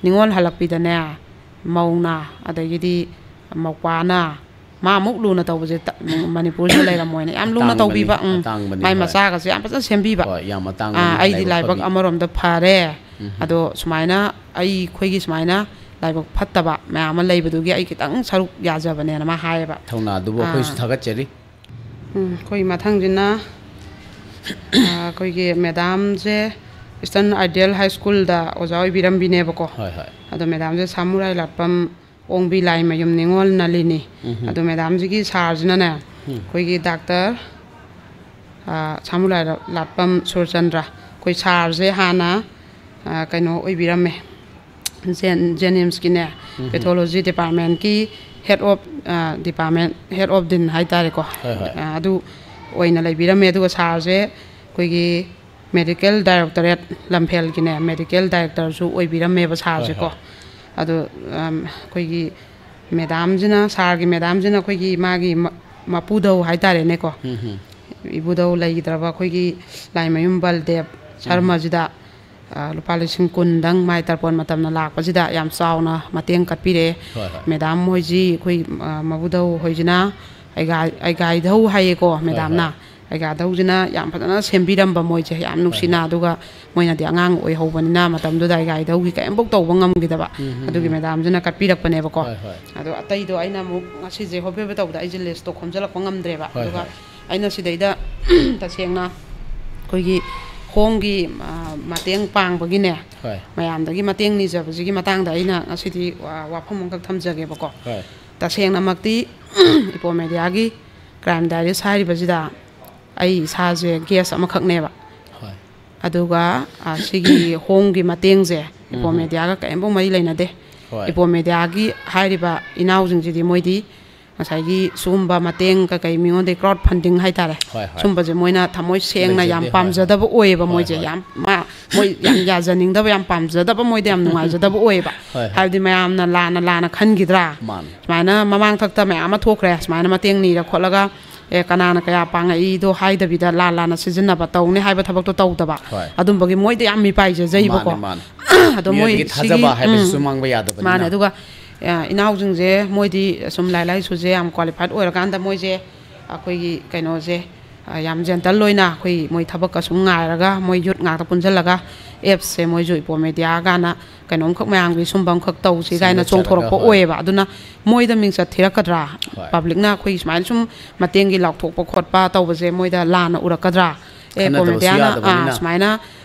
"ꯅꯤꯉꯣꯜ ꯍꯜꯂꯛꯄꯤꯗꯅꯦ, ꯃꯧꯅ, ꯑꯗꯒꯤꯗꯤ ꯃꯧꯄꯥꯅ, ꯃꯥ ꯑꯃꯨꯛ ꯂꯨꯅ ꯇꯧꯕꯁꯦ ꯇ-, ꯃꯅꯤꯄꯨꯔꯁꯤꯗ ꯂꯩꯔꯝꯃꯣꯏꯅ ꯌꯥꯝ ꯂꯨꯅ ꯑꯇꯥꯡꯕꯅꯤ, ꯇꯧꯕꯤꯕ, ꯎꯝ, ꯑꯇꯥꯡꯕꯅꯤ, ꯃꯥꯏ ꯍꯣꯏ꯫ ꯃꯆꯥꯒꯁꯦ ꯌꯥꯝ ꯐꯖꯅ ꯁꯦꯝꯕꯤꯕ꯫ ꯍꯣꯏ, ꯌꯥꯝ ꯑꯇꯥꯡꯕꯅꯤ, ꯑꯥ, ꯑꯩꯗꯤ ꯂꯥꯏꯕꯛ ꯂꯥꯏꯕꯛ ꯐꯕꯤ꯫ ꯑꯃꯔꯣꯝꯗ ꯐꯔꯦ, ꯑꯗꯣ ꯁꯨꯃꯥꯏꯅ ꯑꯩꯈꯣꯏꯒꯤ ꯁꯨꯃꯥꯏꯅ ꯂꯥꯏꯕꯛ ꯐꯠꯇꯕ ꯃꯌꯥꯝ ꯑꯃ ꯂꯩꯕꯗꯨꯒꯤ ꯑꯩ ꯈꯤꯇꯪ ꯁꯔꯨꯛ ꯌꯥꯖꯕꯅꯦꯅ ꯑꯃ ꯍꯥꯏꯌꯦꯕ꯫ ꯊꯧꯅꯥꯗꯨꯕꯨ ꯑꯩꯈꯣꯏꯁꯨ ꯑꯥ꯫ ꯊꯥꯒꯠꯆꯔꯤ꯫ ꯎꯝ, ꯑꯩꯈꯣꯏ ꯃꯊꯪꯁꯤꯅ ꯑꯥ, ꯑꯩꯈꯣꯏꯒꯤ ꯃꯦꯗꯥꯝꯁꯦ ꯏꯁꯇꯔꯟ ꯑꯥꯏꯗꯤꯌꯦꯜ ꯍꯥꯏ ꯁ꯭ꯀꯨꯜꯗ ꯑꯣꯖꯥ ꯑꯣꯏꯕꯤꯔꯝꯕꯤꯅꯦꯕꯀꯣ꯫ ꯍꯣꯏ ꯍꯣꯏ꯫ ꯑꯗꯣ ꯃꯦꯗꯥꯝꯁꯦ ꯁꯥꯃꯨꯔꯥꯏ ꯂꯥꯠꯄꯝ ꯑꯣꯡꯕꯤ ꯂꯥꯏꯃꯌꯨꯝ ꯅꯤꯉꯣꯜ ꯅꯂꯤꯅꯤ꯫ ꯑꯗꯣ ꯃꯦꯗꯥꯝꯁꯤꯒꯤ ꯁꯥꯔꯁꯤꯅꯅꯦ ꯑꯩꯈꯣꯏꯒꯤ ꯗꯥꯛꯇꯔ ꯑꯥ, ꯁꯥꯃꯨꯔꯥꯏ ꯂꯥꯠꯄꯝ ꯁꯨꯔꯆꯟꯗ꯭ꯔ, ꯑꯩꯈꯣꯏ ꯁꯥꯔꯁꯦ ꯍꯥꯟꯅ ꯑꯥ, ꯀꯩꯅꯣ ꯑꯣꯏꯕꯤꯔꯝꯃꯦ, ꯖꯦꯟ ꯖꯦꯅꯤꯝꯁꯀꯤꯅꯦ ꯄꯦꯊꯣꯂꯣꯖꯤ ꯗꯤꯄꯥꯔꯠꯃꯦꯟꯀꯤ head of department, head of dean ꯍꯥꯏꯇꯥꯔꯦꯀꯣ꯫ ꯍꯣꯏ ꯍꯣꯏ꯫ ꯑꯥ, ꯑꯗꯨ ꯑꯣꯏꯅ ꯂꯩꯕꯤꯔꯝꯃꯦ꯫ ꯑꯗꯨꯒ ꯁꯥꯔꯁꯦ ꯑꯩꯈꯣꯏꯒꯤ ꯃꯦꯗꯤꯀꯦꯜ ꯗꯥꯏꯔꯦꯛꯇꯣꯔꯦꯠ ꯂꯝꯐꯦꯜꯒꯤꯅꯦ ꯃꯦꯗꯤꯀꯦꯜ ꯗꯥꯏꯔꯦꯛꯇꯔꯁꯨ ꯑꯣꯏꯕꯤꯔꯝꯃꯦꯕ ꯁꯥꯔꯁꯦꯀꯣ꯫ ꯍꯣꯏ꯫ ꯑꯗꯣ ꯑꯝ, ꯑꯩꯈꯣꯏꯒꯤ ꯃꯦꯗꯥꯝꯁꯤꯅ, ꯁꯥꯔꯒꯤ ꯃꯦꯗꯥꯝꯁꯤꯅ ꯑꯩꯈꯣꯏꯒꯤ ꯃꯥꯒꯤ ꯃ- ꯃꯄꯨꯗꯧ ꯍꯥꯏꯇꯥꯔꯦꯅꯦꯀꯣ꯫ ꯏꯕꯨꯙꯧ ꯂꯩꯈꯤꯗ꯭ꯔꯕ ꯑꯩꯈꯣꯏꯒꯤ ꯂꯥꯏꯃꯌꯨꯝ ꯕꯜꯗꯦꯕ ꯁꯔꯃꯁꯤꯗ ꯑ, ꯂꯨꯄꯥ ꯂꯤꯁꯤꯡ ꯀꯨꯟꯗꯪ ꯃꯥꯏ ꯇꯔꯄꯣꯟ ꯃꯇꯝꯅ ꯂꯥꯛꯄꯁꯤꯗ ꯌꯥꯝ ꯆꯥꯎꯅ ꯃꯇꯦꯡ ꯀꯠꯄꯤꯔꯛꯑꯦ꯫ ꯍꯣꯏ ꯍꯣꯏ꯫ ꯃꯦꯗꯥꯝ ꯍꯣꯏꯁꯤ ꯑꯩꯈꯣꯏ ꯑ, ꯃꯕꯨꯙꯧ ꯍꯣꯏꯁꯤꯅ ꯑꯩꯒꯥꯏ- ꯑꯩꯒꯥꯏꯙꯧ ꯍꯥꯏꯌꯦꯀꯣ꯫ ꯃꯦꯗꯥꯝꯅ ꯑꯩꯒꯥꯏꯙꯧꯁꯤꯅ ꯌꯥꯝ ꯐꯖꯅ ꯁꯦꯝꯕꯤꯔꯝꯕ ꯃꯣꯏꯁꯦ ꯌꯥꯝ ꯅꯨꯡꯁꯤꯅ꯫ ꯑꯗꯨꯒ ꯃꯣꯏꯅꯗꯤ ꯑꯉꯥꯡ ꯑꯣꯏꯍꯧꯕꯅꯤꯅ ꯃꯇꯝꯗꯨꯗ ꯑꯩꯒꯥꯏꯙꯧꯒꯤ ꯀꯔꯤꯝꯐꯥꯎ ꯇꯧꯕ ꯉꯝꯈꯤꯗꯕ꯫ ꯑꯗꯨꯒꯤ ꯃꯦꯗꯥꯝꯁꯤꯅ ꯀꯠꯄꯤꯔꯛꯄꯅꯦꯕꯀꯣ꯫ ꯍꯣꯏ ꯍꯣꯏ꯫ ꯑꯗꯣ ꯑꯇꯩꯗꯣ ꯑꯩꯅ ꯑꯃꯨꯛ ꯉꯁꯤꯁꯦ ꯍꯣꯕꯦ ꯍꯣꯕꯦ ꯇꯧꯕꯗ ꯑꯩꯁꯦ ꯂꯤꯁꯇꯣ ꯈꯣꯝꯖꯤꯜꯂꯛꯄ ꯉꯝꯗ꯭ꯔꯦꯕ꯫ ꯍꯣꯏ ꯑꯗꯨꯒ ꯍꯣꯏ꯫ ꯑꯩꯅ ꯁꯤꯗꯩꯗ ꯇꯁꯦꯡꯅ ꯑꯩꯈꯣꯏꯒꯤ ꯍꯣꯝꯒꯤ ꯑ, ꯃꯇꯦꯡ ꯄꯥꯡꯕꯒꯤꯅꯦ, ꯍꯣꯏ꯫ ꯃꯌꯥꯝꯗꯒꯤ ꯃꯇꯦꯡ ꯅꯤꯖꯕꯁꯤꯒꯤ ꯃꯇꯥꯡꯗ ꯑꯩꯅ ꯉꯁꯤꯗꯤ ꯋꯥ- ꯋꯥꯐꯝ ꯑꯃꯈꯛ ꯊꯝꯖꯒꯦꯕꯀꯣ꯫ ꯍꯣꯏ꯫ ꯇꯁꯦꯡꯅꯃꯛꯇꯤ ꯏꯄꯣ ꯃꯦꯗꯤꯌꯥꯒꯤ ꯀ꯭ꯔꯥꯏꯝ ꯗꯥꯏꯔꯤꯁ ꯍꯥꯏꯔꯤꯕꯁꯤꯗ ꯑꯩ ꯏꯁꯥꯁꯦ ꯒꯦꯁ ꯑꯃꯈꯛꯅꯦꯕ꯫ ꯍꯣꯏ꯫ ꯑꯗꯨꯒ ꯑ, ꯁꯤꯒꯤ ꯍꯣꯝꯒꯤ ꯃꯇꯦꯡꯁꯦ ꯏꯄꯣ ꯃꯦꯗꯤꯌꯥꯒ ꯀꯔꯤꯝꯐꯥꯎ ꯃꯔꯤ ꯂꯩꯅꯗꯦ꯫ ꯍꯣꯏ꯫ ꯏꯄꯣ ꯃꯦꯗꯤꯌꯥꯒꯤ ꯍꯥꯏꯔꯤꯕ ꯏꯅꯥꯎꯁꯤꯡꯁꯤꯗꯤ ꯃꯣꯏꯗꯤ ꯉꯁꯥꯏꯒꯤ ꯁꯤꯒꯨꯝꯕ ꯃꯇꯦꯡ ꯀꯩꯀꯩ ꯃꯤꯉꯣꯟꯗꯒꯤ ꯀ꯭ꯔꯥꯎꯗ ꯐꯟꯗꯤꯡ ꯍꯥꯏꯇꯥꯔꯦ꯫ ꯍꯣꯏ, ꯍꯣꯏ꯫ ꯁꯨꯝꯕꯁꯦ ꯃꯣꯏꯅ ꯊꯃꯣꯏ ꯁꯦꯡꯅ ꯌꯥꯝ ꯂꯩꯖꯗꯦ, ꯍꯣꯏ, ꯄꯥꯝꯖꯗꯕ ꯍꯣꯏ꯫ ꯑꯣꯏꯌꯦꯕ꯫ ꯍꯣꯏ, ꯃꯣꯏꯁꯦ ꯍꯣꯏ꯫ ꯌꯥꯝ ꯃꯥ- ꯃꯣꯏ ꯌꯥꯝ ꯌꯥꯖꯅꯤꯡꯗꯕ, ꯌꯥꯝ ꯄꯥꯝꯖꯗꯕ, ꯃꯣꯏꯗ ꯌꯥꯝ ꯅꯨꯡꯉꯥꯏꯖꯗꯕ ꯑꯣꯏꯌꯦꯕ꯫ ꯍꯣꯏ, ꯍꯣꯏ꯫ ꯍꯥꯏꯕꯗꯤ ꯃꯌꯥꯝꯅ ꯂꯥꯟꯅ ꯂꯥꯟꯅ ꯈꯟꯈꯤꯗ꯭ꯔꯥ? ꯃꯥꯅꯦ꯫ ꯁꯨꯃꯥꯏꯅ ꯃꯃꯥꯡꯊꯛꯇ ꯃꯌꯥꯝ ꯑꯃ ꯊꯣꯛꯈ꯭ꯔꯦ, ꯁꯨꯃꯥꯏꯅ ꯃꯇꯦꯡ ꯅꯤꯔ ꯈꯣꯠꯂꯒ ꯑꯦ ꯀꯅꯥꯅ ꯀꯌꯥ ꯄꯥꯡꯉꯛꯏꯗꯣ ꯍꯥꯏꯗꯕꯤꯗ ꯂꯥꯟ ꯂꯥꯟꯅ ꯁꯤꯖꯤꯟꯅꯕ ꯇꯧꯅꯤ ꯍꯥꯏꯕ ꯊꯕꯛꯇꯣ ꯇꯧꯗꯕ꯫ ꯍꯣꯏ꯫ ꯑꯗꯨꯝꯕꯒꯤ ꯃꯣꯏꯗ ꯌꯥꯝ ꯃꯤꯄꯥꯏꯖꯖꯩꯕꯀꯣ꯫ ꯃꯥꯅꯦ, ꯃꯥꯅꯦ꯫ ꯑꯗꯣ ꯃꯣꯏ ꯃꯤꯑꯣꯏꯕꯒꯤ ꯁꯤꯒꯤ- ꯊꯥꯖꯕ ꯍꯥꯏꯕꯁꯤꯁꯨ ꯎꯝ꯫ ꯃꯥꯡꯕ ꯌꯥꯗꯕꯅꯤꯅ꯫ ꯃꯥꯅꯦ꯫ ꯑꯗꯨꯒ ꯑ, ꯏꯅꯥꯎꯁꯤꯡꯁꯦ ꯃꯣꯏꯗꯤ ꯁꯨꯝ ꯂꯥꯏꯔꯤꯛ ꯂꯥꯏꯁꯨꯁꯦ ꯌꯥꯝ ꯀ꯭ꯋꯥꯂꯤꯐꯥꯏꯠ ꯑꯣꯏꯔꯀꯥꯟꯗ ꯃꯣꯏꯁꯦ ꯑꯩꯈꯣꯏꯒꯤ ꯀꯩꯅꯣꯁꯦ ꯌꯥꯝ ꯖꯦꯟꯇꯜ ꯑꯣꯏꯅ ꯑꯩꯈꯣꯏ ꯃꯣꯏ ꯊꯕꯛꯀ ꯁꯨꯝ ꯉꯥꯏꯔꯒ ꯃꯣꯏ ꯌꯨꯠ ꯉꯥꯛꯇ ꯄꯨꯟꯁꯤꯜꯂꯒ ꯑꯦꯞꯁꯦ ꯃꯣꯏꯁꯨ ꯏꯄꯣ ꯃꯦꯗꯤꯌꯥ ꯀꯥꯏꯅ ꯀꯩꯅꯣꯝꯈꯛ ꯃꯌꯥꯝꯒꯤ ꯁꯨꯝꯕ ꯑꯃꯈꯛ ꯇꯧꯁꯤ ꯀꯥꯏꯅ ꯆꯣꯡꯊꯣꯔꯛꯄ ꯑꯣꯏꯌꯦꯕ꯫ ꯑꯗꯨꯅ ꯃꯣꯏꯗ ꯃꯤꯡꯆꯠ ꯊꯤꯔꯛꯀꯗ꯭ꯔꯥ? ꯄꯕ꯭ꯂꯤꯛꯅ ꯑꯩꯈꯣꯏ ꯁꯨꯃꯥꯏꯅ ꯁꯨꯝ ꯃꯇꯦꯡꯒꯤ ꯂꯥꯎꯊꯣꯛꯄ ꯈꯣꯠꯄ ꯇꯧꯕꯁꯦ ꯃꯣꯏꯗ ꯂꯥꯟꯅ ꯎꯔꯛꯀꯗ꯭ꯔꯥ? ꯑꯦ, ꯏꯄꯣ ꯃꯦꯗꯤꯌꯥꯅ ꯁꯨꯃꯥꯏꯅ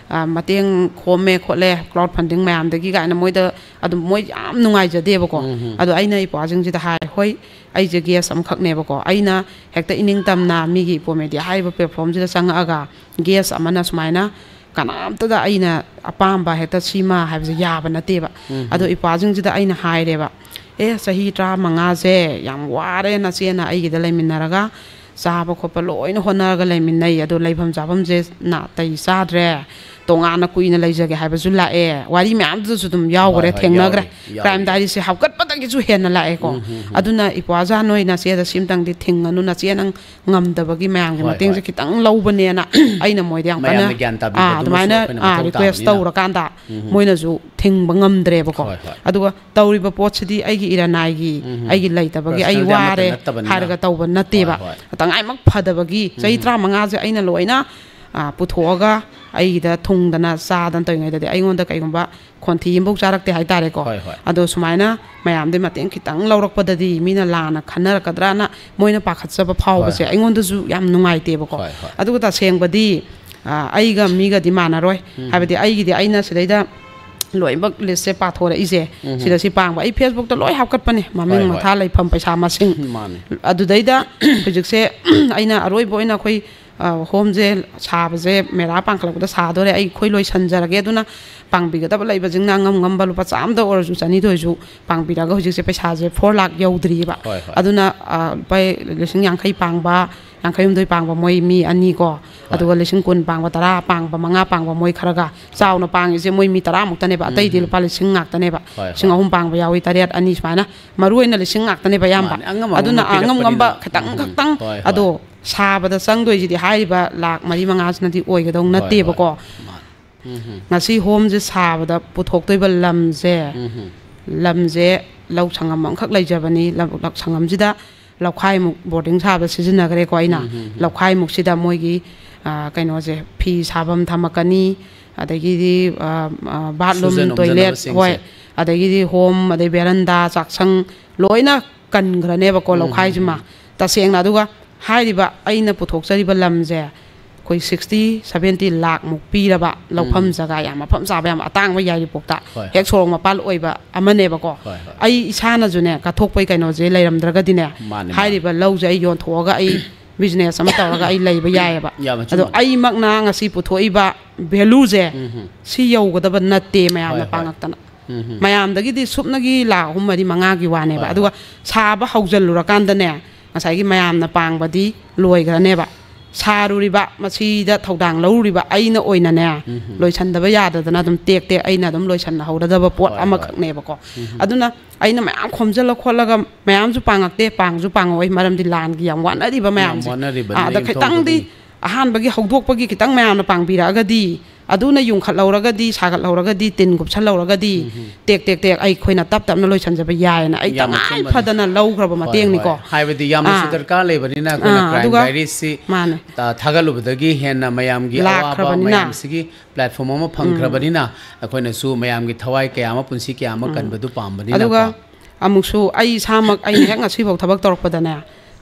ꯃꯇꯦꯡ ꯈꯣꯝꯃꯦ ꯈꯣꯠꯂꯦ, ꯀ꯭ꯔꯥꯎꯗ ꯐꯟꯗꯤꯡ ꯃꯌꯥꯝꯗꯒꯤ ꯀꯥꯏꯅ ꯃꯣꯏꯗ ꯑꯗꯨꯝ ꯃꯣꯏ ꯌꯥꯝ ꯅꯨꯡꯉꯥꯏꯖꯗꯦꯕꯀꯣ꯫ ꯑꯗꯣ ꯑꯩꯅ ꯏꯄ꯭ꯋꯥꯁꯤꯡꯁꯤꯗ ꯍꯥꯏ, ꯍꯣꯏ, ꯑꯩꯁꯦ ꯒꯦꯁ ꯑꯃꯈꯛꯅꯦꯕꯀꯣ, ꯑꯩꯅ ꯍꯦꯛꯇ ꯏꯅꯤꯡ ꯇꯝꯅ ꯃꯤꯒꯤ ꯏꯄꯣ ꯃꯦꯗꯤꯌꯥ ꯍꯥꯏꯔꯤꯕ ꯄ꯭ꯂꯦꯠꯐꯣꯝꯁꯤꯗ ꯆꯪꯉꯛꯑꯒ ꯒꯦꯁ ꯑꯃꯅ ꯁꯨꯃꯥꯏꯅ ꯀꯅꯥꯝꯇꯗ ꯑꯩꯅ ꯑꯄꯥꯝꯕ ꯍꯦꯛꯇ ꯁꯤꯃ ꯍꯥꯏꯕꯁꯦ ꯌꯥꯕ ꯅꯠꯇꯦꯕ꯫ ꯑꯗꯣ ꯏꯄ꯭ꯋꯥꯁꯤꯡꯁꯤꯗ ꯑꯩꯅ ꯍꯥꯏꯔꯦꯕ, ꯑꯦ, ꯆꯍꯤ ꯇꯔꯥꯃꯉꯥꯁꯦ ꯌꯥꯝ ꯋꯥꯔꯦ ꯅꯆꯦꯅ ꯑꯩꯒꯤꯗ ꯂꯩꯃꯤꯟꯅꯔꯒ, ꯆꯥꯕ ꯈꯣꯠꯄ ꯂꯣꯏꯅ ꯍꯣꯠꯅꯔꯒ ꯂꯩꯃꯤꯟꯅꯩ, ꯑꯗꯣ ꯂꯩꯐꯝ ꯆꯥꯐꯝꯁꯦ ꯅꯥꯇꯩ ꯆꯥꯗ꯭ꯔꯦ, ꯇꯣꯉꯥꯟꯅ ꯀꯨꯏꯅ ꯂꯩꯖꯒꯦ ꯍꯥꯏꯕꯁꯨ ꯂꯥꯛꯑꯦ꯫ ꯋꯥꯔꯤ ꯃꯌꯥꯝꯗꯨꯗꯁꯨ ꯑꯗꯨꯝ ꯌꯥꯎꯈ꯭ꯔꯦ, ꯊꯦꯡꯅꯈ꯭ꯔꯦ꯫ ꯀ꯭ꯔꯥꯏꯝ ꯗꯥꯏꯔꯤꯁꯦ ꯍꯥꯞꯀꯠꯄꯗꯒꯤꯁꯨ ꯍꯦꯟꯅ ꯂꯥꯛꯑꯦꯀꯣ꯫ ꯑꯗꯨꯅ ꯏꯄ꯭ꯋꯥꯖꯥ ꯅꯣꯏ ꯅꯆꯦꯗ ꯁꯤꯝꯇꯪꯗꯤ ꯊꯤꯡꯉꯅꯨ, ꯅꯆꯦ ꯅꯪ ꯉꯝꯗꯕꯒꯤ ꯃꯌꯥꯝꯒꯤ ꯃꯇꯦꯡꯁꯦ ꯈꯤꯇꯪ ꯂꯧꯕꯅꯦꯅ ꯑꯩꯅ ꯃꯣꯏꯗ ꯌꯥꯝ ꯀꯟꯅ, ꯑꯥ, ꯑꯗꯨꯃꯥꯏꯅ, ꯑꯥ, ꯔꯤꯀ꯭ꯋꯦꯁ ꯇꯧꯔꯀꯥꯟꯗ ꯃꯣꯏꯅꯁꯨ ꯊꯤꯡꯕ ꯉꯝꯗ꯭ꯔꯦꯕꯀꯣ꯫ ꯑꯗꯨꯒ ꯇꯧꯔꯤꯕ ꯄꯣꯠꯁꯤꯗꯤ ꯑꯩꯒꯤ ꯏꯔꯅꯥꯏꯒꯤ, ꯑꯩꯒꯤ ꯂꯩꯇꯕꯒꯤ, ꯑꯩ ꯋꯥꯔꯦ ꯍꯥꯏꯔꯒ ꯇꯧꯕ ꯅꯠꯇꯦꯕ꯫ ꯇꯉꯥꯏꯃꯛ ꯐꯗꯕꯒꯤ ꯆꯍꯤ ꯇꯔꯥꯃꯉꯥꯁꯦ ꯑꯩꯅ ꯂꯣꯏꯅ, ꯑ, ꯄꯨꯊꯣꯛꯑꯒ ꯑꯩꯒꯤꯗ ꯊꯨꯡꯗꯅ ꯆꯥꯗꯅ ꯇꯧꯔꯤꯉꯩꯗꯗꯤ ꯑꯩꯉꯣꯟꯗ ꯀꯩꯒꯨꯝꯕ ꯈꯣꯟꯊꯤ ꯑꯃꯐꯥꯎ ꯆꯥꯔꯛꯇꯦ ꯍꯥꯏꯇꯥꯔꯦꯀꯣ꯫ ꯑꯗꯣ ꯁꯨꯃꯥꯏꯅ ꯃꯌꯥꯝꯗꯩ ꯃꯇꯦꯡ ꯈꯤꯇꯪ ꯂꯧꯔꯛꯄꯗꯗꯤ ꯃꯤꯅ ꯂꯥꯟꯅ ꯈꯟꯅꯔꯛꯀꯗ꯭ꯔꯥꯅ ꯃꯣꯏꯅ ꯄꯥꯈꯠꯆꯕ ꯐꯥꯎꯕꯁꯦ ꯑꯩꯉꯣꯟꯗꯁꯨ ꯌꯥꯝ ꯅꯨꯡꯉꯥꯏꯇꯦꯕꯀꯣ꯫ ꯑꯗꯨꯒ ꯇꯁꯦꯡꯕꯗꯤ, ꯑ, ꯑꯩꯒ ꯃꯤꯒꯗꯤ ꯃꯥꯟꯅꯔꯣꯏ꯫ ꯍꯥꯏꯕꯗꯤ ꯑꯩꯒꯤꯗꯤ ꯑꯩꯅ ꯁꯤꯗꯩꯗ ꯂꯣꯏꯅꯃꯛ ꯂꯤꯁꯁꯦ ꯄꯥꯊꯣꯔꯛꯏꯁꯦ, ꯁꯤꯗ ꯁꯤ ꯄꯥꯡꯕ꯫ ꯑꯩ ꯐꯦꯁꯕꯨꯛꯇ ꯂꯣꯏ ꯍꯥꯞꯀꯠꯄꯅꯦ, ꯃꯃꯤꯡ ꯃꯊꯥ, ꯂꯩꯐꯝ, ꯄꯩꯁꯥ ꯃꯁꯤꯡ꯫ ꯑꯗꯨꯗꯩꯗ ꯍꯧꯖꯤꯛꯁꯦ ꯑꯩꯅ ꯑꯔꯣꯏꯕ ꯑꯣꯏꯅ ꯑꯩꯈꯣꯏ, ꯑ, ꯍꯣꯝꯁꯦ ꯁꯥꯕꯁꯦ ꯃꯦꯔꯥ ꯄꯥꯡꯈꯠꯂꯛꯄꯗ ꯁꯥꯗꯣꯔꯦ, ꯑꯩ, ꯑꯩꯈꯣꯏ ꯂꯣꯏꯁꯟꯖꯔꯒꯦ, ꯑꯗꯨꯅ ꯄꯥꯡꯕꯤꯒꯗꯕ ꯂꯩꯕꯁꯤꯡꯅ ꯑꯉꯝ ꯉꯝꯕ ꯂꯨꯄꯥ ꯆꯥꯝꯗ ꯑꯣꯏꯔꯁꯨ, ꯆꯅꯤꯗ ꯑꯣꯏꯔꯁꯨ ꯄꯥꯡꯕꯤꯔꯒ ꯍꯧꯖꯤꯛꯁꯦ ꯄꯩꯁꯥꯁꯦ ꯐꯣꯔ ꯂꯥꯛ ꯌꯧꯗ꯭ꯔꯤꯕ꯫ ꯑꯗꯨꯅ, ꯑ, ꯂꯨꯄꯥ ꯂꯤꯁꯤꯡ ꯌꯥꯡꯈꯩ ꯄꯥꯡꯕ, ꯌꯥꯡꯈꯩ ꯍꯨꯝꯗꯣꯏ ꯄꯥꯡꯕ ꯃꯣꯏ ꯃꯤ ꯑꯅꯤ ꯀꯣ, ꯑꯗꯨꯒ ꯂꯤꯁꯤꯡ ꯀꯨꯟ ꯄꯥꯡꯕ, ꯇꯔꯥ ꯄꯥꯡꯕ, ꯃꯉꯥ ꯄꯥꯡꯕ ꯃꯣꯏ ꯈꯔꯒ꯫ ꯆꯥꯎꯅ ꯄꯥꯡꯉꯤꯁꯦ ꯃꯣꯏ ꯃꯤ ꯇꯔꯥꯃꯨꯛꯇꯅꯦꯕ, ꯑꯇꯩꯗꯤ ꯂꯨꯄꯥ ꯂꯤꯁꯤꯡ ꯉꯥꯛꯇꯅꯦꯕ꯫ ꯂꯤꯁꯤꯡ ꯑꯍꯨꯝ ꯄꯥꯡꯕ ꯌꯥꯎꯏ, ꯇꯔꯦꯠ, ꯑꯅꯤ ꯁꯨꯃꯥꯏꯅ꯫ ꯃꯔꯨ ꯑꯣꯏꯅ ꯂꯤꯁꯤꯡ ꯉꯥꯛꯇꯅꯦꯕ ꯑꯌꯥꯝꯕ꯫ ꯃꯥꯅꯦ, ꯑꯉꯝ ꯑꯗꯨꯅ ꯑꯉꯝꯕ ꯑꯉꯝ ꯉꯝꯕ ꯄꯤꯔꯛꯄꯅꯤꯅ꯫ ꯈꯤꯇꯪ ꯎꯝ, ꯈꯛꯇꯪ꯫ ꯍꯣꯏ, ꯍꯣꯏ꯫ ꯑꯗꯣ ꯁꯥꯕꯗ ꯆꯪꯗꯣꯏꯁꯤꯗꯤ ꯍꯥꯏꯔꯤꯕ ꯂꯥꯛ ꯃꯔꯤ ꯃꯉꯥꯁꯤꯅꯗꯤ ꯑꯣꯏꯒꯗꯧ ꯍꯣꯏ, ꯍꯣꯏ꯫ ꯅꯠꯇꯦꯕꯀꯣ꯫ ꯃꯥꯅꯦ꯫ ꯎꯝ, ꯎꯝ꯫ ꯉꯁꯤ ꯍꯣꯝꯁꯦ ꯁꯥꯕꯗ ꯄꯨꯊꯣꯛꯇꯣꯏꯕ ꯂꯝꯁꯦ, ꯎꯝ, ꯎꯝ꯫ ꯂꯝꯁꯦ ꯂꯧ ꯁꯪꯉꯝ ꯑꯃꯈꯛ ꯂꯩꯖꯕꯅꯤ꯫ ꯂꯧ, ꯂꯧ ꯁꯪꯉꯝꯁꯤꯗ ꯂꯧꯈꯥꯏꯃꯨꯛ ꯕꯣꯔꯗꯤꯡ ꯁꯥꯕꯗ ꯁꯤꯖꯤꯟꯅꯈ꯭ꯔꯦꯀꯣ ꯑꯩꯅ꯫ ꯎꯝ, ꯎꯝ, ꯎꯝ꯫ ꯂꯧꯈꯥꯏꯃꯨꯛꯁꯤꯗ ꯃꯣꯏꯒꯤ, ꯑ, ꯀꯩꯅꯣꯁꯦ, ꯐꯤ ꯁꯥꯐꯝ ꯊꯝꯃꯛꯀꯅꯤ, ꯑꯗꯒꯤꯗꯤ, ꯑ, ꯑ, ꯕꯥꯠꯔꯨꯝ, ꯁꯨꯖꯟ ꯇꯣꯏꯂꯦꯠ, ꯍꯣꯏ, ꯑꯣꯝꯖꯟꯅꯕꯁꯤꯡꯁꯦ꯫ ꯑꯗꯒꯤꯗꯤ ꯍꯣꯝ, ꯑꯗꯩ ꯕꯦꯔꯟꯗꯥ, ꯆꯥꯛꯁꯪ, ꯂꯣꯏꯅ ꯀꯟꯈ꯭ꯔꯅꯦꯕꯀꯣ ꯎꯝ, ꯎꯝ, ꯂꯧꯈꯥꯏꯁꯤꯃ꯫ ꯎꯝ꯫ ꯇꯁꯦꯡꯅ, ꯑꯗꯨꯒ ꯍꯥꯏꯔꯤꯕ ꯑꯩꯅ ꯄꯨꯊꯣꯛꯆꯔꯤꯕ ꯂꯝꯁꯦ ꯑꯩꯈꯣꯏ sixty seventy ꯂꯥꯛꯃꯨꯛ ꯄꯤꯔꯕ ꯂꯧꯐꯝ ꯎꯝ꯫ ꯖꯒꯥ ꯌꯥꯝ ꯃꯐꯝ ꯆꯥꯕ, ꯌꯥꯝ ꯑꯇꯥꯡꯕ ꯌꯥꯏꯔꯤꯄꯣꯛꯇ ꯍꯣꯏ, ꯍꯦꯛ ꯍꯣꯏ꯫ ꯁꯣꯔꯣꯛ ꯃꯄꯥꯜ ꯑꯣꯏꯕ ꯑꯃꯅꯦꯕꯀꯣ꯫ ꯍꯣꯏ, ꯍꯣꯏ꯫ ꯑꯩ ꯏꯁꯥꯅꯁꯨꯅꯦ ꯀꯠꯊꯣꯛꯄꯩ ꯀꯩꯅꯣꯁꯦ ꯂꯩꯔꯝꯗ꯭ꯔꯒꯗꯤꯅꯦ, ꯃꯥꯅꯦ, ꯃꯥꯅꯦ꯫ ꯍꯥꯏꯔꯤꯕ ꯂꯧꯁꯦ ꯑꯩ ꯌꯣꯟꯊꯣꯛꯑꯒ ꯑꯩ business ꯑꯃ ꯇꯧꯔꯒ ꯑꯩ ꯂꯩꯕ ꯌꯥꯏꯑꯕ꯫ ꯌꯥꯝ ꯑꯗꯣ ꯑꯆꯨꯝꯕ꯫ ꯑꯩꯃꯛꯅ ꯉꯁꯤ ꯄꯨꯊꯣꯛꯏꯕ valueꯁꯦ ꯎꯝ, ꯎꯝ꯫ ꯁꯤ ꯌꯧꯒꯗꯕ ꯅꯠꯇꯦ ꯃꯌꯥꯝꯅ ꯍꯣꯏ, ꯍꯣꯏ꯫ ꯄꯥꯡꯉꯛꯇꯅ꯫ ꯎꯝ, ꯎꯝ꯫ ꯃꯌꯥꯝꯗꯒꯤꯗꯤ ꯁꯨꯞꯅꯒꯤ ꯂꯥꯛ ꯑꯍꯨꯝ ꯃꯔꯤ ꯃꯉꯥꯒꯤ ꯋꯥꯅꯦꯕ꯫ ꯍꯣꯏ, ꯑꯗꯨꯒ ꯍꯣꯏ꯫ ꯁꯥꯕ ꯍꯧꯖꯤꯜꯂꯨꯔꯀꯥꯟꯗꯅꯦ, ꯉꯁꯥꯏꯒꯤ ꯃꯌꯥꯝꯅ ꯄꯥꯡꯕꯗꯤ ꯂꯣꯏꯈ꯭ꯔꯅꯦꯕ꯫ ꯁꯥꯔꯨꯔꯤꯕ, ꯃꯁꯤꯗ ꯊꯧꯗꯥꯡ ꯂꯧꯔꯤꯕ ꯑꯩꯅ ꯑꯣꯏꯅꯅꯦ, ꯎꯝ, ꯎꯝ꯫ ꯂꯣꯏꯁꯟꯗꯕ ꯌꯥꯗꯗꯅ ꯑꯗꯨꯝ ꯇꯦꯛ ꯇꯦꯛ ꯑꯩꯅ ꯑꯗꯨꯝ ꯂꯣꯏꯁꯟꯅꯍꯧꯔꯗꯕ ꯄꯣꯠ ꯍꯣꯏ, ꯍꯣꯏ꯫ ꯑꯃꯈꯛꯅꯦꯕꯀꯣ꯫ ꯎꯝ, ꯎꯝ꯫ ꯑꯗꯨꯅ ꯑꯩꯅ ꯃꯌꯥꯝ ꯈꯣꯝꯖꯤꯜꯂ ꯈꯣꯠꯂꯒ ꯃꯌꯥꯝꯁꯨ ꯄꯥꯡꯉꯛꯇꯦ, ꯄꯥꯡꯁꯨ ꯄꯥꯡꯉꯛꯑꯣꯏ, ꯃꯔꯝꯗꯤ ꯂꯥꯟꯒꯤ ꯌꯥꯝ ꯋꯥꯅꯔꯤꯕ ꯌꯥꯝ ꯃꯌꯥꯝꯁꯦ꯫ ꯋꯥꯅꯔꯤꯕꯅꯤꯅ ꯑꯥ, ꯑꯗ ꯌꯨꯝꯊꯣꯡ ꯈꯤꯇꯪꯗꯤ ꯈꯨꯗꯤꯡꯒꯤ꯫ ꯑꯍꯥꯟꯕꯒꯤ ꯍꯧꯗꯣꯛꯄꯒꯤ ꯈꯤꯇꯪ ꯃꯌꯥꯝꯅ ꯄꯥꯡꯕꯤꯔꯛꯑꯒꯗꯤ, ꯑꯗꯨꯅ ꯌꯨꯡꯈꯠꯍꯧꯔꯒꯗꯤ, ꯁꯥꯒꯠꯍꯧꯔꯒꯗꯤ, ꯇꯤꯟ ꯀꯨꯞꯁꯜꯍꯧꯔꯒꯗꯤ, ꯎꯝ, ꯎꯝ꯫ ꯇꯦꯛ ꯇꯦꯛ ꯇꯦꯛ ꯑꯩꯈꯣꯏꯅ ꯇꯞ ꯇꯞꯅ ꯂꯣꯏꯁꯟꯖꯕ ꯌꯥꯏꯌꯦꯅ ꯑꯩ ꯌꯥꯝ ꯇꯉꯥꯏ ꯑꯆꯨꯝꯕꯅꯤ꯫ ꯐꯗꯅ ꯂꯧꯈ꯭ꯔꯕ ꯍꯣꯏ, ꯃꯇꯦꯡꯅꯤꯀꯣ꯫ ꯍꯣꯏ꯫ ꯍꯥꯏꯕꯗꯤ ꯌꯥꯝꯅꯁꯨ ꯑꯥ꯫ ꯗꯔꯀꯥꯔ ꯂꯩꯕꯅꯤꯅ ꯑꯩꯈꯣꯏꯅ ꯑꯥ, crime ꯑꯗꯨꯒ diaryꯁꯤ, ꯃꯥꯅꯦ꯫ ꯇ-, ꯊꯥꯒꯠꯂꯨꯕꯗꯒꯤ ꯍꯦꯟꯅ ꯃꯌꯥꯝꯒꯤ ꯑꯋꯥꯕ ꯂꯥꯛꯈ꯭ꯔꯕꯅꯤꯅ꯫ ꯃꯌꯥꯝꯁꯤꯒꯤ platform ꯑꯃ ꯎꯝ꯫ ꯐꯪꯈ꯭ꯔꯕꯅꯤꯅ ꯑꯩꯈꯣꯏꯅꯁꯨ ꯃꯌꯥꯝꯒꯤ ꯊꯋꯥꯏ ꯀꯌꯥ ꯑꯃ, ꯄꯨꯟꯁꯤ ꯀꯌꯥ ꯑꯃ ꯎꯝ꯫ ꯀꯟꯕꯗꯨ ꯄꯥꯝꯕꯅꯤꯅꯀꯣ꯫ ꯑꯗꯨꯒ ꯑꯃꯨꯛꯁꯨ ꯑꯩ ꯏꯁꯥꯃꯛ, ꯑꯩꯅ ꯍꯦꯛ ꯉꯁꯤꯐꯥꯎ ꯊꯕꯛ ꯇꯧꯔꯛꯄꯗꯅꯦ,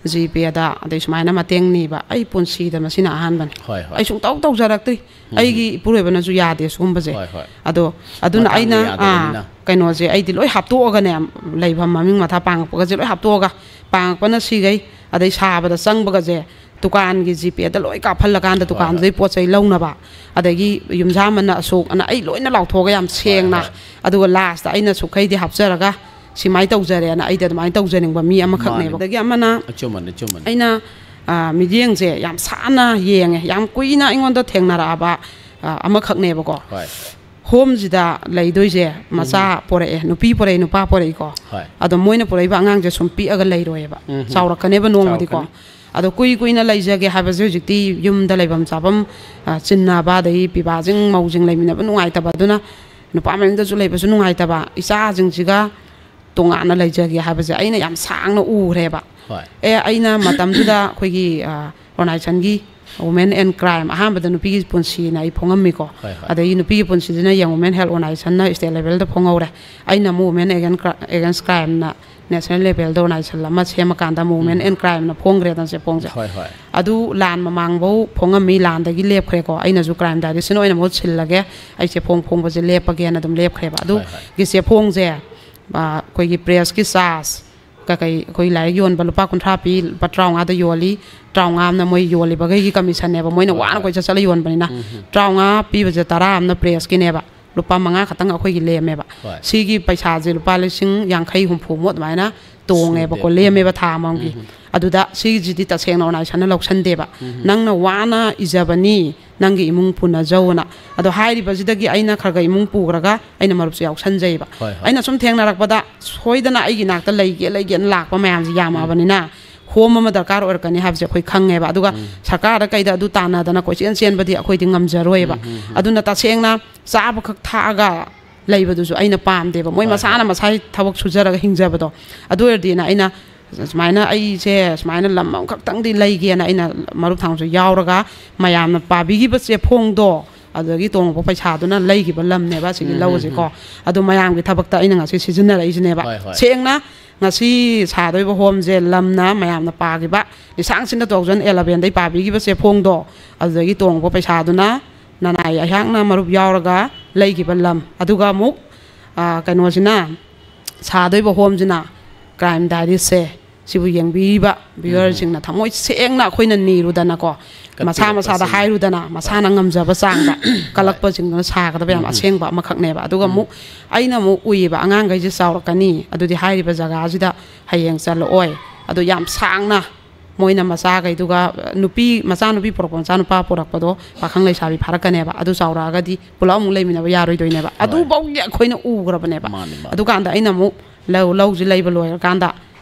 GPayꯗ ꯑꯗꯩ ꯁꯨꯃꯥꯏꯅ ꯃꯇꯦꯡ ꯅꯤꯕ ꯑꯩ ꯄꯨꯟꯁꯤꯗ ꯃꯁꯤꯅ ꯑꯍꯥꯟꯕꯅꯤ꯫ ꯍꯣꯏ, ꯍꯣꯏ꯫ ꯑꯩ ꯁꯨꯡꯇꯧ ꯇꯧꯖꯔꯛꯇ꯭ꯔꯤ꯫ ꯎꯝ꯫ ꯑꯩꯒꯤ ꯏꯄꯨꯔꯣꯏꯕꯅ ꯁꯨ ꯌꯥꯗꯦ ꯁꯤꯒꯨꯝꯕꯁꯦ꯫ ꯍꯣꯏ, ꯍꯣꯏ꯫ ꯑꯗꯣ ꯑꯗꯨꯅ ꯃꯇꯥꯡꯗꯣ ꯑꯩꯅ, ꯌꯥꯗꯕꯅꯤꯅ꯫ ꯑꯥ, ꯀꯩꯅꯣꯁꯦ ꯑꯩꯗꯤ ꯂꯣꯏ ꯍꯥꯞꯇꯣꯛꯑꯒꯅꯦ, ꯂꯩꯐꯝ ꯃꯃꯤꯡ ꯃꯊꯥ ꯄꯥꯡꯉꯛꯄꯒꯁꯦ ꯂꯣꯏ ꯍꯥꯞꯇꯣꯛꯑꯒ, ꯄꯥꯡꯉꯛꯄꯅ ꯁꯤꯈꯩ, ꯑꯗꯩ ꯁꯥꯕꯗ ꯆꯪꯕꯒꯁꯦ ꯗꯨꯀꯥꯟꯒꯤ GPayꯗ ꯂꯣꯏ ꯀꯥꯞꯍꯜꯂꯀꯥꯟꯗ ꯍꯣꯏ, ꯍꯣꯏ꯫ ꯗꯨꯀꯥꯟꯗꯨꯗꯩ ꯄꯣꯠ ꯆꯩ ꯂꯧꯅꯕ, ꯑꯗꯒꯤ ꯌꯨꯝꯁꯥꯃꯟꯅ ꯑꯁꯨꯛ ꯑꯅ ꯑꯩ ꯂꯣꯏꯅ ꯂꯥꯎꯊꯣꯛꯑꯒ ꯌꯥꯝ ꯍꯣꯏ, ꯁꯦꯡꯅ, ꯍꯣꯏ꯫ ꯑꯗꯨꯒ lastꯇ ꯑꯩꯅ ꯁꯨꯛꯈꯩꯗꯤ ꯍꯥꯞꯆꯔꯒ ꯁꯤꯃꯥꯏ ꯇꯧꯖꯔꯦꯅ ꯑꯩꯗꯤ ꯑꯗꯨꯃꯥꯏꯅ ꯇꯧꯖꯅꯤꯡꯕ ꯃꯤ ꯑꯃꯈꯛꯅꯦꯕ꯫ ꯃꯥꯅꯦ꯫ ꯑꯗꯒꯤ ꯑꯃꯅ ꯑꯆꯨꯝꯕꯅꯤ, ꯑꯆꯨꯝꯕꯅꯤ꯫ ꯑꯩꯅ, ꯑ, ꯃꯤꯠꯌꯦꯡꯁꯦ ꯌꯥꯝ ꯁꯥꯟꯅ ꯌꯦꯡꯉꯦ, ꯌꯥꯝ ꯀꯨꯏꯅ ꯑꯩꯉꯣꯟꯗ ꯊꯦꯡꯅꯔꯛꯑꯕ, ꯑ, ꯑꯃꯈꯛꯅꯦꯕꯀꯣ꯫ ꯍꯣꯏ꯫ Homeꯁꯤꯗ ꯂꯩꯗꯣꯏꯁꯦ ꯃꯆꯥ ꯎꯝ꯫ ꯄꯣꯔꯛꯑꯦ, ꯅꯨꯄꯤ ꯄꯣꯔꯛꯏ, ꯅꯨꯄꯥ ꯄꯣꯔꯛꯏꯀꯣ꯫ ꯍꯣꯏ꯫ ꯑꯗꯣ ꯃꯣꯏꯅ ꯄꯣꯔꯛꯏꯕ ꯑꯉꯥꯡꯁꯦ ꯁꯨꯝ ꯄꯤꯛꯑꯒ ꯂꯩꯔꯣꯏꯕ꯫ ꯎꯝ꯫ ꯆꯥꯎꯔꯛꯀꯅꯦꯕ ꯅꯣꯡꯃꯗꯤꯀꯣ꯫ ꯆꯥꯎꯔꯛꯀꯅꯤ꯫ ꯑꯗꯣ ꯀꯨꯏ ꯀꯨꯏꯅ ꯂꯩꯖꯒꯦ ꯍꯥꯏꯕꯁꯦ ꯍꯧꯖꯤꯛꯇꯤ ꯌꯨꯝꯗ ꯂꯩꯐꯝ ꯆꯥꯐꯝ, ꯑ, ꯆꯤꯟꯅꯕ, ꯑꯗꯒꯤ ꯄꯤꯕꯥꯁꯤꯡ ꯃꯧꯁꯤꯡ ꯂꯩꯃꯤꯟꯅꯕ ꯅꯨꯡꯉꯥꯏꯇꯕ, ꯑꯗꯨꯅ ꯅꯨꯄꯥ ꯃꯌꯨꯝꯗꯁꯨ ꯂꯩꯕꯁꯨ ꯅꯨꯡꯉꯥꯏꯇꯕ, ꯏꯆꯥꯁꯤꯡꯁꯤꯒ ꯇꯣꯉꯥꯟꯅ ꯂꯩꯖꯒꯦ ꯍꯥꯏꯕꯁꯦ ꯑꯩꯅ ꯌꯥꯝ ꯁꯥꯡꯅ ꯎꯈ꯭ꯔꯦꯕ꯫ ꯍꯣꯏ꯫ ꯑꯦ, ꯑꯩꯅ ꯃꯇꯝꯗꯨꯗ ꯑꯩꯈꯣꯏꯒꯤ, ꯑ, ꯑꯣꯔꯒꯅꯥꯏꯖꯦꯁꯟꯒꯤ Women and Crime, ꯑꯍꯥꯟꯕꯗ ꯅꯨꯄꯤꯒꯤ ꯄꯨꯟꯁꯤꯅ ꯑꯩ ꯐꯣꯡꯉꯝꯃꯤꯀꯣ꯫ ꯍꯣꯏ, ꯍꯣꯏ꯫ ꯑꯗꯒꯤ ꯅꯨꯄꯤꯒꯤ ꯄꯨꯟꯁꯤꯗꯨꯅ Young Women Health Organization ꯅ state level ꯗ ꯐꯣꯡꯍꯧꯔꯦ꯫ ꯑꯩꯅ ꯑꯃꯨꯛ Women Against Cri-, Against Crime ꯅ national level ꯗ organization ꯑꯃ ꯁꯦꯝꯃꯀꯥꯟꯗ ꯑꯃꯨꯛ Women ꯎꯝ꯫ And Crime ꯅ ꯐꯣꯡꯈ꯭ꯔꯦꯗꯅ ꯆꯦꯐꯣꯡꯁꯦ꯫ ꯍꯣꯏ, ꯍꯣꯏ꯫ ꯑꯗꯨ ꯂꯥꯟ ꯃꯃꯥꯡꯐꯧ ꯐꯣꯡꯉꯝꯃꯤ, ꯂꯥꯟꯗꯒꯤ ꯂꯦꯞꯈ꯭ꯔꯦꯀꯣ꯫ ꯑꯩꯅꯁꯨ crime diaries ꯁꯤꯅ ꯑꯣꯏꯅ ꯃꯍꯨꯠ ꯁꯤꯜꯂꯒꯦ, ꯑꯩ ꯆꯦꯐꯣꯡ ꯐꯣꯡꯕꯁꯦ ꯂꯦꯞꯄꯒꯦꯅ ꯑꯗꯨꯝ ꯂꯦꯞꯈ꯭ꯔꯦꯕ꯫ ꯑꯗꯨ ꯍꯣꯏ, ꯍꯣꯏ꯫ ꯒꯤ ꯆꯦꯐꯣꯡꯁꯦ, ꯑ, ꯑꯩꯈꯣꯏꯒꯤ press ꯀꯤ charge ꯀꯩꯀꯩ, ꯑꯩꯈꯣꯏ ꯂꯥꯏꯔꯤꯛ ꯌꯣꯟꯕ ꯂꯨꯄꯥ ꯀꯨꯟꯊ꯭ꯔꯥ ꯄꯤ, ꯂꯨꯄꯥ ꯇꯔꯥꯃꯉꯥꯗ ꯌꯣꯜꯂꯤ, ꯇꯔꯥꯃꯉꯥ ꯑꯃꯅ ꯃꯣꯏ ꯌꯣꯜꯂꯤꯕꯈꯩꯒꯤ commission ꯅꯦꯕ, ꯃꯣꯏꯅ ꯍꯣꯏ, ꯋꯥꯅ ꯍꯣꯏ꯫ ꯀꯣꯏꯆꯠ ꯆꯠꯂ ꯌꯣꯟꯕꯅꯤꯅ꯫ ꯎꯝ ꯍꯝ꯫ ꯇꯔꯥꯃꯉꯥ ꯄꯤꯕꯁꯦ ꯇꯔꯥ ꯑꯃꯅ press ꯀꯤꯅꯦꯕ, ꯂꯨꯄꯥ ꯃꯉꯥ ꯈꯛꯇꯪ ꯑꯩꯈꯣꯏꯒꯤ ꯂꯦꯝꯃꯦꯕ꯫ ꯍꯣꯏ꯫ ꯁꯤꯒꯤ ꯄꯩꯁꯥꯁꯦ ꯂꯨꯄꯥ ꯂꯤꯁꯤꯡ ꯌꯥꯡꯈꯩ ꯍꯨꯝꯐꯨ ꯃꯨꯛ ꯑꯗꯨꯃꯥꯏꯅ ꯇꯣꯡꯉꯦꯕꯀꯣ, ꯁꯨꯗꯦ꯫ ꯂꯦꯝꯃꯦꯕ ꯊꯥ ꯑꯃꯃꯝꯒꯤ꯫ ꯎꯝ ꯍꯝ꯫ ꯑꯗꯨꯗ ꯁꯤꯒꯤꯁꯤꯗꯤ ꯇꯁꯦꯡꯅ organization ꯅ ꯂꯧꯁꯟꯗꯦꯕ꯫ ꯎꯝ ꯍꯝ꯫ ꯅꯪꯅ ꯋꯥꯅ ꯏꯖꯕꯅꯤ, ꯅꯪꯒꯤ ꯏꯃꯨꯡ ꯄꯨꯅꯖꯧꯅ꯫ ꯑꯗꯣ ꯍꯥꯏꯔꯤꯕꯁꯤꯗꯒꯤ ꯑꯩꯅ ꯈꯔ ꯈꯔ ꯏꯃꯨꯡ ꯄꯨꯈ꯭ꯔꯒ ꯑꯩꯅ ꯃꯔꯨꯞꯁꯦ ꯌꯥꯎꯁꯟꯖꯩꯕ꯫ ꯍꯣꯏ, ꯍꯣꯏ꯫ ꯑꯩꯅ ꯁꯨꯝ ꯊꯦꯡꯅꯔꯛꯄꯗ ꯁꯣꯏꯗꯅ ꯑꯩꯒꯤ ꯏꯅꯥꯛꯇ ꯂꯩꯒꯦ ꯂꯩꯒꯦꯅ ꯂꯥꯛꯄ ꯃꯌꯥꯝꯁꯦ ꯌꯥꯝꯃꯛꯑꯕꯅꯤꯅ ꯎꯝ꯫ Home ꯑꯃ ꯗꯔꯀꯥꯔ ꯑꯣꯏꯔꯛꯀꯅꯤ ꯍꯥꯏꯕꯁꯦ ꯑꯩꯈꯣꯏ ꯈꯪꯉꯦꯕ꯫ ꯑꯗꯨꯒ ꯎꯝ꯫ ꯁꯔꯀꯥꯔꯗ ꯀꯩꯗ ꯑꯗꯨ ꯇꯥꯟꯅꯗꯅ ꯀꯣꯏꯆꯦꯟ ꯆꯦꯟꯕꯗꯤ ꯑꯩꯈꯣꯏꯗꯤ ꯉꯝꯖꯔꯣꯏꯕ꯫ ꯎꯝ, ꯎꯝ, ꯎꯝ꯫ ꯑꯗꯨꯅ ꯇꯁꯦꯡꯅ ꯆꯥꯕꯈꯛ ꯊꯛꯑꯒ ꯂꯩꯕꯗꯨꯁꯨ ꯑꯩꯅ ꯄꯥꯝꯗꯦꯕ꯫ ꯃꯣꯏ ꯍꯣꯏ, ꯃꯁꯥꯅ ꯍꯣꯏ꯫ ꯃꯁꯥꯒꯤ ꯊꯕꯛ ꯁꯨꯖꯔꯒ ꯍꯤꯡꯖꯕꯗꯣ꯫ ꯑꯗꯨ ꯑꯣꯏꯔꯗꯤꯅ ꯑꯩꯅ ꯁꯨꯃꯥꯏꯅ ꯑꯩꯁꯦ ꯁꯨꯃꯥꯏꯅ ꯂꯝ ꯑꯃꯈꯛꯇꯪꯗꯤ ꯂꯩꯒꯦꯅ ꯑꯩꯅ ꯃꯔꯨꯞ ꯊꯥꯡꯁꯨ ꯌꯥꯎꯔꯒ ꯃꯌꯥꯝꯅ ꯄꯥꯕꯤꯈꯤꯕ ꯆꯦꯐꯣꯡꯗꯣ, ꯑꯗꯨꯗꯒꯤ ꯇꯣꯡꯉꯛꯄ ꯄꯩꯁꯥꯗꯨꯅ ꯂꯩꯈꯤꯕ ꯂꯝꯅꯦꯕ ꯑꯁꯤꯒꯤ ꯎꯝ, ꯂꯧ ꯎꯝ, ꯑꯁꯤꯀꯣ꯫ ꯎꯝ꯫ ꯑꯗꯣ ꯃꯌꯥꯝꯒꯤ ꯊꯕꯛꯇ ꯑꯩꯅ ꯉꯁꯤ ꯁꯤꯖꯤꯟꯅꯔꯛꯏꯁꯤꯅꯦꯕ꯫ ꯍꯣꯏ, ꯍꯣꯏ꯫ ꯁꯦꯡꯅ ꯉꯁꯤ ꯁꯥꯗꯣꯏꯕ home ꯁꯦ ꯂꯝꯅ ꯃꯌꯥꯝꯅ ꯄꯥꯈꯤꯕ, ꯂꯤꯁꯥꯡ ꯁꯤꯠꯅ two thousand eleven ꯗꯩ ꯄꯥꯕꯤꯈꯤꯕ ꯆꯦꯐꯣꯡꯗꯣ, ꯑꯗꯨꯗꯒꯤ ꯇꯣꯡꯉꯛꯄ ꯄꯩꯁꯥꯗꯨꯅ ꯅꯅꯥꯏ ꯑꯩꯍꯥꯛꯅ ꯃꯔꯨꯞ ꯌꯥꯎꯔꯒ ꯂꯩꯈꯤꯕ ꯂꯝ꯫ ꯑꯗꯨꯒ ꯑꯃꯨꯛ, ꯑ, ꯀꯩꯅꯣꯁꯤꯅ, ꯁꯥꯗꯣꯏꯕ home ꯁꯤꯅ Crime Diaries ꯁꯦ ꯁꯤꯕꯨ ꯌꯦꯡꯕꯤꯔꯤꯕ ꯎꯝ꯫ Viewer ꯁꯤꯡꯅ ꯊꯃꯣꯏ ꯁꯦꯡꯅ ꯑꯩꯈꯣꯏꯅ ꯅꯤꯔꯨꯗꯅꯀꯣ, ꯃꯁꯥ ꯃꯁꯥꯗ ꯀꯠꯄꯤꯔꯛꯄꯁꯤꯡ꯫ ꯍꯥꯏꯔꯨꯗꯅ, ꯃꯁꯥꯅ ꯍꯣꯏ꯫ ꯉꯝꯖꯕ ꯆꯥꯡꯗ ꯍꯣꯏ꯫ ꯀꯜꯂꯛꯄꯁꯤꯡꯗꯨꯅ ꯁꯥꯒꯗꯕ ꯌꯥꯝ ꯎꯝ꯫ ꯑꯁꯦꯡꯕ ꯑꯃꯈꯛꯅꯦꯕ꯫ ꯑꯗꯨꯒ ꯎꯝ꯫ ꯑꯃꯨꯛ ꯑꯩꯅ ꯑꯃꯨꯛ ꯎꯏꯌꯦꯕ, ꯑꯉꯥꯡꯈꯩꯁꯦ ꯆꯥꯎꯔꯛꯀꯅꯤ, ꯑꯗꯨꯗꯤ ꯍꯥꯏꯔꯤꯕ ꯖꯒꯥꯁꯤꯗ ꯍꯌꯦꯡ ꯆꯠꯂꯛꯑꯣꯏ, ꯑꯗꯨ ꯌꯥꯝ ꯁꯥꯡꯅ ꯃꯣꯏꯅ ꯃꯆꯥꯈꯩꯗꯨꯒ, ꯅꯨꯄꯤ, ꯃꯆꯥꯅꯨꯄꯤ ꯄꯨꯔꯛꯄ, ꯃꯆꯥꯅꯨꯄꯥ ꯄꯨꯔꯛꯄꯗꯣ ꯄꯥꯈꯪ ꯂꯩꯁꯥꯕꯤ ꯐꯥꯔꯛꯀꯅꯦꯕ꯫ ꯑꯗꯨ ꯆꯥꯎꯔꯛꯑꯒꯗꯤ ꯄꯨꯂꯞ ꯑꯃꯨꯛ ꯂꯩꯃꯤꯟꯅꯕ ꯌꯥꯔꯣꯏꯗꯣꯏꯅꯦꯕ꯫ ꯍꯣꯏ꯫ ꯑꯗꯨꯐꯥꯎꯒꯤ ꯑꯩꯈꯣꯏꯅ ꯎꯈ꯭ꯔꯕꯅꯦꯕ꯫ ꯃꯥꯅꯤ, ꯃꯥꯅꯤ꯫ ꯑꯗꯨꯀꯥꯟꯗ ꯑꯩꯅ ꯑꯃꯨꯛ ꯂꯧ, ꯂꯧꯁꯤ ꯂꯩꯕ ꯂꯣꯏꯔꯀꯥꯟꯗ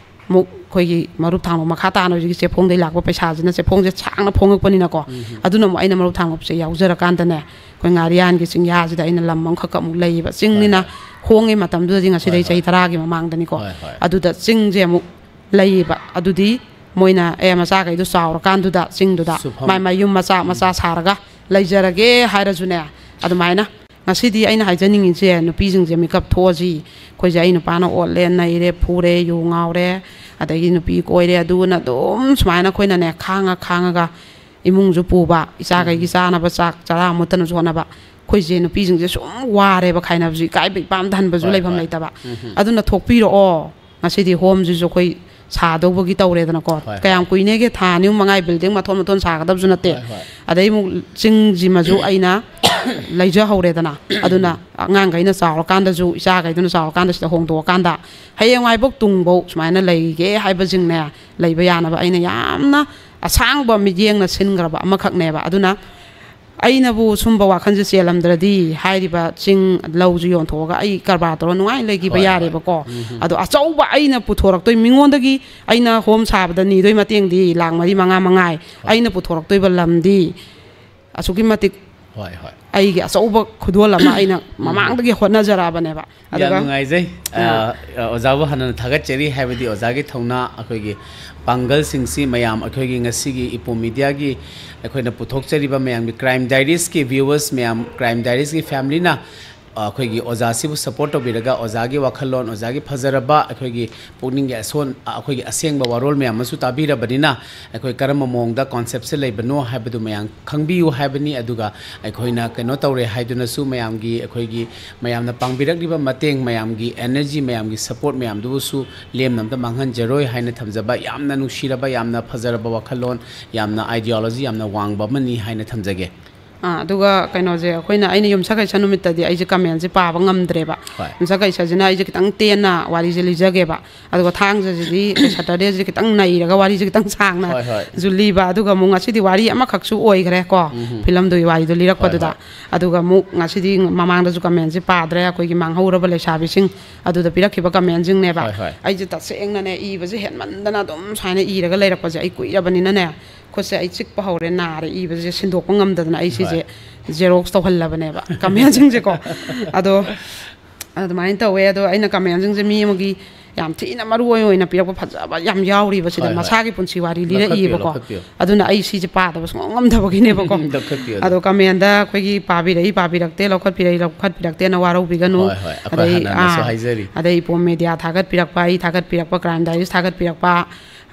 ꯑꯃꯨꯛ ꯑꯩꯈꯣꯏꯒꯤ ꯃꯔꯨꯞ ꯊꯥꯡꯕ ꯃꯈꯥ ꯇꯥꯅ ꯍꯧꯖꯤꯛꯀꯤ ꯆꯦꯐꯣꯡꯗꯩ ꯂꯥꯛꯄ ꯄꯩꯁꯥꯁꯤꯅ, ꯆꯦꯐꯣꯡꯁꯦ ꯁꯥꯡꯅ ꯐꯣꯡꯉꯛꯄꯅꯤꯅꯀꯣ, ꯎꯝ꯫ ꯑꯗꯨꯅ ꯑꯃꯨꯛ ꯑꯩꯅ ꯃꯔꯨꯞ ꯊꯥꯡꯕꯁꯦ ꯌꯥꯎꯖꯔꯀꯥꯟꯗꯅꯦ, ꯑꯩꯈꯣꯏ ꯉꯥꯔꯤꯌꯥꯟꯒꯤ ꯆꯤꯡꯌꯥꯁꯤꯗ ꯑꯩꯅ ꯂꯝ ꯑꯃꯈꯛ ꯑꯃꯨꯛ ꯂꯩꯌꯦꯕ꯫ ꯆꯤꯡꯅꯤꯅ ꯍꯣꯏ, ꯍꯣꯏ꯫ ꯍꯣꯡꯉꯤ ꯃꯇꯝꯗꯨꯗꯗꯤ ꯉꯁꯤꯗꯩ ꯍꯣꯏ, ꯆꯍꯤ ꯍꯣꯏ꯫ ꯇꯔꯥꯒꯤ ꯃꯃꯥꯡꯗꯅꯤꯀꯣ꯫ ꯍꯣꯏ, ꯍꯣꯏ꯫ ꯑꯗꯨꯗ ꯆꯤꯡꯁꯦ ꯑꯃꯨꯛ ꯂꯩꯌꯦꯕ꯫ ꯑꯗꯨꯗꯤ ꯃꯣꯏꯅ ꯑꯦ ꯃꯆꯥꯈꯩꯗꯣ ꯆꯥꯎꯔꯀꯥꯟꯗꯨꯗ ꯆꯤꯡꯗꯨꯗ ꯁꯨꯐꯝ꯫ ꯃꯥꯏ ꯃꯥꯏ ꯌꯨꯝ ꯃꯆꯥ ꯃꯆꯥ ꯁꯥꯔꯒ ꯂꯩꯖꯔꯒꯦ ꯍꯥꯏꯔꯁꯨꯅꯦ꯫ ꯑꯗꯨꯃꯥꯏꯅ ꯉꯁꯤꯗꯤ ꯑꯩꯅ ꯍꯥꯏꯖꯅꯤꯡꯉꯤꯁꯦ ꯅꯨꯄꯤꯁꯤꯡꯁꯦ ꯃꯤꯀꯞ ꯊꯣꯛꯑꯁꯤ꯫ ꯑꯩꯈꯣꯏꯁꯦ ꯑꯩ ꯅꯨꯄꯥꯅ ꯑꯣꯠꯂꯦ ꯅꯩꯔꯦ ꯐꯨꯔꯦ ꯌꯨ ꯉꯥꯎꯔꯦ ꯑꯗꯒꯤ ꯅꯨꯄꯤ ꯀꯣꯏꯔꯦ ꯑꯗꯨꯅ ꯑꯗꯨꯝ ꯁꯨꯃꯥꯏꯅ ꯑꯩꯈꯣꯏꯅꯅꯦ ꯈꯥꯡꯉ ꯈꯥꯡꯉꯒ ꯏꯃꯨꯡꯁꯨ ꯄꯨꯕ ꯏꯆꯥꯈꯩꯒꯤ ꯆꯥꯅꯕ ꯆꯥꯛ ꯆꯔꯥ ꯃꯨꯠꯇꯅꯁꯨ ꯍꯣꯠꯅꯕ꯫ ꯑꯩꯈꯣꯏꯁꯦ ꯅꯨꯄꯤꯁꯤꯡꯁꯦ ꯁꯨꯝ ꯋꯥꯔꯦꯕ ꯈꯥꯏꯅꯕꯁꯨ ꯏꯀꯥꯏꯕ ꯏꯄꯥꯝꯗ ꯍꯟꯕꯁꯨ ꯍꯣꯏ, ꯂꯩꯐꯝ ꯍꯣꯏ꯫ ꯂꯩꯇꯕ꯫ ꯎꯝ꯫ ꯑꯗꯨꯅ ꯊꯣꯛꯄꯤꯔꯛꯑꯣ꯫ ꯉꯁꯤꯗꯤ ꯍꯣꯝꯁꯤꯁꯨ ꯑꯩꯈꯣꯏ ꯁꯥꯗꯧꯕꯒꯤ ꯇꯧꯔꯦꯗꯅꯀꯣ꯫ ꯍꯣꯏ, ꯍꯣꯏ꯫ ꯀꯌꯥꯝ ꯀꯨꯏꯅꯦꯒꯦ? ꯊꯥ ꯑꯅꯤ ꯑꯍꯨꯝ ꯃꯉꯥꯏ ꯕꯤꯜꯗꯤꯡ ꯃꯊꯣꯟ ꯃꯊꯣꯟ ꯁꯥꯒꯗꯕꯁꯨ ꯅꯠꯇꯦ꯫ ꯍꯣꯏ, ꯍꯣꯏ꯫ ꯑꯗꯩ ꯑꯃꯨꯛ ꯆꯤꯡꯁꯤꯃꯁꯨ ꯑꯩꯅ ꯂꯩꯖꯍꯧꯔꯦꯗꯅ꯫ ꯑꯗꯨꯅ ꯑꯉꯥꯡꯈꯩꯅ ꯆꯥꯎꯔꯀꯥꯟꯗꯁꯨ ꯏꯆꯥꯈꯩꯗꯨꯅ ꯆꯥꯎꯔꯀꯥꯟꯗ ꯁꯤꯗ ꯍꯣꯡꯗꯣꯛꯑꯀꯥꯟꯗ ꯍꯌꯦꯡꯋꯥꯏꯐꯧ ꯇꯨꯡꯐꯧ ꯁꯨꯃꯥꯏꯅ ꯂꯩꯒꯦ ꯍꯥꯏꯕꯁꯤꯡꯅꯦ ꯂꯩꯕ ꯌꯥꯅꯕ ꯑꯩꯅ ꯌꯥꯝꯅ ꯑꯁꯥꯡꯕ ꯃꯤꯠꯌꯦꯡꯅ ꯁꯤꯟꯈ꯭ꯔꯕ ꯑꯃꯈꯛꯅꯦꯕ꯫ ꯑꯗꯨꯅ ꯑꯩꯅꯕꯨ ꯁꯨꯝꯕ ꯋꯥꯈꯜꯁꯦ ꯆꯦꯜꯂꯝꯗ꯭ꯔꯗꯤ ꯍꯥꯏꯔꯤꯕ ꯆꯤꯡ ꯂꯧꯁꯨ ꯌꯣꯟꯊꯣꯛꯑꯒ ꯑꯩ ꯀꯔꯕꯥꯔ ꯇꯧꯔ ꯅꯨꯡꯉꯥꯏꯅ ꯂꯩꯈꯤꯕ ꯍꯣꯏ, ꯍꯣꯏ꯫ ꯌꯥꯔꯦꯕꯀꯣ꯫ ꯎꯝ꯫ ꯑꯗꯣ ꯑꯆꯧꯕ ꯑꯩꯅ ꯄꯨꯊꯣꯔꯛꯇꯣꯏ ꯃꯤꯉꯣꯟꯗꯒꯤ ꯑꯩꯅ ꯍꯣꯝ ꯁꯥꯕꯗ ꯅꯤꯗꯣꯏ ꯃꯇꯦꯡꯗꯤ ꯂꯥꯛ ꯃꯔꯤ ꯃꯉꯥ ꯃꯉꯥꯏ꯫ ꯍꯣꯏ꯫ ꯑꯩꯅ ꯄꯨꯊꯣꯔꯛꯇꯣꯏꯕ ꯂꯝꯗꯤ ꯑꯁꯨꯛꯀꯤ ꯃꯇꯤꯛ ꯍꯣꯏ, ꯍꯣꯏ꯫ ꯑꯩꯒꯤ ꯑꯆꯧꯕ ꯈꯨꯗꯣꯜ ꯑꯃ ꯑꯩꯅ ꯎꯝ꯫ ꯃꯃꯥꯡꯗꯒꯤ ꯍꯣꯠꯅꯖꯔꯛꯑꯕꯅꯦꯕ꯫ ꯌꯥꯝ ꯑꯗꯨꯒ ꯅꯨꯡꯉꯥꯏꯖꯩ꯫ ꯑꯥ꯫ ꯑ, ꯑ, ꯑꯣꯖꯥꯕꯨ ꯍꯥꯟꯅ ꯊꯥꯒꯠꯆꯔꯤ, ꯍꯥꯏꯕꯗꯤ ꯑꯣꯖꯥꯒꯤ ꯊꯧꯅꯥ, ꯑꯩꯈꯣꯏꯒꯤ ꯄꯥꯡꯒꯜꯁꯤꯡꯁꯤ ꯃꯌꯥꯝ ꯑꯩꯈꯣꯏꯒꯤ ꯉꯁꯤꯒꯤ ꯏꯄꯣꯝ ꯃꯤꯗꯤꯌꯥꯒꯤ ꯑꯩꯈꯣꯏꯅ ꯄꯨꯊꯣꯛꯆꯔꯤꯕ ꯃꯌꯥꯝꯒꯤ ꯀ꯭ꯔꯥꯏꯝ ꯗꯥꯏꯔꯤꯁꯀꯤ viewers ꯃꯌꯥꯝ, ꯀ꯭ꯔꯥꯏꯝ ꯗꯥꯏꯔꯤꯁꯀꯤ family ꯅ, ꯑ, ꯑꯩꯈꯣꯏꯒꯤ ꯑꯣꯖꯥꯁꯤꯕꯨ support ꯇꯧꯕꯤꯔꯒ ꯑꯣꯖꯥꯒꯤ ꯋꯥꯈꯜꯂꯣꯟ, ꯑꯣꯖꯥꯒꯤ ꯐꯖꯔꯕ ꯑꯩꯈꯣꯏꯒꯤ ꯄꯨꯛꯅꯤꯡꯒꯤ ꯑꯁꯣꯟ-, ꯑ, ꯑꯩꯈꯣꯏꯒꯤ ꯑꯁꯦꯡꯕ ꯋꯥꯔꯣꯜ ꯃꯌꯥꯝ ꯑꯃꯁꯨ ꯇꯥꯕꯤꯔꯕꯅꯤꯅ, ꯑꯩꯈꯣꯏ ꯀꯔꯝꯕ ꯃꯑꯣꯡꯗ concept ꯁꯦ ꯂꯩꯕꯅꯣ ꯍꯥꯏꯕꯗꯨ ꯃꯌꯥꯝ ꯈꯪꯕꯤꯌꯨ ꯍꯥꯏꯕꯅꯤ꯫ ꯑꯗꯨꯒ ꯑꯩꯈꯣꯏꯅ ꯀꯩꯅꯣ ꯇꯧꯔꯦ ꯍꯥꯏꯗꯨꯅꯁꯨ ꯃꯌꯥꯝꯒꯤ, ꯑꯩꯈꯣꯏꯒꯤ ꯃꯌꯥꯝꯅ ꯄꯥꯡꯕꯤꯔꯛꯂꯤꯕ ꯃꯇꯦꯡ, ꯃꯌꯥꯝꯒꯤ energy, ꯃꯌꯥꯝꯒꯤ support ꯃꯌꯥꯝꯗꯨꯕꯨꯁꯨ ꯂꯦꯝꯅ ꯑꯝꯇ ꯃꯥꯡꯍꯟꯖꯔꯣꯏ ꯍꯥꯏꯅ ꯊꯝꯖꯕ, ꯌꯥꯝꯅ ꯅꯨꯡꯁꯤꯔꯕ, ꯌꯥꯝꯅ ꯐꯖꯔꯕ ꯋꯥꯈꯜꯂꯣꯟ, ꯌꯥꯝꯅ ideology ꯌꯥꯝꯅ ꯋꯥꯡꯕ ꯑꯃꯅꯤ ꯍꯥꯏꯅ ꯊꯝꯖꯒꯦ꯫ ꯑꯥ, ꯑꯗꯨꯒ ꯀꯩꯅꯣꯁꯦ, ꯑꯩꯈꯣꯏꯅ, ꯑꯩꯅ ꯌꯨꯝꯁꯀꯩꯁ ꯅꯨꯃꯤꯠꯇꯗꯤ ꯑꯩꯁꯦ comment ꯁꯦ ꯄꯥꯕ ꯉꯝꯗ꯭ꯔꯦꯕ꯫ ꯍꯣꯏ꯫ ꯌꯨꯝꯁꯀꯩꯁꯁꯤꯅ ꯑꯩꯁꯦ ꯈꯤꯇꯪ ꯇꯦꯟꯅ ꯋꯥꯔꯤꯁꯦ ꯂꯤꯖꯒꯦꯕ꯫ ꯑꯗꯨꯒ ꯊꯥꯡꯖꯁꯤꯗꯤ, Saturday ꯁꯤꯗꯤ ꯈꯤꯇꯪ ꯅꯩꯔꯒ ꯋꯥꯔꯤꯁꯦ ꯈꯤꯇꯪ ꯁꯥꯡꯅ ꯍꯣꯏ, ꯍꯣꯏ꯫ ꯁꯨ ꯂꯤꯕ꯫ ꯑꯗꯨꯒ ꯑꯃꯨꯛ ꯉꯁꯤꯗꯤ ꯋꯥꯔꯤ ꯑꯃꯈꯛꯁꯨ ꯑꯣꯏꯈ꯭ꯔꯦ ꯀꯣ, ꯎꯝ꯫ film ꯗꯨꯒꯤ ꯋꯥꯔꯤꯗꯣ ꯂꯤꯔꯛꯄꯗꯨꯗ꯫ ꯍꯣꯏ, ꯍꯣꯏ꯫ ꯑꯗꯨꯒ ꯑꯃꯨꯛ ꯉꯁꯤꯗꯤ ꯃꯃꯥꯡꯗꯁꯨ comment ꯁꯦ ꯄꯥꯗ꯭ꯔꯦ, ꯑꯩꯈꯣꯏꯒꯤ ꯃꯥꯡꯍꯧꯔꯕ ꯂꯩꯁꯥꯕꯤꯁꯤꯡ ꯑꯗꯨꯗ ꯄꯤꯔꯛꯈꯤꯕ comment ꯁꯤꯡꯅꯦꯕ꯫ ꯍꯣꯏ, ꯍꯣꯏ꯫ ꯑꯩꯁꯦ ꯇꯁꯦꯡꯅꯅꯦ ꯏꯕꯁꯦ ꯍꯦꯟꯃꯟꯗꯅ ꯑꯗꯨꯝ ꯁꯨꯃꯥꯏꯅ ꯏꯔꯒ ꯂꯩꯔꯛꯄꯁꯦ ꯑꯩ ꯀꯨꯏꯔꯕꯅꯤꯅꯅꯦ, ꯈꯨꯠꯁꯦ ꯑꯩ ꯆꯤꯛꯄ ꯍꯧꯔꯦ, ꯅꯥꯔꯦ, ꯏꯕꯁꯦ ꯁꯤꯟꯗꯣꯛꯄ ꯉꯝꯗꯗꯅ ꯑꯩ ꯁꯤꯁꯦ ꯍꯣꯏ꯫ Xerox ꯇꯧꯍꯜꯂꯕꯅꯦꯕ comment ꯁꯤꯡꯁꯦꯀꯣ꯫ ꯑꯗꯣ ꯑꯗꯨꯃꯥꯏꯅ ꯇꯧꯋꯦ꯫ ꯑꯗꯣ ꯑꯩꯅ comment ꯁꯤꯡꯁꯦ ꯃꯤ ꯑꯃꯒꯤ ꯌꯥꯝ ꯊꯤꯅ ꯃꯔꯨ ꯑꯣꯏꯅ ꯄꯤꯔꯛꯄ ꯐꯖꯕ ꯌꯥꯝ ꯌꯥꯎꯔꯤꯕ ꯁꯤꯗ꯫ ꯍꯣꯏ, ꯍꯣꯏ꯫ ꯃꯁꯥꯒꯤ ꯄꯨꯟꯁꯤ ꯋꯥꯔꯤ ꯂꯧꯈꯠꯄꯤꯌꯨ, ꯂꯤꯔꯛꯏꯕꯀꯣ꯫ ꯂꯧꯈꯠꯄꯤꯌꯨ꯫ ꯑꯗꯨꯅ ꯑꯩ ꯁꯤꯁꯦ ꯄꯥꯗꯕ ꯁꯨꯡꯉꯝ ꯉꯝꯗꯕꯒꯤꯅꯦꯕꯀꯣ꯫ ꯂꯧꯈꯠꯄꯤꯌꯨ ꯑꯗꯣ꯫ ꯑꯗꯣ ꯀꯃꯦꯟꯗ ꯑꯩꯈꯣꯏꯒꯤ ꯄꯥꯕꯤꯔꯛꯏ ꯄꯥꯕꯤꯔꯛꯇꯦ, ꯂꯧꯈꯠꯄꯤꯔꯛꯏ ꯂꯧꯈꯠꯄꯤꯔꯛꯇꯦꯅ ꯋꯥꯔꯧꯕꯤꯒꯅꯨ꯫ ꯍꯣꯏ, ꯍꯣꯏ꯫ ꯑꯩꯈꯣꯏ ꯑꯗꯩ, ꯍꯟꯅ ꯍꯟꯅꯁꯨ ꯑꯥ, ꯍꯥꯏꯖꯔꯤ꯫ ꯑꯗꯩ ꯏꯄꯣꯝ ꯃꯦꯗꯤꯌꯥ ꯊꯥꯒꯠꯄꯤꯔꯛꯄ, ꯑꯩ ꯊꯥꯒꯠꯄꯤꯔꯛꯄ, ꯀ꯭ꯔꯥꯏꯝ ꯗꯥꯏꯔꯤꯁ ꯊꯥꯒꯠꯄꯤꯔꯛꯄ,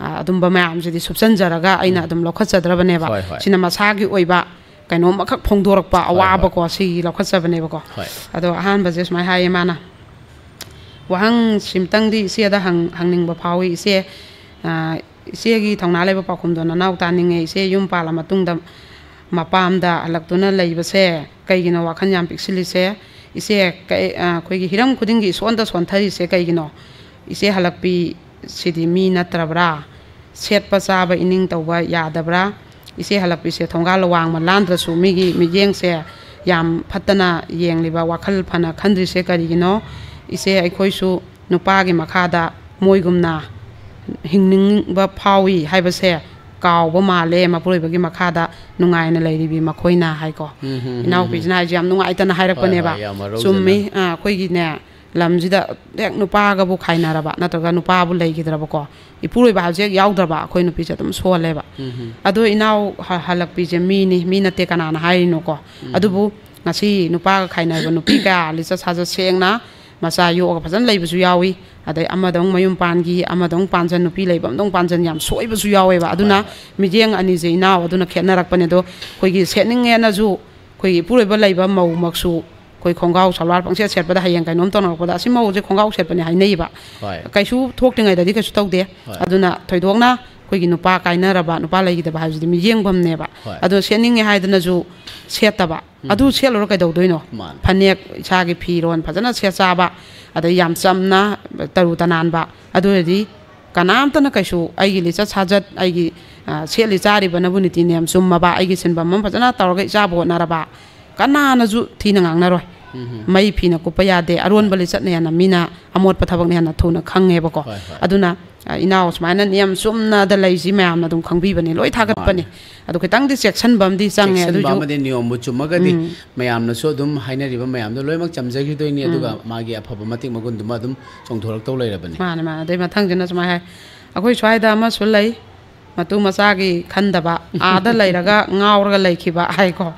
ꯑꯥ, ꯑꯗꯨꯝꯕ ꯃꯌꯥꯝꯁꯤꯗꯤ ꯁꯨꯞꯆꯟꯖꯔꯒ ꯑꯩꯅ ꯎꯝ꯫ ꯑꯗꯨꯝ ꯂꯧꯈꯠꯆꯗ꯭ꯔꯕꯅꯦꯕ꯫ ꯍꯣꯏ, ꯍꯣꯏ꯫ ꯁꯤꯅ ꯃꯁꯥꯒꯤ ꯑꯣꯏꯕ ꯀꯩꯅꯣꯝ ꯑꯃꯈꯛ ꯐꯣꯡꯗꯣꯔꯛꯄ ꯍꯣꯏ, ꯍꯣꯏ꯫ ꯑꯋꯥꯕꯀꯣ, ꯁꯤꯒꯤ ꯂꯧꯈꯠꯆꯕꯅꯦꯕꯀꯣ꯫ ꯍꯣꯏ꯫ ꯑꯗꯣ ꯑꯍꯥꯟꯕꯁꯦ ꯁꯨꯃꯥꯏꯅ ꯍꯥꯏꯌꯦ ꯃꯥꯅ, ꯋꯥꯍꯪ ꯁꯤꯝꯇꯪꯗꯤ ꯏꯆꯦꯗ ꯍꯪ-, ꯍꯪꯅꯤꯡꯕ ꯐꯥꯎꯏ ꯏꯆꯦ꯫ ꯑ, ꯏꯆꯦꯒꯤ ꯊꯧꯅꯥ ꯂꯩꯕ ꯄꯥꯎꯈꯨꯝꯗꯣ ꯅꯅꯥꯎ ꯇꯥꯅꯤꯡꯉꯦ꯫ ꯏꯆꯦ ꯌꯨꯝ ꯄꯥꯜꯂ ꯃꯇꯨꯡꯗ ꯃꯄꯥꯝꯗ ꯍꯜꯂꯛꯇꯨꯅ ꯂꯩꯕꯁꯦ ꯀꯩꯒꯤꯅꯣ ꯋꯥꯈꯜ ꯌꯥꯝ ꯄꯤꯛꯁꯤꯜꯂꯤꯁꯦ? ꯏꯆꯦ, ꯀꯩ-, ꯑ, ꯑꯩꯈꯣꯏꯒꯤ ꯍꯤꯔꯝ ꯈꯨꯗꯤꯡꯒꯤ ꯏꯁꯣꯟꯗ ꯁꯣꯟꯊꯔꯤꯁꯦ ꯀꯩꯒꯤꯅꯣ? ꯏꯆꯦ ꯍꯜꯂꯛꯄꯤ ꯁꯤꯗꯤ ꯃꯤ ꯅꯠꯇ꯭ꯔꯕ꯭ꯔꯥ? ꯁꯦꯠꯄ ꯆꯥꯕ ꯏꯅꯤꯡ ꯇꯧꯕ ꯌꯥꯗꯕ꯭ꯔꯥ? ꯏꯆꯦ ꯍꯜꯂꯛꯄꯤꯁꯦ ꯊꯣꯡꯒꯥꯜ ꯋꯥꯡꯃ ꯂꯥꯟꯗ꯭ꯔꯁꯨ ꯃꯤꯒꯤ ꯃꯤꯠꯌꯦꯡꯁꯦ ꯌꯥꯝ ꯐꯠꯇꯅ ꯌꯦꯡꯂꯤꯕ, ꯋꯥꯈꯜ ꯐꯅ ꯈꯟꯗ꯭ꯔꯤꯁꯦ ꯀꯔꯤꯒꯤꯅꯣ? ꯏꯆꯦ, ꯑꯩꯈꯣꯏꯁꯨ ꯅꯨꯄꯥꯒꯤ ꯃꯈꯥꯗ ꯃꯣꯏꯒꯨꯝꯅ ꯍꯤꯡꯅꯤꯡꯕ ꯐꯥꯎꯏ ꯍꯥꯏꯕꯁꯦ ꯀꯥꯎꯕ ꯃꯥꯜꯂꯦ꯫ ꯃꯄꯨꯔꯣꯏꯕꯒꯤ ꯃꯈꯥꯗ ꯅꯨꯡꯉꯥꯏꯅ ꯂꯩꯔꯤꯕꯤ ꯃꯈꯣꯏꯅ ꯍꯥꯏꯀꯣ꯫ ꯎꯝ, ꯍꯝ, ꯍꯝ, ꯏꯅꯥꯎꯄꯤꯁꯤꯅ ꯍꯥꯏꯁꯦ ꯌꯥꯝ ꯅꯨꯡꯉꯥꯏꯇꯅ ꯍꯣꯏ, ꯍꯥꯏꯔꯛꯄꯅꯦꯕ꯫ ꯍꯣꯏ, ꯌꯥꯝ ꯃꯔꯧꯖꯅ꯫ ꯆꯨꯝꯃꯤ꯫ ꯑ, ꯑꯩꯈꯣꯏꯒꯤꯅꯦ, ꯂꯝꯁꯤꯗ ꯍꯦꯛ ꯅꯨꯄꯥꯒꯕꯨ ꯈꯥꯏꯅꯔꯕ ꯅꯠꯇ꯭ꯔꯒ ꯅꯨꯄꯥꯕꯨ ꯂꯩꯈꯤꯗ꯭ꯔꯕꯀꯣ, ꯏꯄꯨꯔꯣꯏꯕ ꯍꯥꯏꯕꯁꯦ ꯍꯦꯛ ꯌꯥꯎꯗ꯭ꯔꯕ ꯑꯩꯈꯣꯏ ꯅꯨꯄꯤꯁꯦ ꯑꯗꯨꯝ ꯁꯣꯜꯂꯦꯕ꯫ ꯎꯝ, ꯍꯝ꯫ ꯑꯗꯣ ꯏꯅꯥꯎ ꯍ-, ꯍꯜꯂꯛꯄꯤꯁꯦ ꯃꯤꯅꯤ, ꯃꯤ ꯅꯠꯇꯦ ꯀꯅꯥꯅ ꯍꯥꯏꯔꯤꯅꯣꯀꯣ? ꯎꯝ꯫ ꯑꯗꯨꯕꯨ ꯉꯁꯤ ꯅꯨꯄꯥꯒ ꯈꯥꯏꯅꯔꯕ ꯅꯨꯄꯤ ꯀꯌꯥ ꯂꯤꯆꯠ ꯁꯥꯖꯠ ꯁꯦꯡꯅ ꯃꯆꯥ ꯌꯣꯛꯑꯒ ꯐꯖꯅ ꯂꯩꯕꯁꯨ ꯌꯥꯎꯏ꯫ ꯑꯗꯩ ꯑꯃꯗ ꯑꯃꯨꯛ ꯃꯌꯨꯝ ꯄꯥꯟꯈꯤ, ꯑꯃꯗ ꯑꯃꯨꯛ ꯄꯥꯟꯖꯟ, ꯅꯨꯄꯤ ꯂꯩꯕ ꯑꯃꯗ ꯑꯃꯨꯛ ꯄꯥꯟꯖꯟ, ꯌꯥꯝ ꯁꯣꯏꯕꯁꯨ ꯌꯥꯎꯋꯦꯕ꯫ ꯑꯗꯨꯅ ꯍꯣꯏ, ꯍꯣꯏ꯫ ꯃꯤꯠꯌꯦꯡ ꯑꯅꯤꯁꯦ ꯏꯅꯥꯎ ꯑꯗꯨꯅ ꯈꯦꯠꯅꯔꯛꯄꯅꯦ꯫ ꯑꯗꯣ ꯑꯩꯈꯣꯏꯒꯤ ꯁꯦꯠꯅꯤꯡꯉꯦꯅꯁꯨ ꯑꯩꯈꯣꯏꯒꯤ ꯏꯄꯨꯔꯣꯏꯕ ꯂꯩꯕ ꯃꯧꯃꯛꯁꯨ ꯑꯩꯈꯣꯏ ꯈꯣꯡꯒ꯭ꯔꯥꯎ ꯁꯜꯋꯥꯔ ꯄꯪꯁꯦꯠ ꯁꯦꯠꯄꯗ ꯍꯌꯦꯡ ꯀꯩꯅꯣꯝ ꯇꯧꯅꯔꯛꯄꯗ ꯑꯁꯤ ꯃꯧꯁꯦ ꯈꯣꯡꯒ꯭ꯔꯥꯎ ꯁꯦꯠꯄꯅꯦ ꯍꯥꯏꯅꯩꯌꯦꯕ꯫ ꯍꯣꯏ꯫ ꯀꯩꯁꯨ ꯊꯣꯛꯇ꯭ꯔꯤꯉꯩꯗꯗꯤ ꯀꯩꯁꯨ ꯇꯧꯗꯦ꯫ ꯍꯣꯏ꯫ ꯑꯗꯨꯅ ꯊꯣꯏꯗꯣꯛꯅ ꯑꯩꯈꯣꯏꯒꯤ ꯅꯨꯄꯥ ꯀꯥꯏꯅꯔꯕ, ꯅꯨꯄꯥ ꯂꯩꯈꯤꯗꯕ ꯍꯥꯏꯕꯁꯤꯗꯤ ꯃꯤꯠꯌꯦꯡꯐꯝꯅꯦꯕ꯫ ꯍꯣꯏ꯫ ꯑꯗꯣ ꯁꯦꯠꯅꯤꯡꯉꯦ ꯍꯥꯏꯗꯅꯁꯨ ꯁꯦꯠꯇꯕ꯫ ꯎꯝ꯫ ꯑꯗꯨ ꯁꯦꯠꯂꯨꯔ ꯀꯩꯗꯧꯗꯣꯏꯅꯣ? ꯃꯥꯅꯦ꯫ ꯐꯅꯦꯛ, ꯏꯁꯥꯒꯤ ꯐꯤꯔꯣꯟ ꯐꯖꯅ ꯁꯦꯠ ꯆꯥꯕ, ꯑꯗꯩ ꯌꯥꯝ ꯆꯝꯅ ꯇꯔꯨ ꯇꯅꯥꯟꯕ꯫ ꯑꯗꯨ ꯑꯣꯏꯔꯗꯤ ꯀꯅꯥꯝꯇꯅ ꯀꯩꯁꯨ ꯑꯩꯒꯤ ꯂꯤꯆꯠ ꯁꯥꯖꯠ, ꯑꯩꯒꯤ, ꯑ, ꯁꯦꯠꯂꯤ ꯆꯥꯔꯤꯕꯅꯕꯨ ꯅꯤꯇꯤ ꯅꯤꯌꯝ ꯆꯨꯝꯃꯕ, ꯑꯩꯒꯤ ꯁꯤꯟꯐꯝ ꯑꯃ ꯐꯖꯅ ꯇꯧꯔꯒ ꯏꯆꯥꯕꯨ ꯍꯣꯠꯅꯔꯕ, ꯀꯅꯥꯅꯁꯨ ꯊꯤꯅ ꯉꯥꯡꯅꯔꯣꯏ꯫ ꯎꯝ꯫ ꯃꯩ ꯐꯤꯅ ꯀꯨꯞꯄ ꯌꯥꯗꯦ, ꯑꯔꯣꯟꯕ ꯂꯤꯆꯠꯅ ꯍꯦꯟꯅ ꯃꯤꯅ ꯑꯃꯣꯠꯄ ꯊꯕꯛꯅ ꯍꯦꯟꯅ ꯊꯨꯅ ꯈꯪꯉꯦꯕꯀꯣ꯫ ꯍꯣꯏ, ꯍꯣꯏ꯫ ꯑꯗꯨꯅ ꯑ, ꯏꯅꯥꯎ ꯁꯨꯃꯥꯏꯅ ꯅꯤꯌꯝ ꯆꯨꯝꯅꯗ ꯂꯩꯁꯤ ꯃꯌꯥꯝꯅ ꯑꯗꯨꯝ ꯈꯪꯕꯤꯕꯅꯤ, ꯂꯣꯏ ꯊꯥꯒꯠꯄꯅꯤ꯫ ꯃꯥꯅꯦ꯫ ꯑꯗꯨ ꯈꯤꯇꯪꯗꯤ ꯆꯦꯛꯁꯤꯟꯕ ꯑꯃꯗꯤ ꯆꯪꯉꯦ꯫ ꯆꯦꯛꯁꯤꯟꯕ ꯑꯗꯨꯏꯁꯨ ꯑꯃꯗꯤ ꯅꯤꯌꯣꯝꯕꯨ ꯆꯨꯝꯃꯒꯗꯤ ꯎꯝ꯫ ꯃꯌꯥꯝꯅꯁꯨ ꯑꯗꯨꯝ ꯍꯥꯏꯅꯔꯤꯕ ꯃꯌꯥꯝꯗꯣ ꯂꯣꯏꯅꯃꯛ ꯆꯝꯖꯈꯤꯗꯣꯏꯅꯤ, ꯎꯝ꯫ ꯑꯗꯨꯒ ꯃꯥꯒꯤ ꯑꯐꯕ ꯃꯇꯤꯛ ꯃꯒꯨꯟꯗꯨꯃ ꯑꯗꯨꯝ ꯆꯣꯡꯊꯣꯔꯛꯇꯧ ꯂꯩꯔꯕꯅꯤ꯫ ꯃꯥꯅꯦ, ꯃꯥꯅꯦ꯫ ꯑꯗꯩ ꯃꯊꯪꯁꯤꯅ ꯁꯨꯃꯥꯏꯅ ꯍꯥꯏ, ꯑꯩꯈꯣꯏ ꯁ꯭ꯋꯥꯏꯗ ꯑꯃꯁꯨ ꯂꯩ, ꯃꯇꯨ ꯃꯆꯥꯒꯤ ꯈꯟꯗꯕ, ꯑꯥꯗ ꯂꯩꯔꯒ ꯉꯥꯎꯔꯒ ꯂꯩꯈꯤꯕ ꯍꯥꯏꯀꯣ꯫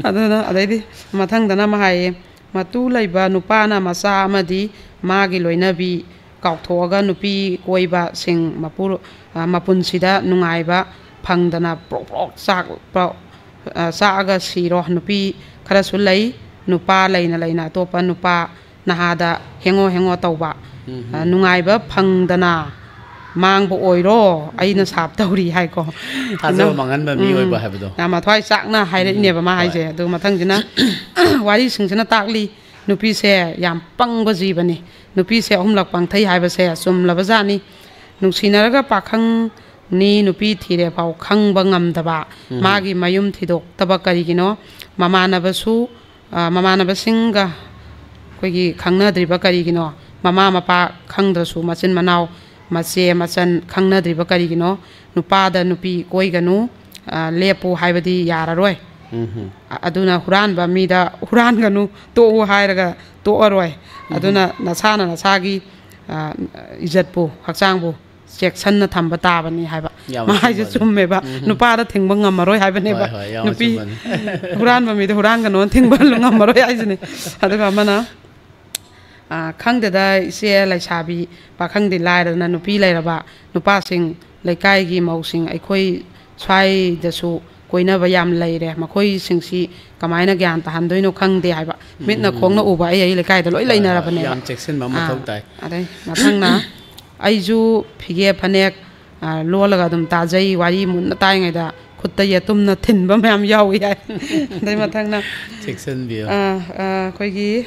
ꯑꯗꯨꯅ ꯑꯗꯩꯗꯤ ꯃꯊꯪꯗꯅ ꯑꯃ ꯍꯥꯏꯌꯦ, ꯃꯇꯨ ꯂꯩꯕ ꯅꯨꯄꯥꯅ ꯃꯆꯥ ꯑꯃꯗꯤ ꯃꯥꯒꯤ ꯂꯣꯏꯅꯕꯤ ꯀꯥꯎꯊꯣꯛꯑꯒ ꯅꯨꯄꯤ ꯀꯣꯏꯕꯁꯤꯡ ꯃꯄꯨ-, ꯑ, ꯃꯄꯨꯟꯁꯤꯗ ꯅꯨꯡꯉꯥꯏꯕ ꯐꯪꯗꯅ ꯄ꯭ꯔꯣꯛ ꯄ꯭ꯔꯣꯛ ꯆꯥꯛꯄ, ꯑ, ꯆꯥꯛꯑꯒ ꯁꯤꯔꯣ꯫ ꯅꯨꯄꯤ ꯈꯔꯁꯨ ꯂꯩ, ꯅꯨꯄꯥ ꯂꯩꯅ ꯂꯩꯅ ꯑꯇꯣꯞꯄ ꯅꯨꯄꯥ ꯅꯍꯥꯗ ꯍꯦꯡꯉꯣ ꯍꯦꯡꯉꯣ ꯇꯧꯕ, ꯎꯝ꯫ ꯑ, ꯅꯨꯡꯉꯥꯏꯕ ꯐꯪꯗꯅ ꯃꯥꯡꯕ ꯑꯣꯏꯔꯣ, ꯑꯩꯅ ꯁꯥꯞ ꯇꯧꯔꯤ ꯍꯥꯏꯀꯣ꯫ ꯊꯥꯖꯕ ꯏꯅꯥꯎ-, ꯃꯥꯡꯍꯟꯕ ꯃꯤ ꯎꯝ, ꯑꯣꯏꯕ ꯍꯥꯏꯕꯗꯣ꯫ ꯌꯥꯝ ꯃꯊ꯭ꯋꯥꯏ ꯆꯥꯛꯅ ꯍꯥꯏꯔꯛꯏꯅꯦꯕ ꯃꯥ ꯍꯣꯏ꯫ ꯍꯥꯏꯁꯦ꯫ ꯑꯗꯨ ꯃꯊꯪꯁꯤꯅ ꯋꯥꯔꯤꯁꯤꯡꯁꯤꯅ ꯇꯥꯛꯂꯤ, ꯅꯨꯄꯤꯁꯦ ꯌꯥꯝ ꯄꯪꯕ ꯖꯤꯕꯅꯤ꯫ ꯅꯨꯄꯤꯁꯦ ꯑꯍꯨꯝꯂꯛ ꯄꯪꯊꯩ ꯍꯥꯏꯕꯁꯦ ꯆꯨꯝꯂꯕꯖꯥꯠꯅꯤ꯫ ꯅꯨꯡꯁꯤꯅꯔꯒ ꯄꯥꯈꯪꯅꯤ, ꯅꯨꯄꯤ ꯊꯤꯔꯦ ꯐꯥꯎ ꯈꯪꯕ ꯉꯝꯗꯕ, ꯎꯝ꯫ ꯃꯥꯒꯤ ꯃꯌꯨꯝ ꯊꯤꯗꯣꯛꯇꯕ ꯀꯔꯤꯒꯤꯅꯣ? ꯃꯃꯥꯟꯅꯕꯁꯨ, ꯑ, ꯃꯃꯥꯟꯅꯕꯁꯤꯡꯒ ꯑꯩꯈꯣꯏꯒꯤ ꯈꯪꯅꯗ꯭ꯔꯤꯕ ꯀꯔꯤꯒꯤꯅꯣ? ꯃꯃꯥ ꯃꯄꯥ ꯈꯪꯗ꯭ꯔꯁꯨ ꯃꯆꯤꯟ ꯃꯅꯥꯎ, ꯃꯆꯦ ꯃꯆꯟ ꯈꯪꯅꯗ꯭ꯔꯤꯕ ꯀꯔꯤꯒꯤꯅꯣ? ꯅꯨꯄꯥꯗ ꯅꯨꯄꯤ ꯀꯣꯏꯒꯅꯨ, ꯑ, ꯂꯦꯞꯄꯨ ꯍꯥꯏꯕꯗꯤ ꯌꯥꯔꯔꯣꯏ꯫ ꯎꯝ꯫ ꯑ-, ꯑꯗꯨꯅ ꯍꯨꯔꯥꯟꯕ ꯃꯤꯗ ꯍꯨꯔꯥꯟꯒꯅꯨ, ꯇꯣꯛꯎ ꯍꯥꯏꯔꯒ ꯇꯣꯛꯑꯔꯣꯏ꯫ ꯎꯝ꯫ ꯑꯗꯨꯅ ꯅꯁꯥꯅ ꯅꯁꯥꯒꯤ, ꯑ, ꯏꯖꯠꯄꯨ, ꯍꯛꯆꯥꯡꯕꯨ ꯆꯦꯛꯁꯤꯟꯅ ꯊꯝꯕ ꯇꯥꯕꯅꯤ ꯍꯥꯏꯕ꯫ ꯌꯥꯝ ꯃꯥ ꯍꯥꯏꯁꯦ ꯑꯆꯨꯝꯕꯅꯤ꯫ ꯆꯨꯝꯃꯦꯕ꯫ ꯎꯝ꯫ ꯅꯨꯄꯥꯗ ꯊꯤꯡꯕ ꯉꯝꯃꯔꯣꯏ ꯍꯥꯏꯕꯅꯦꯕ꯫ ꯍꯣꯏ, ꯍꯣꯏ, ꯌꯥꯝ ꯅꯨꯄꯤ ꯑꯆꯨꯝꯕꯅꯤ꯫ ꯍꯨꯔꯥꯟꯕ ꯃꯤꯗ ꯍꯨꯔꯥꯟꯒꯅꯣꯅ ꯊꯤꯡꯕ ꯉꯝꯃꯔꯣꯏ ꯍꯥꯏꯁꯤꯅꯦ꯫ ꯑꯗꯨꯒ ꯑꯃꯅ, ꯑ, ꯈꯪꯗꯦꯗ ꯏꯆꯦ, ꯂꯩꯁꯥꯕꯤ ꯄꯥꯈꯪꯗꯤ ꯂꯥꯏꯔꯗꯅ ꯅꯨꯄꯤ ꯂꯩꯔꯕ ꯅꯨꯄꯥꯁꯤꯡ, ꯂꯩꯀꯥꯏꯒꯤ ꯃꯧꯁꯤꯡ ꯑꯩꯈꯣꯏ ꯁ꯭ꯋꯥꯏꯗꯁꯨ ꯀꯣꯏꯅꯕ ꯌꯥꯝ ꯂꯩꯔꯦ꯫ ꯃꯈꯣꯏꯁꯤꯡꯁꯤ ꯀꯃꯥꯏꯅ ꯒ꯭ꯌꯥꯟ ꯇꯥꯍꯟꯗꯣꯏꯅꯣ ꯈꯪꯗꯦ ꯍꯥꯏꯕ꯫ ꯃꯤꯠꯅ ꯎꯝ꯫ ꯈꯣꯡꯅ ꯎꯕ ꯑꯩ, ꯑꯩ ꯂꯩꯀꯥꯏꯗ ꯂꯣꯏ ꯍꯣꯏ, ꯍꯣꯏ꯫ ꯂꯩꯅꯔꯕꯅꯦꯕ꯫ ꯌꯥꯝ ꯆꯦꯛꯁꯤꯟꯕ ꯑꯃ ꯑꯥ, ꯃꯊꯧ ꯇꯥꯏ꯫ ꯑꯗꯩ ꯃꯊꯪꯅ ꯑꯩꯁꯨ ꯐꯤꯒꯦ ꯐꯅꯦꯛ, ꯑ, ꯂꯣꯜꯂꯒ ꯑꯗꯨꯝ ꯇꯥꯖꯩ꯫ ꯋꯥꯔꯤ ꯃꯨꯟꯅ ꯇꯥꯏꯉꯩꯗ ꯈꯨꯠꯇ ꯌꯦꯇꯨꯝꯅ ꯊꯤꯟꯕ ꯃꯌꯥꯝ ꯌꯥꯎꯏ ꯍꯥꯏ꯫ ꯑꯗꯩ ꯃꯊꯪꯅ, ꯆꯦꯛꯁꯤꯟꯕꯤꯌꯨ꯫ ꯑ, ꯑ, ꯑꯩꯈꯣꯏꯒꯤ,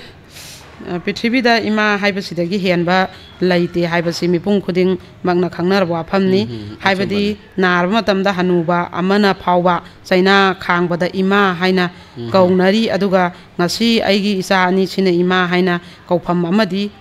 ꯑ, ꯄ꯭ꯔꯤꯊꯤꯕꯤꯗ ꯏꯃꯥ ꯍꯥꯏꯕꯁꯤꯗꯒꯤ ꯍꯦꯟꯕ ꯂꯩꯇꯦ ꯍꯥꯏꯕꯁꯤ ꯃꯤꯄꯨꯝ ꯈꯨꯗꯤꯡꯃꯛꯅ ꯈꯪꯅꯔꯕ ꯋꯥꯐꯝꯅꯤ꯫ ꯎꯝ, ꯎꯝ, ꯍꯥꯏꯕꯗꯤ ꯑꯆꯨꯝꯕꯅꯤ꯫ ꯅꯥꯔꯕ ꯃꯇꯝꯗ ꯍꯅꯨꯕ ꯑꯃꯅ ꯐꯥꯎꯕ ꯆꯩꯅꯥ ꯈꯥꯡꯕꯗ ꯏꯃꯥ ꯍꯥꯏꯅ ꯎꯝ꯫ ꯀꯧꯅꯔꯤ꯫ ꯑꯗꯨꯒ ꯉꯁꯤ ꯑꯩꯒꯤ ꯏꯆꯥ ꯑꯅꯤꯁꯤꯅ ꯏꯃꯥ ꯍꯥꯏꯅ ꯀꯧꯐꯝ ꯑꯃꯗꯤ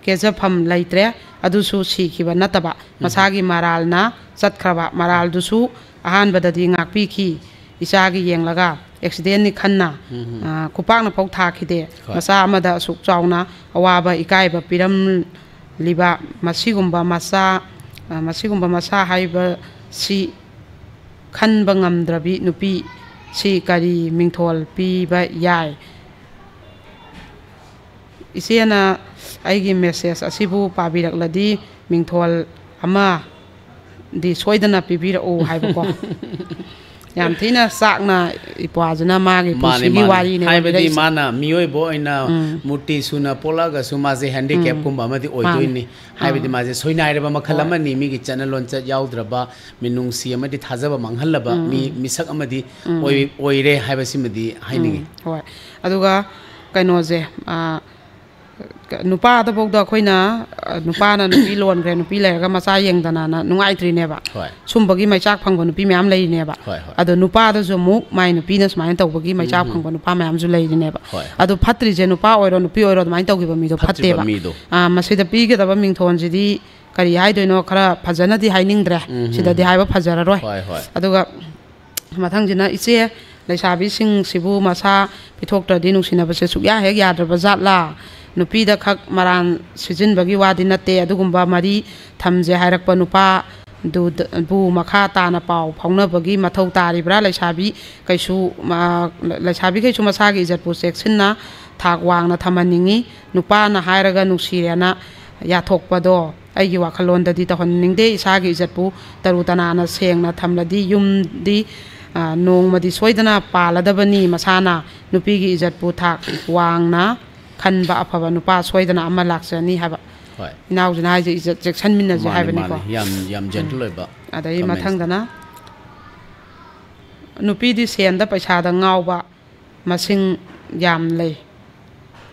ꯀꯦꯖꯐꯝ ꯂꯩꯇ꯭ꯔꯦ꯫ ꯑꯗꯨꯁꯨ ꯁꯤꯈꯤꯕ ꯅꯠꯇꯕ, ꯃꯁꯥꯒꯤ ꯃꯔꯥꯜꯅ ꯆꯠꯈ꯭ꯔꯕ꯫ ꯃꯔꯥꯜꯗꯨꯁꯨ ꯑꯍꯥꯟꯕꯗꯗꯤ ꯉꯥꯛꯄꯤꯈꯤ꯫ ꯏꯆꯥꯒꯤ ꯌꯦꯡꯂꯒ ꯑꯦꯛꯁꯤꯗꯦꯟꯅꯤ ꯈꯟꯅ, ꯎꯝ꯫ ꯑ, ꯈꯨꯄꯥꯛꯅ ꯐꯥꯎ ꯊꯥꯈꯤꯗꯦ꯫ ꯍꯣꯏ꯫ ꯃꯆꯥ ꯑꯃꯗ ꯑꯁꯨꯛ ꯆꯥꯎꯅ ꯑꯋꯥꯕ ꯏꯀꯥꯏꯕ ꯄꯤꯔꯝꯂꯤꯕ ꯃꯁꯤꯒꯨꯝꯕ ꯃꯆꯥ, ꯑ, ꯃꯁꯤꯒꯨꯝꯕ ꯃꯆꯥ ꯍꯥꯏꯕꯁꯤ ꯈꯟꯕ ꯉꯝꯗ꯭ꯔꯕꯤ ꯅꯨꯄꯤ ꯁꯤ ꯀꯔꯤ ꯃꯤꯡꯊꯣꯜ ꯄꯤꯕ ꯌꯥꯏ? ꯏꯆꯦꯅ ꯑꯩꯒꯤ ꯃꯦꯁꯦꯖ ꯑꯁꯤꯕꯨ ꯄꯥꯕꯤꯔꯛꯂꯗꯤ ꯃꯤꯡꯊꯣꯜ ꯑꯃꯗꯤ ꯁꯣꯏꯗꯅ ꯄꯤꯕꯤꯔꯛꯎ ꯍꯥꯏꯕꯀꯣ꯫ ꯌꯥꯝ ꯊꯤꯅ ꯆꯥꯛꯅ ꯏꯄ꯭ꯋꯥꯁꯤꯅ ꯃꯥꯒꯤ ꯃꯥꯅꯦ, ꯄꯨꯟꯁꯤꯒꯤ ꯃꯥꯅꯦ꯫ ꯋꯥꯔꯤꯅꯦ ꯍꯥꯏꯕꯗꯤ ꯂꯤꯔꯛꯏꯁꯦ꯫ ꯃꯥꯅ ꯃꯤꯑꯣꯏꯕ ꯑꯣꯏꯅ ꯎꯝ꯫ ꯃꯨꯔꯇꯤ ꯁꯨꯅ ꯄꯣꯛꯂꯛꯑꯒꯁꯨ ꯃꯥꯁꯦ ꯍꯦꯟꯗꯤꯀꯦꯞꯀꯨꯝꯕ ꯑꯃꯗꯤ ꯃꯥꯅꯦ꯫ ꯑꯣꯏꯗꯣꯏꯅꯤ꯫ ꯍꯥꯏꯕꯗꯤ ꯑꯥ꯫ ꯃꯥꯁꯦ ꯁꯣꯏꯅꯥꯏꯔꯕ ꯃꯈꯜ ꯍꯣꯏ꯫ ꯑꯃꯅꯤ, ꯃꯤꯒꯤ ꯆꯠꯅ ꯂꯣꯟꯆꯠ ꯌꯥꯎꯗ꯭ꯔꯕ, ꯃꯤꯅꯨꯡꯁꯤ ꯑꯃꯗꯤ ꯊꯥꯖꯕ ꯃꯥꯡꯍꯜꯂꯕ ꯎꯝ, ꯃꯤ, ꯎꯝ꯫ ꯃꯤꯁꯛ ꯑꯃꯗꯤ ꯎꯝ, ꯑꯣꯏ-, ꯎꯝ꯫ ꯑꯣꯏꯔꯦ ꯍꯥꯏꯕꯁꯤꯃꯗꯤ ꯍꯥꯏꯅꯤꯡꯉꯤ꯫ ꯎꯝ, ꯍꯣꯏ꯫ ꯑꯗꯨꯒ ꯀꯩꯅꯣꯁꯦ, ꯑꯥ, ꯅꯨꯄꯥꯗꯐꯥꯎꯗ ꯑꯩꯈꯣꯏꯅ, ꯑ, ꯅꯨꯄꯥꯅ ꯅꯨꯄꯤ ꯂꯣꯟꯈ꯭ꯔꯦ, ꯅꯨꯄꯤ ꯂꯩꯔꯒ ꯃꯆꯥ ꯌꯦꯡꯗꯅꯅ ꯅꯨꯡꯉꯥꯏꯇ꯭ꯔꯤꯅꯦꯕ꯫ ꯍꯣꯏ꯫ ꯁꯨꯝꯕꯒꯤ ꯃꯩꯆꯥꯛ ꯐꯪꯕ ꯅꯨꯄꯤ ꯃꯌꯥꯝ ꯂꯩꯔꯤꯅꯦꯕ꯫ ꯍꯣꯏ, ꯍꯣꯏ꯫ ꯑꯗꯣ ꯅꯨꯄꯥꯗꯁꯨ ꯑꯃꯨꯛ ꯃꯥꯏ ꯅꯨꯄꯤꯅ ꯁꯨꯃꯥꯏꯅ ꯇꯧꯕꯒꯤ ꯃꯩꯆꯥꯛ ꯎꯝ꯫ ꯐꯪꯕ ꯅꯨꯄꯥ ꯃꯌꯥꯝꯁꯨ ꯂꯩꯔꯤꯅꯦꯕ꯫ ꯍꯣꯏ, ꯍꯣꯏ꯫ ꯑꯗꯣ ꯐꯠꯇ꯭ꯔꯤꯁꯦ ꯅꯨꯄꯥ ꯑꯣꯏꯔꯣ ꯅꯨꯄꯤ ꯑꯣꯏꯔꯣ ꯑꯗꯨꯃꯥꯏꯅ ꯇꯧꯈꯤꯕ ꯃꯤꯗꯣ ꯐꯠꯇ꯭ꯔꯤꯕ ꯐꯠꯇꯦꯕ꯫ ꯃꯤꯗꯣ꯫ ꯑꯥ, ꯃꯁꯤꯗ ꯄꯤꯒꯗꯕ ꯃꯤꯡꯊꯣꯟꯁꯤꯗꯤ ꯀꯔꯤ ꯍꯥꯏꯗꯣꯏꯅꯣ, ꯈꯔ ꯐꯖꯅꯗꯤ ꯍꯥꯏꯅꯤꯡꯗ꯭ꯔꯦ꯫ ꯎꯝ, ꯎꯝ, ꯁꯤꯗꯗꯤ ꯎꯝ꯫ ꯍꯥꯏꯕ ꯐꯖꯔꯔꯣꯏ꯫ ꯍꯣꯏ, ꯍꯣꯏ꯫ ꯑꯗꯨꯒ ꯃꯊꯪꯁꯤꯅ, ꯏꯆꯦ, ꯂꯩꯁꯥꯕꯤꯁꯤꯡꯁꯤꯕꯨ ꯃꯁꯥ ꯄꯤꯊꯣꯛꯇ꯭ꯔꯗꯤ ꯅꯨꯡꯁꯤꯅꯕꯁꯦ ꯁꯨꯛꯌꯥ ꯍꯦꯛ ꯌꯥꯗ꯭ꯔꯕ ꯖꯥꯠꯂꯥ? ꯅꯨꯄꯤꯗ ꯈꯛ ꯃꯔꯥꯟ ꯁꯤꯖꯤꯟꯕꯒꯤ ꯋꯥꯗꯤ ꯅꯠꯇꯦ, ꯑꯗꯨꯒꯨꯝꯕ ꯃꯔꯤ ꯊꯝꯖꯦ ꯍꯥꯏꯔꯛꯄ ꯅꯨꯄꯥꯗꯨꯗꯕꯨ ꯃꯈꯥ ꯇꯥꯅ ꯄꯥꯎ ꯐꯥꯎꯅꯕꯒꯤ ꯃꯊꯧ ꯇꯥꯔꯤꯕ꯭ꯔꯥ? ꯂꯩꯁꯥꯕꯤ ꯀꯩꯁꯨ, ꯃ-, ꯂꯩꯁꯥꯕꯤꯈꯩꯁꯨ ꯃꯁꯥꯒꯤ ꯏꯖꯠꯄꯨ ꯆꯦꯛꯁꯤꯟꯅ ꯊꯥꯛ ꯋꯥꯡꯅ ꯊꯝꯍꯟꯅꯤꯡꯉꯤ꯫ ꯅꯨꯄꯥꯅ ꯍꯥꯏꯔꯒ ꯅꯨꯡꯁꯤꯔꯦꯅ ꯌꯥꯊꯣꯛꯄꯗꯣ ꯑꯩꯒꯤ ꯋꯥꯈꯜꯂꯣꯟꯗꯗꯤ ꯇꯧꯍꯟꯅꯤꯡꯗꯦ꯫ ꯏꯁꯥꯒꯤ ꯏꯖꯠꯄꯨ ꯇꯔꯨ ꯇꯅꯥꯟꯅ ꯁꯦꯡꯅ ꯊꯝꯂꯗꯤ ꯌꯨꯝꯗꯤ, ꯑ, ꯅꯣꯡꯃꯗꯤ ꯁꯣꯏꯗꯅ ꯄꯥꯜꯂꯗꯕꯅꯤ꯫ ꯃꯁꯥꯅ ꯅꯨꯄꯤꯒꯤ ꯏꯖꯠꯄꯨ ꯊꯥꯛ ꯋꯥꯡꯅ ꯈꯟꯕ ꯑꯐꯕ ꯅꯨꯄꯥ ꯁꯣꯏꯗꯅ ꯑꯃ ꯂꯥꯛꯆꯅꯤ ꯍꯥꯏꯕ꯫ ꯍꯣꯏ꯫ ꯏꯅꯥꯎꯁꯤꯅ ꯍꯥꯏꯁꯦ ꯏꯖꯠ ꯆꯦꯛꯁꯤꯟꯃꯤꯟꯅꯁꯦ ꯃꯥꯅꯤ, ꯍꯥꯏꯕꯅꯤꯀꯣ꯫ ꯃꯥꯅꯤ꯫ ꯌꯥꯝ, ꯌꯥꯝ gentle ꯎꯝ꯫ ꯑꯣꯏꯕ ꯑꯗꯒꯤ comments꯫ ꯃꯊꯪꯗꯅ ꯅꯨꯄꯤꯗꯤ ꯁꯦꯟꯗ ꯄꯩꯁꯥꯗ ꯉꯥꯎꯕ ꯃꯁꯤꯡ ꯌꯥꯝ ꯂꯩ꯫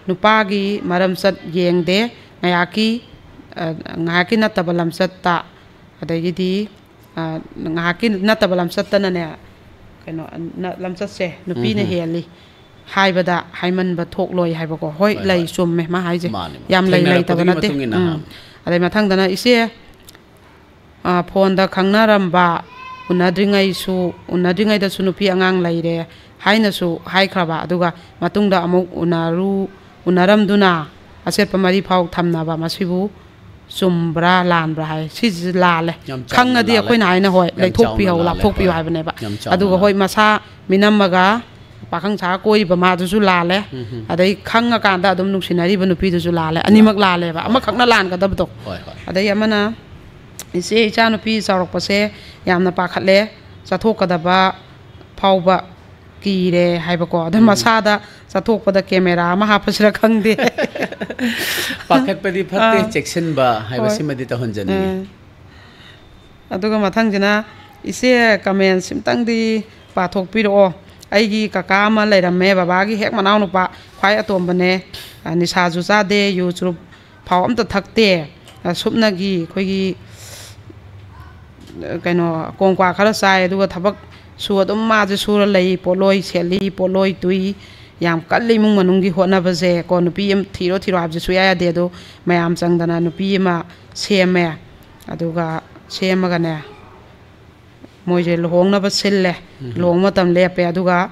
ꯅꯨꯄꯥꯒꯤ ꯃꯔꯝꯆꯠ ꯌꯦꯡꯗꯦ, ꯉꯥꯏꯍꯥꯛꯀꯤ, ꯑ, ꯉꯥꯏꯍꯥꯛꯀꯤ ꯅꯠꯇꯕ ꯂꯝꯆꯠꯇ, ꯑꯗꯒꯤꯗꯤ, ꯑ, ꯉꯥꯏꯍꯥꯛꯀꯤ ꯅꯠꯇꯕ ꯂꯝꯆꯠꯇꯅꯅꯦ, ꯀꯩꯅꯣ, ꯅ-, ꯂꯝꯆꯠꯁꯦ ꯅꯨꯄꯤꯅ ꯎꯝꯍꯨꯝ꯫ ꯍꯦꯜꯂꯤ꯫ ꯍꯥꯏꯕꯗ ꯍꯥꯏꯃꯟꯕ ꯊꯣꯛꯂꯣꯏ ꯍꯥꯏꯕꯀꯣ꯫ ꯍꯣꯏ, ꯍꯣꯏ, ꯂꯩ, ꯍꯣꯏ꯫ ꯆꯨꯝꯃꯦ ꯃꯥ ꯍꯥꯏꯁꯦ꯫ ꯃꯥꯅꯦ, ꯃꯥꯅꯦ꯫ ꯌꯥꯝ ꯂꯩ, ꯂꯩꯇꯕ ꯊꯦꯡꯅꯔꯛꯄꯗꯨꯒꯤ ꯅꯠꯇꯦ꯫ ꯃꯇꯨꯡ ꯏꯟꯅ, ꯎꯝ꯫ ꯍꯥ꯫ ꯑꯗꯩ ꯃꯊꯪꯗꯅ ꯏꯆꯦ, ꯑ, ꯐꯣꯟꯗ ꯈꯪꯅꯔꯝꯕ, ꯎꯅꯗ꯭ꯔꯤꯉꯩꯁꯨ, ꯎꯅꯗ꯭ꯔꯤꯉꯩꯗꯁꯨ ꯅꯨꯄꯤ ꯑꯉꯥꯡ ꯂꯩꯔꯦ ꯍꯥꯏꯅꯁꯨ ꯍꯥꯏꯈ꯭ꯔꯕ, ꯑꯗꯨꯒ ꯃꯇꯨꯡꯗ ꯑꯃꯨꯛ ꯎꯅꯔꯨ-, ꯎꯅꯔꯝꯗꯨꯅ ꯑꯆꯦꯠꯄ ꯃꯔꯤ ꯐꯥꯎ ꯊꯝꯅꯕ, ꯃꯁꯤꯕꯨ ꯆꯨꯝꯕ꯭ꯔꯥ ꯂꯥꯟꯕ꯭ꯔꯥ ꯍꯥꯏ꯫ ꯁꯤꯁꯤ ꯂꯥꯜꯂꯦ꯫ ꯌꯥꯝ ꯆꯥꯎꯅ ꯈꯪꯉꯗꯤ ꯂꯥꯜꯂꯦ꯫ ꯑꯩꯈꯣꯏꯅ ꯍꯥꯏꯅ, ꯍꯣꯏ, ꯌꯥꯝ ꯂꯩꯊꯣꯛꯄꯤꯍꯧ, ꯆꯥꯎꯅ ꯂꯥꯜꯂꯦ꯫ ꯂꯥꯞꯊꯣꯛꯄꯤꯌꯨ ꯍꯣꯏ꯫ ꯍꯥꯏꯕꯅꯦꯕ꯫ ꯌꯥꯝ ꯆꯥꯎꯅ ꯑꯗꯨꯒ ꯂꯥꯜꯂꯦ꯫ ꯍꯣꯏ, ꯃꯁꯥ ꯃꯤꯅꯝꯃꯒ ꯄꯥꯈꯪ ꯁꯥ ꯀꯣꯏꯔꯤꯕ ꯃꯥꯗꯨꯁꯨ ꯂꯥꯜꯂꯦ꯫ ꯎꯝ ꯍꯝ꯫ ꯑꯗꯩ ꯈꯪꯉꯀꯥꯟꯗ ꯑꯗꯨꯝ ꯅꯨꯡꯁꯤꯅꯔꯤꯕ ꯅꯨꯄꯤꯗꯨꯁꯨ ꯂꯥꯜꯂꯦ꯫ ꯑꯅꯤꯃꯛ ꯂꯥꯜꯂꯦꯕ꯫ ꯍꯣꯏ, ꯑꯃꯈꯛꯅ ꯂꯥꯟꯒꯗꯕꯗꯣ꯫ ꯍꯣꯏ, ꯍꯣꯏ꯫ ꯑꯗꯩ ꯑꯃꯅ, "ꯏꯆꯦ, ꯏꯆꯥꯅꯨꯄꯤ ꯆꯥꯎꯔꯛꯄꯁꯦ ꯌꯥꯝꯅ ꯄꯥꯈꯠꯂꯦ, ꯆꯠꯊꯣꯛꯀꯗꯕ ꯐꯥꯎꯕ ꯀꯤꯔꯦ" ꯍꯥꯏꯕꯀꯣ꯫ ꯑꯗ ꯃꯁꯥꯗ ꯆꯠꯊꯣꯛꯄꯗ ꯀꯦꯃꯦꯔꯥ ꯑꯃ ꯍꯥꯞꯄꯁꯤꯔ ꯈꯪꯗꯦ꯫ ꯄꯥꯈꯠꯄꯗꯤ ꯐꯠꯇꯦ, ꯑꯥ꯫ ꯆꯦꯛꯁꯤꯟꯕ ꯍꯥꯏꯕ ꯍꯣꯏ꯫ ꯁꯤꯃꯗꯤ ꯇꯧꯍꯟꯖꯅꯤꯡꯉꯤ꯫ ꯎꯝ꯫ ꯑꯗꯨꯒ ꯃꯊꯪꯁꯤꯅ, "ꯏꯆꯦ, ꯀꯃꯦꯟ ꯁꯤꯝꯇꯪꯗꯤ ꯄꯥꯊꯣꯛꯄꯤꯔꯛꯑꯣ꯫ ꯑꯩꯒꯤ ꯀꯀꯥ ꯑꯃ ꯂꯩꯔꯝꯃꯦ, ꯕꯕꯥꯒꯤ ꯍꯦꯛ ꯃꯅꯥꯎꯅꯨꯄꯥ, ꯈ꯭ꯋꯥꯏ ꯑꯇꯣꯝꯕꯅꯦ꯫ ꯑ, ꯅꯤꯁꯥꯁꯨ ꯆꯥꯗꯦ, ꯌꯨ ꯆꯨꯔꯨꯞ ꯐꯥꯎ ꯑꯝꯇ ꯊꯛꯇꯦ꯫ ꯑ, ꯁꯨꯞꯅꯒꯤ ꯑꯩꯈꯣꯏꯒꯤ, ꯑ, ꯀꯩꯅꯣ, ꯀꯣꯡꯀ꯭ꯋꯥ ꯈꯔ ꯆꯥꯏ, ꯑꯗꯨꯒ ꯊꯕꯛꯁꯨ ꯑꯗꯨꯝ ꯃꯥꯁꯦ ꯁꯨꯔ ꯂꯩ, ꯄꯣꯠꯂꯣꯏ ꯁꯦꯠꯂꯤ, ꯄꯣꯠꯂꯣꯏ ꯇꯨꯏ, ꯌꯥꯝ ꯀꯜꯂꯤ ꯏꯃꯨꯡ ꯃꯅꯨꯡꯒꯤ ꯍꯣꯠꯅꯕꯁꯦ ꯀꯣ꯫ ꯅꯨꯄꯤ ꯑꯃ ꯊꯤꯔꯣ ꯊꯤꯔꯣ ꯍꯥꯏꯕꯁꯦ ꯁꯨꯡꯌꯥ ꯌꯥꯗꯦ꯫ ꯑꯗꯣ ꯃꯌꯥꯝ ꯆꯪꯗꯅ ꯅꯨꯄꯤ ꯑꯃ ꯁꯦꯝꯃꯦ, ꯑꯗꯨꯒ ꯁꯦꯝꯃꯒꯅꯦ, ꯃꯣꯏꯁꯦ ꯂꯨꯍꯣꯡꯅꯕ ꯁꯤꯜꯂꯦ꯫ ꯎꯝ꯫ ꯂꯨꯍꯣꯡꯕ ꯃꯇꯝ ꯂꯦꯞꯄꯦ꯫ ꯑꯗꯨꯒ,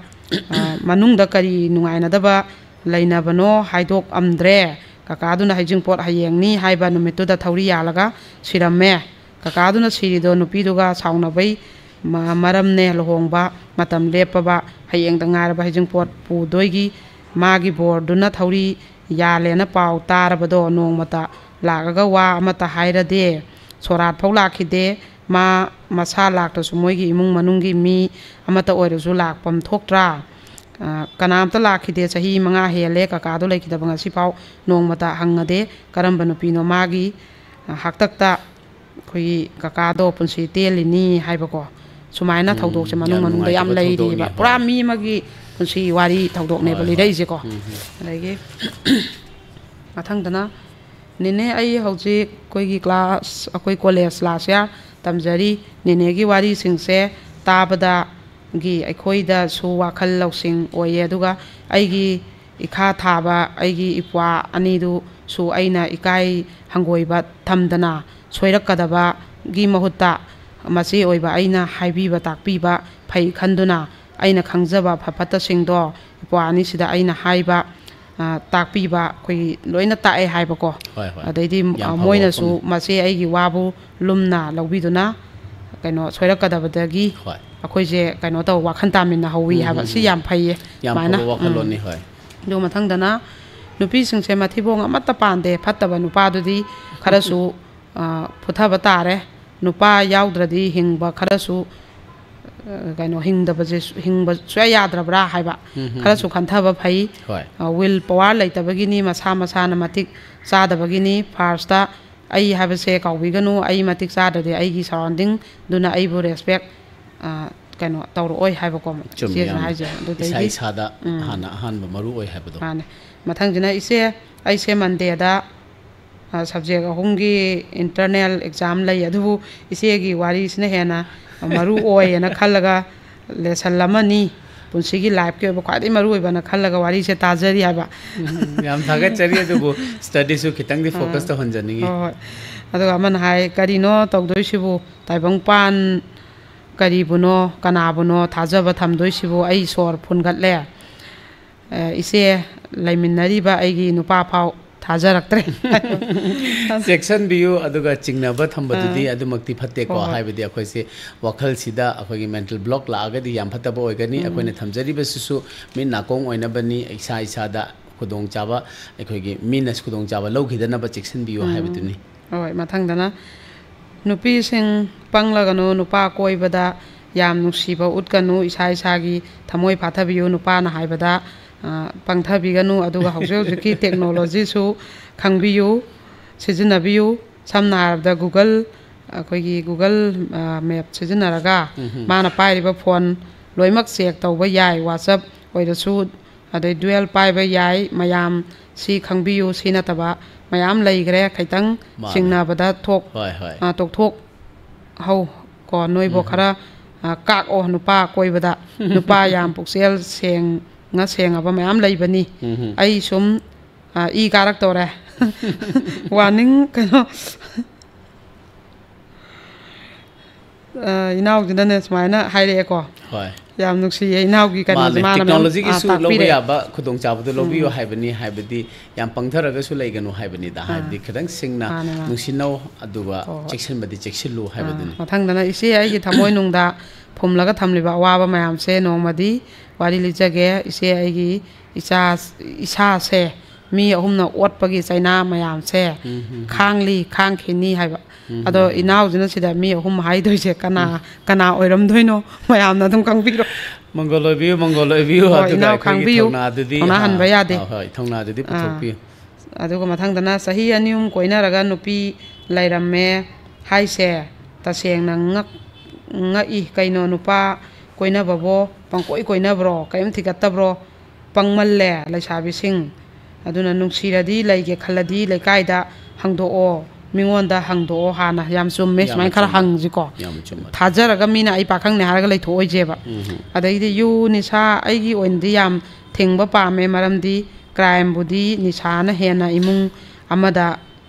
ꯑ, ꯃꯅꯨꯡꯗ ꯀꯔꯤ ꯅꯨꯡꯉꯥꯏꯅꯗꯕ ꯂꯩꯅꯕꯅꯣ ꯍꯥꯏꯗꯣꯛꯑꯝꯗ꯭ꯔꯦ꯫ ꯀꯀꯥꯗꯨꯅ ꯍꯩꯖꯤꯡꯄꯣꯠ ꯍꯌꯦꯡꯅꯤ ꯍꯥꯏꯕ ꯅꯨꯃꯤꯠꯇꯨꯗ ꯊꯧꯔꯤ ꯌꯥꯜꯂꯒ ꯁꯤꯔꯝꯃꯦ꯫ ꯀꯀꯥꯗꯨꯅ ꯁꯤꯔꯤꯗꯣ ꯅꯨꯄꯤꯗꯨꯒ ꯁꯥꯎꯅꯕꯩ ꯃ-, ꯃꯔꯝꯅꯦ꯫ ꯂꯨꯍꯣꯡꯕ ꯃꯇꯝ ꯂꯦꯞꯄꯕ, ꯍꯌꯦꯡꯗ ꯉꯥꯏꯔꯕ ꯍꯩꯖꯤꯡꯄꯣꯠ ꯄꯨꯗꯣꯏꯒꯤ ꯃꯥꯒꯤ ꯕꯣꯔꯗꯨꯅ ꯊꯧꯔꯤ ꯌꯥꯜꯂꯦꯅ ꯄꯥꯎ ꯇꯥꯔꯕꯗꯣ ꯅꯣꯡꯃꯇ ꯂꯥꯛꯑꯒ ꯋꯥ ꯑꯃꯠꯇ ꯍꯥꯏꯔꯗꯦ꯫ ꯁꯣꯔꯥꯠ ꯐꯥꯎ ꯂꯥꯛꯈꯤꯗꯦ꯫ ꯃꯥ ꯃꯁꯥ ꯂꯥꯛꯇ꯭ꯔꯁꯨ ꯃꯣꯏꯒꯤ ꯏꯃꯨꯡ ꯃꯅꯨꯡꯒꯤ ꯃꯤ ꯑꯃꯠꯇ ꯑꯣꯏꯔꯁꯨ ꯂꯥꯛꯐꯝ ꯊꯣꯛꯇ꯭ꯔꯥ? ꯑ, ꯀꯅꯥꯝꯇ ꯂꯥꯛꯈꯤꯗꯦ꯫ ꯆꯍꯤ ꯃꯉꯥ ꯍꯦꯜꯂꯦ ꯀꯀꯥꯗꯣ ꯂꯩꯈꯤꯗꯕ, ꯉꯁꯤꯐꯥꯎ ꯅꯣꯡꯃꯇ ꯍꯪꯉꯗꯦ꯫ ꯀꯔꯝꯕ ꯅꯨꯄꯤꯅꯣ ꯃꯥꯒꯤ, ꯑ, ꯍꯥꯛꯇꯛꯇ ꯑꯩꯈꯣꯏꯒꯤ ꯀꯀꯥꯗꯣ ꯄꯨꯟꯁꯤ ꯇꯦꯜꯂꯤꯅꯤ ꯍꯥꯏꯕꯀꯣ꯫ ꯁꯨꯃꯥꯏꯅ ꯎꯝ, ꯊꯧꯗꯣꯛꯁꯦ ꯃꯅꯨꯡ ꯌꯥꯝ ꯃꯅꯨꯡꯗ ꯌꯥꯝ ꯅꯨꯡꯉꯥꯏꯇꯕ ꯂꯩꯔꯤꯕ꯫ ꯊꯧꯗꯣꯛꯅꯤ, ꯄꯨꯔꯥ ꯍꯣꯏ꯫ ꯃꯤ ꯑꯃꯒꯤ ꯄꯨꯟꯁꯤ ꯋꯥꯔꯤ ꯊꯧꯗꯣꯛꯅꯦꯕ ꯍꯣꯏ, ꯍꯣꯏ꯫ ꯂꯤꯔꯛꯏꯁꯦꯀꯣ꯫ ꯎꯝ, ꯎꯝ꯫ ꯑꯗꯒꯤ ꯃꯊꯪꯗꯅ, "ꯅꯦꯅꯦ, ꯑꯩ ꯍꯧꯖꯤꯛ ꯑꯩꯈꯣꯏꯒꯤ ꯀ꯭ꯂꯥꯁ, ꯑꯩꯈꯣꯏ ꯀꯣꯂꯦꯖ ꯂꯥꯁ ꯌꯥꯔ ꯇꯝꯖꯔꯤ꯫ ꯅꯦꯅꯦꯒꯤ ꯋꯥꯔꯤꯁꯤꯡꯁꯦ ꯇꯥꯕꯗ ꯒꯤ ꯑꯩꯈꯣꯏꯗꯁꯨ ꯋꯥꯈꯜ ꯂꯧꯁꯤꯡ ꯑꯣꯏꯌꯦ꯫ ꯑꯗꯨꯒ ꯑꯩꯒꯤ ꯏꯈꯥ ꯊꯥꯕ ꯑꯩꯒꯤ ꯏꯄ꯭ꯋꯥ ꯑꯅꯤꯗꯨꯁꯨ ꯑꯩꯅ ꯏꯀꯥꯏ ꯍꯪꯒꯣꯏꯕ ꯊꯝꯗꯅ ꯁꯣꯏꯔꯛꯀꯗꯕꯒꯤ ꯃꯍꯨꯠꯇ ꯃꯆꯦ ꯑꯣꯏꯕ ꯑꯩꯅ ꯍꯥꯏꯕꯤꯕ ꯇꯥꯛꯄꯤꯕ ꯐꯩ ꯈꯟꯗꯨꯅ ꯑꯩꯅ ꯈꯪꯖꯕ ꯐ ꯐꯠꯇꯁꯤꯡꯗꯣ ꯏꯄ꯭ꯋꯥ ꯑꯅꯤꯁꯤꯗ ꯑꯩꯅ ꯍꯥꯏꯕ, ꯑ, ꯇꯥꯛꯄꯤꯕ ꯑꯩꯈꯣꯏꯒꯤ ꯂꯣꯏꯅ ꯇꯥꯛꯑꯦ ꯍꯥꯏꯕꯀꯣ꯫ ꯍꯣꯏ, ꯍꯣꯏ꯫ ꯑꯗꯩꯗꯤ, ꯌꯥꯝ ꯑ, ꯐꯕ ꯃꯣꯏꯅꯁꯨ ꯋꯥꯐꯝꯅꯤ꯫ ꯃꯆꯦ ꯑꯩꯒꯤ ꯋꯥꯕꯨ ꯂꯨꯝꯅ ꯂꯧꯕꯤꯗꯨꯅ ꯀꯩꯅꯣ ꯁꯣꯏꯔꯛꯀꯗꯕꯗꯒꯤ ꯍꯣꯏ꯫ ꯑꯩꯈꯣꯏꯁꯦ ꯀꯩꯅꯣ ꯇꯧ ꯋꯥꯈꯜ ꯇꯥꯃꯤꯟꯅꯍꯧꯋꯤ ꯎꯝ, ꯍꯥꯏꯕ꯫ ꯎꯝ, ꯁꯤ ꯎꯝ꯫ ꯌꯥꯝ ꯐꯩꯌꯦ꯫ ꯌꯥꯝ ꯁꯨꯃꯥꯏꯅ꯫ ꯐꯕ ꯎꯝ꯫ ꯋꯥꯈꯜꯂꯣꯟꯅꯤ, ꯍꯣꯏ꯫ ꯑꯗꯨ ꯃꯊꯪꯗꯅ ꯅꯨꯄꯤꯁꯤꯡꯁꯦ ꯃꯊꯤꯕꯣꯡ ꯑꯃꯠꯇ ꯄꯥꯟꯗꯦ꯫ ꯐꯠꯇꯕ ꯅꯨꯄꯥꯗꯨꯗꯤ ꯈꯔꯁꯨ, ꯑ, ꯐꯨꯊꯕ ꯇꯥꯔꯦ꯫ ꯅꯨꯄꯥ ꯌꯥꯎꯗ꯭ꯔꯗꯤ ꯍꯤꯡꯕ ꯈꯔꯁꯨ, ꯑ, ꯀꯩꯅꯣ, ꯍꯤꯡꯗꯕꯁꯦ ꯁꯨ-, ꯍꯤꯡꯕ ꯁꯨꯡꯌꯥ ꯌꯥꯗ꯭ꯔꯕ꯭ꯔꯥ ꯍꯥꯏꯕ ꯎꯝ, ꯎꯝ, ꯈꯔꯁꯨ ꯎꯝ꯫ ꯈꯟꯊꯕ ꯐꯩ꯫ ꯍꯣꯏ꯫ ꯑ, will power ꯂꯩꯇꯕꯒꯤꯅꯤ, ꯃꯁꯥ ꯃꯁꯥꯅ ꯃꯇꯤꯛ ꯆꯥꯗꯕꯒꯤꯅꯤ꯫ First ꯑꯩ ꯍꯥꯏꯕꯁꯦ ꯀꯥꯎꯕꯤꯒꯅꯨ꯫ ꯑꯩ ꯃꯇꯤꯛ ꯆꯥꯗ꯭ꯔꯗꯤ ꯑꯩꯒꯤ surrounding ꯗꯨꯅ ꯑꯩꯕꯨ respect, ꯑ, ꯀꯩꯅꯣ ꯇꯧꯔꯛꯑꯣꯏ ꯍꯥꯏꯕꯀꯣ꯫ ꯆꯨꯝꯃꯤ, ꯏꯆꯦꯁꯤꯅ ꯌꯥꯝꯅ꯫ ꯍꯥꯏꯁꯦ꯫ ꯏꯁꯥ ꯑꯗꯨꯗꯒꯤ ꯏꯁꯥꯗ ꯎꯝ꯫ ꯍꯥꯟꯅ ꯑꯍꯥꯟꯕ ꯃꯔꯨ ꯑꯣꯏ ꯍꯥꯏꯕꯗꯣ꯫ ꯃꯥꯅꯦ꯫ ꯃꯊꯪꯁꯤꯅ ꯏꯆꯦ, ꯑꯩꯁꯦ Mondayꯗ, ꯑ, subject ꯑꯍꯨꯝꯒꯤ internal exam ꯂꯩ, ꯑꯗꯨꯕꯨ ꯏꯆꯦꯒꯤ ꯋꯥꯔꯤꯁꯤꯅ ꯍꯦꯟꯅ ꯃꯔꯨ ꯑꯣꯏꯌꯦꯅ ꯈꯜꯂꯒ lesson ꯑꯃꯅꯤ, ꯄꯨꯟꯁꯤꯒꯤ lifeꯀꯤ ꯑꯣꯏꯕ ꯈ꯭ꯋꯥꯏꯗꯒꯤ ꯃꯔꯨ ꯑꯣꯏꯕꯅ ꯈꯜꯂꯒ ꯋꯥꯔꯤꯁꯦ ꯇꯥꯖꯔꯤ ꯍꯥꯏꯕ꯫ ꯎꯝ, ꯌꯥꯝ ꯊꯥꯒꯠꯆꯔꯤ, ꯑꯗꯨꯕꯨ studyꯁꯨ ꯈꯤꯇꯪꯗꯤ focus ꯑꯥ꯫ ꯇꯧꯍꯟꯖꯅꯤꯡꯉꯤ꯫ ꯍꯣꯏ, ꯍꯣꯏ꯫ ꯑꯗꯨꯒ ꯑꯃꯅ ꯍꯥꯏ, "ꯀꯔꯤꯅꯣ ꯇꯧꯗꯣꯏꯁꯤꯕꯨ? ꯇꯥꯏꯕꯪꯄꯥꯟ ꯀꯔꯤꯕꯨꯅꯣ, ꯀꯅꯥꯕꯨꯅꯣ ꯊꯥꯖꯕ ꯊꯝꯗꯣꯏꯁꯤꯕꯨ? ꯑꯩ ꯁꯣꯔ ꯐꯨꯟꯒꯠꯂꯦ꯫ ꯑ, ꯏꯆꯦ, ꯂꯩꯃꯤꯟꯅꯔꯤꯕ ꯑꯩꯒꯤ ꯅꯨꯄꯥ ꯐꯥꯎ ꯊꯥꯖꯔꯛꯇ꯭ꯔꯦ꯫" ꯆꯦꯛꯁꯤꯟꯕꯤꯌꯨ, ꯑꯗꯨꯒ ꯆꯤꯡꯅꯕ ꯊꯝꯕꯗꯨꯗꯤ ꯑꯥ꯫ ꯑꯗꯨꯃꯛꯇꯤ ꯐꯠꯇꯦꯀꯣ꯫ ꯍꯣꯏ, ꯍꯣꯏ꯫ ꯍꯥꯏꯕꯗꯤ ꯑꯩꯈꯣꯏꯁꯦ ꯋꯥꯈꯜꯁꯤꯗ ꯑꯩꯈꯣꯏꯒꯤ mental block ꯂꯥꯛꯑꯒꯗꯤ ꯌꯥꯝ ꯐꯠꯇꯕ ꯑꯣꯏꯒꯅꯤ꯫ ꯎꯝ꯫ ꯑꯩꯈꯣꯏꯅ ꯊꯝꯖꯔꯤꯕꯁꯤꯁꯨ ꯃꯤꯠ ꯅꯥꯀꯣꯡ ꯑꯣꯏꯅꯕꯅꯤ, ꯏꯁꯥ ꯏꯁꯥꯗ ꯈꯨꯗꯣꯡꯆꯥꯕ, ꯑꯩꯈꯣꯏꯒꯤ ꯃꯤꯅ ꯈꯨꯗꯣꯡꯆꯥꯕ ꯂꯧꯈꯤꯗꯅꯕ ꯆꯦꯛꯁꯤꯟꯕꯤꯌꯨ ꯎꯝ꯫ ꯍꯥꯏꯕꯗꯨꯅꯤ꯫ ꯍꯣꯏ, ꯃꯊꯪꯗꯅ, "ꯅꯨꯄꯤꯁꯤꯡ ꯄꯪꯂꯒꯅꯨ, ꯅꯨꯄꯥ ꯀꯣꯏꯕꯗ ꯌꯥꯝ ꯅꯨꯡꯁꯤꯕ ꯎꯠꯀꯅꯨ, ꯏꯁꯥ ꯏꯁꯥꯒꯤ ꯊꯃꯣꯏ ꯐꯥꯊꯕꯤꯌꯨ, ꯅꯨꯄꯥꯅ ꯍꯥꯏꯕꯗ, ꯑ, ꯄꯪꯊꯕꯤꯒꯅꯨ, ꯑꯗꯨꯒ ꯍꯧꯖꯤꯛ ꯍꯧꯖꯤꯛꯀꯤ technologyꯁꯨ ꯈꯪꯕꯤꯌꯨ, ꯁꯤꯖꯤꯟꯅꯕꯤꯌꯨ꯫" ꯁꯝꯅ ꯍꯥꯏꯔꯕꯗ Google, ꯑꯩꯈꯣꯏꯒꯤ Google, ꯑ, Map ꯁꯤꯖꯤꯟꯅꯔꯒ ꯎꯝ꯫ ꯃꯥꯅ ꯄꯥꯏꯔꯤꯕ phone ꯂꯣꯏꯅꯃꯛ check ꯇꯧꯕ ꯌꯥꯏ, WhatsApp ꯑꯣꯏꯔꯁꯨ, ꯑꯗꯩ duel ꯄꯥꯏꯕ ꯌꯥꯏ꯫ ꯃꯌꯥꯝ ꯁꯤ ꯈꯪꯕꯤꯌꯨ, ꯁꯤ ꯅꯠꯇꯕ ꯃꯌꯥꯝ ꯂꯩꯈ꯭ꯔꯦ꯫ ꯈꯤꯇꯪ ꯃꯥꯅꯦ꯫ ꯆꯤꯡꯅꯕꯗ ꯊꯣꯛ-, ꯍꯣꯏ, ꯍꯣꯏ꯫ ꯑ, ꯇꯣꯛꯊꯣꯛ ꯍꯧ ꯀꯣ, ꯅꯣꯏꯕꯨ ꯎꯝ꯫ ꯈꯔ ꯑ, ꯀꯥꯛꯑꯣ ꯅꯨꯄꯥ ꯀꯣꯏꯕꯗ꯫ ꯅꯨꯄꯥ ꯌꯥꯝ ꯄꯨꯛꯆꯦꯜ ꯁꯦꯡꯉ ꯁꯦꯡꯉꯕ ꯃꯌꯥꯝ ꯂꯩꯕꯅꯤ꯫ ꯎꯝ꯫ ꯑꯩ ꯁꯨꯝ, ꯑ, ꯏ ꯀꯥꯔꯛꯇꯧꯔꯦ꯫ ꯋꯥꯔꯅꯤꯡ ꯀꯩꯅꯣ, ꯑ, ꯏꯅꯥꯎꯁꯤꯅꯅꯦ ꯁꯨꯃꯥꯏꯅ ꯍꯥꯏꯔꯛꯑꯦꯀꯣ꯫ ꯍꯣꯏ꯫ ꯌꯥꯝ ꯅꯨꯡꯁꯤꯌꯦ ꯏꯅꯥꯎꯒꯤ ꯀꯩꯅꯣꯁꯦ, ꯃꯥꯅꯦ, ꯃꯥꯅ ꯃꯌꯥꯝ, ꯇꯦꯛꯅꯣꯂꯣꯖꯤꯒꯤꯁꯨ ꯑ, ꯂꯧꯕ ꯇꯥꯛꯄꯤꯔꯛꯑꯦ꯫ ꯌꯥꯕ ꯈꯨꯗꯣꯡꯆꯥꯕꯗꯨ ꯎꯝ, ꯂꯧꯕꯤꯌꯨ ꯎꯝ꯫ ꯍꯥꯏꯕꯅꯤ, ꯍꯥꯏꯕꯗꯤ ꯌꯥꯝ ꯄꯪꯊꯔꯒꯁꯨ ꯂꯩꯒꯅꯨ ꯍꯥꯏꯕꯅꯤꯗ, ꯑꯥ꯫ ꯍꯥꯏꯕꯗꯤ ꯈꯤꯇꯪ ꯁꯤꯡꯅ ꯃꯥꯅꯦ, ꯃꯥꯅꯦ꯫ ꯅꯨꯡꯁꯤꯅꯧ, ꯑꯗꯨꯒ ꯍꯣꯏ, ꯍꯣꯏ꯫ ꯆꯦꯛꯁꯤꯟꯕꯗꯤ ꯆꯦꯛꯁꯤꯜꯂꯨ ꯑꯥ, ꯍꯥꯏꯕꯗꯨꯅꯤ꯫ ꯃꯊꯪꯗꯅ ꯏꯆꯦ ꯑꯩꯒꯤ ꯊꯃꯣꯏꯅꯨꯡꯗ ꯐꯨꯝꯂꯒ ꯊꯝꯂꯤꯕ ꯑꯋꯥꯕ ꯃꯌꯥꯝꯁꯦ ꯅꯣꯡꯃꯗꯤ ꯋꯥꯔꯤ ꯂꯤꯖꯒꯦ꯫ ꯏꯆꯦ ꯑꯩꯒꯤ ꯏꯆꯥ, ꯏꯁꯥꯁꯦ ꯃꯤ ꯑꯍꯨꯝꯅ ꯑꯣꯠꯄꯒꯤ ꯆꯩꯅꯥ ꯃꯌꯥꯝꯁꯦ ꯎꯝ, ꯎꯝ, ꯎꯝ꯫ ꯈꯥꯡꯂꯤ, ꯈꯥꯡꯈꯤꯅꯤ ꯍꯥꯏꯕ꯫ ꯎꯝ, ꯑꯗꯣ ꯎꯝ, ꯎꯝ꯫ ꯏꯅꯥꯎꯁꯤꯅ ꯁꯤꯗ ꯃꯤ ꯑꯍꯨꯝ ꯍꯥꯏꯗꯣꯏꯁꯦ ꯀꯅꯥ, ꯎꯝ꯫ ꯀꯅꯥ ꯑꯣꯏꯔꯝꯗꯣꯏꯅꯣ ꯃꯌꯥꯝꯅ ꯑꯗꯨꯝ ꯈꯪꯕꯤꯔꯣ꯫ ꯃꯪꯒꯣꯜ ꯑꯣꯏꯕꯤꯌꯨ, ꯃꯪꯒꯣꯜ ꯑꯣꯏꯕꯤꯌꯨ꯫ ꯍꯣꯏ, ꯑꯗꯨꯒ ꯏꯅꯥꯎ ꯑꯩꯈꯣꯏꯒꯤ ꯈꯥꯡꯕꯤꯌꯨ꯫ ꯊꯧꯅꯥꯗꯨꯗꯤ, ꯊꯧꯅꯥ ꯍꯥ, ꯍꯟꯕ ꯌꯥꯗꯦ꯫ ꯍꯣꯏ, ꯍꯣꯏ, ꯊꯧꯅꯥꯗꯨꯗꯤ ꯑꯥ꯫ ꯄꯨꯊꯣꯛꯄꯤꯌꯨ꯫ ꯑꯗꯨꯒ ꯃꯊꯪꯗꯅ ꯆꯍꯤ ꯑꯅꯤ ꯑꯍꯨꯝ ꯀꯣꯏꯅꯔꯒ ꯅꯨꯄꯤ ꯂꯩꯔꯝꯃꯦ ꯍꯥꯏꯁꯦ ꯇꯁꯦꯡꯅ ꯉꯛ-, ꯉꯛꯏ꯫ ꯀꯩꯅꯣ ꯅꯨꯄꯥ ꯀꯣꯏꯅꯕꯕꯣ ꯄꯪꯀꯣꯏ ꯀꯣꯏꯅꯕ꯭ꯔꯣ? ꯀꯔꯤꯝ ꯊꯤꯒꯠꯇꯕ꯭ꯔꯣ? ꯄꯪꯃꯜꯂꯦ ꯂꯩꯁꯥꯕꯤꯁꯤꯡ꯫ ꯑꯗꯨꯅ ꯅꯨꯡꯁꯤꯔꯗꯤ, ꯂꯩꯒꯦ ꯈꯜꯂꯗꯤ ꯂꯩꯀꯥꯏꯗ ꯍꯪꯗꯣꯛꯑꯣ, ꯃꯤꯉꯣꯟꯗ ꯍꯪꯗꯣꯛꯑꯣ ꯍꯥꯟꯅ꯫ ꯌꯥꯝ ꯆꯨꯝꯃꯦ, ꯌꯥꯝ ꯁꯨꯃꯥꯏꯅ ꯈꯔ ꯆꯨꯝꯃꯦ꯫ ꯍꯪꯁꯤꯀꯣ꯫ ꯌꯥꯝ ꯆꯨꯝꯃꯦ꯫ ꯊꯥꯖꯔꯒ ꯃꯤꯅ ꯑꯩ ꯄꯥꯈꯪꯅꯦ ꯍꯥꯏꯔꯒ ꯂꯩꯊꯣꯛꯑꯣꯏꯁꯦꯕ꯫ ꯎꯝ꯫ ꯑꯗꯩꯗꯤ ꯌꯨ ꯅꯤꯁꯥ ꯑꯩꯒꯤ ꯑꯣꯏꯅꯗꯤ ꯌꯥꯝ ꯊꯤꯡꯕ ꯄꯥꯝꯃꯦ, ꯃꯔꯝꯗꯤ ꯀ꯭ꯔꯥꯏꯝꯕꯨꯗꯤ ꯅꯤꯁꯥꯅ ꯍꯦꯟꯅ ꯏꯃꯨꯡ ꯑꯃꯗ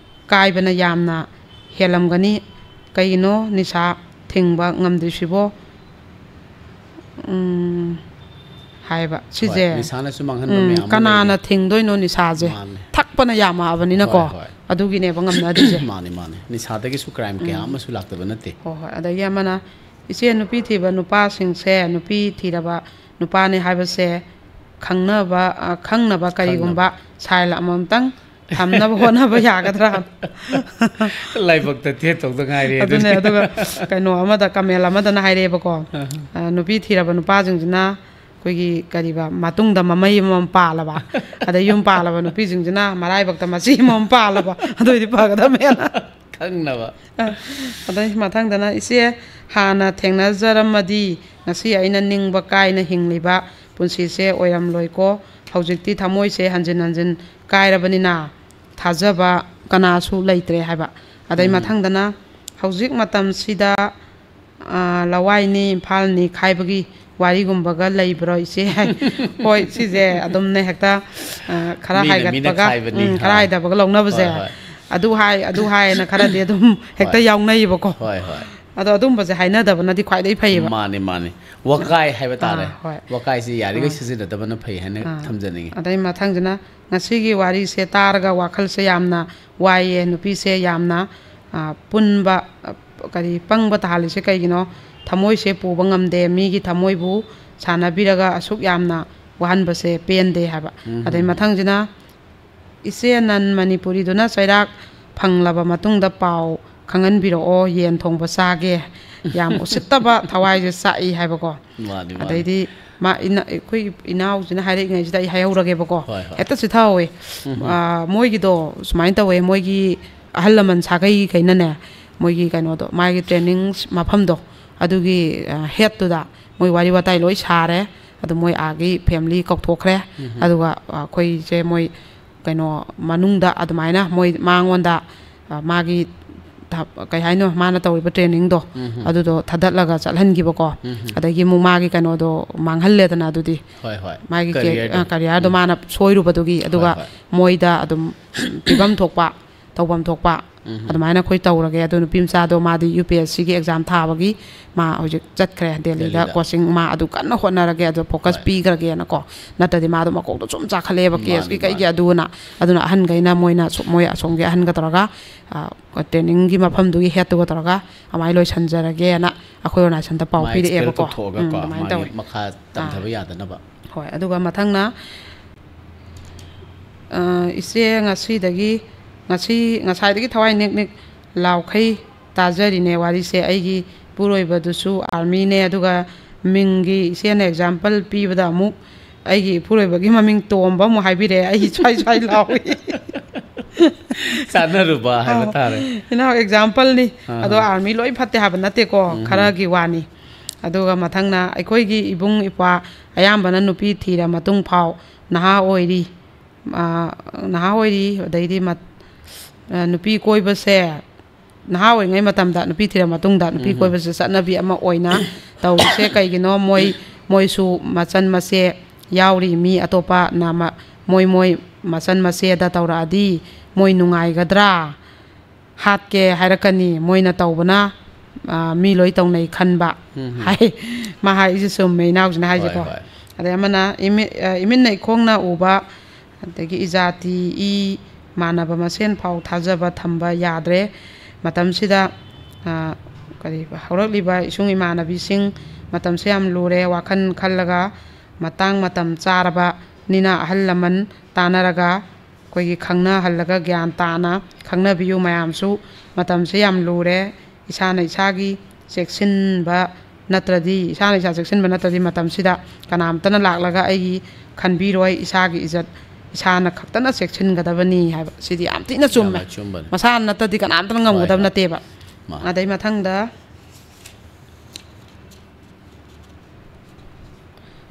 ꯀꯥꯏꯕꯅ ꯌꯥꯝꯅ ꯍꯦꯜꯂꯝꯒꯅꯤ꯫ ꯀꯩꯒꯤꯅꯣ ꯅꯤꯁꯥ ꯊꯤꯡꯕ ꯉꯝꯗ꯭ꯔꯤꯁꯤꯕꯣ? ꯎꯝ, ꯍꯥꯏꯕ꯫ ꯍꯣꯏ, ꯁꯤꯁꯦ, ꯅꯤꯁꯥꯅꯁꯨ ꯃꯥꯡꯍꯟꯕ ꯎꯝ, ꯃꯌꯥꯝ ꯑꯃ ꯀꯅꯥꯅ ꯂꯩꯔꯤ꯫ ꯊꯤꯡꯗꯣꯏꯅꯣ ꯅꯤꯁꯥꯁꯦ? ꯃꯥꯅꯦ꯫ ꯊꯛꯄꯅ ꯌꯥꯝꯃꯛꯑꯕꯅꯤꯅꯀꯣ꯫ ꯍꯣꯏ, ꯍꯣꯏ꯫ ꯑꯗꯨꯒꯤꯅꯦꯕ ꯉꯝꯅꯗ꯭ꯔꯤꯁꯦ꯫ ꯃꯥꯅꯦ, ꯃꯥꯅꯦ꯫ ꯅꯤꯁꯥꯗꯒꯤꯁꯨ ꯀ꯭ꯔꯥꯏꯝ ꯀꯌꯥ ꯎꯝ꯫ ꯑꯃꯁꯨ ꯂꯥꯛꯇꯕ ꯅꯠꯇꯦ꯫ ꯍꯣꯏ, ꯍꯣꯏ꯫ ꯑꯗꯒꯤ ꯑꯃꯅ, ꯏꯆꯦ, ꯅꯨꯄꯤ ꯊꯤꯕ ꯅꯨꯄꯥꯁꯤꯡꯁꯦ, ꯅꯨꯄꯤ ꯊꯤꯔꯕ ꯅꯨꯄꯥꯅꯦ ꯍꯥꯏꯕꯁꯦ ꯈꯪꯅꯕ, ꯑ, ꯈꯪꯅꯕ ꯀꯔꯤꯒꯨꯝꯕ ꯈꯪꯅꯕ꯫ ꯁꯥꯏꯜ ꯑꯃꯃꯝꯇꯪ ꯊꯝꯅꯕ ꯍꯣꯠꯅꯕ ꯌꯥꯒꯗ꯭ꯔꯥ? ꯂꯥꯏꯕꯛꯇ ꯊꯦꯠꯇꯧꯗ ꯉꯥꯏꯔꯦ ꯑꯗꯨꯅꯦ, ꯑꯗꯨꯗꯤ꯫ ꯑꯗꯨꯒ ꯀꯩꯅꯣ ꯑꯃꯗ, ꯀꯃꯦꯟ ꯑꯃꯗꯅ ꯍꯥꯏꯔꯛꯑꯦꯕꯀꯣ, ꯑ꯫ ꯑ, ꯅꯨꯄꯤ ꯊꯤꯔꯕ ꯅꯨꯄꯥꯁꯤꯡꯁꯤꯅ ꯑꯩꯈꯣꯏꯒꯤ ꯀꯔꯤꯕ, ꯃꯇꯨꯡꯗ ꯃꯃꯩ ꯑꯃꯃꯝ ꯄꯥꯜꯂꯕ, ꯑꯗꯩ ꯌꯨꯝ ꯄꯥꯜꯂꯕ ꯅꯨꯄꯤꯁꯤꯡꯁꯤꯅ ꯃꯔꯥꯏꯕꯛꯇ ꯃꯆꯤ ꯑꯃꯃꯝ ꯄꯥꯜꯂꯕ, ꯑꯗꯨ ꯑꯣꯏꯗꯤ ꯐꯒꯗꯕꯅꯦꯅ꯫ ꯈꯪꯅꯕ꯫ ꯑ, ꯑꯗꯩ ꯃꯊꯪꯗꯅ, "ꯏꯆꯦ, ꯍꯥꯟꯅ ꯊꯦꯡꯅꯖꯔꯝꯃꯗꯤ ꯉꯁꯤ ꯑꯩꯅ ꯅꯤꯡꯕ ꯀꯥꯏꯅ ꯍꯤꯡꯂꯤꯕ ꯄꯨꯟꯁꯤꯁꯦ ꯑꯣꯏꯔꯝꯂꯣꯏꯀꯣ꯫ ꯍꯧꯖꯤꯛꯇꯤ ꯊꯃꯣꯏꯁꯦ ꯍꯟꯖꯤꯟ ꯍꯟꯖꯤꯟ ꯀꯥꯏꯔꯕꯅꯤꯅ ꯊꯥꯖꯕ ꯀꯅꯥꯁꯨ ꯂꯩꯇ꯭ꯔꯦ" ꯍꯥꯏꯕ꯫ ꯑꯗꯩ ꯎꯝ꯫ ꯃꯊꯪꯗꯅ, "ꯍꯧꯖꯤꯛ ꯃꯇꯝꯁꯤꯗ ꯑꯥ, ꯂꯋꯥꯏꯅꯤ, ꯏꯝꯐꯥꯜꯅꯤ ꯈꯥꯏꯕꯒꯤ ꯋꯥꯔꯤꯒꯨꯝꯕꯒ ꯂꯩꯕ꯭ꯔꯣ, ꯏꯆꯦ? ꯍꯥꯏ꯫ ꯍꯣꯏ, ꯁꯤꯁꯦ ꯑꯗꯨꯝꯅꯦ, ꯍꯦꯛꯇ, ꯑꯥ, ꯈꯔ ꯃꯤꯅ, ꯃꯤꯅ ꯍꯥꯏꯒꯠꯄꯒ, ꯈꯥꯏꯕꯅꯤ, ꯎꯝ, ꯈꯔ ꯍꯣꯏ꯫ ꯍꯥꯏꯗꯕꯒ ꯂꯧꯅꯕꯁꯦ꯫ ꯍꯣꯏ, ꯍꯣꯏ꯫ ꯑꯗꯨ ꯍꯥꯏ, ꯑꯗꯨ ꯍꯥꯏꯅ ꯈꯔꯗꯤ ꯑꯗꯨꯝ ꯍꯦꯛꯇ ꯍꯣꯏ꯫ ꯌꯥꯎꯅꯩꯌꯦꯕꯀꯣ꯫ ꯍꯣꯏ, ꯍꯣꯏ꯫ ꯑꯗꯣ ꯑꯗꯨꯝꯕꯁꯦ ꯍꯥꯏꯅꯗꯕꯅꯗꯤ ꯈ꯭ꯋꯥꯏꯗꯒꯤ ꯐꯩꯌꯦꯕ꯫ ꯃꯥꯅꯤ, ꯃꯥꯅꯤ꯫ ꯋꯥꯀꯥꯏ ꯍꯥꯏꯕ ꯇꯥꯔꯦ꯫ ꯑꯥ, ꯍꯣꯏ꯫ ꯋꯥꯀꯥꯏꯁꯤ ꯌꯥꯔꯤꯈꯩ ꯑꯥ꯫ ꯁꯤꯖꯤꯟꯅꯗꯕꯅ ꯐꯩ ꯍꯥꯏꯅ ꯑꯥ꯫ ꯊꯝꯖꯅꯤꯡꯉꯤ꯫ ꯑꯗꯩ ꯃꯊꯪꯁꯤꯅ, ꯉꯁꯤꯒꯤ ꯋꯥꯔꯤꯁꯦ ꯇꯥꯔꯒ ꯋꯥꯈꯜꯁꯦ ꯌꯥꯝꯅ ꯋꯥꯏꯌꯦ꯫ ꯅꯨꯄꯤꯁꯦ ꯌꯥꯝꯅ, ꯑ, ꯄꯨꯟꯕ, ꯑ, ꯀꯔꯤ, ꯄꯪꯕ ꯇꯥꯍꯜꯂꯤꯁꯦ ꯀꯩꯒꯤꯅꯣ? ꯊꯃꯣꯏꯁꯦ ꯄꯨꯕ ꯉꯝꯗꯦ꯫ ꯃꯤꯒꯤ ꯊꯃꯣꯏꯕꯨ ꯁꯥꯟꯅꯕꯤꯔꯒ ꯑꯁꯨꯛ ꯌꯥꯝꯅ ꯋꯥꯍꯟꯕꯁꯦ ꯄꯦꯟꯗꯦ ꯍꯥꯏꯕ꯫ ꯎꯝ꯫ ꯑꯗꯩ ꯃꯊꯪꯁꯤꯅ, ꯏꯆꯦ ꯅꯟ ꯃꯅꯤꯄꯨꯔꯤꯗꯨꯅ ꯆꯩꯔꯥꯛ ꯐꯪꯂꯕ ꯃꯇꯨꯡꯗ ꯄꯥꯎ ꯈꯪꯍꯟꯕꯤꯔꯛꯑꯣ, ꯌꯦꯟ ꯊꯣꯡꯕ ꯆꯥꯒꯦ꯫ ꯌꯥꯝ ꯎꯁꯤꯠꯇꯕ ꯊꯋꯥꯏꯁꯦ ꯆꯥꯛꯏ ꯍꯥꯏꯕꯀꯣ꯫ ꯃꯥꯅꯤ, ꯃꯥꯅꯤ꯫ ꯑꯗꯩꯗꯤ ꯃꯥ ꯏꯅ-, ꯑꯩꯈꯣꯏꯒꯤ ꯏꯅꯥꯎꯁꯤꯅ ꯍꯥꯏꯔꯛꯏꯉꯩꯁꯤꯗ ꯑꯩ ꯍꯥꯏꯍꯧꯔꯒꯦꯕꯀꯣ꯫ ꯍꯣꯏ, ꯍꯣꯏ꯫ ꯍꯦꯛꯇ ꯆꯤꯊꯍꯧꯋꯦ꯫ ꯎꯝ, ꯎꯝ꯫ ꯑꯥ, ꯃꯣꯏꯒꯤꯗꯣ ꯁꯨꯃꯥꯏꯅ ꯇꯧꯋꯦ, ꯃꯣꯏꯒꯤ ꯑꯍꯜ ꯂꯃꯟ ꯁꯥꯒꯩꯈꯩꯅꯅꯦ, ꯃꯣꯏꯒꯤ ꯀꯩꯅꯣꯗꯣ, ꯃꯥꯒꯤ training ꯃꯐꯝꯗꯣ, ꯑꯗꯨꯒꯤ, ꯑ, headꯇꯨꯗ ꯃꯣꯏ ꯋꯥꯔꯤ ꯋꯥꯇꯥꯏ ꯂꯣꯏ ꯁꯥꯔꯦ꯫ ꯑꯗꯨ ꯃꯣꯏ ꯑꯥꯒꯤ family ꯀꯧꯊꯣꯛꯈ꯭ꯔꯦ꯫ ꯎꯝ, ꯎꯝ꯫ ꯑꯗꯨꯒ, ꯑ, ꯑꯩꯈꯣꯏꯁꯦ ꯃꯣꯏ ꯀꯩꯅꯣ ꯃꯅꯨꯡꯗ ꯑꯗꯨꯃꯥꯏꯅ ꯃꯣꯏ ꯃꯉꯣꯟꯗ, ꯑ, ꯃꯥꯒꯤ ꯊ-, ꯀꯩ ꯍꯥꯏꯅꯣ, ꯃꯥꯅ ꯇꯧꯔꯤꯕ trainingꯗꯣ, ꯎꯝ, ꯎꯝ꯫ ꯑꯗꯨꯗꯣ ꯊꯥꯗꯠꯂꯒ ꯆꯠꯍꯟꯈꯤꯕꯀꯣ꯫ ꯎꯝ, ꯎꯝ꯫ ꯑꯗꯒꯤ ꯑꯃꯨꯛ ꯃꯥꯒꯤ ꯀꯩꯅꯣꯗꯣ ꯃꯥꯡꯍꯜꯂꯦꯗꯅ ꯑꯗꯨꯗꯤ꯫ ꯍꯣꯏ, ꯍꯣꯏ꯫ ꯃꯥꯒꯤ ꯀꯦ-, careerꯗꯣ꯫ ꯑ, careerꯗꯣ ꯎꯝ꯫ ꯃꯥꯅ ꯁꯣꯏꯔꯨꯕꯗꯨꯒꯤ꯫ ꯑꯗꯨꯒ ꯍꯣꯏ, ꯍꯣꯏ꯫ ꯃꯣꯏꯗ ꯑꯗꯨꯝ ꯄꯤꯐꯝ ꯊꯣꯛꯄ, ꯇꯧꯐꯝ ꯊꯣꯛꯄ ꯎꯝ, ꯎꯝ꯫ ꯑꯗꯨꯃꯥꯏꯅ ꯑꯩꯈꯣꯏ ꯇꯧꯔꯒꯦ꯫ ꯑꯗꯣ ꯅꯨꯄꯤ ꯃꯆꯥꯗꯣ ꯃꯥꯗꯤ UPSCꯒꯤ exam ꯊꯥꯕꯒꯤ ꯃꯥ ꯍꯧꯖꯤꯛ ꯆꯠꯈ꯭ꯔꯦ ꯗꯦꯜꯂꯤꯗ꯫ ꯗꯦꯜꯂꯤꯗ꯫ Coaching ꯃꯥ ꯑꯗꯨ ꯀꯟꯅ ꯍꯣꯠꯅꯔꯒꯦ, ꯑꯗꯣ focus ꯍꯣꯏ꯫ ꯄꯤꯈ꯭ꯔꯒꯦꯅꯀꯣ꯫ ꯅꯠꯇ꯭ꯔꯗꯤ ꯃꯥꯗꯣ ꯃꯀꯣꯛꯇꯣ ꯁꯨꯝ ꯆꯥꯈꯠꯂꯛꯑꯦꯕ ꯃꯥꯅꯤ, caseꯀꯤ ꯀꯩꯒꯤ ꯃꯥꯅꯤ꯫ ꯑꯗꯨꯅ꯫ ꯑꯗꯨꯅ ꯑꯍꯟꯈꯩꯅ ꯃꯣꯏꯅ ꯁꯨ-, ꯃꯣꯏ ꯑꯁꯣꯝꯒꯤ ꯑꯍꯟꯒ ꯇꯧꯔꯒ, ꯑ, trainingꯒꯤ ꯃꯐꯝꯗꯨꯒꯤ headꯇꯨꯒ ꯇꯧꯔꯒ ꯑꯗꯨꯃꯥꯏꯅ ꯂꯣꯏꯁꯟꯖꯔꯒꯦꯅ ꯑꯩꯈꯣꯏ organizationꯗ ꯄꯥꯎ ꯃꯥ expel ꯄꯤꯔꯛꯑꯦꯕꯀꯣ꯫ ꯇꯧꯊꯣꯛꯑꯒꯀꯣ, ꯎꯝ, ꯑꯗꯨꯃꯥꯏꯅ ꯃꯥꯒꯤ ꯇꯧꯋꯦ꯫ ꯃꯈꯥ ꯑꯥ꯫ ꯇꯝꯊꯕ ꯌꯥꯗꯅꯕ꯫ ꯍꯣꯏ, ꯑꯗꯨꯒ ꯃꯊꯪꯅ, ꯑ, ꯏꯆꯦ, ꯉꯁꯤꯗꯒꯤ, ꯉꯁꯤ, ꯉꯁꯥꯏꯗꯒꯤ ꯊꯋꯥꯏ ꯅꯤꯛ ꯅꯤꯛ ꯂꯥꯎꯈꯩ ꯇꯥꯖꯔꯤꯅꯦ ꯋꯥꯔꯤꯁꯦ꯫ ꯑꯩꯒꯤ ꯏꯄꯨꯔꯣꯏꯕꯗꯨꯁꯨ armyꯅꯦ, ꯑꯗꯨꯒ ꯃꯤꯡꯒꯤ ꯏꯆꯦꯅ example ꯄꯤꯕꯗ ꯑꯃꯨꯛ ꯑꯩꯒꯤ ꯏꯄꯨꯔꯣꯏꯕꯒꯤ ꯃꯃꯤꯡ ꯇꯣꯝꯕ ꯑꯃꯨꯛ ꯍꯥꯏꯕꯤꯔꯛꯑꯦ꯫ ꯑꯩ ꯁ꯭ꯋꯥꯏ ꯁ꯭ꯋꯥꯏ ꯂꯥꯎꯏ꯫ ꯆꯥꯟꯅꯔꯨꯕ ꯍꯥꯏꯕ ꯑꯧ꯫ ꯇꯥꯔꯦ꯫ ꯏꯅꯥꯎ, exampleꯅꯤ꯫ ꯑꯥ꯫ ꯑꯗꯣ army ꯂꯣꯏ ꯐꯠꯇꯦ ꯍꯥꯏꯕ ꯅꯠꯇꯦꯀꯣ, ꯎꯝ꯫ ꯈꯔꯒꯤ ꯋꯥꯅꯤ꯫ ꯑꯗꯨꯒ ꯃꯊꯪꯅ ꯑꯩꯈꯣꯏꯒꯤ ꯏꯕꯨꯡ ꯏꯄ꯭ꯋꯥ ꯑꯌꯥꯝꯕꯅ ꯅꯨꯄꯤ ꯊꯤꯔ ꯃꯇꯨꯡ ꯐꯥꯎ ꯅꯍꯥ ꯑꯣꯏꯔꯤ꯫ ꯑ, ꯅꯍꯥ ꯑꯣꯏꯔꯤ, ꯑꯗꯩꯗꯤ ꯃꯠ-, ꯑ, ꯅꯨꯄꯤ ꯀꯣꯏꯕꯁꯦ ꯅꯍꯥ ꯑꯣꯏꯔꯤꯉꯩ ꯃꯇꯝꯗ ꯅꯨꯄꯤ ꯊꯤꯔ ꯃꯇꯨꯡꯗ ꯅꯨꯄꯤ ꯎꯝ꯫ ꯀꯣꯏꯕꯁꯦ ꯆꯠꯅꯕꯤ ꯑꯃ ꯑꯣꯏꯅ ꯇꯧꯔꯤꯁꯦ ꯀꯩꯒꯤꯅꯣ? ꯃꯣꯏ, ꯃꯣꯏꯁꯨ ꯃꯆꯟ ꯃꯆꯦ ꯌꯥꯎꯔꯤ, ꯃꯤ ꯑꯇꯣꯞꯄꯅ ꯃ-, ꯃꯣꯏ, ꯃꯣꯏ ꯃꯆꯟ ꯃꯆꯦꯗ ꯇꯧꯔꯛꯑꯗꯤ ꯃꯣꯏ ꯅꯨꯡꯉꯥꯏꯒꯗ꯭ꯔꯥ? ꯍꯥꯠꯀꯦ ꯍꯥꯏꯔꯛꯀꯅꯤ, ꯃꯣꯏꯅ ꯇꯧꯕꯅ, ꯑ, ꯃꯤ ꯂꯣꯏ ꯇꯧꯅꯩ ꯈꯟꯕ ꯎꯝ꯫ ꯍꯥꯏ꯫ ꯃꯥ ꯍꯥꯏꯁꯦ ꯆꯨꯝꯃꯦ, ꯏꯅꯥꯎꯁꯤꯅ ꯍꯥꯏꯁꯦꯀꯣ꯫ ꯍꯣꯏ, ꯍꯣꯏ꯫ ꯑꯗꯩ ꯑꯃꯅ ꯏꯃꯤ-, ꯑ, ꯏꯃꯤꯠꯅ ꯏꯈꯣꯡꯅ ꯎꯕ, ꯑꯗꯒꯤ ꯏꯖꯥꯇꯤ ꯏ ꯃꯥꯟꯅꯕ ꯃꯁꯦꯟ ꯐꯥꯎ ꯊꯥꯖꯕ ꯊꯝꯕ ꯌꯥꯗ꯭ꯔꯦ꯫ ꯃꯇꯝꯁꯤꯗ, ꯑ, ꯀꯔꯤ, ꯍꯧꯔꯛꯂꯤꯕ ꯏꯁꯨꯡ ꯏꯃꯥꯟꯅꯕꯤꯁꯤꯡ, ꯃꯇꯝꯁꯦ ꯌꯥꯝ ꯂꯨꯔꯦ꯫ ꯋꯥꯈꯜ ꯈꯜꯂꯒ ꯃꯇꯥꯡ ꯃꯇꯝ ꯆꯥꯔꯕꯅꯤꯅ ꯑꯍꯜ ꯂꯃꯟ ꯇꯥꯟꯅꯔꯒ ꯑꯩꯈꯣꯏꯒꯤ ꯈꯪꯅꯍꯜꯂꯒ ꯒ꯭ꯌꯥꯟ ꯇꯥꯅ ꯈꯪꯅꯕꯤꯌꯨ ꯃꯌꯥꯝꯁꯨ꯫ ꯃꯇꯝꯁꯦ ꯌꯥꯝ ꯂꯨꯔꯦ꯫ ꯏꯁꯥꯅ ꯏꯁꯥꯒꯤ ꯆꯦꯛꯁꯤꯟꯕ ꯅꯠꯇ꯭ꯔꯗꯤ, ꯏꯁꯥꯅ ꯏꯁꯥ ꯆꯦꯛꯁꯤꯟꯕ ꯅꯠꯇ꯭ꯔꯗꯤ ꯃꯇꯝꯁꯤꯗ ꯀꯅꯥꯝꯇꯅ ꯂꯥꯛꯂꯒ ꯑꯩꯒꯤ ꯈꯟꯕꯤꯔꯣꯏ꯫ ꯏꯁꯥꯒꯤ ꯏꯖꯠ ꯏꯁꯥꯅ ꯈꯛꯇꯅ ꯆꯦꯛꯁꯤꯟꯒꯗꯕꯅꯤ ꯍꯥꯏꯕ꯫ ꯁꯤꯗꯤ ꯌꯥꯝ ꯊꯤꯅ ꯆꯨꯝꯃꯦ꯫ ꯌꯥꯝꯅ ꯑꯆꯨꯝꯕꯅꯤ꯫ ꯃꯁꯥꯅ ꯅꯠꯇꯗꯤ ꯀꯅꯥꯝꯇꯅ ꯍꯣꯏ, ꯉꯝꯒꯗꯕ ꯍꯣꯏ꯫ ꯅꯠꯇꯦꯕ꯫ ꯃꯥ꯫ ꯑꯗꯩ ꯃꯊꯪꯗ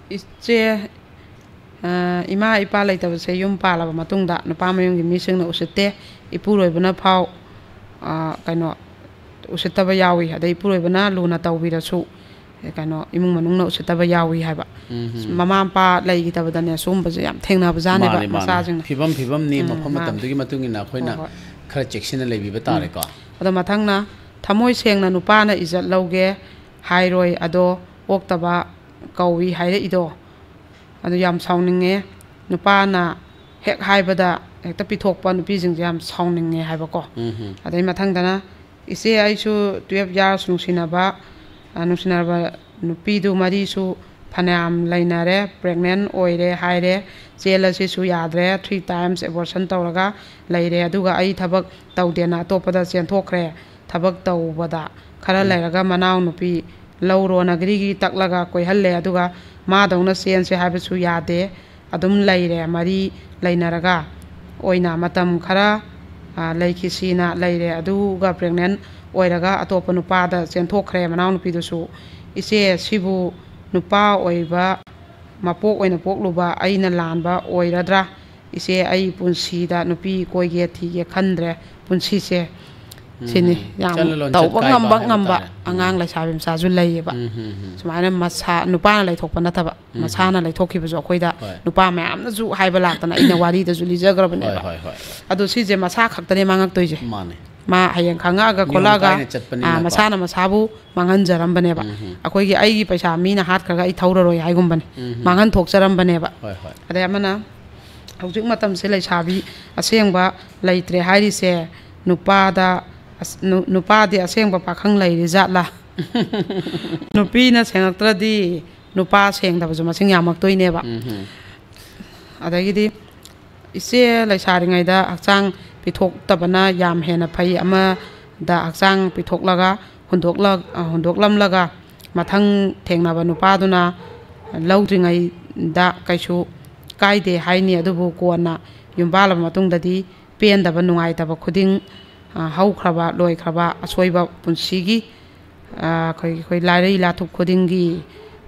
ꯏꯆꯦ, ꯑ, ꯏꯃꯥ ꯏꯄꯥ ꯂꯩꯇꯕꯁꯦ ꯌꯨꯝ ꯄꯥꯜꯂꯕ ꯃꯇꯨꯡꯗ ꯅꯨꯄꯥ ꯃꯌꯨꯝꯒꯤ ꯃꯤꯁꯤꯡꯅ ꯎꯁꯤꯠꯇꯦ, ꯏꯄꯨꯔꯣꯏꯕꯅ ꯐꯥꯎ, ꯑ, ꯀꯩꯅꯣ, ꯎꯁꯤꯠꯇꯕ ꯌꯥꯎꯏ꯫ ꯑꯗꯩ ꯏꯄꯨꯔꯣꯏꯕꯅ ꯂꯨꯅ ꯇꯧꯕꯤꯔꯁꯨ, ꯑꯦ, ꯀꯩꯅꯣ, ꯏꯃꯨꯡ ꯃꯅꯨꯡꯅ ꯎꯁꯤꯠꯇꯕ ꯌꯥꯎꯏ ꯍꯥꯏꯕ꯫ ꯎꯝ, ꯎꯝ꯫ ꯃꯃꯥ ꯃꯄꯥ ꯂꯩꯈꯤꯗꯕꯗꯅꯦ ꯁꯤꯒꯨꯝꯕꯁꯦ ꯌꯥꯝ ꯊꯦꯡꯅꯕꯖꯥꯠꯅꯦꯕ ꯃꯥꯅꯦ, ꯃꯥꯅꯦ꯫ ꯃꯆꯥꯁꯤꯡꯅ꯫ ꯐꯤꯕꯝ, ꯐꯤꯕꯝꯅꯤ, ꯎꯝ, ꯃꯐꯝ ꯃꯥꯅꯦ꯫ ꯃꯇꯝꯗꯨꯒꯤ ꯃꯇꯨꯡ ꯏꯟꯅ ꯑꯩꯈꯣꯏꯅ ꯍꯣꯏ, ꯍꯣꯏ꯫ ꯈꯔ ꯆꯦꯛꯁꯤꯟꯅ ꯂꯩꯕꯤꯕ ꯎꯝ꯫ ꯇꯥꯔꯦꯀꯣ꯫ ꯑꯗꯣ ꯃꯊꯪꯅ, ꯊꯃꯣꯏ ꯁꯦꯡꯅ ꯅꯨꯄꯥꯅ ꯏꯖꯠ ꯂꯧꯒꯦ ꯍꯥꯏꯔꯣꯏ, ꯑꯗꯣ ꯑꯣꯛꯇꯕ ꯀꯧꯏ ꯍꯥꯏꯔꯛꯏꯗꯣ꯫ ꯑꯗꯨ ꯌꯥꯝ ꯁꯥꯎꯅꯤꯡꯉꯦ꯫ ꯅꯨꯄꯥꯅ ꯍꯦꯛ ꯍꯥꯏꯕꯗ ꯍꯦꯛꯇ ꯄꯤꯊꯣꯛꯄ ꯅꯨꯄꯤꯁꯤꯡꯁꯦ ꯌꯥꯝ ꯁꯥꯎꯅꯤꯡꯉꯦ ꯍꯥꯏꯕꯀꯣ꯫ ꯎꯝ ꯍꯝ꯫ ꯑꯗꯩ ꯃꯊꯪꯗꯅ, ꯏꯆꯦ, ꯑꯩꯁꯨ twelve years ꯅꯨꯡꯁꯤꯅꯕ, ꯑ, ꯅꯨꯡꯁꯤꯅꯔꯕ ꯅꯨꯄꯤꯗꯨ ꯃꯔꯤꯁꯨ ꯐꯅꯌꯥꯝ ꯂꯩꯅꯔꯦ, pregnant ꯑꯣꯏꯔꯦ ꯍꯥꯏꯔꯦ, ꯆꯦꯜꯂꯁꯤꯁꯨ ꯌꯥꯗ꯭ꯔꯦ, three times abortion ꯇꯧꯔꯒ ꯂꯩꯔꯦ꯫ ꯑꯗꯨꯒ ꯑꯩ ꯊꯕꯛ ꯇꯧꯗꯦꯅ ꯑꯇꯣꯞꯄꯗ ꯆꯦꯟꯊꯣꯛꯈ꯭ꯔꯦ꯫ ꯊꯕꯛ ꯇꯧꯕꯗ ꯈꯔ ꯎꯝ꯫ ꯂꯩꯔꯒ ꯃꯅꯥꯎꯅꯨꯄꯤ ꯂꯧꯔꯣꯅ ꯘꯔꯤꯒꯤ ꯇꯛꯂꯒ ꯀꯣꯏꯍꯜꯂꯦ꯫ ꯑꯗꯨꯒ ꯃꯥꯗꯧꯅ ꯆꯦꯟꯁꯦ ꯍꯥꯏꯕꯁꯨ ꯌꯥꯗꯦ꯫ ꯑꯗꯨꯝ ꯂꯩꯔꯦ, ꯃꯔꯤ ꯂꯩꯅꯔꯒ ꯑꯣꯏꯅ ꯃꯇꯝ ꯈꯔ, ꯑ, ꯂꯩꯈꯤꯁꯤꯅ ꯂꯩꯔꯦ꯫ ꯑꯗꯨꯒ pregnant ꯑꯣꯏꯔꯒ ꯑꯇꯣꯞꯄ ꯅꯨꯄꯥꯗ ꯆꯦꯟꯊꯣꯛꯈ꯭ꯔꯦ ꯃꯅꯥꯎꯅꯨꯄꯤꯗꯨꯁꯨ꯫ ꯏꯆꯦ, ꯁꯤꯕꯨ ꯅꯨꯄꯥ ꯑꯣꯏꯕ ꯃꯄꯣꯛ ꯑꯣꯏꯅ ꯄꯣꯛꯂꯨꯕ ꯑꯩꯅ ꯂꯥꯟꯕ ꯑꯣꯏꯔꯗ꯭ꯔꯥ? ꯏꯆꯦ, ꯑꯩ ꯄꯨꯟꯁꯤꯗ ꯅꯨꯄꯤ ꯀꯣꯏꯒꯦ ꯊꯤꯒꯦ ꯈꯟꯗ꯭ꯔꯦ꯫ ꯄꯨꯟꯁꯤꯁꯦ ꯁꯤꯅꯤ ꯎꯝ꯫ ꯌꯥꯝ ꯆꯠꯅ ꯂꯣꯟꯆꯠ ꯇꯧꯕ ꯀꯥꯏꯕ ꯉꯝꯕ ꯍꯥꯏꯕ ꯉꯝꯕ ꯇꯥꯔꯦ꯫ ꯎꯝ꯫ ꯑꯉꯥꯡ ꯂꯩꯁꯥꯕꯤ ꯃꯆꯥꯁꯨ ꯂꯩꯌꯦꯕ꯫ ꯎꯝ, ꯎꯝ, ꯎꯝ꯫ ꯁꯨꯃꯥꯏꯅ ꯃꯁꯥ, ꯅꯨꯄꯥꯅ ꯂꯩꯊꯣꯛꯄ ꯅꯠꯇꯕ, ꯎꯝ꯫ ꯃꯁꯥꯅ ꯂꯩꯊꯣꯛꯈꯤꯕꯁꯨ ꯑꯩꯈꯣꯏꯗ ꯍꯣꯏ꯫ ꯅꯨꯄꯥ ꯃꯌꯥꯝꯅꯁꯨ ꯍꯥꯏꯕ ꯂꯥꯛꯇꯅ ꯑꯩꯅ ꯋꯥꯔꯤꯗꯁꯨ ꯂꯤꯖꯈ꯭ꯔꯕꯅꯦꯕ꯫ ꯍꯣꯏ, ꯍꯣꯏ, ꯍꯣꯏ꯫ ꯑꯗꯣ ꯁꯤꯁꯦ ꯃꯁꯥ ꯈꯛꯇꯅꯦ ꯃꯥꯡꯉꯛꯇꯣꯏꯁꯦ꯫ ꯃꯥꯅꯦ꯫ ꯃꯥ ꯍꯌꯦꯡ ꯈꯪꯉꯛꯑꯒ ꯅꯤꯌꯣꯝ ꯈꯣꯠꯂꯛꯑꯒ, ꯀꯥꯏꯅ ꯆꯠꯄꯅꯤꯅꯀꯣ꯫ ꯑꯥ, ꯃꯁꯥꯅ ꯃꯁꯥꯕꯨ ꯃꯥꯡꯍꯟꯖꯔꯝꯕꯅꯦꯕ꯫ ꯎꯝ, ꯎꯝ꯫ ꯑꯩꯈꯣꯏꯒꯤ, "ꯑꯩꯒꯤ ꯄꯩꯁꯥ ꯃꯤꯅ ꯍꯥꯠꯈ꯭ꯔꯒ ꯑꯩ ꯊꯧꯔꯔꯣꯏ" ꯍꯥꯏꯒꯨꯝꯕꯅꯦ꯫ ꯎꯝ, ꯎꯝ꯫ ꯃꯥꯡꯍꯟ ꯊꯣꯛꯆꯔꯝꯕꯅꯦꯕ꯫ ꯍꯣꯏ, ꯍꯣꯏ꯫ ꯑꯗꯩ ꯑꯃꯅ, ꯍꯧꯖꯤꯛ ꯃꯇꯝꯁꯦ ꯂꯩꯁꯥꯕꯤ ꯑꯁꯦꯡꯕ ꯂꯩꯇ꯭ꯔꯦ ꯍꯥꯏꯔꯤꯁꯦ, ꯅꯨꯄꯥꯗ, ꯑꯁ-, ꯅꯨ-, ꯅꯨꯄꯥꯗꯤ ꯑꯁꯦꯡꯕ ꯄꯥꯈꯪ ꯂꯩꯔꯤ ꯖꯥꯠꯂꯥ? ꯅꯨꯄꯤꯅ ꯁꯦꯡꯉꯛꯇ꯭ꯔꯗꯤ ꯅꯨꯄꯥ ꯁꯦꯡꯗꯕꯁꯨ ꯃꯁꯤꯡ ꯌꯥꯝꯃꯛꯇꯣꯏꯅꯦꯕ꯫ ꯎꯝ, ꯎꯝ꯫ ꯑꯗꯒꯤꯗꯤ ꯏꯆꯦ ꯂꯩꯁꯥꯔꯤꯉꯩꯗ ꯍꯛꯆꯥꯡ ꯄꯤꯊꯣꯛꯇꯕꯅ ꯌꯥꯝ ꯍꯦꯟꯅ ꯐꯩ꯫ ꯑꯃꯗ ꯍꯛꯆꯥꯡ ꯄꯤꯊꯣꯛꯂꯒ ꯍꯨꯟꯗꯣꯛꯂ-, ꯑ, ꯍꯨꯟꯗꯣꯛꯂꯝꯂꯒ ꯃꯊꯪ ꯊꯦꯡꯅꯕ ꯅꯨꯄꯥꯗꯨꯅ ꯂꯧꯗ꯭ꯔꯤꯉꯩꯗ ꯀꯩꯁꯨ ꯀꯥꯏꯗꯦ ꯍꯥꯏꯅꯤ, ꯑꯗꯨꯕꯨ ꯀꯣꯟꯅ ꯌꯨꯝ ꯄꯥꯜꯂꯕ ꯃꯇꯨꯡꯗꯗꯤ ꯄꯦꯟꯗꯕ, ꯅꯨꯡꯉꯥꯏꯇꯕ ꯈꯨꯗꯤꯡ, ꯑ, ꯍꯧꯈ꯭ꯔꯕ, ꯂꯣꯏꯈ꯭ꯔꯕ ꯑꯁꯣꯏꯕ ꯄꯨꯟꯁꯤꯒꯤ, ꯑ, ꯑꯩꯈꯣꯏ, ꯑꯩꯈꯣꯏ ꯂꯥꯏꯔꯩ ꯂꯥꯊꯨꯞ ꯈꯨꯗꯤꯡꯒꯤ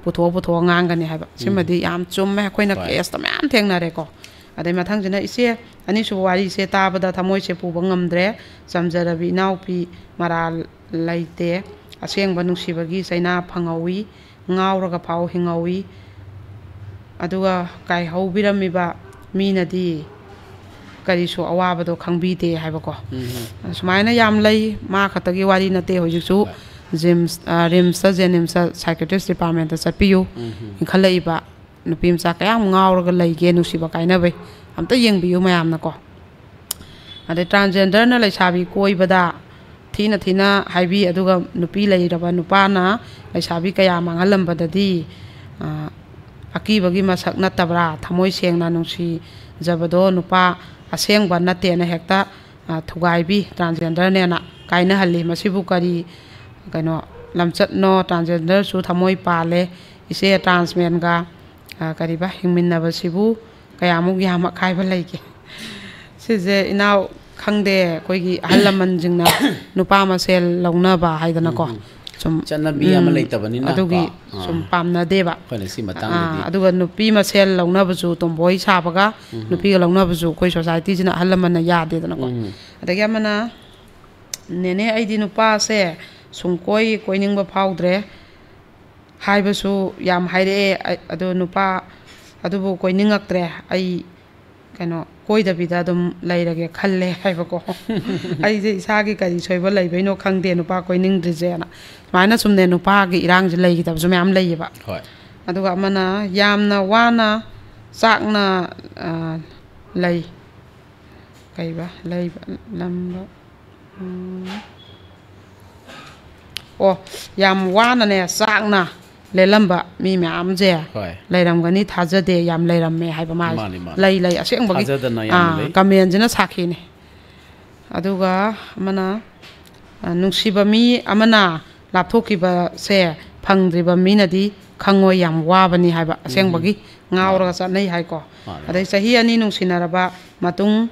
ꯄꯨꯊꯣꯛꯑ ꯄꯨꯊꯣꯛꯑ ꯉꯥꯡꯒꯅꯤ ꯍꯥꯏꯕ꯫ ꯎꯝ꯫ ꯁꯤꯃꯗꯤ ꯌꯥꯝ ꯆꯨꯝꯃꯦ, ꯑꯩꯈꯣꯏꯅ ꯍꯣꯏ꯫ ꯀꯦꯁꯇ ꯃꯌꯥꯝ ꯊꯦꯡꯅꯔꯦꯀꯣ꯫ ꯑꯗꯩ ꯃꯊꯪꯁꯤꯅ, "ꯏꯆꯦ, ꯑꯅꯤꯁꯨꯕ ꯋꯥꯔꯤꯁꯦ ꯇꯥꯕꯗ ꯊꯃꯣꯏꯁꯦ ꯄꯨꯕ ꯉꯝꯗ꯭ꯔꯦ꯫ ꯆꯝꯖꯔꯕꯤ ꯏꯅꯥꯎꯄꯤ ꯃꯔꯥꯜ ꯂꯩꯇꯦ꯫ ꯑꯁꯦꯡꯕ ꯅꯨꯡꯁꯤꯕꯒꯤ ꯆꯩꯅꯥ ꯐꯪꯍꯧꯋꯤ꯫ ꯉꯥꯎꯔꯒ ꯐꯥꯎ ꯍꯤꯡꯍꯧꯋꯤ꯫ ꯑꯗꯨꯒ ꯀꯥꯏꯍꯧꯕꯤꯔꯝꯃꯤꯕ ꯃꯤꯅꯗꯤ ꯀꯔꯤꯁꯨ ꯑꯋꯥꯕꯗꯣ ꯈꯪꯕꯤꯗꯦ" ꯍꯥꯏꯕꯀꯣ꯫ ꯎꯝ, ꯎꯝ꯫ ꯁꯨꯃꯥꯏꯅ ꯌꯥꯝ ꯂꯩ꯫ ꯃꯥ ꯈꯛꯇꯒꯤ ꯋꯥꯔꯤ ꯅꯠꯇꯦ꯫ ꯍꯧꯖꯤꯛꯁꯨ ꯍꯣꯏ꯫ ꯖꯤꯝꯁ, ꯑ, ꯔꯤꯝꯁꯇ, ꯖꯦꯅꯤꯝꯁꯇ psychiatrist departmentꯇ ꯆꯠꯄꯤꯌꯨ꯫ ꯎꯝ, ꯎꯝ꯫ ꯏꯟꯈꯠꯂꯛꯏꯕ ꯅꯨꯄꯤ ꯃꯆꯥ ꯀꯌꯥꯝ ꯉꯥꯎꯔꯒ ꯂꯩꯒꯦ, ꯅꯨꯡꯁꯤꯕ ꯀꯥꯏꯅꯕꯩ꯫ ꯑꯝꯇ ꯌꯦꯡꯕꯤꯌꯨ ꯃꯌꯥꯝꯅꯀꯣ꯫ ꯑꯗꯩ transgenderꯅ ꯂꯩꯁꯥꯕꯤ ꯀꯣꯏꯕꯗ ꯊꯤꯅ ꯊꯤꯅ ꯍꯥꯏꯕꯤ, ꯑꯗꯨꯒ ꯅꯨꯄꯤ ꯂꯩꯔꯕ ꯅꯨꯄꯥꯅ ꯂꯩꯁꯥꯕꯤ ꯀꯌꯥ ꯃꯥꯡꯍꯜꯂꯝꯕꯗꯗꯤ, ꯑ, ꯑꯀꯤꯕꯒꯤ ꯃꯁꯛ ꯅꯠꯇꯕ꯭ꯔꯥ? ꯊꯃꯣꯏ ꯁꯦꯡꯅ ꯅꯨꯡꯁꯤꯖꯕꯗꯣ ꯅꯨꯄꯥ ꯑꯁꯦꯡꯕ ꯅꯠꯇꯦꯅ ꯍꯦꯛꯇ, ꯑ, ꯊꯨꯒꯥꯏꯕꯤ, transgenderꯅꯦꯅ ꯀꯥꯏꯅꯍꯜꯂꯤ꯫ ꯃꯁꯤꯕꯨ ꯀꯔꯤ, ꯀꯩꯅꯣ, ꯂꯝꯆꯠꯅꯣ? Transgenderꯁꯨ ꯊꯃꯣꯏ ꯄꯥꯜꯂꯦ꯫ ꯏꯆꯦ transmanꯒ, ꯑ, ꯀꯔꯤꯕ, ꯍꯤꯡꯃꯤꯟꯅꯕꯁꯤꯕꯨ ꯀꯌꯥꯃꯨꯛ ꯌꯥꯝ ꯑꯀꯥꯏꯕ ꯂꯩꯒꯦ? ꯁꯤꯁꯦ ꯏꯅꯥꯎ, ꯈꯪꯗꯦ, ꯑꯩꯈꯣꯏꯒꯤ ꯑꯍꯜ ꯂꯃꯟꯁꯤꯡꯅ ꯅꯨꯄꯥ ꯃꯁꯦꯜ ꯂꯧꯅꯕ ꯍꯥꯏꯗꯅꯀꯣ꯫ ꯎꯝ, ꯎꯝ꯫ ꯁꯨꯝ, ꯆꯠꯅꯕꯤ ꯑꯃ ꯎꯝ, ꯂꯩꯇꯕꯅꯤꯅ ꯑꯗꯨꯒꯤ ꯀꯣ꯫ ꯑꯥ꯫ ꯁꯨꯝ ꯄꯥꯝꯅꯗꯦꯕ꯫ ꯑꯩꯈꯣꯏꯅ ꯁꯤ ꯃꯇꯥꯡꯗꯗꯤ ꯑꯥ, ꯑꯗꯨꯒ ꯅꯨꯄꯤ ꯃꯁꯦꯜ ꯂꯧꯅꯕꯁꯨ, tomboy ꯁꯥꯕꯒ ꯎꯝ, ꯎꯝ꯫ ꯅꯨꯄꯤꯒ ꯂꯧꯅꯕꯁꯨ ꯑꯩꯈꯣꯏ societyꯁꯤꯅ ꯑꯍꯜ ꯂꯃꯟꯅ ꯌꯥꯗꯦꯗꯅꯀꯣ꯫ ꯎꯝ꯫ ꯑꯗꯒꯤ ꯑꯃꯅ "ꯅꯦꯅꯦ, ꯑꯩꯗꯤ ꯅꯨꯄꯥꯁꯦ ꯁꯨꯡꯀꯣꯏ ꯀꯣꯏꯅꯤꯡꯕ ꯐꯥꯎꯗ꯭ꯔꯦ, ꯍꯥꯏꯕꯁꯨ ꯌꯥꯝ ꯍꯥꯏꯔꯛꯑꯦ, ꯑ-, ꯑꯗꯣ ꯅꯨꯄꯥ ꯑꯗꯨꯕꯨ ꯀꯣꯏꯅꯤꯡꯉꯛꯇ꯭ꯔꯦ꯫ ꯑꯩ, ꯀꯩꯅꯣ, ꯀꯣꯏꯗꯕꯤꯗ ꯑꯗꯨꯝ ꯂꯩꯔꯒꯦ ꯈꯜꯂꯦ", ꯍꯥꯏꯕꯀꯣ꯫ "ꯑꯩꯁꯦ ꯏꯁꯥꯒꯤ ꯀꯔꯤ ꯁꯣꯏꯕ ꯂꯩꯕꯩꯅꯣ ꯈꯪꯗꯦ ꯅꯨꯄꯥ ꯀꯣꯏꯅꯤꯡꯗ꯭ꯔꯤꯁꯦꯅ"꯫ ꯁꯨꯃꯥꯏꯅ ꯁꯨꯝꯅꯦ, ꯅꯨꯄꯥꯒꯤ ꯏꯔꯥꯡꯁꯦ ꯂꯩꯈꯤꯗꯕꯁꯨ ꯃꯌꯥꯝ ꯂꯩꯌꯦꯕ꯫ ꯍꯣꯏ꯫ ꯑꯗꯨꯒ ꯑꯃꯅ ꯌꯥꯝꯅ ꯋꯥꯅ ꯆꯥꯛꯅ, ꯑ, ꯂꯩ꯫ ꯀꯩꯕ? ꯂꯩꯕ, ꯂꯝꯕ, ꯎꯝ꯫ ꯑꯣ, ꯌꯥꯝ ꯋꯥꯅꯅꯦ, ꯆꯥꯛꯅ ꯂꯦꯜꯂꯝꯕ ꯃꯤ ꯃꯌꯥꯝꯁꯦ ꯍꯣꯏ꯫ ꯂꯩꯔꯝꯒꯅꯤ, ꯊꯥꯖꯗꯦ, ꯌꯥꯝ ꯂꯩꯔꯝꯃꯦ ꯍꯥꯏꯕ ꯃꯥ꯫ ꯃꯥꯅꯤ, ꯃꯥꯅꯤ꯫ ꯂꯩ, ꯂꯩ, ꯑꯁꯦꯡꯕꯒꯤ꯫ ꯊꯥꯖꯗꯅ ꯌꯥꯝꯅ ꯑꯥ, ꯂꯩ꯫ ꯀꯃꯦꯟꯁꯤꯅ ꯁꯥꯈꯤꯅꯦ꯫ ꯑꯗꯨꯒ ꯑꯃꯅ, ꯑ, "ꯅꯨꯡꯁꯤꯕ ꯃꯤ ꯑꯃꯅ ꯂꯥꯞꯊꯣꯛꯈꯤꯕꯁꯦ ꯐꯪꯗ꯭ꯔꯤꯕ ꯃꯤꯅꯗꯤ ꯈꯪꯉꯣꯏ, ꯌꯥꯝ ꯋꯥꯕꯅꯤ" ꯍꯥꯏꯕ꯫ ꯑꯁꯦꯡꯕꯒꯤ ꯉꯥꯎꯔꯒ ꯃꯥꯅꯤ꯫ ꯆꯠꯅꯩ ꯍꯥꯏꯀꯣ꯫ ꯃꯥꯅꯤ꯫ ꯑꯗꯩ ꯆꯍꯤ ꯑꯅꯤ ꯅꯨꯡꯁꯤꯅꯔꯕ ꯃꯇꯨꯡ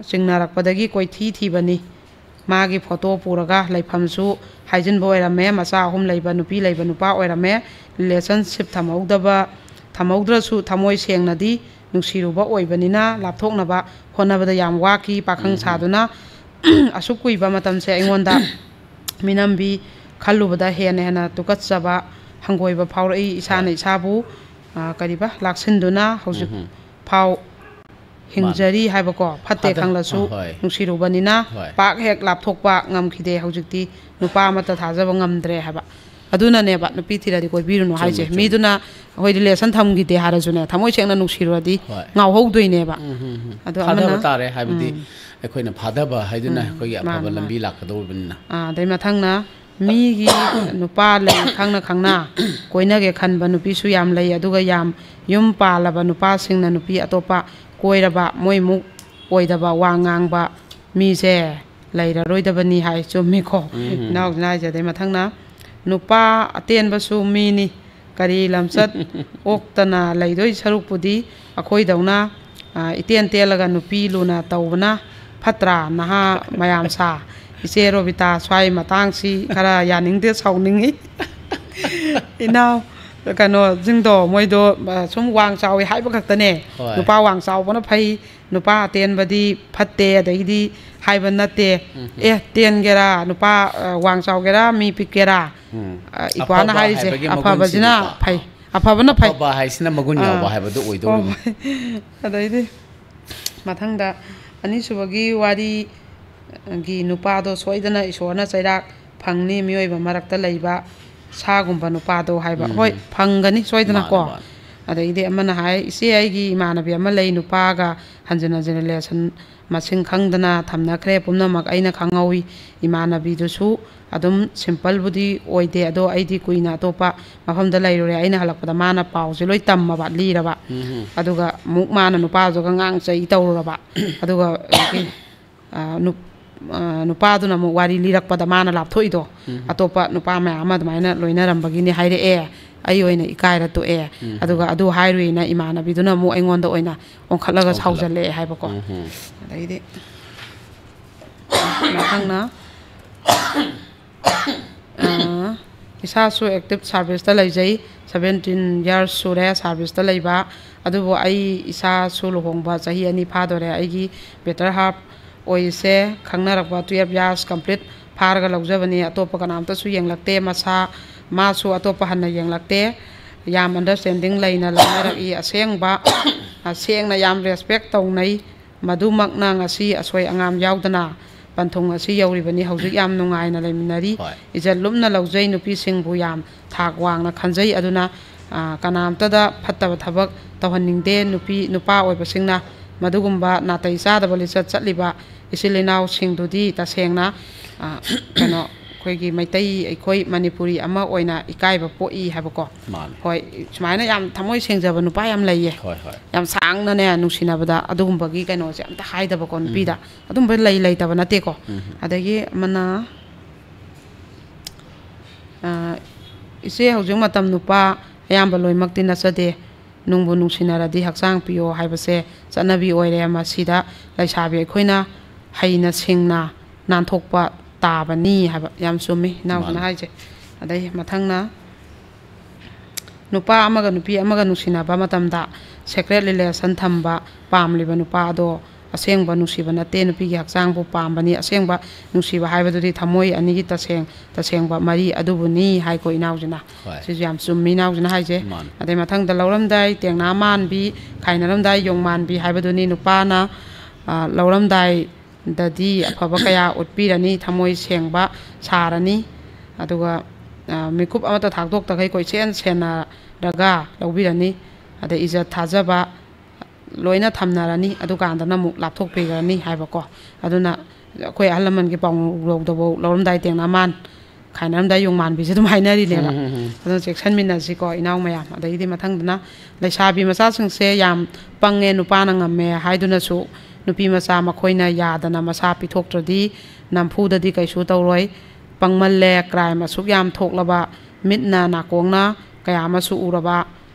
ꯆꯤꯡꯅꯔꯛꯄꯗꯒꯤ ꯀꯣꯏꯊꯤ ꯊꯤꯕꯅꯤ꯫ ꯃꯥꯒꯤ ꯐꯣꯇꯣ ꯄꯨꯔꯒ ꯂꯩꯐꯝꯁꯨ ꯍꯥꯏꯖꯤꯟꯕ ꯑꯣꯏꯔꯝꯃꯦ꯫ ꯃꯆꯥ ꯑꯍꯨꯝ ꯂꯩꯕ, ꯅꯨꯄꯤ ꯂꯩꯕ ꯅꯨꯄꯥ ꯑꯣꯏꯔꯝꯃꯦ꯫ ꯔꯤꯂꯦꯁꯟꯁꯤꯞ ꯊꯝꯍꯧꯗꯕ, ꯊꯝꯍꯧꯗ꯭ꯔꯁꯨ ꯊꯃꯣꯏ ꯁꯦꯡꯅꯗꯤ ꯅꯨꯡꯁꯤꯔꯨꯕ ꯑꯣꯏꯕꯅꯤꯅ ꯂꯥꯞꯊꯣꯛꯅꯕ ꯍꯣꯠꯅꯕꯗ ꯌꯥꯝ ꯋꯥꯈꯤ꯫ ꯄꯥꯈꯪ ꯁꯥꯗꯨꯅ ꯑꯁꯨꯛ ꯀꯨꯏꯕ ꯃꯇꯝꯁꯦ ꯑꯩꯉꯣꯟꯗ ꯃꯤꯅꯝꯕꯤ ꯈꯜꯂꯨꯕꯗ ꯍꯦꯟꯅ ꯍꯦꯟꯅ ꯇꯨꯀꯠꯆꯕ, ꯍꯪꯒꯣꯏꯕ ꯐꯥꯎꯔꯛꯏ꯫ ꯏꯁꯥꯅ ꯍꯣꯏ꯫ ꯏꯁꯥꯕꯨ, ꯑ, ꯀꯔꯤꯕ, ꯂꯥꯛꯁꯤꯟꯗꯨꯅ ꯍꯧꯖꯤꯛ ꯎꯝ꯫ ꯐꯥꯎ ꯃꯥꯅꯤ꯫ ꯍꯤꯡꯖꯔꯤ ꯍꯥꯏꯕꯀꯣ꯫ ꯐꯠꯇꯦ ꯐꯠꯇ-, ꯈꯪꯂꯁꯨ ꯍꯣꯏ꯫ ꯅꯨꯡꯁꯤꯔꯨꯕꯅꯤꯅ ꯍꯣꯏ꯫ ꯄꯥꯛ ꯍꯦꯛ ꯂꯥꯞꯊꯣꯛꯄ ꯉꯝꯈꯤꯗꯦ꯫ ꯍꯧꯖꯤꯛꯇꯤ ꯅꯨꯄꯥ ꯑꯃꯠꯇ ꯊꯥꯖꯕ ꯉꯝꯗ꯭ꯔꯦ ꯍꯥꯏꯕ꯫ ꯑꯗꯨꯅꯅꯦꯕ ꯅꯨꯄꯤ ꯊꯤꯔꯗꯤ ꯀꯣꯏꯕꯤꯔꯨꯅꯨ ꯆꯨꯝꯃꯦ, ꯍꯥꯏꯁꯦ꯫ ꯆꯨꯝꯃꯦ꯫ ꯃꯤꯗꯨꯅ ꯑꯩꯈꯣꯏ ꯔꯤꯂꯦꯁꯟ ꯊꯝꯈꯤꯗꯦ ꯍꯥꯏꯔꯁꯨꯅꯦ, ꯊꯃꯣꯏ ꯁꯦꯡꯅ ꯅꯨꯡꯁꯤꯔꯨꯔꯗꯤ ꯍꯣꯏ꯫ ꯉꯥꯎꯍꯧꯗꯣꯏꯅꯦꯕ꯫ ꯎꯝ, ꯎꯝ, ꯎꯝ꯫ ꯑꯗꯣ ꯊꯥꯗꯕ ꯑꯃꯅ ꯇꯥꯔꯦ, ꯍꯥꯏꯕꯗꯤ ꯎꯝ꯫ ꯑꯩꯈꯣꯏꯅ ꯐꯥꯗꯕ ꯍꯥꯏꯗꯨꯅ ꯎꯝ, ꯑꯩꯈꯣꯏꯒꯤ ꯃꯥꯅꯦ, ꯑꯐꯕ ꯃꯥꯅꯦ꯫ ꯂꯝꯕꯤ ꯂꯥꯛꯀꯗꯧꯔꯤꯕꯅꯤꯅ꯫ ꯑꯥ, ꯑꯗꯩ ꯃꯊꯪꯅ ꯃꯤꯒꯤ ꯅꯨꯄꯥ ꯂꯩ ꯈꯪꯅ ꯈꯪꯅ ꯀꯣꯏꯅꯒꯦ ꯈꯟꯕ ꯅꯨꯄꯤꯁꯨ ꯌꯥꯝ ꯂꯩ, ꯑꯗꯨꯒ ꯌꯥꯝ ꯌꯨꯝ ꯄꯥꯜꯂꯕ ꯅꯨꯄꯥꯁꯤꯡꯅ ꯅꯨꯄꯤ ꯑꯇꯣꯞꯄ ꯀꯣꯏꯔꯕ, ꯃꯣꯏꯃꯨꯛ ꯑꯣꯏꯗꯕ ꯋꯥ ꯉꯥꯡꯕ ꯃꯤꯁꯦ ꯂꯩꯔꯔꯣꯏꯗꯕꯅꯤ ꯍꯥꯏ꯫ ꯆꯨꯝꯃꯤꯀꯣ? ꯎꯝ꯫ ꯏꯅꯥꯎꯁꯤꯅ ꯍꯥꯏꯁꯦ꯫ ꯑꯗꯩ ꯃꯊꯪꯅ ꯅꯨꯄꯥ ꯑꯇꯦꯟꯕꯁꯨ ꯃꯤꯅꯤ, ꯀꯔꯤ ꯂꯝꯆꯠ ꯑꯣꯛꯇꯅ ꯂꯩꯗꯣꯏ ꯁꯔꯨꯛꯄꯨꯗꯤ ꯑꯩꯈꯣꯏꯗꯧꯅ, ꯑ, ꯏꯇꯦꯟ ꯇꯦꯜꯂꯒ ꯅꯨꯄꯤ ꯂꯨꯅ ꯇꯧꯕꯅ ꯐꯠꯇ꯭ꯔꯥ, ꯅꯍꯥ ꯃꯌꯥꯝ ꯁꯥ? ꯏꯆꯦ ꯔꯣꯕꯤꯇꯥ, ꯁ꯭ꯋꯥꯏ ꯃꯇꯥꯡꯁꯤ ꯈꯔ ꯌꯥꯅꯤꯡꯗꯦ, ꯁꯥꯎꯅꯤꯡꯉꯤ꯫ ꯏꯅꯥꯎ, ꯀꯩꯅꯣꯁꯤꯡꯗꯣ, ꯃꯣꯏꯗꯣ, ꯑ, ꯁꯨꯝ ꯋꯥꯡ ꯆꯥꯎꯋꯤ ꯍꯥꯏꯕ ꯈꯛꯇꯅꯦ꯫ ꯍꯣꯏ꯫ ꯅꯨꯄꯥ ꯋꯥꯡ ꯆꯥꯎꯕꯅ ꯐꯩ, ꯅꯨꯄꯥ ꯑꯇꯦꯟꯕꯗꯤ ꯐꯠꯇꯦ, ꯑꯗꯒꯤꯗꯤ ꯍꯥꯏꯕ ꯅꯠꯇꯦ꯫ ꯎꯝ꯫ ꯑꯦ, ꯇꯦꯟꯒꯦꯔꯥ, ꯅꯨꯄꯥ, ꯑ, ꯋꯥꯡ ꯆꯥꯎꯒꯦꯔꯥ, ꯃꯤ ꯄꯤꯛꯀꯦꯔꯥ, ꯎꯝ꯫ ꯑ, ꯏꯄ꯭ꯋꯥꯅ ꯑꯐꯕ ꯍꯥꯏꯔꯤꯁꯦ, ꯍꯥꯏꯕꯒꯤ ꯑꯐꯕꯁꯤꯅ ꯃꯒꯨꯟꯁꯤꯗꯤꯀꯣ꯫ ꯐꯩ, ꯑꯐꯕꯅ ꯐꯩ꯫ ꯑꯐꯕ ꯍꯥꯏꯁꯤꯅ ꯃꯒꯨꯟ ꯌꯥꯎꯕ ꯑꯥ꯫ ꯍꯥꯏꯕꯗꯨ ꯑꯣꯏꯗꯧꯔꯤꯕꯅꯤ꯫ ꯍꯣꯏ, ꯍꯣꯏ꯫ ꯑꯗꯩꯗꯤ ꯃꯊꯪꯗ ꯑꯅꯤꯁꯨꯕꯒꯤ ꯋꯥꯔꯤꯒꯤ ꯅꯨꯄꯥꯗꯣ ꯁꯣꯏꯗꯅ ꯏꯁꯣꯔꯅ ꯆꯩꯔꯥꯛ ꯐꯪꯅꯤ, ꯃꯤꯑꯣꯏꯕ ꯃꯔꯛꯇ ꯂꯩꯕ ꯁꯥꯒꯨꯝꯕ ꯅꯨꯄꯥꯗꯣ ꯍꯥꯏꯕ꯫ ꯎꯝ꯫ ꯍꯣꯏ, ꯐꯪꯒꯅꯤ ꯁꯣꯏꯗꯅꯀꯣ꯫ ꯃꯥꯅꯦ, ꯃꯥꯅꯦ꯫ ꯑꯗꯩꯗꯤ ꯑꯃꯅ ꯍꯥꯏ, "ꯏꯆꯦ, ꯑꯩꯒꯤ ꯏꯃꯥꯟꯅꯕꯤ ꯑꯃ ꯂꯩ, ꯅꯨꯄꯥꯒ ꯍꯟꯖꯤꯟ ꯍꯟꯖꯤꯟ ꯔꯤꯂꯦꯁꯟ ꯃꯁꯤꯡ ꯈꯪꯗꯅ ꯊꯝꯅꯈ꯭ꯔꯦ, ꯄꯨꯝꯅꯃꯛ ꯑꯩꯅ ꯈꯪꯍꯧꯏ꯫ ꯏꯃꯥꯟꯅꯕꯤꯗꯨꯁꯨ ꯑꯗꯨꯝ ꯁꯤꯝꯄꯜꯕꯨꯗꯤ ꯑꯣꯏꯗꯦ, ꯑꯗꯣ ꯑꯩꯗꯤ ꯀꯨꯏꯅ ꯑꯇꯣꯞꯄ ꯃꯐꯝꯗ ꯂꯩꯔꯨꯔꯦ꯫ ꯑꯩꯅ ꯍꯜꯂꯛꯄꯗ ꯃꯥꯅ ꯄꯥꯎꯁꯦ ꯂꯣꯏ ꯇꯝꯃꯕ, ꯂꯤꯔꯕ꯫ ꯎꯝ꯫ ꯑꯗꯨꯒ ꯑꯃꯨꯛ ꯃꯥꯅ ꯅꯨꯄꯥꯗꯨꯒ ꯉꯥꯡ ꯆꯩ ꯇꯧꯔꯨꯔꯕ꯫ ꯑꯗꯨꯒ ꯍꯧꯖꯤꯛꯀꯤ, ꯑ, ꯅꯨꯞ-, ꯑ, ꯅꯨꯄꯥꯗꯨꯅ ꯑꯃꯨꯛ ꯋꯥꯔꯤ ꯂꯤꯔꯛꯄꯗ ꯃꯥꯅ ꯂꯥꯞꯊꯣꯛꯏꯗꯣ, ꯎꯝ꯫ ꯑꯇꯣꯞꯄ ꯅꯨꯄꯥ ꯃꯌꯥꯝ ꯑꯃ ꯑꯗꯨꯃꯥꯏꯅ ꯂꯣꯏꯅꯔꯝꯕꯒꯤꯅꯤ ꯍꯥꯏꯔꯛꯑꯦ, ꯑꯩ ꯑꯣꯏꯅ ꯏꯀꯥꯏꯔ ꯇꯣꯛꯑꯦ꯫ ꯎꯝ꯫ ꯑꯗꯨꯒ ꯑꯗꯨ ꯍꯥꯏꯔꯨꯏꯅ ꯏꯃꯥꯟꯅꯕꯤꯗꯨꯅ ꯑꯃꯨꯛ ꯑꯩꯉꯣꯟꯗ ꯑꯣꯏꯅ ꯑꯣꯟꯈꯠꯂꯒ ꯑꯣꯟꯈꯠꯂꯛ-, ꯁꯥꯎꯖꯜꯂꯛꯑꯦ" ꯍꯥꯏꯕꯀꯣ꯫ ꯎꯝ꯫ ꯑꯗꯩꯗꯤ ꯃꯊꯪꯅ, ꯑ, ꯏꯁꯥꯁꯨ ꯑꯦꯛꯇꯤꯞ ꯁꯥꯔꯚꯤꯁꯇ ꯂꯩꯖꯩ, ꯁꯚꯦꯟꯇꯤꯟ ꯌꯔꯁ ꯁꯨꯔꯦ ꯁꯥꯔꯚꯤꯁꯇ ꯂꯩꯕ꯫ ꯑꯗꯨꯕꯨ ꯑꯩ ꯏꯁꯥꯁꯨ ꯂꯨꯍꯣꯡꯕ ꯆꯍꯤ ꯑꯅꯤ ꯐꯥꯗꯣꯔꯦ꯫ ꯑꯩꯒꯤ ꯕꯦꯇꯔ ꯍꯥꯐ ꯑꯣꯏꯔꯤꯁꯦ ꯈꯪꯅꯔꯛꯄ ꯇꯨꯌꯦꯜꯞ ꯌꯔꯁ ꯀꯝꯄ꯭ꯂꯤꯠ ꯐꯥꯔꯒ ꯂꯧꯖꯕꯅꯤ꯫ ꯑꯇꯣꯞꯄ ꯀꯅꯥꯝꯇꯁꯨ ꯌꯦꯡꯂꯛꯇꯦ꯫ ꯃꯁꯥ, ꯃꯥꯁꯨ ꯑꯇꯣꯞꯄ ꯍꯟꯅ ꯌꯦꯡꯂꯛꯇꯦ꯫ ꯌꯥꯝ ꯑꯟꯗꯔꯁꯇꯦꯟꯗꯤꯡ ꯂꯩꯅ ꯂꯧꯅꯔꯛꯏ꯫ ꯑꯁꯦꯡꯕ, ꯑ, ꯁꯦꯡꯅ ꯌꯥꯝ ꯔꯦꯁꯄꯦꯛ ꯇꯧꯅꯩ꯫ ꯃꯗꯨꯃꯛꯅ ꯉꯁꯤ ꯑꯁꯣꯏ ꯑꯉꯥꯝ ꯌꯥꯎꯗꯅ ꯄꯟꯊꯨꯡ ꯑꯁꯤ ꯌꯧꯔꯤꯕꯅꯤ꯫ ꯍꯧꯖꯤꯛ ꯌꯥꯝ ꯅꯨꯡꯉꯥꯏꯅ ꯂꯩꯃꯤꯟꯅꯔꯤ꯫ ꯍꯣꯏ꯫ ꯏꯖꯠ ꯂꯨꯝꯅ ꯂꯧꯖꯩ꯫ ꯅꯨꯄꯤꯁꯤꯡꯕꯨ ꯌꯥꯝ ꯊꯥꯛ ꯋꯥꯡꯅ ꯈꯟꯖꯩ꯫ ꯑꯗꯨꯅ, ꯑ, ꯀꯅꯥꯝꯇꯗ ꯐꯠꯇꯕ ꯊꯕꯛ ꯇꯧꯍꯟꯅꯤꯡꯗꯦ꯫ ꯅꯨꯄꯤ, ꯅꯨꯄꯥ ꯑꯣꯏꯕꯁꯤꯡꯅ ꯃꯗꯨꯒꯨꯝꯕ ꯅꯥꯇꯩ ꯆꯥꯗꯕ ꯂꯤꯆꯠ ꯆꯠꯂꯤꯕ ꯏꯆꯤꯜ ꯏꯅꯥꯎꯁꯤꯡꯗꯨꯗꯤ ꯇꯁꯦꯡꯅ, ꯑ, ꯀꯩꯅꯣ, ꯑꯩꯈꯣꯏꯒꯤ ꯃꯩꯇꯩ, ꯑꯩꯈꯣꯏ ꯃꯅꯤꯄꯨꯔꯤ ꯑꯃ ꯑꯣꯏꯅ ꯏꯀꯥꯏꯕ ꯄꯣꯛꯏ ꯍꯥꯏꯕꯀꯣ꯫ ꯃꯥꯅꯦ꯫ ꯍꯣꯏ, ꯁꯨꯃꯥꯏꯅ ꯌꯥꯝ ꯊꯃꯣꯏ ꯁꯦꯡꯖꯕ ꯅꯨꯄꯥ ꯌꯥꯝ ꯂꯩꯌꯦ꯫ ꯍꯣꯏ, ꯍꯣꯏ꯫ ꯌꯥꯝ ꯁꯥꯡꯅꯅꯦ ꯅꯨꯡꯁꯤꯅꯕꯗ ꯑꯗꯨꯒꯨꯝꯕꯒꯤ ꯀꯩꯅꯣꯁꯦ ꯑꯝꯇ ꯍꯥꯏꯗꯕꯀꯣ ꯅꯨꯄꯤꯗ꯫ ꯎꯝ꯫ ꯑꯗꯨꯝꯕ ꯂꯩ, ꯂꯩꯇꯕ ꯅꯠꯇꯦꯀꯣ꯫ ꯎꯝ꯫ ꯑꯗꯒꯤ ꯑꯃꯅ, ꯑ, "ꯏꯆꯦ, ꯍꯧꯖꯤꯛ ꯃꯇꯝ ꯅꯨꯄꯥ ꯑꯌꯥꯝꯕ ꯂꯣꯏꯅꯃꯛꯇꯤ ꯅꯠꯆꯗꯦ꯫ ꯅꯨꯡꯕꯨ ꯅꯨꯡꯁꯤꯅꯔꯗꯤ ꯍꯛꯆꯥꯡ ꯄꯤꯌꯣ ꯍꯥꯏꯕꯁꯦ ꯆꯠꯅꯕꯤ ꯑꯣꯏꯔꯦ꯫ ꯃꯁꯤꯗ ꯂꯩꯁꯥꯕꯤ ꯑꯩꯈꯣꯏꯅ ꯍꯩꯅ ꯁꯤꯡꯅ ꯅꯥꯟꯊꯣꯛꯄ ꯇꯥꯕꯅꯤ" ꯍꯥꯏꯕ꯫ ꯌꯥꯝ ꯆꯨꯝꯃꯤ ꯏꯅꯥꯎꯁꯤꯅ ꯃꯥꯅꯤ꯫ ꯍꯥꯏꯁꯦ꯫ ꯑꯗꯩ ꯃꯊꯪꯅ, ꯅꯨꯄꯥ ꯑꯃꯒ ꯅꯨꯄꯤ ꯑꯃꯒ ꯅꯨꯡꯁꯤꯅꯕ ꯃꯇꯝꯗ secret relation ꯊꯝꯕ ꯄꯥꯝꯂꯤꯕ ꯅꯨꯄꯥ ꯑꯗꯣ ꯑꯁꯦꯡꯕ ꯅꯨꯡꯁꯤꯕ ꯅꯠꯇꯦ, ꯅꯨꯄꯤꯒꯤ ꯍꯛꯆꯥꯡꯕꯨ ꯄꯥꯝꯕꯅꯤ꯫ ꯑꯁꯦꯡꯕ ꯅꯨꯡꯁꯤꯕ ꯍꯥꯏꯕꯗꯨꯗꯤ ꯊꯃꯣꯏ ꯑꯅꯤꯒꯤ ꯇꯁꯦꯡ ꯇꯁꯦꯡꯕ ꯃꯔꯤ ꯑꯗꯨꯕꯨꯅꯤ ꯍꯥꯏꯀꯣ ꯏꯅꯥꯎꯁꯤꯅ꯫ ꯍꯣꯏ꯫ ꯁꯤꯁꯨ ꯌꯥꯝ ꯆꯨꯝꯃꯤ ꯏꯅꯥꯎꯁꯤꯅ ꯍꯥꯏꯁꯦ꯫ ꯃꯥꯅꯤ꯫ ꯑꯗꯩ ꯃꯊꯪꯗ ꯂꯧꯔꯝꯗꯥꯏ ꯇꯦꯡꯅꯥ ꯃꯥꯟꯕꯤ, ꯈꯥꯏꯅꯔꯝꯗꯥꯏ ꯌꯣꯡ ꯃꯥꯟꯕꯤ ꯍꯥꯏꯕꯗꯨꯅꯤ꯫ ꯅꯨꯄꯥꯅ, ꯑ, ꯂꯧꯔꯝꯗꯥꯏꯗꯗꯤ ꯑꯐꯕ ꯀꯌꯥ ꯎꯠꯄꯤꯔꯅꯤ, ꯊꯃꯣꯏ ꯁꯦꯡꯕ ꯁꯥꯔꯅꯤ, ꯑꯗꯨꯒ, ꯑ, ꯃꯤꯀꯨꯞ ꯑꯃꯠꯇ ꯊꯥꯗꯣꯛꯇꯈꯩ ꯀꯣꯏꯁꯦꯟ ꯁꯦꯟꯅꯔꯒ ꯂꯧꯕꯤꯔꯅꯤ꯫ ꯑꯗꯩ ꯏꯖꯠ ꯊꯥꯖꯕ ꯂꯣꯏꯅ ꯊꯝꯅꯔꯅꯤ, ꯑꯗꯨꯀꯥꯟꯗꯅ ꯑꯃꯨꯛ ꯂꯥꯞꯊꯣꯛꯄꯤꯈ꯭ꯔꯅꯤ ꯍꯥꯏꯕꯀꯣ꯫ ꯑꯗꯨꯅ ꯑꯩꯈꯣꯏ ꯑꯍꯜ ꯂꯃꯟꯒꯤ ꯄꯥꯎ ꯂꯧꯗꯐꯧ ꯂꯧꯔꯝꯗꯥꯏ ꯇꯦꯡꯅ ꯃꯥꯟ, ꯈꯥꯏꯅꯔꯝꯗꯥꯏ ꯌꯣꯡ ꯃꯥꯟꯕꯤꯁꯦ ꯑꯗꯨꯝ ꯍꯥꯏꯅꯔꯤꯅꯦꯕ꯫ ꯎꯝ, ꯎꯝ, ꯎꯝ꯫ ꯑꯗꯨꯅ ꯆꯦꯛꯁꯤꯟꯃꯤꯟꯅꯁꯤꯀꯣ ꯏꯅꯥꯎ ꯃꯌꯥꯝ꯫ ꯑꯗꯒꯤꯗꯤ ꯃꯊꯪꯗꯅ ꯂꯩꯁꯥꯕꯤ ꯃꯆꯥꯁꯤꯡꯁꯦ ꯌꯥꯝ ꯄꯪꯉꯦ, ꯅꯨꯄꯥꯅ ꯉꯝꯃꯦ ꯍꯥꯏꯗꯨꯅꯁꯨ ꯅꯨꯄꯤ ꯃꯆꯥ ꯃꯈꯣꯏꯅ ꯌꯥꯗꯅ ꯃꯁꯥ ꯄꯤꯊꯣꯛꯇ꯭ꯔꯗꯤ ꯅꯝꯐꯨꯗꯗꯤ ꯀꯩꯁꯨ ꯇꯧꯔꯣꯏ꯫ ꯄꯪꯃꯜꯂꯦ, crime ꯑꯁꯨꯛ ꯌꯥꯝ ꯊꯣꯛꯂꯕ, ꯃꯤꯠꯅ ꯅꯥꯀꯣꯡꯅ ꯀꯌꯥ ꯑꯃꯁꯨ ꯎꯔꯕ,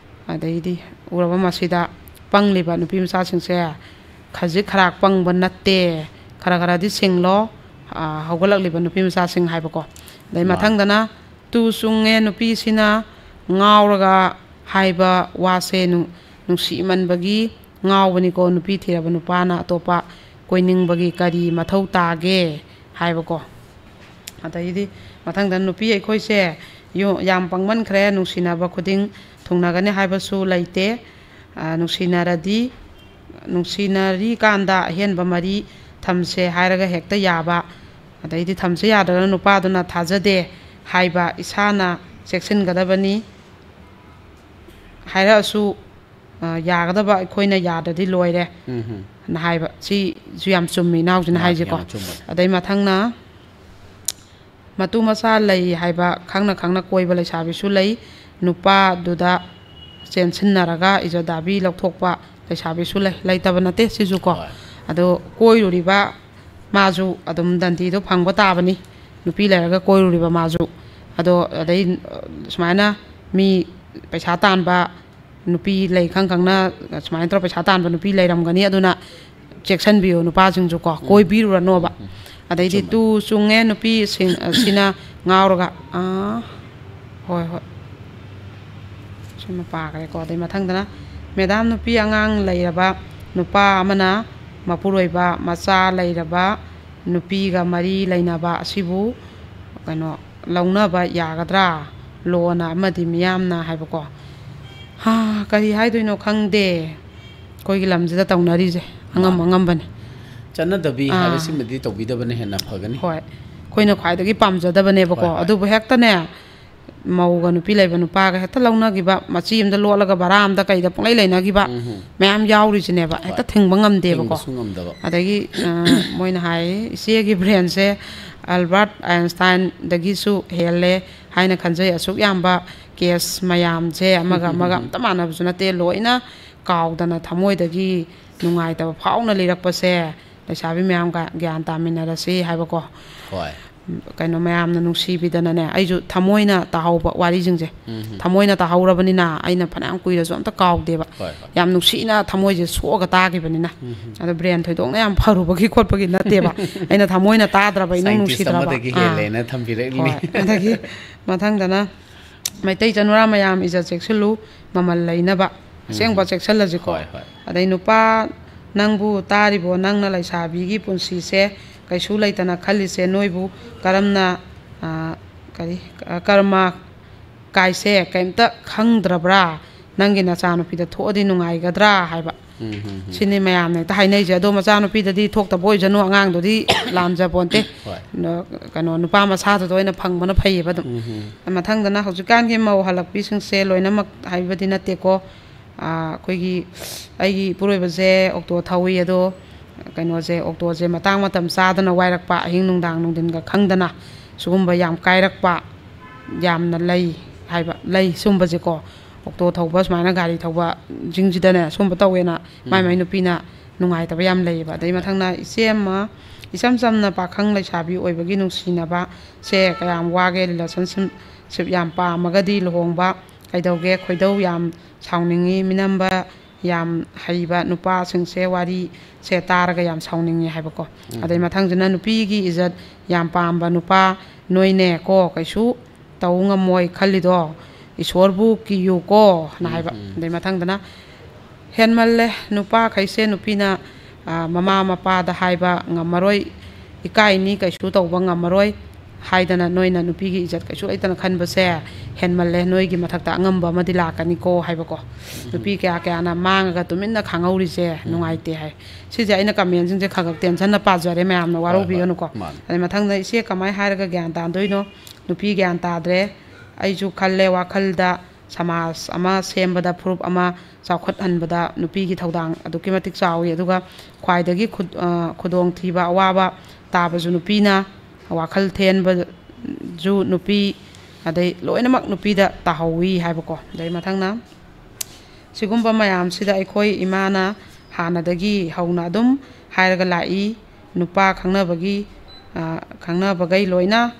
ꯑꯗꯩꯗꯤ ꯎꯔꯕ ꯃꯁꯤꯗ ꯄꯪꯂꯤꯕ ꯅꯨꯄꯤ ꯃꯆꯥꯁꯤꯡꯁꯦ ꯈꯖꯤꯛ ꯈꯔꯥꯛ ꯄꯪꯕ ꯅꯠꯇꯦ, ꯈꯔ ꯈꯔꯗꯤ ꯁꯤꯡꯂꯣ, ꯑ, ꯍꯧꯒꯠꯂꯛꯂꯤꯕ ꯅꯨꯄꯤ ꯃꯆꯥꯁꯤꯡ ꯍꯥꯏꯕꯀꯣ꯫ ꯑꯗꯩ ꯃꯥꯅꯤ꯫ ꯃꯊꯪꯗꯅ ꯇꯨ ꯆꯨꯡꯉꯦ ꯅꯨꯄꯤꯁꯤꯅ ꯉꯥꯎꯔꯒ ꯍꯥꯏꯕ ꯋꯥꯁꯦ ꯅꯨꯡ-, ꯅꯨꯡꯁꯤꯃꯟꯕꯒꯤ ꯉꯥꯎꯕꯅꯤꯀꯣ, ꯅꯨꯄꯤ ꯊꯤꯔꯕ ꯅꯨꯄꯥꯅ ꯑꯇꯣꯞꯄ ꯀꯣꯏꯅꯤꯡꯕꯒꯤ ꯀꯔꯤ ꯃꯊꯧ ꯇꯥꯒꯦ ꯍꯥꯏꯕꯀꯣ꯫ ꯑꯗꯩꯗꯤ ꯃꯊꯪꯗ ꯅꯨꯄꯤ ꯑꯩꯈꯣꯏꯁꯦ ꯌꯨ-, ꯌꯥꯝ ꯄꯪꯃꯟꯈ꯭ꯔꯦ, ꯅꯨꯡꯁꯤꯅꯕ ꯈꯨꯗꯤꯡ ꯊꯨꯡꯅꯒꯅꯤ ꯍꯥꯏꯕꯁꯨ ꯂꯩꯇꯦ꯫ ꯑ, ꯅꯨꯡꯁꯤꯅꯔꯗꯤ, ꯅꯨꯡꯁꯤꯅꯔꯤꯀꯥꯟꯗ ꯑꯍꯦꯟꯕ ꯃꯔꯤ ꯊꯝꯁꯦ ꯍꯥꯏꯔꯒ ꯍꯦꯛꯇ ꯌꯥꯕ, ꯑꯗꯩꯗꯤ ꯊꯝꯁꯦ ꯌꯥꯗ꯭ꯔꯒꯅ ꯅꯨꯄꯥꯗꯨꯅ ꯊꯥꯖꯗꯦ ꯍꯥꯏꯕ ꯏꯁꯥꯅ ꯆꯦꯛꯁꯤꯟꯒꯗꯕꯅꯤ꯫ ꯍꯥꯏꯔꯛꯑꯁꯨ, ꯑ, ꯌꯥꯒꯗꯕ ꯑꯩꯈꯣꯏꯅ ꯌꯥꯗ꯭ꯔꯗꯤ ꯂꯣꯏꯔꯦ ꯎꯝ꯫ ꯅ ꯍꯥꯏꯕ꯫ ꯁꯤꯁꯨ ꯌꯥꯝ ꯆꯨꯝꯃꯤ ꯏꯅꯥꯎꯁꯤꯅ ꯃꯥꯅꯤ, ꯍꯥꯏꯁꯦꯀꯣ꯫ ꯌꯥꯝ ꯑꯆꯨꯝꯕꯅꯤ꯫ ꯑꯗꯩ ꯃꯊꯪꯅ ꯃꯇꯨ ꯃꯆꯥ ꯂꯩ ꯍꯥꯏꯕ ꯈꯪꯅ ꯈꯪꯅ ꯀꯣꯏꯕ ꯂꯩꯁꯥꯕꯤꯁꯨ ꯂꯩ꯫ ꯅꯨꯄꯥꯗꯨꯗ ꯆꯦꯟꯁꯤꯟꯅꯔꯒ ꯏꯖꯠ ꯗꯥꯕꯤ ꯂꯧꯊꯣꯛꯄ ꯂꯩꯁꯥꯕꯤꯁꯨ ꯂꯩ꯫ ꯂꯩꯇꯕ ꯅꯠꯇꯦ ꯁꯤꯁꯨꯀꯣ꯫ ꯍꯣꯏ꯫ ꯑꯗꯣ ꯀꯣꯏꯔꯨꯔꯤꯕ ꯃꯥꯁꯨ ꯑꯗꯨꯝ ꯗꯟꯗꯤꯗꯣ ꯐꯪꯕ ꯇꯥꯕꯅꯤ꯫ ꯅꯨꯄꯤ ꯂꯩꯔꯒ ꯀꯣꯏꯔꯨꯔꯤꯕ ꯃꯥꯁꯨ꯫ ꯑꯗꯣ ꯑꯗꯩ, ꯑ, ꯁꯨꯃꯥꯏꯅ ꯃꯤ ꯄꯩꯁꯥ ꯇꯥꯟꯕ ꯅꯨꯄꯤ ꯂꯩ ꯈꯪ ꯈꯪꯅ ꯁꯨꯃꯥꯏꯅ ꯇꯧꯔ ꯄꯩꯁꯥ ꯇꯥꯟꯕ ꯅꯨꯄꯤ ꯂꯩꯔꯝꯒꯅꯤ꯫ ꯑꯗꯨꯅ ꯆꯦꯛꯁꯤꯟꯕꯤꯌꯨ ꯅꯨꯄꯥꯁꯤꯡꯁꯨꯀꯣ, ꯀꯣꯏꯕꯤꯔꯨꯔꯅꯣꯕ꯫ ꯑꯗꯩꯗꯤ ꯆꯨꯝꯃꯦ꯫ ꯇꯨ ꯆꯨꯡꯉꯦ ꯅꯨꯄꯤꯁꯤꯡ ꯑꯁꯤꯅ ꯉꯥꯎꯔꯒ, ꯑꯥ, ꯍꯣꯏ, ꯍꯣꯏ꯫ ꯁꯤꯃ ꯄꯥꯈ꯭ꯔꯦꯀꯣ꯫ ꯑꯗꯩ ꯃꯊꯪꯗꯅ, "ꯃꯦꯗꯥꯝ, ꯅꯨꯄꯤ ꯑꯉꯥꯡ ꯂꯩꯔꯕ ꯅꯨꯄꯥ ꯑꯃꯅ ꯃꯄꯨꯔꯣꯏꯕ ꯃꯆꯥ ꯂꯩꯔꯕ ꯅꯨꯄꯤꯒ ꯃꯔꯤ ꯂꯩꯅꯕ ꯑꯁꯤꯕꯨ ꯀꯩꯅꯣ ꯂꯧꯅꯕ ꯌꯥꯒꯗ꯭ꯔꯥ? ꯂꯣꯅ ꯑꯃꯗꯤ ꯃꯤꯌꯥꯝꯅ" ꯍꯥꯏꯕꯀꯣ꯫ ꯍꯥ, ꯀꯔꯤ ꯍꯥꯏꯗꯣꯏꯅꯣ ꯈꯪꯗꯦ꯫ ꯑꯩꯈꯣꯏꯒꯤ ꯂꯝꯁꯤꯗ ꯇꯧꯅꯔꯤꯁꯦ ꯑꯉꯝ ꯃꯥꯅꯦ꯫ ꯑꯉꯝꯕꯅꯦ꯫ ꯆꯠꯅꯗꯕꯤ ꯑꯥ꯫ ꯍꯥꯏꯕꯁꯤꯃꯗꯤ ꯇꯧꯕꯤꯗꯕꯅ ꯍꯦꯟꯅ ꯐꯒꯅꯤ꯫ ꯍꯣꯏ꯫ ꯑꯩꯈꯣꯏꯅ ꯈ꯭ꯋꯥꯏꯗꯒꯤ ꯄꯥꯝꯖꯗꯕꯅꯦꯕꯀꯣ꯫ ꯍꯣꯏ, ꯍꯣꯏ꯫ ꯑꯗꯨꯕꯨ ꯍꯦꯛꯇꯅꯦ, ꯃꯧꯒ ꯅꯨꯄꯤ ꯂꯩꯕ ꯅꯨꯄꯥꯒ ꯍꯦꯛꯇ ꯂꯧꯅꯈꯤꯕ, ꯃꯆꯤ ꯑꯃꯗ ꯂꯣꯠꯂꯒ ꯚꯔꯥ ꯑꯃꯗ ꯀꯩꯗ ꯄꯨꯡꯂꯩ ꯂꯩꯅꯈꯤꯕ ꯎꯝ꯫ ꯃꯌꯥꯝ ꯌꯥꯎꯔꯤꯁꯤꯅꯦꯕ꯫ ꯍꯣꯏ꯫ ꯍꯦꯛꯇ ꯊꯤꯡꯕ ꯉꯝꯗꯦꯕꯀꯣ꯫ ꯊꯤꯡꯕꯁꯨ ꯉꯝꯗꯕ꯫ ꯑꯗꯒꯤ, ꯑ, ꯃꯣꯏꯅ ꯍꯥꯏ, "ꯏꯆꯦꯒꯤ ꯕ꯭ꯔꯦꯟꯁꯦ ꯑꯜꯕꯥꯔꯠ ꯑꯥꯏꯟꯁꯇꯥꯏꯟꯗꯒꯤꯁꯨ ꯍꯦꯜꯂꯦ ꯍꯥꯏꯅ ꯈꯟꯖꯩ꯫ ꯑꯁꯨꯛ ꯌꯥꯝꯕ ꯀꯦꯁ ꯃꯌꯥꯝꯁꯦ ꯑꯃꯒ ꯑꯃꯒ ꯑꯝꯇ ꯃꯥꯟꯅꯕꯁꯨ ꯅꯠꯇꯦ꯫ ꯂꯣꯏꯅ ꯀꯥꯎꯗꯅ ꯊꯃꯣꯏꯗꯒꯤ ꯅꯨꯡꯉꯥꯏꯇꯕ ꯐꯥꯎꯅ ꯂꯤꯔꯛꯄꯁꯦ ꯂꯩꯁꯥꯕꯤ ꯃꯌꯥꯝꯒ ꯒ꯭ꯌꯥꯟ ꯇꯥꯃꯤꯟꯅꯔꯁꯤ" ꯍꯥꯏꯕꯀꯣ꯫ ꯍꯣꯏ꯫ ꯀꯩꯅꯣ ꯃꯌꯥꯝꯅ ꯅꯨꯡꯁꯤꯕꯤꯗꯅꯅꯦ, ꯑꯩꯁꯨ ꯊꯃꯣꯏꯅ ꯇꯥꯍꯧꯕ ꯋꯥꯔꯤꯁꯤꯡꯁꯦ꯫ ꯎꯝ꯫ ꯊꯃꯣꯏꯅ ꯇꯥꯍꯧꯔꯕꯅꯤꯅ ꯑꯩꯅ ꯐꯅꯌꯥꯝ ꯀꯨꯏꯔꯁꯨ ꯑꯝꯇ ꯀꯥꯎꯗꯦꯕ꯫ ꯍꯣꯏ, ꯍꯣꯏ꯫ ꯌꯥꯝ ꯅꯨꯡꯁꯤꯅ ꯊꯃꯣꯏꯁꯦ ꯁꯣꯛꯑꯒ ꯇꯥꯈꯤꯕꯅꯤꯅ꯫ ꯎꯝ꯫ ꯑꯗꯣ ꯕ꯭ꯔꯦꯟ ꯊꯣꯏꯗꯣꯛꯅ ꯌꯥꯝ ꯐꯔꯨꯕꯒꯤ ꯈꯣꯠꯄꯒꯤ ꯅꯠꯇꯦꯕ꯫ ꯑꯩꯅ ꯊꯃꯣꯏꯅ ꯇꯥꯗ꯭ꯔꯕ, ꯏꯅꯨꯡ scientist ꯅꯨꯡꯁꯤꯗ꯭ꯔꯕ꯫ ꯑꯃꯗꯒꯤ ꯑꯥ꯫ ꯍꯦꯜꯂꯦꯅ ꯊꯝꯕꯤꯔꯛꯂꯤꯅꯤ꯫ ꯍꯣꯏ꯫ ꯑꯗꯒꯤ ꯃꯊꯪꯗꯅ, "ꯃꯩꯇꯩ ꯆꯅꯨꯔꯥ ꯃꯌꯥꯝ, ꯏꯖꯠ ꯆꯦꯛꯁꯤꯜꯂꯨ, ꯃꯃꯜ ꯂꯩꯅꯕ"꯫ ꯑꯁꯦꯡꯕ ꯎꯝ꯫ ꯆꯦꯛꯁꯤꯜꯂꯁꯤꯀꯣ꯫ ꯍꯣꯏ, ꯍꯣꯏ꯫ ꯑꯗꯩ, "ꯅꯨꯄꯥ ꯅꯪꯕꯨ ꯇꯥꯔꯤꯕꯣ? ꯅꯪꯅ ꯂꯩꯁꯥꯕꯤꯒꯤ ꯄꯨꯟꯁꯤꯁꯦ ꯀꯩꯁꯨ ꯂꯩꯇꯅ ꯈꯜꯂꯤꯁꯦ, ꯅꯣꯏꯕꯨ ꯀꯔꯝꯅ, ꯑ, ꯀꯔꯤ, ꯑ, ꯀꯔꯃ ꯀꯥꯏꯁꯦ ꯀꯩꯝꯇ ꯈꯪꯗ꯭ꯔꯕ꯭ꯔꯥ? ꯅꯪꯒꯤ ꯅꯆꯥꯅꯨꯄꯤꯗ ꯊꯣꯛꯑꯗꯤ ꯅꯨꯡꯉꯥꯏꯒꯗ꯭ꯔꯥ?" ꯍꯥꯏꯕ꯫ ꯎꯝ, ꯎꯝ, ꯎꯝ꯫ ꯁꯤꯅꯤ ꯃꯌꯥꯝꯅ ꯍꯦꯛꯇ ꯍꯥꯏꯅꯩꯁꯦ꯫ ꯑꯗꯣ ꯃꯆꯥꯅꯨꯄꯤꯗꯗꯤ ꯊꯣꯛꯇꯕ ꯑꯣꯏꯖꯅꯨ, ꯑꯉꯥꯡꯗꯨꯗꯤ ꯂꯥꯟꯖꯄꯣꯟꯇꯦ꯫ ꯍꯣꯏ꯫ ꯅ-, ꯀꯩꯅꯣ, ꯅꯨꯄꯥ ꯃꯁꯥꯗꯨꯗ ꯑꯣꯏꯅ ꯐꯪꯕꯅ ꯐꯩꯌꯦꯕ ꯑꯗꯨꯝ꯫ ꯎꯝ, ꯎꯝ꯫ ꯃꯊꯪꯗꯅ, ꯍꯧꯖꯤꯛꯀꯥꯟꯒꯤ ꯃꯧ ꯍꯜꯂꯛꯄꯤꯁꯤꯡꯁꯦ ꯂꯣꯏꯅꯃꯛ ꯍꯥꯏꯕꯗꯤ ꯅꯠꯇꯦꯀꯣ꯫ ꯑꯥ, ꯑꯩꯈꯣꯏꯒꯤ, ꯑꯩꯒꯤ ꯏꯄꯨꯔꯣꯏꯕꯁꯦ ꯑꯣꯛꯇꯣ ꯊꯧꯏ, ꯑꯗꯣ ꯀꯩꯅꯣꯁꯦ, ꯑꯣꯛꯇꯣꯁꯦ ꯃꯇꯥꯡ ꯃꯇꯝ ꯆꯥꯗꯅ ꯋꯥꯏꯔꯛꯄ, ꯑꯍꯤꯡ ꯅꯨꯡꯗꯥꯡ ꯅꯨꯡꯊꯤꯟꯒ ꯈꯪꯗꯅ ꯁꯤꯒꯨꯝꯕ ꯌꯥꯝ ꯀꯥꯏꯔꯛꯄ ꯌꯥꯝꯅ ꯂꯩ ꯍꯥꯏꯕ, ꯂꯩ ꯁꯤꯒꯨꯝꯕꯁꯦꯀꯣ꯫ ꯑꯣꯛꯇꯣ ꯊꯧꯕ, ꯁꯨꯃꯥꯏꯅ ꯒꯥꯔꯤ ꯊꯧꯕꯁꯤꯡꯁꯤꯗꯅꯦ ꯁꯤꯒꯨꯝꯕ ꯇꯧꯋꯦꯅ ꯃꯥꯏ ꯃꯥꯏ ꯎꯝ꯫ ꯅꯨꯄꯤꯅ ꯅꯨꯡꯉꯥꯏꯇꯕ ꯌꯥꯝ ꯂꯩꯌꯦꯕ꯫ ꯑꯗꯩ ꯍꯣꯏ꯫ ꯃꯊꯪꯅ ꯏꯆꯦ ꯑꯃ, ꯏꯆꯝ ꯆꯝꯅ ꯄꯥꯈꯪ ꯂꯩꯁꯥꯕꯤ ꯑꯣꯏꯕꯒꯤ ꯅꯨꯡꯁꯤꯅꯕꯁꯦ ꯀꯌꯥꯝ ꯋꯥꯒꯦ, relationship ꯌꯥꯝ ꯄꯥꯝꯃꯒꯗꯤ ꯂꯨꯍꯣꯡꯕ ꯀꯩꯗꯧꯒꯦ, ꯈꯣꯏꯗꯧ ꯌꯥꯝ ꯁꯥꯎꯅꯤꯡꯉꯤ, ꯃꯤꯅꯝꯕ ꯌꯥꯝ ꯍꯩꯕ ꯅꯨꯄꯥꯁꯤꯡꯁꯦ ꯋꯥꯔꯤꯁꯦ ꯇꯥꯔꯒ ꯌꯥꯝ ꯁꯥꯎꯅꯤꯡꯉꯤ ꯍꯥꯏꯕꯀꯣ꯫ ꯎꯝ꯫ ꯑꯗꯩ ꯃꯊꯪꯁꯤꯅ ꯅꯨꯄꯤꯒꯤ ꯏꯖꯠ ꯌꯥꯝ ꯄꯥꯝꯕ ꯅꯨꯄꯥ ꯅꯣꯏꯅꯦ ꯀꯣ, ꯀꯩꯁꯨ ꯇꯧ ꯉꯝꯃꯣꯏ ꯈꯜꯂꯤꯗꯣ, "ꯏꯁꯣꯔꯕꯨ ꯀꯤꯌꯨꯀꯣ" ꯍꯥꯏꯅ ꯍꯥꯏꯕ꯫ ꯎꯝ꯫ ꯑꯗꯩ ꯃꯊꯪꯗꯅ, "ꯍꯦꯟꯃꯜꯂꯦ, ꯅꯨꯄꯥꯈꯩꯁꯦ ꯅꯨꯄꯤꯅ, ꯑ, ꯃꯃꯥ ꯃꯄꯥꯗ ꯍꯥꯏꯕ ꯉꯝꯃꯔꯣꯏ, ꯏꯀꯥꯏꯅꯤ, ꯀꯩꯁꯨ ꯇꯧꯕ ꯉꯝꯃꯔꯣꯏ ꯍꯥꯏꯗꯅ ꯅꯣꯏꯅ ꯅꯨꯄꯤꯒꯤ ꯏꯖꯠ ꯀꯩꯁꯨ ꯂꯩꯇꯅ ꯈꯟꯕꯁꯦ ꯍꯦꯟꯃꯜꯂꯦ, ꯅꯣꯏꯒꯤ ꯃꯊꯛꯇ ꯑꯉꯝꯕ ꯑꯃꯗꯤ ꯂꯥꯛꯀꯅꯤꯀꯣ" ꯍꯥꯏꯕꯀꯣ꯫ ꯎꯝ꯫ ꯅꯨꯄꯤ ꯀꯌꯥ ꯀꯌꯥꯅ ꯃꯥꯡꯉꯒ ꯇꯨꯃꯤꯟꯅ ꯈꯥꯡꯍꯧꯔꯤꯁꯦ ꯎꯝ꯫ ꯅꯨꯡꯉꯥꯏꯇꯦ ꯍꯥꯏ꯫ ꯁꯤꯁꯦ ꯑꯩꯅ comment ꯁꯤꯡꯁꯦ ꯈꯔ ꯈꯔ ꯇꯦꯟꯁꯟꯅ ꯄꯥꯖꯔꯦ, ꯃꯌꯥꯝꯅ ꯍꯣꯏ, ꯍꯣꯏ꯫ ꯋꯥꯔꯧꯕꯤꯒꯅꯨꯀꯣ꯫ ꯃꯥꯅꯤ꯫ ꯑꯗꯩ ꯃꯊꯪꯗ, "ꯏꯆꯦ, ꯀꯃꯥꯏꯅ ꯍꯥꯏꯔꯒ ꯒ꯭ꯌꯥꯟ ꯇꯥꯗꯣꯏꯅꯣ? ꯅꯨꯄꯤ ꯒ꯭ꯌꯥꯟ ꯇꯥꯗ꯭ꯔꯦ꯫ ꯑꯩꯁꯨ ꯈꯜꯂꯦ ꯋꯥꯈꯜꯗ, ꯁꯃꯥꯖ ꯑꯃ ꯁꯦꯝꯕꯗ, ꯐꯨꯔꯨꯞ ꯑꯃ ꯆꯥꯎꯈꯠꯍꯟꯕꯗ ꯅꯨꯄꯤꯒꯤ ꯊꯧꯗꯥꯡ ꯑꯗꯨꯛꯀꯤ ꯃꯇꯤꯛ ꯆꯥꯎꯏ꯫ ꯑꯗꯨꯒ ꯈ꯭ꯋꯥꯏꯗꯒꯤ ꯈꯨ-, ꯑ, ꯈꯨꯗꯣꯡꯊꯤꯕ, ꯑꯋꯥꯕ ꯇꯥꯕꯁꯨ ꯅꯨꯄꯤꯅ, ꯋꯥꯈꯜ ꯊꯦꯟꯕꯁꯨ ꯅꯨꯄꯤ, ꯑꯗꯩ ꯂꯣꯏꯅꯃꯛ ꯅꯨꯄꯤꯗ ꯇꯥꯍꯧꯋꯤ" ꯍꯥꯏꯕꯀꯣ꯫ ꯑꯗꯩ ꯃꯊꯪꯅ, "ꯁꯤꯒꯨꯝꯕ ꯃꯌꯥꯝꯁꯤꯗ ꯑꯩꯈꯣꯏ ꯏꯃꯥꯅ ꯍꯥꯟꯅꯗꯒꯤ ꯍꯧꯅ ꯑꯗꯨꯝ ꯍꯥꯏꯔꯒ ꯂꯥꯛꯏ, ꯅꯨꯄꯥ ꯈꯪꯅꯕꯒꯤ, ꯑ, ꯈꯪꯅꯕꯈꯩ ꯂꯣꯏꯅ,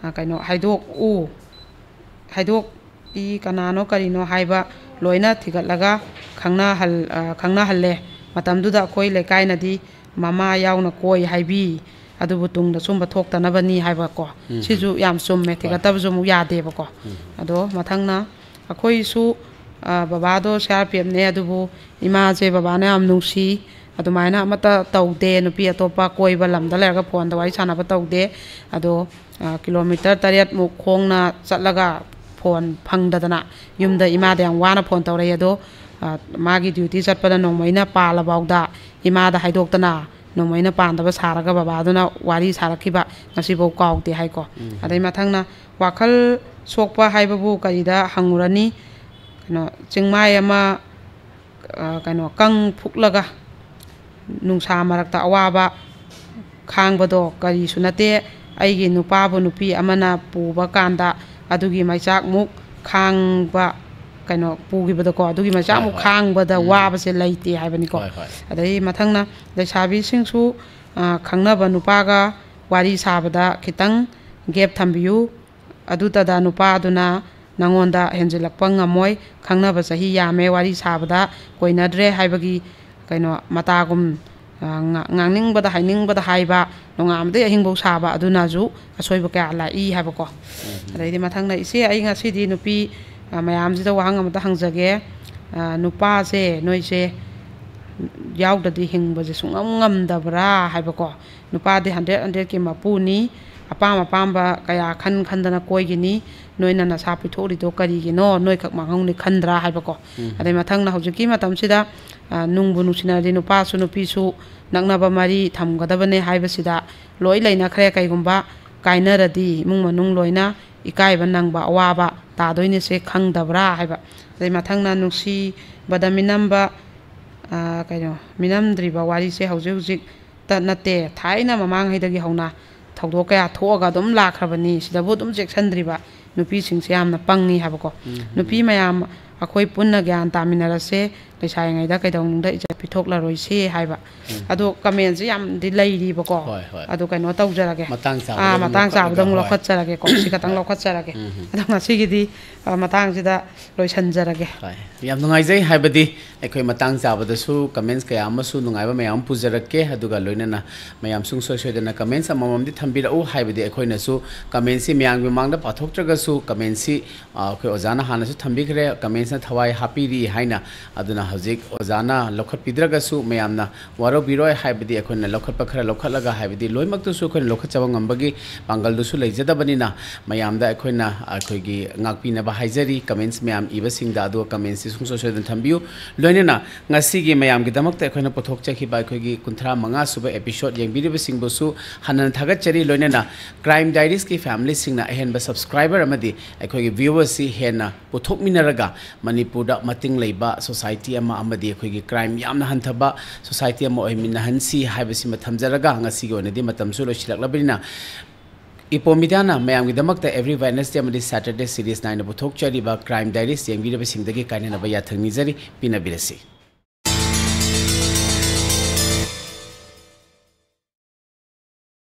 ꯑ, ꯀꯩꯅꯣ, ꯍꯥꯏꯗꯣꯛꯎ, ꯍꯥꯏꯗꯣꯛꯏ, ꯀꯅꯥꯅꯣ ꯀꯔꯤꯅꯣ ꯍꯥꯏꯕ ꯂꯣꯏꯅ ꯊꯤꯒꯠꯂꯒ ꯈꯪꯅꯍꯜ-, ꯑ, ꯈꯪꯅꯍꯜꯂꯦ꯫ ꯃꯇꯝꯗꯨꯗ ꯑꯩꯈꯣꯏ ꯂꯩꯀꯥꯏꯅꯗꯤ ꯃꯃꯥ ꯌꯥꯎꯅ ꯀꯣꯏ ꯍꯥꯏꯕꯤ, ꯑꯗꯨꯕꯨ ꯇꯨꯡꯗ ꯁꯨꯝꯕ ꯊꯣꯛꯇꯅꯕꯅꯤ" ꯍꯥꯏꯕꯀꯣ꯫ ꯎꯝ꯫ ꯁꯤꯁꯨ ꯌꯥꯝ ꯆꯨꯝꯃꯦ, ꯍꯣꯏ꯫ ꯊꯤꯒꯠꯇꯕꯁꯨ ꯑꯃꯨꯛ ꯌꯥꯗꯦꯕꯀꯣ꯫ ꯎꯝ꯫ ꯑꯗꯣ ꯃꯊꯪꯅ, ꯑꯩꯈꯣꯏꯁꯨ, ꯑ, ꯕꯕꯥꯗꯣ C R P F ꯅꯦ, ꯑꯗꯨꯕꯨ ꯏꯃꯥꯁꯦ ꯕꯕꯥꯅ ꯌꯥꯝ ꯅꯨꯡꯁꯤ, ꯑꯗꯨꯃꯥꯏꯅ ꯑꯃꯠꯇ ꯇꯧꯗꯦ, ꯅꯨꯄꯤ ꯑꯇꯣꯞꯄ ꯀꯣꯏꯕ, ꯂꯝꯗ ꯂꯩꯔꯒ ꯐꯣꯟꯗ ꯋꯥꯔꯤ ꯁꯥꯟꯅꯕ ꯇꯧꯗꯦ꯫ ꯑꯗꯣ, ꯑ, kilometre ꯇꯔꯦꯠꯃꯨꯛ ꯈꯣꯡꯅ ꯆꯠꯂꯒ ꯐꯣꯟ ꯐꯪꯗꯗꯅ ꯌꯨꯝꯗ ꯏꯃꯥꯗ ꯌꯥꯝ ꯋꯥꯅ ꯐꯣꯟ ꯇꯧꯔꯛꯏ꯫ ꯑꯗꯣ, ꯑ, ꯃꯥꯒꯤ duty ꯆꯠꯄꯗ ꯅꯣꯡꯃꯩꯅ ꯄꯥꯜꯂꯐꯥꯎꯗ ꯏꯃꯥꯗ ꯍꯥꯏꯗꯣꯛꯇꯅ ꯅꯣꯡꯃꯩꯅ ꯄꯥꯟꯗꯕ ꯁꯥꯔꯒ ꯕꯕꯥꯗꯨꯅ ꯋꯥꯔꯤ ꯁꯥꯔꯛꯈꯤꯕ ꯉꯁꯤꯐꯥꯎ ꯀꯥꯎꯗꯦ ꯍꯥꯏꯀꯣ꯫ ꯎꯝ꯫ ꯑꯗꯩ ꯃꯊꯪꯅ, ꯋꯥꯈꯜ ꯁꯣꯛꯄ ꯍꯥꯏꯕꯕꯨ ꯀꯔꯤꯗ ꯍꯪꯉꯨꯔꯅꯤ? ꯀꯩꯅꯣ, ꯆꯤꯡꯃꯥꯏ ꯑꯃ, ꯑ, ꯀꯩꯅꯣ, ꯀꯪ ꯐꯨꯛꯂꯒ ꯅꯨꯡꯁꯥ ꯃꯔꯛꯇ ꯑꯋꯥꯕ ꯈꯥꯡꯕꯗꯣ ꯀꯔꯤꯁꯨ ꯅꯠꯇꯦ꯫ ꯑꯩꯒꯤ ꯅꯨꯄꯥꯕꯨ ꯅꯨꯄꯤ ꯑꯃꯅ ꯄꯨꯕ ꯀꯥꯟꯗ ꯑꯗꯨꯒꯤ ꯃꯩꯆꯥꯛꯃꯨꯛ ꯈꯥꯡꯕ, ꯀꯩꯅꯣ, ꯄꯨꯈꯤꯕꯗꯀꯣ, ꯑꯗꯨꯒꯤ ꯃꯩꯆꯥꯛꯃꯨꯛ ꯍꯣꯏ, ꯍꯣꯏ꯫ ꯈꯥꯡꯕꯗ ꯎꯝ꯫ ꯋꯥꯕꯁꯦ ꯂꯩꯇꯦ ꯍꯥꯏꯕꯅꯤꯀꯣ꯫ ꯍꯣꯏ, ꯍꯣꯏ꯫ ꯑꯗꯩ ꯃꯊꯪꯅ, ꯂꯩꯁꯥꯕꯤꯁꯤꯡꯁꯨ, ꯑ, ꯈꯪꯅꯕ ꯅꯨꯄꯥꯒ ꯋꯥꯔꯤ ꯁꯥꯕꯗ ꯈꯤꯇꯪ gap ꯊꯝꯕꯤꯌꯨ꯫ ꯑꯗꯨꯇꯗ ꯅꯨꯄꯥꯗꯨꯅ ꯅꯉꯣꯟꯗ ꯍꯦꯟꯖꯤꯜꯂꯛꯄ ꯉꯝꯃꯣꯏ꯫ ꯈꯪꯅꯕ ꯆꯍꯤ ꯌꯥꯝꯃꯦ, ꯋꯥꯔꯤ ꯁꯥꯕꯗ ꯀꯣꯏꯅꯗ꯭ꯔꯦ ꯍꯥꯏꯕꯒꯤ, ꯀꯩꯅꯣ, ꯃꯇꯥꯒꯨꯝ, ꯑ, ꯉꯥ-, ꯉꯥꯡꯅꯤꯡꯕꯗ, ꯍꯥꯏꯅꯤꯡꯕꯗ ꯍꯥꯏꯕ, ꯅꯣꯡꯉꯥꯟꯕꯗꯩ ꯑꯍꯤꯡꯐꯧ ꯁꯥꯕ, ꯑꯗꯨꯅꯁꯨ ꯑꯁꯣꯏꯕ ꯀꯌꯥ ꯂꯥꯛꯏ ꯍꯥꯏꯕꯀꯣ꯫ ꯎꯝ꯫ ꯑꯗꯩꯗꯤ ꯃꯊꯪꯗ, "ꯏꯆꯦ, ꯑꯩ ꯉꯁꯤꯗꯤ ꯅꯨꯄꯤ, ꯑ, ꯃꯌꯥꯝꯁꯤꯗ ꯋꯥꯍꯪ ꯑꯃꯇ ꯍꯪꯖꯒꯦ꯫ ꯑ, ꯅꯨꯄꯥꯁꯦ ꯅꯣꯏꯁꯦ ꯌꯥꯎꯗ꯭ꯔꯗꯤ ꯍꯤꯡꯕꯁꯦ ꯁꯨꯡꯉꯝ ꯉꯝꯗꯕ꯭ꯔꯥ ꯍꯥꯏꯕꯀꯣ? ꯅꯨꯄꯥꯗꯤ ꯍꯟꯗ꯭ꯔꯦꯠ ꯍꯟꯗ꯭ꯔꯦꯠꯀꯤ ꯃꯄꯨꯅꯤ, ꯑꯄꯥꯝ ꯑꯄꯥꯝꯕ ꯀꯌꯥ ꯈꯟ ꯈꯟꯗꯅ ꯀꯣꯏꯒꯤꯅꯤ, ꯅꯣꯏꯅ ꯅꯁꯥ ꯄꯤꯊꯣꯛꯂꯤꯗꯣ ꯀꯔꯤꯒꯤꯅꯣ? ꯅꯣꯏꯈꯛ ꯃꯥꯡꯍꯧꯅꯤ ꯈꯟꯗ꯭ꯔꯥ ꯍꯥꯏꯕꯀꯣ? ꯑꯗꯩ ꯃꯊꯪꯅ ꯍꯧꯖꯤꯛꯀꯤ ꯃꯇꯝꯁꯤꯗ, ꯑ, ꯅꯨꯡꯕꯨ ꯅꯨꯡꯁꯤꯅꯔꯗꯤ ꯅꯨꯄꯥꯁꯨ ꯅꯨꯄꯤꯁꯨ ꯅꯛꯅꯕ ꯃꯔꯤ ꯊꯝꯒꯗꯕꯅꯦ ꯍꯥꯏꯕꯁꯤꯗ ꯂꯣꯏ ꯂꯩꯅꯈ꯭ꯔꯦ꯫ ꯀꯩꯒꯨꯝꯕ ꯀꯥꯏꯅꯔꯗꯤ ꯏꯃꯨꯡ ꯃꯅꯨꯡ ꯂꯣꯏꯅ ꯏꯀꯥꯏꯕ ꯅꯪꯕ ꯑꯋꯥꯕ ꯇꯥꯗꯣꯏꯅꯦꯁꯦ ꯈꯪꯗꯕ꯭ꯔꯥ ꯍꯥꯏꯕ꯫ ꯑꯗꯩ ꯃꯊꯪꯅ ꯅꯨꯡꯁꯤꯕꯗ ꯃꯤꯅꯝꯕ, ꯑ, ꯀꯩꯅꯣ, ꯃꯤꯅꯝꯗ꯭ꯔꯤꯕ ꯋꯥꯔꯤꯁꯦ ꯍꯧꯖꯤꯛ ꯍꯧꯖꯤꯛꯇ ꯅꯠꯇꯦ, ꯊꯥꯏꯅ ꯃꯃꯥꯡꯉꯩꯗꯒꯤ ꯍꯧꯅ ꯊꯧꯗꯣꯛ ꯀꯌꯥ ꯊꯣꯛꯑꯒ ꯑꯗꯨꯝ ꯂꯥꯛꯈ꯭ꯔꯕꯅꯤ꯫ ꯁꯤꯗꯕꯨ ꯑꯗꯨꯝ ꯆꯦꯛꯁꯤꯟꯗ꯭ꯔꯤꯕ ꯅꯨꯄꯤꯁꯤꯡꯁꯦ ꯌꯥꯝꯅ ꯄꯪꯉꯤ ꯍꯥꯏꯕꯀꯣ꯫ ꯅꯨꯄꯤ ꯃꯌꯥꯝ, ꯑꯩꯈꯣꯏ ꯄꯨꯟꯅ ꯒ꯭ꯌꯥꯟ ꯇꯥꯃꯤꯟꯅꯔꯁꯦ, ꯂꯩꯁꯥꯔꯤꯉꯩꯗ ꯀꯩꯗꯧꯅꯨꯡꯗ ꯏꯖꯠ ꯄꯤꯊꯣꯛꯂꯔꯣꯏꯁꯦ ꯍꯥꯏꯕ꯫ ꯑꯗꯣ ꯀꯃꯦꯟꯁꯦ ꯌꯥꯝꯗꯤ ꯂꯩꯔꯤꯕꯀꯣ꯫ ꯍꯣꯏ, ꯍꯣꯏ꯫ ꯑꯗꯣ ꯀꯩꯅꯣ ꯇꯧꯖꯔꯒꯦ꯫ ꯃꯇꯥꯡ ꯆꯥꯕꯗ ꯑꯥ, ꯑꯗꯨꯝ ꯃꯇꯥꯡ ꯆꯥꯕꯗ ꯂꯧꯈꯠꯂꯒ, ꯑꯃꯨꯛ ꯍꯣꯏ꯫ ꯂꯧꯈꯠꯆꯔꯒꯦꯀꯣ꯫ ꯁꯤ ꯈꯇꯪ ꯍꯣꯏ꯫ ꯂꯧꯈꯠꯆꯔꯒꯦ꯫ ꯑꯗꯣ ꯉꯁꯤꯒꯤꯗꯤ, ꯑ, ꯃꯇꯥꯡꯁꯤꯗ ꯂꯣꯏꯁꯤꯟꯖꯔꯒꯦ꯫ ꯍꯣꯏ꯫ ꯌꯥꯝ ꯅꯨꯡꯉꯥꯏꯖꯩ, ꯍꯥꯏꯕꯗꯤ ꯑꯩꯈꯣꯏ ꯃꯇꯥꯡ ꯆꯥꯕꯗꯁꯨ comments ꯀꯌꯥ ꯑꯃꯁꯨ ꯅꯨꯡꯉꯥꯏꯕ ꯃꯌꯥꯝ ꯑꯃ ꯄꯨꯖꯔꯛꯀꯦ, ꯑꯗꯨꯒ ꯂꯣꯏꯅꯅ ꯃꯌꯥꯝ ꯁꯨꯡꯁꯣꯏ ꯁꯣꯏꯗꯅ comments ꯑꯃꯃꯝꯗꯤ ꯊꯝꯕꯤꯔꯛꯎ, ꯍꯥꯏꯕꯗꯤ ꯑꯩꯈꯣꯏꯅꯁꯨ commentsꯁꯤ ꯃꯌꯥꯝꯒꯤ ꯃꯃꯥꯡꯗ ꯄꯥꯊꯣꯛꯇ꯭ꯔꯒꯁꯨ commentsꯁꯤ, ꯑ, ꯑꯩꯈꯣꯏ ꯑꯣꯖꯥꯅ ꯍꯥꯟꯅꯁꯨ ꯊꯝꯕꯤꯈ꯭ꯔꯦ, commentsꯅ ꯊꯋꯥꯏ ꯍꯥꯞꯄꯤꯔꯤ ꯍꯥꯏꯅ꯫ ꯑꯗꯨꯅ ꯍꯧꯖꯤꯛ ꯑꯣꯖꯥꯅ ꯂꯧꯈꯠꯄꯤꯗ꯭ꯔꯒꯁꯨ ꯃꯌꯥꯝꯅ ꯋꯥꯔꯧꯕꯤꯔꯣꯏ, ꯍꯥꯏꯕꯗꯤ ꯑꯩꯈꯣꯏꯅ ꯂꯧꯈꯠꯄ ꯈꯔ ꯂꯧꯈꯠꯂꯒ, ꯍꯥꯏꯕꯗꯤ ꯂꯣꯏꯅꯃꯛꯇꯨꯁꯨ ꯑꯩꯈꯣꯏꯅ ꯂꯧꯈꯠꯆꯕ ꯉꯝꯕꯒꯤ ꯄꯥꯡꯒꯜꯗꯨꯁꯨ ꯂꯩꯖꯗꯕꯅꯤꯅ, ꯃꯌꯥꯝꯗ ꯑꯩꯈꯣꯏꯅ ꯑꯩꯈꯣꯏꯒꯤ ꯉꯥꯛꯄꯤꯅꯕ ꯍꯥꯏꯖꯔꯤ, comments ꯃꯌꯥꯝ ꯏꯕꯁꯤꯡꯗ꯫ ꯑꯗꯨꯒ commentsꯁꯤ ꯁꯨꯡꯁꯣꯏ ꯁꯣꯏꯗꯅ ꯊꯝꯕꯤꯌꯨ꯫ ꯂꯣꯏꯅꯅ ꯉꯁꯤꯒꯤ ꯃꯌꯥꯝꯒꯤꯗꯃꯛꯇ ꯑꯩꯈꯣꯏꯅ ꯄꯨꯊꯣꯛꯆꯈꯤꯕ ꯑꯩꯈꯣꯏꯒꯤ ꯀꯨꯟꯊ꯭ꯔꯥ ꯃꯉꯥ ꯁꯨꯕ episode ꯌꯦꯡꯕꯤꯔꯤꯕꯁꯤꯡꯕꯨꯁꯨ ꯍꯟꯅ ꯊꯥꯒꯠꯆꯔꯤ꯫ ꯂꯣꯏꯅꯅ Crime Diariesꯀꯤ familyꯁꯤꯡꯅ ꯑꯍꯦꯟꯕ subscriber ꯑꯃꯗꯤ ꯑꯩꯈꯣꯏꯒꯤ viewersꯁꯤ ꯍꯦꯟꯅ ꯄꯨꯊꯣꯛꯃꯤꯟꯅꯔꯒ ꯃꯅꯤꯄꯨꯔꯗ ꯃꯇꯤꯡ ꯂꯩꯕ society ꯑꯃ ꯑꯃꯗꯤ ꯑꯩꯈꯣꯏꯒꯤ crime ꯌꯥꯝꯅ ꯍꯟꯊꯕ society ꯑꯃ ꯑꯣꯏꯍꯟꯃꯤꯟꯅꯍꯟꯁꯤ ꯍꯥꯏꯕꯁꯤꯃ ꯊꯝꯖꯔꯒ, ꯉꯁꯤꯒꯤ ꯑꯣꯏꯅꯗꯤ ꯃꯇꯝꯁꯨ ꯂꯣꯏꯁꯤꯜꯂꯛꯂꯕꯅꯤꯅ, Epo Mediaꯅ ꯃꯌꯥꯝꯒꯤꯗꯃꯛꯇ every Wednesday ꯑꯃꯗꯤ Saturday series ꯅꯥꯏꯅ ꯄꯨꯊꯣꯛꯆꯔꯤꯕ Crime Diaries ꯌꯦꯡꯕꯤꯔꯤꯕꯁꯤꯡꯗꯒꯤ ꯀꯥꯏꯅꯅꯕ ꯌꯥꯊꯪ ꯅꯤꯖꯔꯤ꯫ ꯄꯤꯅꯕꯤꯔꯁꯤ꯫